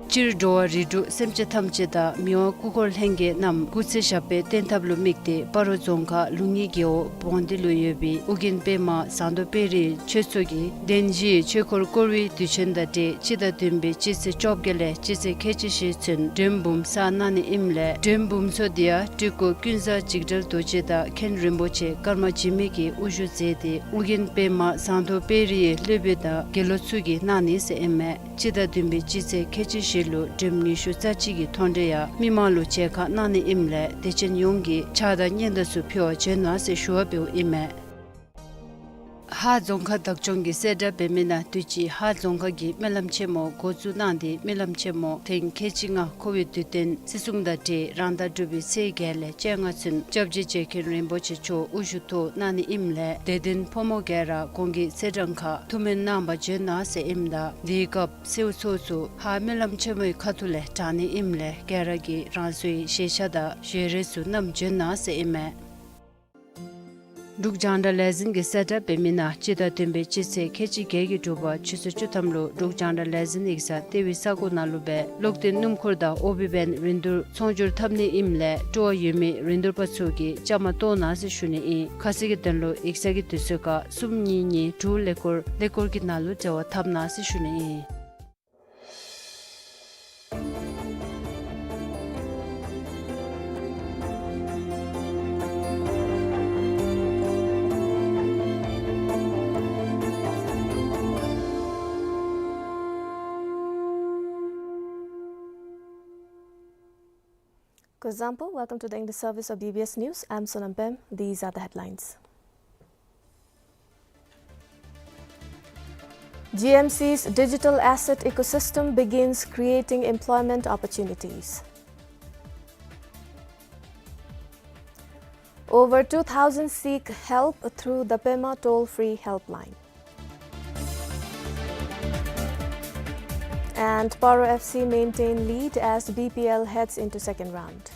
སྤྱིར་འགྲོ་བ་རིགས་དྲུག་སེམས་ཅན་ཐམས་ཅད་དང་མི་དབང་སྐུ་འཁོར་ལྷན་རྒྱས་རྣམས་སྐུ་ཚེ་ཞབས་པད་བརྟན་ཐབས་ལུ་དམིགས་ཏེ་སྤ་རོ་རྫོང་ཁག་ལུང་གཉིས་རྒེད་འོག་བོང་སྡེ་ལུ་ཡོད་པའི་ཨོ་རྒྱན་པདྨ་ཟངས་མདོག་དཔལ་རི་ཆོས་ཚོགས་ཀྱིས་གདན་བཞིའི་ཆོས་འཁོར་བསྐོར་བའི་དུས་ཆེན་དང་འབྲེལ་སྤྱི་ཟླ་བདུན་པའི་སྤྱི་ཚེས་བཅོ་བརྒྱད་ལས་སྤྱི་ཚེས་ཁལ་གཅིག་བཞི་ཚུན་མགྲོན་འབུམ་ཚོགས་གནང་ནི་ཨིནམ་ལས་མགྲོན་འབུམ་ཚོགས་འདི་ཡང་སྤྲུལ་སྐུ་ཀུན་བཟང་འཇིགས་བྲལ་རྡོ་རྗེ་དང་མཁན་རིན་པོ་ཆེ་ཀརྨ་འཇིགས་མེད་ཀྱིས་དབུ་བཞུགས་མཛད་དེ་ཨོ་རྒྱན་པདྨ་ཟངས་མདོག་དཔལ་རིའི་སློབ་དཔོན་དང་དགེ་སློབ་ཚུ་གིས་གནང་ནི་ཟེར་ཨིན་མས། སྤྱི་ཟླ་བདུན་པའི་སྤྱི་ཚེས་ཁལ་གཅིག་བཞི་ལུ་མགྲོན་ཉི་ཤུ་རྩ་གཅིག་གི་མཐོང་གྲོལ་ཡང་མི་མང་ལུ་མཇལ་ཁ་གནང་ནི་ཨིནམ་ལས་དད་ཅན་ཡོངས་ཀྱིས་ཕྱག་དང་སྙན་དར་ཚུ་ཕུལ་བར་བྱོན་གནང་ཟེར་ཞུ་བ་འབདཝ་ཨིན་མས། ཧཱ་རྫོང་ཁག་བདག་སྐྱོང་གི་གསལ་བསྒྲགས་འབད་མི་ནང་དུས་ཅི་ཧཱ་རྫོང་ཁག་གི་སྨོན་ལམ་ཆེན་མོ་འགོ་བཙུགས་གནང་སྟེ་སྨོན་ལམ་ཆེན་མོ་ཐེངས་ཁལ་གཅིག་ལྔ་འཁོར་བའི་དུས་སྟོན་བརྩི་སྲུང་དང་འབྲེལ་རང་ཟླ་དྲུག་པའི་ཚེས་བརྒྱད་ལས་བཅོ་ལྔ་ཚུན་སྐྱབས་རྗེ་རྗེ་མཁན་རིན་པོ་ཆེ་མཆོག་དབུ་བཞུགས་ཐོག་གནང་ནི་ཨིནམ་ལས་དད་ལྡན་ཕོ་མོ་ག་ར་གོང་གི་ཚེས་གྲངས་ཁར་ཐུགས་སྨོན་གནང་བར་བྱོན་གནང་ཟེར་ཨིནམ་ད་དེའི་སྐབས་གསོལ་ཚོགས་ཚུ་ཧཱ་སྨོན་ལམ་ཆེན་མོའི་ཁ་ཐུག་ལས་དྲང་ནི་ཨིནམ་ལས་ག་ར་གིས་རང་སོའི་ཞལ་ཤ་དང་ཞལ་རས་ཚུ་བསྣམས་བྱོན་གནང་ཟེར་ཨིན་མས། འབྲུག་རྒྱང་བསྒྲགས་ལས་འཛིན་གྱི་གསལ་བསྒྲགས་འབད་མི་ནང་སྤྱི་ཟླ་བདུན་པའི་སྤྱི་ཚེས་ཁལ་གཅིག་བརྒྱད་ཀྱི་དྲོ་པ་ཆུ་ཚོད་བཅུ་ཐམ་ལུ་འབྲུག་རྒྱང་བསྒྲགས་ལས་འཛིན་ཡིག་ཚང་ལྟེ་བའི་ས་གོ་ནང་ལུ་སྦེ་གློག་བརྟེན་སྣུམ་འཁོར་དང་ཨོ་བི་བེན་རིན་བསྡུར་ཚོང་སྒྱུར་འཐབ་ནི་ཨིནམ་ལས་སྤྲོ་བ་ཡོད་མི་རིན་བསྡུར་པ་ཚུ་གིས་བཅའ་མར་གཏོགས་གནང་ཟེར་ཞུ་ནི་ཨིན། ཁ་གསལ་གྱི་དོན་ལུ་ཡིག་ཚང་གི་དུས་ཚོད་ཁར་གསུམ་གཉིས་གཉིས་དྲུག་ཀླད་ཀོར་ཀླད་ཀོར་གྱི་ནང་ལུ་འབྲེལ་བ་འཐབ་གནང་ཟེར་ཞུ་ནི་ཨིན། For example, welcome to the English service of B B S News. I'm Sonam Pem. These are the headlines. G M C's digital asset ecosystem begins creating employment opportunities. Over two thousand seek help through the Pema toll-free helpline. And Paro F C maintain lead as B P L heads into second round.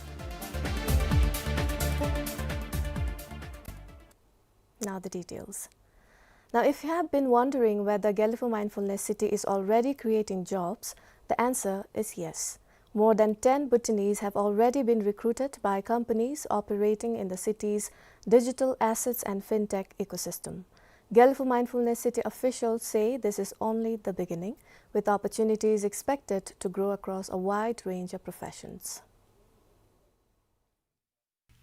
Now the details. Now, if you have been wondering whether Gelephu Mindfulness City is already creating jobs, the answer is yes. More than ten Bhutanese have already been recruited by companies operating in the city's digital assets and fintech ecosystem. Gelephu Mindfulness City officials say this is only the beginning, with opportunities expected to grow across a wide range of professions.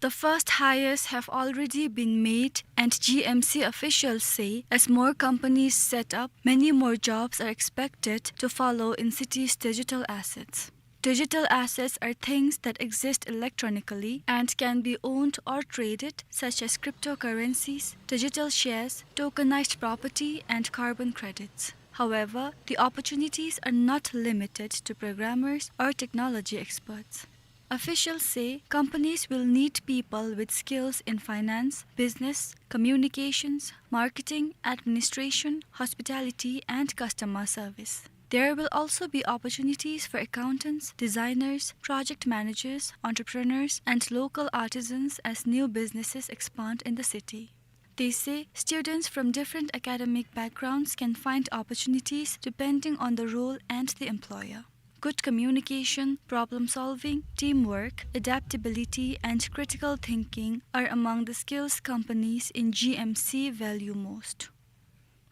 The first hires have already been made, and G M C officials say as more companies set up, many more jobs are expected to follow in cities' digital assets. Digital assets are things that exist electronically and can be owned or traded, such as cryptocurrencies, digital shares, tokenized property, and carbon credits. However, the opportunities are not limited to programmers or technology experts. Officials say companies will need people with skills in finance, business, communications, marketing, administration, hospitality, and customer service. There will also be opportunities for accountants, designers, project managers, entrepreneurs, and local artisans as new businesses expand in the city. They say students from different academic backgrounds can find opportunities depending on the role and the employer. Good communication, problem solving, teamwork, adaptability, and critical thinking are among the skills companies in G M C value most.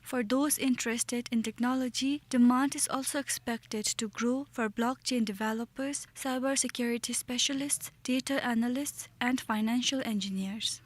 For those interested in technology, demand is also expected to grow for blockchain developers, cybersecurity specialists, data analysts, and financial engineers.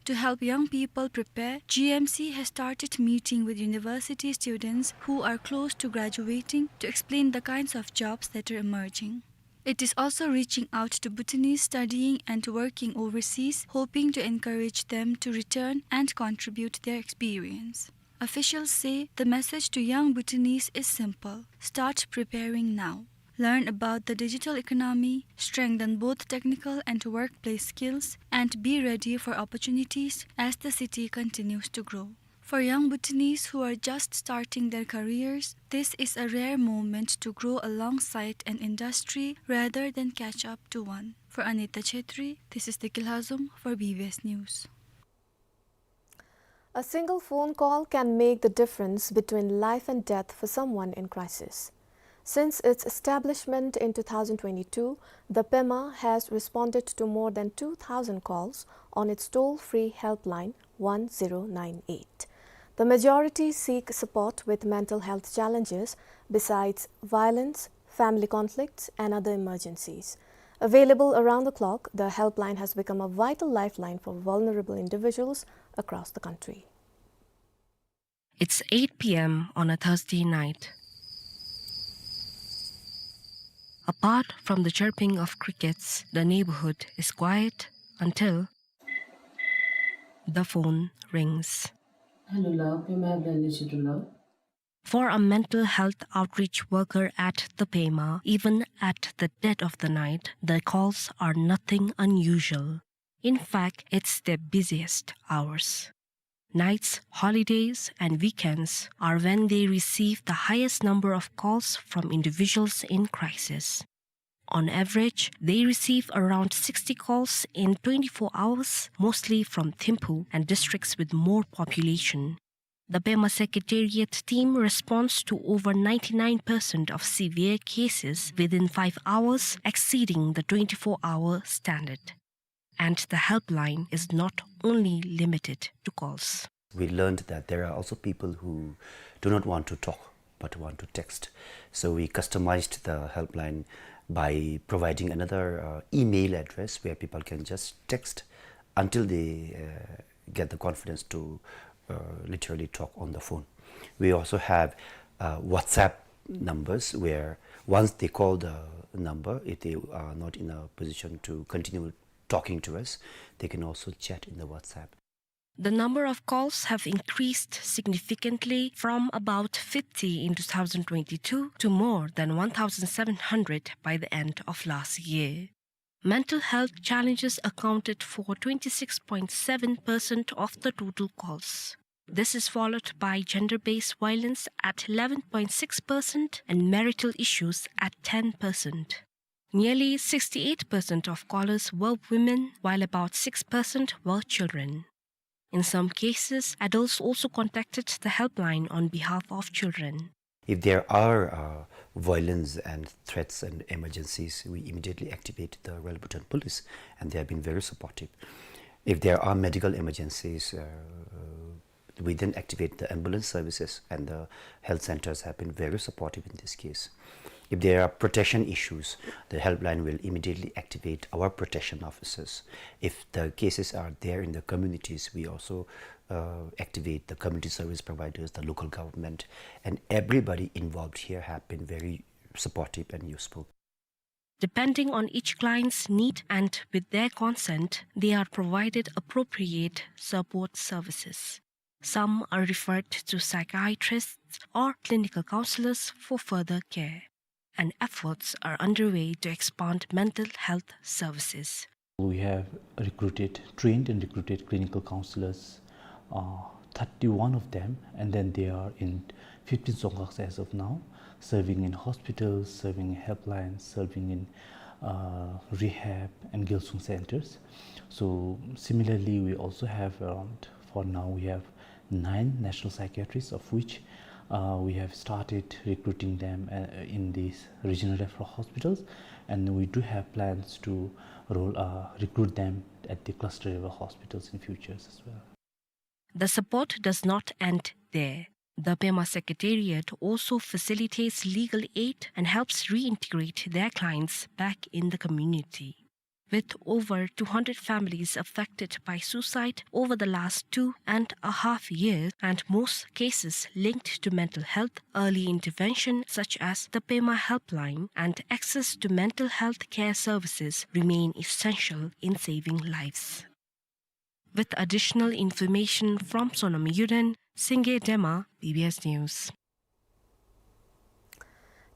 To help young people prepare, G M C has started meeting with university students who are close to graduating to explain the kinds of jobs that are emerging. It is also reaching out to Bhutanese studying and working overseas, hoping to encourage them to return and contribute their experience. Officials say the message to young Bhutanese is simple: start preparing now. Learn about the digital economy, strengthen both technical and workplace skills, and be ready for opportunities as the city continues to grow. For young Bhutanese who are just starting their careers, this is a rare moment to grow alongside an industry rather than catch up to one. For Anita Chhetri, this is Deki Lhazom for B B S News. A single phone call can make the difference between life and death for someone in crisis. Since its establishment in two thousand twenty-two, the Pema has responded to more than two thousand calls on its toll-free helpline one zero nine eight. The majority seek support with mental health challenges besides violence, family conflicts, and other emergencies. Available around the clock, the helpline has become a vital lifeline for vulnerable individuals across the country. It's eight p m on a Thursday night. Apart from the chirping of crickets, the neighborhood is quiet until the phone rings. Hello, love. Am I available to love? For a mental health outreach worker at the Pema, even at the dead of the night, the calls are nothing unusual. In fact, it's their busiest hours. Nights, holidays, and weekends are when they receive the highest number of calls from individuals in crisis. On average, they receive around sixty calls in twenty-four hours, mostly from Thimphu and districts with more population. The Pema Secretariat team responds to over ninety-nine percent of severe cases within five hours, exceeding the twenty-four hour standard. And the helpline is not only limited to calls. We learned that there are also people who do not want to talk but want to text. So we customized the helpline by providing another, uh, email address where people can just text until they, uh, get the confidence to, uh, literally talk on the phone. We also have, uh, WhatsApp numbers where once they call the number, if they are not in a position to continue talking to us, they can also chat in the WhatsApp. The number of calls have increased significantly from about fifty in two thousand twenty-two to more than one thousand seven hundred by the end of last year. Mental health challenges accounted for twenty-six point seven percent of the total calls. This is followed by gender-based violence at eleven point six percent and marital issues at ten percent. Nearly sixty-eight percent of callers were women, while about six percent were children. In some cases, adults also contacted the helpline on behalf of children. If there are, uh, violence and threats and emergencies, we immediately activate the Royal Bhutan Police, and they have been very supportive. If there are medical emergencies, uh, we then activate the ambulance services, and the health centers have been very supportive in this case. If there are protection issues, the helpline will immediately activate our protection officers. If the cases are there in the communities, we also, uh, activate the community service providers, the local government, and everybody involved here have been very supportive and useful. Depending on each client's need and with their consent, they are provided appropriate support services. Some are referred to psychiatrists or clinical counselors for further care, and efforts are underway to expand mental health services. We have recruited, trained and recruited clinical counselors, uh, thirty-one of them, and then they are in fifteen dzongkhag as of now, serving in hospitals, serving in helplines, serving in, uh, rehab and gyalsung centers. So similarly, we also have around, for now, we have nine national psychiatrists, of which, uh, we have started recruiting them, uh, in these regional referral hospitals, and we do have plans to roll, uh, recruit them at the cluster level hospitals in futures as well. The support does not end there. The Pema Secretariat also facilitates legal aid and helps reintegrate their clients back in the community. With over two hundred families affected by suicide over the last two and a half years, and most cases linked to mental health, early intervention such as the Pema Helpline and access to mental health care services remain essential in saving lives. With additional information from Sonam Yuden, Singye Dema, B B S News.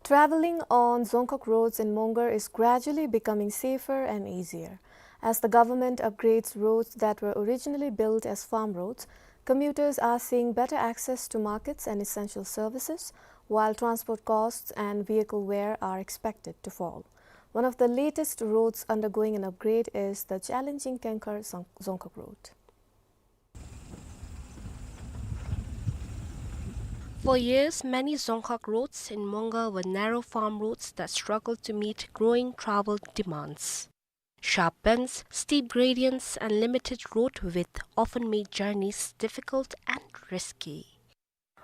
Traveling on Dzongkhag roads in Mongar is gradually becoming safer and easier. As the government upgrades roads that were originally built as farm roads, commuters are seeing better access to markets and essential services, while transport costs and vehicle wear are expected to fall. One of the latest roads undergoing an upgrade is the challenging Kengkhar Dzong-, Dzongkhag Road. For years, many Dzongkhag roads in Mongar were narrow farm roads that struggled to meet growing travel demands. Sharp bends, steep gradients, and limited road width often made journeys difficult and risky.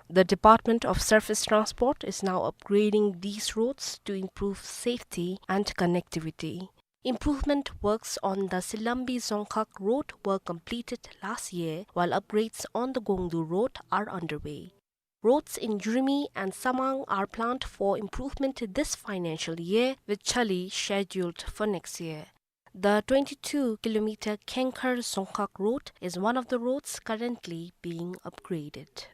The Department of Surface Transport is now upgrading these roads to improve safety and connectivity. Improvement works on the Silambi Dzongkhag road were completed last year, while upgrades on the Gongdu road are underway. Roads in Jurmi and Samang are planned for improvement this financial year, with Chali scheduled for next year. The twenty-two kilometer Kengkhar Dzongkhag road is one of the roads currently being upgraded.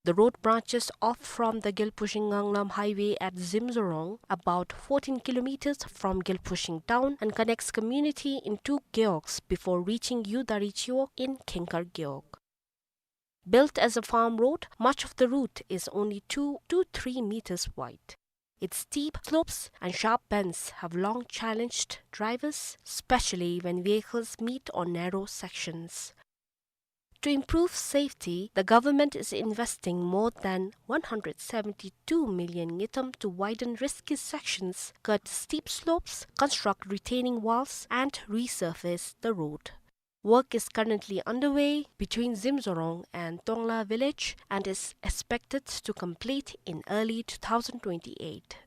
The road branches off from the Gyalpusing Nganglam Highway at Zimzorong, about fourteen kilometers from Gyalpusing town, and connects community in two gewogs before reaching Yudari Chiwog in Kengkhar Gewog. Built as a farm road, much of the route is only two to three meters wide. Its steep slopes and sharp bends have long challenged drivers, especially when vehicles meet on narrow sections. To improve safety, the government is investing more than one hundred seventy-two million ngultrum to widen risky sections, cut steep slopes, construct retaining walls, and resurface the road. Work is currently underway between Zimzorong and Tongla village and is expected to complete in early two thousand twenty-eight.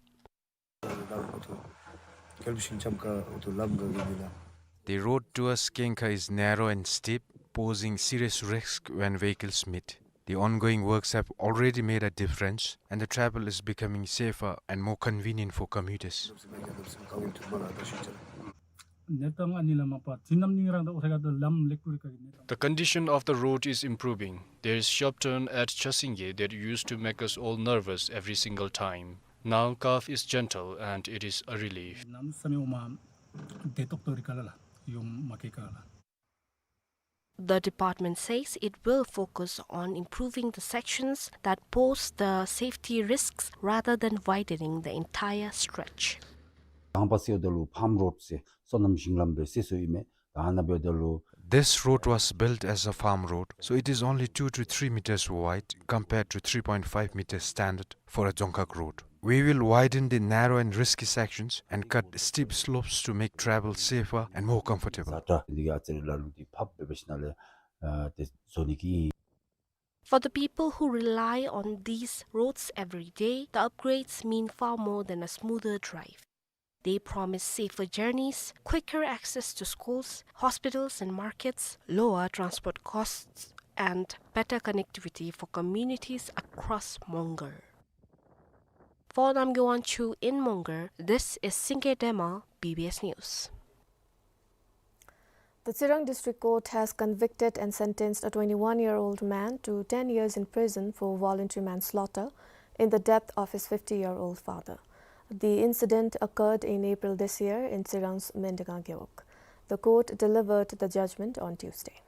The road towards Kengkhar is narrow and steep, posing serious risk when vehicles meet. The ongoing works have already made a difference, and the travel is becoming safer and more convenient for commuters. The condition of the road is improving. There is sharp turn at Chasingye that used to make us all nervous every single time. Now curve is gentle and it is a relief. The department says it will focus on improving the sections that pose the safety risks rather than widening the entire stretch. དང་པ་ཟེརཝ་ད་ལུ་ཕཱམ་རོཌ་ཟེར་སོ་ནམ་ཞིང་ལམ་སྦེ་ཟེར་སྲོལ་ཨིན་མས། ད་ཨ་ནཱ་འབདཝ་ད་ལུ This road was built as a farm road, so it is only two to three meters wide compared to three point five meters standard for a dzongkhag road. We will widen the narrow and risky sections and cut steep slopes to make travel safer and more comfortable. ཛ་དྲག་འདི་གིས་ཨ་ཙི་རེ་ལ་ལུ་འདི་ཕབ་སྦེ་འབད་ཞིནམ་ལས་ཨ་ཏེ་བཟོ་ནི་གི། For the people who rely on these roads every day, the upgrades mean far more than a smoother drive. They promise safer journeys, quicker access to schools, hospitals, and markets, lower transport costs, and better connectivity for communities across Mongar. For Namgyowan Chu in Mongar, this is Singye Dema, B B S News. The Tsirang District Court has convicted and sentenced a twenty-one-year-old man to ten years in prison for voluntary manslaughter in the death of his fifty-year-old father. The incident occurred in April this year in Tsirang's Mendengang Gewog. The court delivered the judgment on Tuesday.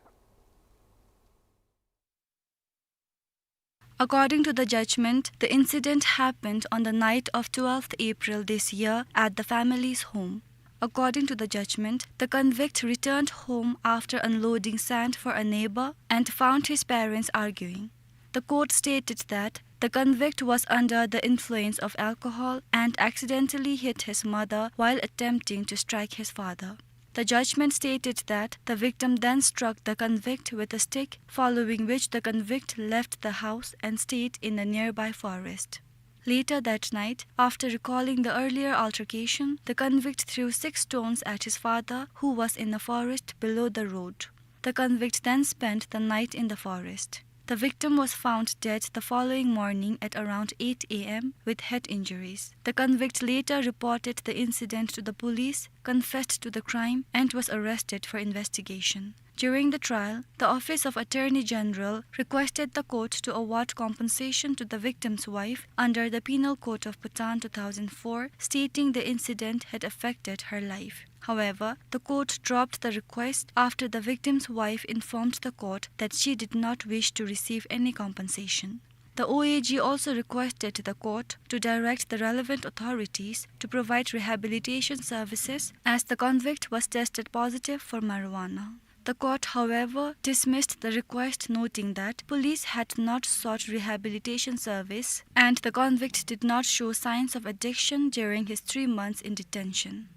According to the judgment, the incident happened on the night of twelfth April this year at the family's home. According to the judgment, the convict returned home after unloading sand for a neighbor and found his parents arguing. The court stated that the convict was under the influence of alcohol and accidentally hit his mother while attempting to strike his father. The judgment stated that the victim then struck the convict with a stick, following which the convict left the house and stayed in a nearby forest. Later that night, after recalling the earlier altercation, the convict threw six stones at his father, who was in a forest below the road. The convict then spent the night in the forest. The victim was found dead the following morning at around eight A M with head injuries. The convict later reported the incident to the police, confessed to the crime, and was arrested for investigation. During the trial, the Office of Attorney General requested the court to award compensation to the victim's wife under the Penal Code of Bhutan two thousand four, stating the incident had affected her life. However, the court dropped the request after the victim's wife informed the court that she did not wish to receive any compensation. The O A G also requested the court to direct the relevant authorities to provide rehabilitation services as the convict was tested positive for marijuana. The court, however, dismissed the request, noting that police had not sought rehabilitation service and the convict did not show signs of addiction during his three months in detention.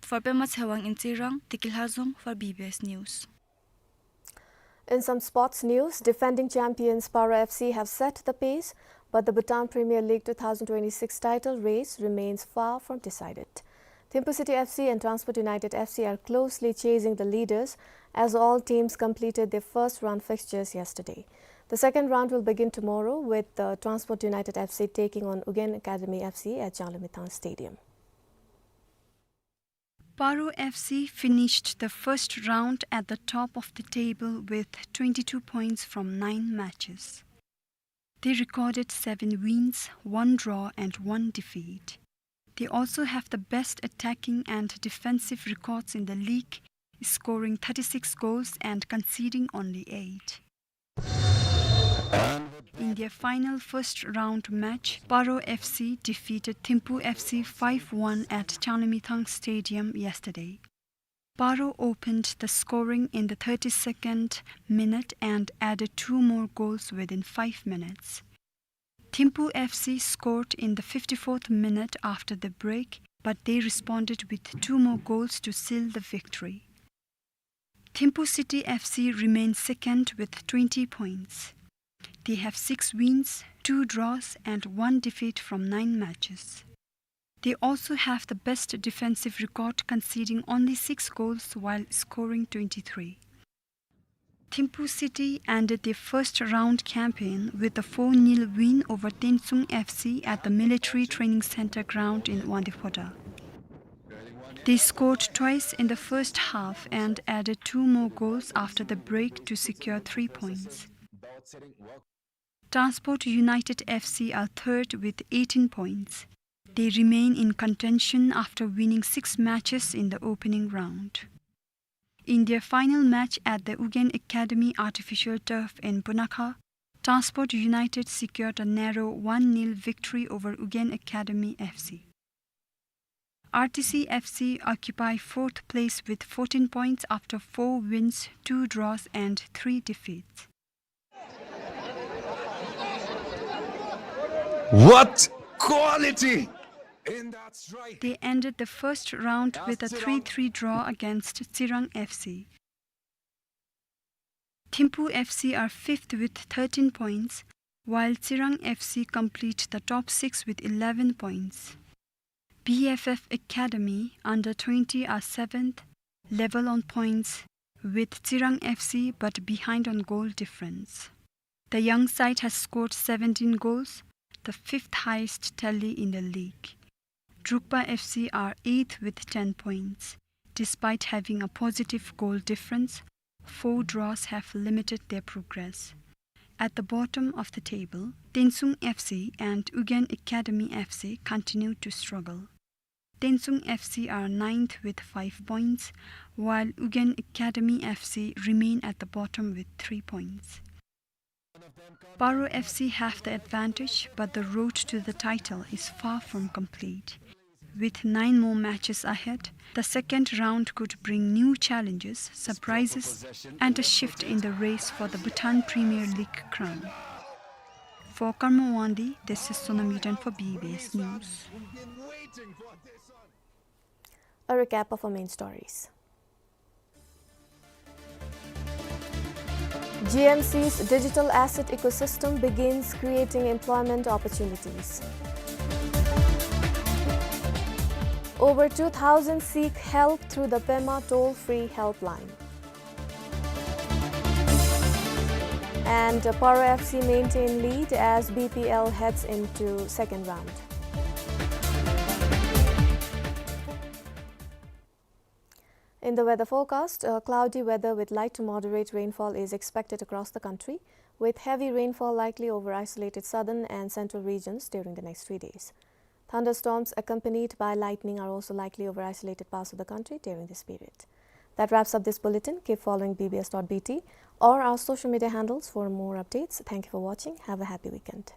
For Pema Tshewang in Tsirang, Tiki Lhazom for B B S News. In some sports news, defending champions Paro F C have set the pace, but the Bhutan Premier League two thousand twenty-six title race remains far from decided. Thimphu City F C and Transport United F C are closely chasing the leaders as all teams completed their first round fixtures yesterday. The second round will begin tomorrow with the Transport United F C taking on Ugyen Academy F C at Changlimithang Stadium. Paro F C finished the first round at the top of the table with twenty-two points from nine matches. They recorded seven wins, one draw and one defeat. They also have the best attacking and defensive records in the league, scoring thirty-six goals and conceding only eight. In their final first round match, Paro F C defeated Thimphu F C five one at Changlimithang Stadium yesterday. Paro opened the scoring in the thirty-second minute and added two more goals within five minutes. Thimphu F C scored in the fifty-fourth minute after the break, but they responded with two more goals to seal the victory. Thimphu City F C remains second with twenty points. They have six wins, two draws and one defeat from nine matches. They also have the best defensive record, conceding only six goals while scoring twenty-three. Thimphu City ended the first round campaign with a four nil win over Tensung F C at the Military Training Center ground in Wangdue Phodrang. They scored twice in the first half and added two more goals after the break to secure three points. Transport United F C are third with eighteen points. They remain in contention after winning six matches in the opening round. In their final match at the Ugyen Academy artificial turf in Bunakha, Transport United secured a narrow one nil victory over Ugyen Academy F C. R T C F C occupy fourth place with fourteen points after four wins, two draws and three defeats. What quality in that strike! They ended the first round with a three three draw against Tsirang F C. Thimphu F C are fifth with thirteen points, while Tsirang F C complete the top six with eleven points. B F F Academy under twenty are seventh, level on points with Tsirang F C, but behind on goal difference. The young side has scored seventeen goals, the fifth highest tally in the league. Drukpa F C are eighth with ten points. Despite having a positive goal difference, four draws have limited their progress. At the bottom of the table, Tensung F C and Ugyen Academy F C continue to struggle. Tensung F C are ninth with five points, while Ugyen Academy F C remain at the bottom with three points. Paro F C have the advantage, but the road to the title is far from complete. With nine more matches ahead, the second round could bring new challenges, surprises, and a shift in the race for the Bhutan Premier League crown. For Karmo Wangdi, this is Sonam Yuden for B B S News. A recap of our main stories. G M C's digital asset ecosystem begins creating employment opportunities. Over two thousand seek help through the Pema toll-free helpline. And Paro F C maintain lead as B P L heads into second round. In the weather forecast, uh, cloudy weather with light to moderate rainfall is expected across the country, with heavy rainfall likely over isolated southern and central regions during the next three days. Thunderstorms accompanied by lightning are also likely over isolated parts of the country during this period. That wraps up this bulletin. Keep following B B S dot B T or our social media handles for more updates. Thank you for watching. Have a happy weekend.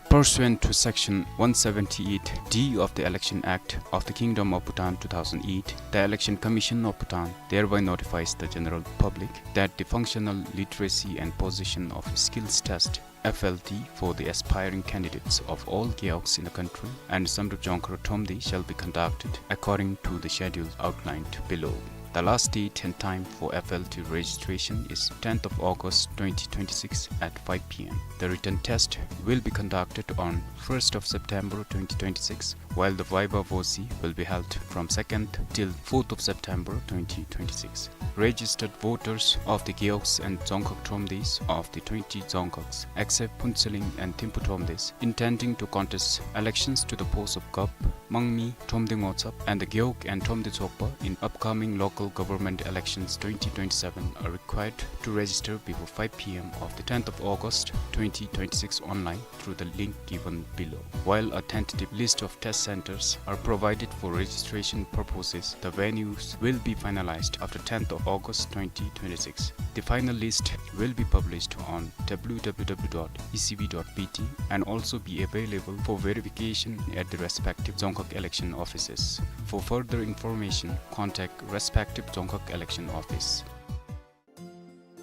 Pursuant to Section one seventy-eight D of the Election Act of the Kingdom of Bhutan two thousand eight, the Election Commission of Bhutan thereby notifies the general public that the Functional Literacy and Position of Skills Test, F L T, for the aspiring candidates of all gewogs in the country and Samdrup Jongkhar Thromde shall be conducted according to the schedule outlined below. The last date and time for F L T registration is tenth of August twenty twenty-six at five P M. The written test will be conducted on first of September twenty twenty-six, while the viva voce will be held from second till fourth of September twenty twenty-six. Registered voters of the Gewogs and Dzongkhag Thromdes of the twenty Dzongkhags, except Phuentsholing and Thimphu Thromdes, intending to contest elections to the post of Gap, Mangmi, Thromde Ngotsap, and the Gewog and Thromde Tsokpa in upcoming local government elections twenty twenty-seven are required to register before five P M of the tenth of August twenty twenty-six online through the link given below. While a tentative list of test centers are provided for registration purposes, the venues will be finalized after tenth of August twenty twenty-six. The final list will be published on W W W dot E C B dot B T and also be available for verification at the respective Dzongkhag election offices. For further information, contact respective Dzongkhag election office.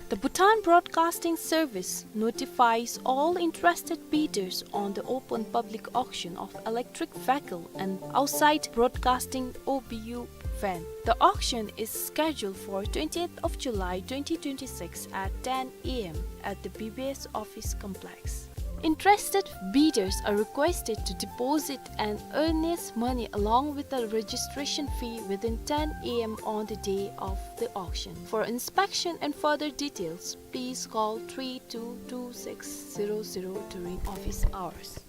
The Bhutan Broadcasting Service notifies all interested bidders on the open public auction of electric vehicle and outside broadcasting O B U van. The auction is scheduled for twentieth of July twenty twenty-six at ten A M at the B B S office complex. Interested bidders are requested to deposit an earnest money along with the registration fee within ten A M on the day of the auction. For inspection and further details, please call three two two six zero zero during office hours.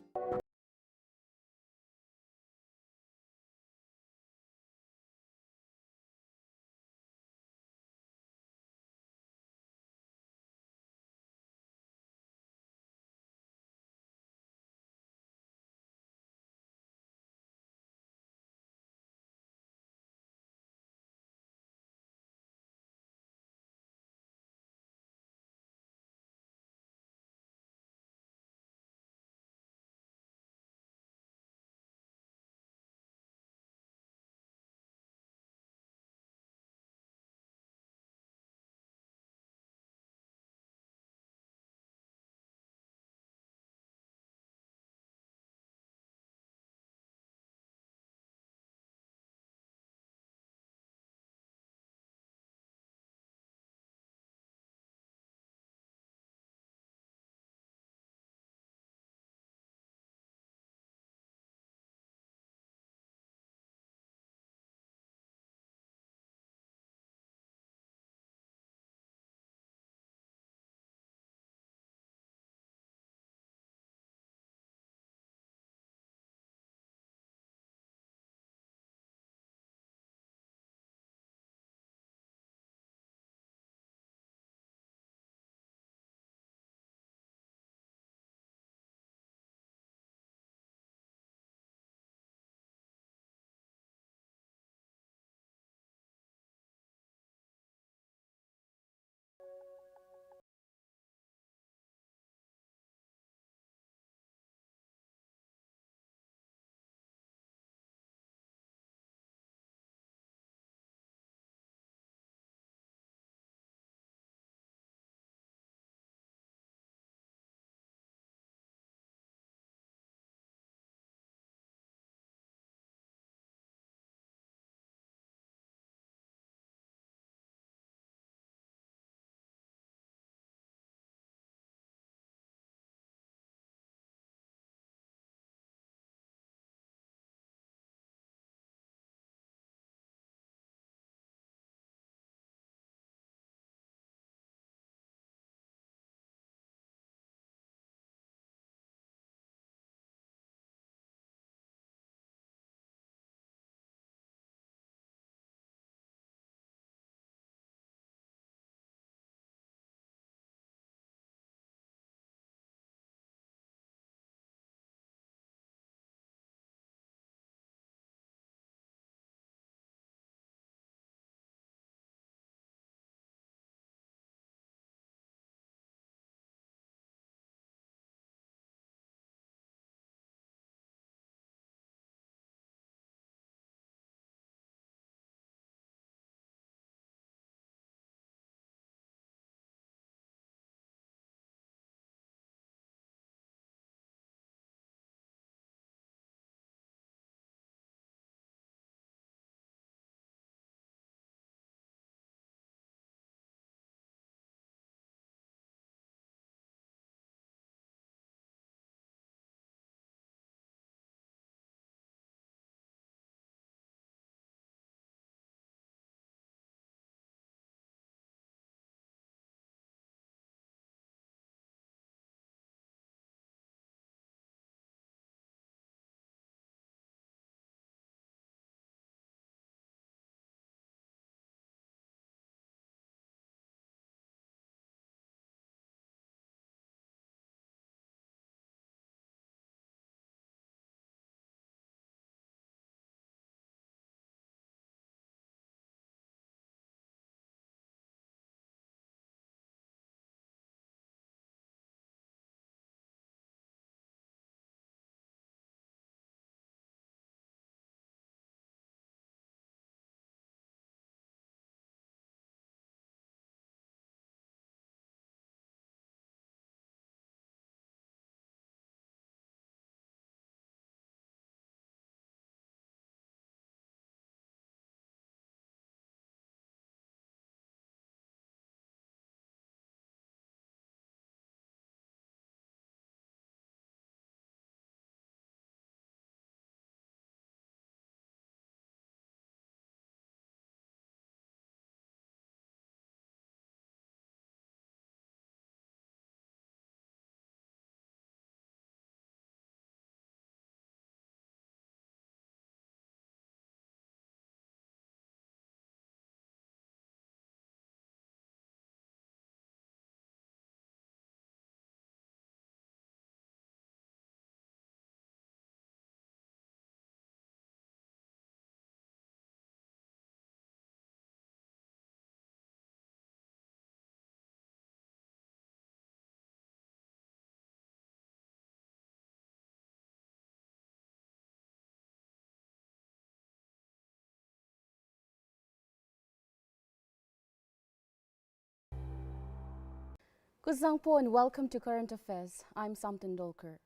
Kuzuzangpo and welcome to Current Affairs. I'm Samten Dolkar.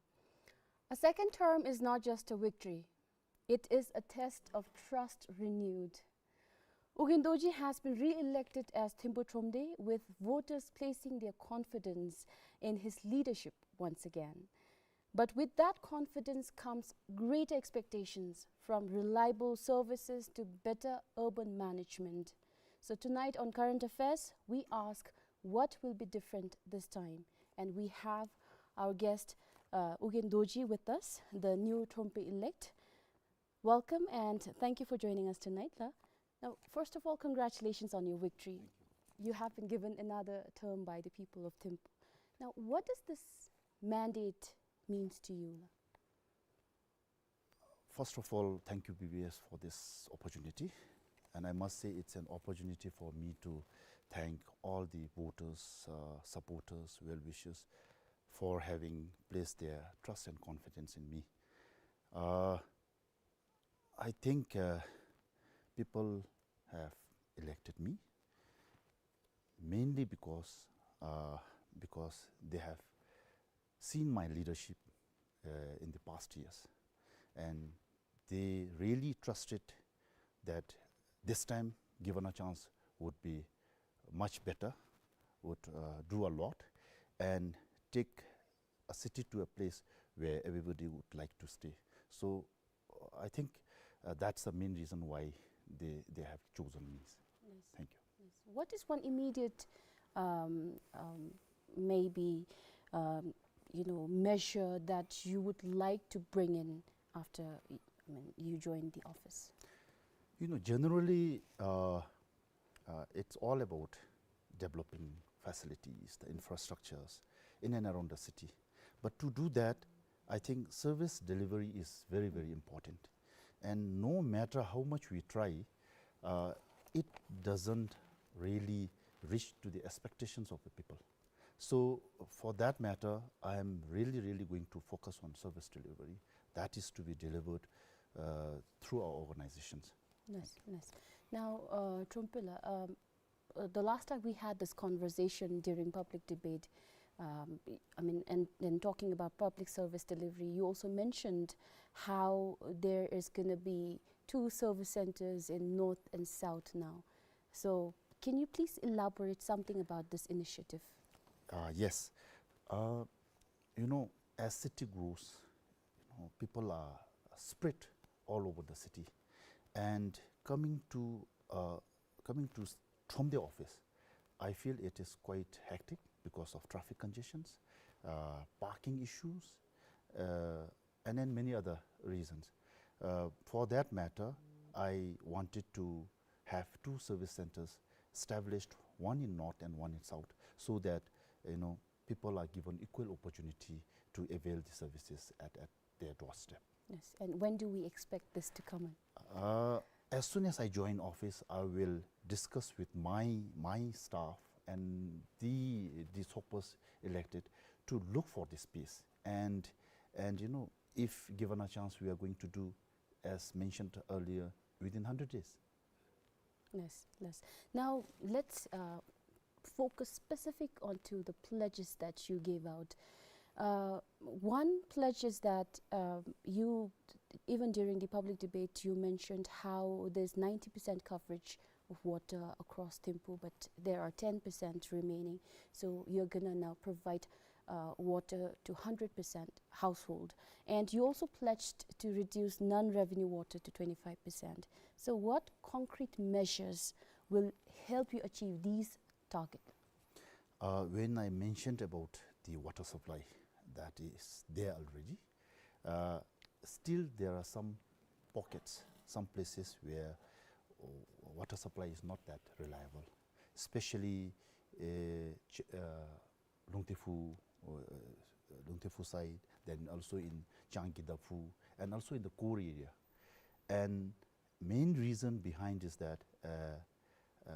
A second term is not just a victory, it is a test of trust renewed. U Gin Dorji has been re-elected as Thimphu Thromde, with voters placing their confidence in his leadership once again. But with that confidence comes greater expectations, from reliable services to better urban management. So tonight on Current Affairs, we ask what will be different this time. And we have our guest, uh, U Gin Dorji, with us, the new Thromde elect. Welcome and thank you for joining us tonight, la. Now, first of all, congratulations on your victory. Thank you. You have been given another term by the people of Thimphu. Now, what does this mandate means to you, la? First of all, thank you, B B S, for this opportunity. And I must say it's an opportunity for me to thank all the voters, uh, supporters, well-wishers for having placed their trust and confidence in me. Uh, I think, uh, people have elected me mainly because, uh, because they have seen my leadership, uh, in the past years, and they really trusted that this time, given a chance, would be much better, would, uh, do a lot, and take a city to a place where everybody would like to stay. So, uh, I think, uh, that's the main reason why they, they have chosen me. Yes. Thank you. Yes. What is one immediate, um, um, maybe, um, you know, measure that you would like to bring in after, I mean, you join the office? You know, generally, uh, uh, it's all about developing facilities, the infrastructures in and around the city. But to do that, I think service delivery is very, very important. And no matter how much we try, uh, it doesn't really reach to the expectations of the people. So, for that matter, I am really, really going to focus on service delivery that is to be delivered, uh, through our organizations. Nice, nice. Now, uh, Thrompe la, um, uh, the last time we had this conversation during public debate, um, I mean, and then talking about public service delivery, you also mentioned how there is gonna be two service centers in north and south now. So, can you please elaborate something about this initiative? Uh, yes. Uh, you know, as city grows, you know, people are spread all over the city. And coming to, uh, coming to s-, Thromde office, I feel it is quite hectic because of traffic congestions, uh, parking issues, uh, and then many other reasons. Uh, for that matter, I wanted to have two service centers established, one in north and one in south, so that, you know, people are given equal opportunity to avail the services at, at their doorstep. Yes, and when do we expect this to come in? Uh, as soon as I join office, I will discuss with my, my staff and the, the supposed elected to look for this space. And, and, you know, if given a chance, we are going to do, as mentioned earlier, within hundred days. Yes, yes. Now, let's, uh, focus specific onto the pledges that you gave out. Uh, one pledge is that, um, you, even during the public debate, you mentioned how there's ninety percent coverage of water across Thimphu, but there are ten percent remaining. So you're gonna now provide, uh, water to hundred percent household. And you also pledged to reduce non-revenue water to twenty-five percent. So what concrete measures will help you achieve these targets? Uh, when I mentioned about the water supply that is there already, uh, still there are some pockets, some places where, uh, water supply is not that reliable, especially, uh, Ch-, uh, Lungtephu, uh, Lungtephu side, then also in Changkidaphu, and also in the core area. And main reason behind is that, uh, uh,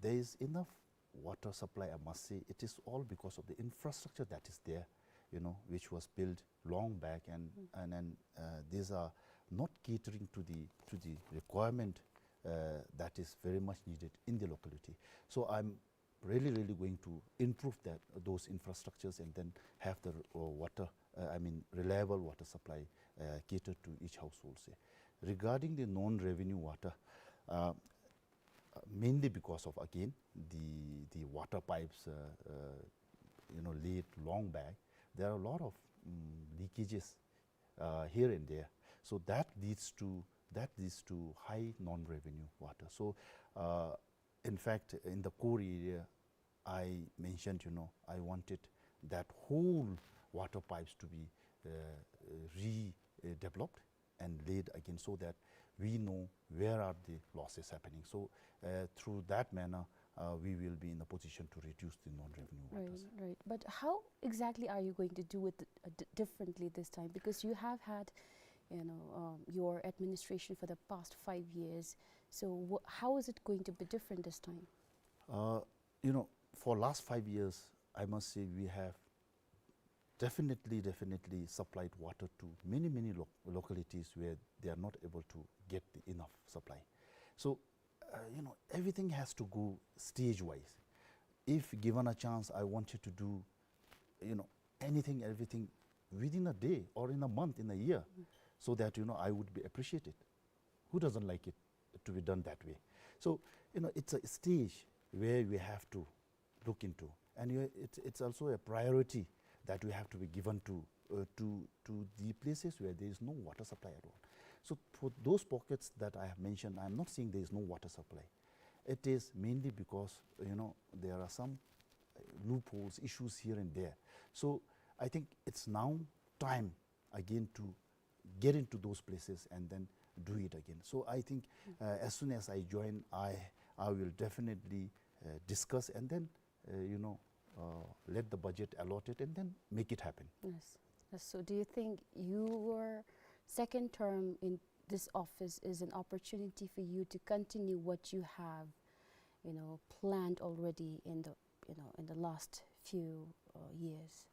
there is enough water supply, I must say. It is all because of the infrastructure that is there, you know, which was built long back, and, Mm. and, and, uh, these are not catering to the, to the requirement, uh, that is very much needed in the locality. So I'm really, really going to improve that, those infrastructures and then have the, uh, water, uh, I mean, reliable water supply, uh, catered to each household, say. Regarding the non-revenue water, uh, uh, mainly because of, again, the, the water pipes, uh, uh, you know, laid long back, there are a lot of, mm, leakages, uh, here and there. So that leads to, that leads to high non-revenue water. So, uh, in fact, in the core area, I mentioned, you know, I wanted that whole water pipes to be, uh, redeveloped and laid again so that we know where are the losses happening. So, uh, through that manner, uh, we will be in a position to reduce the non-revenue waters. Right, right. But how exactly are you going to do it, uh, d-, differently this time? Because you have had, you know, um, your administration for the past five years. So wh-, how is it going to be different this time? Uh, you know, for last five years, I must say we have definitely, definitely supplied water to many, many lo-, localities where they are not able to get the enough supply. So, uh, you know, everything has to go stage-wise. If given a chance, I wanted to do, you know, anything, everything within a day or in a month, in a year, so that, you know, I would be appreciated. Who doesn't like it to be done that way? So, you know, it's a stage where we have to look into. And you, it's, it's also a priority that we have to be given to, uh, to, to the places where there is no water supply at all. So for those pockets that I have mentioned, I'm not saying there is no water supply. It is mainly because, you know, there are some, uh, loopholes, issues here and there. So I think it's now time again to get into those places and then do it again. So I think, uh, as soon as I join, I, I will definitely, uh, discuss and then, uh, you know, uh, let the budget allot it and then make it happen. Yes. Yes. So do you think your second term in this office is an opportunity for you to continue what you have, you know, planned already in the, you know, in the last few, uh, years?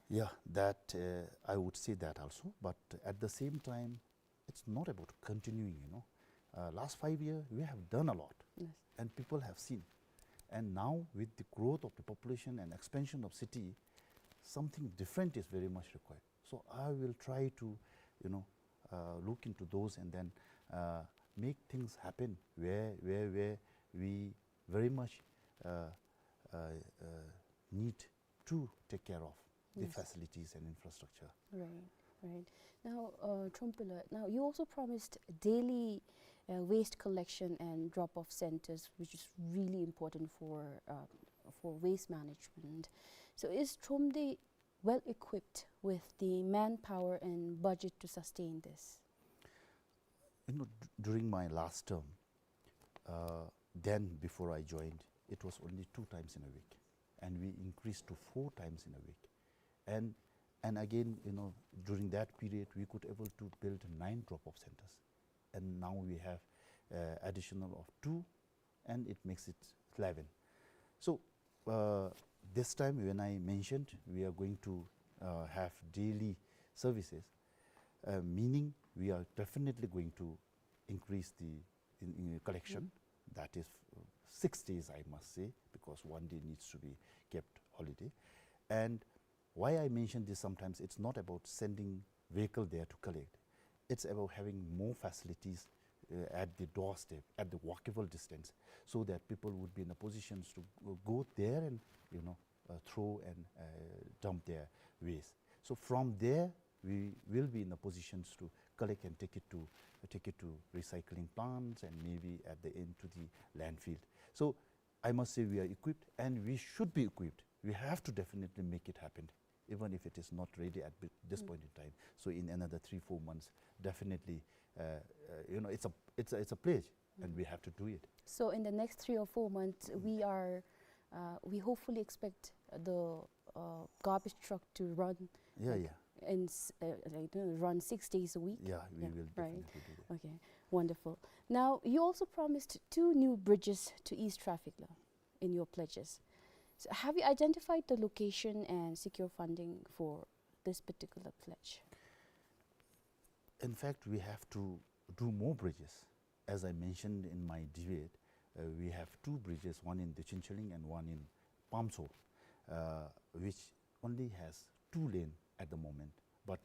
Yeah, that, uh, I would say that also. But at the same time, it's not about continuing, you know. Uh, last five years, we have done a lot. Yes. And people have seen. And now, with the growth of the population and expansion of city, something different is very much required. So I will try to, you know, uh, look into those and then, uh, make things happen where, where, where we very much, uh, uh, uh, need to take care of the, yes, facilities and infrastructure. Right, right. Now, uh, Thrompuila, now you also promised daily, uh, waste collection and drop-off centers, which is really important for, uh, for waste management. So is Thromde well equipped with the manpower and budget to sustain this? You know, d-, during my last term, uh, then before I joined, it was only two times in a week, and we increased to four times in a week. And, and again, you know, during that period, we could able to build nine drop-off centers, and now we have, uh, additional of two, and it makes it eleven. So, uh, this time when I mentioned we are going to, uh, have daily services, uh, meaning we are definitely going to increase the in, in collection. Mm. That is, uh, six days, I must say, because one day needs to be kept holiday. And why I mention this, sometimes it's not about sending vehicle there to collect. It's about having more facilities, uh, at the doorstep, at the walkable distance, so that people would be in a position to, uh, go there and, you know, uh, throw and, uh, dump their waste. So from there, we will be in a position to collect and take it to, take it to recycling plants and maybe at the end to the landfill. So I must say we are equipped and we should be equipped. We have to definitely make it happen, even if it is not ready at bi-, this, mm, point in time. So in another three, four months, definitely, uh, uh, you know, it's a, it's a, it's a pledge, and, mm, we have to do it. So in the next three or four months, mm, we are, uh, we hopefully expect the, uh, garbage truck to run, yeah, like, yeah, in s-, uh, like, you know, run six days a week. Yeah, we, yeah, will, right, definitely do that. Okay, wonderful. Now, you also promised two new bridges to ease traffic law in your pledges. So have you identified the location and secure funding for this particular pledge? In fact, we have to do more bridges. As I mentioned in my debate, Uh, we have two bridges, one in Dechen Cheling and one in Pamso, uh, which only has two lane at the moment, but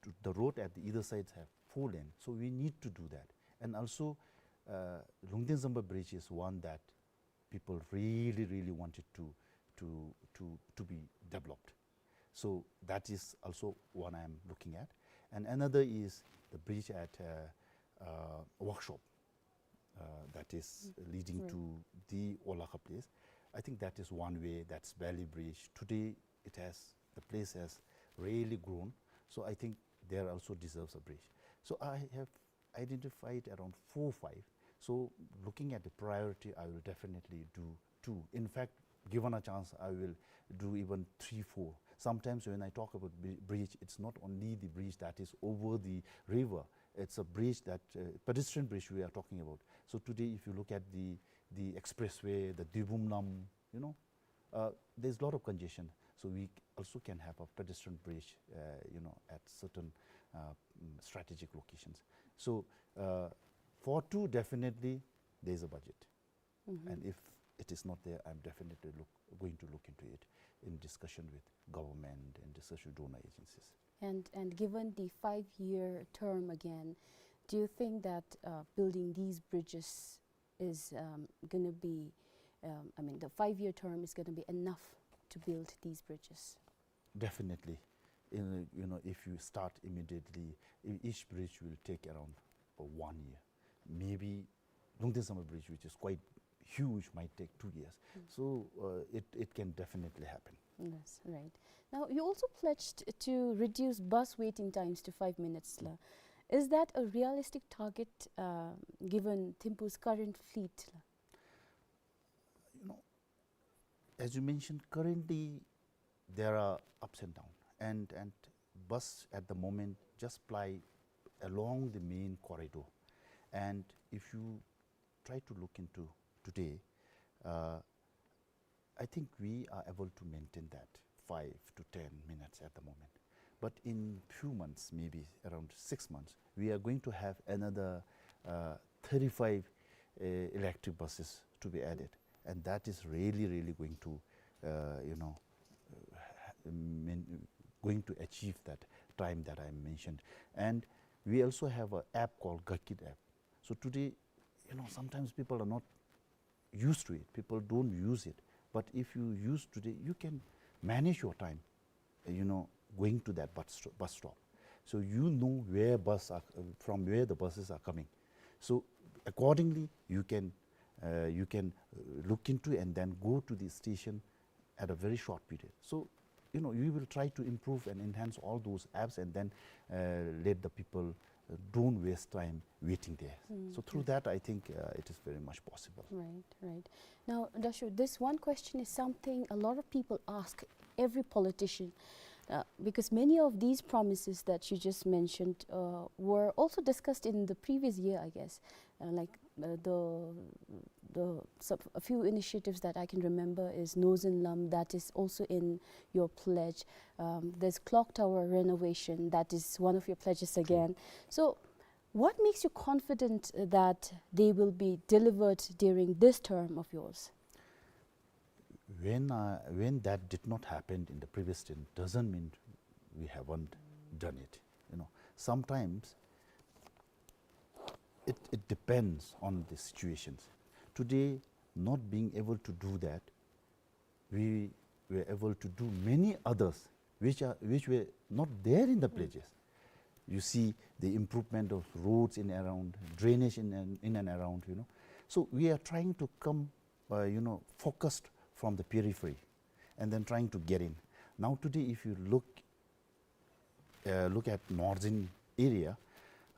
to, the road at the either sides have four lane. So we need to do that. And also, uh, Lungten Zamba Bridge is one that people really, really wanted to, to, to, to be developed. So that is also one I am looking at. And another is the bridge at, uh, uh, Workshop, uh, that is leading to the Olakha place. I think that is one way, that's Valley Bridge. Today it has, the place has really grown. So I think there also deserves a bridge. So I have identified around four, five. So looking at the priority, I will definitely do two. In fact, given a chance, I will do even three, four. Sometimes when I talk about bri-, bridge, it's not only the bridge that is over the river, it's a bridge that, uh, pedestrian bridge we are talking about. So today, if you look at the, the expressway, the Dibum Lam, you know, uh, there's a lot of congestion. So we also can have a pedestrian bridge, uh, you know, at certain, uh, mm, strategic locations. So, uh, for two, definitely, there's a budget. And if it is not there, I'm definitely look, going to look into it in discussion with government, in discussion with donor agencies. And, and given the five-year term again, do you think that, uh, building these bridges is, um, gonna be, um, I mean, the five-year term is gonna be enough to build these bridges? Definitely. In, you know, if you start immediately, e-, each bridge will take around, uh, one year. Maybe Lungten Samba Bridge, which is quite huge, might take two years. So, uh, it, it can definitely happen. Yes, right. Now, you also pledged to reduce bus waiting times to five minutes la. Is that a realistic target, uh, given Thimphu's current fleet la? You know, as you mentioned, currently there are ups and downs, and, and bus at the moment just ply along the main corridor. And if you try to look into today, uh, I think we are able to maintain that five to ten minutes at the moment. But in few months, maybe around six months, we are going to have another, uh, thirty-five, uh, electric buses to be added. And that is really, really going to, uh, you know, uh, ha-, mean, going to achieve that time that I mentioned. And we also have an app called Gakit app. So today, you know, sometimes people are not used to it. People don't use it. But if you use today, you can manage your time, uh, you know, going to that bus, sto-, bus stop. So you know where bus are, uh, from where the buses are coming. So accordingly, you can, uh, you can, uh, look into and then go to the station at a very short period. So, you know, we will try to improve and enhance all those apps and then, uh, let the people, uh, don't waste time waiting there. So through that, I think, uh, it is very much possible. Right, right. Now, Dasho, this one question is something a lot of people ask every politician, uh, because many of these promises that you just mentioned, uh, were also discussed in the previous year, I guess. Uh, like, uh, the, the, some, a few initiatives that I can remember is Nozen Lam, that is also in your pledge. Um, there's clock tower renovation, that is one of your pledges again. So, what makes you confident that they will be delivered during this term of yours? When, uh, when that did not happen in the previous term doesn't mean we haven't done it. You know, sometimes it, it depends on the situations. Today, not being able to do that, we were able to do many others which are, which were not there in the pledges. You see the improvement of roads in around, drainage in and, in and around, you know. So we are trying to come, uh, you know, focused from the periphery and then trying to get in. Now today, if you look, uh, look at northern area,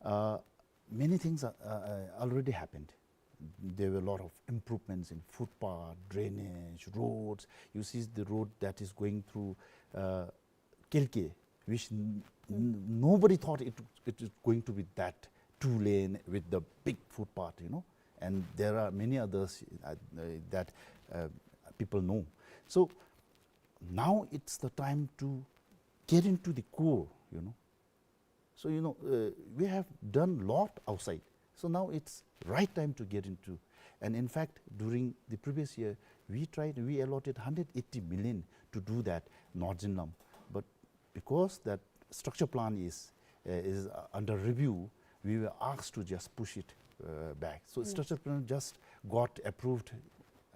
uh, many things are, uh, uh, already happened. There were a lot of improvements in footpath, drainage, roads. You see the road that is going through, uh, Kelke, which n-, n-, nobody thought it, it is going to be that two lane with the big footpath, you know. And there are many others, uh, uh, that, uh, people know. So now it's the time to get into the core, you know. So, you know, uh, we have done lot outside. So now it's right time to get into, And in fact, during the previous year, we tried, we allotted hundred eighty million to do that North Jinlam. But because that structure plan is, uh, is, uh, under review, we were asked to just push it, uh, back. So structure plan just got approved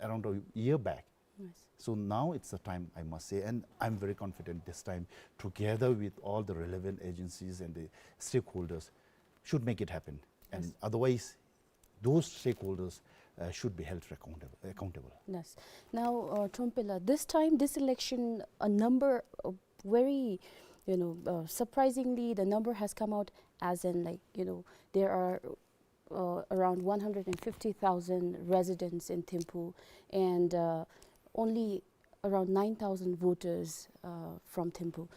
around a year back. Yes. So now it's the time, I must say, and I'm very confident this time, together with all the relevant agencies and the stakeholders, should make it happen. And otherwise, those stakeholders, uh, should be held accountable, accountable. Yes. Now, uh, Trompe la, this time, this election, a number, uh, very, you know, uh, surprisingly, the number has come out as in, like, you know, there are, uh, around one hundred and fifty thousand residents in Thimphu, and, uh, only around nine thousand voters, uh, from Thimphu.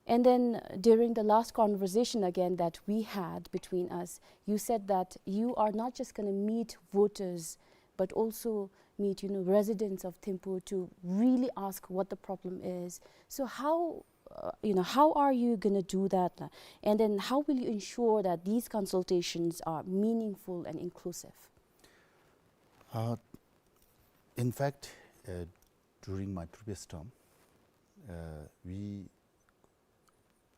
And then, uh, during the last conversation again that we had between us, you said that you are not just gonna meet voters, but also meet, you know, residents of Thimphu to really ask what the problem is. So how, uh, you know, how are you gonna do that, la? And then how will you ensure that these consultations are meaningful and inclusive? Uh, in fact, uh, during my previous term, uh, we,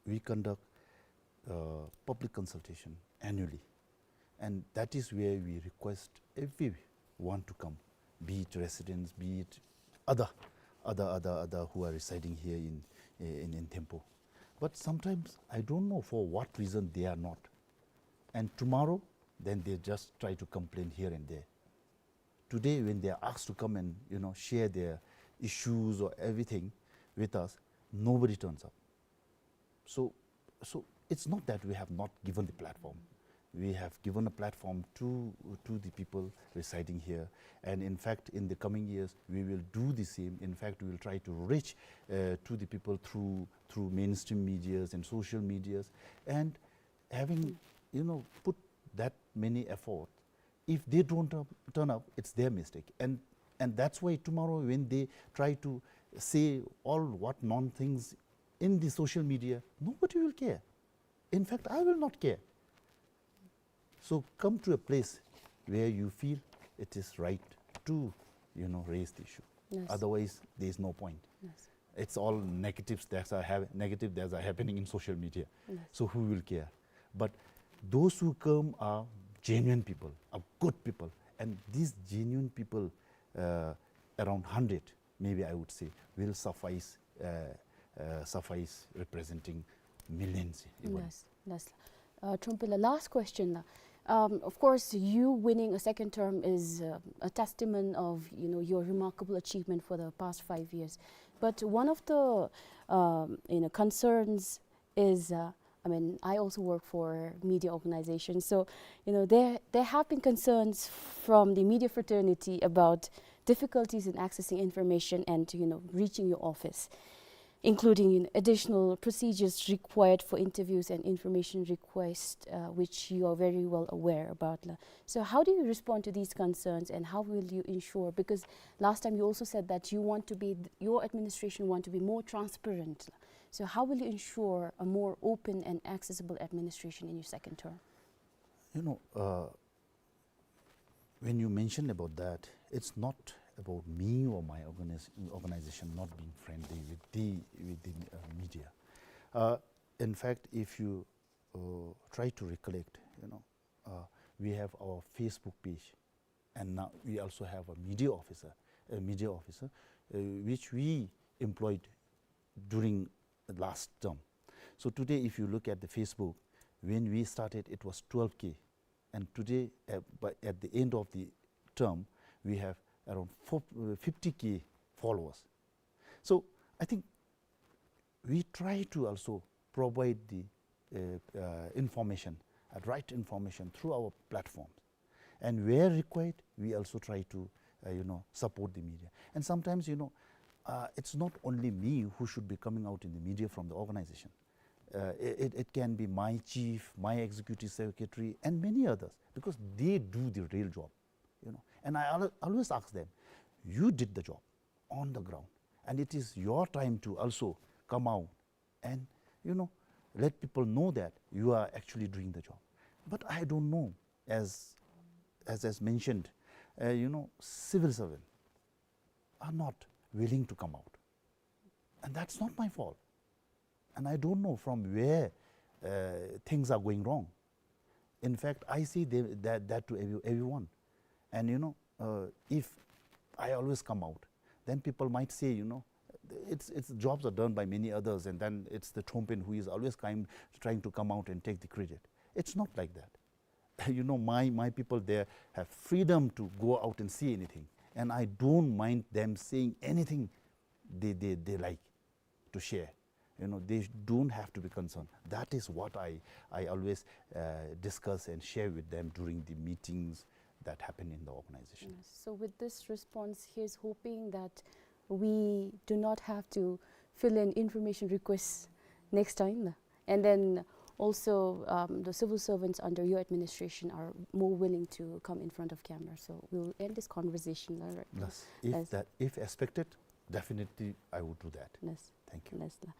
we conduct, uh, public consultation annually. And that is where we request everyone to come, be it residents, be it other, other, other, other who are residing here in, in, in Thimphu. But sometimes I don't know for what reason they are not. And tomorrow, then they just try to complain here and there. Today, when they are asked to come and, you know, share their issues or everything with us, nobody turns up. So, so it's not that we have not given the platform. We have given a platform to, to the people residing here. And in fact, in the coming years, we will do the same. In fact, we will try to reach, uh, to the people through, through mainstream medias and social medias. And having, you know, put that many effort, if they don't turn up, turn up, it's their mistake. And, and that's why tomorrow when they try to say all what non things in the social media, nobody will care. In fact, I will not care. So come to a place where you feel it is right to, you know, raise the issue. Yes. Otherwise, there is no point. Yes. It's all negatives that are hap-, negative that are happening in social media. Yes. So who will care? But those who come are genuine people, are good people. And these genuine people, uh, around hundred, maybe I would say, will suffice, uh, uh, suffice representing millions even. Yes, yes. Uh, Trompe la, last question la. Um, of course, you winning a second term is, uh, a testament of, you know, your remarkable achievement for the past five years. But one of the, um, you know, concerns is, uh, I mean, I also work for media organizations. So, you know, there, there have been concerns from the media fraternity about difficulties in accessing information and, you know, reaching your office, including, you know, additional procedures required for interviews and information requests, uh, which you are very well aware about la. So how do you respond to these concerns, and how will you ensure, because last time you also said that you want to be, your administration want to be more transparent la. So how will you ensure a more open and accessible administration in your second term? You know, uh, when you mention about that, it's not about me or my organis-, organization not being friendly with the, with the, uh, media. Uh, in fact, if you, uh, try to recollect, you know, uh, we have our Facebook page, and now we also have a media officer, a media officer, uh, which we employed during the last term. So today, if you look at the Facebook, when we started, it was twelve K, and today, uh, by, at the end of the term, we have around four, uh, fifty K followers. So I think we try to also provide the, uh, uh, information, uh, right information through our platforms. And where required, we also try to, uh, you know, support the media. And sometimes, you know, uh, it's not only me who should be coming out in the media from the organization. Uh, it, it can be my chief, my executive secretary, and many others, because they do the real job, you know. And I al-, always ask them, "You did the job on the ground, and it is your time to also come out and, you know, let people know that you are actually doing the job." But I don't know, as, as, as mentioned, uh, you know, civil servant are not willing to come out. And that's not my fault. And I don't know from where, uh, things are going wrong. In fact, I say they, that, that to every, everyone. And, you know, uh, if I always come out, then people might say, you know, it's, it's, jobs are done by many others, and then it's the Trompen who is always kind, trying to come out and take the credit. It's not like that. You know, my, my people there have freedom to go out and see anything. And I don't mind them saying anything they, they, they like to share. You know, they don't have to be concerned. That is what I, I always, uh, discuss and share with them during the meetings that happen in the organization. Yes. So with this response, here's hoping that we do not have to fill in information requests next time. And then also, um, the civil servants under your administration are more willing to come in front of camera. So we'll end this conversation, uh, right now. Yes. If Yes. that, if expected, definitely I would do that. Yes. Thank you. Yes, la.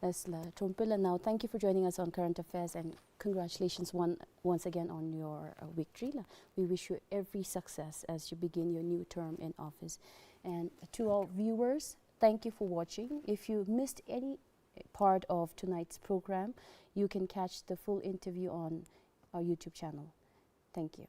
Yes, la. Trompen la now, thank you for joining us on Current Affairs, and congratulations one, once again on your, uh, victory, la. We wish you every success as you begin your new term in office. And to our viewers, thank you for watching. If you missed any part of tonight's program, you can catch the full interview on our YouTube channel. Thank you.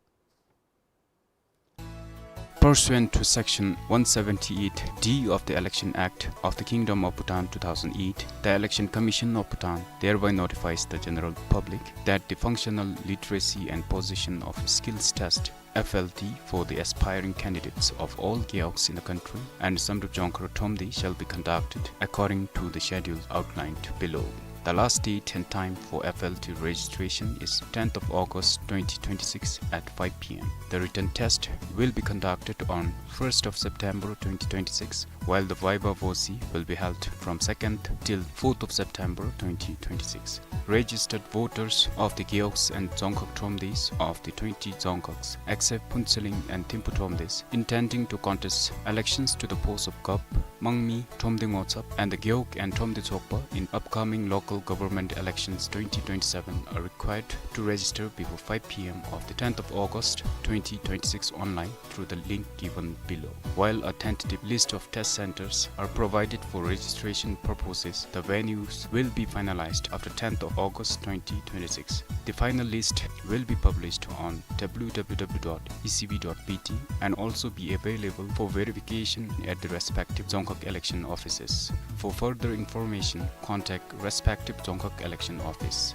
Pursuant to Section one seventy-eight D of the Election Act of the Kingdom of Bhutan two thousand eight, the Election Commission of Bhutan thereby notifies the general public that the Functional Literacy and Position of Skills Test, F L T, for the aspiring candidates of all gewogs in the country and Samdrup Jongkhar Thromde shall be conducted according to the schedule outlined below. The last date and time for F L T registration is tenth of August twenty twenty-six at five P M. The written test will be conducted on first of September twenty twenty-six, while the viva voce will be held from second till fourth of September twenty twenty-six. Registered voters of the gewogs and Dzongkhag Thromdes of the twenty Dzongkhags, except Phuentsholing and Thimphu Thromdes, intending to contest elections to the post of Gap, Mangmi, Thromde Ngotsap, and the Gewog and Thromde Tsokpa in upcoming local government elections twenty twenty-seven are required to register before five P M of the tenth of August twenty twenty-six online through the link given below. While a tentative list of test centers are provided for registration purposes, the venues will be finalized after tenth of August twenty twenty-six. The final list will be published on W W W dot E C B dot B T and also be available for verification at the respective Dzongkhag election offices. For further information, contact respective Dzongkhag election office.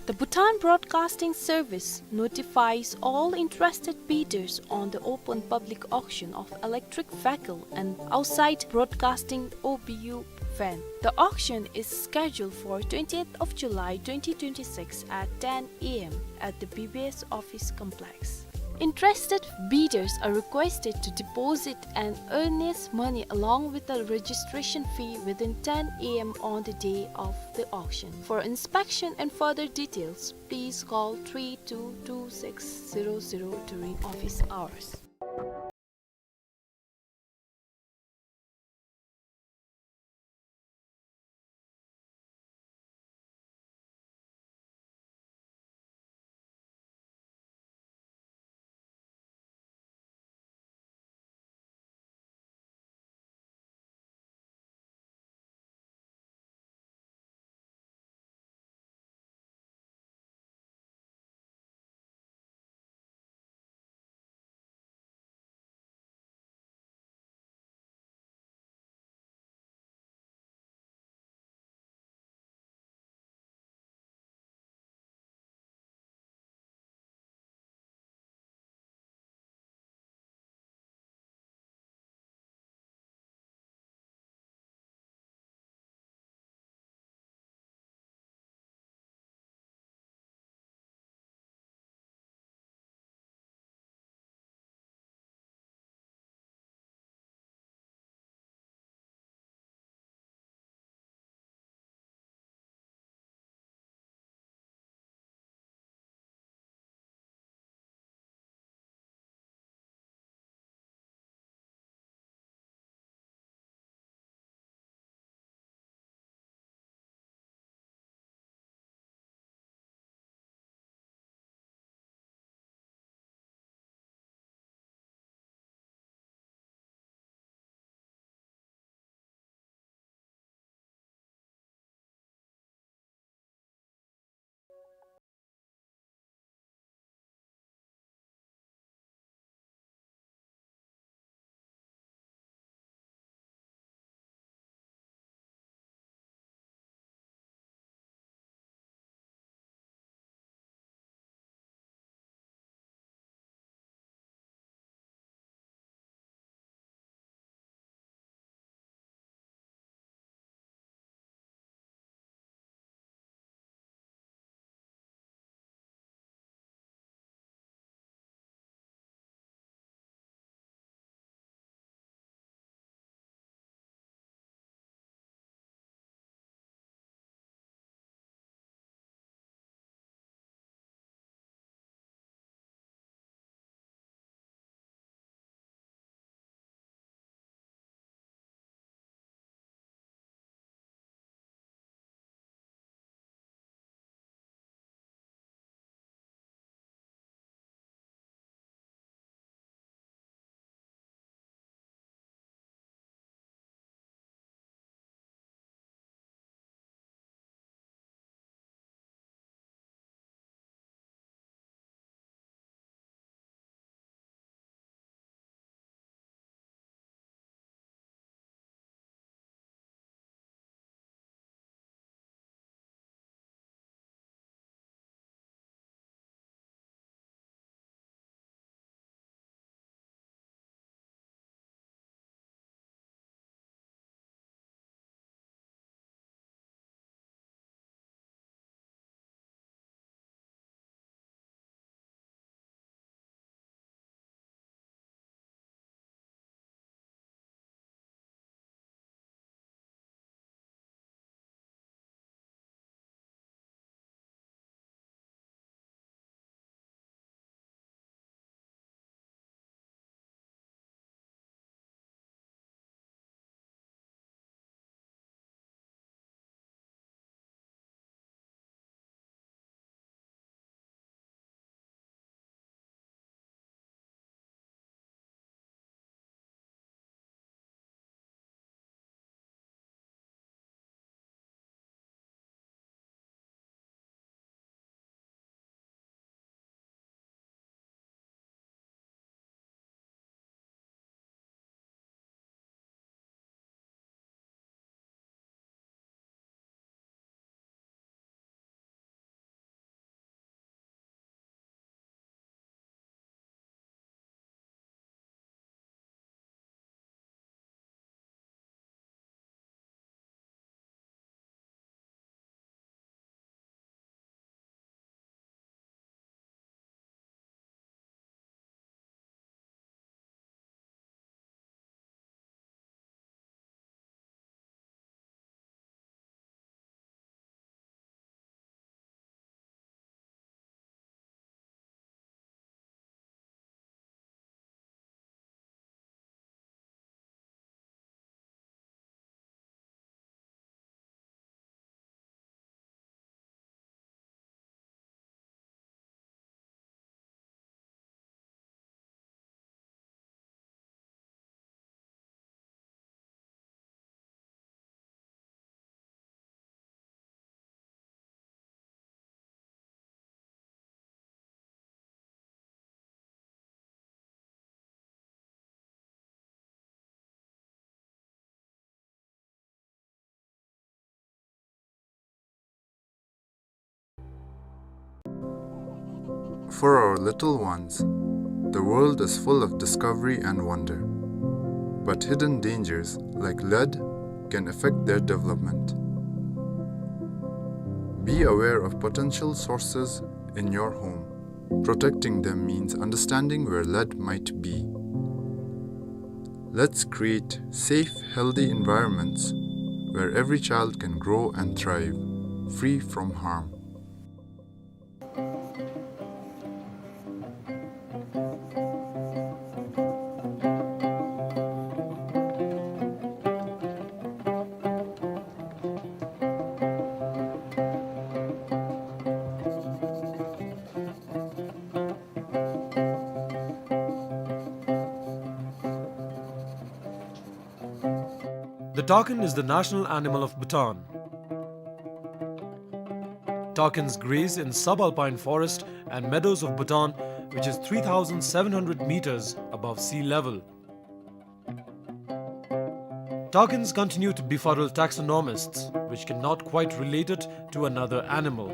The Bhutan Broadcasting Service notifies all interested bidders on the open public auction of electric vehicle and outside broadcasting O B U van. The auction is scheduled for twentieth of July twenty twenty-six at ten A M at the B B S office complex. Interested bidders are requested to deposit an earnest money along with the registration fee within ten A M on the day of the auction. For inspection and further details, please call three two two six zero zero during office hours. For our little ones, the world is full of discovery and wonder. But hidden dangers, like lead, can affect their development. Be aware of potential sources in your home. Protecting them means understanding where lead might be. Let's create safe, healthy environments where every child can grow and thrive, free from harm. The takin is the national animal of Bhutan. Takins graze in subalpine forest and meadows of Bhutan, which is three thousand seven hundred meters above sea level. Takins continue to befuddle taxonomists, which cannot quite relate it to another animal.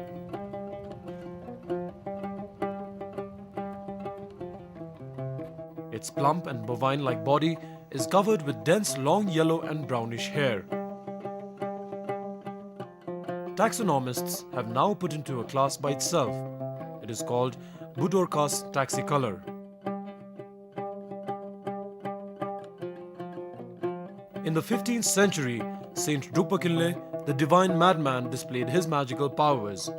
Its plump and bovine-like body is covered with dense long yellow and brownish hair. Taxonomists have now put into a class by itself. It is called Budorcas taxicolor. In the fifteenth century, Saint Drukpa Kinley, the divine madman, displayed his magical powers.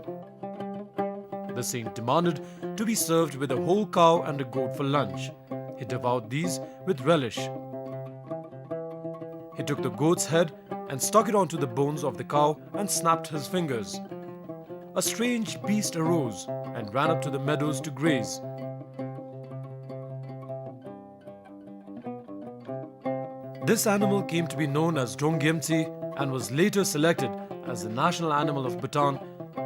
The saint demanded to be served with a whole cow and a goat for lunch. He devoured these with relish. He took the goat's head and stuck it onto the bones of the cow and snapped his fingers. A strange beast arose and ran up to the meadows to graze. This animal came to be known as Drong Gyemtse and was later selected as the national animal of Bhutan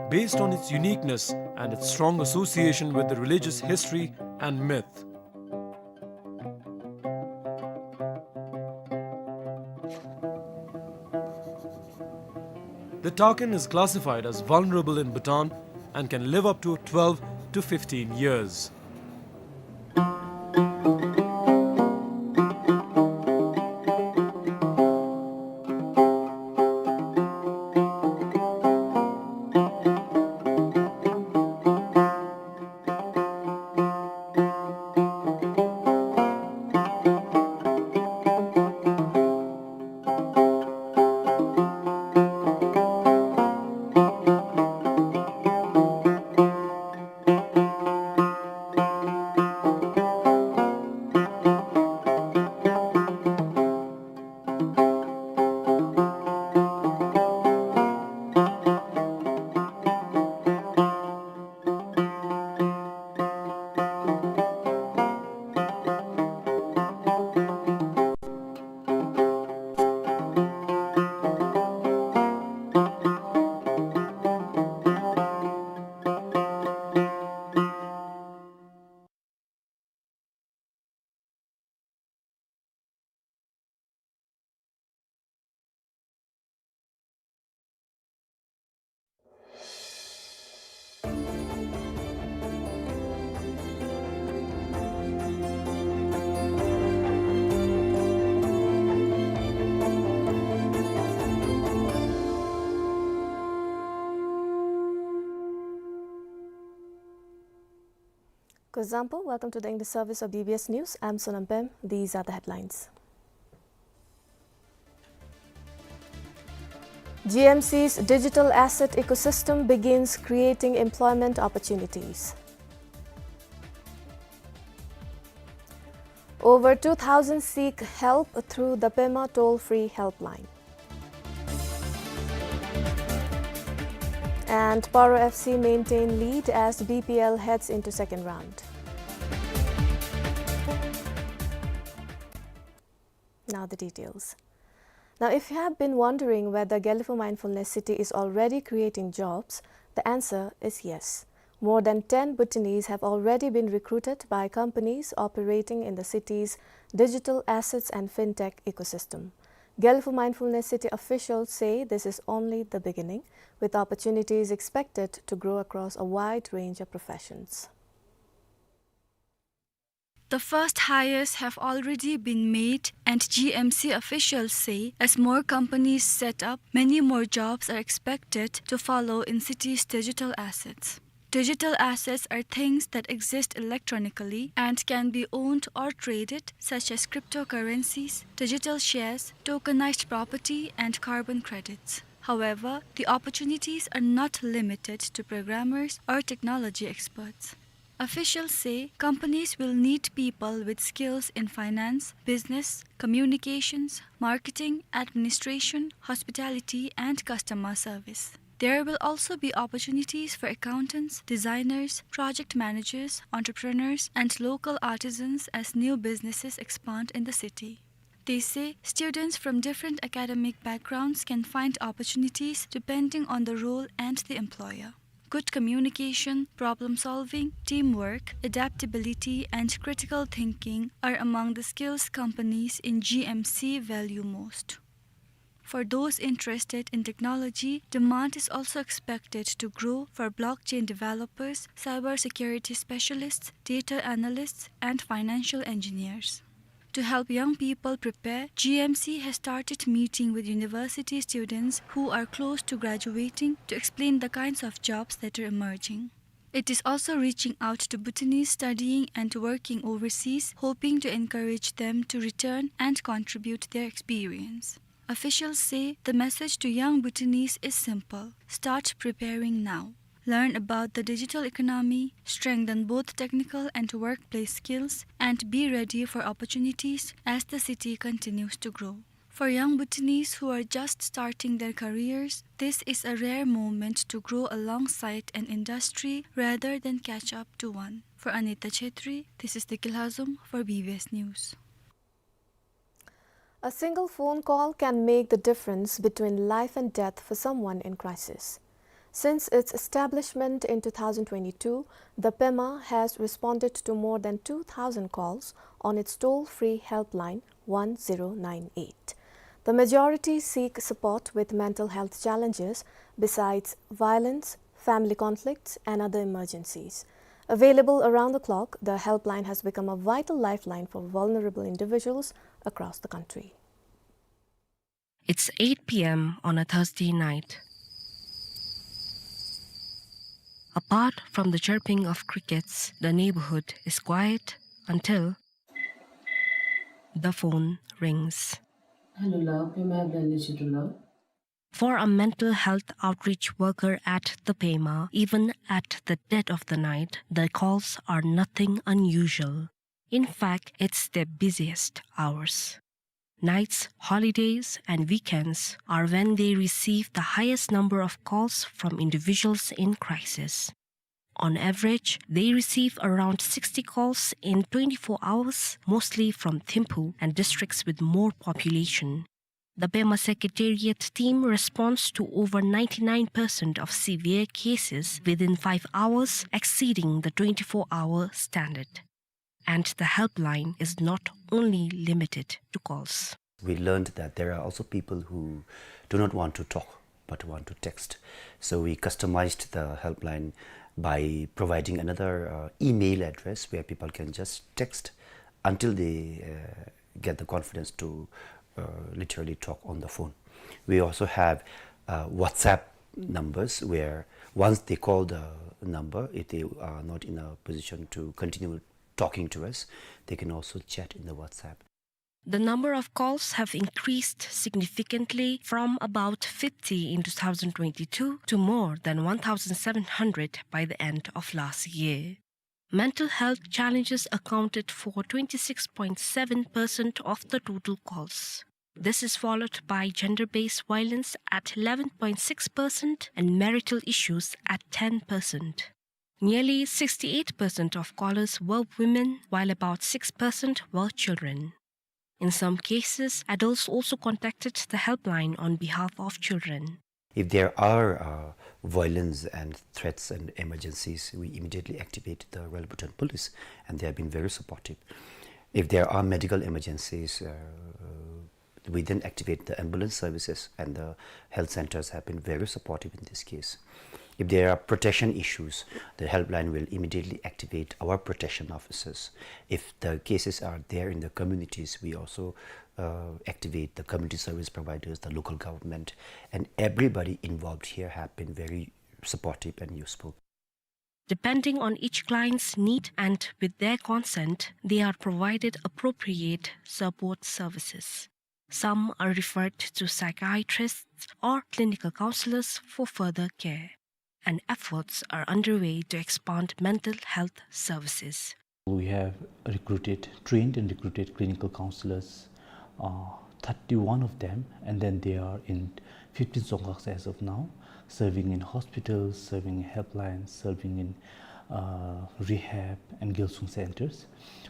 based on its uniqueness and its strong association with the religious history and myth. The takin is classified as vulnerable in Bhutan and can live up to twelve to fifteen years. Kuzuzangpo, welcome to the English service of B B S News. I'm Sonam Pem. These are the headlines. G M C's digital asset ecosystem begins creating employment opportunities. Over two thousand seek help through the Pema toll-free helpline. And Paro F C maintain lead as B P L heads into second round. Now the details. Now, if you have been wondering whether Gelephu Mindfulness City is already creating jobs, the answer is yes. More than ten Bhutanese have already been recruited by companies operating in the city's digital assets and fintech ecosystem. Gelephu Mindfulness City officials say this is only the beginning, with opportunities expected to grow across a wide range of professions. The first hires have already been made, and G M C officials say as more companies set up, many more jobs are expected to follow in cities' digital assets. Digital assets are things that exist electronically and can be owned or traded, such as cryptocurrencies, digital shares, tokenized property, and carbon credits. However, the opportunities are not limited to programmers or technology experts. Officials say companies will need people with skills in finance, business, communications, marketing, administration, hospitality, and customer service. There will also be opportunities for accountants, designers, project managers, entrepreneurs, and local artisans as new businesses expand in the city. They say students from different academic backgrounds can find opportunities depending on the role and the employer. Good communication, problem solving, teamwork, adaptability, and critical thinking are among the skills companies in G M C value most. For those interested in technology, demand is also expected to grow for blockchain developers, cybersecurity specialists, data analysts, and financial engineers. To help young people prepare, G M C has started meeting with university students who are close to graduating to explain the kinds of jobs that are emerging. It is also reaching out to Bhutanese studying and working overseas, hoping to encourage them to return and contribute their experience. Officials say the message to young Bhutanese is simple: start preparing now. Learn about the digital economy, strengthen both technical and workplace skills, and be ready for opportunities as the city continues to grow. For young Bhutanese who are just starting their careers, this is a rare moment to grow alongside an industry rather than catch up to one. For Anita Chhetri, this is Dikil Hazum for B B S News. A single phone call can make the difference between life and death for someone in crisis. Since its establishment in two thousand twenty-two, the PEMA has responded to more than two thousand calls on its toll-free helpline one zero nine eight. The majority seek support with mental health challenges besides violence, family conflicts, and other emergencies. Available around the clock, the helpline has become a vital lifeline for vulnerable individuals across the country. It's eight p m on a Thursday night. Apart from the chirping of crickets, the neighborhood is quiet until the phone rings. Hello, la, PEMA helpline le chitula. For a mental health outreach worker at the PEMA, even at the dead of the night, the calls are nothing unusual. In fact, it's their busiest hours. Nights, holidays, and weekends are when they receive the highest number of calls from individuals in crisis. On average, they receive around sixty calls in twenty-four hours, mostly from Thimphu and districts with more population. The PEMA Secretariat team responds to over ninety-nine percent of severe cases within five hours, exceeding the twenty-four hour standard. And the helpline is not only limited to calls. We learned that there are also people who do not want to talk but want to text. So we customized the helpline by providing another, uh, email address where people can just text until they, uh, get the confidence to, uh, literally talk on the phone. We also have, uh, WhatsApp numbers where once they call the number, if they are not in a position to continue talking to us, they can also chat in the WhatsApp. The number of calls have increased significantly from about fifty in two thousand twenty-two to more than one thousand seven hundred by the end of last year. Mental health challenges accounted for twenty-six point seven percent of the total calls. This is followed by gender-based violence at eleven point six percent and marital issues at ten percent. Nearly sixty-eight percent of callers were women, while about six percent were children. In some cases, adults also contacted the helpline on behalf of children. If there are, uh, violence and threats and emergencies, we immediately activate the Royal Bhutan Police, and they have been very supportive. If there are medical emergencies, uh, we then activate the ambulance services, and the health centers have been very supportive in this case. If there are protection issues, the helpline will immediately activate our protection officers. If the cases are there in the communities, we also, uh, activate the community service providers, the local government, and everybody involved here have been very supportive and useful. Depending on each client's need and with their consent, they are provided appropriate support services. Some are referred to psychiatrists or clinical counselors for further care, and efforts are underway to expand mental health services. We have recruited, trained and recruited clinical counselors, uh, thirty-one of them, and then they are in fifteen dzongkhag as of now, serving in hospitals, serving in helplines, serving in, uh, rehab and gyulsung centers.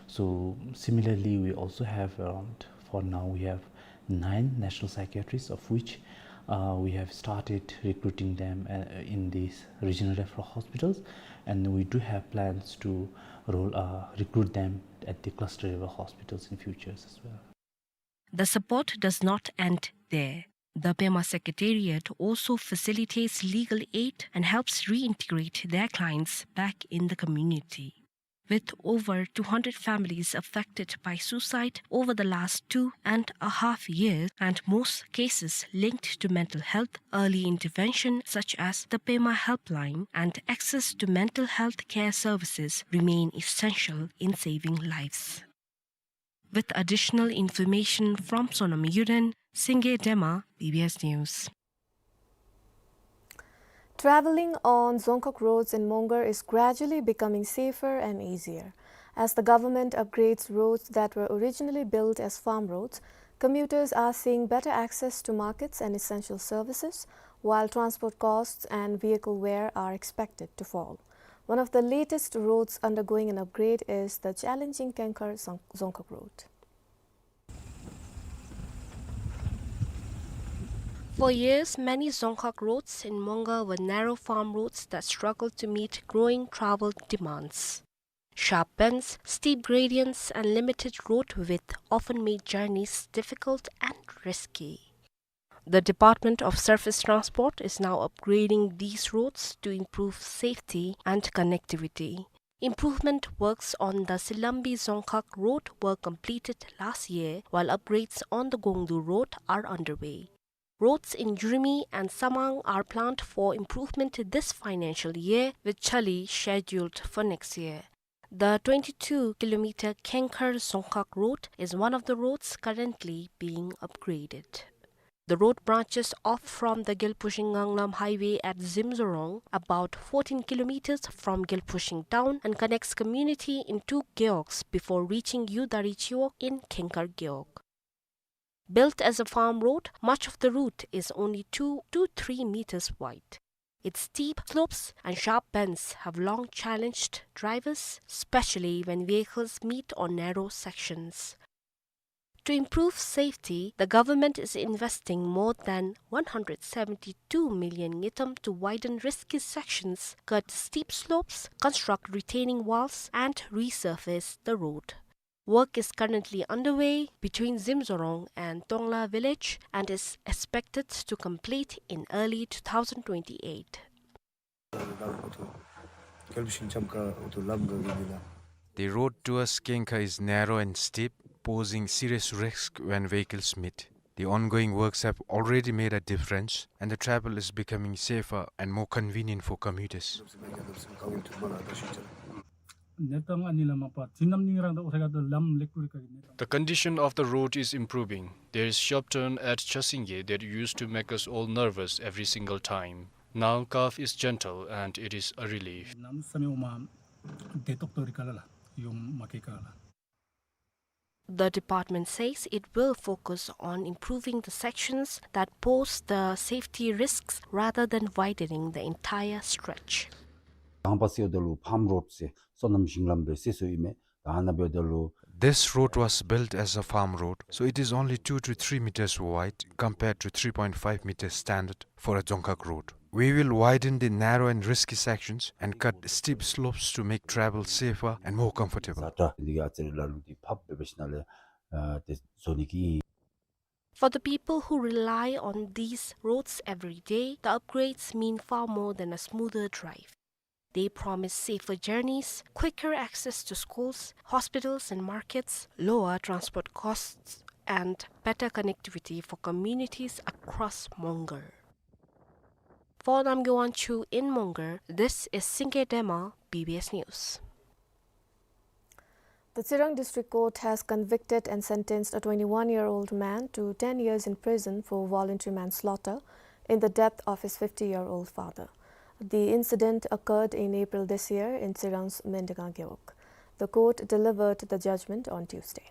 So similarly, we also have around, for now, we have nine national psychiatrists, of which, uh, we have started recruiting them, uh, in these regional referral hospitals, and we do have plans to roll, uh, recruit them at the cluster level hospitals in futures as well. The support does not end there. The Pema Secretariat also facilitates legal aid and helps reintegrate their clients back in the community. With over two hundred families affected by suicide over the last two and a half years, and most cases linked to mental health, early intervention such as the Pema Helpline and access to mental health care services remain essential in saving lives. With additional information from Sonam Yuren, Singye Dema, B B S News. Traveling on Dzongkhag roads in Mongar is gradually becoming safer and easier. As the government upgrades roads that were originally built as farm roads, commuters are seeing better access to markets and essential services, while transport costs and vehicle wear are expected to fall. One of the latest roads undergoing an upgrade is the challenging Kengkhar Dzong-, Dzongkhag Road. For years, many Dzongkhag roads in Mongar were narrow farm roads that struggled to meet growing travel demands. Sharp bends, steep gradients, and limited road width often made journeys difficult and risky. The Department of Surface Transport is now upgrading these roads to improve safety and connectivity. Improvement works on the Silambi Dzongkhag Road were completed last year, while upgrades on the Gongdu Road are underway. Roads in Jurmi and Samang are planned for improvement this financial year, with Chali scheduled for next year. The twenty-two kilometer Kengkhar Dzongkhag Road is one of the roads currently being upgraded. The road branches off from the Gyalpusing Nganglam Highway at Zimzorong, about fourteen kilometers from Gyalpusing town, and connects community in two gewog before reaching Yudari Chiwog in Kengkhar Gewog. Built as a farm road, much of the route is only two to three meters wide. Its steep slopes and sharp bends have long challenged drivers, especially when vehicles meet on narrow sections. To improve safety, the government is investing more than one hundred seventy-two million ngultrum to widen risky sections, cut steep slopes, construct retaining walls, and resurface the road. Work is currently underway between Zimzorong and Tongla village and is expected to complete in early two thousand twenty-eight. The road towards Kengkhar is narrow and steep, posing serious risk when vehicles meet. The ongoing works have already made a difference, and the travel is becoming safer and more convenient for commuters. The condition of the road is improving. There is sharp turn at Chasingye that used to make us all nervous every single time. Now curve is gentle and it is a relief. The department says it will focus on improving the sections that pose the safety risks rather than widening the entire stretch. དང་པ་ཟེརཝ་ད་ལུ་ཕཱམ་རོཌ་ཟེར་སོ་ནམ་ཞིང་ལམ་སྦེ་ཟེར་སྲོལ་ཨིན་མས། ད་ཨ་ནཱ་འབདཝ་ད་ལུ། This road was built as a farm road, so it is only two to three meters wide compared to three point five meters standard for a Dzongkhag road. We will widen the narrow and risky sections and cut steep slopes to make travel safer and more comfortable. ཛ་དྲག་འདི་གིས་ཨ་ཙི་རེ་ལ་ལུ་འདི་ཕབ་སྦེ་འབད་ཞིནམ་ལས་ཨ་ཏེ་བཟོ་ནི་གི་ཨིན། For the people who rely on these roads every day, the upgrades mean far more than a smoother drive. They promise safer journeys, quicker access to schools, hospitals, and markets, lower transport costs, and better connectivity for communities across Mongar. For Namgyo Wangchuk in Mongar, this is Singye Dema, B B S News. The Tsirang District Court has convicted and sentenced a twenty-one-year-old man to ten years in prison for voluntary manslaughter in the death of his fifty-year-old father. The incident occurred in April this year in Tsirang's Mendigang Gewog. The court delivered the judgment on Tuesday.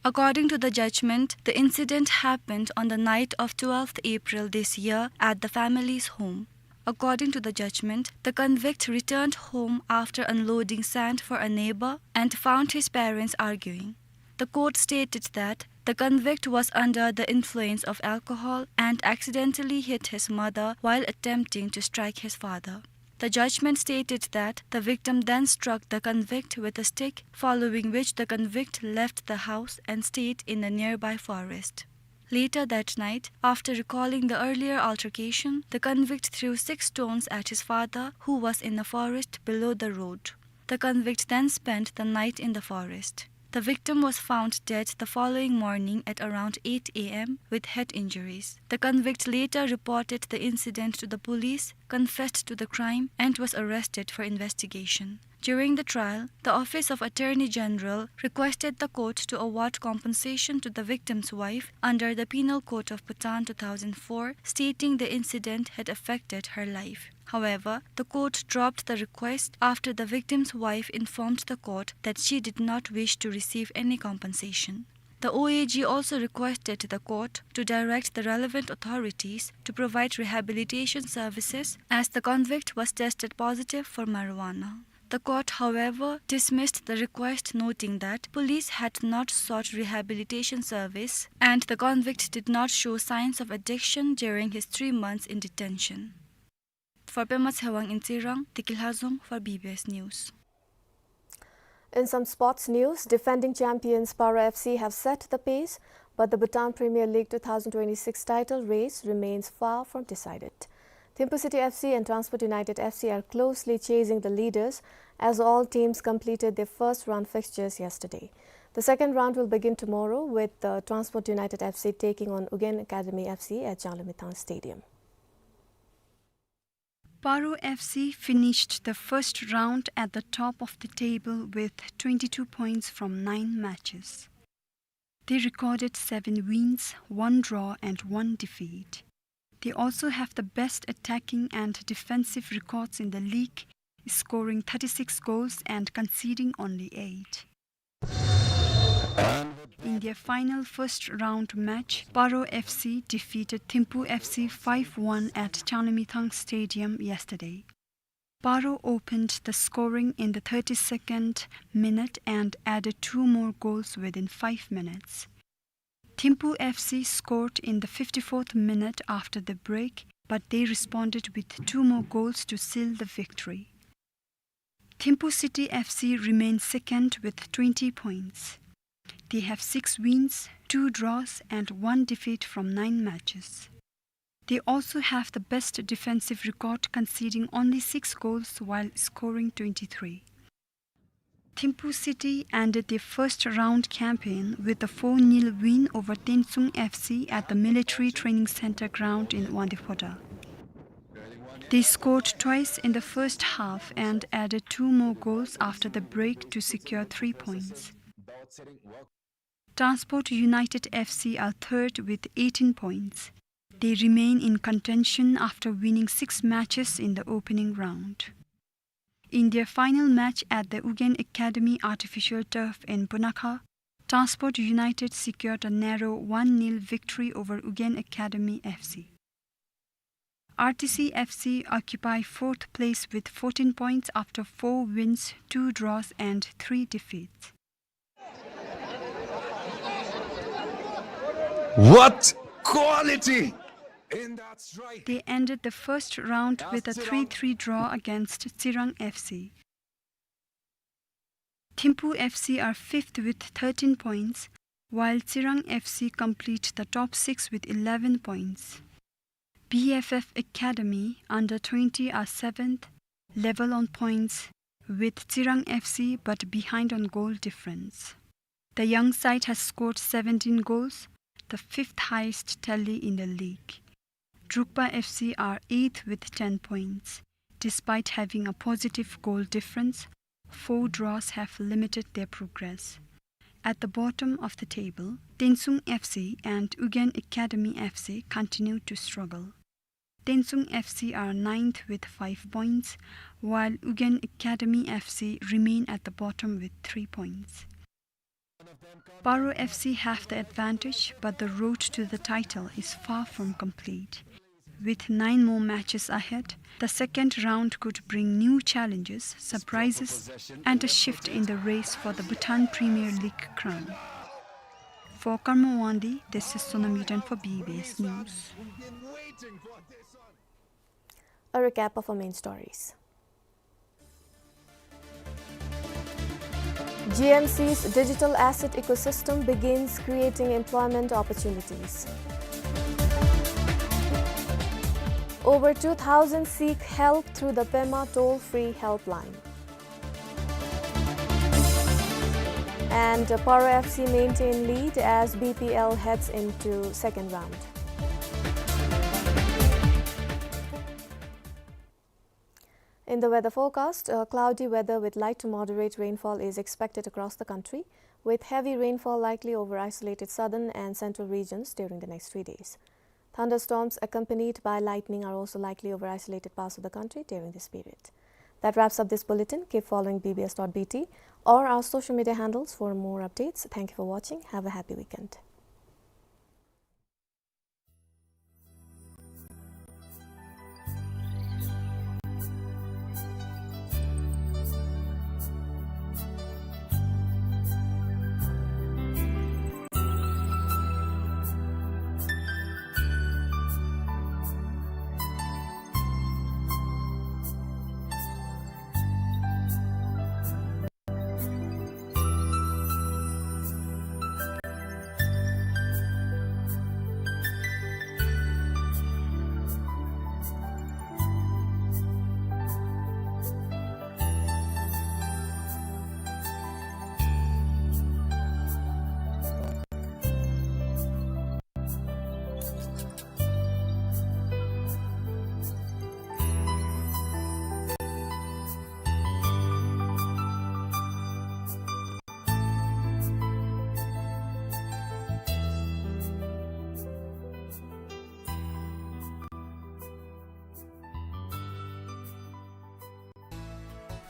According to the judgment, the incident happened on the night of twelfth April this year at the family's home. According to the judgment, the convict returned home after unloading sand for a neighbor and found his parents arguing. The court stated that the convict was under the influence of alcohol and accidentally hit his mother while attempting to strike his father. The judgment stated that the victim then struck the convict with a stick, following which the convict left the house and stayed in a nearby forest. Later that night, after recalling the earlier altercation, the convict threw six stones at his father, who was in a forest below the road. The convict then spent the night in the forest. The victim was found dead the following morning at around eight A M with head injuries. The convict later reported the incident to the police, confessed to the crime, and was arrested for investigation. During the trial, the Office of Attorney General requested the court to award compensation to the victim's wife under the Penal Code of Bhutan two thousand four, stating the incident had affected her life. However, the court dropped the request after the victim's wife informed the court that she did not wish to receive any compensation. The O A G also requested the court to direct the relevant authorities to provide rehabilitation services, as the convict was tested positive for marijuana. The court, however, dismissed the request, noting that police had not sought rehabilitation service and the convict did not show signs of addiction during his three months in detention. For Pema Tshewang in Tsirang, Tiki Lhazom for B B S News. In some sports news, defending champions Paro F C have set the pace, but the Bhutan Premier League two thousand twenty-six title race remains far from decided. Thimphu City F C and Transport United F C are closely chasing the leaders as all teams completed their first round fixtures yesterday. The second round will begin tomorrow with the Transport United F C taking on Ugyen Academy F C at Changlimithang Stadium. Paro F C finished the first round at the top of the table with twenty-two points from nine matches. They recorded seven wins, one draw and one defeat. They also have the best attacking and defensive records in the league, scoring thirty-six goals and conceding only eight. In their final first round match, Paro F C defeated Thimphu F C five one at Changlimithang Stadium yesterday. Paro opened the scoring in the thirty-second minute and added two more goals within five minutes. Thimphu F C scored in the fifty-fourth minute after the break, but they responded with two more goals to seal the victory. Thimphu City F C remains second with twenty points. They have six wins, two draws and one defeat from nine matches. They also have the best defensive record, conceding only six goals while scoring twenty-three. Thimphu City ended their first round campaign with a four nil win over Tensung F C at the Military Training Center ground in Wangdue Phodrang. They scored twice in the first half and added two more goals after the break to secure three points. Transport United F C are third with eighteen points. They remain in contention after winning six matches in the opening round. In their final match at the Ugyen Academy artificial turf in Bunakha, Transport United secured a narrow one nil victory over Ugyen Academy F C. R T C F C occupy fourth place with fourteen points after four wins, two draws and three defeats. What quality in that strike! They ended the first round with a three three draw against Tsirang F C. Thimphu F C are fifth with thirteen points, while Tsirang F C complete the top six with eleven points. B F F Academy under twenty are seventh, level on points with Tsirang F C but behind on goal difference. The young side has scored seventeen goals, the fifth highest tally in the league. Drukpa F C are eighth with ten points. Despite having a positive goal difference, four draws have limited their progress. At the bottom of the table, Tensung F C and Ugyen Academy F C continue to struggle. Tensung F C are ninth with five points, while Ugyen Academy F C remain at the bottom with three points. Paro F C have the advantage, but the road to the title is far from complete. With nine more matches ahead, the second round could bring new challenges, surprises, and a shift in the race for the Bhutan Premier League crown. For Karma Wangdi, this is Sonam Yuden for B B S News. A recap of our main stories. G M C's digital asset ecosystem begins creating employment opportunities. Over two thousand seek help through the Pema toll-free helpline. And Paro F C maintain lead as B P L heads into second round. In the weather forecast, uh, cloudy weather with light to moderate rainfall is expected across the country, with heavy rainfall likely over isolated southern and central regions during the next three days. Thunderstorms accompanied by lightning are also likely over isolated parts of the country during this period. That wraps up this bulletin. Keep following B B S dot B T or our social media handles for more updates. Thank you for watching. Have a happy weekend.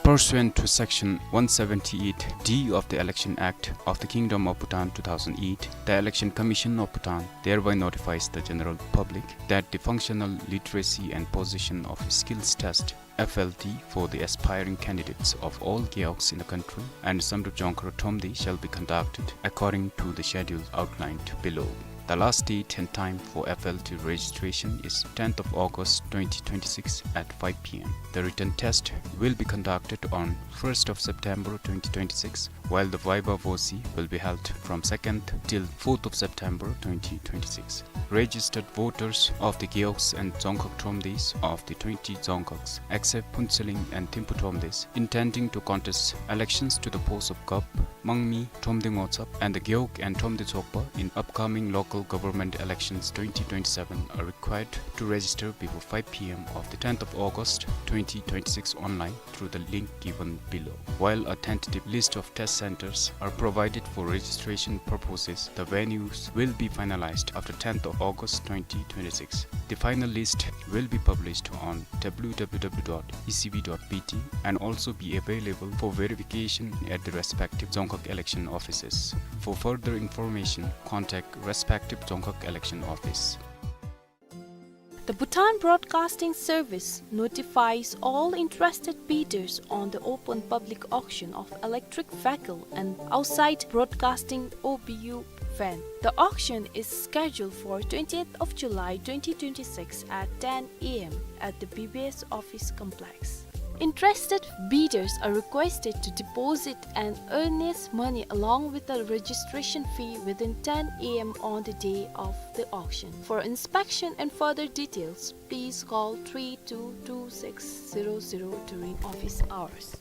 Pursuant to Section one seventy-eight D of the Election Act of the Kingdom of Bhutan two thousand eight, the Election Commission of Bhutan thereby notifies the general public that the functional literacy and possession of skills test, F L T, for the aspiring candidates of all gewogs in the country and Samdrup Jongkhar Thromde shall be conducted according to the schedule outlined below. The last date and time for F L T registration is tenth of August twenty twenty-six at five P M. The written test will be conducted on first of September twenty twenty-six, while the viva voce will be held from second till fourth of September twenty twenty-six. Registered voters of the gewogs and Dzongkhag Thromdes of the twenty Dzongkhags, except Phuentsholing and Thimphu Thromdes, intending to contest elections to the post of Gap, Mangmi, Thromde Ngotsap, and the Gewog and Thromde Tsokpa in upcoming local government elections twenty twenty-seven are required to register before five P M of the tenth of August twenty twenty-six online through the link given below. While a tentative list of test centers are provided for registration purposes, the venues will be finalized after tenth of August twenty twenty-six. The final list will be published on W W W dot E C B dot B T and also be available for verification at the respective Dzongkhag election offices. For further information, contact respective Dzongkhag election office. The Bhutan Broadcasting Service notifies all interested bidders on the open public auction of electric vehicle and outside broadcasting O B U van. The auction is scheduled for twentieth of July twenty twenty-six at ten A M at the B B S office complex. Interested bidders are requested to deposit an earnest money along with the registration fee within ten a m on the day of the auction. For inspection and further details, please call three two two six zero zero during office hours.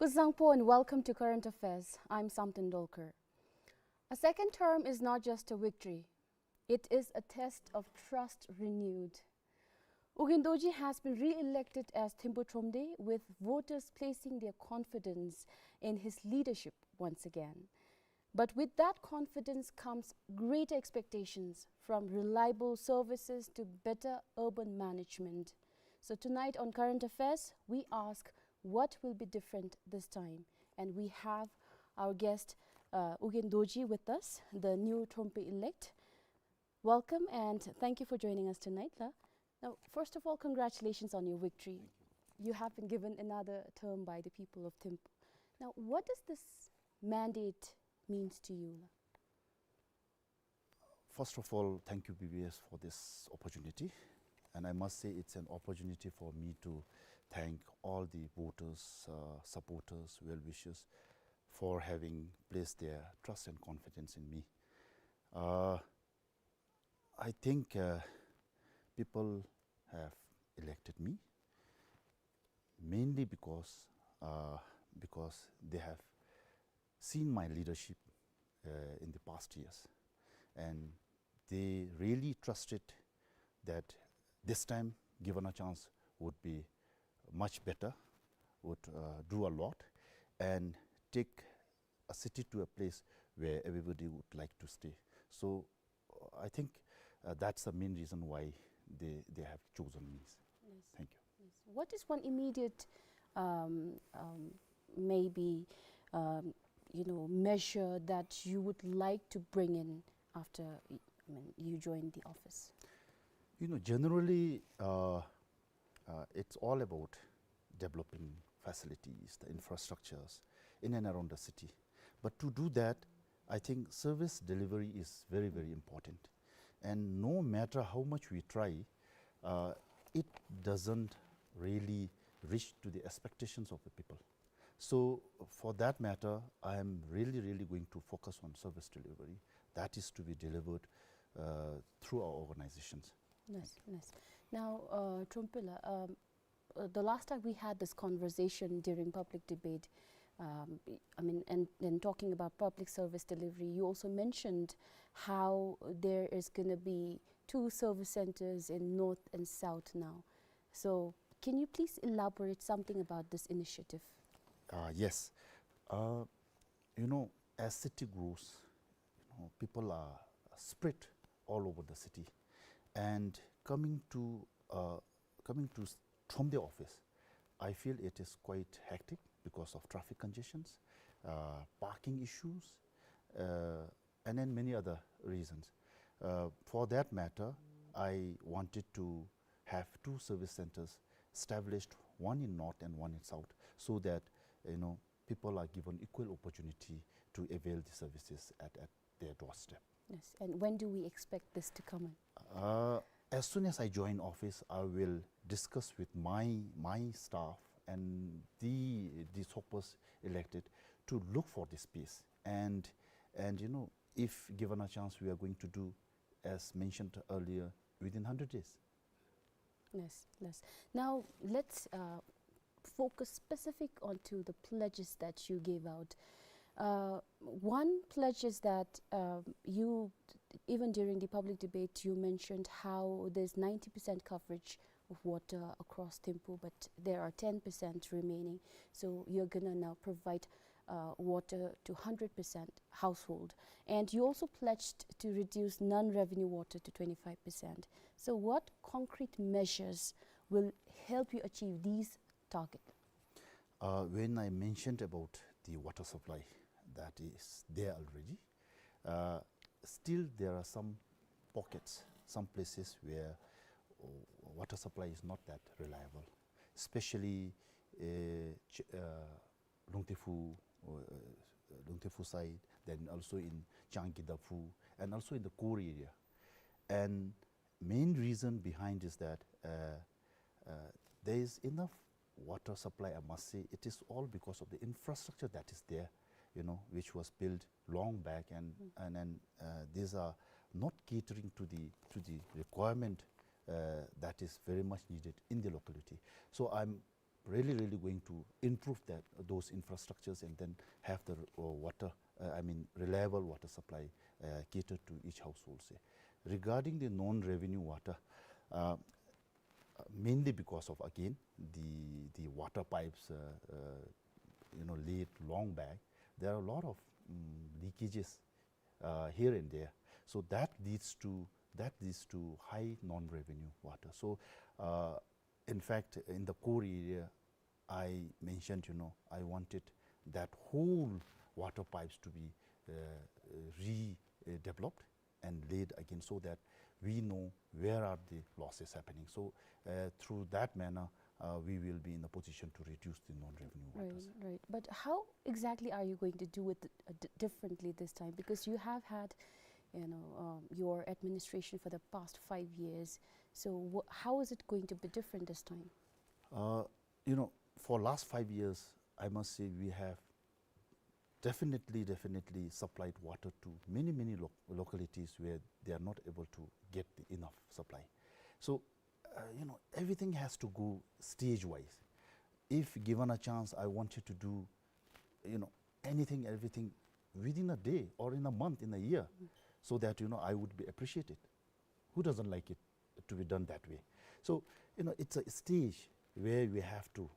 Kuzuzangpo and welcome to Current Affairs. I'm Samten Dolkar. A second term is not just a victory, it is a test of trust renewed. Ugyen Dorji has been re-elected as Thimphu Thromde, with voters placing their confidence in his leadership once again. But with that confidence comes greater expectations, from reliable services to better urban management. So tonight on Current Affairs, we ask what will be different this time. And we have our guest, uh, Ugyen Dorji, with us, the new Thromde elect. Welcome and thank you for joining us tonight, la. Now, first of all, congratulations on your victory. Thank you. You have been given another term by the people of Thimphu. Now, what does this mandate means to you, la? First of all, thank you, B B S, for this opportunity. And I must say it's an opportunity for me to thank all the voters, uh, supporters, well-wishers for having placed their trust and confidence in me. Uh, I think, uh, people have elected me mainly because, uh, because they have seen my leadership, uh, in the past years, and they really trusted that this time, given a chance, would be much better, would, uh, do a lot, and take a city to a place where everybody would like to stay. So, uh, I think, uh, that's the main reason why they, they have chosen me. Yes. Thank you. Yes. What is one immediate, um, um, maybe, um, you know, measure that you would like to bring in after y-, I mean, you join the office? You know, generally, uh, uh, it's all about developing facilities, the infrastructures in and around the city. But to do that, I think service delivery is very, very important. And no matter how much we try, uh, it doesn't really reach to the expectations of the people. So, for that matter, I am really, really going to focus on service delivery. That is to be delivered, uh, through our organizations. Nice, nice. Now, uh, Thromde la, um, uh, the last time we had this conversation during public debate, um, I mean, and, and talking about public service delivery, you also mentioned how there is gonna be two service centers in north and south now. So, can you please elaborate something about this initiative? Uh, yes. Uh, you know, as city grows, you know, people are spread all over the city. And coming to, uh, coming to s-, Thromde office, I feel it is quite hectic because of traffic congestions, uh, parking issues, uh, and then many other reasons. Uh, for that matter, I wanted to have two service centers established, one in north and one in south, so that, you know, people are given equal opportunity to avail the services at, at their doorstep. Yes, and when do we expect this to come in? Uh, as soon as I join office, I will discuss with my, my staff and the, the supposed elected to look for this space. And, and, you know, if given a chance, we are going to do, as mentioned earlier, within hundred days. Yes, yes. Now, let's, uh, focus specific onto the pledges that you gave out. Uh, one pledge is that, um, you, even during the public debate, you mentioned how there's ninety percent coverage of water across Thimphu, but there are ten percent remaining. So you're gonna now provide, uh, water to hundred percent household. And you also pledged to reduce non-revenue water to twenty-five percent. So what concrete measures will help you achieve these targets? Uh, when I mentioned about the water supply that is there already, uh, still there are some pockets, some places where, uh, water supply is not that reliable, especially, uh, Ch-, uh, Lungtephu, uh, Lungtephu side, then also in Changkidaphu, and also in the core area. And main reason behind is that, uh, uh, there is enough water supply, I must say. It is all because of the infrastructure that is there, you know, which was built long back, and, Mm. and, and, uh, these are not catering to the, to the requirement, uh, that is very much needed in the locality. So I'm really, really going to improve that, those infrastructures and then have the, uh, water, uh, I mean, reliable water supply, uh, catered to each household, say. Regarding the non-revenue water, uh, mainly because of, again, the, the water pipes, uh, uh, you know, laid long back, there are a lot of, mm, leakages, uh, here and there. So that leads to, that leads to high non-revenue water. So, uh, in fact, in the core area, I mentioned, you know, I wanted that whole water pipes to be, uh, uh, re-developed and laid again so that we know where are the losses happening. So, uh, through that manner, uh, we will be in a position to reduce the non-revenue waters. Right, right. But how exactly are you going to do it, uh, d-, differently this time? Because you have had, you know, um, your administration for the past five years. So wh-, how is it going to be different this time? Uh, you know, for last five years, I must say we have definitely, definitely supplied water to many, many lo-, localities where they are not able to get the enough supply. So, uh, you know, everything has to go stage-wise. If given a chance, I wanted to do, you know, anything, everything within a day or in a month, in a year, so that, you know, I would be appreciated. Who doesn't like it to be done that way? So, you know, it's a stage where we have to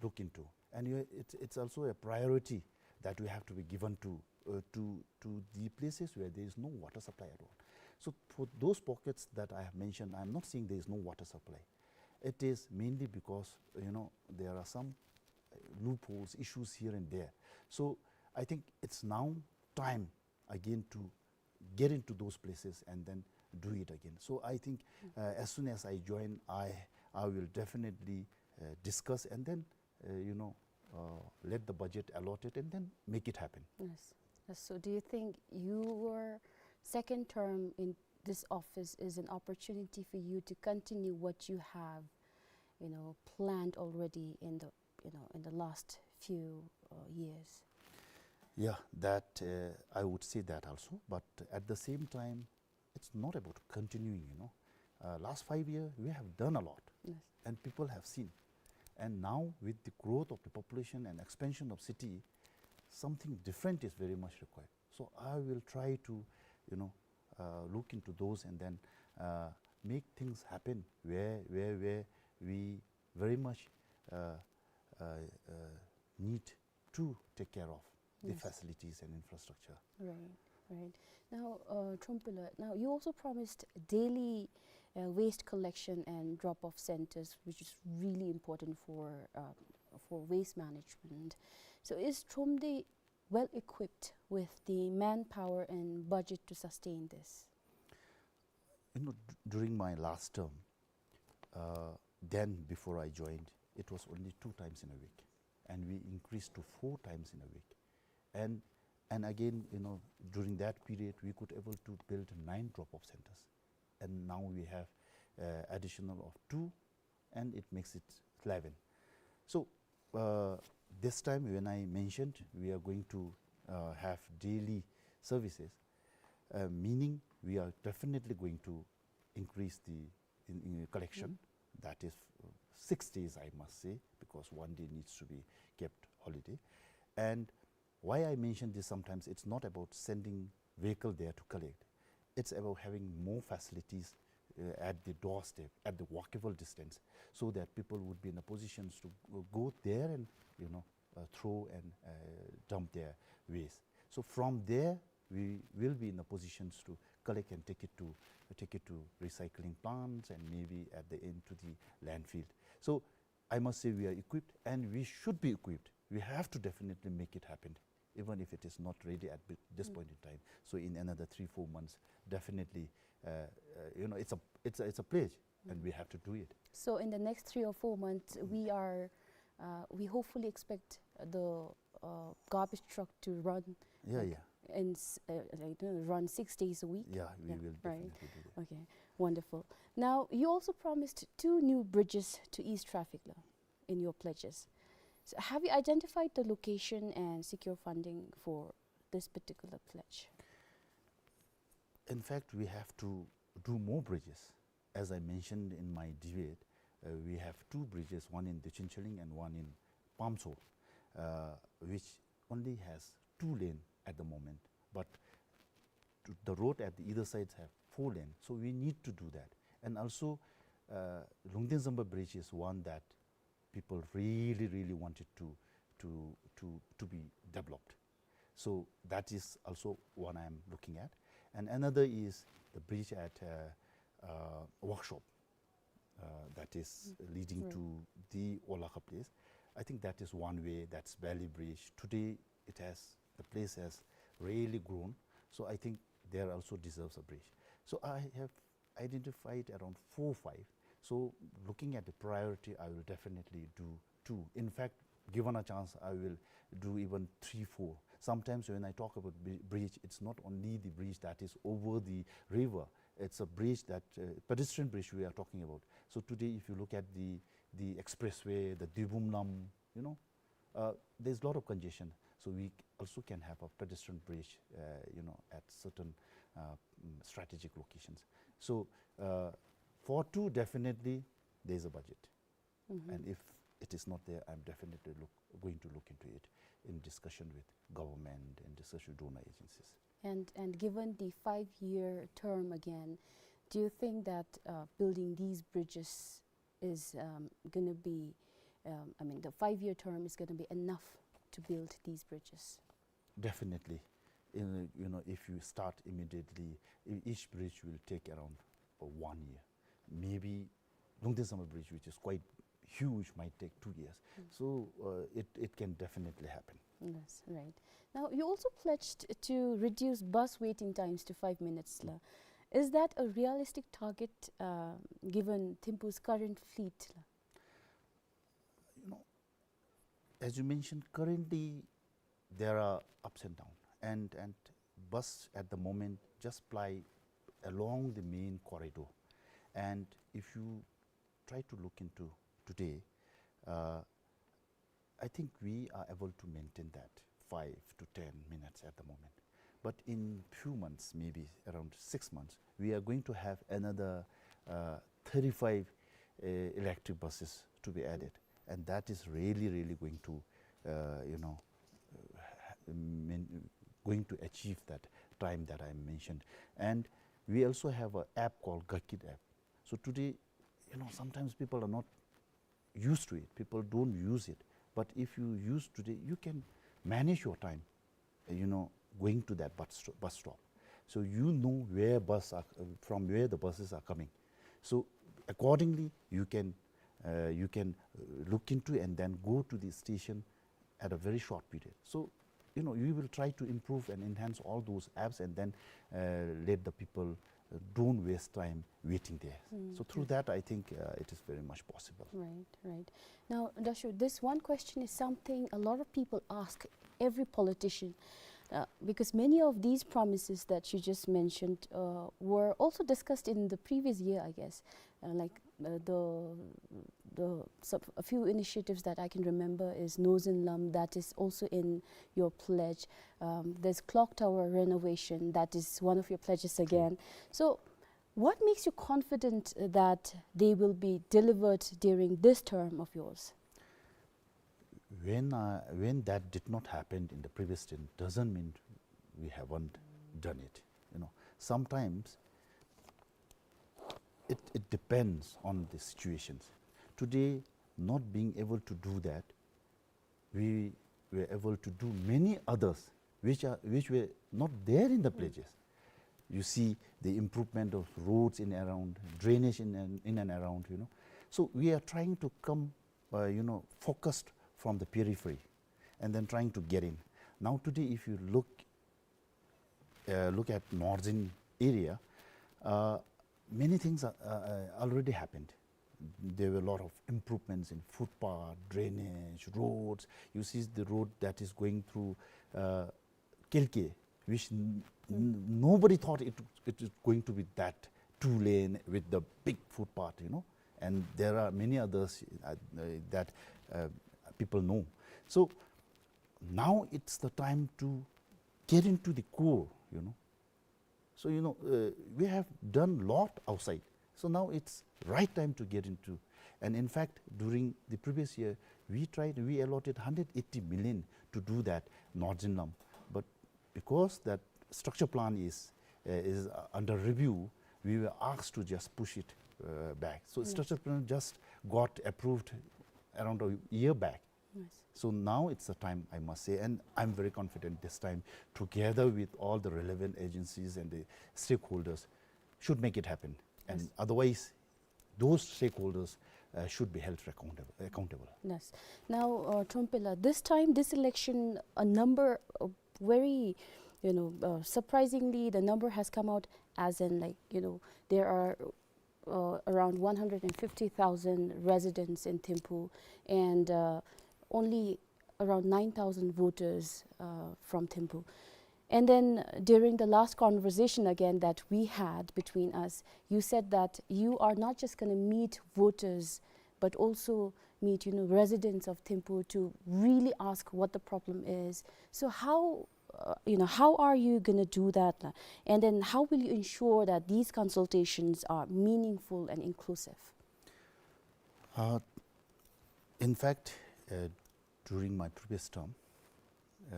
look into. And you, it's, it's also a priority that we have to be given to, uh, to, to the places where there is no water supply at all. So for those pockets that I have mentioned, I'm not saying there is no water supply. It is mainly because, you know, there are some, uh, loopholes, issues here and there. So I think it's now time again to get into those places and then do it again. So I think, uh, as soon as I join, I, I will definitely, uh, discuss and then, uh, you know, uh, let the budget allot it and then make it happen. Yes. Yes. So do you think your second term in this office is an opportunity for you to continue what you have, you know, planned already in the, you know, in the last few, uh, years? Yeah, that, uh, I would say that also. But at the same time, it's not about continuing, you know. Uh, last five years, we have done a lot. Yes. And people have seen. And now, with the growth of the population and expansion of city, something different is very much required. So I will try to, you know, uh, look into those and then, uh, make things happen where, where, where we very much, uh, uh, uh, need to take care of the, yes, facilities and infrastructure. Right, right. Now, uh, Thrompuila, now you also promised daily, uh, waste collection and drop-off centers, which is really important for, uh, for waste management. So is Thromde well equipped with the manpower and budget to sustain this? You know, d-, during my last term, uh, then before I joined, it was only two times in a week, and we increased to four times in a week. And, and again, you know, during that period, we could able to build nine drop-off centers, and now we have, uh, additional of two, and it makes it eleven. So, uh, this time when I mentioned we are going to, uh, have daily services, uh, meaning we are definitely going to increase the in, in collection. Mm. That is, uh, six days, I must say, because one day needs to be kept holiday. And why I mention this, sometimes it's not about sending vehicle there to collect. It's about having more facilities, uh, at the doorstep, at the walkable distance, so that people would be in a positions to, uh, go there and, you know, uh, throw and, uh, dump their waste. So from there, we will be in a positions to collect and take it to, take it to recycling plants and maybe at the end to the landfill. So I must say we are equipped and we should be equipped. We have to definitely make it happen, even if it is not ready at bi-, this, mm, point in time. So in another three, four months, definitely, uh, uh, you know, it's a, it's a, it's a pledge, and, mm, we have to do it. So in the next three or four months, mm, we are, uh, we hopefully expect the, uh, garbage truck to run, yeah, like, yeah, in s-, uh, like, you know, run six days a week. Yeah, we, yeah, will, right, definitely do that. Okay, wonderful. Now, you also promised two new bridges to ease traffic, la, in your pledges. So have you identified the location and secure funding for this particular pledge? In fact, we have to do more bridges. As I mentioned in my debate, uh, we have two bridges, one in Dechinchileng and one in Pamso, uh, which only has two lane at the moment, but to, the road at the either sides have four lane. So we need to do that. And also, uh, Lungten Zamba Bridge is one that people really, really wanted to, to, to, to be developed. So that is also one I am looking at. And another is the bridge at, uh, uh, Workshop, uh, that is leading to the Olakha place. I think that is one way, that's Valley Bridge. Today it has, the place has really grown. So I think there also deserves a bridge. So I have identified around four, five. So looking at the priority, I will definitely do two. In fact, given a chance, I will do even three, four. Sometimes when I talk about bri-, bridge, it's not only the bridge that is over the river. It's a bridge that, uh, pedestrian bridge we are talking about. So today, if you look at the, the expressway, the Dibum Lam, you know, uh, there's a lot of congestion. So we also can have a pedestrian bridge, uh, you know, at certain, uh, mm, strategic locations. So, uh, for two, definitely, there's a budget. And if it is not there, I'm definitely look, going to look into it in discussion with government, in discussion with donor agencies. And, and given the five-year term again, do you think that, uh, building these bridges is, um, gonna be, um, I mean, the five-year term is gonna be enough to build these bridges? Definitely. In, you know, if you start immediately, e-, each bridge will take around, uh, one year. Maybe Lungten Zamba Bridge, which is quite huge, might take two years. So, uh, it, it can definitely happen. Yes, right. Now, you also pledged to reduce bus waiting times to five minutes la. Is that a realistic target, uh, given Thimphu's current fleet la? You know, as you mentioned, currently there are ups and downs, and, and bus at the moment just ply along the main corridor. And if you try to look into today, uh, I think we are able to maintain that five to ten minutes at the moment. But in few months, maybe around six months, we are going to have another, uh, thirty-five, uh, electric buses to be added. And that is really, really going to, uh, you know, uh, ha-, mean, going to achieve that time that I mentioned. And we also have an app called Gakit app. So today, you know, sometimes people are not used to it. People don't use it. But if you use today, you can manage your time, uh, you know, going to that bus sto-, bus stop. So you know where bus are, uh, from where the buses are coming. So accordingly, you can, uh, you can, uh, look into and then go to the station at a very short period. So, you know, we will try to improve and enhance all those apps and then, uh, let the people, uh, don't waste time waiting there. So through that, I think, uh, it is very much possible. Right, right. Now, Dasho, this one question is something a lot of people ask every politician, uh, because many of these promises that you just mentioned, uh, were also discussed in the previous year, I guess. Uh, like, uh, the, the, some, a few initiatives that I can remember is Nozin Lam, that is also in your pledge. Um, there's clock tower renovation, that is one of your pledges again. So, what makes you confident that they will be delivered during this term of yours? When, uh, when that did not happen in the previous term doesn't mean we haven't done it. You know, sometimes it, it depends on the situations. Today, not being able to do that, we were able to do many others which are, which were not there in the pledges. You see the improvement of roads in and around, drainage in and, in and around, you know. So we are trying to come, uh, you know, focused from the periphery and then trying to get in. Now today, if you look, uh, look at Northern area, uh, many things are, uh, uh, already happened. There were a lot of improvements in footpath, drainage, roads. You see the road that is going through, uh, Kelke, which n-, n-, nobody thought it, it is going to be that two lane with the big footpath, you know. And there are many others, uh, uh, that, uh, people know. So now it's the time to get into the core, you know. So, you know, uh, we have done lot outside, So now it's right time to get into. And in fact, during the previous year, we tried, we allotted hundred eighty million to do that North Jinlam. But because that structure plan is, uh, is, uh, under review, we were asked to just push it, uh, back. So structure plan just got approved around a year back. Yes. So now it's the time, I must say, and I'm very confident this time, together with all the relevant agencies and the stakeholders, should make it happen. And otherwise, those stakeholders, uh, should be held accountable, accountable. Yes. Now, uh, Trompe la, this time, this election, a number, uh, very, you know, uh, surprisingly, the number has come out as in, like, you know, there are, uh, around one hundred and fifty thousand residents in Thimphu, and, uh, only around nine thousand voters, uh, from Thimphu. And then, uh, during the last conversation again that we had between us, you said that you are not just gonna meet voters, but also meet, you know, residents of Thimphu to really ask what the problem is. So how, uh, you know, how are you gonna do that, la? And then how will you ensure that these consultations are meaningful and inclusive? Uh, in fact, uh, during my previous term, uh,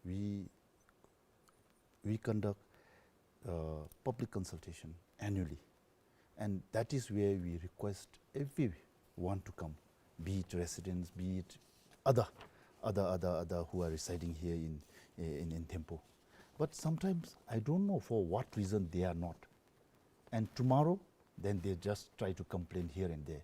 we, we conduct, uh, public consultation annually. And that is where we request everyone to come, be it residents, be it other, other, other, other who are residing here in, in, in Thimphu. But sometimes I don't know for what reason they are not. And tomorrow, then they just try to complain here and there.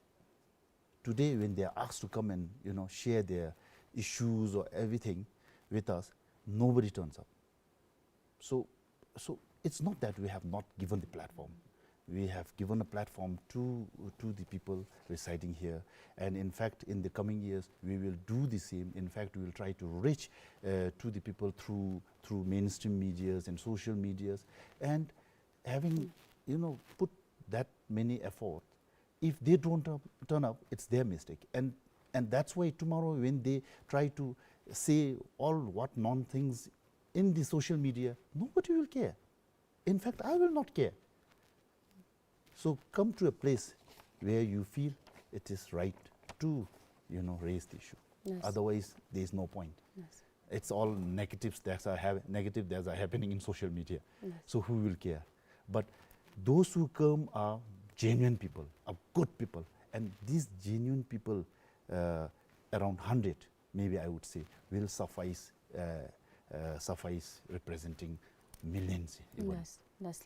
Today, when they are asked to come and, you know, share their issues or everything with us, nobody turns up. So, so it's not that we have not given the platform. We have given a platform to, to the people residing here. And in fact, in the coming years, we will do the same. In fact, we will try to reach, uh, to the people through, through mainstream medias and social medias. And having, you know, put that many effort, if they don't, uh, turn up, it's their mistake. And, and that's why tomorrow when they try to say all what non things in the social media, nobody will care. In fact, I will not care. So come to a place where you feel it is right to, you know, raise the issue. Yes. Otherwise, there is no point. Yes. It's all negatives that are hap-, negative that are happening in social media. Yes. So who will care? But those who come are genuine people, are good people. And these genuine people, uh, around hundred, maybe I would say, will suffice, uh, uh, suffice representing millions even. Yes, yes.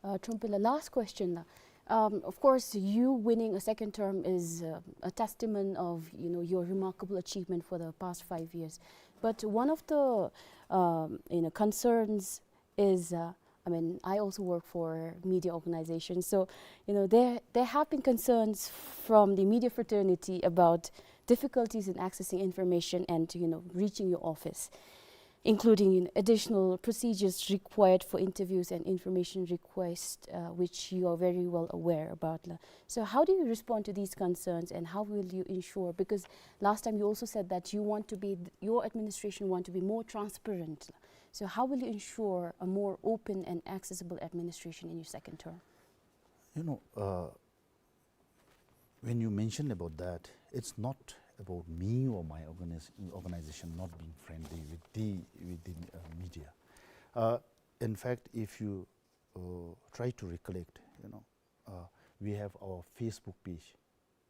Uh, Trompe la, last question la. Um, of course, you winning a second term is, uh, a testament of, you know, your remarkable achievement for the past five years. But one of the, um, you know, concerns is, uh, I mean, I also work for media organizations. So, you know, there, there have been concerns from the media fraternity about difficulties in accessing information and, you know, reaching your office, including additional procedures required for interviews and information requests, uh, which you are very well aware about la. So how do you respond to these concerns, and how will you ensure, because last time you also said that you want to be, your administration want to be more transparent la. So how will you ensure a more open and accessible administration in your second term? You know, uh, when you mention about that, it's not about me or my organis-, organization not being friendly with the, with the, uh, media. Uh, in fact, if you, uh, try to recollect, you know, uh, we have our Facebook page,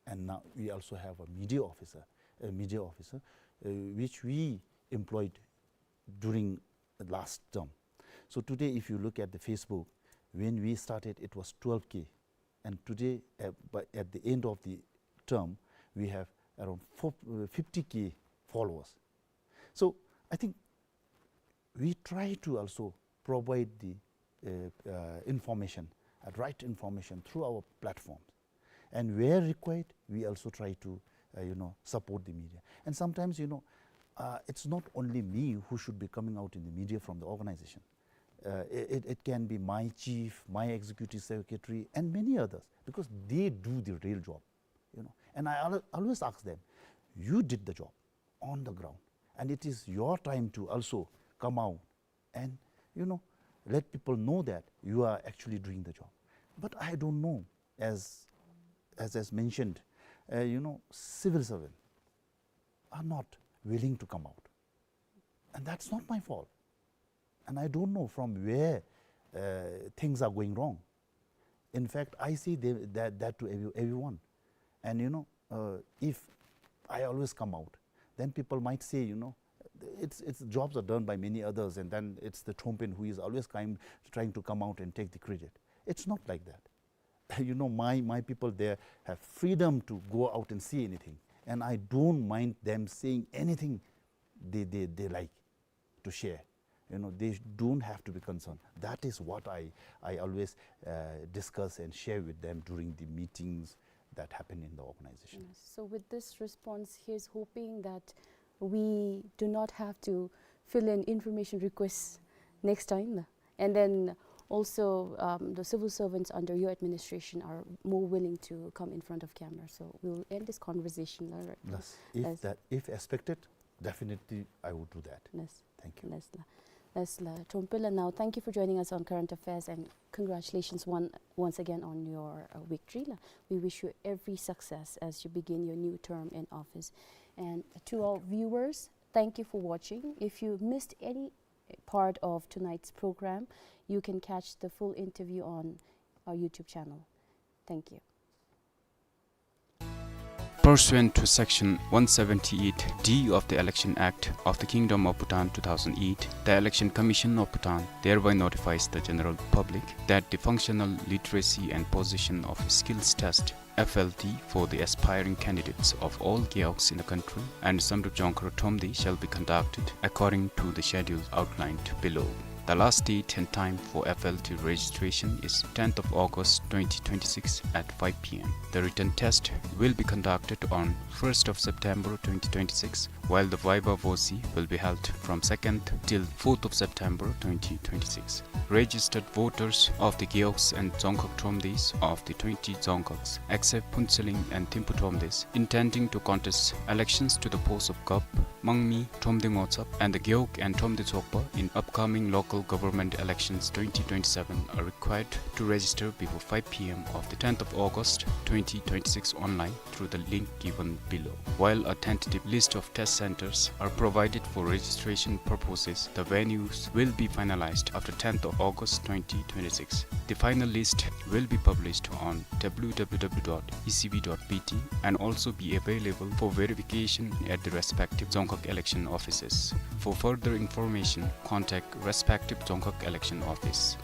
and now we also have a media officer, a media officer, uh, which we employed during the last term. So today, if you look at the Facebook, when we started, it was twelve K, and today, uh, by, at the end of the term, we have around four, uh, fifty K followers. So I think we try to also provide the, uh, uh, information, uh, right information through our platforms. And where required, we also try to, uh, you know, support the media. And sometimes, you know, uh, it's not only me who should be coming out in the media from the organization. Uh, it, it, it can be my chief, my executive secretary, and many others, because they do the real job, you know. And I al-, always ask them, "You did the job on the ground, and it is your time to also come out and, you know, let people know that you are actually doing the job." But I don't know as, as, as mentioned, uh, you know, civil servants are not willing to come out. And that's not my fault. And I don't know from where, uh, things are going wrong. In fact, I see the, that, that to every, everyone. And, you know, uh, if I always come out, then people might say, you know, it's, it's, jobs are done by many others, and then it's the Trompen who is always trying, trying to come out and take the credit. It's not like that. You know, my, my people there have freedom to go out and see anything. And I don't mind them saying anything they, they, they like to share. You know, they don't have to be concerned. That is what I, I always, uh, discuss and share with them during the meetings that happen in the organization. Yes. So with this response, he's hoping that we do not have to fill in information requests next time. And then also, um, the civil servants under your administration are more willing to come in front of camera. So we'll end this conversation, all right? Yes. If Yes. that, if expected, definitely I would do that. Yes. Thank you. Yes, la. Yes, la. Trompen la, now thank you for joining us on Current Affairs, and congratulations one, once again on your, uh, victory, la. We wish you every success as you begin your new term in office. And to our viewers, thank you for watching. If you missed any part of tonight's program, you can catch the full interview on our YouTube channel. Thank you. Pursuant to Section one seventy-eight D of the Election Act of the Kingdom of Bhutan two thousand eight, the Election Commission of Bhutan thereby notifies the general public that the functional literacy and position of skills test, F L T, for the aspiring candidates of all gewogs in the country and Samdrup Jongkhar Thromde shall be conducted according to the schedule outlined below. The last date and time for F L T registration is tenth of August twenty twenty-six at five P M. The written test will be conducted on first of September twenty twenty-six, while the viva voce will be held from second till fourth of September twenty twenty-six. Registered voters of the gewogs and Dzongkhag Thromdes of the twenty Dzongkhags, except Phuentsholing and Thimphu Thromdes, intending to contest elections to the post of Gap, Mangmi, Thromde Ngotsap, and the Gewog and Thromde Tsokpa in upcoming local government elections twenty twenty-seven are required to register before five P M of the tenth of August twenty twenty-six online through the link given below. While a tentative list of test centers are provided for registration purposes, the venues will be finalized after tenth of August twenty twenty-six. The final list will be published on W W W dot E C B dot B T and also be available for verification at the respective Dzongkhag election offices. For further information, contact respective Dzongkhag election office.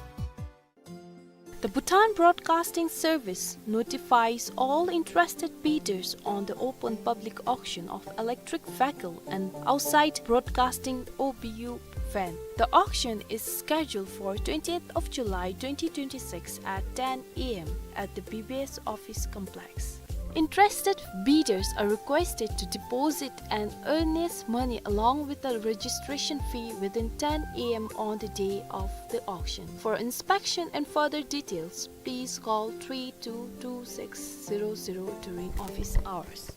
The Bhutan Broadcasting Service notifies all interested bidders on the open public auction of electric vehicle and outside broadcasting O B U van. The auction is scheduled for twentieth of July twenty twenty-six at ten A M at the B B S office complex. Interested bidders are requested to deposit an earnest money along with the registration fee within ten A M on the day of the auction. For inspection and further details, please call three two two six zero zero during office hours.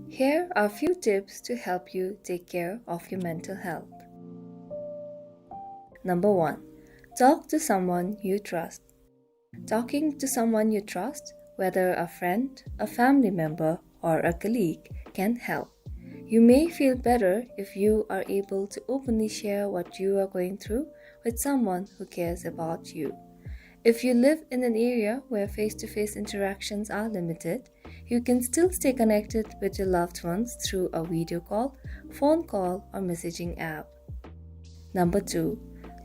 Here are few tips to help you take care of your mental health. Number one, talk to someone you trust. Talking to someone you trust, whether a friend, a family member, or a colleague, can help. You may feel better if you are able to openly share what you are going through with someone who cares about you. If you live in an area where face-to-face interactions are limited, you can still stay connected with your loved ones through a video call, phone call, or messaging app. Number two,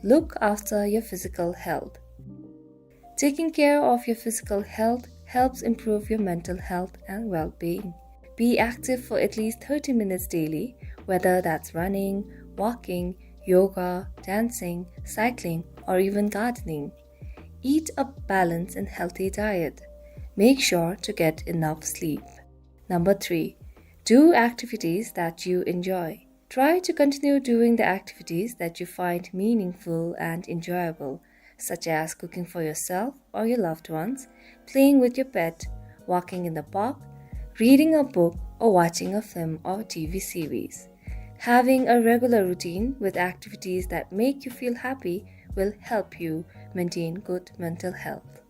look after your physical health. Taking care of your physical health helps improve your mental health and well-being. Be active for at least thirty minutes daily, whether that's running, walking, yoga, dancing, cycling, or even gardening. Eat a balanced and healthy diet. Make sure to get enough sleep. Number three, do activities that you enjoy. Try to continue doing the activities that you find meaningful and enjoyable, such as cooking for yourself or your loved ones, playing with your pet, walking in the park, reading a book, or watching a film or T V series. Having a regular routine with activities that make you feel happy will help you maintain good mental health.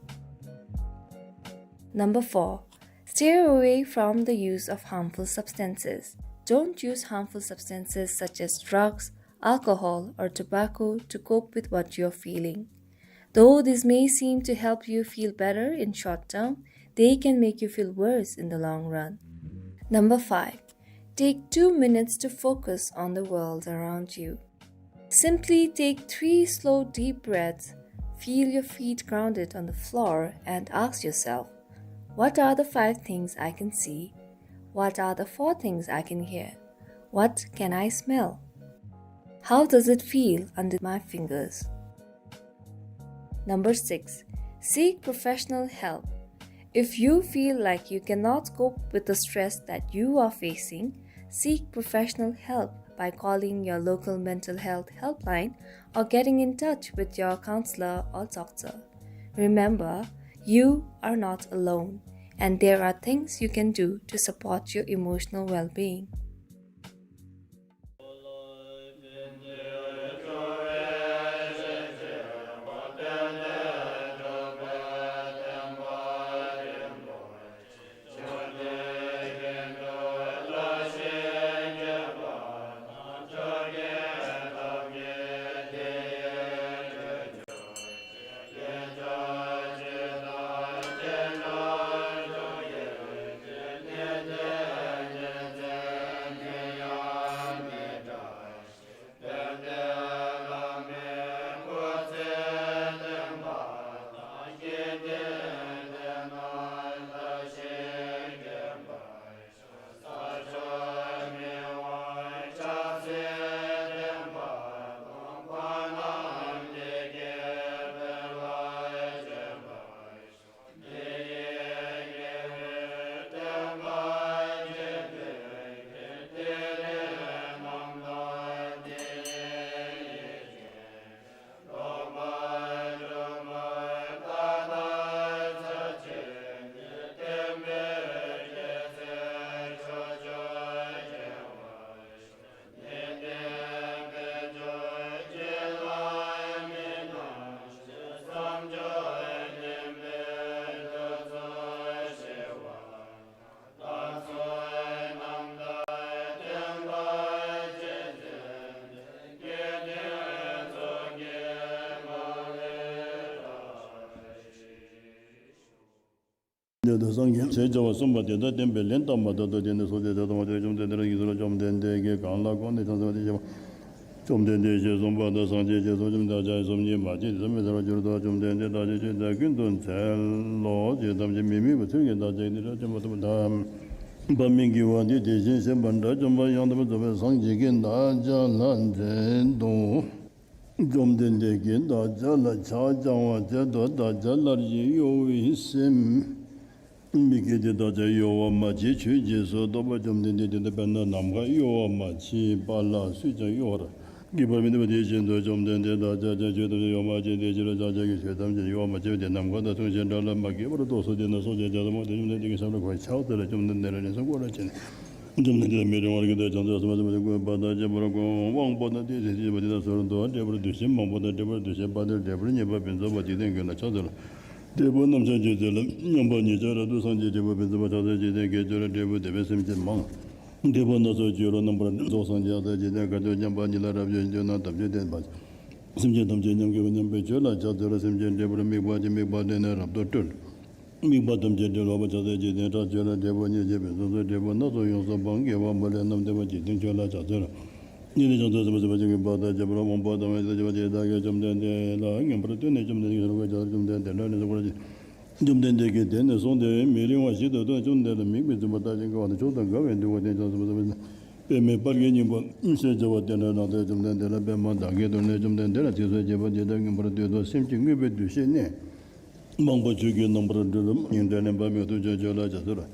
Number four, steer away from the use of harmful substances. Don't use harmful substances such as drugs, alcohol, or tobacco to cope with what you're feeling. Though these may seem to help you feel better in short term, they can make you feel worse in the long run. Number five, take two minutes to focus on the world around you. Simply take three slow, deep breaths, feel your feet grounded on the floor, and ask yourself, "What are the five things I can see? What are the four things I can hear? What can I smell? How does it feel under my fingers?" Number six, seek professional help. If you feel like you cannot cope with the stress that you are facing, seek professional help by calling your local mental health helpline or getting in touch with your counselor or doctor. Remember, you are not alone, and there are things you can do to support your emotional well-being. ཉན་ཐོས་སངས་རྒྱས་ཞེས་བྱ་བ་གསུངས་པ་དེ་དག་བསྟན་པའི་ལན་བཏབ་པ་ད་ལྟ་དེ་ནི་སོ་སྐྱེ་དེ་དང་བཅོམ་ལྡན་འདས་ཀྱིས་གང་ལ་དགོངས་ཏེ་ཕྱག་འཚལ་བ་དེ་བཞིན་བཅོམ་ལྡན་འདས་ཞེས་གསུངས་པ་དང་སངས་རྒྱས་ཞེས་གསུངས་ཀྱང་བདག་ཅག་གིས་སོམ་ཉི་མ་བྱེད་དེ་བསམ་པས་ཟེར་བར་འགྱུར་ཏོ། བཅོམ་ལྡན་འདས་བདག་ཅག་ཆོས་བདག་ཀུན་ཏུ་འཚལ་ལོ། ཆོས་ཐམས་ཅད་མི་དམིགས་པ་ཐུགས་ཀྱི་བདག་ཅག་ནི་རབ་འབྱམས་པ་ཐུབ་པ་དང་། པ་མི་དགེ་བ་འདི་དེ་བཞིན་གཤེགས་པ་དགྲ་བཅོམ་པ་ཡང་དག་པར་རྫོགས་པའི་སངས་རྒྱས་ཀྱིས་བདག་ཅག་ལ་མཛད་དོ། བཅོམ་ལྡན་འདས་ཀྱིས་བདག་ཅག་ལ་ཕྱག་བགྱང་བར་མཛད་དོ། བདག་ཅག་སླར་གྱིས་གཡོ་བའི་སེམས་མི་སྐྱེད་དེ། བདག་ཅག་གཡོ་བ་མ་བྱེད། ཆོས་རྗེས་སུ་རྟོགས་པ། བཅོམ་ལྡན་འདས་དེ་ལྟར་དཔེར་ན་ནམ་མཁའ་གཡོ་བ་མ་མཆིས་པ་ལ་སུས་ཀྱང་གཡོ་བར་བགྱིད་པ་མི་ནུས་པ་དེ་བཞིན་དུ་བཅོམ་ལྡན་འདས་བདག་ཅག་ཀྱང་ཆོས་ཐམས་ཅད་གཡོ་བ་མ་མཆིས། དེ་ཕྱིར་བདག་ཅག་གིས་ཆོས་ཐམས་ཅད་གཡོ་བ་མ་མཆིས་པ་དེ་ནམ་མཁའ་དང་མཚུངས་ཤིང་འདྲ་ལ་མ་སྐྱེས་པར་རྟོགས་སོ། དེས་ན་སངས་རྒྱས་བྱ་དང་མ་དེ་བཅོམ་ལྡན་འདས་ཀྱི་ཞབས་ལ་གོས་ཕྱག་འཚལ་ལོ། བཅོམ་ལྡན་འདས་ལ་ལན་གསུམ་བསྐོར་ར་བྱས་ནས། བཅོམ་ལྡན་འདས་མི་རིང་བར་གྱུར་ཏེ་བྱང་ཆུབ་སེམས་དཔའ་ཆེན་པོ་ཆེན་བཀོད་པ་དང་བཅས་པར་དགོངས། དབང་པོ་དང་ཏིང་ངེ་འཛིན་ཞེས་བྱ་བ་དེ་དག་ཟོར་དུ་འབྲས་བུ་འདུ་ཤེས་མང་པོ་དང་འབྲས་བུ་འདུ་ཤེས་དཔག་ཚད་འབྲས་བུ་ངེས་པ་ཕུན་སུམ་ཚོགས་པ་འཇིག་རྟེན་ཀུན་ལ་ཕྱག་འཚལ་ལོ། འབྲས་བུ་རྣམས་ཀྱང་རྗེས་བསྟོད་ལ། མཉམ་པ་ཉིད་ཀྱང་རབ་ཏུ་སངས་རྒྱས། འབྲས་བུ་ཕུན་སུམ་ཚོགས་པ་ཕྱག་འཚལ་འཇིག་རྟེན་ཀུན་ལ། འབྲས་བུ་དེ་བས་སེམས་ཅན་མང་། འབྲས་བུ་སྣ་ཚོགས་སྤྱོད་ལ། རྣམ་པར་རྫོགས་སངས་རྒྱས་ཐམས་ཅད་ཀྱང་། དཀའ་སྤྱོད་མཉམ་པ་ཉིད་ལ་རབ་བརྗོད་ཅིང་། དམ་ཆོས་བསྟན་པ། སེམས་ཅན་ཐམས་ཅད་མཉམ་བསྐྱེད་པ། མཉམ་པའི་ཆོས་ལ་ཕྱག་འཚལ་ལོ། སེམས་ཅན་འབྲས་བུར་དམིགས་པ་ཅིང་། དམིགས་པ་དེ་ནི་རབ་ཏུ་སྤྲོད། དམིགས་པ་ཐམས་ཅད་འབྲས་བུར་བབ་པ་ཕྱག་འཚལ་འཇིག་རྟེན་ཕྱག་འཚལ་ལོ། འབྲས་བུ་ཉེར་བཞི་ཕུན་སུམ་ཚོགས། འབྲས་བུ་སྣ་ཚོགས་ཡོངས་སུ་སྤངས། དགེ་བ་འབད་ལས་རྣམ་བདེ་བ། འཇིག་རྟེན་ཆོས་ལ་ཕྱག་འཚལ་ལོ། འདི་ནི་བྱང་ཆུབ་སེམས་དཔའ་ཆེན་པོ་ཆེན་བཀོད་པ་དང་བཅས་པར་དགོངས་པ་དམ་པ་ཉིད་ཀྱིས་བྱ་བ་ཇི་ལྟ་བ་དེ་དག་གིས་བཅོམ་ལྡན་འདས་ལ་མངོན་པར་བསྟོད་ནས། བཅོམ་ལྡན་འདས་ཀྱིས་བྱིན་རླབས་ཀྱི་རྒྱ་མཚོར་བཅོམ་ལྡན་འདས་ལ་ནི་གསོལ་བ་བཅོལ་ཅིག། བཅོམ་ལྡན་འདས་ཀྱིས་དེ་ནས་སོང་སྟེ་མི་རིང་བ་ཞིག་ཏུ་བཞུགས་པ་ན། བཅོམ་ལྡན་འདས་ལ་དམིགས་པའི་བརྩོན་པ་དག་ཅིང་དགའ་བ་དང་མཆོག་ཏུ་དགའ་བའི་འདུན་པ་དང་། བྱང་ཆུབ་སེམས་དཔའི་པདྨའི་སྤར་གྱི་སྙིང་པོ་ཞེས་བྱ་བ་དེ་འདྲ་བླངས་ཏེ། བཅོམ་ལྡན་འདས་ལ་པདྨ་འདག་གི་དོན་ལས། བཅོམ་ལྡན་འདས་ལ་ཚིགས་སུ་བཅད་པ་འདི་ལྟར་མངོན་པར་བསྟོད་དོ། སེམས་ཀྱི་དངོས་པོའི་འདུ་ཤེས་ནི། མང་པོ་ཆོས་ཀྱི་རྣམ་པར་གྲོལ། སྙིང་བྲལ་ལེན་པ་མིག་ཏུ་ཆོས་སྤྱོད་ལ་ཕྱག་འཚལ་ལོ།